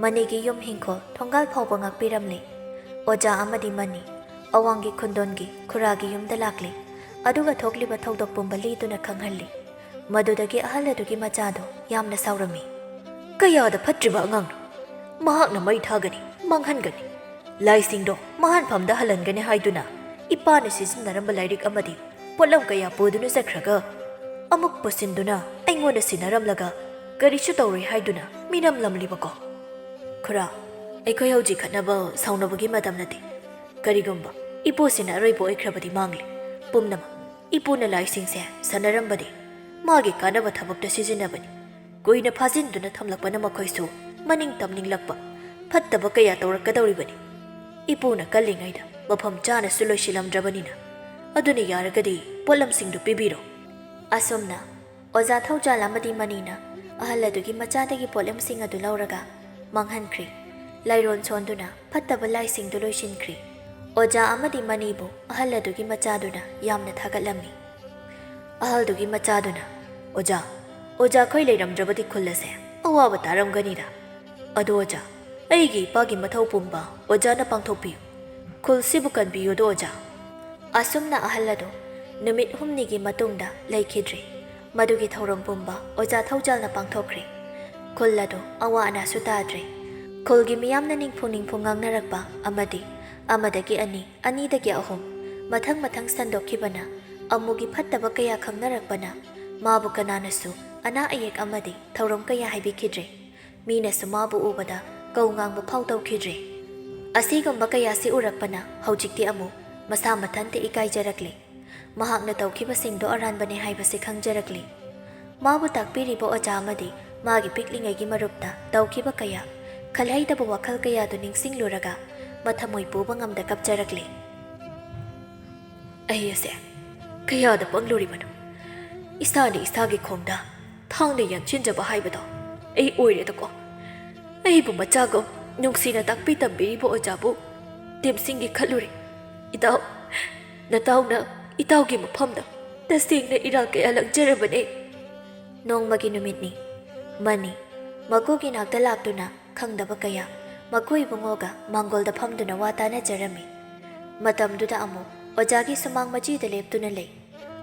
ꯃꯅꯤꯒꯤ ꯌꯨꯝ ꯍꯤꯡꯈꯣꯜ ꯊꯣꯡꯒꯥꯜ ꯐꯥꯎꯕ ꯉꯥꯛꯄꯤꯔꯝꯂꯦ꯫ ꯑꯣꯖꯥ ꯑꯃꯗꯤ ꯃꯅꯤ ꯑꯋꯥꯡꯒꯤ ꯈꯨꯟꯗꯣꯟꯒꯤ ꯈꯨꯔꯥꯒꯤ ꯌꯨꯝꯗ ꯂꯥꯛꯂꯦ꯫ ꯑꯗꯨꯒ ꯊꯣꯛꯂꯤꯕ ꯊꯧꯗꯣꯛ ꯄꯨꯝꯕ ꯂꯤꯗꯨꯅ ꯈꯪꯍꯜꯂꯤ꯫ ꯃꯗꯨꯗꯒꯤ ꯑꯍꯜ ꯑꯗꯨꯒꯤ ꯃꯆꯥꯗꯨ ꯌꯥꯝꯅ ꯁꯥꯎꯔꯝꯃꯤ꯫ "ꯀꯌꯥꯗ ꯐꯠꯇ꯭ꯔꯤꯕ ꯑꯉꯥꯡꯅꯣ! ꯃꯍꯥꯛꯅ ꯃꯩ ꯊꯥꯒꯅꯤ, ꯃꯥꯡꯍꯟꯒꯅꯤ, ꯂꯥꯏꯁꯤꯡꯗꯣ ꯃꯍꯥꯟꯐꯝꯗ ꯍꯜꯍꯟꯒꯅꯤ ꯍꯥꯏꯗꯨꯅ ꯏꯄꯥꯅ ꯁꯤꯖꯤꯟꯅꯔꯝꯕ ꯂꯥꯏꯔꯤꯛ ꯑꯃꯗꯤ ꯄꯣꯠꯂꯝ ꯀꯌꯥ ꯄꯨꯗꯨꯅ ꯆꯠꯈ꯭ꯔꯒ, ꯑꯃꯨꯛ ꯄꯨꯁꯤꯟꯗꯨꯅ ꯑꯩꯉꯣꯟꯗ ꯁꯤꯟꯅꯔꯝꯂꯒ ꯀꯔꯤꯁꯨ ꯇꯧꯔꯣꯏ ꯍꯥꯏꯗꯨꯅ ꯃꯤꯔꯝꯂꯝꯂꯤꯕꯀꯣ? ꯈꯨꯔꯥ, ꯑꯩꯈꯣꯏ ꯍꯧꯖꯤꯛ ꯈꯠꯅꯕ ꯁꯥꯎꯅꯕꯒꯤ ꯃꯇꯝ ꯅꯠꯇꯦ꯫ ꯀꯔꯤꯒꯨꯝꯕ ꯏꯄꯨꯁꯤꯅ ꯑꯔꯣꯏꯕ ꯑꯣꯏꯈ꯭ꯔꯕꯗꯤ ꯃꯥꯡꯂꯦ꯫ ꯄꯨꯝꯅꯃꯛ ꯏꯄꯨꯅ ꯂꯥꯏꯁꯤꯡꯁꯦ ꯁꯥꯟꯅꯔꯝꯕꯗꯤ ꯃꯥꯒꯤ ꯀꯥꯟꯅꯕ ꯊꯕꯛꯇ ꯁꯤꯖꯤꯟꯅꯕꯅꯤ꯫ ꯀꯨꯏꯅ ꯐꯥꯖꯤꯟꯗꯨꯅ ꯊꯝꯂꯛꯄꯅ ꯃꯈꯣꯏꯁꯨ ꯃꯅꯤꯡ ꯇꯝꯅꯤꯡꯂꯛꯄ, ꯐꯠꯇꯕ ꯀꯌꯥ ꯇꯧꯔꯛꯀꯗꯧꯔꯤꯕꯅꯤ꯫ ꯏꯄꯨꯅ ꯀꯜꯂꯤꯉꯩꯗ ꯃꯐꯝ ꯆꯥꯅꯁꯨ ꯂꯣꯏꯁꯤꯜꯂꯝꯗ꯭ꯔꯕꯅꯤꯅ꯫ ꯑꯗꯨꯅ ꯌꯥꯔꯒꯗꯤ ꯄꯣꯠꯂꯝꯁꯤꯡꯗꯨ ꯄꯤꯕꯤꯔꯣ꯫" ꯑꯁꯨꯝꯅ ꯑꯣꯖꯥ ꯊꯧꯖꯥꯜ ꯑꯃꯗꯤ ꯃꯅꯤꯅ ꯑꯍꯜ ꯑꯗꯨꯒꯤ ꯃꯆꯥꯗꯒꯤ ꯄꯣꯠꯂꯝꯁꯤꯡ ꯑꯗꯨ ꯂꯧꯔꯒ ꯃꯥꯡꯍꯟꯈ꯭ꯔꯦ꯫ ꯂꯥꯏꯔꯣꯟ ꯁꯣꯟꯗꯨꯅ ꯐꯠꯇꯕ ꯂꯥꯏꯁꯤꯡꯗꯨ ꯂꯣꯏꯁꯤꯟꯈ꯭ꯔꯦ꯫ ꯑꯣꯖꯥ ꯑꯃꯗꯤ ꯃꯅꯤꯕꯨ ꯑꯍꯜ ꯑꯗꯨꯒꯤ ꯃꯆꯥꯗꯨꯅ ꯌꯥꯝꯅ ꯊꯥꯒꯠꯂꯝꯃꯤ꯫ ꯑꯍꯜꯗꯨꯒꯤ ꯃꯆꯥꯗꯨꯅ, "ꯑꯣꯖꯥ, ꯑꯣꯖꯥꯈꯣꯏ ꯂꯩꯔꯝꯗ꯭ꯔꯕꯗꯤ ꯈꯨꯜ ꯑꯁꯦ ꯑꯋꯥꯕ ꯇꯥꯔꯝꯒꯅꯤꯗ꯫ ꯑꯗꯣ ꯑꯣꯖꯥ, ꯑꯩꯒꯤ ꯏꯄꯥꯒꯤ ꯃꯊꯧ ꯄꯨꯝꯕ ꯑꯣꯖꯥꯅ ꯄꯥꯡꯊꯣꯛꯄꯤꯌꯨ꯫ ꯈꯨꯜꯁꯤꯕꯨ ꯀꯟꯕꯤꯌꯨꯗꯣ ꯑꯣꯖꯥ꯫" ꯑꯁꯨꯝꯅ ꯑꯍꯜ ꯑꯗꯨ ꯅꯨꯃꯤꯠ ꯍꯨꯝꯅꯤꯒꯤ ꯃꯇꯨꯡꯗ ꯂꯩꯈꯤꯗ꯭ꯔꯦ꯫ ꯃꯗꯨꯒꯤ ꯊꯧꯔꯝ ꯄꯨꯝꯕ ꯑꯣꯖꯥ ꯊꯧꯖꯥꯜꯅ ꯄꯥꯡꯊꯣꯛꯈ꯭ꯔꯦ꯫ ꯈꯨꯜ ꯑꯗꯨ ꯑꯋꯥ ꯑꯅꯥꯁꯨ ꯇꯥꯗ꯭ꯔꯦ꯫ ꯈꯨꯜꯒꯤ ꯃꯤꯌꯥꯝꯅ ꯅꯤꯡꯐꯨ ꯅꯤꯡꯐꯨ ꯉꯥꯡꯅꯔꯛꯄ ꯑꯃꯗꯤ ꯑꯃꯗꯒꯤ ꯑꯅꯤ, ꯑꯅꯤꯗꯒꯤ ꯑꯍꯨꯝ, ꯃꯊꯪ ꯃꯊꯪ ꯁꯟꯗꯣꯛꯈꯤꯕꯅ ꯑꯃꯨꯒꯤ ꯐꯠꯇꯕ ꯀꯌꯥ ꯈꯪꯅꯔꯛꯄꯅ ꯃꯥꯕꯨ ꯀꯅꯥꯅꯁꯨ ꯑꯅꯥ ꯑꯌꯦꯛ ꯑꯃꯗꯤ ꯊꯧꯔꯝ ꯀꯌꯥ ꯍꯥꯏꯕꯤꯈꯤꯗ꯭ꯔꯦ꯫ ꯃꯤꯅꯁꯨ ꯃꯥꯕꯨ ꯎꯕꯗ ꯀꯧ ꯉꯥꯡꯕ ꯐꯥꯎ ꯇꯧꯈꯤꯗ꯭ꯔꯦ꯫ ꯑꯁꯤꯒꯨꯝꯕ ꯀꯌꯥꯁꯤ ꯎꯔꯛꯄꯅ ꯍꯧꯖꯤꯛꯇꯤ ꯑꯃꯨ ꯃꯁꯥ ꯃꯊꯟꯇ ꯏꯀꯥꯏꯖꯔꯛꯂꯦ꯫ ꯃꯍꯥꯛꯅ ꯇꯧꯈꯤꯕꯁꯤꯡꯗꯣ ꯑꯔꯥꯟꯕꯅꯦ ꯍꯥꯏꯕꯁꯤ ꯈꯪꯖꯔꯛꯂꯤ꯫ ꯃꯥꯕꯨ ꯇꯥꯛꯄꯤꯔꯤꯕ ꯑꯣꯖꯥ ꯑꯃꯗꯤ ꯃꯥꯒꯤ ꯄꯤꯛꯂꯤꯉꯩꯒꯤ ꯃꯔꯨꯞꯇ ꯇꯧꯈꯤꯕ ꯀꯌꯥ, ꯈꯜꯍꯩꯗꯕ ꯋꯥꯈꯜ ꯀꯌꯥꯗꯨ ꯅꯤꯡꯁꯤꯡꯂꯨꯔꯒ ꯃꯊꯃꯣꯏ ꯄꯨꯕ ꯉꯝꯗ ꯀꯞꯆꯔꯛꯂꯤ꯫ ꯑꯩ ꯑꯁꯦ ꯀꯌꯥꯗ ꯄꯪꯂꯨꯔꯤꯕꯅꯣ? ꯏꯁꯥꯅ ꯏꯁꯥꯒꯤ ꯈꯣꯡꯗ ꯊꯥꯡꯅ ꯌꯥꯟꯁꯤꯟꯖꯕ ꯍꯥꯏꯕꯗꯣ ꯑꯩ ꯑꯣꯏꯔꯦꯗꯀꯣ꯫ ꯑꯩꯕꯨ ꯃꯆꯥꯒꯨꯝ ꯅꯨꯡꯁꯤꯅ ꯇꯥꯛꯄꯤ ꯇꯝꯕꯤꯔꯤꯕ ꯑꯣꯖꯥꯕꯨ ꯇꯦꯝꯁꯤꯡꯒꯤ ꯈꯜꯂꯨꯔꯦ꯫ ꯏꯇꯥꯎ, ꯅꯇꯥꯎꯅ ꯏꯇꯥꯎꯒꯤ ꯃꯐꯝꯗ ꯇꯁꯦꯡꯅ ꯏꯔꯥꯜ ꯀꯌꯥ ꯂꯪꯖꯔꯕꯅꯦ꯫ ꯅꯣꯡꯃꯒꯤ ꯅꯨꯃꯤꯠꯅꯤ꯫ ꯃꯅꯤ ꯃꯀꯨꯒꯤ ꯅꯥꯛꯇ ꯂꯥꯛꯇꯨꯅ ꯈꯪꯗꯕ ꯀꯌꯥ ꯃꯀꯨ ꯏꯕꯨꯡꯉꯣꯒ ꯃꯥꯡꯒꯣꯜꯗ ꯐꯝꯗꯨꯅ ꯋꯥ ꯇꯥꯅꯖꯔꯝꯃꯤ꯫ ꯃꯇꯝꯗꯨꯗ ꯑꯃꯨꯛ ꯑꯣꯖꯥꯒꯤ ꯁꯨꯃꯥꯡ ꯃꯆꯤꯗ ꯂꯦꯞꯇꯨꯅ ꯂꯩ꯫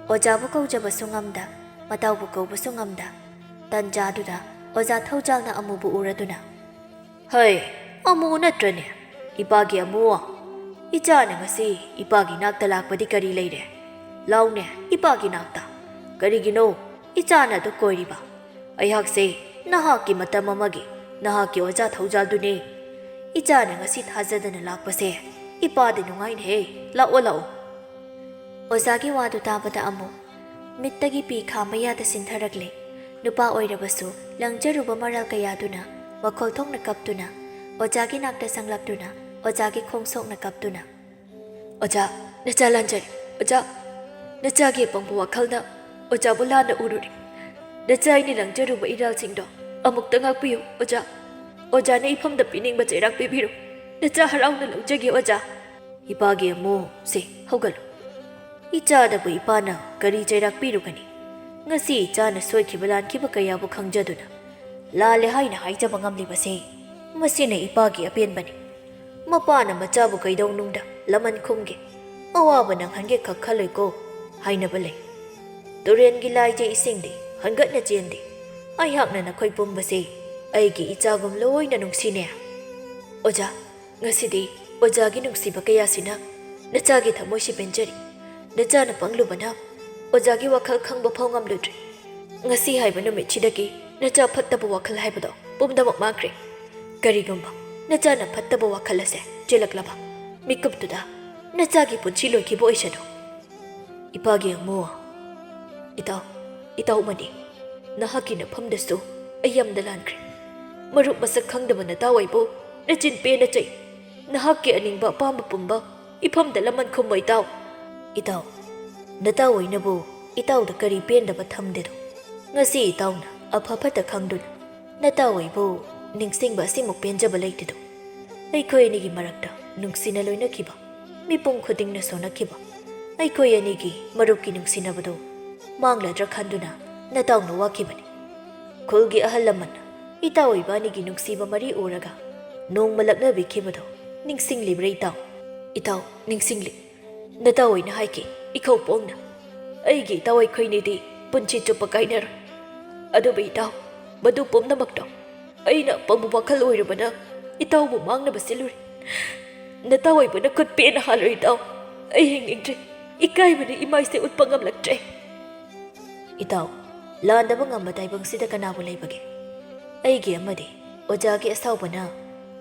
ꯑꯣꯖꯥꯕꯨ ꯀꯧꯖꯕꯁꯨ ꯉꯝꯗ, ꯃꯇꯥꯎꯕꯨ ꯀꯧꯕꯁꯨ ꯉꯝꯗ꯫ ꯇꯟꯖꯥꯗꯨꯗ ꯑꯣꯖꯥ ꯊꯧꯖꯥꯜꯅ ꯑꯃꯨꯕꯨ ꯎꯔꯗꯨꯅ, "ꯍꯩ, ꯑꯃꯨ ꯅꯠꯇ꯭ꯔꯅꯦ? ꯏꯄꯥꯒꯤ ꯑꯃꯨ? ꯏꯆꯥꯅ ꯉꯁꯤ ꯏꯄꯥꯒꯤ ꯅꯥꯛꯇ ꯂꯥꯛꯄꯗꯤ ꯀꯔꯤ ꯂꯩꯔꯦ? ꯂꯥꯎꯅꯦ, ꯏꯄꯥꯒꯤ ꯅꯥꯛꯇ꯫ ꯀꯔꯤꯒꯤꯅꯣ ꯏꯆꯥꯅ ꯑꯗꯨ ꯀꯣꯏꯔꯤꯕ? ꯑꯩꯍꯥꯛꯁꯦ ꯅꯍꯥꯛꯀꯤ ꯃꯇꯝ ꯑꯃꯒꯤ ꯅꯍꯥꯛꯀꯤ ꯑꯣꯖꯥ ꯊꯧꯖꯥꯜꯗꯨꯅꯦ꯫ ꯏꯆꯥꯅ ꯉꯁꯤ ꯊꯥꯖꯗꯅ ꯂꯥꯛꯄꯁꯦ ꯏꯄꯥꯗꯤ ꯅꯨꯡꯉꯥꯏꯅꯦꯍꯦ꯫ ꯂꯥꯛꯑꯣ, ꯂꯥꯛꯑꯣ꯫" ꯑꯣꯖꯥꯒꯤ ꯋꯥꯗꯨ ꯇꯥꯕꯗ ꯑꯃꯨꯛ ꯃꯤꯠꯇꯒꯤ ꯄꯤ ꯈꯥꯝꯕ ꯌꯥꯗ ꯆꯤꯟꯊꯔꯛꯂꯦ꯫ ꯅꯨꯄꯥ ꯑꯣꯏꯔꯕꯁꯨ ꯂꯪꯖꯔꯨꯕ ꯃꯔꯥꯜ ꯀꯌꯥꯗꯨꯅ ꯃꯈꯣꯜ ꯊꯣꯛꯅ ꯀꯞꯇꯨꯅ ꯑꯣꯖꯥꯒꯤ ꯅꯥꯛꯇ ꯆꯪꯂꯛꯇꯨꯅ ꯑꯣꯖꯥꯒꯤ ꯈꯣꯡ ꯁꯣꯛꯅ ꯀꯞꯇꯨꯅ, "ꯑꯣꯖꯥ, ꯅꯆꯥ ꯂꯥꯟꯖꯔꯦ, ꯑꯣꯖꯥ꯫ ꯅꯆꯥꯒꯤ ꯑꯄꯪꯕ ꯋꯥꯈꯜꯅ ꯑꯣꯖꯥꯕꯨ ꯂꯥꯟꯅ ꯎꯔꯨꯔꯦ꯫ ꯅꯆꯥ ꯑꯩꯅ ꯂꯪꯖꯔꯨꯕ ꯏꯔꯥꯜꯁꯤꯡꯗꯣ ꯑꯃꯨꯛꯇ ꯉꯥꯛꯄꯤꯌꯨ, ꯑꯣꯖꯥ꯫ ꯑꯣꯖꯥꯅ ꯏꯐꯝꯗ ꯄꯤꯅꯤꯡꯕ ꯆꯩꯔꯥꯛ ꯄꯤꯕꯤꯔꯣ꯫ ꯅꯆꯥ ꯍꯔꯥꯎꯅ ꯂꯧꯖꯒꯦ, ꯑꯣꯖꯥ꯫" "ꯏꯄꯥꯒꯤ ꯑꯃꯨ, ꯁꯦ, ꯍꯧꯒꯠꯂꯨ꯫ ꯏꯆꯥꯗꯕꯨ ꯏꯄꯥꯅ ꯀꯔꯤ ꯆꯩꯔꯥꯛ ꯄꯤꯔꯨꯒꯅꯤ? ꯉꯁꯤ ꯏꯆꯥꯅ ꯁꯣꯏꯈꯤꯕ ꯂꯥꯟꯈꯤꯕ ꯀꯌꯥꯕꯨ ꯈꯪꯖꯗꯨꯅ ꯂꯥꯜꯂꯦ ꯍꯥꯏꯅ ꯍꯥꯏꯖꯕ ꯉꯝꯂꯤꯕꯁꯦ ꯃꯁꯤꯅ ꯏꯄꯥꯒꯤ ꯑꯄꯦꯟꯕꯅꯤ꯫ ꯃꯄꯥꯅ ꯃꯆꯥꯕꯨ ꯀꯩꯗꯧꯅꯨꯡꯗ ꯂꯃꯟ ꯈꯨꯝꯒꯦ, ꯑꯋꯥꯕ ꯅꯪꯍꯟꯒꯦ ꯈꯛ ꯈꯜꯂꯣꯏꯀꯣ ꯍꯥꯏꯅꯕ ꯂꯩ꯫ ꯇꯨꯔꯦꯟꯒꯤ ꯂꯥꯏꯖꯩ ꯏꯁꯤꯡꯗꯤ ꯍꯟꯒꯠꯅ ꯆꯦꯟꯗꯦ꯫ ꯑꯩꯍꯥꯛꯅ ꯅꯈꯣꯏ ꯄꯨꯝꯕꯁꯦ ꯑꯩꯒꯤ ꯏꯆꯥꯒꯨꯝ ꯂꯣꯏꯅ ꯅꯨꯡꯁꯤꯅꯦ꯫ ꯑꯣꯖꯥ, ꯉꯁꯤꯗꯤ ꯑꯣꯖꯥꯒꯤ ꯅꯨꯡꯁꯤꯕ ꯀꯌꯥꯁꯤꯅ ꯅꯆꯥꯒꯤ ꯊꯃꯣꯏꯁꯤ ꯄꯦꯟꯖꯔꯤ꯫ ꯅꯆꯥꯅ ꯄꯪꯂꯨꯕꯅ ꯑꯣꯖꯥꯒꯤ ꯋꯥꯈꯜ ꯈꯪꯕ ꯐꯥꯎ ꯉꯝꯂꯨꯗ꯭ꯔꯤ꯫ ꯉꯁꯤ ꯍꯥꯏꯕ ꯅꯨꯃꯤꯠꯁꯤꯗꯒꯤ ꯅꯆꯥ ꯐꯠꯇꯕ ꯋꯥꯈꯜ ꯍꯥꯏꯕꯗꯣ ꯄꯨꯝꯅꯃꯛ ꯃꯥꯡꯈ꯭ꯔꯦ꯫ ꯀꯔꯤꯒꯨꯝꯕ ꯅꯆꯥꯅ ꯐꯠꯇꯕ ꯋꯥꯈꯜ ꯑꯁꯦ ꯆꯦꯜꯂꯛꯂꯕ ꯃꯤꯀꯨꯞꯇꯨꯗ ꯅꯆꯥꯒꯤ ꯄꯨꯟꯁꯤ ꯂꯣꯏꯈꯤꯕ ꯑꯣꯏꯁꯅꯨ꯫ ꯏꯄꯥꯒꯤ ꯑꯃꯨ꯫ ꯏꯇꯥꯎ, ꯏꯇꯥꯎꯃꯅꯤ, ꯅꯍꯥꯛꯀꯤ ꯅꯐꯝꯗꯁꯨ ꯑꯩ ꯌꯥꯝꯅ ꯂꯥꯟꯈ꯭ꯔꯦ꯫ ꯃꯔꯨꯞ ꯃꯁꯛ ꯈꯪꯗꯕ ꯅꯇꯥꯎ ꯑꯩꯕꯨ ꯅꯆꯤꯟ ꯄꯦꯟꯅ ꯆꯩ꯫ ꯅꯍꯥꯛꯀꯤ ꯑꯅꯤꯡꯕ ꯑꯄꯥꯝꯕ ꯄꯨꯝꯕ ꯏꯐꯝꯗ ꯂꯃꯟ ꯈꯨꯝꯃꯣ ꯏꯇꯥꯎ꯫ ꯏꯇꯥꯎ, ꯅꯇꯥꯎ ꯑꯣꯏꯅꯕꯨ ꯏꯇꯥꯎꯗ ꯀꯔꯤ ꯄꯦꯟꯗꯕ ꯊꯝꯗꯦꯗꯣ? ꯉꯁꯤ ꯏꯇꯥꯎꯅ ꯑꯐ ꯐꯠꯇ ꯈꯪꯗꯨꯅ ꯅꯇꯥꯎ ꯑꯩꯕꯨ ꯅꯤꯡꯁꯤꯡꯕ ꯑꯁꯤꯃꯨꯛ ꯄꯦꯟꯖꯕ ꯂꯩꯇꯦꯗꯣ꯫ ꯑꯩꯈꯣꯏ ꯑꯅꯤꯒꯤ ꯃꯔꯛꯇ ꯅꯨꯡꯁꯤꯅ ꯂꯣꯏꯅꯈꯤꯕ, ꯃꯤꯄꯨꯝ ꯈꯨꯗꯤꯡꯅ ꯁꯣꯟꯅꯈꯤꯕ, ꯑꯩꯈꯣꯏ ꯑꯅꯤꯒꯤ ꯃꯔꯨꯞꯀꯤ ꯅꯨꯡꯁꯤꯅꯕꯗꯨ ꯃꯥꯡꯂꯗ꯭ꯔꯥ ꯈꯟꯗꯨꯅ ꯅꯇꯥꯎꯅ ꯋꯥꯈꯤꯕꯅꯤ꯫ ꯈꯨꯜꯒꯤ ꯑꯍꯜ ꯂꯃꯟꯅ ꯏꯇꯥꯎ ꯏꯕꯥꯅꯤꯒꯤ ꯅꯨꯡꯁꯤꯕ ꯃꯔꯤ ꯎꯔꯒ ꯅꯣꯡꯃ ꯂꯛꯅꯕꯤꯈꯤꯕꯗꯣ ꯅꯤꯡꯁꯤꯡꯂꯤꯕ꯭ꯔꯥ ꯏꯇꯥꯎ? ꯏꯇꯥꯎ, ꯅꯤꯡꯁꯤꯡꯂꯤ꯫ ꯅꯇꯥꯎ ꯑꯣꯏꯅ ꯍꯥꯏꯈꯤ, ꯏꯈꯧ ꯄꯣꯡꯅ, "ꯑꯩꯒꯤ ꯏꯇꯥꯎ ꯑꯩꯈꯣꯏꯅꯤꯗꯤ ꯄꯨꯟꯁꯤ ꯆꯨꯞꯄ ꯀꯥꯏꯅꯔꯣꯏ꯫" ꯑꯗꯨꯕꯨ ꯏꯇꯥꯎ, ꯃꯗꯨ ꯄꯨꯝꯅꯃꯛꯇꯣ ꯑꯩꯅ ꯑꯄꯪꯕ ꯋꯥꯈꯜ ꯑꯣꯏꯔꯨꯕꯅ ꯏꯇꯥꯎꯕꯨ ꯃꯥꯡꯅꯕ ꯁꯤꯜꯂꯨꯔꯦ꯫ ꯅꯇꯥꯎ ꯑꯣꯏꯕꯅ ꯈꯨꯠ ꯄꯦꯟꯅ ꯍꯥꯜꯂꯣ ꯏꯇꯥꯎ꯫ ꯑꯩ ꯍꯤꯡꯅꯤꯡꯗ꯭ꯔꯦ꯫ ꯏꯀꯥꯏꯕꯅ ꯏꯃꯥꯏꯁꯦ ꯎꯠꯄ ꯉꯝꯂꯛꯇ꯭ꯔꯦ꯫ ꯏꯇꯥꯎ, ꯂꯥꯟꯗꯕ ꯉꯝꯕ ꯇꯥꯏꯕꯪꯁꯤꯗ ꯀꯅꯥꯕꯨ ꯂꯩꯕꯒꯦ? ꯑꯩꯒꯤ ꯑꯃꯗꯤ ꯑꯣꯖꯥꯒꯤ ꯑꯁꯥꯎꯕꯅ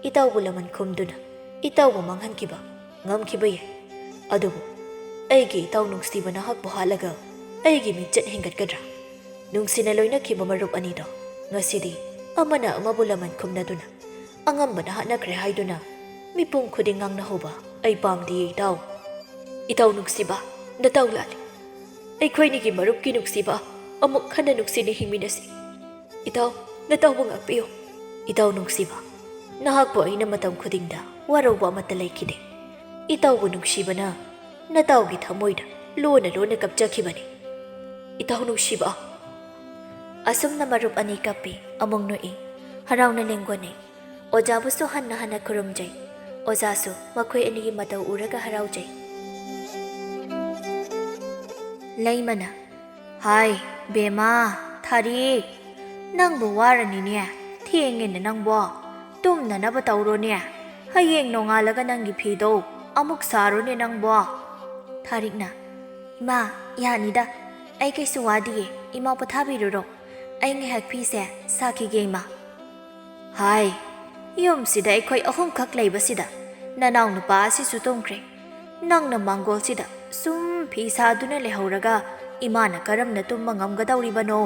ꯏꯇꯥꯎꯕꯨ ꯂꯃꯟ ꯈꯨꯝꯗꯨꯅ ꯏꯇꯥꯎꯕꯨ ꯃꯥꯡꯍꯟꯈꯤꯕ ꯉꯝꯈꯤꯕ ꯌꯥꯏ꯫ ꯑꯗꯨꯕꯨ ꯑꯩꯒꯤ ꯏꯇꯥꯎ ꯅꯨꯡꯁꯤꯕ ꯅꯍꯥꯛꯄꯨ ꯍꯥꯠꯂꯒ ꯑꯩꯒꯤ ꯃꯤꯡꯆꯠ ꯍꯦꯟꯒꯠꯀꯗ꯭ꯔꯥ? ꯅꯨꯡꯁꯤꯅ ꯂꯣꯏꯅꯈꯤꯕ ꯃꯔꯨꯞ ꯑꯅꯤꯗꯣ ꯉꯁꯤꯗꯤ ꯑꯃꯅ ꯑꯃꯕꯨ ꯂꯃꯟ ꯈꯨꯝꯅꯗꯨꯅ ꯑꯉꯝꯕꯅ ꯍꯥꯠꯅꯈ꯭ꯔꯦ ꯍꯥꯏꯗꯨꯅ ꯃꯤꯄꯨꯝ ꯈꯨꯗꯤꯡ ꯉꯥꯡꯅꯍꯧꯕ ꯑꯩ ꯄꯥꯝꯗꯤꯌꯦ ꯏꯇꯥꯎ꯫ ꯏꯇꯥꯎ ꯅꯨꯡꯁꯤꯕ, ꯅꯇꯥꯎ ꯂꯥꯜꯂꯤ꯫ ꯑꯩꯈꯣꯏꯅꯤꯒꯤ ꯃꯔꯨꯞꯀꯤ ꯅꯨꯡꯁꯤꯕ ꯑꯃꯨꯛ ꯍꯟꯅ ꯅꯨꯡꯁꯤꯅ ꯍꯤꯡꯃꯤꯟꯅꯁꯤ꯫ ꯏꯇꯥꯎ, ꯅꯇꯥꯎꯕꯨ ꯉꯥꯛꯄꯤꯌꯨ꯫ ꯏꯇꯥꯎ ꯅꯨꯡꯁꯤꯕ, ꯅꯍꯥꯛꯄꯨ ꯑꯩꯅ ꯃꯇꯝ ꯈꯨꯗꯤꯡꯗ ꯋꯥꯔꯧꯕ ꯑꯃꯠꯇ ꯂꯩꯈꯤꯗꯦ꯫ ꯏꯇꯥꯎꯕꯨ ꯅꯨꯡꯁꯤꯕꯅ ꯅꯇꯥꯎꯒꯤ ꯊꯃꯣꯏꯗ ꯂꯣꯟꯅ ꯂꯣꯟꯅ ꯀꯞꯆꯈꯤꯕꯅꯤ꯫ ꯏꯇꯥꯎ ꯅꯨꯡꯁꯤꯕ꯫ ꯑꯁꯨꯝꯅ ꯃꯔꯨꯞ ꯑꯅꯤ ꯀꯞꯄꯤ ꯑꯃꯨꯛ ꯅꯣꯛꯏ, ꯍꯔꯥꯎꯅ ꯂꯦꯡꯒꯣꯟꯅꯩ꯫ ꯑꯣꯖꯥꯕꯨꯁꯨ ꯍꯟꯅ ꯍꯟꯅ ꯈꯨꯔꯨꯝꯖꯩ꯫ ꯑꯣꯖꯥꯁꯨ ꯃꯈꯣꯏ ꯑꯅꯤꯒꯤ ꯃꯇꯧ ꯎꯔꯒ ꯍꯔꯥꯎꯖꯩ꯫ ꯂꯩꯃꯅ, "ꯍꯥꯏ, ꯕꯦꯝꯃ, ꯊꯥꯔꯤ, ꯅꯪꯕꯨ ꯋꯥꯔꯅꯤꯅꯦ, ꯊꯦꯡꯉꯦꯅꯦ ꯅꯪꯕꯣ, ꯇꯨꯝꯅꯅꯕ ꯇꯧꯔꯣꯅꯦ꯫ ꯍꯌꯦꯡ ꯅꯣꯡꯉꯥꯜꯂꯒ ꯅꯪꯒꯤ ꯐꯤꯗꯣ ꯑꯃꯨꯛ ꯁꯥꯔꯣꯅꯦ ꯅꯪꯕꯣ꯫ ꯊꯥꯔꯤꯛꯅ, "ꯏꯃꯥ, ꯌꯥꯅꯤꯗ꯫ ꯑꯩ ꯀꯩꯁꯨ ꯋꯥꯗꯤꯌꯦ꯫ ꯏꯃꯥ ꯄꯣꯊꯥꯕꯤꯔꯨꯔꯣ꯫ ꯑꯩ ꯉꯥꯏꯍꯥꯛ ꯐꯤꯁꯦ ꯁꯥꯈꯤꯒꯦ, ꯏꯃꯥ꯫" ꯍꯥꯏ, ꯌꯨꯝꯁꯤꯗ ꯑꯩꯈꯣꯏ ꯑꯍꯨꯝꯈꯛ ꯂꯩꯕꯁꯤꯗ ꯅꯅꯥꯎ ꯅꯨꯄꯥ ꯑꯁꯤꯁꯨ ꯇꯨꯝꯈ꯭ꯔꯦ꯫ ꯅꯪꯅ ꯃꯥꯡꯒꯣꯜꯁꯤꯗ ꯁꯨꯝ ꯐꯤ ꯁꯥꯗꯨꯅ ꯂꯩꯍꯧꯔꯒ ꯏꯃꯥꯅ ꯀꯔꯝꯅ ꯇꯨꯝꯕ ꯉꯝꯒꯗꯧꯔꯤꯕꯅꯣ?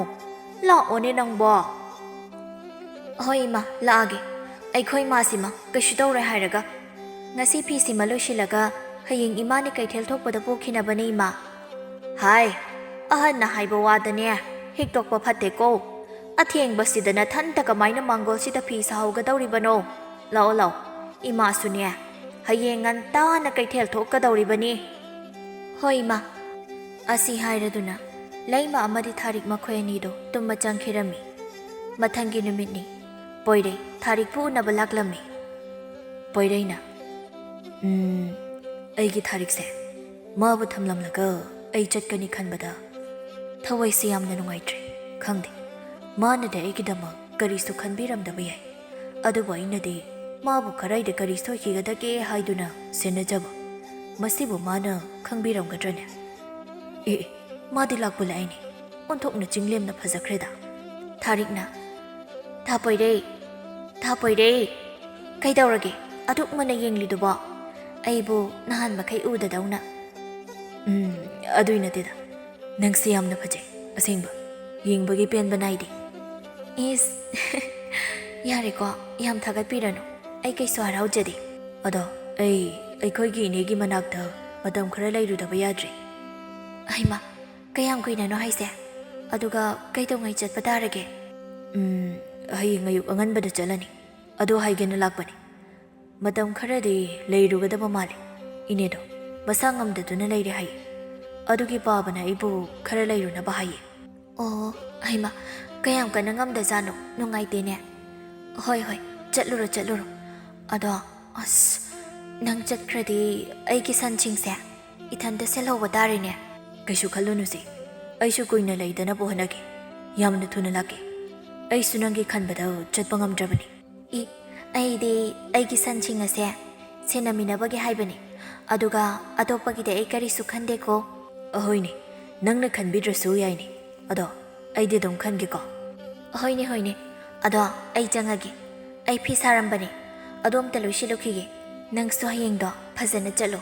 ꯂꯥꯛꯑꯣꯅꯦ ꯅꯪꯕꯣ꯫ "ꯍꯣꯏ ꯏꯃꯥ, ꯂꯥꯛꯑꯒꯦ꯫ ꯑꯩꯈꯣꯏ ꯏꯃꯥꯁꯤꯃ ꯀꯩꯁꯨ ꯇꯧꯔꯣꯏ ꯍꯥꯏꯔꯒ꯫ ꯉꯁꯤ ꯐꯤꯁꯤꯃ ꯂꯣꯏꯁꯤꯜꯂꯒ ꯍꯌꯦꯡ ꯏꯃꯥꯅ ꯀꯩꯊꯦꯜ ꯊꯣꯛꯄꯗ ꯄꯨꯈꯤꯅꯕꯅꯦ ꯏꯃꯥ꯫" ꯍꯥꯏ, ꯑꯍꯟꯅ ꯍꯥꯏꯕ ꯋꯥꯗꯅꯦ ꯍꯤꯛꯇꯣꯛꯄ ꯐꯠꯇꯦꯀꯣ꯫ ꯑꯊꯦꯡꯕꯁꯤꯗ ꯅꯊꯟꯇ ꯀꯃꯥꯏꯅ ꯃꯥꯡꯒꯣꯜꯁꯤꯗ ꯐꯤ ꯁꯥꯍꯧꯒꯗꯧꯔꯤꯕꯅꯣ? ꯂꯥꯛꯑꯣ, ꯂꯥꯛꯑꯣ꯫ ꯏꯃꯥꯁꯨꯅꯦ ꯍꯌꯦꯡ ꯉꯟꯇꯥꯅ ꯀꯩꯊꯦꯜ ꯊꯣꯛꯀꯗꯧꯔꯤꯕꯅꯤ꯫ "ꯍꯣꯏ ꯏꯃꯥ꯫" ꯑꯁꯤ ꯍꯥꯏꯔꯗꯨꯅ ꯂꯩꯃ ꯑꯃꯗꯤ ꯊꯥꯔꯤꯛ ꯃꯈꯣꯏ ꯑꯅꯤꯗꯣ ꯇꯨꯝꯕ ꯆꯪꯈꯤꯔꯝꯃꯤ꯫ ꯃꯊꯪꯒꯤ ꯅꯨꯃꯤꯠꯅꯤ꯫ ꯄꯣꯏꯔꯩ ꯊꯥꯔꯤꯛꯄꯨ ꯎꯅꯕ ꯂꯥꯛꯂꯝꯃꯤ꯫ ꯄꯣꯏꯔꯩꯅ, "ꯎꯝ, ꯑꯩꯒꯤ ꯊꯥꯔꯤꯛꯁꯦ ꯃꯥꯕꯨ ꯊꯝꯂꯝꯂꯒ ꯑꯩ ꯆꯠꯀꯅꯤ ꯈꯟꯕꯗ ꯊꯋꯥꯏꯁꯦ ꯌꯥꯝꯅ ꯅꯨꯡꯉꯥꯏꯇ꯭ꯔꯦ꯫ ꯈꯪꯗꯦ, ꯃꯥꯅꯗꯤ ꯑꯩꯒꯤꯗꯃꯛ ꯀꯔꯤꯁꯨ ꯈꯟꯕꯤꯔꯝꯗꯕ ꯌꯥꯏ, ꯑꯗꯨꯕꯨ ꯑꯩꯅꯗꯤ ꯃꯥꯕꯨ ꯀꯔꯥꯏꯗ ꯀꯔꯤ ꯁꯣꯏꯈꯤꯒꯗꯒꯦ ꯍꯥꯏꯗꯨꯅ ꯁꯦꯟꯅꯖꯕ꯫ ꯃꯁꯤꯕꯨ ꯃꯥꯅ ꯈꯪꯕꯤꯔꯝꯒꯗ꯭ꯔꯅꯦ? ꯑꯦ, ꯑꯦ, ꯃꯥꯗꯤ ꯂꯥꯛꯄꯨ ꯂꯥꯛꯏꯅꯦ꯫ ꯑꯣꯟꯊꯣꯛꯅ ꯆꯤꯡꯂꯦꯝꯅ ꯐꯖꯈ꯭ꯔꯦꯗ꯫" ꯊꯥꯔꯤꯛꯅ, "ꯊꯥꯄꯣꯏꯔꯦ, ꯊꯥꯄꯣꯏꯔꯦ, ꯀꯩꯗꯧꯔꯒꯦ? ꯑꯗꯨꯛ ꯃꯨꯟꯅ ꯌꯦꯡꯂꯤꯗꯨꯕꯣ? ꯑꯩꯕꯨ ꯅꯍꯥꯟ ꯃꯈꯩ ꯎꯗꯗꯧꯅ꯫" "ꯎꯝ, ꯑꯗꯨꯏ ꯅꯠꯇꯦꯗ꯫ ꯅꯪꯁꯤ ꯌꯥꯝꯅ ꯐꯖꯩ, ꯑꯁꯦꯡꯕ꯫ ꯌꯦꯡꯕꯒꯤ ꯄꯦꯟꯕ ꯅꯥꯏꯗꯦ꯫" "ꯏꯁ, ꯌꯥꯔꯦꯀꯣ, ꯌꯥꯝ ꯊꯥꯒꯠꯄꯤꯔꯅꯨ꯫ ꯑꯩ ꯀꯩꯁꯨ ꯍꯔꯥꯎꯖꯗꯦ꯫ ꯑꯗꯣ ꯑꯩ ꯑꯩꯈꯣꯏꯒꯤ ꯏꯅꯦꯒꯤ ꯃꯅꯥꯛꯇ ꯃꯇꯝ ꯈꯔ ꯂꯩꯔꯨꯗꯕ ꯌꯥꯗ꯭ꯔꯦ꯫" "ꯍꯩꯃꯥ, ꯀꯌꯥꯝ ꯀꯨꯏꯅꯅꯣ ꯍꯥꯏꯁꯦ? ꯑꯗꯨꯒ ꯀꯩꯗꯧꯉꯩ ꯆꯠꯄ ꯇꯥꯔꯒꯦ?" "ꯎꯝ, ꯍꯌꯦꯡ ꯑꯌꯨꯛ ꯑꯉꯟꯕꯗ ꯆꯠꯂꯅꯤ꯫ ꯑꯗꯨ ꯍꯥꯏꯒꯦꯅ ꯂꯥꯛꯄꯅꯤ꯫ ꯃꯇꯝ ꯈꯔꯗꯤ ꯂꯩꯔꯨꯒꯗꯕ ꯃꯥꯜꯂꯦ꯫ ꯏꯅꯦꯗꯣ ꯃꯁꯥ ꯉꯝꯗꯗꯨꯅ ꯂꯩꯔꯦ ꯍꯥꯏꯌꯦ꯫ ꯑꯗꯨꯒꯤ ꯄꯥꯕꯅ ꯑꯩꯕꯨ ꯈꯔ ꯂꯩꯔꯨꯅꯕ ꯍꯥꯏꯌꯦ꯫" "ꯑꯣ, ꯍꯩꯃꯥ, ꯀꯌꯥꯝ ꯀꯟꯅ ꯉꯝꯗꯖꯥꯠꯅꯣ? ꯅꯨꯡꯉꯥꯏꯇꯦꯅꯦ꯫" "ꯍꯣꯏ, ꯍꯣꯏ, ꯆꯠꯂꯨꯔꯣ, ꯆꯠꯂꯨꯔꯣ꯫ ꯑꯗꯣ, ꯑꯁ, ꯅꯪ ꯆꯠꯈ꯭ꯔꯗꯤ ꯑꯩꯒꯤ ꯁꯟꯁꯤꯡꯁꯦ ꯏꯊꯟꯇ ꯁꯦꯜꯍꯧꯕ ꯇꯥꯔꯦꯅꯦ꯫" "ꯀꯩꯁꯨ ꯈꯜꯂꯨꯅꯨꯁꯦ, ꯑꯩꯁꯨ ꯀꯨꯏꯅ ꯂꯩꯗꯅꯕ ꯍꯣꯠꯅꯒꯦ꯫ ꯌꯥꯝꯅ ꯊꯨꯅ ꯂꯥꯛꯀꯦ꯫ ꯑꯩꯁꯨ ꯅꯪꯒꯤ ꯈꯟꯕꯗ ꯆꯠꯄ ꯉꯝꯗ꯭ꯔꯕꯅꯤ꯫" "ꯏ, ꯑꯩꯗꯤ ꯑꯩꯒꯤ ꯁꯟꯁꯤꯡ ꯑꯁꯦ ꯁꯦꯟꯅꯃꯤꯟꯅꯕꯒꯤ ꯍꯥꯏꯕꯅꯤ꯫ ꯑꯗꯨꯒ ꯑꯇꯣꯞꯄꯒꯤꯗꯤ ꯑꯩ ꯀꯔꯤꯁꯨ ꯈꯟꯗꯦꯀꯣ꯫ ꯑꯍꯣꯏꯅꯦ, ꯅꯪꯅ ꯈꯟꯕꯤꯗ꯭ꯔꯁꯨ ꯌꯥꯏꯅꯦ꯫ ꯑꯗꯣ ꯑꯩꯗꯤ ꯑꯗꯨꯝ ꯈꯟꯒꯦꯀꯣ꯫ ꯍꯣꯏꯅꯦ, ꯍꯣꯏꯅꯦ꯫ ꯑꯗꯣ ꯑꯩ ꯆꯪꯉꯒꯦ꯫ ꯑꯩ ꯐꯤ ꯁꯥꯔꯝꯕꯅꯦ꯫ ꯑꯗꯣ ꯑꯝꯇ ꯂꯣꯏꯁꯤꯜꯂꯨꯈꯤꯒꯦ꯫ ꯅꯪꯁꯨ ꯍꯌꯦꯡꯗꯣ ꯐꯖꯅ ꯆꯠꯂꯣ꯫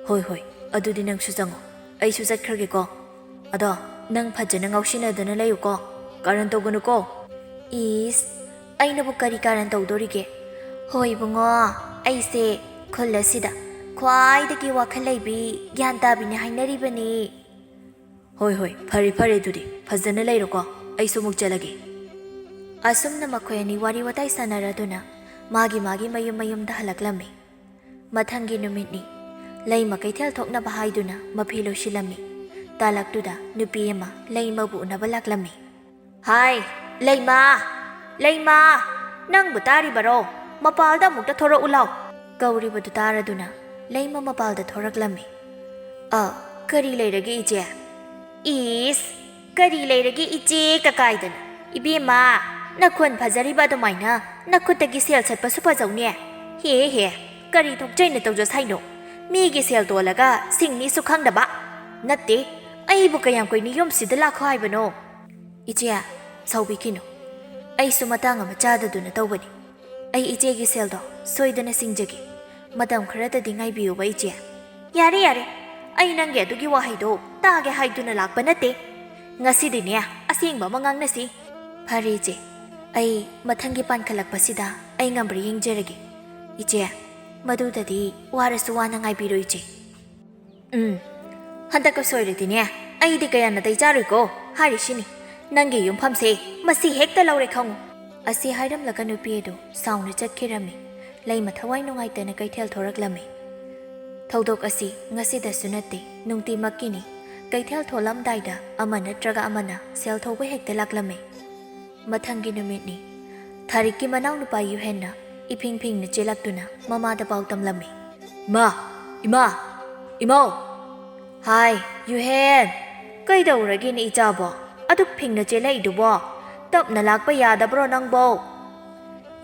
ꯍꯣꯏ, ꯍꯣꯏ꯫ ꯑꯗꯨꯗꯤ ꯅꯪꯁꯨ ꯆꯪꯉꯣ꯫ ꯑꯩꯁꯨ ꯆꯠꯈ꯭ꯔꯒꯦꯀꯣ꯫ ꯑꯗꯣ ꯅꯪ ꯐꯖꯅ ꯉꯥꯎꯁꯤꯟꯅꯗꯅ ꯂꯩꯌꯨꯀꯣ꯫ ꯀꯥꯔꯟ ꯇꯧꯒꯅꯨꯀꯣ꯫ ꯏꯁ, ꯑꯩꯅꯕꯨ ꯀꯔꯤ ꯀꯥꯔꯟ ꯇꯧꯗꯣꯔꯤꯒꯦ? ꯍꯣꯏ ꯏꯕꯨꯡꯉꯣ, ꯑꯩꯁꯦ ꯈꯨꯜ ꯑꯁꯤꯗ ꯈ꯭ꯋꯥꯏꯗꯒꯤ ꯋꯥꯈꯜ ꯂꯩꯕꯤ, ꯒ꯭ꯌꯥꯟ ꯇꯥꯕꯤꯅꯤ ꯍꯥꯏꯅꯔꯤꯕꯅꯤ꯫ ꯍꯣꯏ, ꯍꯣꯏ, ꯐꯔꯦ, ꯐꯔꯦ, ꯑꯗꯨꯗꯤ ꯐꯖꯅ ꯂꯩꯔꯣꯀꯣ꯫ ꯑꯩꯁꯨ ꯑꯃꯨꯛ ꯆꯠꯂꯒꯦ꯫ ꯑꯁꯨꯝꯅ ꯃꯈꯣꯏ ꯑꯅꯤ ꯋꯥꯔꯤ ꯋꯥꯇꯥꯏ ꯁꯥꯟꯅꯔꯗꯨꯅ ꯃꯥꯒꯤ ꯃꯥꯒꯤ ꯃꯌꯨꯝ ꯃꯌꯨꯝꯗ ꯍꯜꯂꯛꯂꯝꯃꯤ꯫ ꯃꯊꯪꯒꯤ ꯅꯨꯃꯤꯠꯅꯤ꯫ ꯂꯩꯃ ꯀꯩꯊꯦꯜ ꯊꯣꯛꯅꯕ ꯍꯥꯏꯗꯨꯅ ꯃꯐꯤ ꯂꯣꯏꯁꯤꯜꯂꯝꯃꯤ꯫ ꯇꯥꯂꯛꯇꯨꯗ ꯅꯨꯄꯤ ꯑꯃ ꯂꯩꯃꯕꯨ ꯎꯅꯕ ꯂꯥꯛꯂꯝꯃꯤ꯫ "ꯍꯥꯏ, ꯂꯩꯃ! ꯂꯩꯃ! ꯅꯪꯕꯨ ꯇꯥꯔꯤꯕꯔꯣ? ꯃꯄꯥꯜꯗ ꯑꯃꯨꯛꯇ ꯊꯣꯔꯛꯎ ꯂꯥꯎ!" ꯀꯧꯔꯤꯕꯗꯨ ꯇꯥꯔꯗꯨꯅ ꯂꯩꯃ ꯃꯄꯥꯜꯗ ꯊꯣꯔꯛꯂꯝꯃꯤ꯫ "ꯑ, ꯀꯔꯤ ꯂꯩꯔꯒꯦ ꯏꯆꯦ?" "ꯏꯁ, ꯀꯔꯤ ꯂꯩꯔꯒꯦ ꯏꯆꯦ ꯀꯀꯥꯏꯗꯅ? ꯏꯕꯦꯝꯃ, ꯅꯈꯣꯟ ꯐꯖꯔꯤꯕ ꯑꯗꯨꯃꯥꯏꯅ ꯅꯈꯨꯠꯇꯒꯤ ꯁꯦꯜ ꯁꯠꯄꯁꯨ ꯐꯖꯧꯅꯦ꯫ ꯍꯦ ꯍꯦ, ꯀꯔꯤ ꯊꯣꯛꯆꯩꯅ ꯇꯧꯖꯁ ꯍꯥꯏꯅꯣ? ꯃꯤꯒꯤ ꯁꯦꯜ ꯇꯣꯜꯂꯒ ꯁꯤꯡꯅꯤꯁꯨ ꯈꯪꯗꯕ꯫ ꯅꯠꯇꯦ, ꯑꯩꯕꯨ ꯀꯌꯥꯝ ꯀꯨꯏꯅ ꯌꯨꯝꯁꯤꯗ ꯂꯥꯛꯈꯣ ꯍꯥꯏꯕꯅꯣ?" "ꯏꯆꯦ, ꯁꯥꯎꯕꯤꯈꯤꯅꯨ꯫ ꯑꯩꯁꯨ ꯃꯇꯥꯡ ꯑꯃ ꯆꯥꯗꯗꯨꯅ ꯇꯧꯕꯅꯤ꯫ ꯑꯩ ꯏꯆꯦꯒꯤ ꯁꯦꯜꯗꯣ ꯁꯣꯏꯗꯅ ꯁꯤꯡꯖꯒꯦ꯫ ꯃꯇꯝ ꯈꯔꯗꯗꯤ ꯉꯥꯏꯕꯤꯌꯨꯕ ꯏꯆꯦ꯫" "ꯌꯥꯔꯦ, ꯌꯥꯔꯦ꯫ ꯑꯩ ꯅꯪꯒꯤ ꯑꯗꯨꯒꯤ ꯋꯥꯍꯩꯗꯣ ꯇꯥꯒꯦ ꯍꯥꯏꯗꯨꯅ ꯂꯥꯛꯄ ꯅꯠꯇꯦ꯫ ꯉꯁꯤꯗꯤꯅꯦ, ꯑꯁꯦꯡꯕ ꯑꯃ ꯉꯥꯡꯅꯁꯤ꯫" "ꯐꯔꯦ ꯏꯆꯦ, ꯑꯩ ꯃꯊꯪꯒꯤ ꯄꯥꯟꯈꯠꯂꯛꯄꯁꯤꯗ ꯑꯩ ꯉꯝꯕ꯭ꯔꯥ ꯌꯦꯡꯖꯔꯒꯦ꯫ ꯏꯆꯦ, ꯃꯗꯨꯗꯗꯤ ꯋꯥꯔꯁꯨ ꯋꯥꯅ ꯉꯥꯏꯕꯤꯔꯣ ꯏꯆꯦ꯫" "ꯎꯝ, ꯍꯟꯗꯛꯀ ꯁꯣꯏꯔꯗꯤꯅꯦ, ꯑꯩꯗꯤ ꯀꯌꯥ ꯅꯥꯇꯩ ꯆꯥꯔꯣꯏꯀꯣ ꯍꯥꯏꯔꯤꯁꯤꯅꯤ꯫ ꯅꯪꯒꯤ ꯌꯨꯝꯐꯝꯁꯦ ꯃꯁꯤ ꯍꯦꯛꯇ ꯂꯧꯔꯦ ꯈꯪꯉꯨ꯫" ꯑꯁꯤ ꯍꯥꯏꯔꯝꯂꯒ ꯅꯨꯄꯤ ꯑꯗꯨ ꯁꯥꯎꯅ ꯆꯠꯈꯤꯔꯝꯃꯤ꯫ ꯂꯩꯃ ꯊꯋꯥꯏ ꯅꯨꯡꯉꯥꯏꯇꯅ ꯀꯩꯊꯦꯜ ꯊꯣꯔꯛꯂꯝꯃꯤ꯫ ꯊꯧꯗꯣꯛ ꯑꯁꯤ ꯉꯁꯤꯗꯁꯨ ꯅꯠꯇꯦ, ꯅꯨꯡꯇꯤꯃꯛꯀꯤꯅꯤ꯫ ꯀꯩꯊꯦꯜ ꯊꯣꯛꯂꯝꯗꯥꯏꯗ ꯑꯃ ꯅꯠꯇ꯭ꯔꯒ ꯑꯃꯅ ꯁꯦꯜ ꯊꯧꯕ ꯍꯦꯛꯇ ꯂꯥꯛꯂꯝꯃꯤ꯫ ꯃꯊꯪꯒꯤ ꯅꯨꯃꯤꯠꯅꯤ꯫ ꯊꯥꯔꯤꯛꯀꯤ ꯃꯅꯥꯎꯅꯨꯄꯥ ꯌꯨꯍꯦꯟꯅ ꯏꯐꯤꯡ ꯐꯤꯡꯅ ꯆꯦꯜꯂꯛꯇꯨꯅ ꯃꯃꯥꯗ ꯄꯥꯎ ꯇꯝꯂꯝꯃꯤ꯫ "ꯏꯃꯥ! ꯏꯃꯥ! ꯏꯃꯧ!" "ꯍꯥꯏ, ꯌꯨꯍꯦꯟ! ꯀꯩꯗꯧꯔꯒꯦꯅꯦ ꯏꯆꯥꯕꯣ? ꯑꯗꯨꯛ ꯐꯤꯡꯅ ꯆꯦꯜꯂꯛꯏꯗꯨꯕꯣ? ꯇꯞꯅ ꯂꯥꯛꯄ ꯌꯥꯗꯕ꯭ꯔꯣ ꯅꯪꯕꯣ?"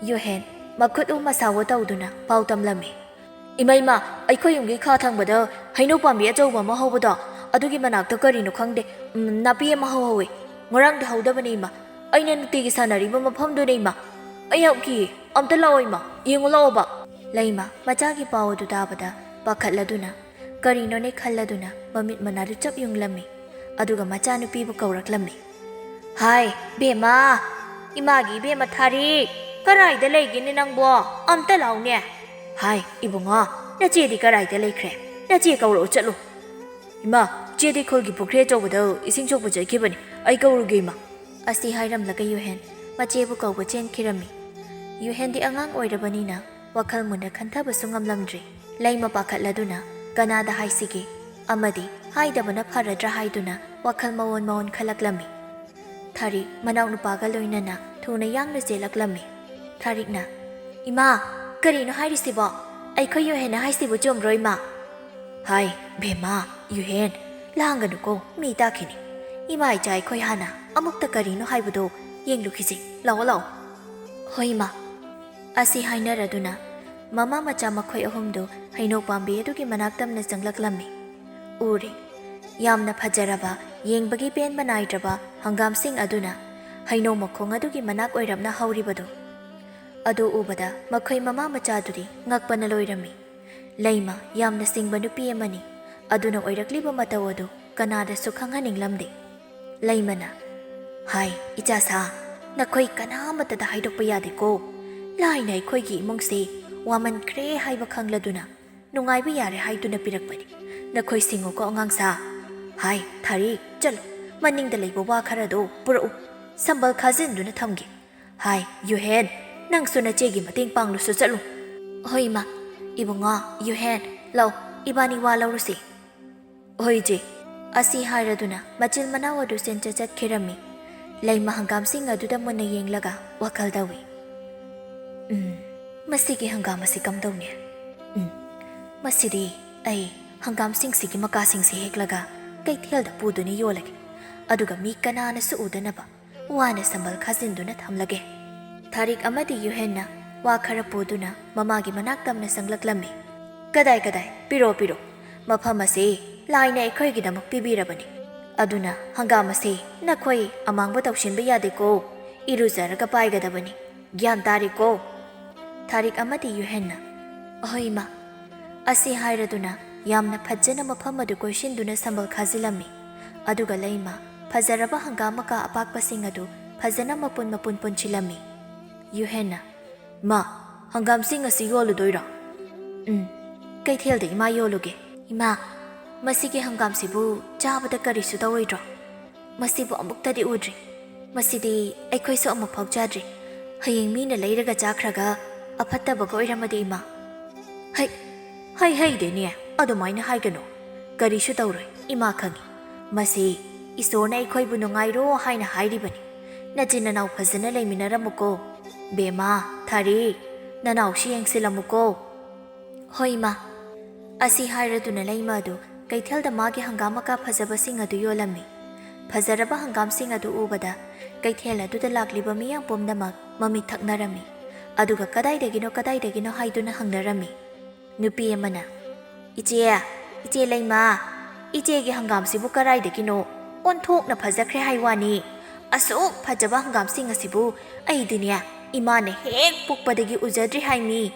ꯌꯨꯍꯦꯟ ꯃꯈꯨꯠ ꯎ ꯃꯁꯥꯋꯣ ꯇꯧꯗꯨꯅ ꯄꯥꯎ ꯇꯝꯂꯝꯃꯤ꯫ "ꯏꯃꯥ, ꯏꯃꯥ, ꯑꯩꯈꯣꯏ ꯌꯨꯝꯒꯤ ꯈꯥ ꯊꯪꯕꯗ ꯍꯩꯅꯧ ꯄꯥꯝꯕꯤ ꯑꯆꯧꯕ ꯑꯃ ꯍꯧꯕꯗꯣ, ꯑꯗꯨꯒꯤ ꯃꯅꯥꯛꯇ ꯀꯔꯤꯅꯣ ꯈꯪꯗꯦ, ꯎꯝ, ꯅꯥꯄꯤ ꯑꯃ ꯍꯧꯍꯧꯋꯤ꯫ ꯉꯔꯥꯡꯗ ꯍꯧꯗꯕꯅꯤ ꯏꯃꯥ, ꯑꯩꯅ ꯅꯨꯡꯇꯤꯒꯤ ꯁꯥꯟꯅꯔꯤꯕ ꯃꯐꯝꯗꯨꯅꯤ ꯏꯃꯥ꯫ ꯑꯩ ꯌꯥꯝ ꯀꯤꯌꯦ, ꯑꯝꯇ ꯂꯥꯛꯑꯣ ꯏꯃꯥ, ꯌꯦꯡꯉꯨ ꯂꯥꯛꯑꯣꯕ꯫" ꯂꯩꯃ ꯃꯆꯥꯒꯤ ꯄꯥꯎ ꯑꯗꯨ ꯇꯥꯕꯗ ꯄꯥꯈꯠꯂꯗꯨꯅ ꯀꯔꯤꯅꯣꯅꯦ ꯈꯜꯂꯗꯨꯅ ꯃꯃꯤꯠ ꯃꯅꯥꯗꯨ ꯆꯞ ꯌꯨꯡꯂꯝꯃꯤ꯫ ꯑꯗꯨꯒ ꯃꯆꯥꯅꯨꯄꯤꯕꯨ ꯀꯧꯔꯛꯂꯝꯃꯤ꯫ "ꯍꯥꯏ, ꯕꯦꯝꯃ, ꯏꯃꯥꯒꯤ ꯏꯕꯦꯝꯃ ꯊꯥꯔꯤ, ꯀꯔꯥꯏꯗ ꯂꯩꯒꯦꯅꯦ ꯅꯪꯕꯣ? ꯑꯝꯇ ꯂꯥꯎꯅꯦ꯫ ꯍꯥꯏ, ꯏꯕꯨꯡꯉꯣ, ꯅꯆꯦꯗꯤ ꯀꯔꯥꯏꯗ ꯂꯩꯈ꯭ꯔꯦ? ꯅꯆꯦ ꯀꯧꯔꯛꯑꯣ ꯆꯠꯂꯨ꯫" "ꯏꯃꯥ, ꯆꯦꯗꯤ ꯈꯨꯜꯒꯤ ꯄꯨꯈ꯭ꯔꯤ ꯑꯆꯧꯕꯗ ꯏꯁꯤꯡ ꯁꯣꯛꯄ ꯆꯠꯈꯤꯕꯅꯤ, ꯑꯩ ꯀꯧꯔꯨꯒꯦ ꯏꯃꯥ꯫" ꯑꯁꯤ ꯍꯥꯏꯔꯝꯂꯒ ꯌꯨꯍꯦꯟ ꯃꯆꯦꯕꯨ ꯀꯧꯕ ꯆꯦꯟꯈꯤꯔꯝꯃꯤ꯫ ꯌꯨꯍꯦꯟꯗꯤ ꯑꯉꯥꯡ ꯑꯣꯏꯔꯕꯅꯤꯅ ꯋꯥꯈꯜ ꯃꯨꯟꯅ ꯈꯟꯊꯕꯁꯨ ꯉꯝꯂꯝꯗ꯭ꯔꯤ꯫ ꯂꯩꯃ ꯄꯥꯈꯠꯂꯗꯨꯅ ꯀꯅꯥꯗ ꯍꯥꯏꯁꯤꯒꯦ ꯑꯃꯗꯤ ꯍꯥꯏꯗꯕꯅ ꯐꯔꯗ꯭ꯔꯥ ꯍꯥꯏꯗꯨꯅ ꯋꯥꯈꯜ ꯃꯑꯣꯟ ꯃꯑꯣꯟ ꯈꯜꯂꯛꯂꯝꯃꯤ꯫ ꯊꯥꯔꯤꯛ ꯃꯅꯥꯎꯅꯨꯄꯥꯒ ꯂꯣꯏꯅꯅ ꯊꯨꯅ ꯌꯥꯡꯅ ꯆꯦꯜꯂꯛꯂꯝꯃꯤ꯫ ꯊꯥꯔꯤꯛꯅ, "ꯏꯃꯥ, ꯀꯔꯤꯅꯣ ꯍꯥꯏꯔꯤꯁꯤꯕꯣ? ꯑꯩꯈꯣꯏ ꯌꯨꯍꯦꯟꯅ ꯍꯥꯏꯁꯤꯕꯨ ꯆꯨꯝꯕ꯭ꯔꯣ ꯏꯃꯥ?" "ꯍꯥꯏ, ꯕꯦꯝꯃ, ꯌꯨꯍꯦꯟ, ꯂꯥꯡꯒꯅꯨꯀꯣ, ꯃꯤ ꯇꯥꯈꯤꯅꯤ꯫ ꯏꯃꯥ ꯏꯆꯥ ꯑꯩꯈꯣꯏ ꯍꯥꯟꯅ ꯑꯃꯨꯛꯇ ꯀꯔꯤꯅꯣ ꯍꯥꯏꯕꯗꯣ ꯌꯦꯡꯂꯨꯈꯤꯁꯤ꯫ ꯂꯥꯛꯑꯣ, ꯂꯥꯛꯑꯣ꯫" "ꯍꯣꯏ ꯏꯃꯥ꯫" ꯑꯁꯤ ꯍꯥꯏꯅꯔꯗꯨꯅ ꯃꯃꯥ ꯃꯆꯥ ꯃꯈꯣꯏ ꯑꯍꯨꯝꯗꯨ ꯍꯩꯅꯧ ꯄꯥꯝꯕꯤ ꯑꯗꯨꯒꯤ ꯃꯅꯥꯛ ꯇꯝꯅ ꯆꯪꯂꯛꯂꯝꯃꯤ꯫ ꯎꯔꯦ, ꯌꯥꯝꯅ ꯐꯖꯔꯕ, ꯌꯦꯡꯕꯒꯤ ꯄꯦꯟꯕ ꯅꯥꯏꯗ꯭ꯔꯕ ꯍꯪꯒꯥꯝꯁꯤꯡ ꯑꯗꯨꯅ ꯍꯩꯅꯧ ꯃꯈꯣꯡ ꯑꯗꯨꯒꯤ ꯃꯅꯥꯛ ꯑꯣꯏꯔꯞꯅ ꯍꯧꯔꯤꯕꯗꯨ꯫ ꯑꯗꯨ ꯎꯕꯗ ꯃꯈꯣꯏ ꯃꯃꯥ ꯃꯆꯥꯗꯨꯗꯤ ꯉꯛꯄꯅ ꯂꯣꯏꯔꯝꯃꯤ꯫ ꯂꯩꯃ ꯌꯥꯝꯅ ꯁꯤꯡꯕ ꯅꯨꯄꯤ ꯑꯃꯅꯤ꯫ ꯑꯗꯨꯅ ꯑꯣꯏꯔꯛꯂꯤꯕ ꯃꯇꯧ ꯑꯗꯨ ꯀꯅꯥꯗꯁꯨ ꯈꯪꯍꯟꯅꯤꯡꯂꯝꯗꯦ꯫ ꯂꯩꯃꯅ, "ꯍꯥꯏ, ꯏꯆꯥꯁꯥ, ꯅꯈꯣꯏ ꯀꯅꯥꯃꯠꯇꯗ ꯍꯥꯏꯗꯣꯛꯄ ꯌꯥꯗꯦꯀꯣ꯫ ꯂꯥꯏꯅ ꯑꯩꯈꯣꯏꯒꯤ ꯏꯃꯨꯡꯁꯦ ꯋꯥꯃꯟꯈ꯭ꯔꯦ ꯍꯥꯏꯕ ꯈꯪꯂꯗꯨꯅ ꯅꯨꯡꯉꯥꯏꯕ ꯌꯥꯔꯦ ꯍꯥꯏꯗꯨꯅ ꯄꯤꯔꯛꯄꯅꯤ꯫ ꯅꯈꯣꯏ ꯁꯤꯡꯉꯨꯀꯣ ꯑꯉꯥꯡꯁꯥ꯫ ꯍꯥꯏ, ꯊꯥꯔꯤ, ꯆꯠꯂꯨ, ꯃꯅꯤꯡꯗ ꯂꯩꯕ ꯋꯥ ꯈꯔꯗꯣ ꯄꯨꯔꯛꯎ꯫ ꯁꯝꯕꯜ ꯈꯥꯖꯤꯟꯗꯨꯅ ꯊꯝꯒꯦ꯫ ꯍꯥꯏ, ꯌꯨꯍꯦꯟ, ꯅꯪꯁꯨ ꯅꯆꯦꯒꯤ ꯃꯇꯦꯡ ꯄꯥꯡꯂꯨꯁꯨ ꯆꯠꯂꯨ꯫" "ꯍꯣꯏ ꯏꯃꯥ꯫ ꯏꯕꯨꯡꯉꯣ, ꯌꯨꯍꯦꯟ, ꯂꯧ, ꯏꯕꯥꯅꯤ ꯋꯥ ꯂꯧꯔꯨꯁꯤ꯫" "ꯍꯣꯏ ꯏꯆꯦ꯫" ꯑꯁꯤ ꯍꯥꯏꯔꯗꯨꯅ ꯃꯆꯤꯜ ꯃꯅꯥꯎ ꯑꯗꯨ ꯆꯦꯟꯆꯠ ꯆꯠꯈꯤꯔꯝꯃꯤ꯫ ꯂꯩꯃ ꯍꯪꯒꯥꯝꯁꯤꯡ ꯑꯗꯨꯗ ꯃꯨꯟꯅ ꯌꯦꯡꯂꯒ ꯋꯥꯈꯜ ꯇꯧꯏ꯫ "ꯎꯝ, ꯃꯁꯤꯒꯤ ꯍꯪꯒꯥꯝ ꯑꯁꯤ ꯀꯝꯗꯧꯅꯤ? ꯎꯝ, ꯃꯁꯤꯗꯤ ꯑꯩ ꯍꯪꯒꯥꯝꯁꯤꯡꯁꯤꯒꯤ ꯃꯀꯥꯁꯤꯡꯁꯤ ꯍꯦꯛꯂꯒ ꯀꯩꯊꯦꯜꯗ ꯄꯨꯗꯨꯅ ꯌꯣꯜꯂꯒꯦ꯫ ꯑꯗꯨꯒ ꯃꯤ ꯀꯅꯥꯅꯁꯨ ꯎꯗꯅꯕ ꯋꯥꯅ ꯁꯝꯕꯜ ꯈꯥꯖꯤꯟꯗꯨꯅ ꯊꯝꯂꯒꯦ꯫" ꯊꯥꯔꯤꯛ ꯑꯃꯗꯤ ꯌꯨꯍꯦꯟꯅ ꯋꯥ ꯈꯔ ꯄꯨꯗꯨꯅ ꯃꯃꯥꯒꯤ ꯃꯅꯥꯛ ꯇꯝꯅ ꯆꯪꯂꯛꯂꯝꯃꯤ꯫ "ꯀꯗꯥꯏ ꯀꯗꯥꯏ? ꯄꯤꯔꯣ ꯄꯤꯔꯣ꯫ ꯃꯐꯝ ꯑꯁꯤ ꯂꯥꯏꯅ ꯑꯩꯈꯣꯏꯒꯤꯗꯃꯛ ꯄꯤꯕꯤꯔꯕꯅꯤ꯫ ꯑꯗꯨꯅ ꯍꯪꯒꯥꯝ ꯑꯁꯤ ꯅꯈꯣꯏ ꯑꯃꯥꯡꯕ ꯇꯧꯁꯤꯟꯕ ꯌꯥꯗꯦꯀꯣ꯫ ꯏꯔꯨꯖꯔꯒ ꯄꯥꯏꯒꯗꯕꯅꯤ꯫ ꯒ꯭ꯌꯥꯟ ꯇꯥꯔꯦꯀꯣ?" ꯊꯥꯔꯤꯛ ꯑꯃꯗꯤ ꯌꯨꯍꯦꯟꯅ, "ꯑꯍꯣꯏ ꯏꯃꯥ"꯫ ꯑꯁꯤ ꯍꯥꯏꯔꯗꯨꯅ ꯌꯥꯝꯅ ꯐꯖꯅ ꯃꯐꯝ ꯑꯗꯨ ꯀꯣꯏꯁꯤꯟꯗꯨꯅ ꯁꯝꯕꯜ ꯈꯥꯖꯤꯜꯂꯝꯃꯤ꯫ ꯑꯗꯨꯒ ꯂꯩꯃ ꯐꯖꯔꯕ ꯍꯪꯒꯥꯝ ꯃꯀꯥ ꯑꯄꯥꯛꯄꯁꯤꯡ ꯑꯗꯨ ꯐꯖꯅ ꯃꯄꯨꯟ ꯃꯄꯨꯟ ꯄꯨꯟꯁꯤꯜꯂꯝꯃꯤ꯫ ꯌꯨꯍꯦꯟꯅ, "ꯃꯥ, ꯍꯪꯒꯥꯝꯁꯤꯡ ꯑꯁꯤ ꯌꯣꯜꯂꯨꯗꯣꯏꯔꯣ?" "ꯎꯝ, ꯀꯩꯊꯦꯜꯗ ꯏꯃꯥ ꯌꯣꯜꯂꯨꯒꯦ꯫ ꯏꯃꯥ, ꯃꯁꯤꯒꯤ ꯍꯪꯒꯥꯝꯁꯤꯕꯨ ꯆꯥꯕꯗ ꯀꯔꯤꯁꯨ ꯇꯧꯔꯣꯏꯗ꯭ꯔꯣ? ꯃꯁꯤꯕꯨ ꯑꯃꯨꯛꯇꯗꯤ ꯎꯗ꯭ꯔꯤ꯫ ꯃꯁꯤꯗꯤ ꯑꯩꯈꯣꯏꯁꯨ ꯑꯃꯨꯛꯐꯥꯎ ꯆꯥꯗ꯭ꯔꯤ꯫ ꯍꯌꯦꯡ ꯃꯤꯅ ꯂꯩꯔꯒ ꯆꯥꯈ꯭ꯔꯒ ꯑꯐꯠꯇꯕꯒ ꯑꯣꯏꯔꯝꯃꯗꯤ ꯏꯃꯥ?" "ꯍꯩ, ꯍꯩ ꯍꯩꯗꯦꯅꯦ, ꯑꯗꯨꯃꯥꯏꯅ ꯍꯥꯏꯒꯅꯨ꯫ ꯀꯔꯤꯁꯨ ꯇꯧꯔꯣꯏ, ꯏꯃꯥ ꯈꯪꯉꯤ꯫ ꯃꯁꯤ ꯏꯁꯣꯔꯅ ꯑꯩꯈꯣꯏꯕꯨ ꯅꯨꯡꯉꯥꯏꯔꯣ ꯍꯥꯏꯅ ꯍꯥꯏꯔꯤꯕꯅꯤ꯫ ꯅꯆꯤꯟ ꯅꯅꯥꯎ ꯐꯖꯅ ꯂꯩꯃꯤꯟꯅꯔꯝꯃꯨꯀꯣ꯫ ꯕꯦꯝꯃ, ꯊꯥꯔꯤ, ꯅꯅꯥꯎꯁꯤ ꯌꯦꯡꯁꯤꯜꯂꯝꯃꯨꯀꯣ"꯫ "ꯍꯣꯏ ꯏꯃꯥ"꯫ ꯑꯁꯤ ꯍꯥꯏꯔꯗꯨꯅ ꯂꯩꯃ ꯑꯗꯨ ꯀꯩꯊꯦꯜꯗ ꯃꯥꯒꯤ ꯍꯪꯒꯥꯝ ꯃꯀꯥ ꯐꯖꯕꯁꯤꯡ ꯑꯗꯨ ꯌꯣꯜꯂꯝꯃꯤ꯫ ꯐꯖꯔꯕ ꯍꯪꯒꯥꯝꯁꯤꯡ ꯑꯗꯨ ꯎꯕꯗ ꯀꯩꯊꯦꯜ ꯑꯗꯨꯗ ꯂꯥꯛꯂꯤꯕ ꯃꯤꯌꯥꯝ ꯄꯨꯝꯅꯃꯛ ꯃꯃꯤꯠ ꯊꯛꯅꯔꯝꯃꯤ꯫ ꯑꯗꯨꯒ "ꯀꯗꯥꯏꯗꯒꯤꯅꯣ, ꯀꯗꯥꯏꯗꯒꯤꯅꯣ?" ꯍꯥꯏꯗꯨꯅ ꯍꯪꯅꯔꯝꯃꯤ꯫ ꯅꯨꯄꯤ ꯑꯃꯅ, "ꯏꯆꯦ, ꯏꯆꯦ ꯂꯩꯃ, ꯏꯆꯦꯒꯤ ꯍꯪꯒꯥꯝꯁꯤꯕꯨ ꯀꯗꯥꯏꯗꯒꯤꯅꯣ? ꯑꯣꯟꯊꯣꯛꯅ ꯐꯖꯈ꯭ꯔꯦ ꯍꯥꯏ ꯋꯥꯅꯤ꯫ ꯑꯁꯨꯛ ꯐꯖꯕ ꯍꯪꯒꯥꯝꯁꯤꯡ ꯑꯁꯤꯕꯨ ꯑꯩꯗꯤꯅꯦ, ꯏꯃꯥꯅ ꯍꯦꯛ ꯄꯣꯛꯄꯗꯒꯤ ꯎꯖꯗ꯭ꯔꯤ ꯍꯥꯏꯃꯤ"꯫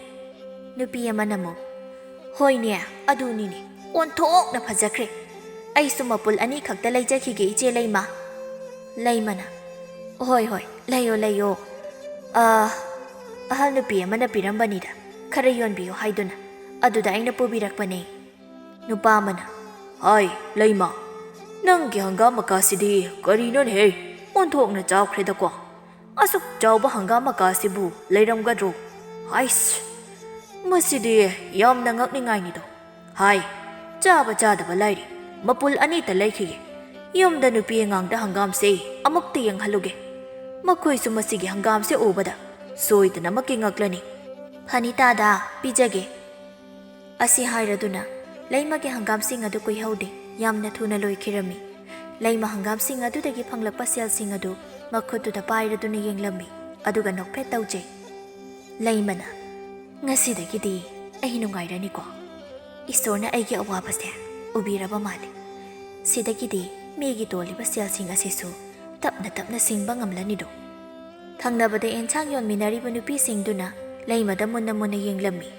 ꯅꯨꯄꯤ ꯑꯃꯅ ꯑꯃꯨꯛ, "ꯍꯣꯏꯅꯦ, ꯑꯗꯨꯅꯤꯅꯦ, ꯑꯣꯟꯊꯣꯛꯅ ꯐꯖꯈ꯭ꯔꯦ꯫ ꯑꯩꯁꯨ ꯃꯄꯨꯜ ꯑꯅꯤꯈꯛꯇ ꯂꯩꯖꯈꯤꯒꯦ, ꯏꯆꯦ ꯂꯩꯃ"꯫ ꯂꯩꯃꯅ, "ꯍꯣꯏ, ꯍꯣꯏ, ꯂꯩꯌꯣ, ꯂꯩꯌꯣ꯫ ꯑ, ꯑꯍꯜ ꯅꯨꯄꯤ ꯑꯃꯅ ꯄꯤꯔꯝꯕꯅꯤꯗ, ꯈꯔ ꯌꯣꯟꯕꯤꯌꯨ ꯍꯥꯏꯗꯨꯅ꯫ ꯑꯗꯨꯗ ꯑꯩꯅ ꯄꯨꯕꯤꯔꯛꯄꯅꯦ"꯫ ꯅꯨꯄꯥ ꯑꯃꯅ, "ꯍꯥꯏ, ꯂꯩꯃ, ꯅꯪꯒꯤ ꯍꯪꯒꯥꯝ ꯃꯀꯥꯁꯤꯗꯤ ꯀꯔꯤꯅꯣꯅꯦꯍꯦ? ꯑꯣꯟꯊꯣꯛꯅ ꯆꯥꯎꯈ꯭ꯔꯦꯗꯀꯣ꯫ ꯑꯁꯨꯛ ꯆꯥꯎꯕ ꯍꯪꯒꯥꯝ ꯃꯀꯥꯁꯤꯕꯨ ꯂꯩꯔꯝꯒꯗ꯭ꯔꯣ? ꯍꯥꯏꯁ, ꯃꯁꯤꯗꯤ ꯌꯥꯝꯅ ꯉꯛꯅꯤꯡꯉꯥꯏꯅꯤꯗꯣ꯫ ꯍꯥꯏ, ꯆꯥꯕ ꯆꯥꯗꯕ ꯂꯥꯏꯔꯤ, ꯃꯄꯨꯜ ꯑꯅꯤꯇ ꯂꯩꯈꯤꯒꯦ꯫ ꯌꯨꯝꯗ ꯅꯨꯄꯤ ꯑꯉꯥꯡꯗ ꯍꯪꯒꯥꯝꯁꯦ ꯑꯃꯨꯛꯇ ꯌꯦꯡꯍꯜꯂꯨꯒꯦ꯫ ꯃꯈꯣꯏꯁꯨ ꯃꯁꯤꯒꯤ ꯍꯪꯒꯥꯝꯁꯦ ꯎꯕꯗ ꯁꯣꯏꯗꯅꯃꯛꯀꯤ ꯉꯛꯂꯅꯤ"꯫ "ꯐꯅꯤꯇꯥꯗ, ꯄꯤꯖꯒꯦ"꯫ ꯑꯁꯤ ꯍꯥꯏꯔꯗꯨꯅ ꯂꯩꯃꯒꯤ ꯍꯪꯒꯥꯝꯁꯤꯡ ꯑꯗꯨ ꯀꯨꯏꯍꯧꯗꯦ, ꯌꯥꯝꯅ ꯊꯨꯅ ꯂꯣꯏꯈꯤꯔꯝꯃꯤ꯫ ꯂꯩꯃ ꯍꯪꯒꯥꯝꯁꯤꯡ ꯑꯗꯨꯗꯒꯤ ꯐꯪꯂꯛꯄ ꯁꯦꯜꯁꯤꯡ ꯑꯗꯨ ꯃꯈꯨꯠꯇꯨꯗ ꯄꯥꯏꯔꯗꯨꯅ ꯌꯦꯡꯂꯝꯃꯤ, ꯑꯗꯨꯒ ꯅꯣꯛꯐꯦꯠ ꯇꯧꯖꯩ꯫ ꯂꯩꯃꯅ, "ꯉꯁꯤꯗꯒꯤꯗꯤ ꯑꯩ ꯅꯨꯡꯉꯥꯏꯔꯅꯤꯀꯣ꯫ ꯏꯁꯣꯔꯅ ꯑꯩꯒꯤ ꯑꯋꯥꯕꯁꯦ ꯎꯕꯤꯔꯕ ꯃꯥꯜꯂꯤ꯫ ꯁꯤꯗꯒꯤꯗꯤ ꯃꯤꯒꯤ ꯇꯣꯜꯂꯤꯕ ꯁꯦꯜꯁꯤꯡ ꯑꯁꯤꯁꯨ ꯇꯞꯅ ꯇꯞꯅ ꯁꯤꯡꯕ ꯉꯝꯂꯅꯤꯗꯣ꯫" ꯊꯪꯅꯕꯗ ꯑꯦꯟꯁꯥꯡ ꯌꯣꯟꯃꯤꯟꯅꯔꯤꯕ ꯅꯨꯄꯤꯁꯤꯡꯗꯨꯅ ꯂꯩꯃꯗ ꯃꯨꯟꯅ ꯃꯨꯟꯅ ꯌꯦꯡꯂꯝꯃꯤ꯫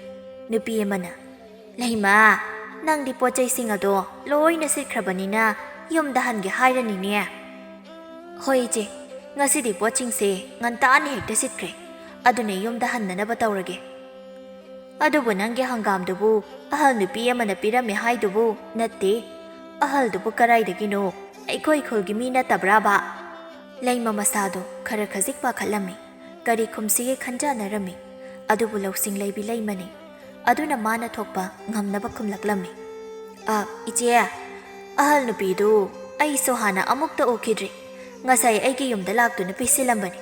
ꯅꯨꯄꯤ ꯑꯃꯅ, "ꯂꯩꯃ, ꯅꯪꯗꯤ ꯄꯣꯠ ꯆꯩꯁꯤꯡ ꯑꯗꯣ ꯂꯣꯏꯅ ꯁꯤꯠꯈ꯭ꯔꯕꯅꯤꯅ ꯌꯨꯝꯗ ꯍꯟꯒꯦ ꯍꯥꯏꯔꯅꯤꯅꯦ꯫" "ꯍꯣꯏ ꯏꯆꯦ, ꯉꯁꯤꯗꯤ ꯄꯣꯠꯁꯤꯡꯁꯦ ꯉꯟꯇꯥꯅ ꯍꯦꯛꯇ ꯁꯤꯠꯈ꯭ꯔꯦ꯫ ꯑꯗꯨꯅ ꯌꯨꯝꯗ ꯍꯟꯅꯅꯕ ꯇꯧꯔꯒꯦ꯫" "ꯑꯗꯨꯕꯨ ꯅꯪꯒꯤ ꯍꯪꯒꯥꯝꯗꯨꯕꯨ ꯑꯍꯜ ꯅꯨꯄꯤ ꯑꯃꯅ ꯄꯤꯔꯝꯃꯦ ꯍꯥꯏꯗꯨꯕꯨ ꯅꯠꯇꯦ꯫ ꯑꯍꯜꯗꯨꯕꯨ ꯀꯔꯥꯏꯗꯒꯤꯅꯣ? ꯑꯩꯈꯣꯏ ꯈꯨꯜꯒꯤ ꯃꯤ ꯅꯠꯇꯕ꯭ꯔꯥꯕ?" ꯂꯩꯃ ꯃꯁꯥꯗꯣ ꯈꯔ ꯈꯖꯤꯛ ꯄꯥꯈꯠꯂꯝꯃꯤ꯫ ꯀꯔꯤ ꯈꯨꯝꯁꯤꯒꯦ ꯈꯟꯖꯥꯟꯅꯔꯝꯃꯤ꯫ ꯑꯗꯨꯕꯨ ꯂꯧꯁꯤꯡ ꯂꯩꯕꯤ ꯂꯩꯃꯅꯤ꯫ ꯑꯗꯨꯅ ꯃꯥꯅ ꯊꯣꯛꯄ ꯉꯝꯅꯕ ꯈꯨꯝꯂꯛꯂꯝꯃꯤ꯫ "ꯑ, ꯏꯆꯦ, ꯑꯍꯜ ꯅꯨꯄꯤꯗꯨ ꯑꯩꯁꯨ ꯍꯥꯟꯅ ꯑꯃꯨꯛꯇ ꯎꯈꯤꯗ꯭ꯔꯤ꯫ ꯉꯁꯥꯏ ꯑꯩꯒꯤ ꯌꯨꯝꯗ ꯂꯥꯛꯇꯨꯅ ꯄꯤꯁꯤꯜꯂꯝꯕꯅꯤ꯫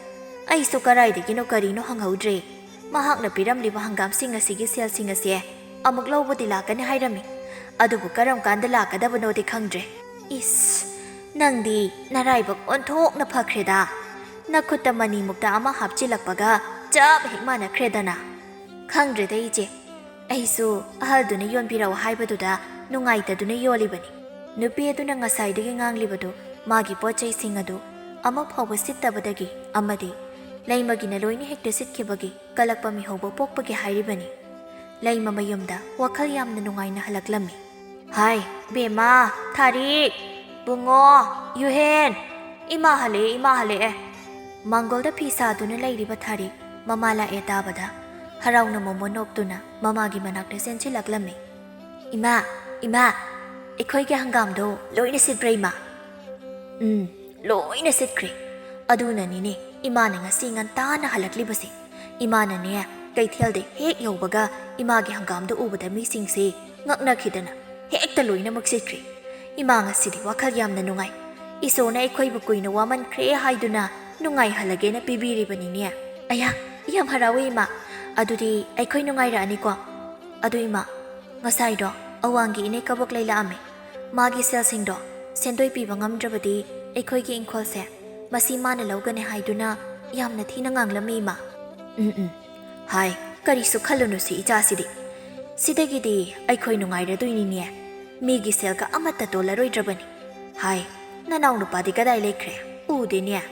ꯑꯩꯁꯨ ꯀꯔꯥꯏꯗꯒꯤꯅꯣ ꯀꯔꯤꯅꯣ ꯍꯪꯍꯧꯗ꯭ꯔꯦ꯫ ꯃꯍꯥꯛꯅ ꯄꯤꯔꯝꯂꯤꯕ ꯍꯪꯒꯥꯝꯁꯤꯡ ꯑꯁꯤꯒꯤ ꯁꯦꯜꯁꯤꯡ ꯑꯁꯦ ꯑꯃꯨꯛ ꯂꯧꯕꯗꯤ ꯂꯥꯛꯀꯅꯤ ꯍꯥꯏꯔꯝꯃꯤ꯫ ꯑꯗꯨꯕꯨ ꯀꯔꯝ ꯀꯥꯟꯗ ꯂꯥꯛꯀꯗꯕꯅꯣꯗꯤ ꯈꯪꯗ꯭ꯔꯦ꯫" "ꯏꯁ, ꯅꯪꯗꯤ ꯅꯔꯥꯏꯕꯛ ꯑꯣꯟꯊꯣꯛꯅ ꯐꯈ꯭ꯔꯦꯗ꯫ ꯅꯈꯨꯠꯇ ꯃꯅꯤꯃꯨꯛꯇ ꯑꯃ ꯍꯥꯞꯆꯤꯜꯂꯛꯄꯒ ꯆꯞ ꯍꯦꯛ ꯃꯥꯟꯅꯈ꯭ꯔꯦꯗꯅ꯫" "ꯈꯪꯗ꯭ꯔꯦꯗ ꯏꯆꯦ, ꯑꯩꯁꯨ ꯑꯍꯜꯗꯨꯅ ꯌꯣꯟꯕꯤꯔꯛꯑꯣ ꯍꯥꯏꯕꯗꯨꯗ ꯅꯨꯡꯉꯥꯏꯇꯗꯨꯅ ꯌꯣꯜꯂꯤꯕꯅꯤ꯫" ꯅꯨꯄꯤ ꯑꯗꯨꯅ ꯉꯁꯥꯏꯗꯒꯤ ꯉꯥꯡꯂꯤꯕꯗꯨ ꯃꯥꯒꯤ ꯄꯣꯠ ꯆꯩꯁꯤꯡ ꯑꯗꯨ ꯑꯃ ꯐꯥꯎꯕ ꯁꯤꯠꯇꯕꯗꯒꯤ ꯑꯃꯗꯤ ꯂꯩꯃꯒꯤꯅ ꯂꯣꯏꯅ ꯍꯦꯛꯇ ꯁꯤꯠꯈꯤꯕꯒꯤ ꯀꯂꯛꯄ ꯃꯤꯍꯧꯕ ꯄꯣꯛꯄꯒꯤ ꯍꯥꯏꯔꯤꯕꯅꯤ꯫ ꯂꯩꯃ ꯃꯌꯨꯝꯗ ꯋꯥꯈꯜ ꯌꯥꯝꯅ ꯅꯨꯡꯉꯥꯏꯅ ꯍꯜꯂꯛꯂꯝꯃꯤ꯫ "ꯍꯥꯏ, ꯕꯦꯝꯃ, ꯊꯥꯔꯤꯛ, ꯕꯨꯡꯉꯣ, ꯌꯨꯍꯦꯟ, ꯏꯃꯥ ꯍꯜꯂꯛꯑꯦ, ꯏꯃꯥ ꯍꯜꯂꯛꯑꯦ꯫" ꯃꯥꯡꯒꯣꯜꯗ ꯐꯤ ꯁꯥꯗꯨꯅ ꯂꯩꯔꯤꯕ ꯊꯥꯔꯤꯛ ꯃꯃꯥ ꯂꯥꯛꯑꯦ ꯇꯥꯕꯗ ꯍꯔꯥꯎꯅ ꯃꯣꯃꯣꯟ ꯅꯣꯛꯇꯨꯅ ꯃꯃꯥꯒꯤ ꯃꯅꯥꯛꯇ ꯆꯦꯟꯁꯤꯜꯂꯛꯂꯝꯃꯤ꯫ "ꯏꯃꯥ, ꯏꯃꯥ, ꯑꯩꯈꯣꯏꯒꯤ ꯍꯪꯒꯥꯝꯗꯣ ꯂꯣꯏꯅ ꯁꯤꯠꯄ꯭ꯔꯥ, ꯏꯃꯥ?" "ꯎꯝ, ꯂꯣꯏꯅ ꯁꯤꯠꯈ꯭ꯔꯦ꯫ ꯑꯗꯨꯅꯅꯤꯅꯦ ꯏꯃꯥꯅ ꯉꯁꯤ ꯉꯟꯇꯥꯅ ꯍꯜꯂꯛꯂꯤꯕꯁꯦ꯫ ꯏꯃꯥꯅꯅꯦ ꯀꯩꯊꯦꯜꯗ ꯍꯦꯛ ꯌꯧꯕꯒ ꯏꯃꯥꯒꯤ ꯍꯪꯒꯥꯝꯗꯣ ꯎꯕꯗ ꯃꯤꯁꯤꯡꯁꯦ ꯉꯛꯅꯈꯤꯗꯅ ꯍꯦꯛꯇ ꯂꯣꯏꯅꯃꯛ ꯁꯤꯠꯈ꯭ꯔꯦ꯫ ꯏꯃꯥ ꯉꯁꯤꯗꯤ ꯋꯥꯈꯜ ꯌꯥꯝꯅ ꯅꯨꯡꯉꯥꯏ꯫ ꯏꯁꯣꯔꯅ ꯑꯩꯈꯣꯏꯕꯨ ꯀꯨꯏꯅ ꯋꯥꯃꯟꯈ꯭ꯔꯦ ꯍꯥꯏꯗꯨꯅ ꯅꯨꯡꯉꯥꯏꯍꯜꯂꯒꯦꯅ ꯄꯤꯕꯤꯔꯤꯕꯅꯤꯅꯦ꯫ ꯑꯌꯥ, ꯌꯥꯝ ꯍꯔꯥꯎꯋꯦ ꯏꯃꯥ꯫ ꯑꯗꯨꯗꯤ ꯑꯩꯈꯣꯏ ꯅꯨꯡꯉꯥꯏꯔꯛꯑꯅꯤꯀꯣ꯫ ꯑꯗꯨ ꯏꯃꯥ, ꯉꯁꯥꯏꯗꯣ ꯑꯋꯥꯡꯒꯤ ꯏꯅꯦ ꯀꯕꯣꯛ ꯂꯩ ꯂꯥꯛꯑꯝꯃꯦ꯫ ꯃꯥꯒꯤ ꯁꯦꯜꯁꯤꯡꯗꯣ ꯁꯦꯟꯗꯣꯏ ꯄꯤꯕ ꯉꯝꯗ꯭ꯔꯕꯗꯤ ꯑꯩꯈꯣꯏꯒꯤ ꯏꯪꯈꯣꯜꯁꯦ ꯃꯁꯤ ꯃꯥꯅ ꯂꯧꯒꯅꯤ ꯍꯥꯏꯗꯨꯅ ꯌꯥꯝꯅ ꯊꯤꯅ ꯉꯥꯡꯂꯝꯃꯤ ꯏꯃꯥ꯫" "ꯎꯝ, ꯎꯝ, ꯍꯥꯏ, ꯀꯔꯤꯁꯨ ꯈꯜꯂꯨꯅꯨ ꯁꯤ ꯏꯆꯥꯁꯤꯗꯤ꯫ ꯁꯤꯗꯒꯤꯗꯤ ꯑꯩꯈꯣꯏ ꯅꯨꯡꯉꯥꯏꯔꯗꯣꯏꯅꯤꯅꯦ꯫ ꯃꯤꯒꯤ ꯁꯦꯜꯒ ꯑꯃꯠꯇ ꯇꯣꯜꯂꯔꯣꯏꯗ꯭ꯔꯕꯅꯤ꯫ ꯍꯥꯏ, ꯅꯅꯥꯎ ꯅꯨꯄꯥꯗꯤ ꯀꯗꯥꯏ ꯂꯩꯈ꯭ꯔꯦ? ꯎꯗꯦꯅꯦ꯫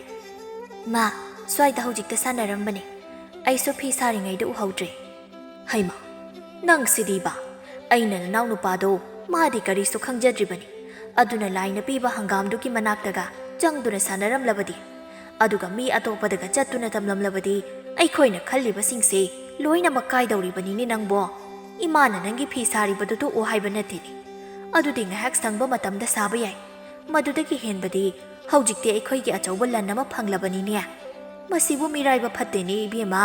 ꯃꯥ, ꯁ꯭ꯋꯥꯏꯗ ꯍꯧꯖꯤꯛꯇ ꯁꯥꯟꯅꯔꯝꯕꯅꯦ꯫ ꯑꯩꯁꯨ ꯐꯤ ꯁꯥꯔꯤꯉꯩꯗ ꯎꯍꯧꯗ꯭ꯔꯦ꯫ ꯍꯩꯃꯥ, ꯅꯪ ꯁꯤꯗꯤꯕ! ꯑꯩꯅ ꯅꯅꯥꯎ ꯅꯨꯄꯥꯗꯣ, ꯃꯥꯗꯤ ꯀꯔꯤꯁꯨ ꯈꯪꯖꯗ꯭ꯔꯤꯕꯅꯤ꯫ ꯑꯗꯨꯅ ꯂꯥꯏꯅ ꯄꯤꯕ ꯍꯪꯒꯥꯝꯗꯨꯒꯤ ꯃꯅꯥꯛꯇꯒ ꯆꯪꯗꯨꯅ ꯁꯥꯟꯅꯔꯝꯂꯕꯗꯤ, ꯑꯗꯨꯒ ꯃꯤ ꯑꯇꯣꯞꯄꯗꯒ ꯆꯠꯇꯨꯅ ꯇꯝꯂꯝꯂꯕꯗꯤ, ꯑꯩꯈꯣꯏꯅ ꯈꯜꯂꯤꯕꯁꯤꯡꯁꯦ ꯂꯣꯏꯅꯃꯛ ꯀꯥꯏꯗꯧꯔꯤꯕꯅꯤꯅꯦ ꯅꯪꯕꯣ꯫ ꯏꯃꯥꯅ ꯅꯪꯒꯤ ꯐꯤ ꯁꯥꯔꯤꯕꯗꯨ ꯇꯣꯛꯑꯣ ꯍꯥꯏꯕ ꯅꯠꯇꯦꯅꯦ꯫ ꯑꯗꯨꯗꯤ ꯉꯥꯏꯍꯥꯛ ꯁꯪꯕ ꯃꯇꯝꯗ ꯁꯥꯕ ꯌꯥꯏ꯫ ꯃꯗꯨꯗꯒꯤ ꯍꯦꯟꯕꯗꯤ ꯍꯧꯖꯤꯛꯇꯤ ꯑꯩꯈꯣꯏꯒꯤ ꯑꯆꯧꯕ ꯂꯟ ꯑꯃ ꯐꯪꯂꯕꯅꯤꯅꯦ꯫ ꯃꯁꯤꯕꯨ ꯃꯤꯔꯥꯏꯕ ꯐꯠꯇꯦꯅꯦ, ꯏꯕꯦꯝꯃ꯫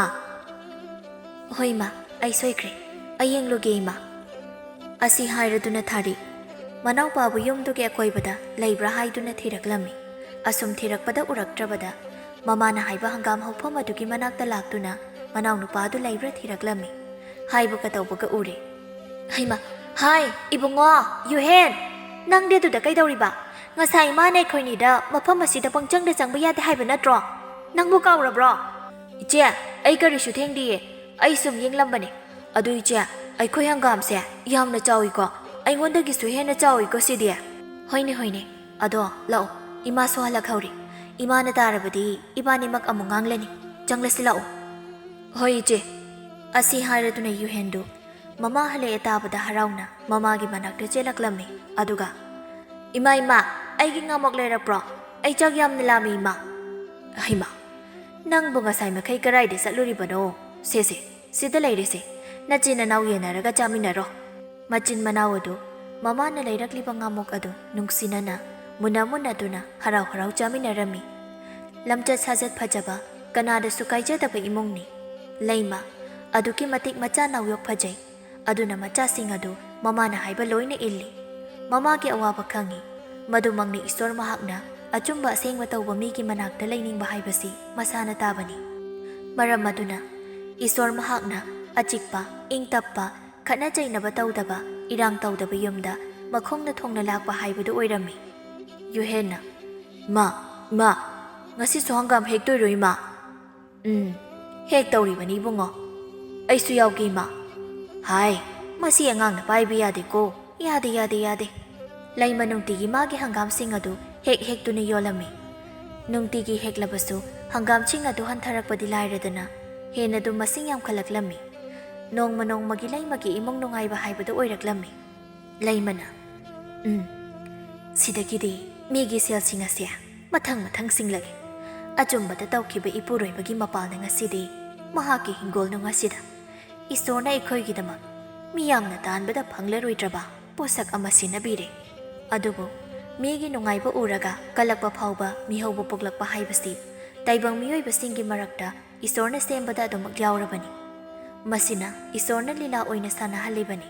ꯍꯣꯏ ꯏꯃꯥ, ꯑꯩ ꯁꯣꯏꯈ꯭ꯔꯦ꯫ ꯑꯩ ꯌꯦꯡꯂꯨꯒꯦ, ꯏꯃꯥ꯫ ꯑꯁꯤ ꯍꯥꯏꯔꯗꯨꯅ ꯊꯥꯔꯤ ꯃꯅꯥꯎꯄꯥꯕꯨ ꯌꯨꯝꯗꯨꯒꯤ ꯑꯀꯣꯏꯕꯗ ꯂꯩꯕ꯭ꯔꯥ ꯍꯥꯏꯗꯨꯅ ꯊꯤꯔꯛꯂꯝꯃꯤ꯫ ꯑꯁꯨꯝ ꯊꯤꯔꯛꯄꯗ ꯎꯔꯛꯇ꯭ꯔꯕꯗ, ꯃꯃꯥꯅ ꯍꯥꯏꯕ ꯍꯪꯒꯥꯝ ꯍꯧꯐꯝ ꯑꯗꯨꯒꯤ ꯃꯅꯥꯛꯇ ꯂꯥꯛꯇꯨꯅ ꯃꯅꯥꯎꯅꯨꯄꯥꯗꯨ ꯂꯩꯕ꯭ꯔꯥ ꯊꯤꯔꯛꯂꯝꯃꯤ꯫ ꯍꯥꯏꯕꯒ ꯇꯧꯕꯒ ꯎꯔꯦ꯫ ꯍꯩꯃꯥ, ꯍꯥꯏ, ꯏꯕꯨꯡꯉꯣ, ꯌꯨꯍꯦꯟ! ꯅꯪꯗꯤ ꯑꯗꯨꯗ ꯀꯩꯗꯧꯔꯤꯕ? ꯉꯁꯥꯏ ꯏꯃꯥꯅ ꯑꯩꯈꯣꯏꯅꯤꯗ ꯃꯐꯝ ꯑꯁꯤꯗ ꯄꯪꯆꯪꯗ ꯆꯪꯕ ꯌꯥꯗꯦ ꯍꯥꯏꯕ ꯅꯠꯇ꯭ꯔꯣ? ꯅꯪꯕꯨ ꯀꯥꯎꯔꯕ꯭ꯔꯣ? ꯏꯆꯦ, ꯑꯩ ꯀꯔꯤꯁꯨ ꯊꯦꯡꯗꯤꯌꯦ꯫ ꯑꯩ ꯁꯨꯝ ꯌꯦꯡꯂꯝꯕꯅꯦ꯫ ꯑꯗꯨ ꯏꯆꯦ, ꯑꯩꯈꯣꯏ ꯍꯪꯒꯥꯝꯁꯦ ꯌꯥꯝꯅ ꯆꯥꯎꯏꯀꯣ꯫ ꯑꯩꯉꯣꯟꯗꯒꯤꯁꯨ ꯍꯦꯟꯅ ꯆꯥꯎꯏꯀꯣ ꯁꯤꯗꯤ꯫ ꯍꯣꯏꯅꯦ, ꯍꯣꯏꯅꯦ꯫ ꯑꯗꯣ ꯂꯥꯛꯑꯣ, ꯏꯃꯥꯁꯨ ꯍꯜꯂꯛꯍꯧꯔꯦ꯫ ꯏꯃꯥꯅ ꯇꯥꯔꯕꯗꯤ ꯏꯕꯥꯅꯤꯃꯛ ꯑꯃꯨꯛ ꯉꯥꯡꯂꯅꯤ꯫ ꯆꯪꯂꯁꯤ ꯂꯥꯛꯑꯣ꯫ ꯍꯣꯏ ꯏꯆꯦ꯫ ꯑꯁꯤ ꯍꯥꯏꯔꯗꯨꯅ ꯌꯨꯍꯦꯟꯗꯨ ꯃꯃꯥ ꯍꯜꯂꯛꯑꯦ ꯇꯥꯕꯗ ꯍꯔꯥꯎꯅ ꯃꯃꯥꯒꯤ ꯃꯅꯥꯛꯇ ꯆꯦꯜꯂꯛꯂꯝꯃꯤ꯫ ꯑꯗꯨꯒ, "ꯏꯃꯥ, ꯏꯃꯥ, ꯑꯩꯒꯤ ꯉꯥꯃꯣꯛ ꯂꯩꯔꯛꯄ꯭ꯔꯣ? ꯑꯩ ꯆꯥꯛ ꯌꯥꯝꯅ ꯂꯥꯝꯃꯤ, ꯏꯃꯥ꯫" "ꯍꯩꯃꯥ, ꯅꯪꯕꯨ ꯉꯁꯥꯏ ꯃꯈꯩ ꯀꯔꯥꯏꯗ ꯆꯠꯂꯨꯔꯤꯕꯅꯣ? ꯁꯦ, ꯁꯦ, ꯁꯤꯗ ꯂꯩꯔꯦꯁꯦ, ꯅꯆꯤꯟ ꯅꯅꯥꯎ ꯌꯦꯟꯅꯔꯒ ꯆꯥꯃꯤꯟꯅꯔꯣ꯫" ꯃꯆꯤꯟ ꯃꯅꯥꯎ ꯑꯗꯨ ꯃꯃꯥꯅ ꯂꯩꯔꯛꯂꯤꯕ ꯉꯥꯃꯣꯛ ꯑꯗꯨ ꯅꯨꯡꯁꯤꯅꯅ ꯃꯨꯟꯅ ꯃꯨꯟꯅꯗꯨꯅ ꯍꯔꯥꯎ ꯍꯔꯥꯎ ꯆꯥꯃꯤꯟꯅꯔꯝꯃꯤ꯫ ꯂꯝꯆꯠ ꯁꯥꯖꯠ ꯐꯖꯕ, ꯀꯅꯥꯗꯁꯨ ꯀꯥꯏꯖꯗꯕ ꯏꯃꯨꯡꯅꯤ꯫ ꯂꯩꯃ ꯑꯗꯨꯛꯀꯤ ꯃꯇꯤꯛ ꯃꯆꯥ ꯅꯥꯎꯌꯣꯛ ꯐꯖꯩ꯫ ꯑꯗꯨꯅ ꯃꯆꯥꯁꯤꯡ ꯑꯗꯨ ꯃꯃꯥꯅ ꯍꯥꯏꯕ ꯂꯣꯏꯅ ꯏꯜꯂꯤ꯫ ꯃꯃꯥꯒꯤ ꯑꯋꯥꯕ ꯈꯪꯏ꯫ ꯃꯗꯨꯃꯛꯅ ꯏꯁꯣꯔ ꯃꯍꯥꯛꯅ ꯑꯆꯨꯝꯕ ꯑꯁꯦꯡꯕ ꯇꯧꯕ ꯃꯤꯒꯤ ꯃꯅꯥꯛꯇ ꯂꯩꯅꯤꯡꯕ ꯍꯥꯏꯕꯁꯤ ꯃꯁꯥꯅ ꯇꯥꯕꯅꯤ꯫ ꯃꯔꯝ ꯑꯗꯨꯅ ꯏꯁꯣꯔ ꯃꯍꯥꯛꯅ ꯑꯆꯤꯛꯄ, ꯏꯪ ꯇꯞꯄ, ꯈꯠꯅ ꯆꯩꯅꯕ ꯇꯧꯗꯕ, ꯏꯔꯥꯡ ꯇꯧꯗꯕ ꯌꯨꯝꯗ ꯃꯈꯣꯡꯅ ꯊꯣꯡꯅ ꯂꯥꯛꯄ ꯍꯥꯏꯕꯗꯨ ꯑꯣꯏꯔꯝꯃꯤ꯫ ꯌꯨꯍꯦꯟꯅ, "ꯏꯃꯥ, ꯏꯃꯥ, ꯉꯁꯤꯁꯨ ꯍꯪꯒꯥꯝ ꯍꯦꯛꯇꯣꯏꯔꯣ, ꯏꯃꯥ?" "ꯎꯝ, ꯍꯦꯛ ꯇꯧꯔꯤꯕꯅꯤ ꯏꯕꯨꯡꯉꯣ꯫ "ꯑꯩꯁꯨ ꯌꯥꯎꯒꯦ, ꯏꯃꯥ꯫" "ꯍꯥꯏ, ꯃꯁꯤ ꯑꯉꯥꯡꯅ ꯄꯥꯏꯕ ꯌꯥꯗꯦꯀꯣ꯫ ꯌꯥꯗꯦ, ꯌꯥꯗꯦ, ꯌꯥꯗꯦ꯫" ꯂꯩꯃ ꯅꯨꯡꯇꯤꯒꯤ ꯃꯥꯒꯤ ꯍꯪꯒꯥꯝꯁꯤꯡ ꯑꯗꯨ ꯍꯦꯛ ꯍꯦꯛꯇꯨꯅ ꯌꯣꯜꯂꯝꯃꯤ꯫ ꯅꯨꯡꯇꯤꯒꯤ ꯍꯦꯛꯂꯕꯁꯨ ꯍꯪꯒꯥꯝꯁꯤꯡ ꯑꯗꯨ ꯍꯟꯊꯔꯛꯄꯗꯤ ꯂꯥꯏꯔꯗꯅ, ꯍꯦꯟꯅ ꯑꯗꯨꯝ ꯃꯁꯤꯡ ꯌꯥꯝꯈꯠꯂꯛꯂꯝꯃꯤ꯫ ꯅꯣꯡꯃ ꯅꯣꯡꯃꯒꯤ ꯂꯩꯃꯒꯤ ꯏꯃꯨꯡ ꯅꯨꯡꯉꯥꯏꯕ ꯍꯥꯏꯕꯗꯨ ꯑꯣꯏꯔꯛꯂꯝꯃꯤ꯫ ꯂꯩꯃꯅ, "ꯎꯝ, ꯁꯤꯗꯒꯤꯗꯤ ꯃꯤꯒꯤ ꯁꯦꯜꯁꯤꯡ ꯑꯁꯦ ꯃꯊꯪ ꯃꯊꯪ ꯁꯤꯡꯂꯒꯦ꯫ ꯑꯆꯨꯝꯕꯗ ꯇꯧꯈꯤꯕ ꯏꯄꯨꯔꯣꯏꯕꯒꯤ ꯃꯄꯥꯜꯅ ꯉꯁꯤꯗꯤ ꯃꯍꯥꯛꯀꯤ ꯍꯤꯡꯒꯣꯜꯅꯨꯡ ꯑꯁꯤꯗ ꯏꯁꯣꯔꯅ ꯑꯩꯈꯣꯏꯒꯤꯗꯃꯛ ꯃꯤꯌꯥꯝꯅ ꯇꯥꯟꯕꯗ ꯐꯪꯂꯔꯣꯏꯗ꯭ꯔꯕ ꯄꯣꯠꯁꯛ ꯑꯃ ꯁꯤꯟꯅꯕꯤꯔꯦ꯫ ꯑꯗꯨꯕꯨ ꯃꯤꯒꯤ ꯅꯨꯡꯉꯥꯏꯕ ꯎꯔꯒ ꯀꯜꯂꯛꯄ ꯐꯥꯎꯕ ꯃꯤꯍꯧꯕ ꯄꯣꯛꯂꯛꯄ ꯍꯥꯏꯕꯁꯤ ꯇꯥꯏꯕꯪ ꯃꯤꯑꯣꯏꯕꯁꯤꯡꯒꯤ ꯃꯔꯛꯇ ꯏꯁꯣꯔꯅ ꯁꯦꯝꯕꯗ ꯑꯗꯨꯃꯛ ꯌꯥꯎꯔꯕꯅꯤ꯫ ꯃꯁꯤꯅ ꯏꯁꯣꯔꯅ ꯂꯤꯂꯥ ꯑꯣꯏꯅ ꯁꯥꯟꯅꯍꯜꯂꯤꯕꯅꯤ꯫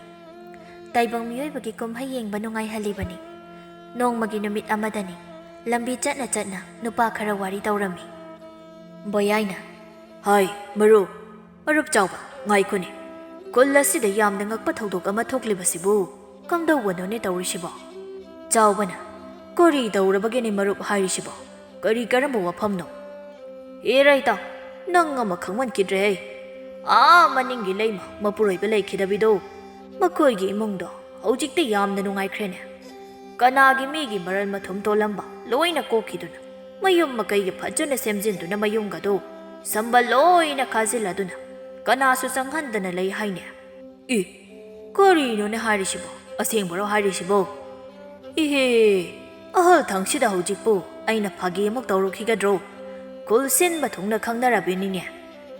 ꯇꯥꯏꯕꯪ ꯃꯤꯑꯣꯏꯕꯒꯤ ꯀꯨꯝꯍꯩ ꯌꯦꯡꯕ ꯅꯨꯡꯉꯥꯏꯍꯜꯂꯤꯕꯅꯤ꯫" ꯅꯣꯡꯃꯒꯤ ꯅꯨꯃꯤꯠ ꯑꯃꯗꯅꯤ, ꯂꯝꯕꯤ ꯆꯠꯅ ꯆꯠꯅ ꯅꯨꯄꯥ ꯈꯔ ꯋꯥꯔꯤ ꯇꯧꯔꯝꯃꯤ꯫ ꯕꯣꯌꯥꯏꯅ, "ꯍꯥꯏ, ꯃꯔꯨꯞ, ꯃꯔꯨꯞ ꯆꯥꯎꯕ, ꯉꯥꯏꯈꯣꯅꯦ꯫ ꯈꯨꯜ ꯑꯁꯤꯗ ꯌꯥꯝꯅ ꯉꯛꯄ ꯊꯧꯗꯣꯛ ꯑꯃ ꯊꯣꯛꯂꯤꯕꯁꯤꯕꯨ ꯀꯝꯗꯧꯕꯅꯣꯅꯦ ꯇꯧꯔꯤꯁꯤꯕꯣ?" ꯆꯥꯎꯕꯅ, "ꯀꯔꯤ ꯇꯧꯔꯕꯒꯦꯅꯦ ꯃꯔꯨꯞ ꯍꯥꯏꯔꯤꯁꯤꯕꯣ? ꯀꯔꯤ ꯀꯔꯝꯕ ꯋꯥꯐꯝꯅꯣ?" "ꯍꯦꯔꯥ ꯏꯇꯥꯎ, ꯅꯪ ꯑꯃ ꯈꯪꯃꯟꯈꯤꯗ꯭ꯔꯦꯍꯦ꯫ ꯑꯥ ꯃꯅꯤꯡꯒꯤ ꯂꯩꯃ ꯃꯄꯨꯔꯣꯏꯕ ꯂꯩꯈꯤꯗꯕꯤꯗꯣ, ꯃꯈꯣꯏꯒꯤ ꯏꯃꯨꯡꯗꯣ ꯍꯧꯖꯤꯛꯇꯤ ꯌꯥꯝꯅ ꯅꯨꯡꯉꯥꯏꯈ꯭ꯔꯦꯅꯦ꯫ ꯀꯅꯥꯒꯤ ꯃꯤꯒꯤ ꯃꯔꯜ ꯃꯊꯨꯝ ꯇꯣꯜꯂꯝꯕ ꯂꯣꯏꯅ ꯀꯣꯛꯈꯤꯗꯨꯅ, ꯃꯌꯨꯝ ꯃꯀꯩꯒ ꯐꯖꯅ ꯁꯦꯝꯖꯤꯟꯗꯨꯅ, ꯃꯌꯨꯝꯒꯗꯣ ꯁꯝꯕꯜ ꯂꯣꯏꯅ ꯈꯥꯖꯤꯜꯂꯗꯨꯅ, ꯀꯅꯥꯁꯨ ꯆꯪꯍꯟꯗꯅ ꯂꯩ ꯍꯥꯏꯅꯦ꯫ ꯏ, ꯀꯔꯤꯅꯣꯅꯦ ꯍꯥꯏꯔꯤꯁꯤꯕꯣ? ꯑꯁꯦꯡꯕꯔꯣ ꯍꯥꯏꯔꯤꯁꯤꯕꯣ? ꯏꯍꯦ, ꯑꯍꯜ ꯊꯪꯁꯤꯗ ꯍꯧꯖꯤꯛꯄꯨ ꯑꯩꯅ ꯐꯥꯒꯤ ꯑꯃꯨꯛ ꯇꯧꯔꯨꯈꯤꯒꯗ꯭ꯔꯣ? ꯈꯨꯜ ꯁꯤꯟꯕ ꯊꯨꯡꯅ ꯈꯪꯅꯔꯕꯤꯅꯤꯅꯦ꯫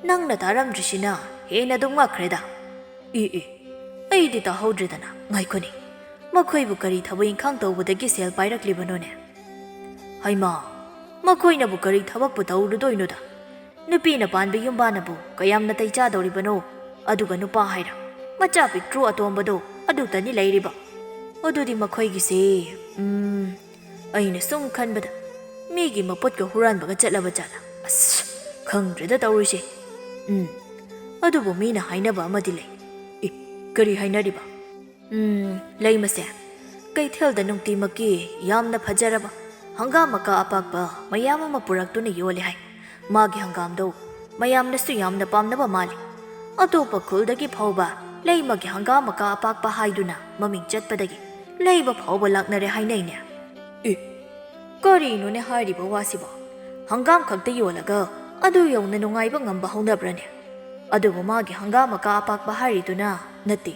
ꯅꯪꯅ ꯇꯥꯔꯝꯗ꯭ꯔꯤꯁꯤꯅ ꯍꯦꯟꯅ ꯑꯗꯨꯝ ꯉꯛꯈ꯭ꯔꯦꯗ꯫ ꯏ, ꯏ, ꯑꯩꯗꯤ ꯇꯥꯍꯧꯗ꯭ꯔꯦꯗꯅ꯫ ꯉꯥꯏꯈꯣꯅꯦ, ꯃꯈꯣꯏꯕꯨ ꯀꯔꯤ ꯊꯕꯛ ꯏꯪꯈꯥꯡ ꯇꯧꯕꯗꯒꯤ ꯁꯦꯜ ꯄꯥꯏꯔꯛꯂꯤꯕꯅꯣꯅꯦ? ꯍꯩꯃꯥ, ꯃꯈꯣꯏꯅꯕꯨ ꯀꯔꯤ ꯊꯕꯛꯄꯨ ꯇꯧꯔꯨꯗꯣꯏꯅꯣꯗ? ꯅꯨꯄꯤꯅ ꯄꯥꯟꯕ ꯌꯨꯝꯕꯥꯟꯅꯕꯨ ꯀꯌꯥꯝ ꯅꯥꯇꯩ ꯆꯥꯗꯧꯔꯤꯕꯅꯣ? ꯑꯗꯨꯒ ꯅꯨꯄꯥ ꯍꯥꯏꯔ ꯃꯆꯥ ꯄꯤꯛꯇ꯭ꯔꯨ ꯑꯇꯣꯝꯕꯗꯣ ꯑꯗꯨꯇꯅꯤ ꯂꯩꯔꯤꯕ꯫ ꯑꯗꯨꯗꯤ ꯃꯈꯣꯏꯒꯤꯁꯦ, ꯎꯝ, ꯑꯩꯅ ꯁꯨꯝ ꯈꯟꯕꯗ ꯃꯤꯒꯤ ꯃꯄꯣꯠꯀ ꯍꯨꯔꯥꯟꯕꯒ ꯆꯠꯂꯕ ꯖꯥꯠꯂ? ꯑꯁ, ꯈꯪꯗ꯭ꯔꯦꯗ ꯇꯧꯔꯤꯁꯦ꯫ ꯎꯝ, ꯑꯗꯨꯕꯨ ꯃꯤꯅ ꯍꯥꯏꯅꯕ ꯑꯃꯗꯤ ꯂꯩ꯫ ꯑꯦ, ꯀꯔꯤ ꯍꯥꯏꯅꯔꯤꯕ? ꯎꯝ, ꯂꯩꯃꯁꯦ, ꯀꯩꯊꯦꯜꯗ ꯅꯨꯡꯇꯤꯃꯛꯀꯤ ꯌꯥꯝꯅ ꯐꯖꯔꯕ ꯍꯪꯒꯥꯝ ꯃꯀꯥ ꯑꯄꯥꯛꯄ ꯃꯌꯥꯝ ꯑꯃ ꯄꯨꯔꯛꯇꯨꯅ ꯌꯣꯜꯂꯦ ꯍꯥꯏ꯫ ꯃꯥꯒꯤ ꯍꯪꯒꯥꯝꯗꯣ ꯃꯌꯥꯝꯅꯁꯨ ꯌꯥꯝꯅ ꯄꯥꯝꯅꯕ ꯃꯥꯜꯂꯤ꯫ ꯑꯇꯣꯞꯄ ꯈꯨꯜꯗꯒꯤ ꯐꯥꯎꯕ ꯂꯩꯃꯒꯤ ꯍꯪꯒꯥꯝ ꯃꯀꯥ ꯑꯄꯥꯛꯄ ꯍꯥꯏꯗꯨꯅ ꯃꯃꯤꯡ ꯆꯠꯄꯗꯒꯤ ꯂꯩꯕ ꯐꯥꯎꯕ ꯂꯥꯛꯅꯔꯦ ꯍꯥꯏꯅꯩꯅꯦ꯫ ꯑꯦ, ꯀꯔꯤꯅꯣꯅꯦ ꯍꯥꯏꯔꯤꯕ ꯋꯥꯁꯤꯕꯣ? ꯍꯪꯒꯥꯝ ꯈꯛꯇ ꯌꯣꯜꯂꯒ ꯑꯗꯨ ꯌꯧꯅ ꯅꯨꯡꯉꯥꯏꯕ ꯉꯝꯕ ꯍꯧꯅꯕ꯭ꯔꯅꯦ? ꯑꯗꯨꯕꯨ ꯃꯥꯒꯤ ꯍꯪꯒꯥꯝ ꯃꯀꯥ ꯑꯄꯥꯛꯄ ꯍꯥꯏꯔꯤꯗꯨꯅ ꯅꯠꯇꯦ,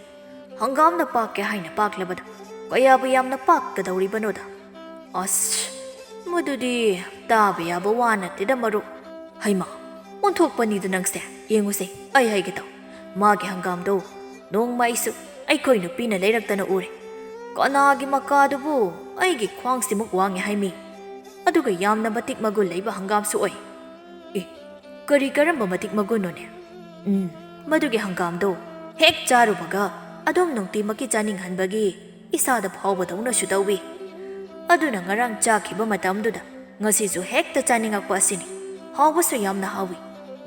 ꯍꯪꯒꯥꯝꯅ ꯄꯥꯛꯀꯦ ꯍꯥꯏꯅ ꯄꯥꯛꯂꯕꯗ ꯀꯌꯥꯕꯨ ꯌꯥꯝꯅ ꯄꯥꯛꯀꯗꯧꯔꯤꯕꯅꯣꯗ꯫ ꯑꯁ, ꯃꯗꯨꯗꯤ ꯇꯥꯕ ꯌꯥꯕ ꯋꯥ ꯅꯠꯇꯦꯗ ꯃꯔꯨꯞ꯫ ꯍꯩꯃꯥ, ꯑꯣꯟꯊꯣꯛꯄꯅꯤꯗ ꯅꯪꯁꯦ꯫ ꯌꯦꯡꯉꯨꯁꯦ, ꯑꯩ ꯍꯥꯏꯒꯦ ꯇꯧ꯫ ꯃꯥꯒꯤ ꯍꯪꯒꯥꯝꯗꯣ ꯅꯣꯡꯃ ꯑꯩꯁꯨ ꯑꯩꯈꯣꯏ ꯅꯨꯄꯤꯅ ꯂꯩꯔꯛꯇꯅ ꯎꯔꯦ꯫ ꯀꯅꯥꯒꯤ ꯃꯀꯥꯗꯨꯕꯨ ꯑꯩꯒꯤ ꯈ꯭ꯋꯥꯡꯁꯤꯃꯨꯛ ꯋꯥꯡꯉꯦ ꯍꯥꯏꯃꯤ? ꯑꯗꯨꯒ ꯌꯥꯝꯅ ꯃꯇꯤꯛ ꯃꯒꯨꯟ ꯂꯩꯕ ꯍꯪꯒꯥꯝꯁꯨ ꯑꯣꯏ꯫ ꯑꯦ, ꯀꯔꯤ ꯀꯔꯝꯕ ꯃꯇꯤꯛ ꯃꯒꯨꯟꯅꯣꯅꯦ? ꯎꯝ, ꯃꯗꯨꯒꯤ ꯍꯪꯒꯥꯝꯗꯣ ꯍꯦꯛ ꯆꯥꯔꯨꯕꯒ ꯑꯗꯨꯝ ꯅꯨꯡꯇꯤꯃꯛꯀꯤ ꯆꯥꯅꯤꯡꯍꯟꯕꯒꯤ ꯏꯁꯥꯗ ꯐꯥꯎꯕꯗꯧꯅꯁꯨ ꯇꯧꯏ꯫ ꯑꯗꯨꯅ ꯉꯔꯥꯡ ꯆꯥꯈꯤꯕ ꯃꯇꯝꯗꯨꯗ ꯉꯁꯤꯁꯨ ꯍꯦꯛꯇ ꯆꯥꯅꯤꯡꯉꯛꯄ ꯑꯁꯤꯅꯤ꯫ ꯍꯥꯎꯕꯁꯨ ꯌꯥꯝꯅ ꯍꯥꯎꯏ꯫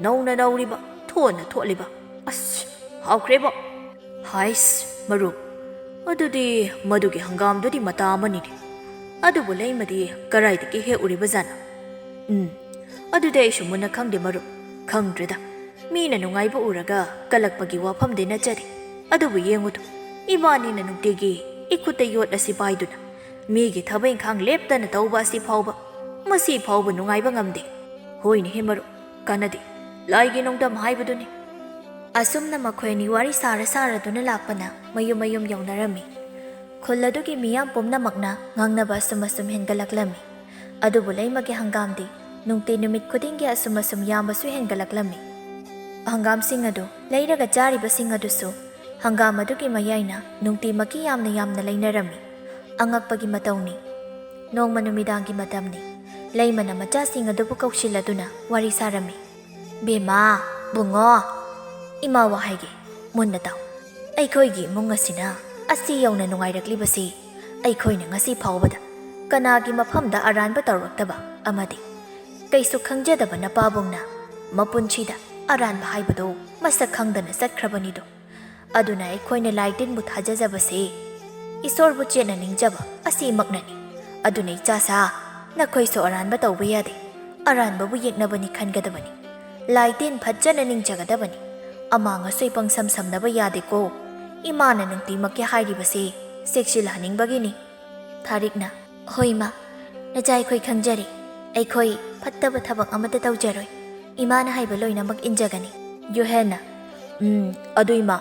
ꯅꯧꯅ ꯅꯧꯔꯤꯕ, ꯊꯣꯠꯅ ꯊꯣꯠꯂꯤꯕ꯫ ꯑꯁ, ꯍꯥꯎꯈ꯭ꯔꯦꯕꯣ꯫ ꯍꯥꯏꯁ, ꯃꯔꯨꯞ, ꯑꯗꯨꯗꯤ ꯃꯗꯨꯒꯤ ꯍꯪꯒꯥꯝꯗꯨꯗꯤ ꯃꯇꯥ ꯑꯃꯅꯤꯅꯦ꯫ ꯑꯗꯨꯕꯨ ꯂꯩꯃꯗꯤ ꯀꯔꯥꯏꯗꯒꯤ ꯍꯦꯛꯎꯔꯤꯕ ꯖꯥꯠꯅꯣ? ꯎꯝ, ꯑꯗꯨꯗꯤ ꯑꯩꯁꯨ ꯃꯨꯟꯅ ꯈꯪꯗꯦ ꯃꯔꯨꯞ꯫ ꯈꯪꯗ꯭ꯔꯦꯗ꯫ ꯃꯤꯅ ꯅꯨꯡꯉꯥꯏꯕ ꯎꯔꯒ ꯀꯜꯂꯛꯄꯒꯤ ꯋꯥꯐꯝꯗꯤ ꯅꯠꯆꯗꯦ꯫ ꯑꯗꯨꯕꯨ ꯌꯦꯡꯉꯨꯗꯣ, ꯏꯕꯥꯅꯤꯅ ꯅꯨꯡꯇꯤꯒꯤ ꯏꯈꯨꯠꯇ ꯌꯣꯠ ꯑꯁꯤ ꯄꯥꯏꯗꯨꯅ ꯃꯤꯒꯤ ꯊꯕꯛ ꯏꯪꯈꯥꯡ ꯂꯦꯞꯇꯅ ꯇꯧꯕ ꯑꯁꯤ ꯐꯥꯎꯕ, ꯃꯁꯤ ꯐꯥꯎꯕ ꯅꯨꯡꯉꯥꯏꯕ ꯉꯝꯗꯦ꯫ ꯍꯣꯏꯅꯦꯍꯦ ꯃꯔꯨꯞ, ꯀꯥꯟꯅꯗꯦ꯫ ꯂꯥꯏꯒꯤ ꯅꯣꯡꯗꯝ ꯍꯥꯏꯕꯗꯨꯅꯤ꯫ ꯑꯁꯨꯝꯅ ꯃꯈꯣꯏ ꯑꯅꯤ ꯋꯥꯔꯤ ꯁꯥꯔ ꯁꯥꯔꯗꯨꯅ ꯂꯥꯛꯄꯅ ꯃꯌꯨꯝ ꯃꯌꯨꯝ ꯌꯧꯅꯔꯝꯃꯤ꯫ ꯈꯨꯜ ꯑꯗꯨꯒꯤ ꯃꯤꯌꯥꯝ ꯄꯨꯝꯅꯃꯛꯅ ꯉꯥꯡꯅꯕ ꯑꯁꯨꯝ ꯑꯁꯨꯝ ꯍꯦꯟꯒꯠꯂꯛꯂꯝꯃꯤ꯫ ꯑꯗꯨꯕꯨ ꯂꯩꯃꯒꯤ ꯍꯪꯒꯥꯝꯗꯤ ꯅꯨꯡꯇꯤ ꯅꯨꯃꯤꯠ ꯈꯨꯗꯤꯡꯒꯤ ꯑꯁꯨꯝ ꯑꯁꯨꯝ ꯌꯥꯝꯕꯁꯨ ꯍꯦꯟꯒꯠꯂꯛꯂꯝꯃꯤ꯫ ꯍꯪꯒꯥꯝꯁꯤꯡ ꯑꯗꯨ ꯂꯩꯔꯒ ꯆꯥꯔꯤꯕꯁꯤꯡ ꯑꯗꯨꯁꯨ ꯍꯪꯒꯥꯝ ꯑꯗꯨꯒꯤ ꯃꯌꯥꯏꯅ ꯅꯨꯡꯇꯤꯃꯛꯀꯤ ꯌꯥꯝꯅ ꯌꯥꯝꯅ ꯂꯩꯅꯔꯝꯃꯤ꯫ ꯑꯉꯛꯄꯒꯤ ꯃꯇꯧꯅꯤ꯫ ꯅꯣꯡꯃ ꯅꯨꯃꯤꯗꯥꯡꯒꯤ ꯃꯇꯝꯅꯤ꯫ ꯂꯩꯃꯅ ꯃꯆꯥꯁꯤꯡ ꯑꯗꯨꯕꯨ ꯀꯧꯁꯤꯜꯂꯗꯨꯅ ꯋꯥꯔꯤ ꯁꯥꯔꯝꯃꯤ꯫ "ꯕꯦꯝꯃ, ꯕꯨꯡꯉꯣ, ꯏꯃꯥ ꯋꯥ ꯍꯥꯏꯒꯦ, ꯃꯨꯟꯅ ꯇꯥꯎ꯫ ꯑꯩꯈꯣꯏꯒꯤ ꯏꯃꯨꯡ ꯑꯁꯤꯅ ꯑꯁꯤ ꯌꯧꯅ ꯅꯨꯡꯉꯥꯏꯔꯛꯂꯤꯕꯁꯤ ꯑꯩꯈꯣꯏꯅ ꯉꯁꯤ ꯐꯥꯎꯕꯗ ꯀꯅꯥꯒꯤ ꯃꯐꯝꯗ ꯑꯔꯥꯟꯕ ꯇꯧꯔꯛꯇꯕ ꯑꯃꯗꯤ ꯀꯩꯁꯨ ꯈꯪꯖꯗꯕ ꯅꯄꯥꯕꯨꯡꯅ ꯃꯄꯨꯟꯁꯤꯗ ꯑꯔꯥꯟꯕ ꯍꯥꯏꯕꯗꯣ ꯃꯁꯛ ꯈꯪꯗꯅ ꯆꯠꯈ꯭ꯔꯕꯅꯤꯗꯣ꯫ ꯑꯗꯨꯅ ꯑꯩꯈꯣꯏꯅ ꯂꯥꯏ ꯇꯤꯟꯕꯨ ꯊꯥꯖꯖꯕꯁꯦ ꯏꯁꯣꯔꯕꯨ ꯆꯦꯠꯅ ꯅꯤꯡꯖꯕ ꯑꯁꯤꯃꯛꯅꯅꯤ꯫ ꯑꯗꯨꯅ ꯏꯆꯥꯁꯥ, ꯅꯈꯣꯏꯁꯨ ꯑꯔꯥꯟꯕ ꯇꯧꯕ ꯌꯥꯗꯦ꯫ ꯑꯔꯥꯟꯕꯕꯨ ꯌꯦꯛꯅꯕꯅꯤ ꯈꯟꯒꯗꯕꯅꯤ꯫ ꯂꯥꯏ ꯇꯤꯟ ꯐꯠꯖꯅ ꯅꯤꯡꯖꯒꯗꯕꯅꯤ꯫ ꯑꯃꯥꯡ ꯑꯁꯣꯏ ꯄꯪꯁꯝ ꯁꯝꯅꯕ ꯌꯥꯗꯦꯀꯣ꯫ ꯏꯃꯥꯅ ꯅꯨꯡꯇꯤꯃꯛꯀꯤ ꯍꯥꯏꯔꯤꯕꯁꯦ ꯆꯦꯛꯁꯤꯜꯍꯟꯅꯤꯡꯕꯒꯤꯅꯤ꯫ ꯊꯥꯔꯤꯛꯅ, "ꯍꯣꯏ ꯏꯃꯥ, ꯅꯆꯥ ꯑꯩꯈꯣꯏ ꯈꯪꯖꯔꯦ꯫ ꯑꯩꯈꯣꯏ ꯐꯠꯇꯕ ꯊꯕꯛ ꯑꯃꯠꯇ ꯇꯧꯖꯔꯣꯏ꯫ ꯏꯃꯥꯅ ꯍꯥꯏꯕ ꯂꯣꯏꯅꯃꯛ ꯏꯟꯖꯒꯅꯤ꯫" ꯌꯨꯍꯦꯟꯅ, "ꯎꯝ, ꯑꯗꯨ ꯏꯃꯥ,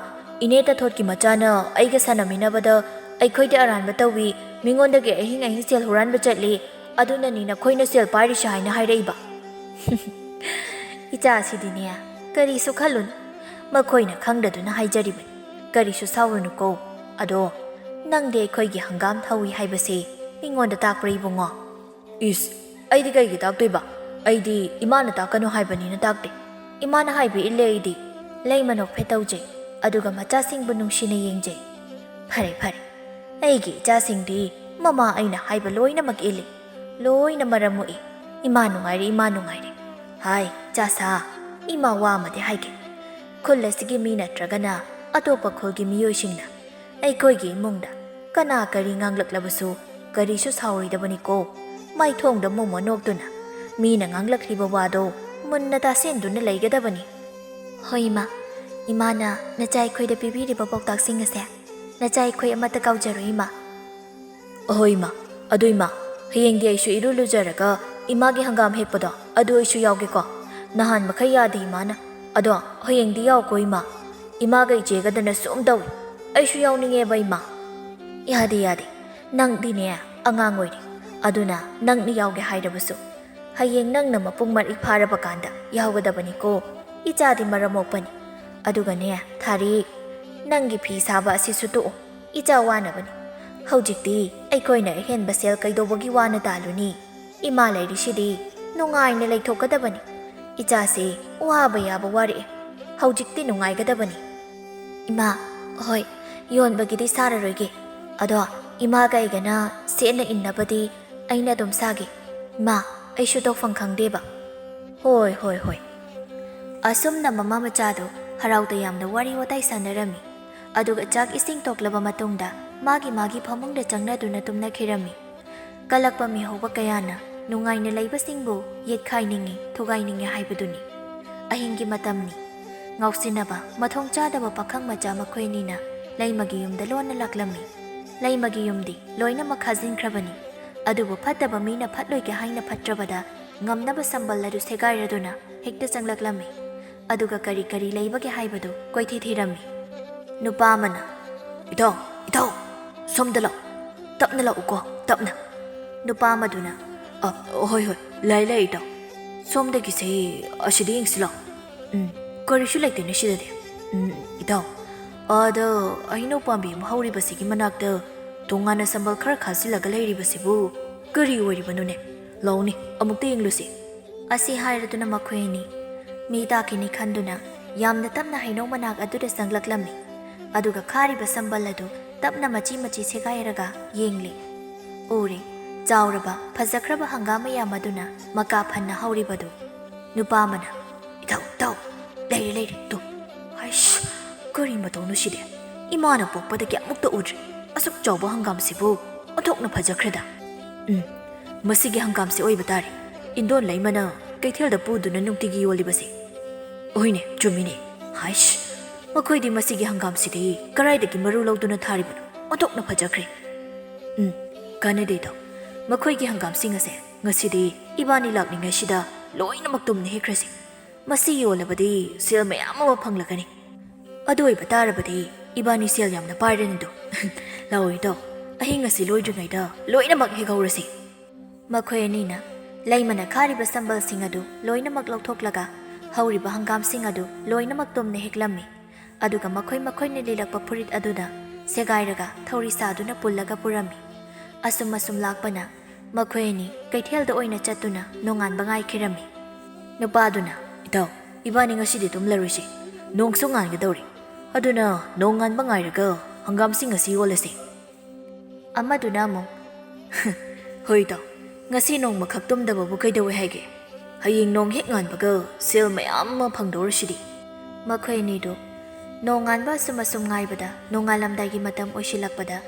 ꯏꯅꯦ ꯇꯊꯣꯠꯀꯤ ꯃꯆꯥꯅ ꯑꯩꯒ ꯁꯥꯟꯅꯃꯤꯟꯅꯕꯗ ꯑꯩꯈꯣꯏꯗꯤ ꯑꯔꯥꯟꯕ ꯇꯧꯏ, ꯃꯤꯉꯣꯟꯗꯒꯤ ꯑꯍꯤꯡ ꯑꯍꯤꯡ ꯁꯦꯜ ꯍꯨꯔꯥꯟꯕ ꯆꯠꯂꯤ, ꯑꯗꯨꯅꯅꯤ ꯅꯈꯣꯏꯅ ꯁꯦꯜ ꯄꯥꯏꯔꯤꯁꯦ ꯍꯥꯏꯅ ꯍꯥꯏꯔꯛꯏꯕ꯫" "ꯏꯆꯥꯁꯤꯗꯤꯅꯦ, ꯀꯔꯤꯁꯨ ꯈꯜꯂꯨꯅꯨ꯫ ꯃꯈꯣꯏꯅ ꯈꯪꯗꯗꯨꯅ ꯍꯥꯏꯖꯔꯤꯕꯅꯤ꯫ ꯀꯔꯤꯁꯨ ꯁꯥꯎꯔꯨꯅꯨꯀꯣ꯫ ꯑꯗꯣ, ꯅꯪꯗꯤ ꯑꯩꯈꯣꯏꯒꯤ ꯍꯪꯒꯥꯝ ꯊꯧꯏ ꯍꯥꯏꯕꯁꯦ ꯃꯤꯉꯣꯟꯗ ꯇꯥꯛꯄ꯭ꯔꯥ ꯏꯕꯨꯡꯉꯣ?" "ꯏꯁ, ꯑꯩꯗꯤ ꯀꯩꯒꯤ ꯇꯥꯛꯇꯣꯏꯕ? ꯑꯩꯗꯤ ꯏꯃꯥꯅ ꯇꯥꯛꯀꯅꯨ ꯍꯥꯏꯕꯅꯤꯅ ꯇꯥꯛꯇꯦ꯫ ꯏꯃꯥꯅ ꯍꯥꯏꯕ ꯏꯜꯂꯦ ꯑꯩꯗꯤ꯫ ꯂꯩꯃ ꯅꯣꯛꯐꯦꯠ ꯇꯧꯖꯩ, ꯑꯗꯨꯒ ꯃꯆꯥꯁꯤꯡꯕꯨ ꯅꯨꯡꯁꯤꯅ ꯌꯦꯡꯖꯩ꯫" "ꯐꯔꯦ, ꯐꯔꯦ꯫ ꯑꯩꯒꯤ ꯏꯆꯥꯁꯤꯡꯗꯤ ꯃꯃꯥ ꯑꯩꯅ ꯍꯥꯏꯕ ꯂꯣꯏꯅꯃꯛ ꯏꯜꯂꯤ꯫ ꯂꯣꯏꯅ ꯃꯔꯝ ꯃꯣꯛꯏ꯫ ꯏꯃꯥ ꯅꯨꯡꯉꯥꯏꯔꯦ, ꯏꯃꯥ ꯅꯨꯡꯉꯥꯏꯔꯦ꯫ ꯍꯥꯏ, ꯏꯆꯥꯁꯥ, ꯏꯃꯥ ꯋꯥ ꯑꯃꯗꯤ ꯍꯥꯏꯒꯦ꯫ ꯈꯨꯜ ꯑꯁꯤꯒꯤ ꯃꯤ ꯅꯠꯇ꯭ꯔꯒꯅ ꯑꯇꯣꯞꯄ ꯈꯨꯜꯒꯤ ꯃꯤꯑꯣꯏꯁꯤꯡꯅ ꯑꯩꯈꯣꯏꯒꯤ ꯏꯃꯨꯡꯗ ꯀꯅꯥ ꯀꯔꯤ ꯉꯥꯡꯂꯛꯂꯕꯁꯨ ꯀꯔꯤꯁꯨ ꯁꯥꯎꯔꯣꯏꯗꯕꯅꯤꯀꯣ꯫ ꯃꯥꯏꯊꯣꯡꯗ ꯃꯣꯃꯣꯟ ꯅꯣꯛꯇꯨꯅ ꯃꯤꯅ ꯉꯥꯡꯂꯛꯂꯤꯕ ꯋꯥꯗꯣ ꯃꯨꯟꯅ ꯇꯥꯁꯦꯟꯗꯨꯅ ꯂꯩꯒꯗꯕꯅꯤ꯫" "ꯍꯣꯏ ꯏꯃꯥ, ꯏꯃꯥꯅ ꯅꯆꯥ ꯑꯩꯈꯣꯏꯗ ꯄꯤꯕꯤꯔꯤꯕ ꯄꯥꯎꯇꯥꯛꯁꯤꯡ ꯑꯁꯦ ꯅꯆꯥ ꯑꯩꯈꯣꯏ ꯑꯃꯠꯇ ꯀꯥꯎꯖꯔꯣꯏ ꯏꯃꯥ꯫" "ꯑꯍꯣꯏ ꯏꯃꯥ, ꯑꯗꯨ ꯏꯃꯥ, ꯍꯌꯦꯡꯗꯤ ꯑꯩꯁꯨ ꯏꯔꯨ ꯂꯨꯖꯔꯒ ꯏꯃꯥꯒꯤ ꯍꯪꯒꯥꯝ ꯍꯦꯛꯄꯗꯣ ꯑꯗꯨ ꯑꯩꯁꯨ ꯌꯥꯎꯒꯦꯀꯣ꯫ ꯅꯍꯥꯟ ꯃꯈꯩ ꯌꯥꯗꯦ ꯏꯃꯥꯅ꯫ ꯑꯗꯣ ꯍꯌꯦꯡꯗꯤ ꯌꯥꯎꯀꯣ ꯏꯃꯥ꯫ ꯏꯃꯥꯒ ꯏꯆꯦꯒꯗꯅ ꯁꯨꯝ ꯇꯧꯏ꯫ ꯑꯩꯁꯨ ꯌꯥꯎꯅꯤꯡꯉꯦꯕ ꯏꯃꯥ꯫" "ꯌꯥꯗꯦ, ꯌꯥꯗꯦ꯫ ꯅꯪꯗꯤꯅꯦ ꯑꯉꯥꯡ ꯑꯣꯏꯔꯤ꯫ ꯑꯗꯨꯅ ꯅꯪꯅ ꯌꯥꯎꯒꯦ ꯍꯥꯏꯔꯕꯁꯨ ꯍꯌꯦꯡ ꯅꯪꯅ ꯃꯄꯨꯡ ꯃꯔꯩ ꯐꯥꯔꯕ ꯀꯥꯟꯗ ꯌꯥꯎꯒꯗꯕꯅꯤꯀꯣ꯫ ꯏꯆꯥꯗꯤ ꯃꯔꯝ ꯃꯣꯛꯄꯅꯤ꯫ ꯑꯗꯨꯒꯅꯦ, ꯊꯥꯔꯤꯛ, ꯅꯪꯒꯤ ꯐꯤ ꯁꯥꯕ ꯑꯁꯤꯁꯨ ꯇꯣꯛꯑꯣ꯫ ꯏꯆꯥ ꯋꯥꯅꯕꯅꯤ꯫ ꯍꯧꯖꯤꯛꯇꯤ ꯑꯩꯈꯣꯏꯅ ꯑꯍꯦꯟꯕ ꯁꯦꯜ ꯀꯩꯗꯧꯕꯒꯤ ꯋꯥꯅ ꯇꯥꯜꯂꯨꯅꯤ? ꯏꯃꯥ ꯂꯩꯔꯤꯁꯤꯗꯤ ꯅꯨꯡꯉꯥꯏꯅ ꯂꯩꯊꯣꯛꯀꯗꯕꯅꯤ꯫ ꯏꯆꯥꯁꯦ ꯋꯥꯕ ꯌꯥꯕ ꯋꯥꯔꯛꯑꯦ꯫ ꯍꯧꯖꯤꯛꯇꯤ ꯅꯨꯡꯉꯥꯏꯒꯗꯕꯅꯤ꯫" "ꯏꯃꯥ, ꯍꯣꯏ, ꯌꯣꯟꯕꯒꯤꯗꯤ ꯁꯥꯔꯔꯣꯏꯒꯦ꯫ ꯑꯗꯣ ꯏꯃꯥꯒ ꯑꯩꯒꯅ ꯁꯦꯠꯅ ꯏꯟꯅꯕꯗꯤ ꯑꯩꯅ ꯑꯗꯨꯝ ꯁꯥꯒꯦ꯫ ꯏꯃꯥ, ꯑꯩꯁꯨ ꯇꯧꯐꯝ ꯈꯪꯗꯦꯕ꯫" "ꯍꯣꯏ, ꯍꯣꯏ, ꯍꯣꯏ꯫" ꯑꯁꯨꯝꯅ ꯃꯃꯥ ꯃꯆꯥꯗꯨ ꯍꯔꯥꯎ ꯇꯌꯥꯝꯅ ꯋꯥꯔꯤ ꯋꯥꯇꯥꯏ ꯁꯥꯟꯅꯔꯝꯃꯤ꯫ ꯑꯗꯨꯒ ꯆꯥꯛ ꯏꯁꯤꯡ ꯇꯣꯛꯂꯕ ꯃꯇꯨꯡꯗ ꯃꯥꯒꯤ ꯃꯥꯒꯤ ꯐꯃꯨꯡꯗ ꯆꯪꯅꯗꯨꯅ ꯇꯨꯝꯅꯈꯤꯔꯝꯃꯤ꯫ ꯀꯜꯂꯛꯄ ꯃꯤꯍꯧꯕ ꯀꯌꯥꯅ ꯅꯨꯡꯉꯥꯏꯅ ꯂꯩꯕꯁꯤꯡꯕꯨ ꯌꯦꯠꯈꯥꯏꯅꯤꯡꯏ, ꯊꯨꯒꯥꯏꯅꯤꯡꯏ ꯍꯥꯏꯕꯗꯨꯅꯤ꯫ ꯑꯍꯤꯡꯒꯤ ꯃꯇꯝꯅꯤ꯫ ꯉꯥꯎꯁꯤꯟꯅꯕ, ꯃꯊꯣꯡ ꯆꯥꯗꯕ ꯄꯥꯈꯪ ꯃꯆꯥ ꯃꯈꯣꯏ ꯑꯅꯤꯅ ꯂꯩꯃꯒꯤ ꯌꯨꯝꯗ ꯂꯣꯟꯅ ꯂꯥꯛꯂꯝꯃꯤ꯫ ꯂꯩꯃꯒꯤ ꯌꯨꯝꯗꯤ ꯂꯣꯏꯅꯃꯛ ꯈꯥꯖꯤꯟꯈ꯭ꯔꯕꯅꯤ꯫ ꯑꯗꯨꯕꯨ ꯐꯠꯇꯕ ꯃꯤꯅ ꯐꯠꯂꯣꯏꯒꯦ ꯍꯥꯏꯅ ꯐꯠꯇ꯭ꯔꯕꯗ ꯉꯝꯅꯕ ꯁꯝꯕꯜ ꯑꯗꯨ ꯁꯦꯒꯥꯏꯔꯗꯨꯅ ꯍꯦꯛꯇ ꯆꯪꯂꯛꯂꯝꯃꯤ꯫ ꯑꯗꯨꯒ ꯀꯔꯤ ꯀꯔꯤ ꯂꯩꯕꯒꯦ ꯍꯥꯏꯕꯗꯨ ꯀꯣꯏꯊꯤ ꯊꯤꯔꯝꯃꯤ꯫ ꯅꯨꯄꯥ ꯑꯃꯅ, "ꯏꯇꯥꯎ, ꯏꯇꯥꯎ, ꯁꯣꯝꯗ ꯂꯥꯛꯑꯣ, ꯇꯞꯅ ꯂꯥꯛꯎꯀꯣ, ꯇꯞꯅ꯫" ꯅꯨꯄꯥ ꯑꯃꯗꯨꯅ, "ꯑ, ꯍꯣꯏ, ꯍꯣꯏ, ꯂꯥꯛꯑꯦ, ꯂꯥꯛꯑꯦ, ꯏꯇꯥꯎ꯫ ꯁꯣꯝꯗꯒꯤꯁꯦ ꯑꯁꯤꯗ ꯌꯦꯡꯁꯤ ꯂꯥꯛꯑꯣ꯫ ꯎꯝ, ꯀꯔꯤꯁꯨ ꯂꯩꯇꯦꯅꯦ ꯁꯤꯗꯗꯤ꯫ ꯎꯝ, ꯏꯇꯥꯎ, ꯑꯥꯗ ꯍꯩꯅꯧ ꯄꯥꯝꯕꯤ ꯑꯃ ꯍꯧꯔꯤꯕꯁꯤꯒꯤ ꯃꯅꯥꯛꯇ ꯇꯣꯉꯥꯟꯅ ꯁꯝꯕꯜ ꯈꯔ ꯈꯥꯖꯤꯜꯂꯒ ꯂꯩꯔꯤꯕꯁꯤꯕꯨ ꯀꯔꯤ ꯑꯣꯏꯔꯤꯕꯅꯣꯅꯦ? ꯂꯥꯛꯎꯅꯦ, ꯑꯃꯨꯛꯇ ꯌꯦꯡꯂꯨꯁꯤ꯫" ꯑꯁꯤ ꯍꯥꯏꯔꯗꯨꯅ ꯃꯈꯣꯏ ꯑꯅꯤ ꯃꯤ ꯇꯥꯈꯤꯅꯤ ꯈꯟꯗꯨꯅ ꯌꯥꯝꯅ ꯇꯞꯅ ꯍꯩꯅꯧ ꯃꯅꯥꯛ ꯑꯗꯨꯗ ꯆꯪꯂꯛꯂꯝꯃꯤ꯫ ꯑꯗꯨꯒ ꯈꯥꯔꯤꯕ ꯁꯝꯕꯜ ꯑꯗꯨ ꯇꯞꯅ ꯃꯆꯤ ꯃꯆꯤ ꯁꯦꯒꯥꯏꯔꯒ ꯌꯦꯡꯂꯤ꯫ ꯎꯔꯦ, ꯆꯥꯎꯔꯕ, ꯐꯖꯈ꯭ꯔꯕ ꯍꯪꯒꯥꯝ ꯃꯌꯥꯝ ꯑꯗꯨꯅ ꯃꯀꯥ ꯐꯟꯅ ꯍꯧꯔꯤꯕꯗꯨ꯫ ꯅꯨꯄꯥ ꯑꯃꯅ, "ꯏꯇꯥꯎ, ꯏꯇꯥꯎ, ꯂꯩꯔꯦ, ꯂꯩꯔꯦ, ꯇꯨ꯫ ꯍꯩꯁ, ꯀꯔꯤ ꯃꯇꯧꯅꯣ ꯁꯤꯗꯤ? ꯏꯃꯥꯅ ꯄꯣꯛꯄꯗꯒꯤ ꯑꯃꯨꯛꯇ ꯎꯗ꯭ꯔꯤ꯫ ꯑꯁꯨꯛ ꯆꯥꯎꯕ ꯍꯪꯒꯥꯝꯁꯤꯕꯨ ꯑꯣꯟꯊꯣꯛꯅ ꯐꯖꯈ꯭ꯔꯦꯗ꯫ ꯎꯝ, ꯃꯁꯤꯒꯤ ꯍꯪꯒꯥꯝꯁꯤ ꯑꯣꯏꯕ ꯇꯥꯔꯦ ꯏꯟꯗꯣꯟ ꯂꯩꯃꯅ ꯀꯩꯊꯦꯜꯗ ꯄꯨꯗꯨꯅ ꯅꯨꯡꯇꯤꯒꯤ ꯌꯣꯜꯂꯤꯕꯁꯦ꯫ ꯍꯣꯏꯅꯦ, ꯆꯨꯝꯃꯤꯅꯦ꯫ ꯍꯥꯏꯁ, ꯃꯈꯣꯏꯗꯤ ꯃꯁꯤꯒꯤ ꯍꯪꯒꯥꯝꯁꯤꯗꯤ ꯀꯗꯥꯏꯗꯒꯤ ꯃꯔꯨ ꯂꯧꯗꯨꯅ ꯊꯥꯔꯤꯕꯅꯣ? ꯑꯣꯟꯊꯣꯛꯅ ꯐꯖꯈ꯭ꯔꯦ꯫ ꯎꯝ, ꯀꯥꯟꯅꯗꯦꯗꯣ꯫ ꯃꯈꯣꯏꯒꯤ ꯍꯪꯒꯥꯝꯁꯤꯡ ꯑꯁꯦ ꯉꯁꯤꯗꯤ ꯏꯕꯥꯅꯤ ꯂꯥꯛꯂꯤꯉꯩꯁꯤꯗ ꯂꯣꯏꯅꯃꯛ ꯇꯨꯝꯅ ꯍꯦꯛꯈ꯭ꯔꯁꯤ꯫ ꯃꯁꯤ ꯌꯣꯜꯂꯕꯗꯤ ꯁꯦꯜ ꯃꯌꯥꯝ ꯑꯃ ꯐꯪꯂꯒꯅꯤ꯫ ꯑꯗꯨ ꯑꯣꯏꯕ ꯇꯥꯔꯕꯗꯤ ꯏꯕꯥꯅꯤ ꯁꯦꯜ ꯌꯥꯝꯅ ꯄꯥꯏꯔꯅꯤꯗꯣ꯫ ꯂꯥꯛꯑꯣꯏꯗꯣ, ꯑꯍꯤꯡ ꯑꯁꯤ ꯂꯣꯏꯗ꯭ꯔꯤꯉꯩꯗ ꯂꯣꯏꯅꯃꯛ ꯍꯦꯛꯍꯧꯔꯁꯤ꯫" ꯃꯈꯣꯏ ꯑꯅꯤꯅ ꯂꯩꯃꯅ ꯈꯥꯔꯤꯕ ꯁꯝꯕꯜꯁꯤꯡ ꯑꯗꯨ ꯂꯣꯏꯅꯃꯛ ꯂꯧꯊꯣꯛꯂꯒ ꯍꯧꯔꯤꯕ ꯍꯪꯒꯥꯝꯁꯤꯡ ꯑꯗꯨ ꯂꯣꯏꯅꯃꯛ ꯇꯨꯝꯅ ꯍꯦꯛꯂꯝꯃꯤ꯫ ꯑꯗꯨꯒ ꯃꯈꯣꯏ ꯃꯈꯣꯏꯅ ꯂꯤꯂꯛꯄ ꯐꯨꯔꯤꯠ ꯑꯗꯨꯗ ꯁꯦꯒꯥꯏꯔꯒ ꯊꯧꯔꯤ ꯁꯥꯗꯨꯅ ꯄꯨꯜꯂꯒ ꯄꯨꯔꯝꯃꯤ꯫ ꯑꯁꯨꯝ ꯑꯁꯨꯝ ꯂꯥꯛꯄꯅ ꯃꯈꯣꯏ ꯑꯅꯤ ꯀꯩꯊꯦꯜꯗ ꯑꯣꯏꯅ ꯆꯠꯇꯨꯅ ꯅꯣꯡꯉꯥꯟꯕ ꯉꯥꯏꯈꯤꯔꯝꯃꯤ꯫ ꯅꯨꯄꯥꯗꯨꯅ, "ꯏꯇꯥꯎ, ꯏꯕꯥꯅꯤ ꯉꯁꯤꯗꯤ ꯇꯨꯝꯂꯔꯣꯏꯁꯤ꯫ ꯅꯣꯡꯁꯨ ꯉꯥꯟꯒꯗꯧꯔꯤ꯫ ꯑꯗꯨꯅ ꯅꯣꯡꯉꯥꯟꯕ ꯉꯥꯏꯔꯒ ꯍꯪꯒꯥꯝꯁꯤꯡ ꯑꯁꯤ ꯌꯣꯜꯂꯁꯤ꯫" ꯑꯃꯗꯨꯅ ꯑꯃꯨꯛ, "ꯍꯣꯏ ꯏꯇꯥꯎ, ꯉꯁꯤ ꯅꯣꯡꯃꯈꯛ ꯇꯨꯝꯗꯕꯕꯨ ꯀꯩꯗꯧꯋꯦ ꯍꯥꯏꯒꯦ? ꯍꯌꯦꯡ ꯅꯣꯡ ꯍꯦꯛ ꯉꯥꯟꯕꯒ ꯁꯦꯜ ꯃꯌꯥꯝ ꯑꯃ ꯐꯪꯗꯧꯔꯤꯁꯤꯗꯤ꯫" ꯃꯈꯣꯏ ꯑꯅꯤꯗꯨ ꯅꯣꯡꯉꯥꯟꯕ ꯑꯁꯨꯝ ꯑꯁꯨꯝ ꯉꯥꯏꯕꯗ ꯅꯣꯡꯉꯥꯜꯂꯝꯗꯥꯏꯒꯤ ꯃꯇꯝ ꯑꯣꯏꯁꯤꯜꯂꯛꯄꯗ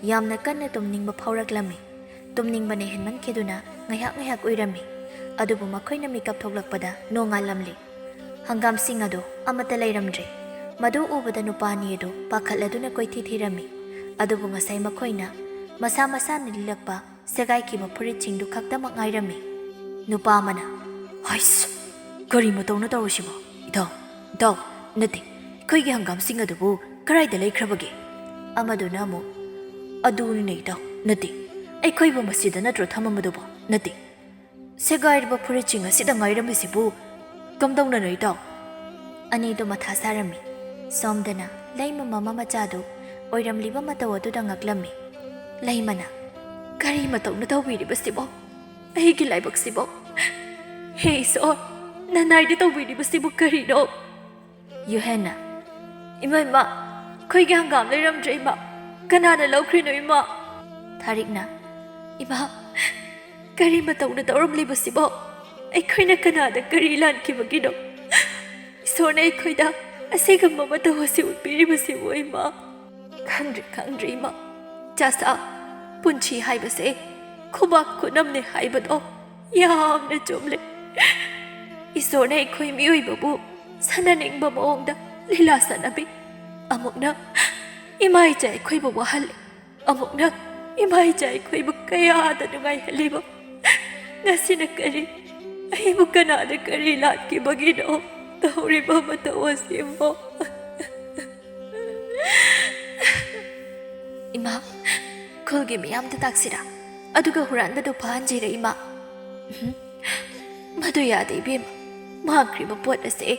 ꯌꯥꯝꯅ ꯀꯟꯅ ꯇꯨꯝꯅꯤꯡꯕ ꯐꯥꯎꯔꯛꯂꯝꯃꯤ꯫ ꯇꯨꯝꯅꯤꯡꯕꯅ ꯍꯦꯟꯃꯟꯈꯤꯗꯨꯅ ꯉꯥꯏꯍꯥꯛ ꯉꯥꯏꯍꯥꯛ ꯎꯏꯔꯝꯃꯤ꯫ ꯑꯗꯨꯕꯨ ꯃꯈꯣꯏꯅ ꯃꯤꯀꯞ ꯊꯣꯛꯂꯛꯄꯗ ꯅꯣꯡꯉꯥꯜꯂꯝꯂꯤ꯫ ꯍꯪꯒꯥꯝꯁꯤꯡ ꯑꯗꯨ ꯑꯃꯠꯇ ꯂꯩꯔꯝꯗ꯭ꯔꯦ꯫ ꯃꯗꯨ ꯎꯕꯗ ꯅꯨꯄꯥ ꯑꯅꯤ ꯑꯗꯨ ꯄꯥꯈꯠꯂꯗꯨꯅ ꯀꯣꯏꯊꯤ ꯊꯤꯔꯝꯃꯤ꯫ ꯑꯗꯨꯕꯨ ꯉꯁꯥꯏ ꯃꯈꯣꯏꯅ ꯃꯁꯥ ꯃꯁꯥꯅ ꯂꯤꯠꯂꯛꯄ ꯁꯦꯒꯥꯏꯈꯤꯕ ꯐꯨꯔꯤꯠꯁꯤꯡꯗꯨ ꯈꯛꯇꯃꯛ ꯉꯥꯏꯔꯝꯃꯤ꯫ ꯅꯨꯄꯥ ꯑꯃꯅ, "ꯍꯩꯁ! ꯀꯔꯤ ꯃꯇꯧꯅ ꯇꯧꯔꯤꯁꯤꯕꯣ? ꯏꯇꯥꯎ, ꯏꯇꯥꯎ, ꯅꯠꯇꯦ, ꯑꯩꯈꯣꯏꯒꯤ ꯍꯪꯒꯥꯝꯁꯤꯡ ꯑꯗꯨꯕꯨ ꯀꯗꯥꯏꯗ ꯂꯩꯈ꯭ꯔꯕꯒꯦ?" ꯑꯃꯗꯨꯅ ꯑꯃꯨꯛ, "ꯑꯗꯨꯅꯤꯅꯦ ꯏꯇꯥꯎ, ꯅꯠꯇꯦ, ꯑꯩꯈꯣꯏꯕꯨ ꯃꯁꯤꯗ ꯅꯠꯇ꯭ꯔꯣ ꯊꯝꯃꯝꯕꯗꯨꯕꯣ? ꯅꯠꯇꯦ, ꯁꯦꯒꯥꯏꯔꯕ ꯐꯨꯔꯤꯠꯁꯤꯡ ꯑꯁꯤꯗ ꯉꯥꯏꯔꯝꯃꯤꯁꯤꯕꯨ ꯀꯝꯗꯧꯅꯅꯣ ꯏꯇꯥꯎ?" ꯑꯅꯤꯗꯨ ꯃꯊꯥ ꯁꯥꯔꯝꯃꯤ꯫ ꯁꯣꯝꯗꯅ ꯂꯩꯃ ꯃꯃꯥ ꯃꯆꯥꯗꯨ ꯑꯣꯏꯔꯝꯂꯤꯕ ꯃꯇꯧ ꯑꯗꯨꯗ ꯉꯛꯂꯝꯃꯤ꯫ ꯂꯩꯃꯅ, "ꯀꯔꯤ ꯃꯇꯧꯅ ꯇꯧꯕꯤꯔꯤꯕꯁꯤꯕꯣ? ꯑꯩꯒꯤ ꯂꯥꯏꯕꯛꯁꯤꯕꯣ! ꯍꯦ ꯏꯁꯣꯔ, ꯅꯅꯥꯏꯗ ꯇꯧꯕꯤꯔꯤꯕꯁꯤꯕꯨ ꯀꯔꯤꯅꯣ?" ꯌꯨꯍꯦꯟꯅ, "ꯏꯃꯥ, ꯏꯃꯥ, ꯑꯩꯈꯣꯏꯒꯤ ꯍꯪꯒꯥꯝ ꯂꯩꯔꯝꯗ꯭ꯔꯦ ꯏꯃꯥ꯫ ꯀꯅꯥꯅ ꯂꯧꯈ꯭ꯔꯤꯅꯣ ꯏꯃꯥ?" ꯊꯥꯔꯤꯛꯅ, "ꯏꯃꯥ, ꯀꯔꯤ ꯃꯇꯧꯅ ꯇꯧꯔꯝꯂꯤꯕꯁꯤꯕꯣ? ꯑꯩꯈꯣꯏꯅ ꯀꯅꯥꯗ ꯀꯔꯤ ꯂꯥꯟꯈꯤꯕꯒꯤꯅꯣ? ꯏꯁꯣꯔꯅ ꯑꯩꯈꯣꯏꯗ ꯑꯁꯤꯒꯨꯝꯕ ꯃꯇꯧ ꯑꯁꯤ ꯎꯠꯄꯤꯔꯤꯕꯁꯤꯕꯨ ꯏꯃꯥ?" "ꯈꯪꯗ꯭ꯔꯦ, ꯈꯪꯗ꯭ꯔꯦ ꯏꯃꯥ꯫ ꯆꯥꯁꯥ, ꯄꯨꯟꯁꯤ ꯍꯥꯏꯕꯁꯦ ꯈꯨꯕꯥꯛ ꯈꯨꯅꯝꯅꯦ ꯍꯥꯏꯕꯗꯣ ꯌꯥꯝꯅ ꯆꯨꯝꯂꯦ꯫ ꯏꯁꯣꯔꯅ ꯑꯩꯈꯣꯏ ꯃꯤꯑꯣꯏꯕꯕꯨ ꯁꯥꯟꯅꯅꯤꯡꯕ ꯃꯑꯣꯡꯗ ꯂꯤꯂꯥ ꯁꯥꯟꯅꯕꯤ꯫ ꯑꯃꯨꯛꯅ ꯏꯃꯥ ꯏꯆꯥ ꯑꯩꯈꯣꯏꯕꯨ ꯋꯥꯍꯜꯂꯤ꯫ ꯑꯃꯨꯛꯅ ꯏꯃꯥ ꯏꯆꯥ ꯑꯩꯈꯣꯏꯕꯨ ꯀꯌꯥꯗ ꯅꯨꯡꯉꯥꯏꯍꯜꯂꯤꯕ꯫ ꯉꯁꯤꯅ ꯀꯔꯤ? ꯑꯩꯕꯨ ꯀꯅꯥꯗ ꯀꯔꯤ ꯂꯥꯠꯈꯤꯕꯒꯤꯅꯣ ꯇꯧꯔꯤꯕ ꯃꯇꯧ ꯑꯁꯤꯕꯣ?" "ꯏꯃꯥ, ꯈꯨꯜꯒꯤ ꯃꯤꯌꯥꯝꯗ ꯇꯥꯛꯁꯤꯔꯥ? ꯑꯗꯨꯒ ꯍꯨꯔꯥꯟꯕꯗꯨ ꯐꯥꯍꯟꯁꯤꯔ ꯏꯃꯥ?" "ꯎꯝ, ꯃꯗꯨ ꯌꯥꯗꯦ ꯏꯕꯦꯝꯃ꯫ ꯃꯥꯡꯈ꯭ꯔꯤꯕ ꯄꯣꯠ ꯑꯁꯤ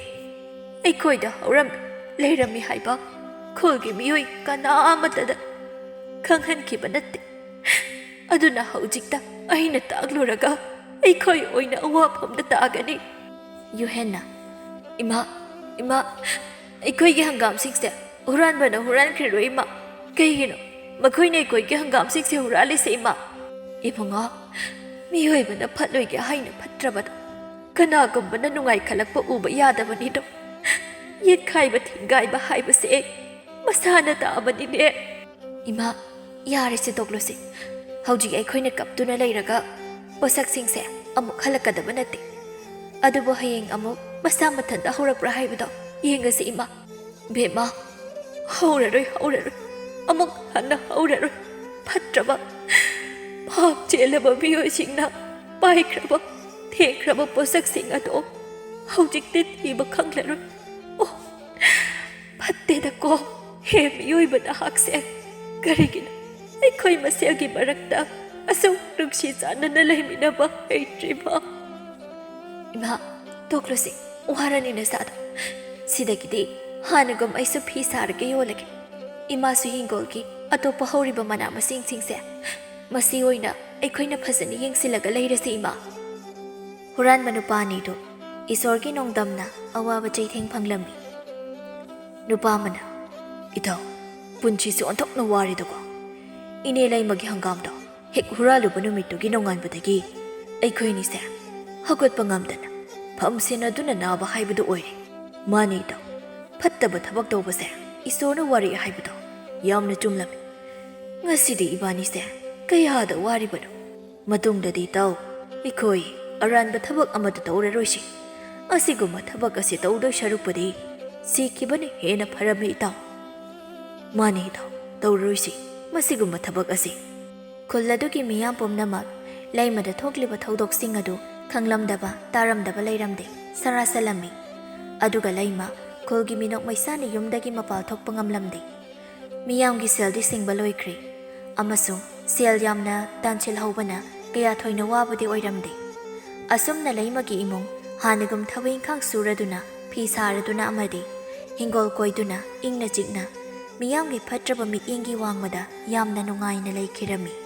ꯑꯩꯈꯣꯏꯗ ꯍꯧꯔꯝꯃꯤ, ꯂꯩꯔꯝꯃꯤ ꯍꯥꯏꯕ ꯈꯨꯜꯒꯤ ꯃꯤꯑꯣꯏ ꯀꯅꯥ ꯑꯃꯠꯇꯗ ꯈꯪꯍꯟꯈꯤꯕ ꯅꯠꯇꯦ꯫ ꯑꯗꯨꯅ ꯍꯧꯖꯤꯛꯇ ꯑꯩꯅ ꯇꯥꯛꯂꯨꯔꯒ ꯑꯩꯈꯣꯏ ꯑꯣꯏꯅ ꯑꯋꯥꯐꯝꯗ ꯇꯥꯒꯅꯤ꯫" ꯌꯨꯍꯦꯟꯅ, "ꯏꯃꯥ, ꯏꯃꯥ, ꯑꯩꯈꯣꯏꯒꯤ ꯍꯪꯒꯥꯝꯁꯤꯡꯁꯦ ꯍꯨꯔꯥꯟꯕꯅ ꯍꯨꯔꯥꯟꯈ꯭ꯔꯤꯔꯣ ꯏꯃꯥ? ꯀꯩꯒꯤꯅꯣ ꯃꯈꯣꯏꯅ ꯑꯩꯈꯣꯏꯒꯤ ꯍꯪꯒꯥꯝꯁꯤꯡꯁꯦ ꯍꯨꯔꯥꯜꯂꯤꯁꯦ ꯏꯃꯥ?" "ꯏꯕꯨꯡꯉꯣ, ꯃꯤꯑꯣꯏꯕꯅ ꯐꯠꯂꯣꯏꯒꯦ ꯍꯥꯏꯅ ꯐꯠꯇ꯭ꯔꯕꯗ ꯀꯅꯥꯒꯨꯝꯕꯅ ꯅꯨꯡꯉꯥꯏꯈꯠꯂꯛꯄ ꯎꯕ ꯌꯥꯗꯕꯅꯤꯗꯣ꯫ ꯌꯦꯠꯈꯥꯏꯕ ꯊꯤꯡꯒꯥꯏꯕ ꯍꯥꯏꯕꯁꯦ ꯃꯁꯥꯅ ꯇꯥꯕꯅꯤꯅꯦ꯫" "ꯏꯃꯥ, ꯌꯥꯔꯦꯁꯦ, ꯇꯣꯛꯂꯣꯁꯦ꯫ ꯍꯧꯖꯤꯛ ꯑꯩꯈꯣꯏꯅ ꯀꯞꯇꯨꯅ ꯂꯩꯔꯒ ꯄꯣꯠꯁꯛꯁꯤꯡꯁꯦ ꯑꯃꯨꯛ ꯍꯜꯂꯛꯀꯗꯕ ꯅꯠꯇꯦ꯫ ꯑꯗꯨꯕꯨ ꯍꯌꯦꯡ ꯑꯃꯨꯛ ꯃꯁꯥ ꯃꯊꯟꯇ ꯍꯧꯔꯛꯄ꯭ꯔꯥ ꯍꯥꯏꯕꯗꯣ ꯌꯦꯡꯉꯁꯤ, ꯏꯃꯥ꯫ ꯕꯦꯝꯃ, ꯍꯧꯔꯔꯣꯏ, ꯍꯧꯔꯔꯣꯏ꯫ ꯑꯃꯨꯛ ꯍꯟꯅ ꯍꯧꯔꯔꯣꯏ꯫ ꯐꯠꯇ꯭ꯔꯕ, ꯄꯥꯞ ꯆꯦꯜꯂꯕ ꯃꯤꯑꯣꯏꯁꯤꯡꯅ ꯄꯥꯏꯈ꯭ꯔꯕ, ꯊꯦꯡꯈ꯭ꯔꯕ ꯄꯣꯠꯁꯛꯁꯤꯡ ꯑꯗꯣ ꯍꯧꯖꯤꯛꯇꯤ ꯊꯤꯕ ꯈꯪꯂꯔꯣꯏ꯫ ꯑꯣ, ꯐꯠꯇꯦꯗꯀꯣ, ꯍꯦ ꯃꯤꯑꯣꯏꯕ ꯅꯍꯥꯛꯁꯦ꯫ ꯀꯔꯤꯒꯤꯅꯣ ꯑꯩꯈꯣꯏ ꯃꯁꯦꯜꯒꯤ ꯃꯔꯛꯇ ꯑꯁꯨꯛ ꯅꯨꯡꯁꯤ ꯆꯥꯟꯅꯅ ꯂꯩꯃꯤꯟꯅꯕ ꯍꯩꯇ꯭ꯔꯤꯕ? ꯏꯃꯥ, ꯇꯣꯛꯂꯨꯁꯤ, ꯋꯥꯔꯅꯤ ꯅꯁꯥꯗꯣ꯫ ꯁꯤꯗꯒꯤꯗꯤ ꯍꯥꯟꯅꯒꯨꯝ ꯑꯩꯁꯨ ꯐꯤ ꯁꯥꯔꯒ ꯌꯣꯜꯂꯒꯦ꯫ ꯏꯃꯥꯁꯨ ꯍꯤꯡꯒꯣꯜꯒꯤ ꯑꯇꯣꯞꯄ ꯍꯧꯔꯤꯕ ꯃꯅꯥ ꯃꯁꯤꯡꯁꯤꯡꯁꯦ ꯃꯁꯤ ꯑꯣꯏꯅ ꯑꯩꯈꯣꯏꯅ ꯐꯖꯅ ꯌꯦꯡꯁꯤꯜꯂꯒ ꯂꯩꯔꯁꯤ, ꯏꯃꯥ꯫ ꯍꯨꯔꯥꯟꯕ ꯅꯨꯄꯥ ꯑꯅꯤꯗꯨ ꯏꯁꯣꯔꯒꯤ ꯅꯣꯡꯗꯝꯅ ꯑꯋꯥꯕ ꯆꯩꯊꯦꯡ ꯐꯪꯂꯝꯃꯤ꯫ ꯅꯨꯄꯥ ꯑꯃꯅ, "ꯏꯇꯥꯎ, ꯄꯨꯟꯁꯤꯁꯦ ꯑꯣꯟꯊꯣꯛꯅ ꯋꯥꯔꯦꯗꯀꯣ꯫ ꯏꯅꯦ ꯂꯩꯃꯒꯤ ꯍꯪꯒꯥꯝꯗꯣ ꯍꯦꯛ ꯍꯨꯔꯥꯜꯂꯨꯕ ꯅꯨꯃꯤꯠꯇꯨꯒꯤ ꯅꯣꯡꯉꯥꯟꯕꯗꯒꯤ ꯑꯩꯈꯣꯏꯅꯤꯁꯦ ꯍꯧꯒꯠꯄ ꯉꯝꯗꯅ ꯐꯝ ꯁꯦꯟꯅꯗꯨꯅ ꯅꯥꯕ ꯍꯥꯏꯕꯗꯨ ꯑꯣꯏꯔꯦ꯫ ꯃꯥꯅꯤ ꯏꯇꯥꯎ, ꯐꯠꯇꯕ ꯊꯕꯛ ꯇꯧꯕꯁꯦ ꯏꯁꯣꯔꯅ ꯋꯥꯔꯛꯏ ꯍꯥꯏꯕꯗꯣ ꯌꯥꯝꯅ ꯆꯨꯝꯂꯝꯃꯤ꯫ ꯉꯁꯤꯗꯤ ꯏꯕꯥꯅꯤꯁꯦ ꯀꯌꯥꯗ ꯋꯥꯔꯤꯕꯅꯣ꯫ ꯃꯇꯨꯡꯗꯗꯤ ꯏꯇꯥꯎ, ꯑꯩꯈꯣꯏ ꯑꯔꯥꯟꯕ ꯊꯕꯛ ꯑꯃꯠꯇ ꯇꯧꯔꯔꯣꯏꯁꯤ꯫ ꯑꯁꯤꯒꯨꯝꯕ ꯊꯕꯛ ꯑꯁꯤ ꯇꯧꯗꯣꯏ ꯁꯔꯨꯛꯄꯨꯗꯤ ꯁꯤꯈꯤꯕꯅ ꯍꯦꯟꯅ ꯐꯔꯝꯃꯤ ꯏꯇꯥꯎ꯫" "ꯃꯥꯅꯤ ꯏꯇꯥꯎ, ꯇꯧꯔꯔꯣꯏꯁꯤ ꯃꯁꯤꯒꯨꯝꯕ ꯊꯕꯛ ꯑꯁꯤ꯫" ꯈꯨꯜ ꯑꯗꯨꯒꯤ ꯃꯤꯌꯥꯝ ꯄꯨꯝꯅꯃꯛ ꯂꯩꯃꯗ ꯊꯣꯛꯂꯤꯕ ꯊꯧꯗꯣꯛꯁꯤꯡ ꯑꯗꯨ ꯈꯪꯂꯝꯗꯕ, ꯇꯥꯔꯝꯗꯕ ꯂꯩꯔꯝꯗꯦ꯫ ꯁꯔꯥ ꯁꯜꯂꯝꯃꯤ꯫ ꯑꯗꯨꯒ ꯂꯩꯃ ꯈꯨꯜꯒꯤ ꯃꯤꯅꯣꯛ ꯃꯩꯁꯥꯅ ꯌꯨꯝꯗꯒꯤ ꯃꯄꯥꯜ ꯊꯣꯛꯄ ꯉꯝꯂꯝꯗꯦ꯫ ꯃꯤꯌꯥꯝꯒꯤ ꯁꯦꯜꯗꯤ ꯁꯤꯡꯕ ꯂꯣꯏꯈ꯭ꯔꯦ, ꯑꯃꯁꯨꯡ ꯁꯦꯜ ꯌꯥꯝꯅ ꯇꯥꯟꯁꯤꯜꯍꯧꯕꯅ ꯀꯌꯥ ꯊꯣꯏꯅ ꯋꯥꯕꯗꯤ ꯑꯣꯏꯔꯝꯗꯦ꯫ ꯑꯁꯨꯝꯅ ꯂꯩꯃꯒꯤ ꯏꯃꯨꯡ ꯍꯥꯟꯅꯒꯨꯝ ꯊꯕꯛ ꯏꯪꯈꯥꯡ ꯁꯨꯔꯗꯨꯅ, ꯐꯤ ꯁꯥꯔꯗꯨꯅ ꯑꯃꯗꯤ ꯍꯤꯡꯒꯣꯜ ꯀꯣꯏꯗꯨꯅ ꯏꯪꯅ ꯆꯤꯛꯅ ꯃꯤꯌꯥꯝꯒꯤ ꯐꯠꯇ꯭ꯔꯕ ꯃꯤꯠꯌꯦꯡꯒꯤ ꯋꯥꯡꯃꯗ ꯌꯥꯝꯅ ꯅꯨꯡꯉꯥꯏꯅ ꯂꯩꯈꯤꯔꯝꯃꯤ꯫